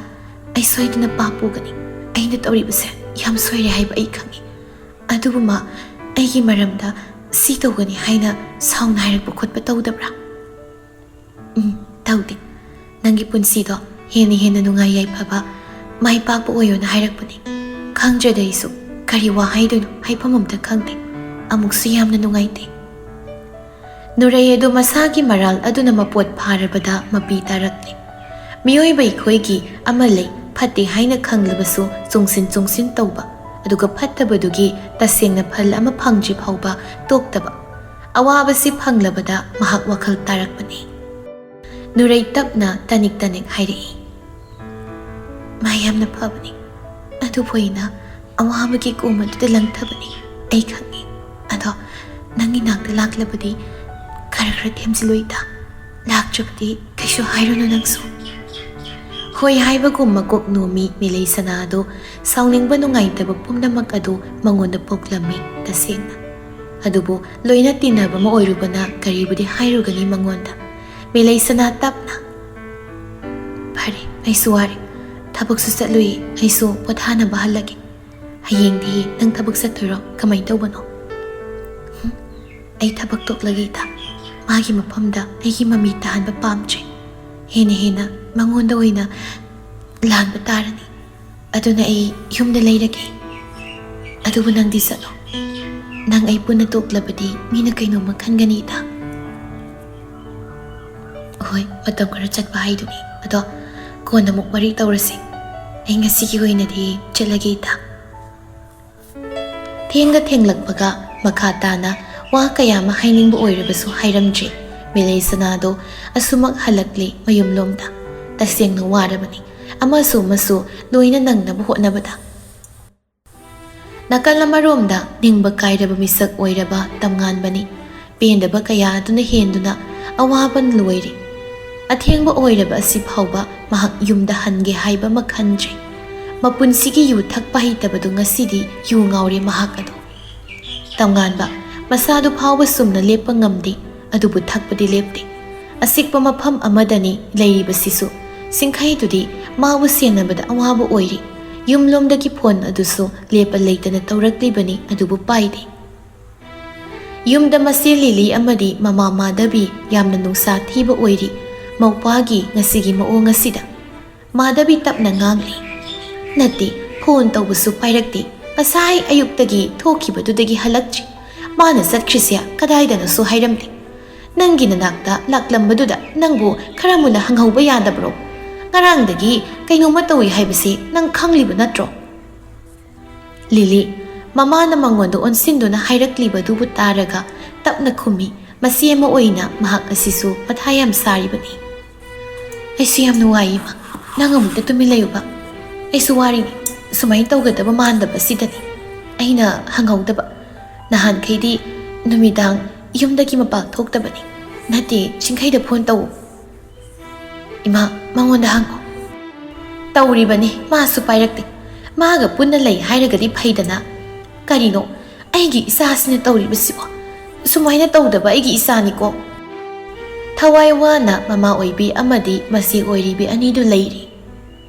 ꯑꯩ ꯁꯣꯏꯗꯅ ꯄꯥꯞ ꯄꯨꯒꯅꯤ꯫ ꯑꯩꯅ ꯇꯧꯔꯤꯕꯁꯦ ꯌꯥꯝ ꯁꯣꯏꯔꯦ ꯍꯥꯏꯕ ꯑꯩ ꯈꯪꯏ꯫ ꯑꯗꯨꯕꯨ ꯃꯥ ꯑꯩꯒꯤ ꯃꯔꯝꯗ ꯁꯤ ꯇꯧꯒꯅꯤ ꯍꯥꯏꯅ ꯁꯥꯎꯅ ꯍꯥꯏꯔꯛꯄ ꯈꯣꯠꯄ ꯇꯧꯗꯕ꯭ꯔꯥ?" "ꯎꯝ, ꯇꯧꯗꯦ꯫ ꯅꯪꯒꯤ ꯄꯨꯟꯁꯤꯗꯣ ꯍꯦꯟꯅ ꯍꯦꯟꯅ ꯅꯨꯡꯉꯥꯏ ꯌꯥꯏꯐꯕ, ꯃꯥꯏ ꯄꯥꯛꯄ ꯑꯣꯏꯌꯣꯅ ꯍꯥꯏꯔꯛꯄꯅꯤ꯫ ꯈꯪꯗ꯭ꯔꯦꯗ ꯑꯩꯁꯨ ꯀꯔꯤ ꯋꯥ ꯍꯥꯏꯗꯣꯏꯅꯣ, ꯍꯥꯏꯐꯝ ꯑꯝꯇ ꯈꯪꯗꯦ꯫ ꯑꯃꯨꯛꯁꯨ ꯌꯥꯝꯅ ꯅꯨꯡꯉꯥꯏꯇꯦ꯫" ꯅꯨꯔꯩ ꯑꯗꯨ ꯃꯁꯥꯒꯤ ꯃꯔꯥꯜ ꯑꯗꯨꯅ ꯃꯄꯣꯠ ꯐꯥꯔꯕꯗ ꯃꯄꯤ ꯇꯥꯔꯛꯂꯦ꯫ ꯃꯤꯑꯣꯏꯕ ꯑꯩꯈꯣꯏꯒꯤ ꯑꯃ ꯂꯩ, ꯐꯠꯇꯦ ꯍꯥꯏꯅ ꯈꯪꯂꯕꯁꯨ ꯆꯨꯡꯁꯤꯟ ꯆꯨꯡꯁꯤꯟ ꯇꯧꯕ, ꯑꯗꯨꯒ ꯐꯠꯇꯕꯗꯨꯒꯤ ꯇꯁꯦꯡꯅ ꯐꯜ ꯑꯃ ꯐꯪꯗ꯭ꯔꯤ ꯐꯥꯎꯕ ꯇꯣꯛꯇꯕ꯫ ꯑꯋꯥꯕꯁꯤ ꯐꯪꯂꯕꯗ ꯃꯍꯥꯛ ꯋꯥꯈꯜ ꯇꯥꯔꯛꯄꯅꯤ꯫ ꯅꯨꯔꯩ ꯇꯞꯅ ꯇꯅꯤꯛ ꯇꯅꯤꯛ ꯍꯥꯏꯔꯛꯏ, "ꯃꯥ ꯌꯥꯝꯅ ꯐꯕꯅꯤ, ꯑꯗꯨꯕꯨ ꯑꯩꯅ ꯑꯋꯥꯕꯒꯤ ꯀꯣꯝ ꯑꯗꯨꯗ ꯂꯪꯊꯕꯅꯤ, ꯑꯩ ꯈꯪꯏ꯫ ꯑꯗꯣ ꯅꯪꯒꯤ ꯅꯥꯛꯇ ꯂꯥꯛꯂꯕꯗꯤ ꯈꯔ ꯈꯔ ꯈꯔ ꯊꯦꯝꯖꯤꯜꯂꯨ ꯏꯇꯥ꯫ ꯂꯥꯛꯇ꯭ꯔꯕꯗꯤ ꯀꯩꯁꯨ ꯍꯥꯏꯔꯨꯅꯨ ꯅꯪꯁꯨ꯫ ꯍꯣꯏ ꯍꯥꯏꯕꯒꯨꯝ ꯃꯀꯣꯛ ꯅꯣꯝꯃꯤ ꯃꯤꯂꯩ ꯁꯅꯥꯗꯣ ꯁꯥꯎꯅꯤꯡꯕ ꯅꯨꯡꯉꯥꯏꯇꯕ ꯄꯨꯝꯅꯃꯛ ꯑꯗꯨ ꯃꯉꯣꯟꯗ ꯄꯣꯛꯂꯝꯃꯤ ꯇꯁꯦꯡꯅ꯫ ꯑꯗꯨꯕꯨ ꯂꯣꯏꯅ ꯇꯤꯟꯅꯕ ꯑꯃ ꯑꯣꯏꯔꯨꯕꯅ ꯀꯔꯤꯕꯨꯗꯤ ꯍꯥꯏꯔꯨꯒꯅꯤ ꯃꯉꯣꯟꯗ꯫ ꯃꯤꯂꯩ ꯁꯅꯥ ꯇꯞꯅ, "ꯐꯔꯦ, ꯑꯩꯁꯨ ꯋꯥꯔꯦ꯫ ꯊꯕꯛꯁꯨ ꯆꯠꯂꯨꯏ, ꯑꯩꯁꯨ ꯄꯣꯊꯥꯅꯕ ꯍꯜꯂꯒꯦ꯫ ꯍꯌꯦꯡꯗꯤ ꯅꯪ ꯊꯕꯛ ꯆꯠꯇꯣꯏꯔꯣ? ꯀꯃꯥꯏꯅ ꯇꯧꯕꯅꯣ?" "ꯍꯨꯝ, ꯑꯩ ꯊꯕꯛ ꯇꯣꯛꯂꯒꯦ ꯏꯇꯥ꯫ ꯃꯥꯒꯤ ꯃꯐꯝꯗ ꯑꯩꯒꯤ ꯃꯃꯤ ꯇꯥꯍꯟꯕ ꯄꯥꯝꯗ꯭ꯔꯦ꯫ ꯍꯦꯟꯅ ꯍꯦꯟꯅ ꯃꯉꯣꯟꯗ ꯑꯣꯏꯅ ꯂꯥꯟꯕ ꯇꯥꯔꯅꯤ꯫ ꯑꯗꯨꯅ ꯑꯩ ꯌꯨꯝꯗ ꯂꯩꯔꯒꯦ꯫ ꯑꯗꯨꯕꯨ ꯅꯪꯗꯤ ꯆꯠꯂꯣ꯫ ꯅꯪ ꯑꯩ ꯄꯨꯟꯅ ꯇꯣꯛꯂꯕꯗꯤ ꯃꯤꯅ ꯀꯩꯅꯣꯝꯃ ꯈꯟꯒꯅꯤ ꯏꯇꯥ꯫" "ꯍꯣꯏ, ꯃꯇꯝ ꯈꯔ ꯆꯠꯄ ꯍꯥꯏꯗꯨꯅꯤ꯫ ꯑꯗꯣ ꯀꯣꯟꯅ ꯑꯃꯨꯛ ꯋꯥꯔꯤ ꯇꯧꯔꯁꯤ꯫ ꯑꯩ ꯉꯁꯤꯒꯤ ꯑꯣꯏꯅꯗꯤ ꯆꯠꯂꯒꯦ ꯏꯇꯥ꯫" ꯊꯦꯡꯗ ꯊꯦꯡꯂꯛꯄꯒ ꯃꯈꯥ ꯇꯥꯅ ꯋꯥ ꯀꯌꯥ ꯑꯃ ꯍꯥꯏꯅꯤꯡꯕ ꯑꯣꯏꯔꯕꯁꯨ ꯍꯥꯏꯔꯝꯗ꯭ꯔꯦ꯫ ꯃꯤꯂꯩ ꯁꯅꯥꯗꯣ ꯑꯁꯨꯃꯛ ꯍꯜꯂꯛꯂꯦ ꯃꯌꯨꯝꯂꯣꯝꯗ꯫ ꯇꯁꯦꯡꯅ ꯋꯥꯔꯕꯅꯤ꯫ ꯑꯃꯁꯨ ꯑꯃꯁꯨ ꯂꯣꯏꯅ ꯅꯪꯅꯕ ꯍꯣꯠꯅꯕꯗ꯫ ꯅꯥꯀꯜ ꯑꯃꯔꯣꯝꯗ ꯅꯤꯡꯕ ꯀꯥꯏꯔꯕ ꯃꯤꯁꯛ ꯑꯣꯏꯔꯕ ꯇꯝꯉꯥꯟꯕꯅꯤ꯫ ꯄꯦꯟꯗꯕ ꯀꯌꯥ ꯑꯗꯨꯅ ꯍꯦꯟꯗꯨꯅ ꯑꯋꯥꯕꯅ ꯂꯣꯏꯔꯦ꯫ ꯑꯊꯦꯡꯕ ꯑꯣꯏꯔꯕ ꯑꯁꯤ ꯐꯥꯎꯕ ꯃꯍꯥꯛ ꯌꯨꯝꯗ ꯍꯟꯒꯦ ꯍꯥꯏꯕ ꯑꯃ ꯈꯟꯗ꯭ꯔꯦ꯫ ꯃꯄꯨꯟꯁꯤꯒꯤ ꯌꯨ ꯊꯛꯄ ꯍꯩꯇꯕꯗꯨ ꯉꯁꯤꯗꯤ ꯌꯨ ꯉꯥꯎꯔꯦ ꯃꯍꯥꯛ ꯑꯗꯨ꯫ ꯇꯝꯉꯥꯟꯕ ꯃꯁꯥꯗꯨ ꯐꯥꯎꯕ ꯁꯨꯝꯅ ꯂꯦꯞꯄ ꯉꯝꯗꯦ, ꯑꯗꯨꯕꯨ ꯊꯛꯄꯗꯤ ꯂꯦꯞꯇꯦ꯫ ꯑꯆꯤꯛꯄ ꯃꯐꯝ ꯑꯃꯗꯅꯤ ꯂꯩꯔꯤꯕꯁꯤꯁꯨ꯫ ꯁꯤꯡꯈꯩꯗꯨꯗꯤ ꯃꯥꯕꯨ ꯁꯦꯟꯅꯕꯗ ꯑꯋꯥꯕ ꯑꯣꯏꯔꯤ꯫ ꯌꯨꯝꯂꯣꯝꯗꯒꯤ ꯐꯣꯟ ꯑꯗꯨꯁꯨ ꯂꯦꯞꯄ ꯂꯩꯇꯅ ꯇꯧꯔꯛꯂꯤꯕꯅꯤ, ꯑꯗꯨꯕꯨ ꯄꯥꯏꯗꯦ꯫ ꯌꯨꯝꯗ ꯃꯆꯦ ꯂꯤꯂꯤ ꯑꯃꯗꯤ ꯃꯃꯥ ꯃꯥꯙꯕꯤ ꯌꯥꯝꯅ ꯅꯨꯡꯁꯥ ꯊꯤꯕ ꯑꯣꯏꯔꯤ ꯃꯧꯄ꯭ꯋꯥꯒꯤ ꯉꯁꯤꯒꯤ ꯃꯑꯣꯡ ꯑꯁꯤꯗ꯫ ꯃꯥꯙꯕꯤ ꯇꯞꯅ ꯉꯥꯡꯂꯤ, "ꯅꯠꯇꯦ, ꯐꯣꯟ ꯇꯧꯕꯁꯨ ꯄꯥꯏꯔꯛꯇꯦ꯫ ꯉꯁꯥꯏ ꯑꯌꯨꯛꯇꯒꯤ ꯊꯣꯛꯈꯤꯕꯗꯨꯗꯒꯤ ꯍꯜꯂꯛꯇ꯭ꯔꯤ꯫ ꯃꯥꯅ ꯆꯠꯈ꯭ꯔꯤꯁꯦ ꯀꯗꯥꯏꯗꯅꯣꯁꯨ ꯍꯥꯏꯔꯝꯗꯦ꯫ ꯅꯪꯒꯤ ꯅꯅꯥꯛꯇ ꯂꯥꯛꯂꯝꯕꯗꯨꯗ ꯅꯪꯕꯨ ꯈꯔ ꯃꯨꯟꯅ ꯍꯪꯍꯧꯕ ꯌꯥꯗꯕ꯭ꯔꯣ? ꯉꯔꯥꯡꯗꯒꯤ ꯀꯩꯅꯣꯝꯃ ꯇꯧꯏ ꯍꯥꯏꯕꯁꯤ ꯅꯪ ꯈꯪꯂꯤꯕ ꯅꯠꯇ꯭ꯔꯣ?" ꯂꯤꯂꯤ ꯃꯃꯥꯅ ꯃꯉꯣꯟꯗ ꯑꯣꯟꯁꯤꯟꯗꯨꯅ ꯍꯥꯏꯔꯛꯂꯤꯕꯗꯨꯕꯨ ꯇꯥꯔꯒ ꯇꯞꯅ ꯈꯨꯝꯃꯤ꯫ ꯃꯆꯦ ꯑꯃ ꯑꯣꯏꯅ ꯃꯍꯥꯛ ꯑꯁꯤꯁꯨ ꯃꯊꯥ ꯌꯥꯝ ꯁꯥꯔꯤꯕꯅꯤ꯫ "ꯑꯩꯁꯨ ꯌꯥꯝ ꯅꯨꯡꯉꯥꯏꯌꯦ, ꯏꯃꯥ꯫ ꯅꯪ ꯑꯃꯨꯛꯇ ꯇꯨꯃꯤꯟ ꯂꯩꯌꯨꯕ꯫ ꯑꯩꯁꯨ ꯋꯥꯔꯤꯅꯤ꯫ ꯁꯨꯃꯥꯏꯅ ꯇꯧꯒꯗꯕ ꯃꯥꯟꯗꯕ ꯑꯁꯤꯗꯅꯤ ꯑꯩꯅ ꯍꯪꯍꯧꯗꯕ꯫ ꯅꯍꯥꯟꯈꯩꯗꯤ ꯅꯨꯃꯤꯗꯥꯡ ꯌꯨꯝꯗꯒꯤ ꯃꯄꯥꯟ ꯊꯣꯛꯇꯕꯅꯤ꯫ ꯅꯠꯇꯦ, ꯆꯤꯡꯈꯩꯗ ꯐꯣꯟ ꯇꯧ꯫ ꯏꯃꯥ, ꯃꯉꯣꯟꯗ ꯍꯪꯉꯣ꯫ ꯇꯧꯔꯤꯕꯅꯤ, ꯃꯥꯁꯨ ꯄꯥꯏꯔꯛꯇꯦ꯫ ꯃꯥꯒ ꯄꯨꯟꯅ ꯂꯩ ꯍꯥꯏꯔꯒꯗꯤ ꯐꯩꯗꯅ꯫ ꯀꯔꯤꯅꯣ ꯑꯩꯒꯤ ꯏꯆꯥꯁꯤꯅ ꯇꯧꯔꯤꯕꯁꯤꯕꯣ? ꯁꯨꯃꯥꯏꯅ ꯇꯧꯗꯕ ꯑꯩꯒꯤ ꯏꯆꯥꯅꯤꯀꯣ꯫ ꯊꯋꯥꯏ ꯋꯥꯅ ꯃꯃꯥ ꯑꯣꯏꯕꯤ ꯑꯃꯗꯤ ꯃꯆꯦ ꯑꯣꯏꯔꯤꯕꯤ ꯑꯅꯤꯗꯨ ꯂꯩꯔꯤ꯫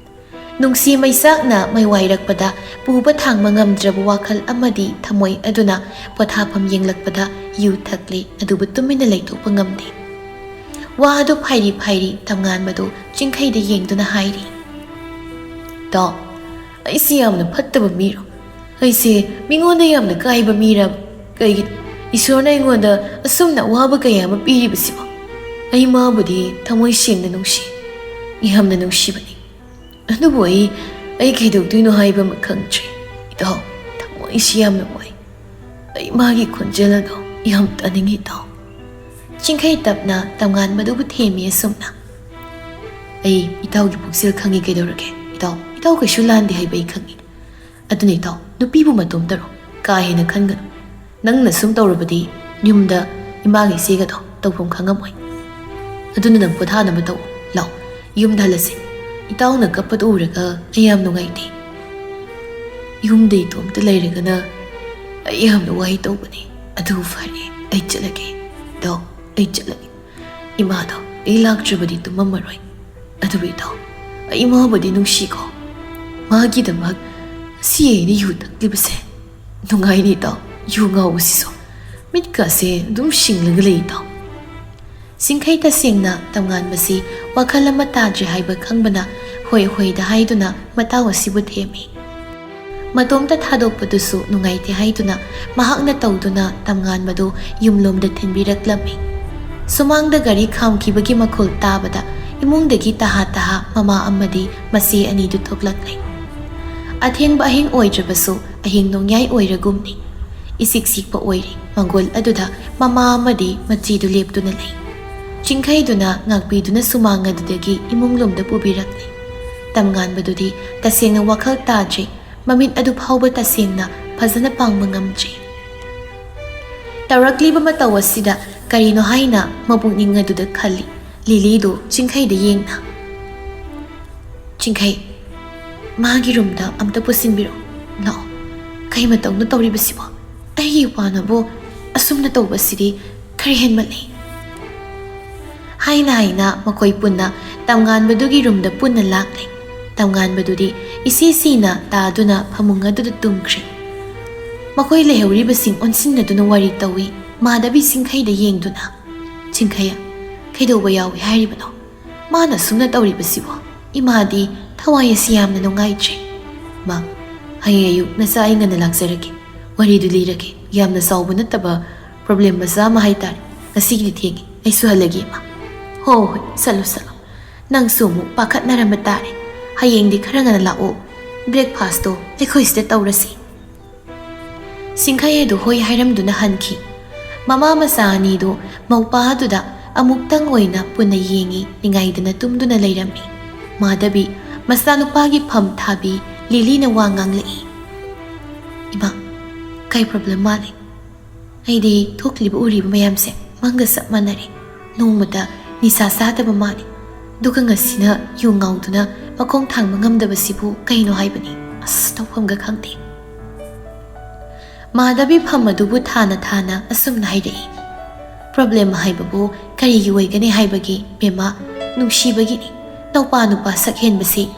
ꯅꯨꯡꯁꯤ ꯃꯩꯆꯥꯛꯅ ꯃꯩꯋꯥꯏꯔꯛꯄꯗ ꯄꯨꯕ ꯊꯥꯡꯕ ꯉꯝꯗ꯭ꯔꯕ ꯋꯥꯈꯜ ꯑꯃꯗꯤ ꯊꯃꯣꯏ ꯑꯗꯨꯅ ꯄꯣꯊꯥꯐꯝ ꯌꯦꯡꯂꯛꯄꯗ ꯌꯨ ꯊꯛꯂꯤ, ꯑꯗꯨꯕꯨ ꯇꯨꯃꯤꯟꯅ ꯂꯩꯊꯣꯛꯄ ꯉꯝꯗꯦ꯫ ꯋꯥ ꯑꯗꯨ ꯐꯥꯏꯔꯤ ꯐꯥꯏꯔꯤ ꯇꯝꯉꯥꯟꯕꯗꯨ ꯆꯤꯡꯈꯩꯗ ꯌꯦꯡꯗꯨꯅ ꯍꯥꯏꯔꯤ, "ꯏꯇꯥꯎ, ꯑꯩꯁꯤ ꯌꯥꯝꯅ ꯐꯠꯇꯕ ꯃꯤꯔꯣ? ꯑꯩꯁꯦ ꯃꯤꯉꯣꯟꯗ ꯌꯥꯝꯅ ꯀꯥꯏꯕ ꯃꯤꯔꯕ? ꯀꯩꯒꯤꯅꯣ ꯏꯁꯣꯔꯅ ꯑꯩꯉꯣꯟꯗ ꯑꯁꯨꯝꯅ ꯑꯋꯥꯕ ꯀꯌꯥ ꯑꯃ ꯄꯤꯔꯤꯕꯁꯤꯕꯣ? ꯑꯩ ꯃꯥꯕꯨꯗꯤ ꯊꯃꯣꯏ ꯁꯦꯡꯅ ꯅꯨꯡꯁꯤ, ꯌꯥꯝꯅ ꯅꯨꯡꯁꯤꯕꯅꯤ꯫ ꯑꯗꯨꯕꯨ ꯑꯩ, ꯑꯩ ꯀꯩꯗꯧꯗꯣꯏꯅꯣ ꯍꯥꯏꯕ ꯑꯃ ꯈꯪꯗ꯭ꯔꯦ꯫ ꯏꯇꯥꯎ, ꯊꯃꯣꯏꯁꯤ ꯌꯥꯝꯅ ꯋꯥꯏ꯫ ꯑꯩ ꯃꯥꯒꯤ ꯈꯣꯟꯖꯦꯜ ꯑꯗꯣ ꯌꯥꯝ ꯇꯥꯅꯤꯡꯉꯤ, ꯏꯇꯥꯎ꯫" ꯆꯤꯡꯈꯩ ꯇꯞꯅ ꯇꯝꯉꯥꯟꯕꯗꯨꯕꯨ ꯊꯦꯝꯃꯤ ꯑꯁꯨꯝꯅ꯫ "ꯑꯩ ꯏꯇꯥꯎꯒꯤ ꯄꯨꯛꯆꯦꯜ ꯈꯪꯉꯤ꯫ ꯀꯩꯗꯧꯔꯒꯦ? ꯏꯇꯥꯎ, ꯏꯇꯥꯎ ꯀꯩꯁꯨ ꯂꯥꯟꯗꯦ ꯍꯥꯏꯕ ꯑꯩ ꯈꯪꯉꯤ꯫ ꯑꯗꯨꯅ ꯏꯇꯥꯎ, ꯅꯨꯄꯤꯕꯨ ꯃꯇꯣꯝꯇꯔꯣ ꯀꯥ ꯍꯦꯟꯅ ꯈꯟꯒꯅꯨ꯫ ꯅꯪꯅ ꯁꯨꯝ ꯇꯧꯔꯕꯗꯤ ꯌꯨꯝꯗ ꯏꯃꯥꯒ ꯏꯆꯦꯒꯗꯣ ꯇꯧꯐꯝ ꯈꯪꯉꯝꯃꯣꯏ꯫ ꯑꯗꯨꯅ ꯅꯪ ꯄꯣꯊꯥꯅꯕ ꯇꯧ꯫ ꯂꯥꯎ, ꯌꯨꯝꯗ ꯍꯜꯂꯁꯤ꯫ ꯏꯇꯥꯎꯅ ꯀꯞꯄꯗꯨ ꯎꯔꯒ ꯑꯩ ꯌꯥꯝ ꯅꯨꯡꯉꯥꯏꯇꯦ꯫ ꯌꯨꯝꯗ ꯏꯇꯣꯝꯇ ꯂꯩꯔꯒꯅ ꯑꯩ ꯌꯥꯝꯅ ꯋꯥꯏ ꯇꯧꯕꯅꯤ꯫ ꯑꯗꯨ ꯐꯔꯦ, ꯑꯩ ꯆꯠꯂꯒꯦ꯫ ꯏꯇꯥꯎ, ꯑꯩ ꯆꯠꯂꯒꯦ꯫ ꯏꯃꯥꯗꯣ ꯑꯩ ꯂꯥꯛꯇ꯭ꯔꯕꯗꯤ ꯇꯨꯝꯃꯝꯃꯔꯣꯏ꯫ ꯑꯗꯨꯕꯨ ꯏꯇꯥꯎ, ꯑꯩ ꯏꯃꯥꯕꯨꯗꯤ ꯅꯨꯡꯁꯤꯀꯣ꯫ ꯃꯥꯒꯤꯗꯃꯛ ꯉꯁꯤ ꯑꯩꯅ ꯌꯨ ꯊꯛꯂꯤꯕꯁꯦ ꯅꯨꯡꯉꯥꯏꯅꯤ ꯏꯇꯥꯎ꯫ ꯌꯨ ꯉꯥꯎꯕꯁꯤꯁꯨ ꯃꯤꯠꯀꯁꯦ ꯑꯗꯨꯝ ꯁꯤꯡꯂꯒ ꯂꯩ ꯏꯇꯥꯎ꯫" ꯆꯤꯡꯈꯩ ꯇꯁꯦꯡꯅ ꯇꯝꯉꯥꯟꯕꯁꯤ ꯋꯥꯈꯜ ꯑꯃ ꯇꯥꯗ꯭ꯔꯦ ꯍꯥꯏꯕ ꯈꯪꯕꯅ ꯍꯣꯏ ꯍꯣꯏꯗ ꯍꯥꯏꯗꯨꯅ ꯃꯇꯥꯎ ꯑꯁꯤꯕꯨ ꯊꯦꯝꯃꯤ꯫ ꯃꯇꯣꯝꯇ ꯊꯥꯗꯣꯛꯄꯗꯨꯁꯨ ꯅꯨꯡꯉꯥꯏꯇꯦ ꯍꯥꯏꯗꯨꯅ ꯃꯍꯥꯛꯅ ꯇꯧꯗꯨꯅ ꯇꯝꯉꯥꯟꯕꯗꯨ ꯌꯨꯝꯂꯣꯝꯗ ꯊꯤꯟꯕꯤꯔꯛꯂꯝꯃꯤ꯫ ꯁꯨꯃꯥꯡꯗ ꯒꯥꯔꯤ ꯈꯥꯝꯈꯤꯕꯒꯤ ꯃꯈꯣꯜ ꯇꯥꯕꯗ ꯏꯃꯨꯡꯗꯒꯤ ꯇꯍꯥ ꯇꯍꯥ ꯃꯃꯥ ꯑꯃꯗꯤ ꯃꯆꯦ ꯑꯅꯤꯗꯨ ꯊꯣꯛꯂꯛꯂꯦ꯫ ꯑꯊꯦꯡꯕ ꯑꯍꯤꯡ ꯑꯣꯏꯗ꯭ꯔꯕꯁꯨ ꯑꯍꯤꯡ ꯅꯣꯡꯌꯥꯏ ꯑꯣꯏꯔꯒꯨꯝꯅꯤ꯫ ꯏꯆꯤꯛ ꯆꯤꯛꯄ ꯑꯣꯏꯔꯤ꯫ ꯃꯪꯒꯣꯜ ꯑꯗꯨꯗ ꯃꯃꯥ ꯑꯃꯗꯤ ꯃꯆꯦꯗꯨ ꯂꯦꯞꯇꯨꯅ ꯂꯩ꯫ ꯆꯤꯡꯈꯩꯗꯨꯅ ꯉꯥꯛꯄꯤꯗꯨꯅ ꯁꯨꯃꯥꯡ ꯑꯗꯨꯗꯒꯤ ꯏꯃꯨꯡꯂꯣꯝꯗ ꯄꯨꯕꯤꯔꯛꯂꯦ꯫ ꯇꯝꯉꯥꯟꯕꯗꯨꯗꯤ ꯇꯁꯦꯡꯅ ꯋꯥꯈꯜ ꯇꯥꯗ꯭ꯔꯦ꯫ ꯃꯃꯤꯠ ꯑꯗꯨ ꯐꯥꯎꯕ ꯇꯁꯦꯡꯅ ꯐꯖꯅ ꯄꯥꯡꯕ ꯉꯝꯗ꯭ꯔꯦ꯫ ꯇꯧꯔꯛꯂꯤꯕ ꯃꯇꯧ ꯑꯁꯤꯗ ꯀꯔꯤꯅꯣ ꯍꯥꯏꯅ ꯃꯄꯨꯛꯅꯤꯡ ꯑꯗꯨꯗ ꯈꯜꯂꯤ꯫ ꯂꯤꯂꯤꯗꯨ ꯆꯤꯡꯈꯩꯗ ꯌꯦꯡꯅ, "ꯆꯤꯡꯈꯩ, ꯃꯥꯒꯤ ꯔꯨꯝꯗ ꯑꯝꯇ ꯄꯨꯁꯤꯟꯕꯤꯔꯛꯑꯣ꯫ ꯂꯥꯛꯑꯣ꯫ ꯀꯩ ꯃꯇꯧꯅꯣ ꯇꯧꯔꯤꯕꯁꯤꯕꯣ? ꯑꯩꯒꯤ ꯏꯄ꯭ꯋꯥꯅꯕꯨ ꯑꯁꯨꯝꯅ ꯇꯧꯕꯁꯤꯗꯤ ꯈꯔ ꯍꯦꯟꯃꯠꯂꯦ꯫" ꯍꯥꯏꯅ ꯍꯥꯏꯅ ꯃꯈꯣꯏ ꯄꯨꯟꯅ ꯇꯝꯉꯥꯟꯕꯗꯨꯒꯤ ꯔꯨꯝꯗ ꯄꯨꯟꯅ ꯂꯥꯛꯂꯦ꯫ ꯇꯝꯉꯥꯟꯕꯗꯨꯗꯤ ꯏꯁꯤ ꯁꯤꯅ ꯇꯥꯗꯨꯅ ꯐꯃꯨꯡ ꯑꯗꯨꯗ ꯇꯨꯝꯈ꯭ꯔꯦ꯫ ꯃꯈꯣꯏ ꯂꯩꯍꯧꯔꯤꯕꯁꯤꯡ ꯑꯣꯟꯁꯤꯟꯅꯗꯨꯅ ꯋꯥꯔꯤ ꯇꯧꯏ꯫ ꯃꯥꯙꯕꯤ ꯆꯤꯡꯈꯩꯗ ꯌꯦꯡꯗꯨꯅ, "ꯆꯤꯡꯈꯩ, ꯀꯩꯗꯧꯕ ꯌꯥꯎꯏ ꯍꯥꯏꯔꯤꯕꯅꯣ? ꯃꯥꯅ ꯁꯨꯝꯅ ꯇꯧꯔꯤꯕꯁꯤꯕꯣ? ꯏꯃꯥꯗꯤ ꯊꯋꯥꯏ ꯑꯁꯤ ꯌꯥꯝꯅ ꯅꯨꯡꯉꯥꯏꯇ꯭ꯔꯦ꯫" "ꯃꯥ, ꯍꯌꯦꯡ ꯑꯌꯨꯛ ꯅꯆꯥ ꯑꯩ ꯉꯟꯅ ꯂꯥꯛꯆꯔꯒꯦ꯫ ꯋꯥꯔꯤꯗꯨ ꯂꯤꯔꯒꯦ꯫ ꯌꯥꯝꯅ ꯆꯥꯎꯕ ꯅꯠꯇꯕ ꯄ꯭ꯔꯣꯕ꯭ꯂꯦꯝ ꯃꯆꯥ ꯑꯃ ꯍꯥꯏꯇꯥꯔꯦ꯫ ꯉꯁꯤꯒꯤꯗꯤ ꯊꯦꯡꯉꯦ꯫ ꯑꯩꯁꯨ ꯍꯜꯂꯒꯦ, ꯏꯃꯥ꯫" "ꯍꯣ ꯍꯣꯏ, ꯆꯠꯂꯨ ꯆꯠꯂꯨ꯫ ꯅꯪꯁꯨ ꯑꯃꯨꯛ ꯄꯥꯈꯠꯅꯔꯝꯕ ꯇꯥꯔꯦ꯫ ꯍꯌꯦꯡꯗꯤ ꯈꯔ ꯉꯟꯅ ꯂꯥꯛꯑꯣ꯫ ꯕ꯭ꯔꯦꯛꯐꯥꯁꯇꯣ ꯑꯩꯈꯣꯏ ꯁꯤꯗ ꯇꯧꯔꯁꯤ꯫" ꯆꯤꯡꯈꯩ ꯑꯗꯨ ꯍꯣꯏ ꯍꯥꯏꯔꯝꯗꯨꯅ ꯍꯟꯈꯤ꯫ ꯃꯃꯥ ꯃꯆꯥ ꯑꯅꯤꯗꯨ ꯃꯧꯄꯥ ꯑꯗꯨꯗ ꯑꯃꯨꯛꯇꯪ ꯑꯣꯏꯅ ꯄꯨꯟꯅ ꯌꯦꯡꯉꯤ꯫ ꯅꯤꯡꯉꯥꯏꯗꯅ ꯇꯨꯝꯗꯨꯅ ꯂꯩꯔꯝꯃꯤ꯫ ꯃꯥꯙꯕꯤ ꯃꯆꯥꯅꯨꯄꯥꯒꯤ ꯐꯝ ꯊꯥꯕꯤ ꯂꯤꯂꯤꯅ ꯋꯥ ꯉꯥꯡꯂꯛꯏ꯫ "ꯏꯃꯥ, ꯀꯩ ꯄ꯭ꯔꯣꯕ꯭ꯂꯦꯝ ꯃꯥꯜꯂꯤ? ꯑꯩꯗꯤ ꯊꯣꯛꯂꯤꯕ ꯎꯔꯤꯕ ꯃꯌꯥꯝꯁꯦ ꯃꯪꯒ ꯆꯞ ꯃꯥꯟꯅꯔꯦ꯫ ꯅꯣꯡꯃꯇ ꯅꯤꯁꯥ ꯆꯥꯗꯕ ꯃꯥꯜꯂꯤ꯫ ꯑꯗꯨꯒ ꯉꯁꯤꯅ ꯌꯨ ꯉꯥꯎꯗꯨꯅ ꯃꯈꯣꯡ ꯊꯥꯡꯕ ꯉꯝꯗꯕꯁꯤꯕꯨ ꯀꯩꯅꯣ ꯍꯥꯏꯕꯅꯤ꯫ ꯑꯁ, ꯇꯧꯐꯝꯒ ꯈꯪꯗꯦ꯫" ꯃꯥꯙꯕꯤ ꯐꯝ ꯑꯗꯨꯕꯨ ꯊꯥꯅ ꯊꯥꯅ ꯑꯁꯨꯝꯅ ꯍꯥꯏꯔꯛꯏ꯫ "ꯄ꯭ꯔꯣꯕ꯭ꯂꯦꯝ ꯍꯥꯏꯕꯕꯨ ꯀꯔꯤꯒꯤ ꯑꯣꯏꯒꯅꯤ ꯍꯥꯏꯕꯒꯦ, ꯕꯦꯝꯃ? ꯅꯨꯡꯁꯤꯕꯒꯤꯅꯤ꯫ ꯅꯧꯄꯥ ꯅꯨꯄꯥ ꯁꯛ ꯍꯦꯟꯕꯁꯤ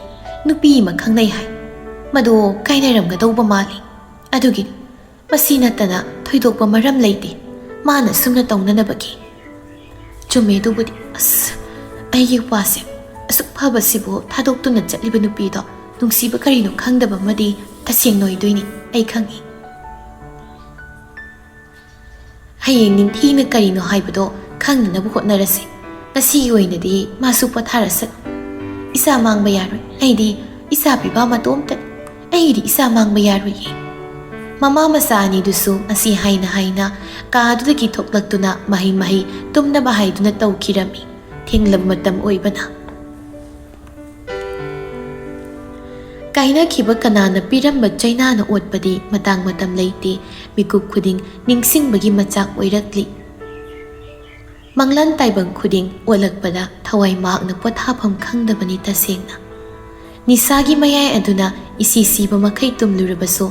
ꯅꯨꯄꯤ ꯑꯃ ꯈꯪꯅꯩ ꯍꯥꯏ꯫ ꯃꯗꯨ ꯀꯥꯏꯅꯔꯝꯒꯗꯧꯕ ꯃꯥꯜꯂꯤ꯫ ꯑꯗꯨꯒꯤꯅꯤ꯫ ꯃꯁꯤ ꯅꯠꯇꯅ ꯊꯣꯏꯗꯣꯛꯄ ꯃꯔꯝ ꯂꯩꯇꯦ ꯃꯥꯅ ꯁꯨꯝꯅ ꯇꯧꯅꯅꯕꯒꯤ꯫" "ꯆꯨꯝꯃꯦ ꯑꯗꯨꯕꯨꯗꯤ꯫ ꯑꯁ, ꯑꯩꯒꯤ ꯏꯄ꯭ꯋꯥꯁꯦ ꯑꯁꯨꯛ ꯐꯕꯁꯤꯕꯨ ꯊꯥꯗꯣꯛꯇꯨꯅ ꯆꯠꯂꯤꯕ ꯅꯨꯄꯤꯗꯣ ꯅꯨꯡꯁꯤꯕ ꯀꯔꯤꯅꯣ ꯈꯪꯗꯕ ꯑꯃꯗꯤ ꯇꯁꯦꯡꯅ ꯑꯣꯏꯗꯣꯏꯅꯤ, ꯑꯩ ꯈꯪꯏ꯫ ꯍꯌꯦꯡ ꯅꯤꯡꯊꯤꯅ ꯀꯔꯤꯅꯣ ꯍꯥꯏꯕꯗꯣ ꯈꯪꯅꯅꯕ ꯍꯣꯠꯅꯔꯁꯤ꯫ ꯉꯁꯤꯒꯤ ꯑꯣꯏꯅꯗꯤ ꯃꯥꯁꯨ ꯄꯣꯊꯥꯔꯁꯅꯨ꯫ ꯏꯆꯥ ꯃꯥꯡꯕ ꯌꯥꯔꯣꯏ꯫ ꯑꯩꯗꯤ ꯏꯆꯥ ꯄꯤꯕ ꯃꯇꯣꯝꯇꯅꯤ꯫ ꯑꯩꯒꯤꯗꯤ ꯏꯆꯥ ꯃꯥꯡꯕ ꯌꯥꯔꯣꯏꯌꯦ꯫" ꯃꯃꯥ ꯃꯆꯥ ꯑꯅꯤꯗꯨꯁꯨ ꯑꯁꯤ ꯍꯥꯏꯅ ꯍꯥꯏꯅ ꯀꯥꯗꯨꯗꯒꯤ ꯊꯣꯛꯂꯛꯇꯨꯅ ꯃꯍꯩ ꯃꯍꯩ ꯇꯨꯝꯅꯕ ꯍꯥꯏꯗꯨꯅ ꯇꯧꯈꯤꯔꯝꯃꯤ꯫ ꯊꯦꯡꯂꯕ ꯃꯇꯝ ꯑꯣꯏꯕꯅ꯫ ꯀꯥꯏꯅꯈꯤꯕ ꯀꯅꯥꯅ ꯄꯤꯔꯝꯕ ꯆꯩꯅꯥꯅ ꯑꯣꯠꯄꯗꯤ ꯃꯇꯥꯡ ꯃꯇꯝ ꯂꯩꯇꯦ, ꯃꯤꯀꯨꯞ ꯈꯨꯗꯤꯡ ꯅꯤꯡꯁꯤꯡꯕꯒꯤ ꯃꯆꯥꯛ ꯑꯣꯏꯔꯛꯂꯤ꯫ ꯃꯪꯂꯥꯟ ꯇꯥꯏꯕꯪ ꯈꯨꯗꯤꯡ ꯑꯣꯜꯂꯛꯄꯗ ꯊꯋꯥꯏ ꯃꯍꯥꯛꯅ ꯄꯣꯊꯥꯐꯝ ꯈꯪꯗꯕꯅꯤ ꯇꯁꯦꯡꯅ꯫ ꯅꯤꯁꯥꯒꯤ ꯃꯌꯥꯏ ꯑꯗꯨꯅ ꯏꯁꯤ ꯁꯤꯕ ꯃꯈꯩ ꯇꯨꯝꯂꯨꯔꯕꯁꯨ,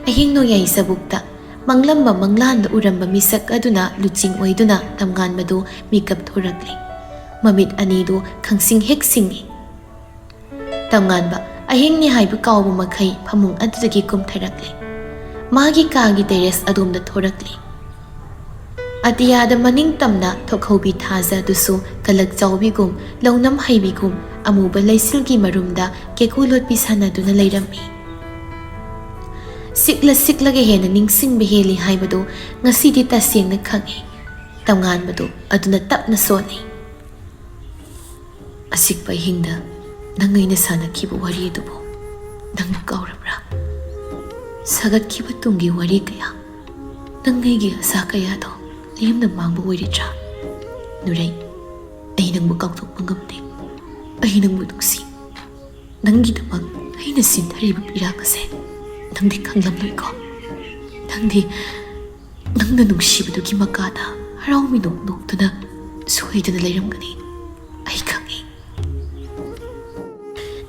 ꯑꯍꯤꯡ ꯅꯣꯡꯌꯥꯏ ꯆꯕꯨꯛꯇ ꯃꯪꯂꯝꯕ ꯃꯪꯂꯥꯟꯗ ꯎꯔꯝꯕ ꯃꯤꯁꯛ ꯑꯗꯨꯅ ꯂꯨꯆꯤꯡ ꯑꯣꯏꯗꯨꯅ ꯇꯝꯉꯥꯟꯕꯗꯨ ꯃꯤꯀꯞ ꯊꯣꯔꯛꯂꯤ꯫ ꯃꯃꯤꯠ ꯑꯅꯤꯗꯨ ꯈꯪꯁꯤꯡ ꯍꯦꯛ ꯁꯤꯡꯏ꯫ ꯇꯝꯉꯥꯟꯕ ꯑꯍꯤꯡꯅꯤ ꯍꯥꯏꯕ ꯀꯥꯎꯕ ꯃꯈꯩ ꯐꯃꯨꯡ ꯑꯗꯨꯗꯒꯤ ꯀꯨꯝꯊꯔꯛꯂꯦ꯫ ꯃꯥꯒꯤ ꯀꯥꯒꯤ ꯇꯦꯔꯦꯁ ꯑꯗꯣꯝꯗ ꯊꯣꯔꯛꯂꯦ꯫ ꯑꯇꯤꯌꯥꯗ ꯃꯅꯤꯡ ꯇꯝꯅ ꯊꯣꯛꯍꯧꯕꯤ ꯊꯥꯖ ꯑꯗꯨꯁꯨ ꯀꯂꯛ ꯆꯥꯎꯕꯤꯒꯨꯝ, ꯂꯧꯅꯝ ꯍꯩꯕꯤꯒꯨꯝ ꯑꯃꯨꯕ ꯂꯩꯆꯤꯜꯒꯤ ꯃꯔꯨꯝꯗ ꯀꯦꯀꯨ ꯂꯣꯠꯄꯤ ꯁꯥꯟꯅꯗꯨꯅ ꯂꯩꯔꯝꯃꯤ꯫ ꯁꯤꯛꯂ ꯁꯤꯛꯂꯒ ꯍꯦꯟꯅ ꯅꯤꯡꯁꯤꯡꯕ ꯍꯦꯜꯂꯤ ꯍꯥꯏꯕꯗꯨ ꯉꯁꯤꯗꯤ ꯇꯁꯦꯡꯅ ꯈꯪꯉꯤ꯫ ꯇꯝꯉꯥꯟꯕꯗꯨ ꯑꯗꯨꯅ ꯇꯞꯅ ꯁꯣꯟꯅꯩ꯫ "ꯑꯁꯤꯛꯄ ꯑꯍꯤꯡꯗ ꯅꯪ ꯑꯩꯅ ꯁꯥꯟꯅꯈꯤꯕ ꯋꯥꯔꯤ ꯑꯗꯨꯕꯨ ꯅꯪꯕꯨ ꯀꯥꯎꯔꯕ꯭ꯔꯥ? ꯁꯥꯒꯠꯈꯤꯕ ꯇꯨꯡꯒꯤ ꯋꯥꯔꯤ ꯀꯌꯥ, ꯅꯪ ꯑꯩꯒꯤ ꯑꯁꯥ ꯀꯌꯥꯗꯣ ꯂꯦꯝꯅ ꯃꯥꯡꯕ ꯑꯣꯏꯔꯤꯗ꯭ꯔꯥ? ꯅꯨꯔꯩ, ꯑꯩ ꯅꯪꯕꯨ ꯀꯥꯎꯊꯣꯛꯄ ꯉꯝꯗꯦ꯫ ꯑꯩ ꯅꯪꯕꯨ ꯅꯨꯡꯁꯤ꯫ ꯅꯪꯒꯤꯗꯃꯛ ꯑꯩꯅ ꯁꯤꯟꯊꯔꯤꯕ ꯄꯤꯔꯥꯡ ꯑꯁꯦ ꯅꯪꯗꯤ ꯈꯪꯂꯝꯂꯣꯏꯀꯣ? ꯅꯪꯗꯤ, ꯅꯪꯅ ꯅꯨꯡꯁꯤꯕꯗꯨꯒꯤ ꯃꯀꯥꯗ ꯍꯔꯥꯎ ꯃꯤꯅꯣꯛ ꯅꯣꯛꯇꯨꯅ ꯁꯣꯏꯗꯅ ꯂꯩꯔꯝꯒꯅꯤ꯫ ꯑꯩ ꯈꯪꯏ꯫"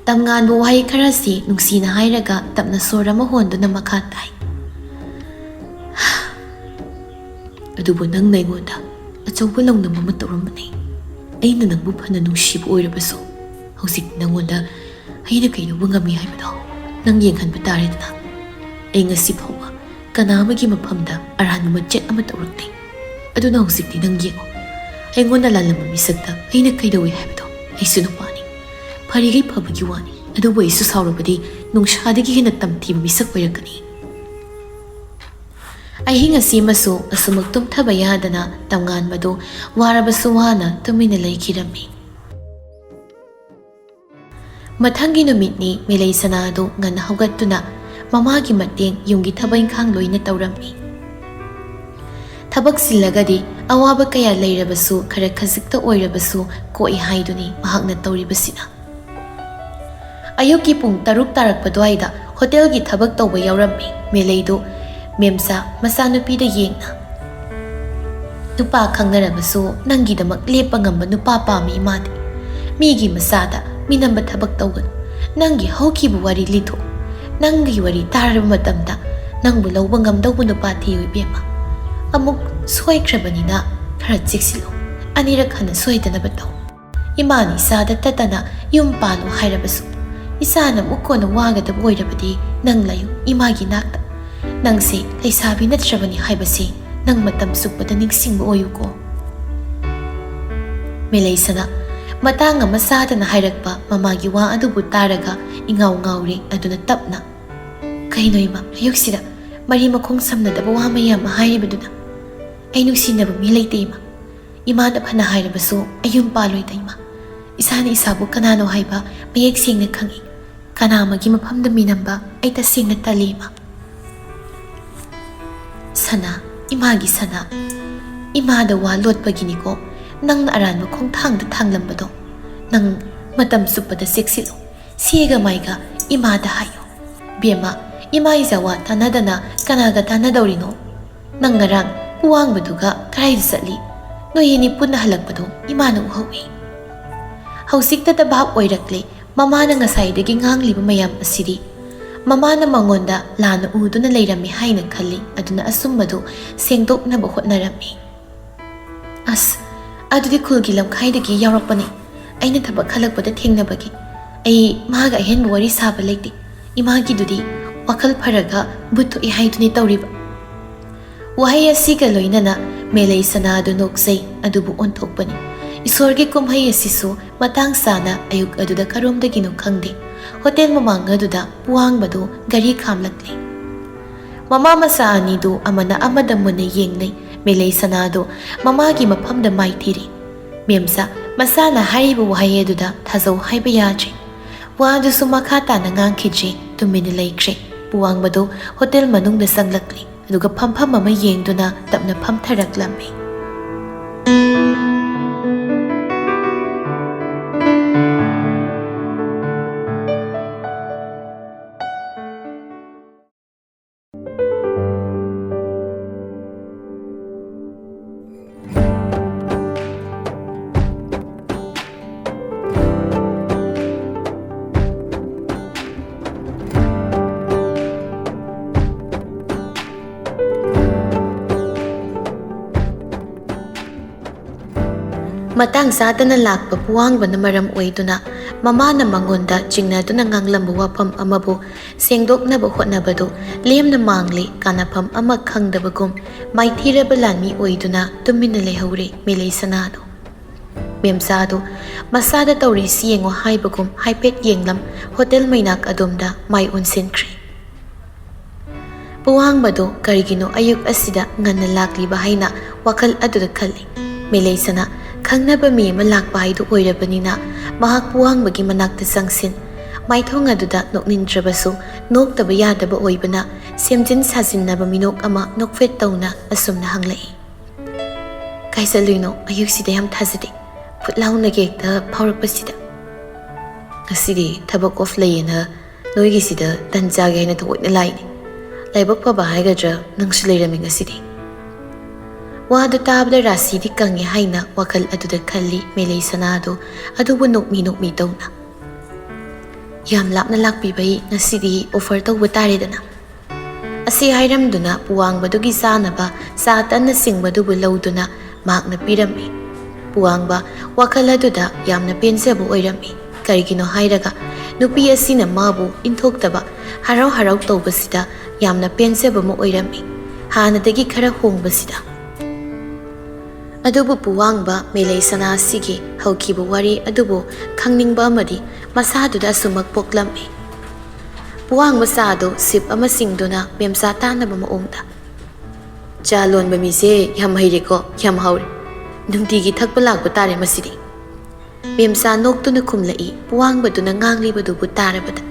ꯇꯝꯉꯥꯟꯕ ꯋꯥꯍꯩ ꯈꯔꯁꯤ ꯅꯨꯡꯁꯤꯅ ꯍꯥꯏꯔꯒ ꯇꯞꯅ ꯁꯣꯔ ꯑꯃ ꯍꯣꯟꯗꯨꯅ ꯃꯈꯥ ꯇꯥꯏ꯫ "ꯑꯗꯨꯕꯨ ꯅꯪꯅ ꯑꯩꯉꯣꯟꯗ ꯑꯆꯧꯕ ꯂꯧꯅꯝ ꯑꯃ ꯇꯧꯔꯝꯕꯅꯤ꯫ ꯑꯩꯅ ꯅꯪꯕꯨ ꯐꯅ ꯅꯨꯡꯁꯤꯕ ꯑꯣꯏꯔꯕꯁꯨ, ꯍꯧꯖꯤꯛ ꯅꯪꯉꯣꯟꯗ ꯑꯩꯅ ꯀꯩꯗꯧꯕ ꯉꯝꯃꯤ ꯍꯥꯏꯕꯗꯣ ꯅꯪ ꯌꯦꯡꯍꯟꯕ ꯇꯥꯔꯦꯗꯅ꯫ ꯑꯩ ꯉꯁꯤ ꯐꯥꯎꯕ ꯀꯅꯥ ꯑꯃꯒꯤ ꯃꯐꯝꯗ ꯑꯔꯥꯟꯕ ꯃꯆꯦꯠ ꯑꯃ ꯇꯧꯔꯛꯇꯦ꯫ ꯑꯗꯨꯅ ꯍꯧꯖꯤꯛꯇꯤ ꯅꯪ ꯌꯦꯡꯉꯣ, ꯑꯩꯉꯣꯟꯗ ꯂꯥꯜꯂꯝꯕ ꯃꯤꯁꯛꯇ ꯑꯩꯅ ꯀꯩꯗꯧꯏ ꯍꯥꯏꯕꯗꯣ꯫ ꯑꯩꯁꯨ ꯅꯨꯄꯥꯅꯤ, ꯐꯔꯤꯈꯩ ꯐꯕꯒꯤ ꯋꯥꯅꯤ, ꯑꯗꯨꯕꯨ ꯑꯩꯁꯨ ꯁꯥꯎꯔꯕꯗꯤ ꯅꯨꯡꯁꯥꯗꯒꯤ ꯍꯦꯟꯅ ꯇꯝꯊꯤꯕ ꯃꯤꯁꯛ ꯑꯣꯏꯔꯛꯀꯅꯤ꯫" ꯑꯍꯤꯡ ꯑꯁꯤꯃꯁꯨ ꯑꯁꯨꯃꯛ ꯇꯨꯝꯊꯕ ꯌꯥꯗꯅ ꯇꯝꯉꯥꯟꯕꯗꯨ ꯋꯥꯔꯕꯁꯨ ꯋꯥꯅ ꯇꯨꯃꯤꯟꯅ ꯂꯩꯈꯤꯔꯝꯃꯤ꯫ ꯃꯊꯪꯒꯤ ꯅꯨꯃꯤꯠꯅꯤ꯫ ꯃꯦꯂꯩ ꯁꯅꯥ ꯑꯗꯨ ꯉꯟꯅ ꯍꯧꯒꯠꯇꯨꯅ ꯃꯃꯥꯒꯤ ꯃꯇꯦꯡ, ꯌꯨꯝꯒꯤ ꯊꯕꯛ ꯏꯪꯈꯥꯡ ꯂꯣꯏꯅ ꯇꯧꯔꯝꯃꯤ꯫ ꯊꯕꯛ ꯆꯤꯜꯂꯒꯗꯤ ꯑꯋꯥꯕ ꯀꯌꯥ ꯂꯩꯔꯕꯁꯨ ꯈꯔ ꯈꯖꯤꯛꯇ ꯑꯣꯏꯔꯕꯁꯨ ꯀꯣꯛꯏ ꯍꯥꯏꯗꯨꯅꯤ ꯃꯍꯥꯛꯅ ꯇꯧꯔꯤꯕꯁꯤꯅ꯫ ꯑꯌꯨꯛꯀꯤ ꯄꯨꯡ ꯇꯔꯨꯛ ꯇꯥꯔꯛꯄ ꯑꯗꯨꯋꯥꯏꯗ ꯍꯣꯇꯦꯜꯒꯤ ꯊꯕꯛ ꯇꯧꯕ ꯌꯥꯎꯔꯝꯃꯤ꯫ ꯃꯦꯂꯩꯗꯨ ꯃꯦꯝꯆꯥ ꯃꯆꯥꯅꯨꯄꯤꯗ ꯌꯦꯡꯅ, "ꯅꯨꯄꯥ ꯈꯪꯅꯔꯕꯁꯨ ꯅꯪꯒꯤꯗꯃꯛ ꯂꯦꯞꯄ ꯉꯝꯕ ꯅꯨꯄꯥ ꯄꯥꯝꯃꯤ ꯏꯃꯥꯗꯤ꯫ ꯃꯤꯒꯤ ꯃꯆꯥꯗ ꯃꯤꯅꯝꯕ ꯊꯕꯛ ꯇꯧꯒꯅꯨ꯫ ꯅꯪꯒꯤ ꯍꯧꯈꯤꯕ ꯋꯥꯔꯤ ꯂꯤꯊꯣꯛ꯫ ꯅꯪꯒꯤ ꯋꯥꯔꯤ ꯇꯥꯔꯕ ꯃꯇꯝꯗ ꯅꯪꯕꯨ ꯂꯧꯕ ꯉꯝꯗꯧꯕ ꯅꯨꯄꯥ ꯊꯤꯌꯨ ꯏꯕꯦꯝꯃ꯫ ꯑꯃꯨꯛ ꯁꯣꯏꯈ꯭ꯔꯕꯅꯤꯅ ꯈꯔ ꯆꯦꯛꯁꯤꯜꯂꯨ꯫ ꯑꯅꯤꯔꯛ ꯍꯟꯅ ꯁꯣꯏꯗꯅꯕ ꯇꯧ꯫ ꯏꯃꯥꯅ ꯏꯆꯥꯗ ꯇꯠꯇꯅ ꯌꯨꯝ ꯄꯥꯜꯂꯨ ꯍꯥꯏꯔꯕꯁꯨ, ꯏꯆꯥꯅ ꯑꯃꯨꯛ ꯀꯣꯟꯅ ꯋꯥꯒꯗꯕ ꯑꯣꯏꯔꯕꯗꯤ ꯅꯪ ꯂꯩꯌꯨ ꯏꯃꯥꯒꯤ ꯅꯥꯛꯇ꯫ ꯅꯪꯁꯦ ꯂꯩꯁꯥꯕꯤ ꯅꯠꯇ꯭ꯔꯕꯅꯤ ꯍꯥꯏꯕꯁꯤ ꯅꯪ ꯃꯇꯝ ꯆꯨꯞꯄꯗ ꯅꯤꯡꯁꯤꯡꯕ ꯑꯣꯏꯌꯨꯀꯣ꯫" ꯃꯦꯂꯩꯁꯅꯥ ꯃꯇꯥꯡ ꯑꯃ ꯆꯥꯗꯅ ꯍꯥꯏꯔꯛꯄ ꯃꯃꯥꯒꯤ ꯋꯥ ꯑꯗꯨꯕꯨ ꯇꯥꯔꯒ ꯏꯉꯥꯎ ꯉꯥꯎꯔꯦ꯫ ꯑꯗꯨꯅ ꯇꯞꯅ, "ꯀꯩꯅꯣ ꯏꯃꯥ, ꯑꯌꯨꯛꯁꯤꯗ ꯃꯔꯤ ꯃꯈꯣꯡ ꯁꯝꯅꯗꯕ ꯋꯥ ꯃꯌꯥꯝ ꯑꯃ ꯍꯥꯏꯔꯤꯕꯗꯨꯅ? ꯑꯩ ꯅꯨꯡꯁꯤꯅꯕ ꯃꯤ ꯂꯩꯇꯦ ꯏꯃꯥ꯫ ꯏꯃꯥꯅ ꯐꯅ ꯍꯥꯏꯔꯕꯁꯨ ꯑꯩ ꯌꯨꯝ ꯄꯥꯜꯂꯣꯏꯗ ꯏꯃꯥ꯫ ꯏꯁꯥꯅ ꯏꯁꯥꯕꯨ ꯀꯅꯥꯅꯣ ꯍꯥꯏꯕ ꯃꯌꯦꯛ ꯁꯦꯡꯅ ꯈꯪꯏ꯫ ꯀꯅꯥ ꯑꯃꯒꯤ ꯃꯐꯝꯗ ꯃꯤꯅꯝꯕ ꯑꯩ ꯇꯁꯦꯡꯅ ꯇꯜꯂꯤ ꯏꯃꯥ꯫" "ꯁꯅꯥ, ꯏꯃꯥꯒꯤ ꯁꯅꯥ, ꯏꯃꯥꯗ ꯋꯥ ꯂꯣꯠꯄꯒꯤꯅꯤꯀꯣ ꯅꯪꯅ ꯑꯔꯥꯟꯕ ꯈꯣꯡꯊꯥꯡꯗ ꯊꯥꯡꯂꯝꯕꯗꯣ꯫ ꯅꯪ ꯃꯇꯝ ꯆꯨꯞꯄꯗ ꯆꯦꯛꯁꯤꯜꯂꯨ꯫ ꯁꯤꯒ ꯃꯥꯏꯒ ꯏꯃꯥꯗ ꯍꯥꯏꯌꯨ꯫ ꯕꯦꯝꯃ, ꯏꯃꯥ ꯏꯆꯥ ꯋꯥ ꯇꯥꯟꯅꯗꯅ ꯀꯅꯥꯒ ꯇꯥꯟꯅꯗꯧꯔꯤꯅꯣ? ꯅꯪ ꯉꯔꯥꯡ ꯄꯨꯋꯥꯡꯕꯗꯨꯒ ꯀꯗꯥꯏꯗ ꯆꯠꯂꯤ? ꯅꯣꯏ ꯑꯅꯤ ꯄꯨꯟꯅ ꯍꯜꯂꯛꯄꯗꯣ ꯏꯃꯥꯅ ꯎꯍꯧꯏ꯫" ꯍꯧꯖꯤꯛꯇꯗ ꯚꯥꯞ ꯑꯣꯏꯔꯛꯂꯦ꯫ ꯃꯃꯥꯅ ꯉꯁꯥꯏꯗꯒꯤ ꯉꯥꯡꯂꯤꯕ ꯃꯌꯥꯝ ꯑꯁꯤꯗꯤ ꯃꯃꯥꯅ ꯃꯉꯣꯟꯗ ꯂꯥꯟꯅ ꯎꯗꯨꯅ ꯂꯩꯔꯝꯃꯤ ꯍꯥꯏꯅ ꯈꯜꯂꯤ꯫ ꯑꯗꯨꯅ ꯑꯆꯨꯝꯕꯗꯨ ꯁꯦꯡꯗꯣꯛꯅꯕ ꯍꯣꯠꯅꯔꯝꯃꯤ꯫ "ꯑꯁ, ꯑꯗꯨꯗꯤ ꯈꯨꯜꯒꯤ ꯂꯝꯈꯥꯏꯗꯒꯤ ꯌꯥꯎꯔꯛꯄꯅꯤ꯫ ꯑꯩꯅ ꯊꯕꯛ ꯍꯜꯂꯛꯄꯗ ꯊꯦꯡꯅꯕꯒꯤ꯫ ꯑꯩ ꯃꯥꯒ ꯑꯍꯦꯟꯕ ꯋꯥꯔꯤ ꯁꯥꯕ ꯂꯩꯇꯦ꯫ ꯏꯃꯥꯒꯤꯗꯨꯗꯤ ꯋꯥꯈꯜ ꯐꯔꯒ ꯚꯨꯠ ꯊꯣꯛꯑꯦ ꯍꯥꯏꯗꯨꯅꯤ ꯇꯧꯔꯤꯕ꯫" ꯋꯥꯍꯩ ꯑꯁꯤꯒ ꯂꯣꯏꯅꯅ ꯃꯦꯂꯩ ꯁꯅꯥꯗꯨ ꯅꯣꯛꯆꯩ, ꯑꯗꯨꯕꯨ ꯑꯣꯟꯊꯣꯛꯄꯅꯤ꯫ ꯏꯁꯣꯔꯒꯤ ꯀꯨꯝꯍꯩ ꯑꯁꯤꯁꯨ ꯃꯇꯥꯡ ꯆꯥꯅ ꯑꯌꯨꯛ ꯑꯗꯨꯗ ꯀꯔꯣꯝꯗꯒꯤꯅꯣ ꯈꯪꯗꯦ, ꯍꯣꯇꯦꯜ ꯃꯃꯥꯡ ꯑꯗꯨꯗ ꯄꯨꯋꯥꯡꯕꯗꯨ ꯒꯥꯔꯤ ꯈꯥꯝꯂꯛꯂꯦ꯫ ꯃꯃꯥ ꯃꯆꯥ ꯑꯅꯤꯗꯨ ꯑꯃꯅ ꯑꯃꯗ ꯃꯨꯟꯅ ꯌꯦꯡꯅꯩ꯫ ꯃꯦꯂꯩ ꯁꯅꯥꯗꯨ ꯃꯃꯥꯒꯤ ꯃꯐꯝꯗ ꯃꯥꯏ ꯊꯤꯔꯦ꯫ ꯃꯦꯝꯆꯥ ꯃꯆꯥꯅ ꯍꯥꯏꯔꯤꯕ ꯋꯥꯍꯩ ꯑꯗꯨꯗ ꯊꯥꯖꯧ ꯍꯥꯏꯕ ꯌꯥꯗ꯭ꯔꯦ꯫ ꯋꯥꯗꯨꯁꯨ ꯃꯈꯥ ꯇꯥꯅ ꯉꯥꯡꯈꯤꯗ꯭ꯔꯦ, ꯇꯨꯃꯤꯟꯅ ꯂꯩꯈ꯭ꯔꯦ꯫ ꯄꯨꯋꯥꯡꯕꯗꯨ ꯍꯣꯇꯦꯜ ꯃꯅꯨꯡꯗ ꯆꯪꯂꯛꯂꯦ꯫ ꯑꯗꯨꯒ ꯐꯝꯐꯝ ꯑꯃ ꯌꯦꯡꯗꯨꯅ ꯇꯞꯅ ꯐꯝꯊꯔꯛꯂꯝꯃꯤ꯫ ꯃꯇꯥꯡ ꯆꯥꯗꯅ ꯂꯥꯛꯄ ꯄꯨꯋꯥꯡꯕꯅ ꯃꯔꯝ ꯑꯣꯏꯗꯨꯅ ꯃꯃꯥꯅ ꯃꯉꯣꯟꯗ ꯆꯤꯡꯅꯗꯨꯅ ꯉꯥꯡꯂꯝꯕ ꯋꯥꯐꯝ ꯑꯃꯕꯨ ꯁꯦꯡꯗꯣꯛꯅꯕ ꯍꯣꯠꯅꯕꯗꯨ ꯂꯦꯝꯅ ꯃꯥꯡꯂꯤ, ꯀꯥꯟꯅꯐꯝ ꯑꯃ ꯈꯪꯗꯕꯒꯨꯝ ꯃꯥꯏꯊꯤꯔꯕ ꯂꯥꯟꯃꯤ ꯑꯣꯏꯗꯨꯅ ꯇꯨꯃꯤꯟꯅ ꯂꯩꯍꯧꯔꯦ ꯃꯦꯂꯩ ꯁꯅꯥꯗꯨ꯫ ꯃꯦꯝꯆꯥꯗꯨ ꯃꯁꯥꯗ ꯇꯧꯔꯤꯁꯤ ꯌꯦꯡꯉꯨ ꯍꯥꯏꯕꯒꯨꯝ ꯍꯥꯏꯐꯦꯠ ꯌꯦꯡꯂꯝ ꯍꯣꯇꯦꯜ ꯃꯩꯅꯥꯛ ꯑꯗꯣꯝꯗ ꯃꯥꯏ ꯑꯣꯟꯁꯤꯟꯈ꯭ꯔꯦ꯫ ꯄꯨꯋꯥꯡꯕꯗꯨ ꯀꯔꯤꯒꯤꯅꯣ ꯑꯌꯨꯛ ꯑꯁꯤꯗ ꯉꯟꯅ ꯂꯥꯛꯂꯤꯕ ꯍꯥꯏꯅ ꯋꯥꯈꯜ ꯑꯗꯨꯗ ꯈꯜꯂꯤ꯫ ꯃꯦꯂꯩꯁꯅꯥ ꯈꯪꯅꯕ ꯃꯤ ꯑꯃ ꯂꯥꯛꯄ ꯍꯥꯏꯗꯨ ꯑꯣꯏꯔꯕꯅꯤꯅ ꯃꯍꯥꯛ ꯄꯨꯋꯥꯡꯕꯒꯤ ꯃꯅꯥꯛꯇ ꯆꯪꯁꯤꯟ ꯃꯥꯏꯊꯣꯡ ꯑꯗꯨꯗ ꯅꯣꯛꯅꯤꯡꯗ꯭ꯔꯕꯁꯨ ꯅꯣꯛꯇꯕ ꯌꯥꯗꯕ ꯑꯣꯏꯕꯅ ꯁꯦꯝꯖꯤꯟ ꯁꯥꯖꯤꯟꯅꯕ ꯃꯤꯅꯣꯛ ꯑꯃ ꯅꯣꯛꯐꯦꯠ ꯇꯧꯅ ꯑꯁꯨꯝꯅ ꯍꯪꯂꯛꯏ꯫ "ꯀꯥꯏ ꯆꯠꯂꯨꯏꯅꯣ? ꯑꯌꯨꯛꯁꯤꯗ ꯌꯥꯝ ꯊꯥꯖꯗꯦ꯫ ꯐꯨꯠ ꯂꯥꯎꯅꯒ ꯍꯦꯛꯇ ꯐꯥꯎꯔꯛꯄꯁꯤꯗ?" "ꯉꯁꯤꯗꯤ ꯊꯕꯛ ꯑꯣꯐ ꯂꯩꯌꯦꯅ ꯅꯣꯏꯒꯤꯁꯤꯗ ꯇꯟ ꯆꯥꯒꯦ ꯍꯥꯏꯅ ꯊꯑꯣꯏꯅ ꯂꯥꯛꯏꯅꯤ꯫ ꯂꯥꯏꯕꯛ ꯐꯕ ꯍꯥꯏꯒꯗ꯭ꯔꯥ, ꯅꯪꯁꯨ ꯂꯩꯔꯝꯃꯤ ꯉꯁꯤꯗꯤ꯫" ꯋꯥꯗꯨ ꯇꯥꯕꯗ ꯔꯥꯁꯤꯗꯤ ꯀꯪꯉꯦ ꯍꯥꯏꯅ ꯋꯥꯈꯜ ꯑꯗꯨꯗ ꯈꯜꯂꯤ ꯃꯦꯂꯩ ꯁꯅꯥꯗꯨ, ꯑꯗꯨꯕꯨ ꯅꯣꯛꯃꯤ ꯅꯣꯛꯃꯤ ꯇꯧꯅ꯫ "ꯌꯥꯝ ꯂꯥꯞꯅ ꯂꯥꯛꯄꯤꯕꯩ ꯉꯁꯤꯗꯤ ꯑꯣꯐꯔ ꯇꯧꯕ ꯇꯥꯔꯦꯗꯅ꯫" ꯑꯁꯤ ꯍꯥꯏꯔꯝꯗꯨꯅ ꯄꯨꯋꯥꯡꯕꯗꯨꯒꯤ ꯆꯥꯅꯕ ꯆꯥ ꯇꯟꯅ ꯁꯤꯡꯕꯗꯨꯕꯨ ꯂꯧꯗꯨꯅ ꯃꯍꯥꯛꯅ ꯄꯤꯔꯝꯃꯤ꯫ ꯄꯨꯋꯥꯡꯕ ꯋꯥꯈꯜ ꯑꯗꯨꯗ ꯌꯥꯝꯅ ꯄꯦꯟꯖꯕ ꯑꯣꯏꯔꯝꯃꯤ꯫ ꯀꯔꯤꯒꯤꯅꯣ ꯍꯥꯏꯔꯒ ꯅꯨꯄꯤ ꯑꯁꯤꯅ ꯃꯥꯕꯨ ꯏꯟꯊꯣꯛꯇꯕ ꯍꯔꯥꯎ ꯍꯔꯥꯎ ꯇꯧꯕꯁꯤꯗ ꯌꯥꯝꯅ ꯄꯦꯟꯖꯕ ꯑꯃ ꯑꯣꯏꯔꯝꯃꯤ, ꯍꯥꯟꯅꯗꯒꯤ ꯈꯔ ꯍꯣꯡꯕꯁꯤꯗ꯫ ꯑꯗꯨꯕꯨ ꯄꯨꯋꯥꯡꯕ ꯃꯦꯂꯩ ꯁꯅꯥ ꯑꯁꯤꯒꯤ ꯍꯧꯈꯤꯕ ꯋꯥꯔꯤ ꯑꯗꯨꯕꯨ ꯈꯪꯅꯤꯡꯕ ꯑꯃꯗꯤ ꯃꯁꯥꯗꯨꯗ ꯑꯁꯨꯃꯛ ꯄꯣꯛꯂꯝꯃꯤ꯫ ꯄꯨꯋꯥꯡꯕ ꯆꯥꯗꯨ ꯁꯤꯞ ꯑꯃ ꯁꯤꯡꯗꯨꯅ ꯃꯦꯝꯆꯥ ꯇꯥꯅꯕ ꯃꯑꯣꯡꯗ, "ꯆꯥ ꯂꯣꯟꯕ ꯃꯤꯁꯦ ꯌꯥꯝ ꯍꯩꯔꯦꯀꯣ, ꯌꯥꯝ ꯍꯥꯎꯔꯦ꯫ ꯅꯨꯡꯇꯤꯒꯤ ꯊꯛꯄ ꯂꯥꯛꯄ ꯇꯥꯔꯦ ꯃꯁꯤꯗꯤ꯫" ꯃꯦꯝꯆꯥ ꯅꯣꯛꯇꯨꯅ ꯈꯨꯝꯂꯛꯏ, ꯄꯨꯋꯥꯡꯕꯗꯨꯅ ꯉꯥꯡꯂꯤꯕꯗꯨꯕꯨ ꯇꯥꯔꯕꯗ꯫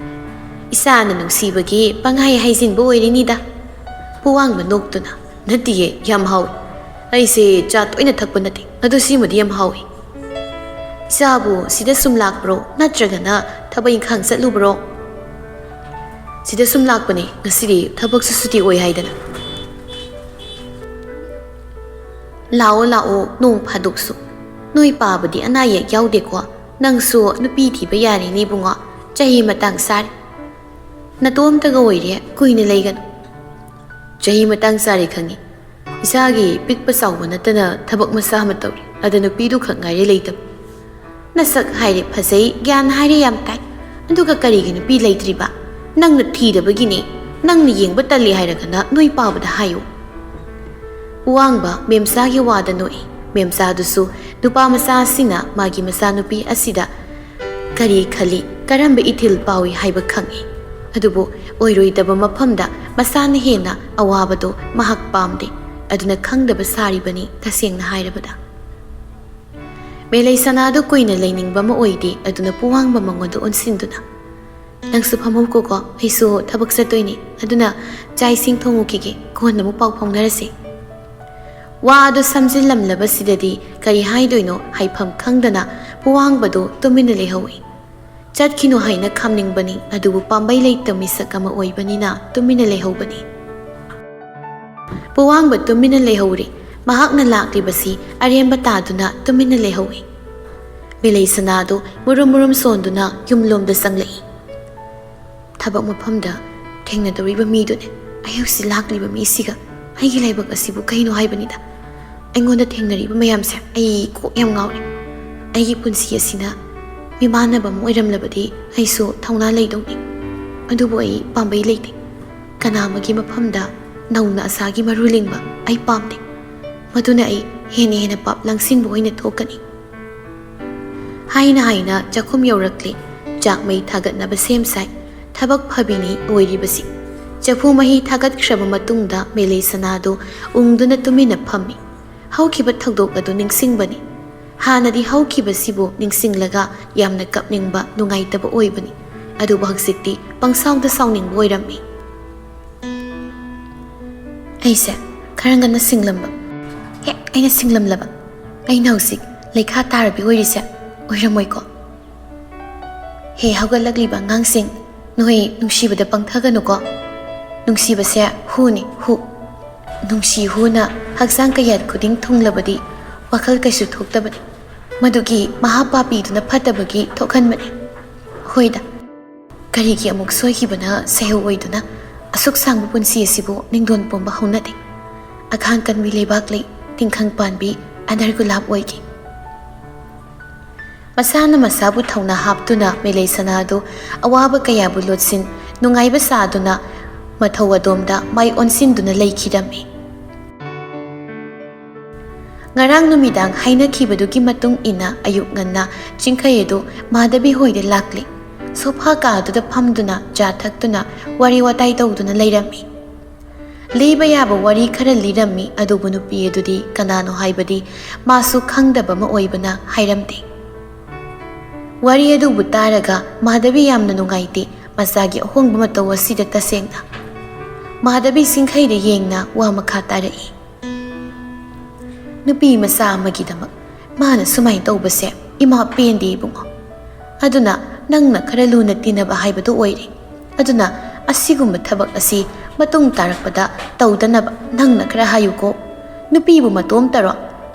"ꯏꯆꯥꯅ ꯅꯨꯡꯁꯤꯕꯒꯤ ꯄꯪꯍꯥꯏ ꯍꯥꯏꯖꯤꯟꯕ ꯑꯣꯏꯔꯤꯅꯤꯗ꯫" ꯄꯨꯋꯥꯡꯕ ꯅꯣꯛꯇꯨꯅ, "ꯅꯠꯇꯤꯌꯦ, ꯌꯥꯝ ꯍꯥꯎꯏ꯫ ꯑꯩꯁꯦ ꯆꯥ ꯇꯣꯏꯅ ꯊꯛꯄ ꯅꯠꯇꯦ, ꯑꯗꯨ ꯁꯤꯃꯗꯤ ꯌꯥꯝ ꯍꯥꯎꯏ꯫" "ꯏꯆꯥꯕꯨ ꯁꯤꯗ ꯁꯨꯝ ꯂꯥꯛꯄ꯭ꯔꯣ, ꯅꯠꯇ꯭ꯔꯒꯅ ꯊꯕꯛ ꯏꯪꯈꯥꯡ ꯆꯠꯂꯨꯕ꯭ꯔꯣ?" "ꯁꯤꯗ ꯁꯨꯝ ꯂꯥꯛꯄꯅꯦ, ꯉꯁꯤꯗꯤ ꯊꯕꯛꯁꯨ ꯁꯨꯇꯤ ꯑꯣꯏ ꯍꯥꯏꯗꯅ꯫" "ꯂꯥꯛꯑꯣ ꯂꯥꯛꯑꯣ, ꯅꯣꯡ ꯐꯥꯗꯣꯛꯁꯨ꯫ ꯅꯣꯏ ꯄꯥꯕꯗꯤ ꯑꯅꯥ ꯑꯌꯦꯛ ꯌꯥꯎꯗꯦꯀꯣ? ꯅꯪꯁꯨ ꯅꯨꯄꯤ ꯊꯤꯕ ꯌꯥꯔꯦꯅꯦ ꯏꯕꯨꯡꯉꯣ, ꯆꯍꯤ ꯃꯇꯥꯡ ꯆꯥꯔꯦ꯫ ꯅꯇꯣꯝꯇꯒ ꯑꯣꯏꯔꯦ, ꯀꯨꯏꯅ ꯂꯩꯒꯅꯨ꯫" "ꯆꯍꯤ ꯃꯇꯥꯡ ꯆꯥꯔꯦ ꯈꯪꯉꯤ꯫ ꯏꯆꯥꯒꯤ ꯄꯤꯛꯄ ꯆꯥꯎꯕ ꯅꯠꯇꯅ ꯊꯕꯛ ꯃꯆꯥ ꯑꯃ ꯇꯧꯔꯤ꯫ ꯑꯗ ꯅꯨꯄꯤꯗꯨ ꯈꯛ ꯉꯥꯏꯔꯦ ꯂꯩꯇꯕ꯫ ꯅꯁꯛ ꯍꯥꯏꯔꯦ ꯐꯖꯩ, ꯒ꯭ꯌꯥꯟ ꯍꯥꯏꯔꯦ ꯌꯥꯝ ꯇꯥꯏ꯫ ꯑꯗꯨꯒ ꯀꯔꯤꯒꯤ ꯅꯨꯄꯤ ꯂꯩꯇ꯭ꯔꯤꯕ? ꯅꯪꯅ ꯊꯤꯗꯕꯒꯤꯅꯦ꯫ ꯅꯪꯅ ꯌꯦꯡꯕ ꯇꯜꯂꯤ ꯍꯥꯏꯔꯒꯅ ꯅꯣꯏ ꯄꯥꯕꯗ ꯍꯥꯏꯌꯨ꯫ ꯄꯨꯋꯥꯡꯕ ꯃꯦꯝꯆꯥꯒꯤ ꯋꯥꯗ ꯅꯣꯛꯏ꯫ ꯃꯦꯝꯆꯥꯗꯨꯁꯨ ꯅꯨꯄꯥ ꯃꯆꯥ ꯑꯁꯤꯅ ꯃꯥꯒꯤ ꯃꯆꯥꯅꯨꯄꯤ ꯑꯁꯤꯗ ꯀꯔꯤ ꯈꯜꯂꯤ, ꯀꯔꯝꯕ ꯏꯊꯤꯜ ꯄꯥꯎꯏ ꯍꯥꯏꯕ ꯈꯪꯏ꯫ ꯑꯗꯨꯕꯨ ꯑꯣꯏꯔꯣꯏꯗꯕ ꯃꯐꯝꯗ ꯃꯁꯥꯅ ꯍꯦꯟꯅ ꯑꯋꯥꯕꯗꯣ ꯃꯍꯥꯛ ꯄꯥꯝꯗꯦ꯫ ꯑꯗꯨꯅ ꯈꯪꯗꯕ ꯁꯥꯔꯤꯕꯅꯤ, ꯇꯁꯦꯡꯅ ꯍꯥꯏꯔꯕꯗ꯫ ꯃꯦꯂꯩ ꯁꯅꯥꯗꯨ ꯀꯨꯏꯅ ꯂꯩꯅꯤꯡꯕ ꯑꯃ ꯑꯣꯏꯗꯦ꯫ ꯑꯗꯨꯅ ꯄꯨꯋꯥꯡꯕ ꯃꯉꯣꯟꯗ ꯑꯣꯟꯁꯤꯟꯗꯨꯅ, "ꯅꯪꯁꯨ ꯐꯝꯍꯧꯀꯣꯀꯣ, ꯑꯩꯁꯨ ꯊꯕꯛ ꯆꯠꯇꯣꯏꯅꯤ꯫ ꯑꯗꯨꯅ ꯆꯥꯛ ꯏꯁꯤꯡ ꯊꯣꯡꯉꯨꯈꯤꯒꯦ, ꯀꯣꯟꯅ ꯑꯃꯨꯛ ꯄꯥꯎ ꯐꯥꯎꯅꯔꯁꯤ꯫" ꯋꯥ ꯑꯗꯨ ꯁꯝꯖꯤꯜꯂꯝꯂꯕꯁꯤꯗꯗꯤ ꯀꯔꯤ ꯍꯥꯏꯗꯣꯏꯅꯣ ꯍꯥꯏꯐꯝ ꯈꯪꯗꯅ ꯄꯨꯋꯥꯡꯕꯗꯨ ꯇꯨꯃꯤꯟꯅ ꯂꯩꯍꯧꯏ꯫ ꯆꯠꯈꯤꯅꯨ ꯍꯥꯏꯅ ꯈꯥꯝꯅꯤꯡꯕꯅꯤ, ꯑꯗꯨꯕꯨ ꯄꯥꯝꯕꯩ ꯂꯩꯇ ꯃꯤꯁꯛ ꯑꯃ ꯑꯣꯏꯕꯅꯤꯅ ꯇꯨꯃꯤꯟꯅ ꯂꯩꯍꯧꯕꯅꯤ꯫ ꯄꯨꯋꯥꯡꯕ ꯇꯨꯃꯤꯟꯅ ꯂꯩꯍꯧꯔꯦ꯫ ꯃꯍꯥꯛꯅ ꯂꯥꯛꯂꯤꯕꯁꯤ ꯑꯔꯦꯝꯕ ꯇꯥꯗꯨꯅ ꯇꯨꯃꯤꯟꯅ ꯂꯩꯍꯧꯏ꯫ ꯃꯦꯂꯩ ꯁꯅꯥꯗꯨ ꯃꯨꯔꯨꯝ ꯃꯨꯔꯨꯝ ꯁꯣꯟꯗꯨꯅ ꯌꯨꯝꯂꯣꯝꯗ ꯆꯪꯂꯛꯏ꯫ ꯊꯕꯛ ꯃꯐꯝꯗ ꯊꯦꯡꯅꯗꯧꯔꯤꯕ ꯃꯤꯗꯨꯅꯦ꯫ ꯑꯩ ꯍꯧꯖꯤꯛ ꯂꯥꯛꯂꯤꯕ ꯃꯤꯁꯤꯒ ꯑꯩꯒꯤ ꯂꯥꯏꯕꯛ ꯑꯁꯤꯕꯨ ꯀꯩꯅꯣ ꯍꯥꯏꯕꯅꯤꯗ꯫ ꯑꯩꯉꯣꯟꯗ ꯊꯦꯡꯅꯔꯤꯕ ꯃꯌꯥꯝꯁꯦ ꯑꯩ ꯀꯣꯛ ꯌꯥꯝ ꯉꯥꯎꯔꯦ꯫ ꯑꯩꯒꯤ ꯄꯨꯟꯁꯤ ꯑꯁꯤꯅ ꯃꯤꯃꯥꯟꯅꯕ ꯑꯃ ꯑꯣꯏꯔꯝꯂꯕꯗꯤ ꯑꯩꯁꯨ ꯊꯧꯅꯥ ꯂꯩꯗꯧꯅꯤ꯫ ꯑꯗꯨꯕꯨ ꯑꯩ ꯄꯥꯝꯕꯩ ꯂꯩꯇꯦ꯫ ꯀꯅꯥ ꯑꯃꯒꯤ ꯃꯐꯝꯗ ꯅꯧꯅ ꯑꯁꯥꯒꯤ ꯃꯔꯨ ꯂꯤꯡꯕ ꯑꯩ ꯄꯥꯝꯗꯦ꯫ ꯃꯗꯨꯅ ꯑꯩ ꯍꯦꯟꯅ ꯍꯦꯟꯅ ꯄꯥꯞ ꯂꯪꯁꯤꯟꯕ ꯑꯣꯏꯅ ꯊꯣꯛꯀꯅꯤ꯫ ꯍꯥꯏꯅ ꯍꯥꯏꯅ ꯆꯥꯛꯈꯨꯝ ꯌꯧꯔꯛꯂꯦ꯫ ꯆꯥꯛ ꯃꯩ ꯊꯥꯒꯠꯅꯕ ꯁꯦꯝ ꯁꯥꯏ꯫ ꯊꯕꯛ ꯐꯕꯤꯅꯤ ꯑꯣꯏꯔꯤꯕꯁꯤ꯫ ꯆꯐꯨ ꯃꯍꯤ ꯊꯥꯒꯠꯈ꯭ꯔꯕ ꯃꯇꯨꯡꯗ ꯃꯦꯂꯩ ꯁꯅꯥꯗꯨ ꯎꯪꯗꯨꯅ ꯇꯨꯃꯤꯟꯅ ꯐꯝꯃꯤ꯫ ꯍꯧꯈꯤꯕ ꯊꯧꯗꯣꯛ ꯑꯗꯨ ꯅꯤꯡꯁꯤꯡꯕꯅꯤ꯫ ꯍꯥꯟꯅꯗꯤ ꯍꯧꯈꯤꯕꯁꯤꯕꯨ ꯅꯤꯡꯁꯤꯡꯂꯒ ꯌꯥꯝꯅ ꯀꯞꯅꯤꯡꯕ, ꯅꯨꯡꯉꯥꯏꯇꯕ ꯑꯣꯏꯕꯅꯤ꯫ ꯑꯗꯨꯕꯨ ꯍꯧꯖꯤꯛꯇꯤ ꯄꯪꯁꯥꯎꯗ ꯁꯥꯎꯅꯤꯡꯕ ꯑꯣꯏꯔꯝꯃꯤ꯫ ꯑꯩꯁꯦ ꯈꯔ ꯉꯟꯅ ꯁꯤꯡꯂꯝꯕ꯫ ꯍꯦꯛ ꯑꯩꯅ ꯁꯤꯡꯂꯝꯂꯕ, ꯑꯩꯅ ꯍꯧꯖꯤꯛ ꯂꯩꯈꯥ ꯇꯥꯔꯕꯤ ꯑꯣꯏꯔꯤꯁꯦ ꯑꯣꯏꯔꯝꯃꯣꯏꯀꯣ? ꯍꯦ ꯍꯧꯒꯠꯂꯛꯂꯤꯕ ꯑꯉꯥꯡꯁꯤꯡ, ꯅꯣꯏ ꯅꯨꯡꯁꯤꯕꯗ ꯄꯪꯊꯒꯅꯨꯀꯣ꯫ ꯅꯨꯡꯁꯤꯕꯁꯦ ꯍꯨꯅꯤ, ꯍꯨ꯫ ꯅꯨꯡꯁꯤ ꯍꯨꯅ ꯍꯛꯆꯥꯡ ꯀꯌꯥꯠ ꯈꯨꯗꯤꯡ ꯊꯨꯡꯂꯕꯗꯤ ꯋꯥꯈꯜ ꯀꯩꯁꯨ ꯊꯣꯛꯇꯕꯅꯤ꯫ ꯃꯗꯨꯒꯤ ꯃꯍꯥ ꯄꯥꯄꯤꯗꯨꯅ ꯐꯠꯇꯕꯒꯤ ꯊꯣꯛꯍꯟꯕꯅꯤ꯫ ꯍꯣꯏꯗ, ꯀꯔꯤꯒꯤ ꯑꯃꯨꯛ ꯁꯣꯏꯈꯤꯕꯅ ꯁꯩꯍꯧ ꯑꯣꯏꯗꯨꯅ ꯑꯁꯨꯛ ꯁꯥꯡꯕ ꯄꯨꯟꯁꯤ ꯑꯁꯤꯕꯨ ꯅꯤꯡꯗꯣꯟ ꯄꯣꯝꯕ ꯍꯧꯅꯗꯦ? ꯑꯈꯥꯡ ꯀꯟꯕꯤ ꯂꯩꯕꯥꯛꯂꯩ, ꯇꯤꯡꯈꯪ ꯄꯥꯟꯕꯤ ꯑꯅꯔ ꯒꯨꯂꯥꯞ ꯑꯣꯏꯒꯦ꯫ ꯃꯁꯥꯅ ꯃꯁꯥꯕꯨ ꯊꯧꯅꯥ ꯍꯥꯞꯇꯨꯅ ꯃꯦꯂꯩ ꯁꯅꯥꯗꯨ ꯑꯋꯥꯕ ꯀꯌꯥꯕꯨ ꯂꯣꯠꯁꯤꯟ, ꯅꯨꯡꯉꯥꯏꯕ ꯁꯥꯗꯨꯅ ꯃꯊꯧ ꯑꯗꯣꯝꯗ ꯃꯥꯏ ꯑꯣꯟꯁꯤꯟꯗꯨꯅ ꯂꯩꯈꯤꯔꯝꯃꯤ꯫ ꯉꯔꯥꯡ ꯅꯨꯃꯤꯗꯥꯡ ꯍꯥꯏꯅꯈꯤꯕꯗꯨꯒꯤ ꯃꯇꯨꯡ ꯏꯟꯅ ꯑꯌꯨꯛ ꯉꯟꯅ ꯆꯤꯡꯈꯩ ꯑꯗꯨ ꯃꯥꯙꯕꯤ ꯍꯣꯏꯗ ꯂꯥꯛꯂꯤ꯫ ꯁꯣꯐꯥ ꯀꯥꯗꯨꯗ ꯐꯝꯗꯨꯅ ꯆꯥ ꯊꯛꯇꯨꯅ ꯋꯥꯔꯤ ꯋꯥꯇꯥꯏ ꯇꯧꯗꯨꯅ ꯂꯩꯔꯝꯃꯤ꯫ ꯂꯤꯕ ꯌꯥꯕ ꯋꯥꯔꯤ ꯈꯔ ꯂꯤꯔꯝꯃꯤ, ꯑꯗꯨꯕꯨ ꯅꯨꯄꯤ ꯑꯗꯨꯗꯤ ꯀꯅꯥꯅꯣ ꯍꯥꯏꯕꯗꯤ ꯃꯥꯁꯨ ꯈꯪꯗꯕ ꯑꯃ ꯑꯣꯏꯕꯅ ꯍꯥꯏꯔꯝꯗꯦ꯫ ꯋꯥꯔꯤ ꯑꯗꯨꯕꯨ ꯇꯥꯔꯒ ꯃꯥꯙꯕꯤ ꯌꯥꯝꯅ ꯅꯨꯡꯉꯥꯏꯇꯦ꯫ ꯃꯆꯥꯒꯤ ꯑꯍꯣꯡꯕ ꯃꯇꯧ ꯑꯁꯤꯗ ꯇꯁꯦꯡꯅ꯫ ꯃꯥꯙꯕꯤ ꯆꯤꯡꯈꯩꯗ ꯌꯦꯡꯅ ꯋꯥ ꯃꯈꯥ ꯇꯥꯔꯛꯏ꯫ ꯅꯨꯄꯤ ꯃꯆꯥ ꯑꯃꯒꯤꯗꯃꯛ ꯃꯥꯅ ꯁꯨꯃꯥꯏꯅ ꯇꯧꯕꯁꯦ ꯏꯃꯥ ꯄꯦꯟꯗꯦ ꯏꯕꯨꯡꯉꯣ꯫ ꯑꯗꯨꯅ ꯅꯪꯅ ꯈꯔ ꯂꯨꯅ ꯇꯤꯟꯅꯕ ꯍꯥꯏꯕꯗꯨ ꯑꯣꯏꯔꯦ꯫ ꯑꯗꯨꯅ ꯑꯁꯤꯒꯨꯝꯕ ꯊꯕꯛ ꯑꯁꯤ ꯃꯇꯨꯡ ꯇꯥꯔꯛꯄꯗ ꯇꯧꯗꯅꯕ ꯅꯪꯅ ꯈꯔ ꯍꯥꯏꯌꯨꯀꯣ꯫ ꯅꯨꯄꯤꯕꯨ ꯃꯇꯣꯝꯇꯔꯣ?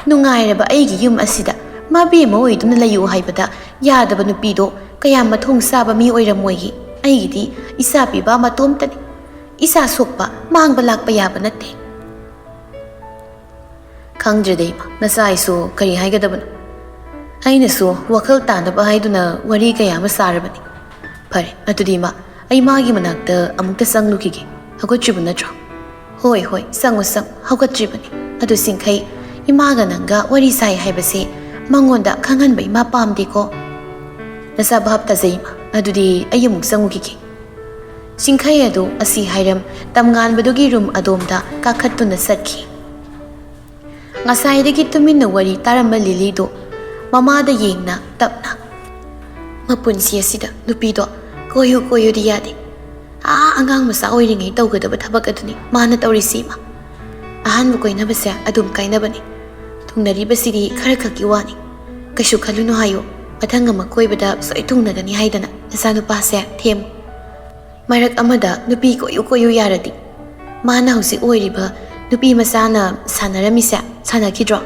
ꯅꯨꯡꯉꯥꯏꯔꯕ ꯑꯩꯒꯤ ꯌꯨꯝ ꯑꯁꯤꯗ ꯃꯥꯕꯦꯝꯃ ꯑꯣꯏꯗꯨꯅ ꯂꯩꯌꯨ ꯍꯥꯏꯕꯗ ꯌꯥꯗꯕ ꯅꯨꯄꯤꯗꯣ ꯀꯌꯥꯝ ꯃꯊꯣꯡ ꯆꯥꯕ ꯃꯤ ꯑꯣꯏꯔꯝꯃꯣꯏꯒꯦ꯫ ꯑꯩꯒꯤꯗꯤ ꯏꯆꯥ ꯄꯤꯕ ꯃꯇꯣꯝꯇꯅꯤ꯫ ꯏꯆꯥ ꯁꯣꯛꯄ ꯃꯥꯡꯕ ꯂꯥꯛꯄ ꯌꯥꯕ ꯅꯠꯇꯦ꯫ ꯈꯪꯗ꯭ꯔꯦꯗ ꯏꯃꯥ, ꯅꯆꯥ ꯑꯩꯁꯨ ꯀꯔꯤ ꯍꯥꯏꯒꯗꯕꯅꯣ? ꯑꯩꯅꯁꯨ ꯋꯥꯈꯜ ꯇꯥꯅꯕ ꯍꯥꯏꯗꯨꯅ ꯋꯥꯔꯤ ꯀꯌꯥ ꯑꯃ ꯁꯥꯔꯕꯅꯤ꯫ ꯐꯔꯦ, ꯑꯗꯨꯗꯤ ꯏꯃꯥ, ꯑꯩ ꯃꯥꯒꯤ ꯃꯅꯥꯛꯇ ꯑꯃꯨꯛꯇ ꯆꯪꯂꯨꯈꯤꯒꯦ꯫ ꯍꯧꯒꯠꯇ꯭ꯔꯤꯕ ꯅꯠꯇ꯭ꯔꯣ? ꯍꯣꯏ, ꯍꯣꯏ, ꯆꯪꯉꯨ, ꯆꯪꯉꯨ, ꯍꯧꯒꯠꯇ꯭ꯔꯤꯕꯅꯤ꯫ ꯑꯗꯨ ꯆꯤꯡꯈꯩ, ꯏꯃꯥꯒ ꯅꯪꯒ ꯋꯥꯔꯤ ꯁꯥꯏ ꯍꯥꯏꯕꯁꯦ ꯃꯉꯣꯟꯗ ꯈꯪꯍꯟꯕ ꯏꯃꯥ ꯄꯥꯝꯗꯦꯀꯣ꯫ ꯅꯆꯥ ꯚꯥꯞ ꯇꯥꯖꯩ ꯏꯃꯥ, ꯑꯗꯨꯗꯤ ꯑꯩ ꯑꯃꯨꯛ ꯆꯪꯉꯨꯈꯤꯒꯦ꯫ ꯆꯤꯡꯈꯩ ꯑꯗꯨ ꯑꯁꯤ ꯍꯥꯏꯔꯝ ꯇꯝꯉꯥꯟꯕꯗꯨꯒꯤ ꯔꯨꯝ ꯑꯗꯣꯝꯗ ꯀꯥꯈꯠꯇꯨꯅ ꯆꯠꯈꯤ꯫ ꯉꯁꯥꯏꯗꯒꯤ ꯇꯨꯃꯤꯟꯅ ꯋꯥꯔꯤ ꯇꯥꯔꯝꯕ ꯂꯤꯂꯤꯗꯨ ꯃꯃꯥꯗ ꯌꯦꯡꯅ ꯇꯞꯅ, "ꯃꯄꯨꯟꯁꯤ ꯑꯁꯤꯗ ꯅꯨꯄꯤꯗꯣ ꯀꯣꯏꯌꯨ ꯀꯣꯏꯌꯨꯗꯤ ꯌꯥꯗꯦ꯫ ꯑꯥ, ꯑꯉꯥꯡ ꯃꯆꯥ ꯑꯣꯏꯔꯤꯉꯩ ꯇꯧꯒꯗꯕ ꯊꯕꯛ ꯑꯗꯨꯅꯤ ꯃꯥꯅ ꯇꯧꯔꯤꯁꯤ ꯏꯃꯥ꯫ ꯑꯍꯥꯟꯕ ꯀꯣꯏꯅꯕꯁꯦ ꯑꯗꯨꯝ ꯀꯥꯏꯅꯕꯅꯤ꯫ ꯊꯨꯡꯅꯔꯤꯕꯁꯤꯗꯤ ꯈꯔ ꯈꯛꯀꯤ ꯋꯥꯅꯤ꯫ ꯀꯩꯁꯨ ꯈꯜꯂꯨꯅꯨ ꯍꯥꯏꯌꯨ, ꯃꯊꯪ ꯑꯃ ꯀꯣꯏꯕꯗ ꯁꯣꯏ ꯊꯨꯡꯅꯒꯅꯤ ꯍꯥꯏꯗꯅ ꯅꯆꯥꯅꯨꯄꯥꯁꯦ ꯊꯦꯝꯃꯨ꯫ ꯃꯔꯛ ꯑꯃꯗ ꯅꯨꯄꯤ ꯀꯣꯏꯌꯨ ꯀꯣꯏꯌꯨ ꯌꯥꯔꯗꯤ꯫ ꯃꯥꯅ ꯍꯧꯖꯤꯛ ꯑꯣꯏꯔꯤꯕ ꯅꯨꯄꯤ ꯃꯆꯥꯅ ꯁꯥꯟꯅꯔꯝꯃꯤꯁꯦ ꯁꯥꯟꯅꯈꯤꯗ꯭ꯔꯣ?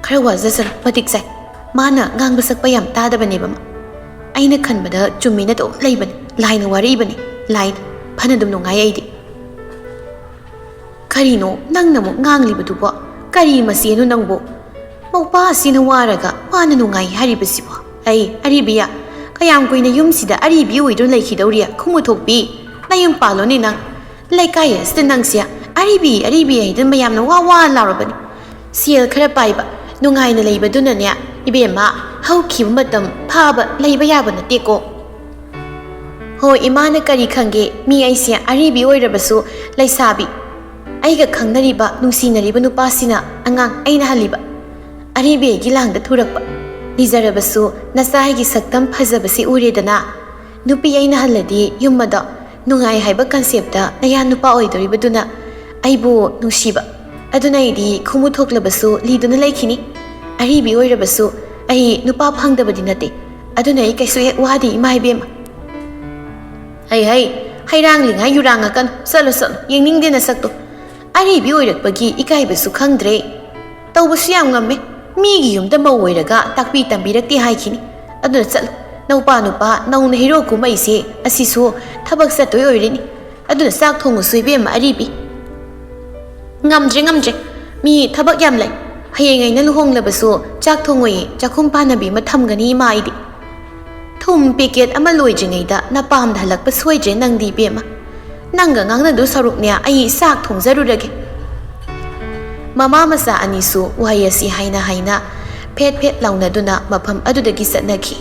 ꯈꯔ ꯋꯥꯖꯁꯅꯨ, ꯃꯇꯤꯛ ꯆꯥꯏ꯫ ꯃꯥꯅ ꯉꯥꯡꯕ ꯁꯛꯄ ꯌꯥꯝ ꯇꯥꯗꯕꯅꯦꯕ ꯃꯥ꯫ ꯑꯩꯅ ꯈꯟꯕꯗ ꯆꯨꯝꯃꯤꯅ ꯑꯗꯨꯝ ꯂꯩꯕꯅꯤ, ꯂꯥꯏꯅ ꯋꯥꯔꯛꯏꯕꯅꯤ, ꯂꯥꯏꯅ꯫ ꯐꯅ ꯑꯗꯨꯝ ꯅꯨꯡꯉꯥꯏ ꯑꯩꯗꯤ"꯫ "ꯀꯔꯤꯅꯣ ꯅꯪꯅ ꯑꯃꯨꯛ ꯉꯥꯡꯂꯤꯕꯗꯨꯕꯣ? ꯀꯔꯤ ꯃꯆꯦꯅꯣ ꯅꯪꯕꯨ? ꯃꯧꯄꯥ ꯑꯁꯤꯅ ꯋꯥꯔꯒ ꯃꯥꯅ ꯅꯨꯡꯉꯥꯏ ꯍꯥꯏꯔꯤꯕꯁꯤꯕꯣ? ꯑꯩ ꯑꯔꯤꯕꯤꯌꯥ, ꯀꯌꯥꯝ ꯀꯨꯏꯅ ꯌꯨꯝꯁꯤꯗ ꯑꯔꯤꯕꯤ ꯑꯣꯏꯗꯨꯅ ꯂꯩꯈꯤꯗꯧꯔꯤ? ꯈꯨꯃꯨꯊꯣꯛꯄꯤ, ꯅꯌꯨꯝ ꯄꯥꯜꯂꯣꯅꯦ ꯅꯪ꯫ ꯂꯩꯀꯥꯏ ꯑꯁꯤꯗ ꯅꯪꯁꯦ ꯑꯔꯤꯕꯤ, ꯑꯔꯤꯕꯤ ꯍꯥꯏꯗꯨꯅ ꯃꯌꯥꯝꯅ ꯋꯥ ꯋꯥ ꯂꯥꯎꯔꯕꯅꯤ꯫ ꯁꯦꯜ ꯈꯔ ꯄꯥꯏꯕ, ꯅꯨꯡꯉꯥꯏꯅ ꯂꯩꯕꯗꯨꯅꯅꯦ ꯏꯕꯦꯝꯃ, ꯍꯧꯈꯤꯕ ꯃꯇꯝ ꯐꯥꯕ ꯂꯩꯕ ꯌꯥꯕ ꯅꯠꯇꯦꯀꯣ꯫ ꯍꯣ, ꯏꯃꯥꯅ ꯀꯔꯤ ꯈꯪꯒꯦ? ꯃꯤ ꯑꯩꯁꯦ ꯑꯔꯤꯕꯤ ꯑꯣꯏꯔꯕꯁꯨ ꯂꯩꯁꯥꯕꯤ꯫ ꯑꯩꯒ ꯈꯪꯅꯔꯤꯕ, ꯅꯨꯡꯁꯤꯅꯔꯤꯕ ꯅꯨꯄꯥꯁꯤꯅ ꯑꯉꯥꯡ ꯑꯩꯅ ꯍꯜꯂꯤꯕ꯫ ꯑꯔꯤꯕꯤ ꯑꯩꯒꯤ ꯂꯥꯡꯗ ꯊꯨꯔꯛꯄ꯫ ꯂꯤꯖꯔꯕꯁꯨ ꯅꯆꯥ ꯑꯩꯒꯤ ꯁꯛꯇꯝ ꯐꯖꯕꯁꯤ ꯎꯔꯦꯗꯅ꯫ ꯅꯨꯄꯤ ꯑꯩꯅ ꯍꯜꯂꯗꯤ ꯌꯨꯝ ꯑꯗꯣ ꯅꯨꯡꯉꯥꯏ ꯍꯥꯏꯕ ꯀꯟꯁꯦꯞꯇ ꯅꯌꯥ ꯅꯨꯄꯥ ꯑꯣꯏꯗꯧꯔꯤꯕꯗꯨꯅ ꯑꯩꯕꯨ ꯅꯨꯡꯁꯤꯕ꯫ ꯑꯗꯨꯅ ꯑꯩꯗꯤ ꯈꯨꯃꯨ ꯊꯣꯛꯂꯕꯁꯨ ꯂꯤꯗꯨꯅ ꯂꯩꯈꯤꯅꯤ꯫ ꯑꯔꯤꯕꯤ ꯑꯣꯏꯔꯕꯁꯨ ꯑꯩ ꯅꯨꯄꯥ ꯐꯪꯗꯕꯗꯤ ꯅꯠꯇꯦ꯫ ꯑꯗꯨꯅ ꯑꯩ ꯀꯩꯁꯨ ꯍꯦꯛ ꯋꯥꯗꯦ, ꯏꯃꯥ ꯏꯕꯦꯝꯃ꯫ "ꯍꯩ ꯍꯩ, ꯍꯩꯔꯥꯡꯂꯤꯉꯥꯏ ꯌꯨꯔꯥꯡꯉꯛꯀꯅꯨ꯫ ꯆꯠꯂꯣ ꯆꯠꯂꯣ, ꯌꯦꯡꯅꯤꯡꯗꯦ ꯅꯁꯛꯇꯣ꯫ ꯑꯔꯤꯕꯤ ꯑꯣꯏꯔꯛꯄꯒꯤ ꯏꯀꯥꯏꯕꯁꯨ ꯈꯪꯗ꯭ꯔꯦ꯫ ꯇꯧꯕꯁꯨ ꯌꯥꯝ ꯉꯝꯃꯦ꯫ ꯃꯤꯒꯤ ꯌꯨꯝꯗ ꯃꯧ ꯑꯣꯏꯔꯒ ꯇꯥꯛꯄꯤ ꯇꯝꯕꯤꯔꯛꯇꯦ ꯍꯥꯏꯈꯤꯅꯤ꯫ ꯑꯗꯨꯅ ꯆꯠꯂꯣ, ꯅꯧꯄꯥ ꯅꯨꯄꯥ ꯅꯧꯅ ꯍꯦꯔꯣ ꯀꯨꯝꯃꯛꯏꯁꯦ ꯑꯁꯤꯁꯨ ꯊꯕꯛ ꯆꯠꯇꯣꯏ ꯑꯣꯏꯔꯤꯅꯤ꯫ ꯑꯗꯨꯅ ꯆꯥꯛ ꯊꯣꯡꯉꯨꯁꯨ ꯏꯕꯦꯝꯃ ꯑꯔꯤꯕꯤ꯫" "ꯉꯝꯗ꯭ꯔꯦ, ꯉꯝꯗ꯭ꯔꯦ꯫ ꯃꯤ ꯊꯕꯛ ꯌꯥꯝ ꯂꯩ꯫ ꯍꯌꯦꯡ ꯑꯩꯅ ꯂꯨꯍꯣꯡꯂꯕꯁꯨ ꯆꯥꯛ ꯊꯣꯡꯉꯣꯏꯌꯦ꯫ ꯆꯥꯛꯈꯨꯝ ꯄꯥꯟꯅꯕꯤ ꯑꯃ ꯊꯝꯒꯅꯤ ꯏꯃꯥ ꯑꯩꯗꯤ꯫" "ꯊꯨꯝ ꯄꯦꯀꯦꯠ ꯑꯃ ꯂꯣꯏꯗ꯭ꯔꯤꯉꯩꯗ ꯅꯄꯥꯝꯗ ꯍꯜꯂꯛꯄ ꯁꯣꯏꯗ꯭ꯔꯦ ꯅꯪꯗꯤ ꯏꯕꯦꯝꯃ꯫ ꯅꯪꯒ ꯉꯥꯡꯅꯗꯨ ꯁꯔꯨꯛꯅꯦ ꯑꯩ ꯆꯥꯛ ꯊꯣꯡꯖꯔꯨꯔꯒꯦ꯫" ꯃꯃꯥ ꯃꯆꯥ ꯑꯅꯤꯁꯨ ꯋꯥꯍꯩ ꯑꯁꯤ ꯍꯥꯏꯅ ꯍꯥꯏꯅ ꯐꯦꯠ ꯐꯦꯠ ꯂꯥꯎꯅꯗꯨꯅ ꯃꯐꯝ ꯑꯗꯨꯗꯒꯤ ꯆꯠꯅꯈꯤ꯫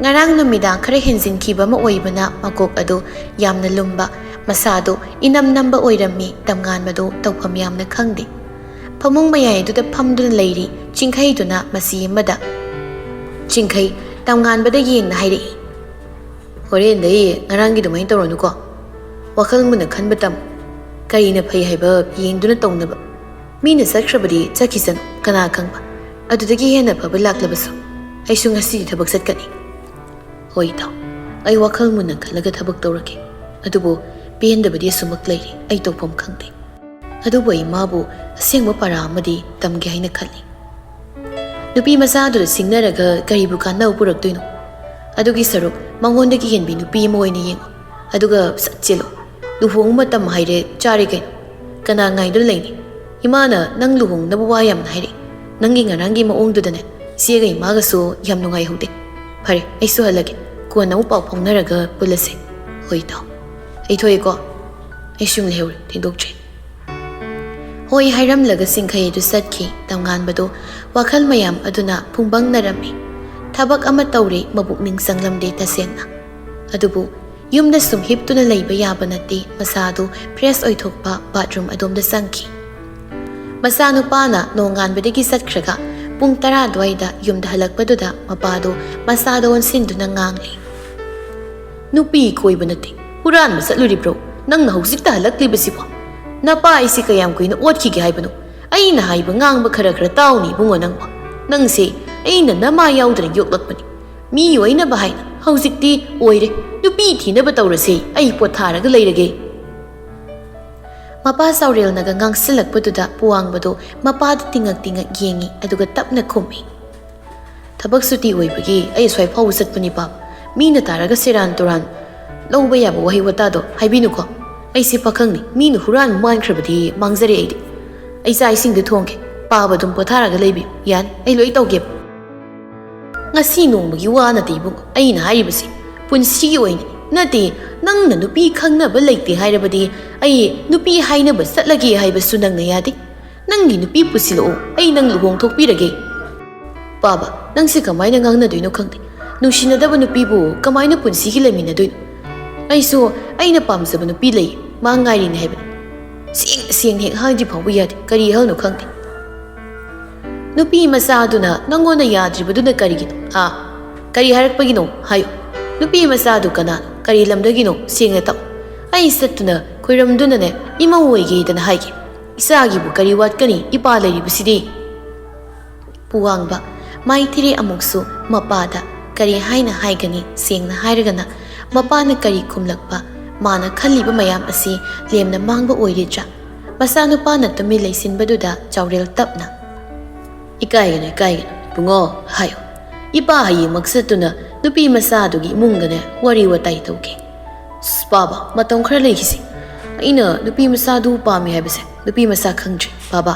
ꯉꯔꯥꯡ ꯅꯨꯃꯤꯗꯥꯡ ꯈꯔ ꯍꯦꯟꯖꯤꯟꯈꯤꯕ ꯑꯃ ꯑꯣꯏꯕꯅ ꯃꯀꯣꯛ ꯑꯗꯨ ꯌꯥꯝꯅ ꯂꯨꯝꯕ, ꯃꯁꯥꯗꯨ ꯏꯅꯝ ꯅꯝꯕ ꯑꯣꯏꯔꯝꯃꯤ꯫ ꯇꯝꯉꯥꯟꯕꯗꯨ ꯇꯧꯐꯝ ꯌꯥꯝꯅ ꯈꯪꯗꯦ꯫ ꯐꯃꯨꯡ ꯃꯌꯥꯏ ꯑꯗꯨꯗ ꯐꯝꯗꯨꯅ ꯂꯩꯔꯤ꯫ ꯆꯤꯡꯈꯩꯗꯨꯅ ꯃꯆꯤ ꯑꯃꯗ ꯆꯤꯡꯈꯩ ꯇꯝꯉꯥꯟꯕꯗ ꯌꯦꯡꯅ ꯍꯥꯏꯔꯛꯏ, "ꯍꯣꯔꯦꯟꯗꯩ ꯉꯔꯥꯡꯒꯤ ꯑꯗꯨꯃꯥꯏꯅ ꯇꯧꯔꯅꯨꯀꯣ꯫ ꯋꯥꯈꯜ ꯃꯨꯟꯅ ꯈꯟꯕ ꯇꯝꯃꯨ꯫ ꯀꯔꯤꯅ ꯐꯩ ꯍꯥꯏꯕ ꯌꯦꯡꯗꯨꯅ ꯇꯧꯅꯕ꯫ ꯃꯤꯅ ꯆꯠꯈ꯭ꯔꯕꯗꯤ ꯆꯠꯈꯤꯁꯅꯨ, ꯀꯅꯥ ꯈꯪꯕ, ꯑꯗꯨꯗꯒꯤ ꯍꯦꯟꯅ ꯐꯕ ꯂꯥꯛꯂꯕꯁꯨ꯫ ꯑꯩꯁꯨ ꯉꯁꯤꯗꯤ ꯊꯕꯛ ꯆꯠꯀꯅꯤ꯫" "ꯍꯣꯏ ꯏꯇꯥꯎ, ꯑꯩ ꯋꯥꯈꯜ ꯃꯨꯟꯅ ꯈꯜꯂꯒ ꯊꯕꯛ ꯇꯧꯔꯒꯦ꯫ ꯑꯗꯨꯕꯨ ꯄꯦꯟꯗꯕꯗꯤ ꯑꯁꯨꯃꯛ ꯂꯩꯔꯤ, ꯑꯩ ꯇꯧꯐꯝ ꯈꯪꯗꯦ꯫ ꯑꯗꯨꯕꯨ ꯑꯩ ꯃꯥꯕꯨ ꯑꯁꯦꯡꯕ ꯄꯥꯔꯥ ꯑꯃꯗꯤ ꯇꯝꯒꯦ ꯍꯥꯏꯅ ꯈꯜꯂꯤ꯫ ꯅꯨꯄꯤ ꯃꯆꯥ ꯑꯗꯨꯗ ꯁꯤꯡꯅꯔꯒ ꯀꯔꯤꯕꯨ ꯀꯥꯟꯅꯕ ꯄꯨꯔꯛꯇꯣꯏꯅꯣ? ꯑꯗꯨꯒꯤ ꯁꯔꯨꯛ ꯃꯉꯣꯟꯗꯒꯤ ꯍꯦꯟꯕꯤ ꯅꯨꯄꯤ ꯑꯃ ꯑꯣꯏꯅ ꯌꯦꯡꯉꯨ, ꯑꯗꯨꯒ ꯁꯠ ꯆꯦꯜꯂꯨ꯫" ꯂꯨꯍꯣꯡ ꯃꯇꯝ ꯍꯥꯏꯔꯦ ꯆꯥꯔꯦ ꯀꯩꯅꯣ꯫ ꯀꯅꯥ ꯉꯥꯏꯗꯨꯅ ꯂꯩꯅꯤ? ꯏꯃꯥꯅ ꯅꯪ ꯂꯨꯍꯣꯡꯅꯕ ꯋꯥ ꯌꯥꯝꯅ ꯍꯥꯏꯔꯛꯏ꯫ ꯅꯪꯒꯤ ꯉꯔꯥꯡꯒꯤ ꯃꯑꯣꯡꯗꯨꯗꯅꯦ ꯏꯆꯦꯒ ꯏꯃꯥꯒꯁꯨ ꯌꯥꯝ ꯅꯨꯡꯉꯥꯏꯍꯧꯗꯦ꯫ ꯐꯔꯦ, ꯑꯩꯁꯨ ꯍꯜꯂꯒꯦ꯫ ꯀꯣꯟꯅ ꯑꯃꯨꯛ ꯄꯥꯎ ꯐꯥꯎꯅꯔꯒ ꯄꯨꯜꯂꯁꯦ꯫ ꯍꯣꯏ ꯏꯇꯥꯎ, ꯑꯩ ꯊꯣꯛꯑꯦꯀꯣ꯫ ꯑꯩ ꯁꯨꯝ ꯂꯩꯍꯧꯔꯦ, ꯊꯦꯡꯗꯣꯛꯇ꯭ꯔꯦ꯫ ꯍꯣꯏ ꯍꯥꯏꯔꯝꯂꯒ ꯁꯤꯡꯈꯩ ꯑꯗꯨ ꯆꯠꯈꯤ꯫ ꯇꯝꯉꯥꯟꯕꯗꯨ ꯋꯥꯈꯜ ꯃꯌꯥꯝ ꯑꯗꯨꯅ ꯐꯨꯡꯕꯪꯅꯔꯝꯃꯤ꯫ ꯊꯕꯛ ꯑꯃ ꯇꯧꯔꯦ ꯃꯕꯨꯛꯅꯤꯡ ꯆꯪꯂꯝꯗꯦ ꯇꯁꯦꯡꯅ꯫ ꯑꯗꯨꯕꯨ ꯌꯨꯝꯗ ꯁꯨꯝ ꯍꯤꯞꯇꯨꯅ ꯂꯩꯕ ꯌꯥꯕ ꯅꯠꯇꯦ꯫ ꯃꯁꯥꯗꯨ ꯐ꯭ꯔꯦꯁ ꯑꯣꯏꯊꯣꯛꯄ ꯕꯥꯠꯔꯨꯝ ꯑꯗꯣꯝꯗ ꯆꯪꯈꯤ꯫ ꯃꯆꯥꯅꯨꯄꯥꯅ ꯅꯣꯡꯉꯥꯟꯕꯗꯒꯤ ꯆꯠꯈ꯭ꯔꯒ ꯄꯨꯡ ꯇꯔꯥ ꯑꯗꯨꯋꯥꯏꯗ ꯌꯨꯝꯗ ꯍꯜꯂꯛꯄꯗꯨꯗ ꯃꯄꯥꯗꯨ ꯃꯆꯥꯗ ꯑꯣꯟꯁꯤꯟꯗꯨꯅ ꯉꯥꯡꯂꯤ꯫ "ꯅꯨꯄꯤ ꯀꯣꯏꯕ ꯅꯠꯇꯦ, ꯍꯨꯔꯥꯟꯕ ꯆꯠꯂꯨꯔꯤꯕ꯭ꯔꯣ? ꯅꯪꯅ ꯍꯧꯖꯤꯛꯇ ꯍꯜꯂꯛꯂꯤꯕꯁꯤꯕꯣ? ꯅꯄꯥ ꯑꯩꯁꯤ ꯀꯌꯥꯝ ꯀꯨꯏꯅ ꯑꯣꯠꯈꯤꯒꯦ ꯍꯥꯏꯕꯅꯣ? ꯑꯩꯅ ꯍꯥꯏꯕ ꯉꯥꯡꯕ ꯈꯔ ꯈꯔ ꯇꯥꯎꯅꯦ ꯏꯕꯨꯡꯉꯣ ꯅꯪꯕꯣ꯫ ꯅꯪꯁꯦ ꯑꯩꯅ ꯅꯃꯥ ꯌꯥꯎꯗꯅ ꯌꯣꯛꯂꯛꯄꯅꯤ꯫ ꯃꯤ ꯑꯣꯏꯅꯕ ꯍꯥꯏꯅ ꯍꯧꯖꯤꯛꯇꯤ ꯑꯣꯏꯔꯦ꯫ ꯅꯨꯄꯤ ꯊꯤꯅꯕ ꯇꯧꯔꯁꯦ, ꯑꯩ ꯄꯣꯊꯥꯔꯒ ꯂꯩꯔꯒꯦ꯫" ꯃꯄꯥ ꯆꯥꯎꯔꯦꯜꯅꯒ ꯉꯥꯡꯁꯤꯜꯂꯛꯄꯗꯨꯗ ꯄꯨꯋꯥꯡꯕꯗꯣ ꯃꯄꯥꯗ ꯇꯤꯡꯉꯛ ꯇꯤꯡꯉꯛ ꯌꯦꯡꯉꯤ, ꯑꯗꯨꯒ ꯇꯞꯅ ꯈꯨꯝꯃꯤ꯫ "ꯊꯕꯛ ꯁꯨꯇꯤ ꯑꯣꯏꯕꯒꯤ ꯑꯩ ꯑꯁ꯭ꯋꯥꯏ ꯐꯥꯎꯕ ꯆꯠꯄꯅꯤ ꯄꯥꯕ꯫ ꯃꯤꯅ ꯇꯥꯔꯒ ꯁꯦꯔꯥꯟ ꯇꯨꯔꯥꯟ ꯂꯧꯕ ꯌꯥꯕ ꯋꯥꯍꯩ ꯋꯥꯇꯥꯗꯣ ꯍꯥꯏꯕꯤꯅꯨꯀꯣ꯫ ꯑꯩꯁꯦ ꯄꯥꯈꯪꯅꯤ, ꯃꯤꯅ ꯍꯨꯔꯥꯟꯕ ꯃꯥꯟꯈ꯭ꯔꯕꯗꯤ ꯃꯥꯡꯖꯔꯦ ꯑꯩꯗꯤ꯫ ꯑꯩ ꯆꯥꯛ ꯏꯁꯤꯡꯗ ꯊꯣꯡꯒꯦ, ꯄꯥꯕ ꯑꯗꯨꯝ ꯄꯣꯊꯥꯔꯒ ꯂꯩꯕꯤꯌꯨ, ꯌꯥꯅꯤ, ꯑꯩ ꯂꯣꯏ ꯇꯧꯒꯦꯕ꯫" "ꯉꯁꯤ ꯅꯣꯡꯃꯒꯤ ꯋꯥ ꯅꯠꯇꯦ ꯏꯕꯨꯡꯉꯣ, ꯑꯩꯅ ꯍꯥꯏꯔꯤꯕꯁꯤ ꯄꯨꯟꯁꯤꯒꯤ ꯑꯣꯏꯅ ꯅꯠꯇꯦ꯫ ꯅꯪꯅ ꯅꯨꯄꯤ ꯈꯪꯅꯕ ꯂꯩꯇꯦ ꯍꯥꯏꯔꯕꯗꯤ ꯑꯩ ꯅꯨꯄꯤ ꯍꯥꯏꯅꯕ ꯆꯠꯂꯒꯦ ꯍꯥꯏꯕꯁꯨ ꯅꯪꯅ ꯌꯥꯗꯦ꯫ ꯅꯪꯒꯤ ꯅꯨꯄꯤ ꯄꯨꯁꯤꯜꯂꯛꯑꯣ, ꯑꯩ ꯅꯪ ꯂꯨꯍꯣꯡꯊꯣꯛꯄꯤꯔꯒꯦ꯫" "ꯄꯥꯕ, ꯅꯪꯁꯦ ꯀꯃꯥꯏꯅ ꯉꯥꯡꯅꯗꯣꯏꯅꯣ ꯈꯪꯗꯦ꯫ ꯅꯨꯡꯁꯤꯅꯗꯕ ꯅꯨꯄꯤꯕꯨ ꯀꯃꯥꯏꯅ ꯄꯨꯟꯁꯤꯒꯤ ꯂꯩꯃꯤꯟꯅꯗꯣꯏꯅꯣ? ꯑꯩꯁꯨ ꯑꯩꯅ ꯄꯥꯝꯖꯕ ꯅꯨꯄꯤ ꯂꯩ, ꯃꯥ ꯉꯥꯏꯔꯤꯅꯦ ꯍꯥꯏꯕꯅꯤ꯫" ꯁꯦꯡꯅ ꯁꯦꯡꯅ ꯍꯦꯛ ꯍꯥꯏꯗ꯭ꯔꯤ ꯐꯥꯎꯕ ꯌꯥꯗꯦ, ꯀꯔꯤ ꯍꯜꯅꯣ ꯈꯪꯗꯦ꯫ "ꯅꯨꯄꯤ ꯃꯆꯥꯗꯨꯅ ꯅꯪꯉꯣꯟꯗ ꯌꯥꯗ꯭ꯔꯤꯕꯗꯨꯅ ꯀꯔꯤꯒꯤꯅꯣ? ꯑꯥ, ꯀꯔꯤ ꯍꯥꯏꯔꯛꯄꯒꯤꯅꯣ ꯍꯥꯏꯌꯨ꯫ ꯅꯨꯄꯤ ꯃꯆꯥꯗꯨ ꯀꯅꯥꯅꯣ? ꯀꯔꯤ ꯂꯝꯗꯒꯤꯅꯣ? ꯁꯦꯡꯅ ꯇꯥꯛꯎ꯫ ꯑꯩ ꯆꯠꯇꯨꯅ ꯈꯣꯏꯔꯝꯗꯨꯅꯅꯦ ꯏꯃꯧ ꯑꯣꯏꯒꯦꯗꯅ ꯍꯥꯏꯒꯦ꯫ ꯏꯆꯥꯒꯤꯕꯨ ꯀꯔꯤ ꯋꯥꯠꯀꯅꯤ? ꯏꯄꯥ ꯂꯩꯔꯤꯕꯁꯤꯗꯤ꯫" ꯄꯨꯋꯥꯡꯕ ꯃꯥꯏꯊꯤꯔꯦ ꯑꯃꯨꯛꯁꯨ ꯃꯄꯥꯗ ꯀꯔꯤ ꯍꯥꯏꯅ ꯍꯥꯏꯒꯅꯤ? ꯁꯦꯡꯅ ꯍꯥꯏꯔꯒꯅ ꯃꯄꯥꯅ ꯀꯔꯤ ꯈꯨꯝꯂꯛꯄ, ꯃꯥꯅ ꯈꯜꯂꯤꯕ ꯃꯌꯥꯝ ꯑꯁꯤ ꯂꯦꯝꯅ ꯃꯥꯡꯕ ꯑꯣꯏꯔꯤꯗ꯭ꯔꯥ? ꯃꯆꯥꯅꯨꯄꯥꯅ ꯇꯨꯃꯤꯟ ꯂꯩꯁꯤꯟꯕꯗꯨꯗ ꯆꯥꯎꯔꯦꯜ ꯇꯞꯅ, "ꯏꯀꯥꯏꯒꯅꯨ, ꯏꯀꯥꯏꯒꯅꯨ, ꯏꯕꯨꯡꯉꯣ ꯍꯥꯏꯌꯨ꯫ ꯏꯄꯥ ꯍꯌꯦꯡꯃꯛ ꯆꯠꯇꯨꯅ ꯅꯨꯄꯤ ꯃꯆꯥꯗꯨꯒꯤ ꯏꯃꯨꯡꯒꯅꯦ ꯋꯥꯔꯤ ꯋꯥꯇꯥꯏ ꯇꯧꯒꯦ꯫ ꯑꯁ, ꯄꯥꯕ, ꯃꯇꯝ ꯈꯔ ꯂꯩꯈꯤꯁꯤ꯫ ꯑꯩꯅ ꯅꯨꯄꯤ ꯃꯆꯥꯗꯨ ꯄꯥꯝꯃꯤ ꯍꯥꯏꯕꯁꯦ ꯅꯨꯄꯤ ꯃꯆꯥ ꯈꯪꯗ꯭ꯔꯤ, ꯕꯥꯕꯥ꯫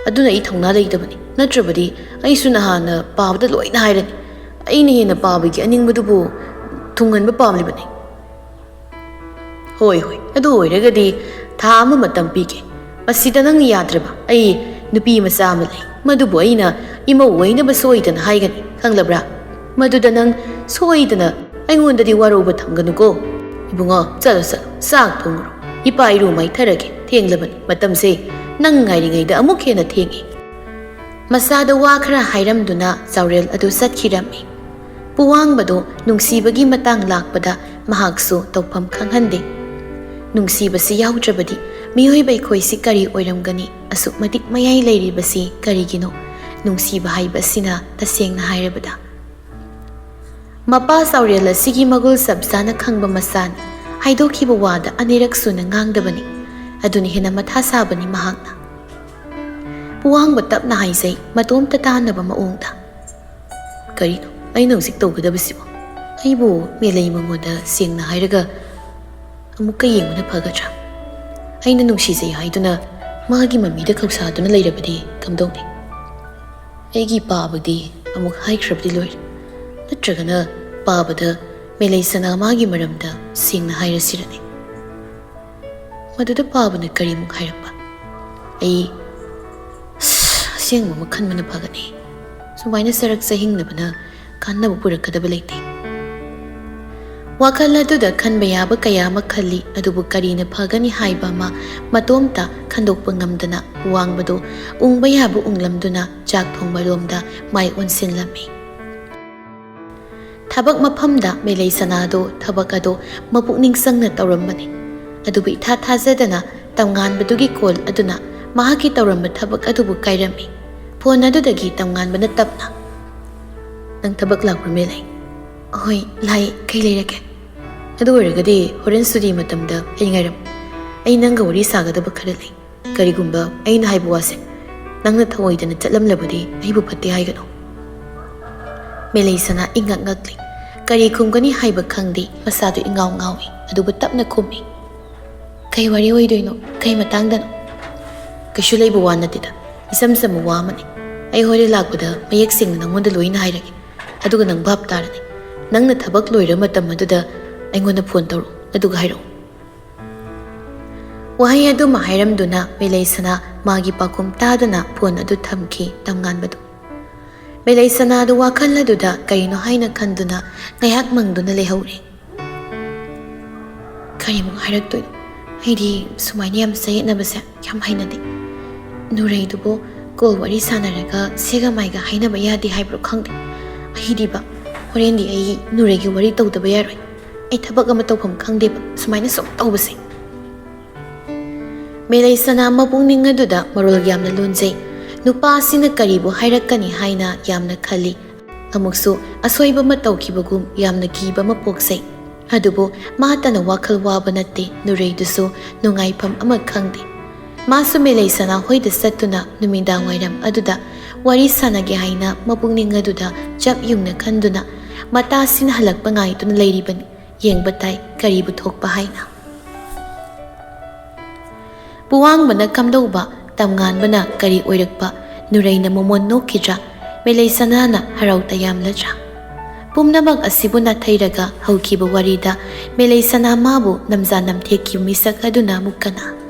ꯑꯗꯨꯅ ꯑꯩ ꯊꯧꯅꯥ ꯂꯩꯇꯕꯅꯤ꯫ ꯅꯠꯇ꯭ꯔꯕꯗꯤ ꯑꯩꯁꯨ ꯅꯍꯥꯟꯅ ꯄꯥꯕꯗ ꯂꯣꯏꯅ ꯍꯥꯏꯔꯅꯤ꯫ ꯑꯩꯅ ꯍꯦꯟꯅ ꯄꯥꯕꯒꯤ ꯑꯅꯤꯡꯕꯗꯨꯕꯨ ꯊꯨꯡꯍꯟꯕ ꯄꯥꯝꯂꯤꯕꯅꯤ꯫ ꯍꯣꯏ, ꯍꯣꯏ, ꯑꯗꯨ ꯑꯣꯏꯔꯒꯗꯤ ꯊꯥ ꯑꯃ ꯃꯇꯝ ꯄꯤꯒꯦ꯫ ꯃꯁꯤꯗ ꯅꯪ ꯌꯥꯗ꯭ꯔꯕ? ꯑꯩ ꯅꯨꯄꯤ ꯃꯆꯥ ꯑꯃ ꯂꯩ, ꯃꯗꯨꯕꯨ ꯑꯩꯅ ꯏꯃꯧ ꯑꯣꯏꯅꯕ ꯁꯣꯏꯗꯅ ꯍꯥꯏꯒꯅꯤ, ꯈꯪꯂꯕ꯭ꯔꯥ? ꯃꯗꯨꯗ ꯅꯪ ꯁꯣꯏꯗꯅ ꯑꯩꯉꯣꯟꯗꯗꯤ ꯋꯥꯔꯧꯕ ꯊꯝꯒꯅꯨꯀꯣ꯫ ꯏꯕꯨꯡꯉꯣ, ꯆꯠꯂꯣ, ꯆꯠꯂꯣ, ꯆꯥꯛ ꯊꯣꯡꯉꯨꯔꯣ꯫ ꯏꯄꯥ ꯏꯔꯨ ꯃꯥꯏꯊꯔꯒꯦ, ꯊꯦꯡꯂꯕꯅꯤ꯫ ꯃꯇꯝꯁꯦ ꯅꯪ ꯉꯥꯏꯔꯤꯉꯩꯗ ꯑꯃꯨꯛ ꯍꯦꯟꯅ ꯊꯦꯡꯉꯤ꯫ ꯃꯆꯥꯗ ꯋꯥ ꯈꯔ ꯍꯥꯏꯔꯝꯗꯨꯅ ꯆꯥꯎꯔꯦꯜ ꯑꯗꯨ ꯆꯠꯈꯤꯔꯝꯃꯤ꯫ ꯄꯨꯋꯥꯡꯕꯗꯣ ꯅꯨꯡꯁꯤꯕꯒꯤ ꯃꯇꯥꯡ ꯂꯥꯛꯄꯗ ꯃꯍꯥꯛꯁꯨ ꯇꯧꯐꯝ ꯈꯪꯍꯟꯗꯦ꯫ ꯅꯨꯡꯁꯤꯕꯁꯤ ꯌꯥꯎꯗ꯭ꯔꯕꯗꯤ ꯃꯤꯑꯣꯏꯕ ꯑꯩꯈꯣꯏꯁꯤ ꯀꯔꯤ ꯑꯣꯏꯔꯝꯒꯅꯤ? ꯑꯁꯨꯛ ꯃꯇꯤꯛ ꯃꯌꯥꯏ ꯂꯩꯔꯤꯕꯁꯤ ꯀꯔꯤꯒꯤꯅꯣ? ꯅꯨꯡꯁꯤꯕ ꯍꯥꯏꯕꯁꯤꯅ, ꯇꯁꯦꯡꯅ ꯍꯥꯏꯔꯕꯗ, ꯃꯄꯥ ꯆꯥꯎꯔꯦꯜ ꯑꯁꯤꯒꯤ ꯃꯒꯨꯜ ꯆꯞ ꯆꯥꯅ ꯈꯪꯕ ꯃꯆꯥꯅꯤ꯫ ꯍꯥꯏꯗꯣꯛꯈꯤꯕ ꯋꯥꯗ ꯑꯅꯤꯔꯛ ꯁꯨꯅ ꯉꯥꯡꯗꯕꯅꯤ꯫ ꯑꯗꯨꯅ ꯍꯦꯟꯅ ꯃꯊꯥ ꯁꯥꯕꯅꯤ ꯃꯍꯥꯛꯅ꯫ ꯄꯨꯋꯥꯡꯕ ꯇꯞꯅ ꯍꯥꯏꯖꯩ, ꯃꯇꯣꯝꯇ ꯇꯥꯅꯕ ꯃꯑꯣꯡꯗ꯫ "ꯀꯔꯤꯅꯣ ꯑꯩꯅ ꯍꯧꯖꯤꯛ ꯇꯧꯒꯗꯕꯁꯤꯕꯣ? ꯑꯩꯕꯨ ꯃꯦꯂꯩ ꯃꯉꯣꯟꯗ ꯁꯦꯡꯅ ꯍꯥꯏꯔꯒ ꯑꯃꯨꯛꯀ ꯌꯦꯡꯕꯅ ꯐꯒꯗ꯭ꯔꯥ? ꯑꯩꯅ ꯅꯨꯡꯁꯤꯖꯩ ꯍꯥꯏꯗꯨꯅ ꯃꯥꯒꯤ ꯃꯃꯤꯗ ꯈꯧꯁꯥꯗꯨꯅ ꯂꯩꯔꯕꯗꯤ ꯀꯝꯗꯧꯅꯤ? ꯑꯩꯒꯤ ꯄꯥꯕꯗꯤ ꯑꯃꯨꯛ ꯍꯥꯏꯈ꯭ꯔꯕꯗꯤ ꯂꯣꯏꯔꯦ꯫ ꯅꯠꯇ꯭ꯔꯒꯅ ꯄꯥꯕꯗ ꯃꯦꯂꯩ ꯁꯅꯥ ꯃꯥꯒꯤ ꯃꯔꯝꯗ ꯁꯦꯡꯅ ꯍꯥꯏꯔꯁꯤꯔꯅꯦ?" ꯃꯗꯨꯗ ꯄꯥꯕꯅ ꯀꯔꯤꯃꯨꯛ ꯍꯥꯏꯔꯛꯄ? ꯑꯩ ꯑꯁꯦꯡꯕ ꯑꯃ ꯈꯟꯕꯅ ꯐꯒꯅꯤ꯫ ꯁꯨꯃꯥꯏꯅ ꯆꯔꯛ ꯆꯍꯤꯡꯅꯕꯅ ꯀꯥꯟꯅꯕ ꯄꯨꯔꯛꯀꯗꯕ ꯂꯩꯇꯦ꯫ ꯋꯥꯈꯜ ꯑꯗꯨꯗ ꯈꯟꯕ ꯌꯥꯕ ꯀꯌꯥ ꯑꯃ ꯈꯜꯂꯤ, ꯑꯗꯨꯕꯨ ꯀꯔꯤꯅ ꯐꯒꯅꯤ ꯍꯥꯏꯕ ꯑꯃ ꯃꯇꯣꯝꯇ ꯈꯟꯗꯣꯛꯄ ꯉꯝꯗꯅ ꯋꯥꯡꯕꯗꯨ ꯎꯪꯕ ꯌꯥꯕ ꯎꯪꯂꯝꯗꯨꯅ ꯆꯥꯛ ꯊꯣꯡꯕ ꯂꯣꯝꯗ ꯃꯥꯏ ꯑꯣꯟꯁꯤꯜꯂꯝꯃꯤ꯫ ꯊꯕꯛ ꯃꯐꯝꯗ ꯃꯦꯂꯩ ꯁꯅꯥꯗꯣ ꯊꯕꯛ ꯑꯗꯣ ꯃꯄꯨꯛꯅꯤꯡ ꯆꯪꯅ ꯇꯧꯔꯝꯕꯅꯤ꯫ ꯑꯗꯨꯕꯨ ꯏꯊꯥ ꯊꯥꯖꯗꯅ ꯇꯝꯉꯥꯟꯕꯗꯨꯒꯤ ꯀꯣꯜ ꯑꯗꯨꯅ ꯃꯍꯥꯛꯀꯤ ꯇꯧꯔꯝꯕ ꯊꯕꯛ ꯑꯗꯨꯕꯨ ꯀꯥꯏꯔꯝꯃꯤ꯫ ꯐꯣꯟ ꯑꯗꯨꯗꯒꯤ ꯇꯝꯉꯥꯟꯕꯅ ꯇꯞꯅ, "ꯅꯪ ꯊꯕꯛ ꯂꯥꯛꯄ꯭ꯔꯥ, ꯃꯦꯂꯩ?" "ꯍꯣꯏ, ꯂꯥꯛꯏ꯫ ꯀꯩ ꯂꯩꯔꯒꯦ?" "ꯑꯗꯨ ꯑꯣꯏꯔꯒꯗꯤ ꯍꯣꯔꯦꯟ ꯁꯨꯇꯤ ꯃꯇꯝꯗ ꯑꯩ ꯉꯥꯏꯔꯝꯃꯨ꯫ ꯑꯩ ꯅꯪꯒ ꯋꯥꯔꯤ ꯁꯥꯒꯗꯕ ꯈꯔ ꯂꯩ꯫ ꯀꯔꯤꯒꯨꯝꯕ ꯑꯩꯅ ꯍꯥꯏꯕ ꯋꯥꯁꯦ ꯅꯪꯅ ꯊꯧꯑꯣꯏꯗꯅ ꯆꯠꯂꯝꯂꯕꯗꯤ ꯑꯩꯕꯨ ꯐꯠꯇꯦ ꯍꯥꯏꯒꯅꯨ꯫" ꯃꯦꯂꯩ ꯁꯅꯥ ꯏꯉꯛ ꯉꯛꯂꯤ꯫ ꯀꯔꯤ ꯈꯨꯝꯒꯅꯤ ꯍꯥꯏꯕ ꯈꯪꯗꯦ, ꯃꯁꯥꯗꯨ ꯏꯉꯥꯎ ꯉꯥꯎꯏ꯫ ꯑꯗꯨꯕꯨ ꯇꯞꯅ ꯈꯨꯝꯃꯤ꯫ "ꯀꯩ ꯋꯥꯔꯤ ꯑꯣꯏꯗꯣꯏꯅꯣ? ꯀꯩ ꯃꯇꯥꯡꯗꯅꯣ?" "ꯀꯩꯁꯨ ꯂꯩꯕ ꯋꯥ ꯅꯠꯇꯦꯗ, ꯏꯆꯝ ꯆꯝꯕ ꯋꯥ ꯑꯃꯅꯤ꯫ ꯑꯩ ꯍꯣꯔꯦꯟ ꯂꯥꯛꯄꯗ ꯃꯌꯦꯛ ꯁꯦꯡꯅ ꯅꯪꯉꯣꯟꯗ ꯂꯣꯏꯅ ꯍꯥꯏꯔꯒꯦ, ꯑꯗꯨꯒ ꯅꯪ ꯚꯥꯞ ꯇꯥꯔꯅꯤ꯫ ꯅꯪꯅ ꯊꯕꯛ ꯂꯣꯏꯔ ꯃꯇꯝ ꯑꯗꯨꯗ ꯑꯩꯉꯣꯟꯗ ꯐꯣꯟ ꯇꯧꯔꯛꯎ, ꯑꯗꯨꯒ ꯍꯥꯏꯔꯛꯎ꯫" ꯋꯥꯍꯩ ꯑꯗꯨꯃ ꯍꯥꯏꯔꯝꯗꯨꯅ ꯃꯦꯂꯩꯁꯅꯥ ꯃꯥꯒꯤ ꯄꯥꯎꯈꯨꯝ ꯇꯥꯗꯅ ꯐꯣꯟ ꯑꯗꯨ ꯊꯝꯈꯤ꯫ ꯇꯝꯉꯥꯟꯕꯗꯨ, ꯃꯦꯂꯩꯁꯅꯥꯗꯨ ꯋꯥꯈꯜ ꯑꯗꯨꯗ ꯀꯔꯤꯅꯣ ꯍꯥꯏꯅ ꯈꯟꯗꯨꯅ ꯉꯥꯏꯍꯥꯛ ꯃꯪꯗꯨꯅ ꯂꯩꯍꯧꯔꯦ꯫ "ꯀꯔꯤꯃꯨꯛ ꯍꯥꯏꯔꯛꯇꯣꯏꯅꯣ? ꯑꯩꯗꯤ ꯁꯨꯃꯥꯏꯅ ꯌꯥꯝ ꯆꯌꯦꯠꯅꯕꯁꯦ ꯌꯥꯝ ꯍꯩꯅꯗꯦ꯫ ꯅꯨꯔꯩꯗꯨꯕꯨ ꯀꯣꯜ ꯋꯥꯔꯤ ꯁꯥꯟꯅꯔꯒ ꯁꯦꯒ ꯃꯥꯏꯒ ꯍꯥꯏꯅꯕ ꯌꯥꯗꯦ ꯍꯥꯏꯕ꯭ꯔꯣ ꯈꯪꯗꯦ꯫ ꯑꯩꯗꯤꯕ, ꯍꯣꯔꯦꯟꯗꯤ ꯑꯩ ꯅꯨꯔꯩꯒꯤ ꯋꯥꯔꯤ ꯇꯧꯗꯕ ꯌꯥꯔꯣꯏ꯫ ꯑꯩ ꯊꯕꯛ ꯑꯃ ꯇꯧꯐꯝ ꯈꯪꯗꯦꯕ ꯁꯨꯃꯥꯏꯅ ꯁꯨꯝ ꯇꯧꯕꯁꯦ꯫" ꯃꯦꯂꯩꯁꯅꯥ ꯃꯄꯨꯛꯅꯤꯡ ꯑꯗꯨꯗ ꯃꯔꯣꯜ ꯌꯥꯝꯅ ꯂꯣꯟꯖꯩ꯫ ꯅꯨꯄꯥ ꯑꯁꯤꯅ ꯀꯔꯤꯕꯨ ꯍꯥꯏꯔꯛꯀꯅꯤ ꯍꯥꯏꯅ ꯌꯥꯝꯅ ꯈꯜꯂꯤ꯫ ꯑꯃꯨꯛꯁꯨ ꯑꯁꯣꯏꯕ ꯑꯃ ꯇꯧꯈꯤꯕꯒꯨꯝ ꯌꯥꯝꯅ ꯀꯤꯕ ꯑꯃ ꯄꯣꯛꯆꯩ꯫ ꯑꯗꯨꯕꯨ ꯃꯥꯇꯅ ꯋꯥꯈꯜ ꯋꯥꯕ ꯅꯠꯇꯦ, ꯅꯨꯔꯩꯗꯨꯁꯨ ꯅꯨꯡꯉꯥꯏꯐꯝ ꯑꯃ ꯈꯪꯗꯦ꯫ ꯃꯥꯁꯨ ꯃꯦꯂꯩꯁꯅꯥ ꯍꯣꯏꯗ ꯆꯠꯇꯨꯅ ꯅꯨꯃꯤꯗꯥꯡ ꯋꯥꯏꯔꯝ ꯑꯗꯨꯗ ꯋꯥꯔꯤ ꯁꯥꯟꯅꯒꯦ ꯍꯥꯏꯅ ꯃꯄꯨꯛꯅꯤꯡ ꯑꯗꯨꯗ ꯆꯞ ꯌꯨꯡꯅ ꯈꯟꯗꯨꯅ ꯃꯇꯥꯁꯤꯅ ꯍꯜꯂꯛꯄ ꯉꯥꯏꯗꯨꯅ ꯂꯩꯔꯤꯕꯅꯤ꯫ ꯌꯦꯡꯕ ꯇꯥꯏ ꯀꯔꯤꯕꯨ ꯊꯣꯛꯄ ꯍꯥꯏꯅ꯫ ꯄꯨꯋꯥꯡꯕꯅ ꯀꯝꯗꯧꯕ, ꯇꯝꯉꯥꯟꯕꯅ ꯀꯔꯤ ꯑꯣꯏꯔꯛꯄ, ꯅꯨꯔꯩꯅ ꯃꯣꯃꯣꯟ ꯅꯣꯛꯈꯤꯗ꯭ꯔꯥ, ꯃꯦꯂꯩꯁꯅꯥꯅ ꯍꯔꯥꯎ ꯇꯌꯥꯝꯂꯗ꯭ꯔꯥ? ꯄꯨꯝꯅꯃꯛ ꯑꯁꯤꯕꯨ ꯅꯥꯊꯩꯔꯒ ꯍꯧꯈꯤꯕ ꯋꯥꯔꯤꯗ ꯃꯦꯂꯩꯁꯅꯥ ꯃꯥꯕꯨ ꯅꯝꯖꯥ ꯅꯝꯊꯦꯛꯈꯤꯕ ꯃꯤꯁꯛ ꯑꯗꯨꯅ ꯑꯃꯨꯛ ꯀꯅꯥ?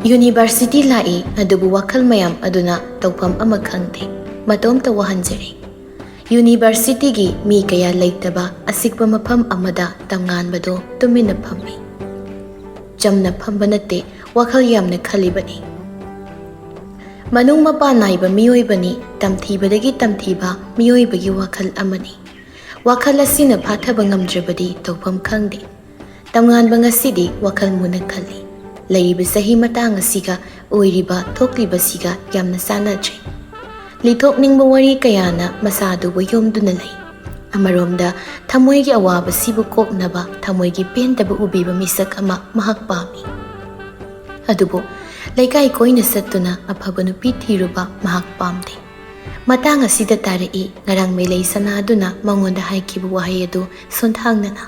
ꯌꯨꯅꯤꯚꯔꯁꯤꯇꯤ ꯂꯥꯛꯏ, ꯑꯗꯨꯕꯨ ꯋꯥꯈꯜ ꯃꯌꯥꯝ ꯑꯗꯨꯅ ꯇꯧꯐꯝ ꯑꯃ ꯈꯪꯗꯦ꯫ ꯃꯇꯣꯝꯇ ꯋꯥꯍꯟꯖꯔꯦ꯫ ꯌꯨꯅꯤꯚꯔꯁꯤꯇꯤꯒꯤ ꯃꯤ ꯀꯌꯥ ꯂꯩꯇꯕ ꯑꯆꯤꯛꯄ ꯃꯐꯝ ꯑꯃꯗ ꯇꯝꯉꯥꯟꯕꯗꯣ ꯇꯨꯃꯤꯟꯅ ꯐꯝꯃꯤ꯫ ꯆꯝꯅ ꯐꯝꯕ ꯅꯠꯇꯦ, ꯋꯥꯈꯜ ꯌꯥꯝꯅ ꯈꯜꯂꯤꯕꯅꯤ꯫ ꯃꯅꯨꯡ ꯃꯄꯥꯟ ꯅꯥꯏꯕ ꯃꯤꯑꯣꯏꯕꯅꯤ, ꯇꯝꯊꯤꯕꯗꯒꯤ ꯇꯝꯊꯤꯕ ꯃꯤꯑꯣꯏꯕꯒꯤ ꯋꯥꯈꯜ ꯑꯃꯅꯤ꯫ ꯋꯥꯈꯜ ꯑꯁꯤꯅ ꯐꯥꯊꯕ ꯉꯝꯗ꯭ꯔꯕꯗꯤ ꯇꯧꯐꯝ ꯈꯪꯗꯦ꯫ ꯇꯝꯉꯥꯟꯕ ꯉꯁꯤꯗꯤ ꯋꯥꯈꯜ ꯃꯨꯟꯅ ꯈꯜꯂꯤ꯫ ꯂꯩꯔꯤꯕ ꯆꯍꯤ ꯃꯇꯥꯡ ꯑꯁꯤꯒ ꯑꯣꯏꯔꯤꯕ ꯊꯣꯛꯂꯤꯕꯁꯤꯒ ꯌꯥꯝꯅ ꯆꯥꯟꯅꯗ꯭ꯔꯦ꯫ ꯂꯤꯊꯣꯛꯅꯤꯡꯕ ꯋꯥꯔꯤ ꯀꯌꯥꯅ ꯃꯁꯥꯗꯨꯕꯨ ꯌꯣꯝꯗꯨꯅ ꯂꯩ꯫ ꯑꯃꯔꯣꯝꯗ ꯊꯃꯣꯏꯒꯤ ꯑꯋꯥꯕꯁꯤꯕꯨ ꯀꯣꯛꯅꯕ ꯊꯃꯣꯏꯒꯤ ꯄꯦꯟꯗꯕ ꯎꯕꯤꯕ ꯃꯤꯁꯛ ꯑꯃ ꯃꯍꯥꯛ ꯄꯥꯝꯃꯤ꯫ ꯑꯗꯨꯕꯨ ꯂꯩꯀꯥꯏ ꯀꯣꯏꯅ ꯆꯠꯇꯨꯅ ꯑꯐꯕ ꯅꯨꯄꯤ ꯊꯤꯔꯨꯕ ꯃꯍꯥꯛ ꯄꯥꯝꯗꯦ꯫ ꯃꯇꯥꯡ ꯑꯁꯤꯗ ꯇꯥꯔꯛꯏ ꯉꯔꯥꯡ ꯃꯦꯂꯩ ꯁꯅꯥꯗꯨꯅ ꯃꯉꯣꯟꯗ ꯍꯥꯏꯈꯤꯕ ꯋꯥꯍꯩ ꯑꯗꯨ ꯁꯣꯟꯊꯥꯡꯅꯅ꯫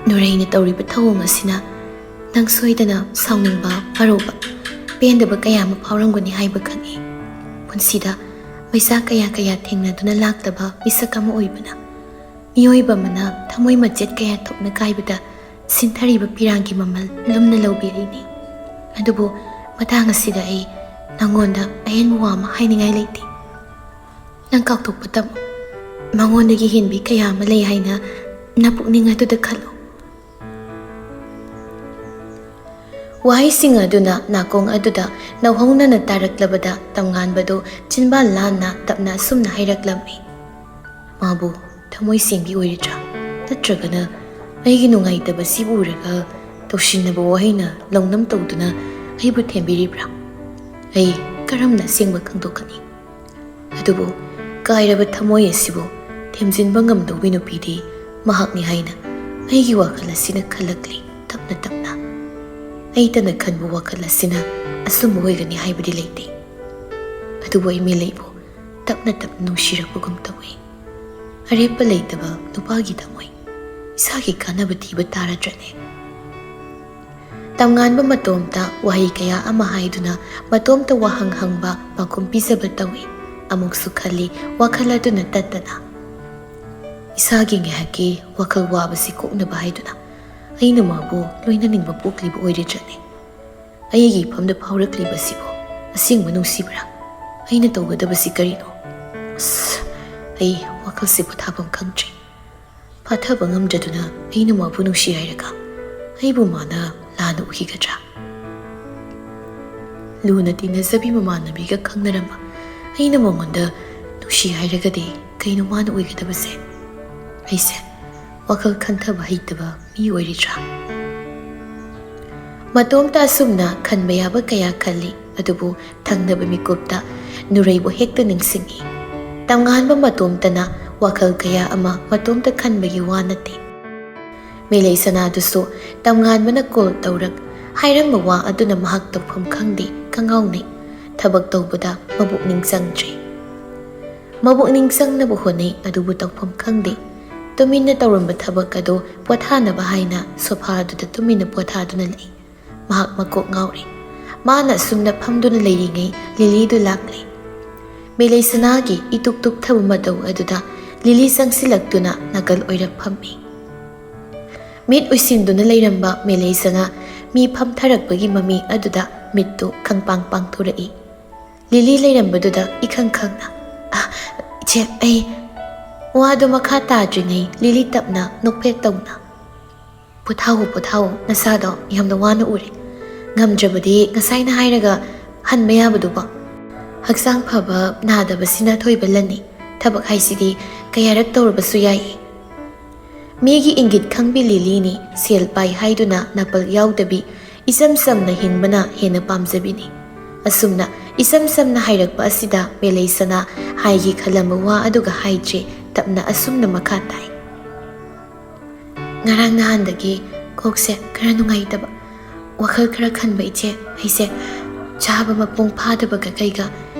ꯅꯨꯔꯩꯅ ꯇꯧꯔꯤꯕ ꯊꯧꯑꯣꯡ ꯑꯁꯤꯅ ꯅꯪ ꯁꯣꯏꯗꯅ ꯁꯥꯎꯅꯤꯡꯕ, ꯋꯥꯔꯧꯕ, ꯄꯦꯟꯗꯕ ꯀꯌꯥ ꯑꯃ ꯐꯥꯎꯔꯝꯒꯅꯤ ꯍꯥꯏꯕ ꯈꯪꯏ꯫ ꯄꯨꯟꯁꯤꯗ ꯃꯩꯁꯥ ꯀꯌꯥ ꯀꯌꯥ ꯊꯦꯡꯅꯗꯨꯅ ꯂꯥꯛꯇꯕ ꯃꯤꯁꯛ ꯑꯃ ꯑꯣꯏꯕꯅ ꯃꯤꯑꯣꯏꯕ ꯑꯃꯅ ꯊꯃꯣꯏ ꯃꯆꯦꯠ ꯀꯌꯥ ꯊꯣꯛꯅ ꯀꯥꯏꯕꯗ ꯁꯤꯟꯊꯔꯤꯕ ꯄꯤꯔꯥꯡꯒꯤ ꯃꯃꯜ ꯂꯨꯝꯅ ꯂꯧꯕꯤꯔꯤꯅꯤ꯫ ꯑꯗꯨꯕꯨ ꯃꯇꯥꯡ ꯑꯁꯤꯗ ꯑꯩ ꯅꯪꯉꯣꯟꯗ ꯑꯍꯦꯟꯕ ꯋꯥ ꯑꯃ ꯍꯥꯏꯅꯤꯡꯉꯥꯏ ꯂꯩꯇꯦ꯫ ꯅꯪ ꯀꯥꯎꯊꯣꯛꯄ ꯇꯝꯃꯨ꯫ ꯃꯉꯣꯟꯗꯒꯤ ꯍꯦꯟꯕꯤ ꯀꯌꯥ ꯑꯃ ꯂꯩ ꯍꯥꯏꯅ ꯅꯄꯨꯛꯅꯤꯡ ꯑꯗꯨꯗ ꯈꯜꯂꯨ꯫ ꯋꯥꯍꯩꯁꯤꯡ ꯑꯗꯨꯅ ꯅꯥꯀꯣꯡ ꯑꯗꯨꯗ ꯅꯧꯍꯧꯅꯅ ꯇꯥꯔꯛꯂꯕꯗ ꯇꯝꯉꯥꯟꯕꯗꯨ ꯆꯤꯟꯕꯥꯜ ꯂꯥꯟꯅ ꯇꯞꯅ ꯑꯁꯨꯝꯅ ꯍꯥꯏꯔꯛꯂꯝꯃꯤ꯫ ꯃꯥꯕꯨ ꯊꯃꯣꯏ ꯁꯦꯡꯕꯤ ꯑꯣꯏꯔꯤꯗ꯭ꯔꯥ? ꯅꯠꯇ꯭ꯔꯒꯅ ꯑꯩꯒꯤ ꯅꯨꯡꯉꯥꯏꯇꯕꯁꯤ ꯎꯔꯒ ꯇꯧꯁꯤꯟꯅꯕ ꯋꯥꯍꯩꯅ ꯂꯧꯅꯝ ꯇꯧꯗꯨꯅ ꯑꯩꯕꯨ ꯊꯦꯝꯕꯤꯔꯤꯕ꯭ꯔꯥ? ꯑꯩ ꯀꯔꯝꯅ ꯑꯁꯦꯡꯕ ꯈꯪꯗꯣꯛꯀꯅꯤ? ꯑꯗꯨꯕꯨ ꯀꯥꯏꯔꯕ ꯊꯃꯣꯏ ꯑꯁꯤꯕꯨ ꯊꯦꯝꯖꯤꯟꯕ ꯉꯝꯗꯧꯕꯤ ꯅꯨꯄꯤꯗꯤ ꯃꯍꯥꯛꯅꯤ ꯍꯥꯏꯅ ꯑꯩꯒꯤ ꯋꯥꯈꯜ ꯑꯁꯤꯅ ꯈꯜꯂꯛꯂꯤ ꯇꯞꯅ ꯇꯞꯅ꯫ ꯑꯩꯇꯅ ꯈꯟꯕ ꯋꯥꯈꯜ ꯑꯁꯤꯅ ꯑꯆꯨꯝꯕ ꯑꯣꯏꯒꯅꯤ ꯍꯥꯏꯕꯗꯤ ꯂꯩꯇꯦ꯫ ꯑꯗꯨꯕꯨ ꯑꯩ ꯃꯦꯂꯩꯕꯨ ꯇꯞꯅ ꯇꯞꯅ ꯅꯨꯡꯁꯤꯔꯛꯄꯒꯨꯝ ꯇꯧꯏ꯫ ꯑꯔꯦꯞꯄ ꯂꯩꯇꯕ ꯅꯨꯄꯥꯒꯤ ꯊꯃꯣꯏ, ꯏꯁꯥꯒꯤ ꯀꯥꯟꯅꯕ ꯊꯤꯕ ꯇꯥꯔꯗ꯭ꯔꯅꯦ? ꯇꯝꯉꯥꯟꯕ ꯃꯇꯣꯝꯇ ꯋꯥꯍꯩ ꯀꯌꯥ ꯑꯃ ꯍꯥꯏꯗꯨꯅ ꯃꯇꯣꯝꯇ ꯋꯥꯍꯪ ꯍꯪꯕ ꯄꯥꯎꯈꯨꯝ ꯄꯤꯖꯕ ꯇꯧꯏ꯫ ꯑꯃꯨꯛꯁꯨ ꯈꯜꯂꯤ, ꯋꯥꯈꯜ ꯑꯗꯨꯅ ꯇꯠꯇꯅ꯫ ꯏꯁꯥꯒꯤ ꯉꯥꯏꯍꯥꯛꯀꯤ ꯋꯥꯈꯜ ꯋꯥꯕꯁꯤ ꯀꯣꯛꯅꯕ ꯍꯥꯏꯗꯨꯅ ꯑꯩꯅ ꯃꯥꯕꯨ ꯂꯣꯏꯅꯅꯤꯡꯕ ꯄꯣꯛꯂꯤꯕ ꯑꯣꯏꯔꯤꯗ꯭ꯔꯅꯦ? ꯑꯩꯒꯤ ꯏꯐꯝꯗ ꯐꯥꯎꯔꯛꯂꯤꯕꯁꯤꯕꯨ ꯑꯁꯦꯡꯕ ꯅꯨꯡꯁꯤꯕ꯭ꯔꯥ? ꯑꯩꯅ ꯇꯧꯒꯗꯕꯁꯤ ꯀꯔꯤꯅꯣ? ꯑꯁ, ꯑꯩ ꯋꯥꯈꯜꯁꯤ ꯄꯣꯊꯥꯐꯝ ꯈꯪꯗ꯭ꯔꯦ꯫ ꯐꯥꯊꯕ ꯉꯝꯗ꯭ꯔꯗꯨꯅ ꯑꯩꯅ ꯃꯥꯕꯨ ꯅꯨꯡꯁꯤ ꯍꯥꯏꯔꯒ ꯑꯩꯕꯨ ꯃꯥꯅ ꯂꯥꯟꯅ ꯎꯈꯤꯒꯗ꯭ꯔꯥ? ꯂꯨꯅ ꯇꯤꯟꯅꯖꯕꯤ ꯃꯃꯥꯟꯅꯕꯤꯒ ꯈꯪꯅꯔꯝꯕ ꯑꯩꯅ ꯃꯉꯣꯟꯗ ꯅꯨꯡꯁꯤ ꯍꯥꯏꯔꯒꯗꯤ ꯀꯩꯅꯣ ꯃꯥꯅ ꯑꯣꯏꯒꯗꯕꯁꯦ? ꯑꯩꯁꯦ ꯋꯥꯈꯜ ꯈꯟꯊꯕ ꯍꯩꯇꯕ ꯃꯤ ꯑꯣꯏꯔꯤꯗ꯭ꯔꯥ? ꯃꯇꯣꯝꯇ ꯑꯁꯨꯝꯅ ꯈꯟꯕ ꯌꯥꯕ ꯀꯌꯥ ꯈꯜꯂꯤ, ꯑꯗꯨꯕꯨ ꯊꯪꯅꯕ ꯃꯤꯀꯨꯞꯇ ꯅꯨꯔꯩꯕꯨ ꯍꯦꯛꯇ ꯅꯤꯡꯁꯤꯡꯏ꯫ ꯇꯝꯉꯥꯟꯕ ꯃꯇꯣꯝꯇꯅ ꯋꯥꯈꯜ ꯀꯌꯥ ꯑꯃ ꯃꯇꯣꯝꯇ ꯈꯟꯕꯒꯤ ꯋꯥ ꯅꯠꯇꯦ꯫ ꯃꯦꯂꯩ ꯁꯅꯥꯗꯨꯁꯨ ꯇꯝꯉꯥꯟꯕꯅ ꯀꯣꯜ ꯇꯧꯔꯛ ꯍꯥꯏꯔꯝꯕ ꯋꯥ ꯑꯗꯨꯅ ꯃꯍꯥꯛ ꯇꯧꯐꯝ ꯈꯪꯗꯦ, ꯀꯉꯥꯎꯅꯩ꯫ ꯊꯕꯛ ꯇꯧꯕꯗ ꯃꯕꯨꯛꯅꯤꯡ ꯆꯪꯗ꯭ꯔꯦ꯫ ꯃꯕꯨꯛꯅꯤꯡ ꯆꯪꯅꯕ ꯍꯣꯠꯅꯩ, ꯑꯗꯨꯕꯨ ꯇꯧꯐꯝ ꯈꯪꯗꯦ꯫ ꯇꯨꯃꯤꯟꯅ ꯇꯧꯔꯝꯕ ꯊꯕꯛ ꯑꯗꯨ ꯄꯣꯊꯥꯅꯕ ꯍꯥꯏꯅ ꯁꯣꯐꯥꯗꯨꯗ ꯇꯨꯃꯤꯟꯅ ꯄꯣꯊꯥꯗꯨꯅ ꯂꯩ꯫ ꯃꯍꯥꯛ ꯃꯀꯣꯛ ꯉꯥꯎꯔꯦ꯫ ꯃꯥꯅ ꯑꯁꯨꯝꯅ ꯐꯝꯗꯨꯅ ꯂꯩꯔꯤꯉꯩ ꯂꯤꯂꯤꯗꯨ ꯂꯥꯛꯂꯦ꯫ ꯃꯦꯂꯩ ꯁꯅꯥꯒꯤ ꯏꯇꯨꯛ ꯇꯨꯛꯊꯕ ꯃꯇꯧ ꯑꯗꯨꯗ ꯂꯤꯂꯤ ꯆꯪꯁꯤꯜꯂꯛꯇꯨꯅ ꯅꯥꯀꯜ ꯑꯣꯏꯔꯞ ꯐꯝꯃꯤ꯫ ꯃꯤꯠ ꯎꯏꯁꯤꯟꯗꯨꯅ ꯂꯩꯔꯝꯕ ꯃꯦꯂꯩ ꯁꯅꯥ ꯃꯤ ꯐꯝꯊꯔꯛꯄꯒꯤ ꯃꯃꯤ ꯑꯗꯨꯗ ꯃꯤꯠꯇꯨ ꯈꯪꯄꯥꯡ ꯄꯥꯡꯊꯣꯔꯛꯏ꯫ ꯂꯤꯂꯤ ꯂꯩꯔꯝꯕꯗꯨꯗ ꯏꯈꯪ ꯈꯪꯅ, "ꯑ, ꯏꯆꯦ, ꯑꯩ," ꯋꯥꯗꯨ ꯃꯈꯥ ꯇꯥꯗ꯭ꯔꯤꯉꯩ ꯂꯤꯂꯤ ꯇꯞꯅ ꯅꯣꯛꯐꯦꯠ ꯇꯧꯅ, "ꯄꯣꯊꯥꯋꯣ, ꯄꯣꯊꯥꯋꯣ, ꯅꯁꯥꯗꯣ ꯌꯥꯝꯅ ꯋꯥꯅ ꯎꯔꯦ꯫ ꯉꯝꯗ꯭ꯔꯕꯗꯤ ꯉꯁꯥꯏꯅ ꯍꯥꯏꯔꯒ ꯍꯟꯕ ꯌꯥꯕꯗꯨꯕꯣ? ꯍꯛꯆꯥꯡ ꯐꯕ ꯅꯥꯗꯕꯁꯤꯅ ꯑꯊꯣꯏꯕ ꯂꯟꯅꯤ꯫ ꯊꯕꯛ ꯍꯥꯏꯁꯤꯗꯤ ꯀꯌꯥꯔꯛ ꯇꯧꯔꯕꯁꯨ ꯌꯥꯏ꯫" ꯃꯤꯒꯤ ꯏꯪꯒꯤꯠ ꯈꯪꯕꯤ ꯂꯤꯂꯤꯅꯤ, ꯁꯦꯜ ꯄꯥꯏ ꯍꯥꯏꯗꯨꯅ ꯅꯥꯄꯜ ꯌꯥꯎꯗꯕꯤ, ꯏꯆꯝ ꯆꯝꯅ ꯍꯤꯡꯕꯅ ꯍꯦꯟꯅ ꯄꯥꯝꯖꯕꯤꯅꯤ꯫ ꯑꯁꯨꯝꯅ ꯏꯆꯝ ꯆꯝꯅ ꯍꯥꯏꯔꯛꯄ ꯑꯁꯤꯗ ꯃꯦꯂꯩ ꯁꯅꯥ ꯍꯥꯏꯒꯦ ꯈꯜꯂꯝꯕ ꯋꯥ ꯑꯗꯨꯒ ꯍꯥꯏꯗ꯭ꯔꯦ, ꯇꯞꯅ ꯑꯁꯨꯝꯅ ꯃꯈꯥ ꯇꯥꯏ꯫ "ꯉꯔꯥꯡ ꯅꯍꯥꯟꯗꯒꯤ ꯀꯣꯛꯁꯦ ꯈꯔ ꯅꯨꯡꯉꯥꯏꯇꯕ, ꯋꯥꯈꯜ ꯈꯔ ꯈꯟꯕ ꯏꯆꯦ꯫ ꯑꯩꯁꯦ ꯆꯥꯕ ꯃꯄꯨꯡ ꯐꯥꯗꯕꯒ ꯀꯩꯒ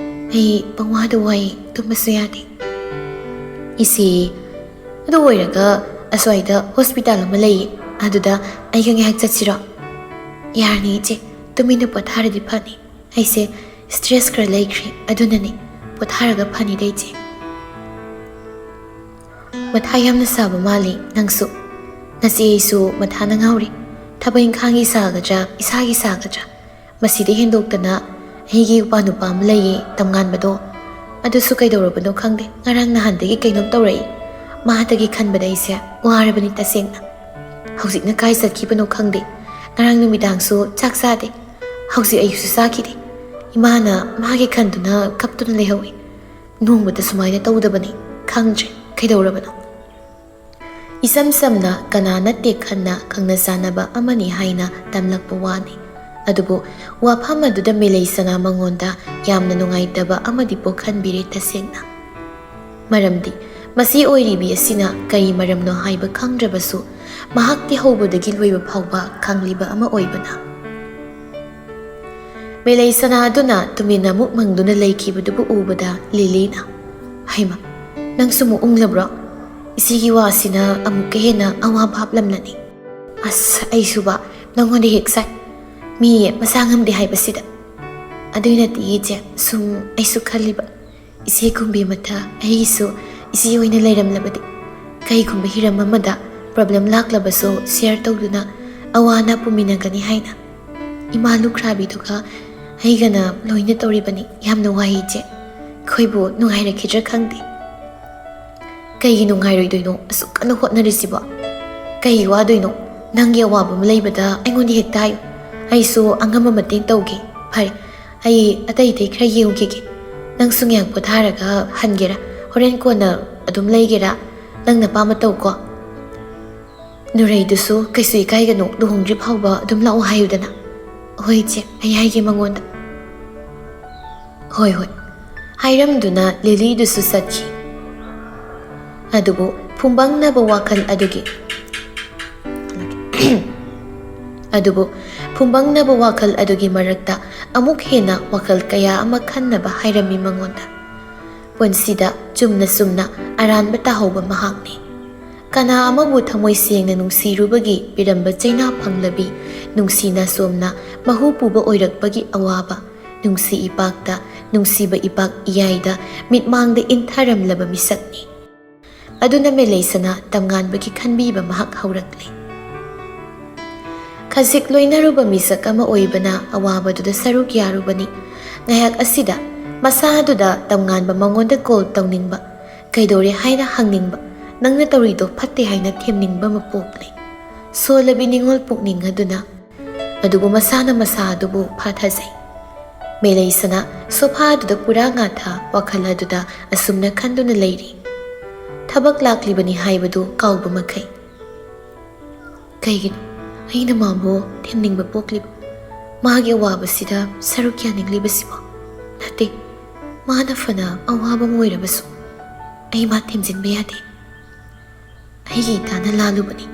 ꯑꯩ ꯄꯪꯋꯥꯗ ꯋꯥꯏ, ꯇꯨꯝꯕꯁꯨ ꯌꯥꯗꯦ꯫" "ꯏꯆꯦ, ꯑꯗꯨ ꯑꯣꯏꯔꯒ ꯑꯁ꯭ꯋꯥꯏꯗ ꯍꯣꯁꯄꯤꯇꯥꯜ ꯑꯃ ꯂꯩꯌꯦ, ꯑꯗꯨꯗ ꯑꯩꯒ ꯉꯥꯏꯍꯥꯛ ꯆꯠꯁꯤꯔꯣ?" "ꯌꯥꯔꯅꯤ ꯏꯆꯦ, ꯇꯨꯃꯤꯟꯅ ꯄꯣꯊꯥꯔꯗꯤ ꯐꯅꯤ꯫ ꯑꯩꯁꯦ ꯁ꯭ꯇ꯭ꯔꯦꯁ ꯈꯔ ꯂꯩꯈ꯭ꯔꯦ, ꯑꯗꯨꯅꯅꯦ꯫ ꯄꯣꯊꯥꯔꯒ ꯐꯅꯤꯗ ꯏꯆꯦ꯫" "ꯃꯊꯥ ꯌꯥꯝꯅ ꯁꯥꯕ ꯃꯥꯜꯂꯤ ꯅꯪꯁꯨ꯫" "ꯅꯆꯦ ꯑꯩꯁꯨ ꯃꯊꯥꯅ ꯉꯥꯎꯔꯤ꯫ ꯊꯕꯛ ꯏꯪꯈꯥꯡꯒꯤ ꯁꯥꯒꯗ꯭ꯔꯥ, ꯏꯁꯥꯒꯤ ꯁꯥꯒꯗ꯭ꯔꯥ? ꯃꯁꯤꯗ ꯍꯦꯟꯗꯣꯛꯇꯅ ꯑꯩꯒꯤ ꯏꯄꯥ ꯅꯨꯄꯥ ꯑꯃ ꯂꯩꯌꯦ, ꯇꯝꯉꯥꯟꯕꯗꯣ꯫ ꯑꯗꯨꯁꯨ ꯀꯩꯗꯧꯔꯕꯅꯣ ꯈꯪꯗꯦ, ꯉꯔꯥꯡ ꯅꯍꯥꯟꯗꯒꯤ ꯀꯩꯅꯣꯝ ꯇꯧꯔꯛꯏ꯫ ꯃꯥꯗꯒꯤ ꯈꯟꯕꯗ ꯑꯩꯁꯦ ꯋꯥꯔꯕꯅꯤ ꯇꯁꯦꯡꯅ꯫ ꯍꯧꯖꯤꯛꯅ ꯀꯥꯏ ꯆꯠꯈꯤꯕꯅꯣ ꯈꯪꯗꯦ꯫ ꯉꯔꯥꯡ ꯅꯨꯃꯤꯗꯥꯡꯁꯨ ꯆꯥꯛ ꯆꯥꯗꯦ꯫ ꯍꯧꯖꯤꯛ ꯑꯌꯨꯛꯁꯨ ꯆꯥꯈꯤꯗꯦ꯫ ꯏꯃꯥꯅ ꯃꯥꯒꯤ ꯈꯟꯗꯨꯅ ꯀꯞꯇꯨꯅ ꯂꯩꯍꯧꯏ꯫ ꯅꯣꯡꯃꯇ ꯁꯨꯃꯥꯏꯅ ꯇꯧꯗꯕꯅꯤ꯫ ꯈꯪꯗ꯭ꯔꯦ ꯀꯩꯗꯧꯔꯕꯅꯣ꯫ ꯏꯁꯝ ꯁꯝꯅ ꯀꯅꯥ ꯅꯠꯇꯦ ꯈꯟꯅ ꯈꯪꯅ ꯆꯥꯟꯅꯕ ꯑꯃꯅꯤ ꯍꯥꯏꯅ ꯇꯝꯂꯛꯄ ꯋꯥꯅꯤ꯫ ꯑꯗꯨꯕꯨ ꯋꯥꯐꯝ ꯑꯗꯨꯗ ꯃꯦꯂꯩꯁꯅꯥ ꯃꯉꯣꯟꯗ ꯌꯥꯝꯅ ꯅꯨꯡꯉꯥꯏꯇꯕ ꯑꯃꯗꯤ ꯄꯣꯛꯍꯟꯕꯤꯔꯦ ꯇꯁꯦꯡꯅ꯫ ꯃꯔꯝꯗꯤ ꯃꯁꯤ ꯑꯣꯏꯔꯤꯕꯤ ꯑꯁꯤꯅ ꯀꯔꯤ ꯃꯔꯝꯅꯣ ꯍꯥꯏꯕ ꯈꯪꯗ꯭ꯔꯕꯁꯨ, ꯃꯍꯥꯛꯇꯤ ꯍꯧꯕꯗꯒꯤ ꯂꯣꯏꯕ ꯐꯥꯎꯕ ꯈꯪꯂꯤꯕ ꯑꯃ ꯑꯣꯏꯕꯅ꯫ ꯃꯦꯂꯩꯁꯅꯥ ꯑꯗꯨꯅ ꯇꯨꯃꯤꯟꯅ ꯃꯨꯛ ꯃꯪꯗꯨꯅ ꯂꯩꯈꯤꯕꯗꯨꯕꯨ ꯎꯕꯗ ꯂꯤꯂꯤꯅ, "ꯍꯩꯃ, ꯅꯪꯁꯨ ꯃꯨꯛ ꯎꯪꯂꯕ꯭ꯔꯣ? ꯏꯆꯦꯒꯤ ꯋꯥꯁꯤꯅ ꯑꯃꯨꯛꯀ ꯍꯦꯟꯅ ꯑꯋꯥꯕ ꯍꯥꯞꯂꯝꯂꯅꯤ꯫ ꯑꯁ, ꯑꯩꯁꯨꯕ ꯅꯪꯉꯣꯟꯗ ꯍꯦꯛ ꯆꯥꯏ꯫ ꯃꯤ ꯃꯁꯥ ꯉꯝꯗꯦ ꯍꯥꯏꯕꯁꯤꯗ꯫ ꯑꯗꯨꯏ ꯅꯠꯇꯦ ꯏꯆꯦ, ꯁꯨꯝ ꯑꯩꯁꯨ ꯈꯜꯂꯤꯕ꯫ ꯏꯆꯦ ꯀꯨꯝꯕꯤ ꯃꯊꯥ ꯑꯩꯒꯤꯁꯨ ꯏꯆꯦ ꯑꯣꯏꯅ ꯂꯩꯔꯝꯂꯕꯗꯤ, ꯀꯩꯒꯨꯝꯕ ꯍꯤꯔꯝ ꯑꯃꯗ problem ꯂꯥꯛꯂꯕꯁꯨ share ꯇꯧꯗꯨꯅ ꯑꯋꯥ ꯑꯅꯥ ꯄꯨꯃꯤꯟꯅꯒꯅꯤ ꯍꯥꯏꯅ꯫ ꯏꯃꯥ ꯂꯨꯈ꯭ꯔꯥꯕꯤꯗꯨꯒ ꯑꯩꯒꯅ ꯂꯣꯏꯅ ꯇꯧꯔꯤꯕꯅꯤ꯫ ꯌꯥꯝꯅ ꯋꯥꯏ ꯏꯆꯦ꯫ ꯑꯩꯈꯣꯏꯕꯨ ꯅꯨꯡꯉꯥꯏꯔꯛꯈꯤꯗ꯭ꯔꯥ ꯈꯪꯗꯦ꯫" "ꯀꯩꯒꯤ ꯅꯨꯡꯉꯥꯏꯔꯣꯏꯗꯣꯏꯅꯣ? ꯑꯁꯨꯛ ꯀꯟꯅ ꯍꯣꯠꯅꯔꯤꯁꯤꯕꯣ? ꯀꯩꯒꯤ ꯋꯥꯗꯣꯏꯅꯣ? ꯅꯪꯒꯤ ꯑꯋꯥꯕ ꯑꯃ ꯂꯩꯕꯗ ꯑꯩꯉꯣꯟꯗ ꯍꯦꯛꯇ ꯍꯥꯏꯌꯨ꯫ ꯑꯩꯁꯨ ꯑꯉꯝꯕ ꯃꯇꯦꯡ ꯇꯧꯒꯦ꯫ ꯐꯔꯦ, ꯑꯩ ꯑꯇꯩ ꯑꯇꯩ ꯈꯔ ꯌꯦꯡꯉꯨꯈꯤꯒꯦ꯫ ꯅꯪꯁꯨ ꯉꯥꯏꯍꯥꯛ ꯄꯣꯊꯥꯔꯒ ꯍꯟꯒꯦꯔꯥ? ꯍꯣꯔꯦꯟ ꯀꯣꯟꯅ ꯑꯗꯨꯝ ꯂꯩꯒꯦꯔꯥ? ꯅꯪ ꯅꯄꯥꯝꯕ ꯇꯧꯀꯣ꯫" "ꯅꯨꯔꯩꯗꯨꯁꯨ ꯀꯩꯁꯨ ꯏꯀꯥꯏꯒꯅꯨ, ꯂꯨꯍꯣꯡꯗ꯭ꯔꯤ ꯐꯥꯎꯕ ꯑꯗꯨꯝ ꯂꯥꯛꯑꯣ ꯍꯥꯏꯌꯨꯗꯅ꯫" "ꯍꯣꯏ ꯏꯆꯦ, ꯑꯩ ꯍꯥꯏꯒꯦ ꯃꯉꯣꯟꯗ꯫" "ꯍꯣꯏ, ꯍꯣꯏ," ꯍꯥꯏꯔꯝꯗꯨꯅ ꯂꯤꯂꯤꯗꯨꯁꯨ ꯆꯠꯈꯤ꯫ ꯑꯗꯨꯕꯨ ꯐꯨꯝꯕꯪꯅꯕ ꯋꯥꯈꯜ ꯑꯗꯨꯒꯤ, ꯑꯗꯨꯕꯨ ꯐꯨꯝꯕꯪꯅꯕ ꯋꯥꯈꯜ ꯑꯗꯨꯒꯤ ꯃꯔꯛꯇ ꯑꯃꯨꯛ ꯍꯦꯟꯅ ꯋꯥꯈꯜ ꯀꯌꯥ ꯑꯃ ꯈꯟꯅꯕ ꯍꯥꯏꯔꯝꯃꯤ ꯃꯉꯣꯟꯗ꯫ ꯄꯨꯟꯁꯤꯗ ꯆꯨꯝꯅ ꯆꯨꯝꯅ ꯑꯔꯥꯟꯕ ꯇꯥꯍꯧꯕ ꯃꯍꯥꯛꯅꯤ꯫ ꯀꯅꯥ ꯑꯃꯕꯨ ꯊꯃꯣꯏ ꯁꯦꯡꯅ ꯅꯨꯡꯁꯤꯔꯨꯕꯒꯤ ꯄꯤꯔꯝꯕ ꯆꯩꯅꯥ ꯐꯪꯂꯕꯤ ꯅꯨꯡꯁꯤꯅ ꯁꯣꯝꯅ ꯃꯍꯨ ꯄꯨꯕ ꯑꯣꯏꯔꯛꯄꯒꯤ ꯑꯋꯥꯕ, ꯅꯨꯡꯁꯤ ꯏꯄꯥꯛꯇ, ꯅꯨꯡꯁꯤꯕ ꯏꯄꯥꯛ ꯏꯌꯥꯏꯗ ꯃꯤꯠꯃꯥꯡꯗ ꯏꯟꯊꯔꯝꯂꯕ ꯃꯤꯁꯛꯅꯤ꯫ ꯑꯗꯨꯅ ꯃꯦꯂꯩꯁꯅꯥ ꯇꯝꯉꯥꯟꯕꯒꯤ ꯈꯟꯕꯤꯕ ꯃꯍꯥꯛ ꯍꯧꯔꯛꯂꯦ꯫ ꯈꯖꯤꯛ ꯂꯣꯏꯅꯔꯨꯕ ꯃꯤꯁꯛ ꯑꯃ ꯑꯣꯏꯕꯅ ꯑꯋꯥꯕꯗꯨꯗ ꯁꯔꯨꯛ ꯌꯥꯔꯨꯕꯅꯤ꯫ ꯉꯥꯏꯍꯥꯛ ꯑꯁꯤꯗ ꯃꯁꯥꯗꯨꯗ ꯇꯝꯉꯥꯟꯕ ꯃꯉꯣꯟꯗ call ꯇꯧꯅꯤꯡꯕ, ꯀꯩꯗꯧꯔꯦ ꯍꯥꯏꯅ ꯍꯪꯅꯤꯡꯕ, "ꯅꯪꯅ ꯇꯧꯔꯤꯗꯣ ꯐꯠꯇꯦ" ꯍꯥꯏꯅ ꯊꯦꯝꯅꯤꯡꯕ ꯑꯃ ꯄꯣꯛꯂꯦ꯫ ꯁꯣꯜꯂꯕꯤ ꯅꯤꯡꯉꯣꯜ ꯄꯨꯛꯅꯤꯡ ꯑꯗꯨꯅ ꯑꯗꯨꯕꯨ ꯃꯁꯥꯅ ꯃꯁꯥ ꯑꯗꯨꯕꯨ ꯐꯥꯊꯖꯩ꯫ ꯃꯦꯂꯩꯁꯅꯥ ꯁꯣꯐꯥꯗꯨꯗ ꯄꯨꯔꯥ ꯉꯥꯊꯥ ꯋꯥꯈꯜ ꯑꯗꯨꯗ ꯑꯁꯨꯝꯅ ꯈꯟꯗꯨꯅ ꯂꯩꯔꯤ, ꯊꯕꯛ ꯂꯥꯛꯂꯤꯕꯅꯤ ꯍꯥꯏꯕꯗꯨ ꯀꯥꯎꯕ ꯃꯈꯩ꯫ "ꯀꯩꯒꯤꯅꯣ ꯑꯩꯅ ꯃꯥꯕꯨ ꯊꯦꯝꯅꯤꯡꯕ ꯄꯣꯛꯂꯤꯕ? ꯃꯥꯒꯤ ꯑꯋꯥꯕꯁꯤꯗ ꯁꯔꯨꯛ ꯌꯥꯅꯤꯡꯂꯤꯕꯁꯤꯕꯣ? ꯅꯠꯇꯦ, ꯃꯥꯅ ꯐꯅ ꯑꯋꯥꯕ ꯑꯃ ꯑꯣꯏꯔꯕꯁꯨ ꯑꯩ ꯃꯥ ꯊꯦꯝꯖꯤꯟꯕ ꯌꯥꯗꯦ꯫ ꯑꯩꯒꯤ ꯏꯇꯥꯅ ꯂꯥꯜꯂꯨꯕꯅꯤ꯫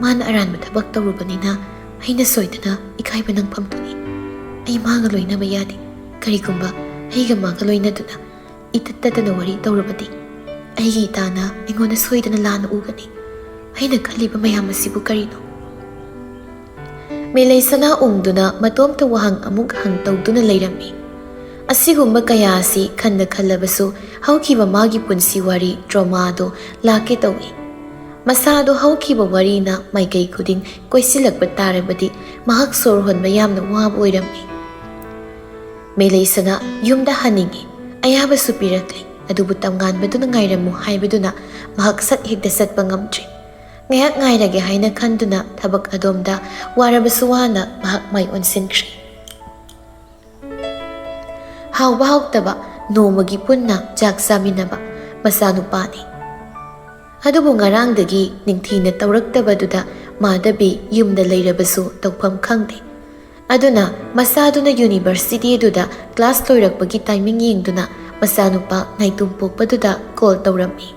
ꯃꯥꯅ ꯑꯔꯥꯟꯕ ꯊꯕꯛ ꯇꯧꯔꯨꯕꯅꯤꯅ ꯑꯩꯅ ꯁꯣꯏꯗꯅ ꯏꯀꯥꯏꯕ ꯅꯪꯐꯝ ꯊꯣꯛꯏ꯫ ꯑꯩ ꯃꯥꯒ ꯂꯣꯏꯅꯕ ꯌꯥꯗꯦ꯫ ꯀꯔꯤꯒꯨꯝꯕ ꯑꯩꯒ ꯃꯥꯒ ꯂꯣꯏꯅꯗꯨꯅ ꯏꯇꯠ ꯇꯠꯇꯅ ꯋꯥꯔꯤ ꯇꯧꯔꯕꯗꯤ ꯑꯩꯒꯤ ꯏꯇꯥꯅ ꯑꯩꯉꯣꯟꯗ ꯁꯣꯏꯗꯅ ꯂꯥꯟꯅ ꯎꯒꯅꯤ꯫ ꯑꯩꯅ ꯈꯜꯂꯤꯕ ꯃꯌꯥꯝ ꯑꯁꯤꯕꯨ ꯀꯔꯤꯅꯣ?" ꯃꯦꯂꯩꯁꯅꯥ ꯎꯪꯗꯨꯅ ꯃꯇꯣꯝꯇ ꯋꯥꯍꯪ ꯑꯃꯨꯛ ꯍꯪ ꯇꯧꯗꯨꯅ ꯂꯩꯔꯝꯃꯤ꯫ ꯑꯁꯤꯒꯨꯝꯕ ꯀꯌꯥ ꯑꯁꯤ ꯈꯟꯅ ꯈꯜꯂꯕꯁꯨ ꯍꯧꯈꯤꯕ ꯃꯥꯒꯤ ꯄꯨꯟꯁꯤ ꯋꯥꯔꯤ ꯇ꯭ꯔꯣꯃꯥꯗꯣ ꯂꯥꯛꯀꯦ ꯇꯧꯏ꯫ ꯃꯁꯥꯗꯣ ꯍꯧꯈꯤꯕ ꯋꯥꯔꯤꯅ ꯃꯥꯏꯀꯩ ꯈꯨꯗꯤꯡ ꯀꯣꯏꯁꯤꯜꯂꯛꯄ ꯇꯥꯔꯕꯗꯤ ꯃꯍꯥꯛ ꯁꯣꯔ ꯍꯣꯟꯕ ꯌꯥꯝꯅ ꯋꯥꯕ ꯑꯣꯏꯔꯝꯃꯤ꯫ ꯃꯦꯂꯩꯁꯅꯥ ꯌꯨꯝꯗ ꯍꯟꯅꯤꯡꯏ, ꯑꯌꯥꯕꯁꯨ ꯄꯤꯔꯛꯂꯤ, ꯑꯗꯨꯕꯨ ꯇꯝꯉꯥꯟꯕꯗꯨꯅ ꯉꯥꯏꯔꯝꯃꯨ ꯍꯥꯏꯕꯗꯨꯅ ꯃꯍꯥꯛ ꯁꯠ ꯍꯦꯛꯇ ꯆꯠꯄ ꯉꯝꯗ꯭ꯔꯤ꯫ ꯉꯥꯏꯍꯥꯛ ꯉꯥꯏꯔꯒꯦ ꯍꯥꯏꯅ ꯈꯟꯗꯨꯅ ꯊꯕꯛ ꯑꯗꯣꯝꯗ ꯋꯥꯔꯕꯁꯨ ꯋꯥꯅ ꯃꯍꯥꯛ ꯃꯥꯏ ꯑꯣꯟꯁꯤꯟꯈ꯭ꯔꯦ꯫ ꯍꯥꯎꯕ ꯍꯥꯎꯇꯕ ꯅꯣꯡꯃꯒꯤ ꯄꯨꯟꯅ ꯆꯥꯛ ꯆꯥꯃꯤꯟꯅꯕ ꯃꯆꯥꯅꯨꯄꯥꯅꯤ꯫ ꯑꯗꯨꯕꯨ ꯉꯔꯥꯡꯗꯒꯤ ꯅꯤꯡꯊꯤꯅ ꯇꯧꯔꯛꯇꯕꯗꯨꯗ ꯃꯥꯙꯕꯤ ꯌꯨꯝꯗ ꯂꯩꯔꯕꯁꯨ ꯇꯧꯐꯝ ꯈꯪꯗꯦ꯫ ꯑꯗꯨꯅ ꯃꯆꯥꯗꯨꯅ ꯌꯨꯅꯤꯚꯔꯁꯤꯇꯤꯗꯨꯗ ꯀ꯭ꯂꯥꯁ ꯂꯣꯏꯔꯛꯄꯒꯤ ꯇꯥꯏꯃꯤꯡ ꯌꯦꯡꯗꯨꯅ ꯃꯆꯥꯅꯨꯄꯥ ꯅꯥꯏꯇꯣꯝ ꯄꯣꯛꯄꯗꯨꯗ ꯀꯣꯜ ꯇꯧꯔꯝꯃꯤ꯫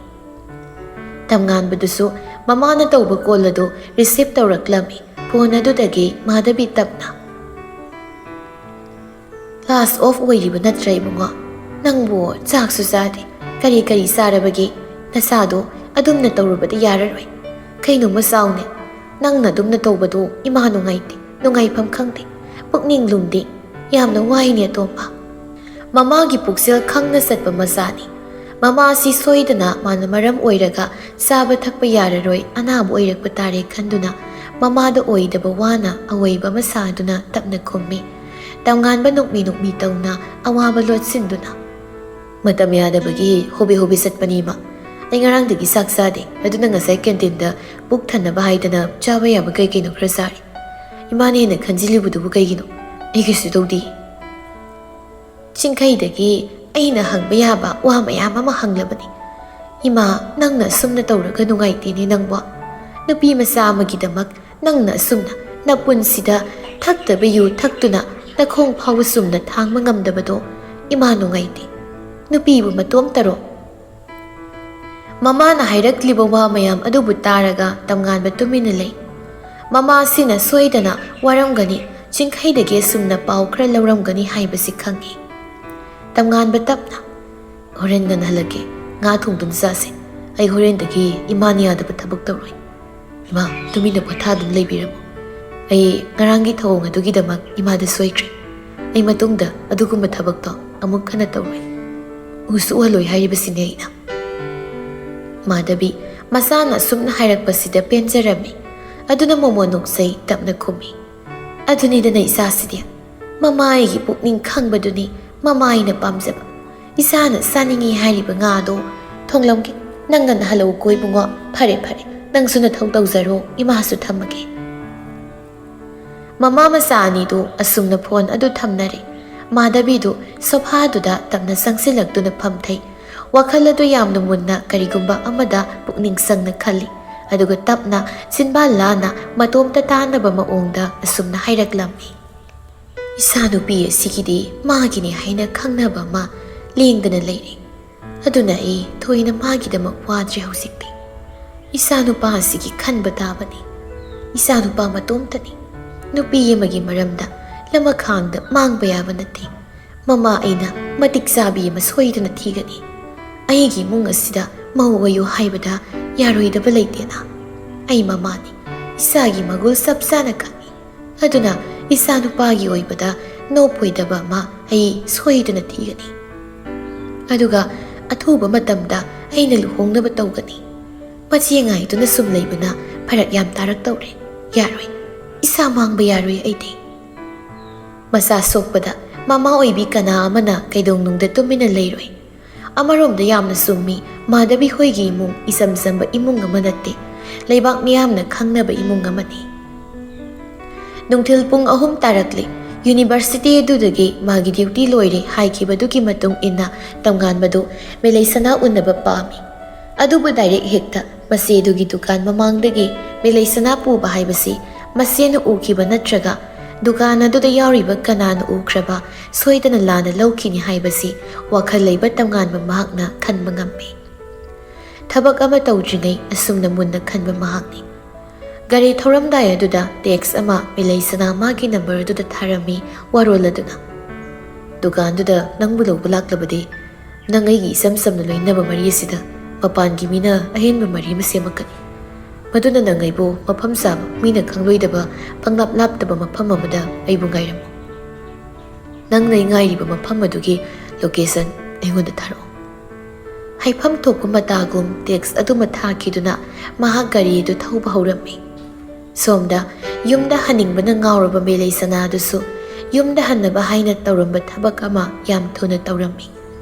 ꯇꯝꯉꯥꯟꯕꯗꯨꯁꯨ ꯃꯃꯥꯅ ꯇꯧꯕ ꯀꯣꯜ ꯑꯗꯨ ꯔꯤꯁꯤꯞ ꯇꯧꯔꯛꯂꯝꯃꯤ꯫ ꯐꯣꯟ ꯑꯗꯨꯗꯒꯤ ꯃꯥꯙꯕꯤ ꯇꯞꯅ, "ꯀ꯭ꯂꯥꯁ ꯑꯣꯐ ꯑꯣꯏꯔꯤꯕ ꯅꯠꯇ꯭ꯔꯥ ꯏꯕꯨꯡꯉꯣ? ꯅꯪꯕꯨ ꯆꯥꯛꯁꯨ ꯆꯥꯗꯦ꯫ ꯀꯔꯤ ꯀꯔꯤ ꯆꯥꯔꯕꯒꯦ? ꯅꯁꯥꯗꯣ ꯑꯗꯨꯝꯅ ꯇꯧꯔꯨꯕꯗꯤ ꯌꯥꯔꯔꯣꯏ꯫ ꯀꯩꯅꯣꯝꯃ ꯆꯥꯎꯅꯦ꯫ ꯅꯪꯅ ꯑꯗꯨꯝꯅ ꯇꯧꯕꯗꯣ ꯏꯃꯥ ꯅꯨꯡꯉꯥꯏꯇꯦ, ꯅꯨꯡꯉꯥꯏꯐꯝ ꯈꯪꯗꯦ, ꯄꯨꯛꯅꯤꯡ ꯂꯨꯝꯗꯦ꯫ ꯌꯥꯝꯅ ꯋꯥꯏꯅꯦ ꯑꯇꯣꯝꯕ꯫" ꯃꯃꯥꯒꯤ ꯄꯨꯛꯆꯦꯜ ꯈꯪꯅ ꯆꯠꯄ ꯃꯆꯥꯅꯤ꯫ ꯃꯃꯥ ꯑꯁꯤ ꯁꯣꯏꯗꯅ ꯃꯥꯅ ꯃꯔꯝ ꯑꯣꯏꯔꯒ ꯆꯥꯕ ꯊꯛꯄ ꯌꯥꯔꯔꯣꯏ, ꯑꯅꯥꯕ ꯑꯣꯏꯔꯛꯄ ꯇꯥꯔꯦ ꯈꯟꯗꯨꯅ ꯃꯃꯥꯗ ꯑꯣꯏꯗꯕ ꯋꯥꯅ ꯑꯣꯏꯕ ꯑꯃ ꯁꯥꯗꯨꯅ ꯇꯞꯅ ꯈꯨꯝꯃꯤ꯫ ꯇꯝꯉꯥꯟꯕ ꯅꯣꯛꯃꯤ ꯅꯣꯛꯃꯤ ꯇꯧꯅ ꯑꯋꯥꯕ ꯂꯣꯠꯁꯤꯟꯗꯨꯅ, "ꯃꯇꯝ ꯌꯥꯗꯕꯒꯤ ꯍꯣꯕꯦ ꯍꯣꯕꯦ ꯆꯠꯄꯅꯤ ꯏꯃꯥ꯫ ꯑꯩ ꯉꯔꯥꯡꯗꯒꯤ ꯆꯥꯛ ꯆꯥꯗꯦ, ꯑꯗꯨꯅ ꯉꯁꯥꯏ ꯀꯦꯟꯇꯤꯟꯗ ꯄꯨꯛ ꯊꯟꯅꯕ ꯍꯥꯏꯗꯅ ꯆꯥꯕ ꯌꯥꯕ ꯀꯩ ꯀꯩꯅꯣ ꯈꯔ ꯆꯥꯔꯦ꯫ ꯏꯃꯥꯅ ꯍꯦꯟꯅ ꯈꯟꯖꯤꯜꯂꯤꯕꯗꯨꯕꯨ ꯀꯩꯒꯤꯅꯣ? ꯑꯩ ꯀꯩꯁꯨ ꯇꯧꯗꯦ꯫ ꯆꯤꯡꯈꯩꯗꯒꯤ ꯑꯩꯅ ꯍꯪꯕ ꯌꯥꯕ ꯋꯥ ꯃꯌꯥꯝ ꯑꯃ ꯍꯪꯂꯕꯅꯤ꯫ ꯏꯃꯥ, ꯅꯪꯅ ꯑꯁꯨꯝꯅ ꯇꯧꯔꯒ ꯅꯨꯡꯉꯥꯏꯇꯦꯅꯦ ꯅꯪꯕꯣ꯫ ꯅꯨꯄꯤ ꯃꯆꯥ ꯑꯃꯒꯤꯗꯃꯛ ꯅꯪꯅ ꯑꯁꯨꯝꯅ ꯅꯄꯨꯟꯁꯤꯗ ꯊꯛꯇꯕ ꯌꯨ ꯊꯛꯇꯨꯅ ꯅꯈꯣꯡ ꯐꯥꯎꯕ ꯆꯨꯝꯅ ꯊꯥꯡꯕ ꯉꯝꯗꯕꯗꯣ ꯏꯃꯥ ꯅꯨꯡꯉꯥꯏꯇꯦ꯫ ꯅꯨꯄꯤꯕꯨ ꯃꯇꯣꯝꯇꯔꯣ? ꯃꯃꯥꯅ ꯍꯥꯏꯔꯛꯂꯤꯕ ꯋꯥ ꯃꯌꯥꯝ ꯑꯗꯨꯕꯨ ꯇꯥꯔꯒ ꯇꯝꯉꯥꯟꯕ ꯇꯨꯃꯤꯟꯅ ꯂꯩ꯫ ꯃꯃꯥꯁꯤꯅ ꯁꯣꯏꯗꯅ ꯋꯥꯔꯝꯒꯅꯤ, ꯆꯤꯡꯈꯩꯗꯒꯤ ꯑꯁꯨꯝꯅ ꯄꯥꯎ ꯈꯔ ꯂꯧꯔꯝꯒꯅꯤ ꯍꯥꯏꯕꯁꯤ ꯈꯪꯉꯤ꯫ ꯇꯝꯉꯥꯟꯕ ꯇꯞꯅ, "ꯍꯣꯔꯦꯟ ꯉꯟꯅ ꯍꯜꯂꯛꯀꯦ, ꯉꯥ ꯊꯣꯡꯗꯨꯅ ꯆꯥꯁꯦ꯫ ꯑꯩ ꯍꯣꯔꯦꯟꯗꯒꯤ ꯏꯃꯥꯅ ꯌꯥꯗꯕ ꯊꯕꯛ ꯇꯧꯔꯣꯏ꯫ ꯏꯃꯥ, ꯇꯨꯃꯤꯟꯅ ꯄꯣꯊꯥꯗꯨꯅ ꯂꯩꯕꯤꯔꯝꯃꯨ꯫ ꯑꯩ ꯉꯔꯥꯡꯒꯤ ꯊꯧꯑꯣꯡ ꯑꯗꯨꯒꯤꯗꯃꯛ ꯏꯃꯥꯗ ꯁꯣꯏꯈ꯭ꯔꯦ꯫ ꯑꯩ ꯃꯇꯨꯡꯗ ꯑꯗꯨꯒꯨꯝꯕ ꯊꯕꯛꯇꯣ ꯑꯃꯨꯛ ꯍꯟꯅ ꯇꯧꯔꯣꯏ꯫ ꯎꯁꯨ ꯎꯍꯜꯂꯣꯏ ꯍꯥꯏꯔꯤꯕꯁꯤꯅꯦ ꯑꯩꯅ꯫" ꯃꯥꯙꯕꯤ ꯃꯆꯥꯅ ꯑꯁꯨꯝꯅ ꯍꯥꯏꯔꯛꯄꯁꯤꯗ ꯄꯦꯟꯖꯔꯝꯃꯤ꯫ ꯑꯗꯨꯅ ꯃꯣꯃꯣꯟ ꯅꯣꯛꯆꯩ ꯇꯞꯅ ꯈꯨꯝꯃꯤ, "ꯑꯗꯨꯅꯤꯗꯅ ꯏꯆꯥꯁꯤꯗꯤ꯫ ꯃꯃꯥ ꯑꯩꯒꯤ ꯄꯨꯛꯅꯤꯡ ꯈꯪꯕꯗꯨꯅꯤ ꯃꯃꯥ ꯑꯩꯅ ꯄꯥꯝꯖꯕ꯫ ꯏꯆꯥꯅ ꯆꯥꯅꯤꯡꯉꯤ ꯍꯥꯏꯔꯤꯕ ꯉꯥꯗꯣ ꯊꯣꯡꯂꯝꯒꯦ꯫ ꯅꯪ ꯉꯟꯅ ꯍꯜꯂꯛꯎꯀꯣ ꯏꯕꯨꯡꯉꯣ꯫ ꯐꯔꯦ, ꯐꯔꯦ꯫ ꯅꯪꯁꯨ ꯅꯊꯧ ꯇꯧꯖꯔꯣ꯫ ꯏꯃꯥꯁꯨ ꯊꯝꯃꯒꯦ꯫" ꯃꯃꯥ ꯃꯆꯥ ꯑꯅꯤꯗꯨ ꯑꯁꯨꯝꯅ ꯐꯣꯟ ꯑꯗꯨ ꯊꯝꯅꯔꯦ꯫ ꯃꯥꯙꯕꯤꯗꯨ ꯁꯣꯐꯥꯗꯨꯗ ꯇꯞꯅ ꯆꯪꯁꯤꯜꯂꯛꯇꯨꯅ ꯐꯝꯊꯩ꯫ ꯋꯥꯈꯜ ꯑꯗꯨ ꯌꯥꯝꯅ ꯃꯨꯟꯅ ꯀꯔꯤꯒꯨꯝꯕ ꯑꯃꯗ ꯄꯨꯛꯅꯤꯡ ꯆꯪꯅ ꯈꯜꯂꯤ꯫ ꯑꯗꯨꯒ ꯇꯞꯅ ꯆꯤꯟꯕꯥꯟ ꯂꯥꯅ ꯃꯇꯣꯝꯇ ꯇꯥꯅꯕ ꯃꯑꯣꯡꯗ ꯑꯁꯨꯝꯅ ꯍꯥꯏꯔꯛꯂꯝꯃꯤ, "ꯏꯆꯥꯅꯨꯄꯤ ꯑꯁꯤꯒꯤꯗꯤ ꯃꯥꯒꯤꯅꯤ ꯍꯥꯏꯅ ꯈꯪꯅꯕ ꯑꯃ ꯂꯦꯡꯗꯅ ꯂꯩꯔꯦ꯫ ꯑꯗꯨꯅ ꯑꯩ ꯊꯣꯏꯅ ꯃꯥꯒꯤꯗꯃꯛ ꯋꯥꯗ꯭ꯔꯦ ꯍꯧꯖꯤꯛꯇꯤ꯫ ꯏꯆꯥꯅꯨꯄꯥ ꯑꯁꯤꯒꯤ ꯈꯟꯕ ꯇꯥꯕꯅꯤ꯫ ꯏꯆꯥꯅꯨꯄꯥ ꯃꯇꯣꯝꯇꯅꯤ꯫ ꯅꯨꯄꯤ ꯑꯃꯒꯤ ꯃꯔꯝꯗ ꯂꯃꯈꯥꯡꯗ ꯃꯥꯡꯕ ꯌꯥꯕ ꯅꯠꯇꯦ꯫ ꯃꯃꯥ ꯑꯩꯅ ꯃꯇꯤꯛ ꯆꯥꯕꯤ ꯑꯃ ꯁꯣꯏꯗꯅ ꯊꯤꯒꯅꯤ꯫ ꯑꯩꯒꯤ ꯏꯃꯨꯡ ꯑꯁꯤꯗ ꯃꯧ ꯑꯣꯏꯌꯨ ꯍꯥꯏꯕꯗ ꯌꯥꯔꯣꯏꯗꯕ ꯂꯩꯇꯦꯅ꯫ ꯑꯩ ꯃꯃꯥꯅꯤ, ꯏꯆꯥꯒꯤ ꯃꯒꯨꯜ ꯆꯞ ꯆꯥꯅ ꯈꯪꯏ꯫ ꯑꯗꯨꯅ ꯏꯆꯥꯅꯨꯄꯥꯒꯤ ꯑꯣꯏꯕꯗ ꯅꯣꯞꯄꯣꯏꯗꯕ ꯑꯃ ꯑꯩ ꯁꯣꯏꯗꯅ ꯊꯤꯒꯅꯤ꯫ ꯑꯗꯨꯒ ꯑꯊꯨꯕ ꯃꯇꯝꯗ ꯑꯩꯅ ꯂꯨꯍꯣꯡꯅꯕ ꯇꯧꯒꯅꯤ꯫ ꯃꯆꯦ ꯉꯥꯏꯗꯨꯅ ꯁꯨꯝ ꯂꯩꯕꯅ ꯐꯔꯛ ꯌꯥꯝ ꯇꯥꯔꯛꯇꯧꯔꯦ꯫ ꯌꯥꯔꯣꯏ, ꯏꯆꯥ ꯃꯥꯡꯕ ꯌꯥꯔꯣꯏ ꯑꯩꯗꯤ꯫" ꯃꯆꯥ ꯁꯣꯛꯄꯗ ꯃꯃꯥ ꯑꯣꯏꯕꯤ ꯀꯅꯥ ꯑꯃꯅ ꯀꯩꯗꯧꯅꯨꯡꯗ ꯇꯨꯃꯤꯟꯅ ꯂꯩꯔꯣꯏ꯫ ꯑꯃꯔꯣꯝꯗ ꯌꯥꯝꯅ ꯆꯨꯝꯃꯤ, ꯃꯥꯙꯕꯤ ꯍꯣꯏꯒꯤ ꯏꯃꯨꯡ ꯏꯆꯝ ꯆꯝꯕ ꯏꯃꯨꯡ ꯑꯃ ꯅꯠꯇꯦ, ꯂꯩꯕꯥꯛ ꯃꯤꯌꯥꯝꯅ ꯈꯪꯅꯕ ꯏꯃꯨꯡ ꯑꯃꯅꯤ꯫ ꯅꯨꯡꯊꯤꯜ ꯄꯨꯡ ꯑꯍꯨꯝ ꯇꯥꯔꯛꯂꯦ꯫ ꯌꯨꯅꯤꯚꯔꯁꯤꯇꯤ ꯑꯗꯨꯗꯒꯤ ꯃꯥꯒꯤ ꯗ꯭ꯌꯨꯇꯤ ꯂꯣꯏꯔꯦ ꯍꯥꯏꯈꯤꯕꯗꯨꯒꯤ ꯃꯇꯨꯡ ꯏꯟꯅ ꯇꯝꯉꯥꯟꯕꯗꯨ ꯃꯦꯂꯩꯁꯅꯥ ꯎꯅꯕ ꯄꯥꯝꯃꯤ꯫ ꯑꯗꯨꯕꯨ ꯗꯥꯏꯔꯦꯛ ꯍꯦꯛꯇ ꯃꯆꯦꯗꯨꯒꯤ ꯗꯨꯀꯥꯟ ꯃꯃꯥꯡꯗꯒꯤ ꯃꯦꯂꯩꯁꯅꯥ ꯄꯨꯕ ꯍꯥꯏꯕꯁꯤ ꯃꯆꯦꯅ ꯎꯈꯤꯕ ꯅꯠꯇ꯭ꯔꯒ ꯗꯨꯀꯥꯟ ꯑꯗꯨꯗ ꯌꯥꯎꯔꯤꯕ ꯀꯅꯥꯅ ꯎꯈ꯭ꯔꯕ ꯁꯣꯏꯗꯅ ꯂꯥꯟꯅ ꯂꯧꯈꯤꯅꯤ ꯍꯥꯏꯕꯁꯤ ꯋꯥꯈꯜ ꯂꯩꯕ ꯇꯝꯉꯥꯟꯕ ꯃꯍꯥꯛꯅ ꯈꯟꯕ ꯉꯝꯃꯤ꯫ ꯊꯕꯛ ꯑꯃ ꯇꯧꯗ꯭ꯔꯤꯉꯩ ꯑꯁꯨꯝꯅ ꯃꯨꯟꯅ ꯈꯟꯕ ꯃꯍꯥꯛꯅꯤ꯫ ꯒꯥꯔꯤ ꯊꯧꯔꯝꯗꯥꯏ ꯑꯗꯨꯗ ꯇꯦꯛꯁ ꯑꯃ ꯃꯦꯂꯩꯁꯅꯥ ꯃꯥꯒꯤ ꯅꯝꯕꯔꯗꯨꯗ ꯊꯥꯔꯝꯃꯤ, ꯋꯥꯔꯣꯜ ꯑꯗꯨꯅ, "ꯗꯨꯀꯥꯟꯗꯨꯗ ꯅꯪꯕꯨ ꯂꯧꯕ ꯂꯥꯛꯂꯕꯗꯤ, ꯅꯪ ꯑꯩꯒꯤ ꯏꯆꯝ ꯆꯝꯅ ꯂꯣꯏꯅꯕ ꯃꯔꯤ ꯑꯁꯤꯗ ꯃꯄꯥꯟꯒꯤ ꯃꯤꯅ ꯑꯍꯦꯟꯕ ꯃꯔꯤ ꯑꯃ ꯁꯦꯝꯃꯛꯀꯅꯤ꯫ ꯃꯗꯨꯅ ꯅꯪ ꯑꯩꯕꯨ ꯃꯐꯝ ꯆꯥꯕ, ꯃꯤꯅ ꯈꯪꯂꯣꯏꯗꯕ, ꯄꯪꯂꯥꯞ ꯂꯥꯞꯇꯕ ꯃꯐꯝ ꯑꯃꯗ ꯑꯩꯕꯨ ꯉꯥꯏꯔꯝꯃꯨ꯫ ꯅꯪꯅ ꯑꯩ ꯉꯥꯏꯔꯤꯕ ꯃꯐꯝ ꯑꯗꯨꯒꯤ ꯂꯣꯀꯦꯁꯟ ꯑꯩꯉꯣꯟꯗ ꯊꯥꯔꯛꯑꯣ"꯫ ꯍꯥꯏꯐꯝ ꯊꯣꯛꯄ ꯃꯇꯥꯒꯨꯝ ꯇꯦꯛꯁ ꯑꯗꯨꯃ ꯊꯥꯈꯤꯗꯨꯅ ꯃꯍꯥꯛ ꯒꯥꯔꯤ ꯑꯗꯨ ꯊꯧꯕ ꯍꯧꯔꯝꯃꯤ꯫ ꯁꯣꯝꯗ ꯌꯨꯝꯗ ꯍꯟꯅꯤꯡꯕꯅ ꯉꯥꯎꯔꯕ ꯃꯦꯂꯩꯁꯅꯥ ꯑꯗꯨꯁꯨ ꯌꯨꯝꯗ ꯍꯟꯅꯕ ꯍꯥꯏꯅ ꯇꯧꯔꯝꯕ ꯊꯕꯛ ꯑꯃ ꯌꯥꯝ ꯊꯨꯅ ꯇꯧꯔꯝꯃꯤ꯫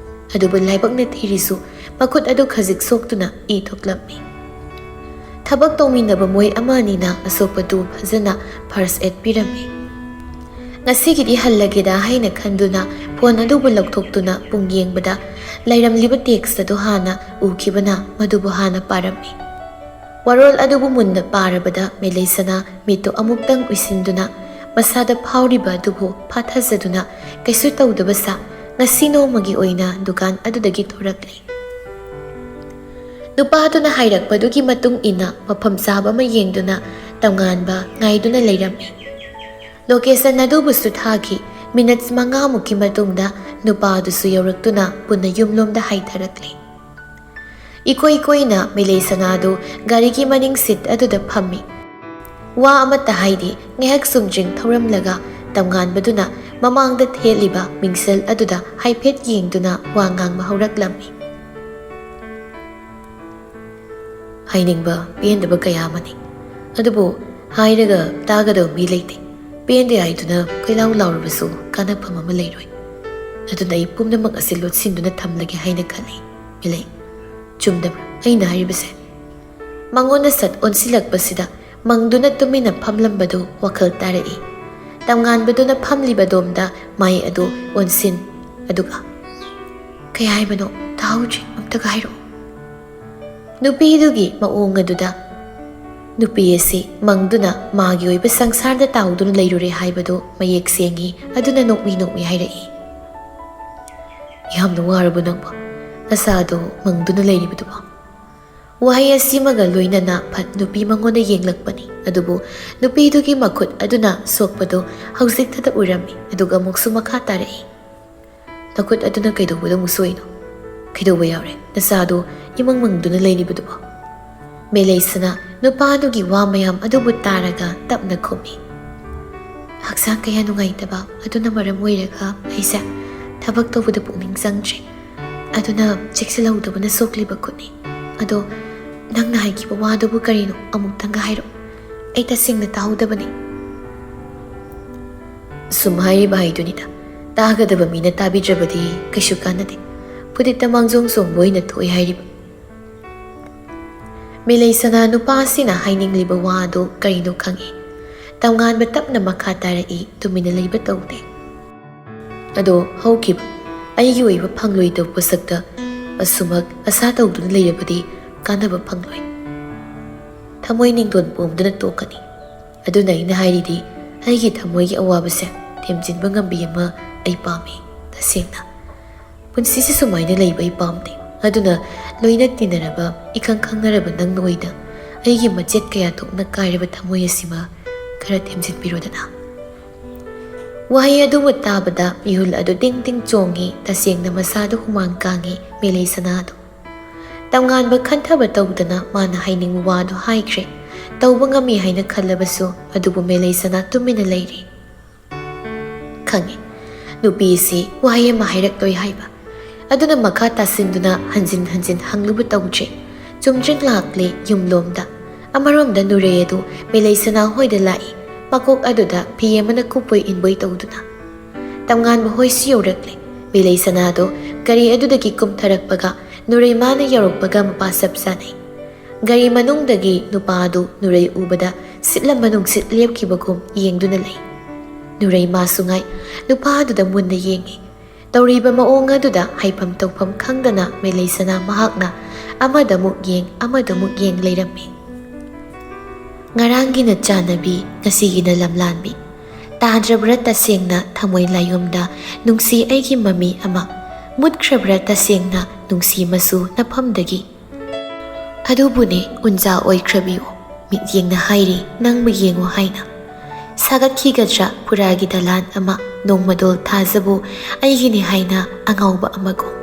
ꯑꯗꯨꯕꯨ ꯂꯥꯏꯕꯛꯅ ꯊꯤꯔꯤꯁꯨ ꯃꯈꯨꯠ ꯑꯗꯨ ꯈꯖꯤꯛ ꯁꯣꯛꯇꯨꯅ ꯏ ꯊꯣꯛꯂꯝꯃꯤ꯫ ꯊꯕꯛ ꯇꯧꯃꯤꯟꯅꯕ ꯃꯣꯏ ꯑꯃ ꯑꯅꯤꯅ ꯑꯁꯣꯛꯄꯗꯨ ꯐꯖꯅ ꯐꯥꯔꯁ ꯑꯦꯗ ꯄꯤꯔꯝꯃꯤ꯫ ꯉꯁꯤꯒꯤꯗꯤ ꯍꯜꯂꯒꯦꯗ ꯍꯥꯏꯅ ꯈꯟꯗꯨꯅ ꯐꯣꯟ ꯑꯗꯨꯕꯨ ꯂꯧꯊꯣꯛꯇꯨꯅ ꯄꯨꯡ ꯌꯦꯡꯕꯗ ꯂꯩꯔꯝꯂꯤꯕ ꯇꯦꯛꯁ ꯑꯗꯨ ꯍꯥꯟꯅ ꯎꯈꯤꯕꯅ ꯃꯗꯨꯕꯨ ꯍꯥꯟꯅ ꯄꯥꯔꯝꯃꯤ꯫ ꯋꯥꯔꯣꯜ ꯑꯗꯨꯕꯨ ꯃꯨꯟꯅ ꯄꯥꯔꯕꯗ ꯃꯦꯂꯩꯁꯅꯥ ꯃꯤꯠꯇꯨ ꯑꯃꯨꯛꯇꯪ ꯎꯏꯁꯤꯟꯗꯨꯅ ꯃꯁꯥꯗ ꯐꯥꯎꯔꯤꯕ ꯑꯗꯨꯕꯨ ꯐꯥꯊꯖꯗꯨꯅ ꯀꯩꯁꯨ ꯇꯧꯗꯕ ꯁꯥ ꯉꯁꯤ ꯅꯣꯡꯃꯒꯤ ꯑꯣꯏꯅ ꯗꯨꯀꯥꯟ ꯑꯗꯨꯗꯒꯤ ꯊꯣꯔꯛꯂꯤ꯫ ꯅꯨꯄꯥꯗꯨꯅ ꯍꯥꯏꯔꯛꯄꯗꯨꯒꯤ ꯃꯇꯨꯡ ꯏꯟꯅ ꯃꯐꯝ ꯆꯥꯕ ꯑꯃ ꯌꯦꯡꯗꯨꯅ ꯇꯝꯉꯥꯟꯕ ꯉꯥꯏꯗꯨꯅ ꯂꯩꯔꯝꯃꯤ꯫ ꯂꯣꯀꯦꯁꯟ ꯑꯗꯨꯕꯨꯁꯨ ꯊꯥꯈꯤ꯫ ꯃꯤꯅꯠꯁ ꯃꯉꯥꯃꯨꯛꯀꯤ ꯃꯇꯨꯡꯗ ꯅꯨꯄꯥꯗꯨꯁꯨ ꯌꯧꯔꯛꯇꯨꯅ ꯄꯨꯟꯅ ꯌꯨꯝꯂꯣꯝꯗ ꯍꯥꯏꯊꯔꯛꯂꯤ꯫ ꯏꯀꯣꯏ ꯀꯣꯏꯅ ꯃꯦꯂꯩꯁꯅꯥꯗꯨ ꯒꯥꯔꯤꯒꯤ ꯃꯅꯤꯡ ꯁꯤꯠ ꯑꯗꯨꯗ ꯐꯝꯃꯤ꯫ ꯋꯥ ꯑꯃꯠꯇ ꯍꯥꯏꯗꯦ꯫ ꯉꯥꯏꯍꯥꯛ ꯆꯨꯝꯗ꯭ꯔꯤꯡ ꯊꯧꯔꯝꯂꯒ ꯇꯝꯉꯥꯟꯕꯗꯨꯅ ꯃꯃꯥꯡꯗ ꯊꯦꯠꯂꯤꯕ ꯃꯤꯡꯁꯦꯜ ꯑꯗꯨꯗ ꯍꯥꯏꯐꯦꯠ ꯌꯦꯡꯗꯨꯅ ꯋꯥ ꯉꯥꯡꯕ ꯍꯧꯔꯛꯂꯝꯃꯤ꯫ ꯍꯥꯏꯅꯤꯡꯕ ꯄꯦꯟꯗꯕ ꯀꯌꯥ ꯑꯃꯅꯤ, ꯑꯗꯨꯕꯨ ꯍꯥꯏꯔꯒ ꯇꯥꯒꯗꯕ ꯃꯤ ꯂꯩꯇꯦ꯫ ꯄꯦꯟꯗꯦ ꯍꯥꯏꯗꯨꯅ ꯀꯣꯏꯂꯥꯎ ꯂꯥꯎꯔꯕꯁꯨ ꯀꯥꯟꯅꯐꯝ ꯑꯃ ꯂꯩꯔꯣꯏ꯫ ꯑꯗꯨꯅ ꯑꯩ ꯄꯨꯝꯅꯃꯛ ꯑꯁꯤ ꯂꯣꯠꯁꯤꯟꯗꯨꯅ ꯊꯝꯂꯒꯦ ꯍꯥꯏꯅ ꯈꯜꯂꯤ꯫ ꯃꯤꯂꯩ, ꯆꯨꯝꯗꯕ꯭ꯔꯥ ꯑꯩꯅ ꯍꯥꯏꯔꯤꯕꯁꯦ? ꯃꯉꯣꯟꯗ ꯁꯠ ꯑꯣꯟꯁꯤꯜꯂꯛꯄꯁꯤꯗ ꯃꯪꯗꯨꯅ ꯇꯨꯃꯤꯟꯅ ꯐꯝꯂꯝꯕꯗꯨ ꯋꯥꯈꯜ ꯇꯥꯔꯛꯏ꯫ ꯇꯝꯉꯥꯟꯕꯗꯨꯅ ꯐꯝꯂꯤꯕ ꯑꯗꯣꯝꯗ ꯃꯥꯏ ꯑꯗꯨ ꯑꯣꯟꯁꯤꯟ, ꯑꯗꯨꯒ, "ꯀꯩ ꯍꯥꯏꯕꯅꯣ? ꯇꯥꯍꯧꯗ꯭ꯔꯤ, ꯑꯝꯇꯒ ꯍꯥꯏꯔꯛꯑꯣ꯫" ꯅꯨꯄꯤꯗꯨꯒꯤ ꯃꯑꯣꯡ ꯑꯗꯨꯗ ꯅꯨꯄꯤ ꯑꯁꯤ ꯃꯪꯗꯨꯅ ꯃꯥꯒꯤ ꯑꯣꯏꯕ ꯁꯪꯁꯥꯔꯗ ꯇꯥꯎꯗꯨꯅ ꯂꯩꯔꯨꯔꯦ ꯍꯥꯏꯕꯗꯨ ꯃꯌꯦꯛ ꯁꯦꯡꯏ꯫ ꯑꯗꯨꯅ ꯅꯣꯛꯃꯤ ꯅꯣꯛꯃꯤ ꯍꯥꯏꯔꯛꯏ, "ꯌꯥꯝꯅ ꯋꯥꯔꯕ ꯅꯪꯕꯣ, ꯅꯁꯥꯗꯣ ꯃꯪꯗꯨꯅ ꯂꯩꯔꯤꯕꯗꯨꯕꯣ?" ꯋꯥꯍꯩ ꯑꯁꯤꯃꯒ ꯂꯣꯏꯅꯅ ꯐꯠ ꯅꯨꯄꯤ ꯃꯉꯣꯟꯗ ꯌꯦꯡꯂꯛꯄꯅꯤ꯫ ꯑꯗꯨꯕꯨ ꯅꯨꯄꯤꯗꯨꯒꯤ ꯃꯈꯨꯠ ꯑꯗꯨꯅ ꯁꯣꯛꯄꯗꯨ ꯍꯧꯖꯤꯛꯇꯗ ꯎꯔꯝꯃꯤ꯫ ꯑꯗꯨꯒ ꯑꯃꯨꯛꯁꯨ ꯃꯈꯥ ꯇꯥꯔꯛꯏ, "ꯅꯈꯨꯠ ꯑꯗꯨꯅ ꯀꯩꯗꯧꯕꯗ ꯑꯃꯨꯛ ꯁꯣꯛꯏꯅꯣ? ꯀꯩꯗꯧꯕ ꯌꯥꯎꯔꯦ? ꯅꯁꯥꯗꯣ ꯏꯃꯪ ꯃꯪꯗꯨꯅ ꯂꯩꯔꯤꯕꯗꯨꯕꯣ?" ꯃꯦꯂꯩꯁꯅꯥ ꯅꯨꯄꯥꯗꯨꯒꯤ ꯋꯥ ꯃꯌꯥꯝ ꯑꯗꯨꯕꯨ ꯇꯥꯔꯒ ꯇꯞꯅ ꯈꯨꯝꯃꯤ, "ꯍꯛꯆꯥꯡ ꯀꯌꯥ ꯅꯨꯡꯉꯥꯏꯇꯕ ꯑꯗꯨꯅ ꯃꯔꯝ ꯑꯣꯏꯔꯒ ꯑꯩꯁꯦ ꯊꯕꯛ ꯇꯧꯕꯗ ꯄꯨꯛꯅꯤꯡ ꯆꯪꯗ꯭ꯔꯦ꯫ ꯑꯗꯨꯅ ꯆꯦꯛꯁꯤꯜꯍꯧꯗꯕꯅ ꯁꯣꯛꯂꯤꯕ ꯈꯨꯠꯅꯤ꯫ ꯑꯗꯣ ꯅꯪꯅ ꯍꯥꯏꯈꯤꯕ ꯋꯥꯗꯨꯕꯨ ꯀꯔꯤꯅꯣ? ꯑꯃꯨꯛꯇꯪꯒ ꯍꯥꯏꯔꯛꯑꯣ꯫ ꯑꯩ ꯇꯁꯦꯡꯅ ꯇꯥꯍꯧꯗꯕꯅꯤ꯫" ꯁꯨꯝ ꯍꯥꯏꯔꯤꯕ ꯍꯥꯏꯗꯨꯅꯤꯗ꯫ ꯇꯥꯒꯗꯕ ꯃꯤꯅ ꯇꯥꯕꯤꯗ꯭ꯔꯕꯗꯤ ꯀꯩꯁꯨ ꯀꯥꯟꯅꯗꯦ꯫ ꯐꯨꯗꯤꯠꯇ ꯃꯥꯡꯖꯣꯡ ꯆꯣꯡꯕ ꯑꯣꯏꯅ ꯊꯣꯛꯏ ꯍꯥꯏꯔꯤꯕ꯫ ꯃꯦꯂꯩꯁꯅꯥ ꯅꯨꯄꯥꯁꯤꯅ ꯍꯥꯏꯅꯤꯡꯂꯤꯕ ꯋꯥ ꯑꯗꯨ ꯀꯔꯤꯅꯣ ꯈꯪꯏ꯫ ꯇꯝꯉꯥꯟꯕ ꯇꯞꯅ ꯃꯈꯥ ꯇꯥꯔꯛꯏ, ꯇꯨꯃꯤꯟꯅ ꯂꯩꯕ ꯇꯧꯗꯦ꯫ "ꯑꯗꯣ ꯍꯧꯈꯤꯕ ꯑꯩꯒꯤ ꯑꯣꯏꯕ ꯐꯪꯂꯣꯏꯗꯕ ꯄꯣꯠꯁꯛꯇ ꯑꯁꯨꯃꯛ ꯑꯁꯥ ꯇꯧꯗꯨꯅ ꯂꯩꯔꯕꯗꯤ ꯀꯥꯟꯅꯕ ꯐꯪꯂꯣꯏ꯫ ꯊꯃꯣꯏ ꯅꯤꯡꯗꯣꯟ ꯄꯣꯝꯗꯨꯅ ꯇꯣꯛꯀꯅꯤ꯫ ꯑꯗꯨꯅ ꯑꯩꯅ ꯍꯥꯏꯔꯤꯗꯤ, ꯑꯩꯒꯤ ꯊꯃꯣꯏꯒꯤ ꯑꯋꯥꯕꯁꯦ ꯊꯦꯝꯖꯤꯟꯕ ꯉꯝꯕꯤ ꯑꯃ ꯑꯩ ꯄꯥꯝꯃꯤ, ꯇꯁꯦꯡꯅ꯫ ꯄꯨꯟꯁꯤꯁꯦ ꯁꯨꯃꯥꯏꯅ ꯂꯩꯕ ꯑꯩ ꯄꯥꯝꯗꯦ꯫ ꯑꯗꯨꯅ ꯂꯣꯏꯅ ꯇꯤꯟꯅꯔꯕ, ꯏꯈꯪ ꯈꯪꯅꯔꯕ ꯅꯪ ꯅꯣꯏꯗ ꯑꯩꯒꯤ ꯃꯆꯦꯠ ꯀꯌꯥ ꯊꯣꯛꯅ ꯀꯥꯏꯔꯕ ꯊꯃꯣꯏ ꯑꯁꯤꯃ ꯈꯔ ꯊꯦꯝꯖꯤꯟꯕꯤꯔꯣꯗꯅ꯫" ꯋꯥꯍꯩ ꯑꯗꯨꯕꯨ ꯇꯥꯕꯗ ꯃꯤꯍꯨꯜ ꯑꯗꯨ ꯇꯤꯡ ꯇꯤꯡ ꯆꯣꯡꯉꯤ, ꯇꯁꯦꯡꯅ ꯃꯁꯥꯗ ꯍꯨꯃꯥꯡ ꯀꯥꯡꯉꯤ ꯃꯦꯂꯩ ꯁꯅꯥꯗꯨ꯫ ꯇꯝꯉꯥꯟꯕ ꯈꯟꯊꯕ ꯇꯧꯗꯅ ꯃꯥꯅ ꯍꯥꯏꯅꯤꯡꯕ ꯋꯥꯗꯨ ꯍꯥꯏꯈ꯭ꯔꯦ꯫ ꯇꯧꯕ ꯉꯝꯃꯤ ꯍꯥꯏꯅ ꯈꯜꯂꯕꯁꯨ, ꯑꯗꯨꯕꯨ ꯃꯦꯂꯩ ꯁꯅꯥ ꯇꯨꯃꯤꯟꯅ ꯂꯩꯔꯤ꯫ ꯈꯪꯉꯤ, ꯅꯨꯄꯤꯁꯤ ꯋꯥꯍꯩ ꯑꯃ ꯍꯥꯏꯔꯛꯂꯣꯏ ꯍꯥꯏꯕ꯫ ꯑꯗꯨꯅ ꯃꯈꯥ ꯇꯥꯁꯤꯟꯗꯨꯅ ꯍꯟꯖꯤꯟ ꯍꯟꯖꯤꯟ ꯍꯪꯂꯨꯕ ꯇꯧꯗ꯭ꯔꯦ꯫ ꯆꯨꯝꯗ꯭ꯔꯤꯡ ꯂꯥꯛꯂꯦ ꯌꯨꯝꯂꯣꯝꯗ꯫ ꯑꯃꯔꯣꯝꯗ ꯅꯨꯔꯩ ꯑꯗꯨ ꯃꯦꯂꯩ ꯁꯅꯥ ꯍꯣꯏꯗ ꯂꯥꯛꯏ, ꯃꯀꯣꯛ ꯑꯗꯨꯗ ꯐꯤ ꯑꯃꯅ ꯀꯨꯞꯄꯣꯏ ꯏꯟꯕꯣꯏ ꯇꯧꯗꯨꯅ꯫ ꯇꯝꯉꯥꯟꯕ ꯍꯣꯏꯁꯨ ꯌꯧꯔꯛꯂꯦ꯫ ꯃꯦꯂꯩ ꯁꯅꯥꯗꯣ ꯒꯥꯔꯤ ꯑꯗꯨꯗꯒꯤ ꯀꯨꯝꯊꯔꯛꯄꯒ ꯅꯨꯔꯩꯃꯥꯅ ꯌꯧꯔꯛꯄꯒ ꯃꯄꯥ ꯆꯞ ꯆꯥꯅꯩ꯫ ꯒꯥꯔꯤ ꯃꯅꯨꯡꯗꯒꯤ ꯅꯨꯄꯥ ꯑꯗꯨ ꯅꯨꯔꯩ ꯎꯕꯗ ꯁꯤꯠꯂꯝꯕ ꯅꯨꯡꯁꯤꯠ ꯂꯦꯞꯈꯤꯕꯒꯨꯝ ꯌꯦꯡꯗꯨꯅ ꯂꯩ꯫ ꯅꯨꯔꯩꯃꯥꯁꯨ ꯉꯥꯏ ꯅꯨꯄꯥ ꯑꯗꯨꯗ ꯃꯨꯟꯅ ꯌꯦꯡꯉꯤ꯫ ꯇꯧꯔꯤꯕ ꯃꯑꯣꯡ ꯑꯗꯨꯗ ꯍꯥꯏꯐꯝ ꯇꯧꯐꯝ ꯈꯪꯗꯅ ꯃꯦꯂꯩ ꯁꯅꯥ ꯃꯍꯥꯛꯅ ꯑꯃꯗ ꯑꯃꯨꯛ ꯌꯦꯡ ꯑꯃꯗ ꯑꯃꯨꯛ ꯌꯦꯡ ꯂꯩꯔꯝꯃꯤ꯫ ꯉꯔꯥꯡꯒꯤꯅ ꯆꯥꯟꯅꯕꯤ, ꯉꯁꯤꯒꯤꯅ ꯂꯝꯂꯥꯟꯕꯤ꯫ ꯇꯥꯗ꯭ꯔꯕ꯭ꯔꯥ ꯇꯁꯦꯡꯅ ꯊꯃꯣꯏ ꯂꯥꯏꯌꯨꯝꯗ ꯅꯨꯡꯁꯤ ꯑꯩꯒꯤ ꯃꯃꯤ ꯑꯃ? ꯃꯨꯠꯈ꯭ꯔꯕ꯭ꯔꯥ ꯇꯁꯦꯡꯅ ꯅꯨꯡꯁꯤ ꯃꯆꯨ ꯅꯐꯝꯗꯒꯤ? ꯑꯗꯨꯕꯨꯅꯦ ꯎꯟꯖꯥ ꯑꯣꯏꯈ꯭ꯔꯕꯤꯌꯣ, ꯃꯤꯠꯌꯦꯡꯅ ꯍꯥꯏꯔꯤ ꯅꯪꯕꯨ ꯌꯦꯡꯉꯨ ꯍꯥꯏꯅ꯫ ꯁꯥꯒꯠꯈꯤꯒꯗ꯭ꯔꯥ ꯐꯨꯔꯥꯒꯤ ꯗꯂꯥꯟ ꯑꯃ, ꯅꯣꯡꯃꯗꯣꯜ ꯊꯥꯖꯕꯨ ꯑꯩꯒꯤꯅꯤ ꯍꯥꯏꯅ ꯑꯉꯥꯎꯕ ꯑꯃꯒꯨꯝ?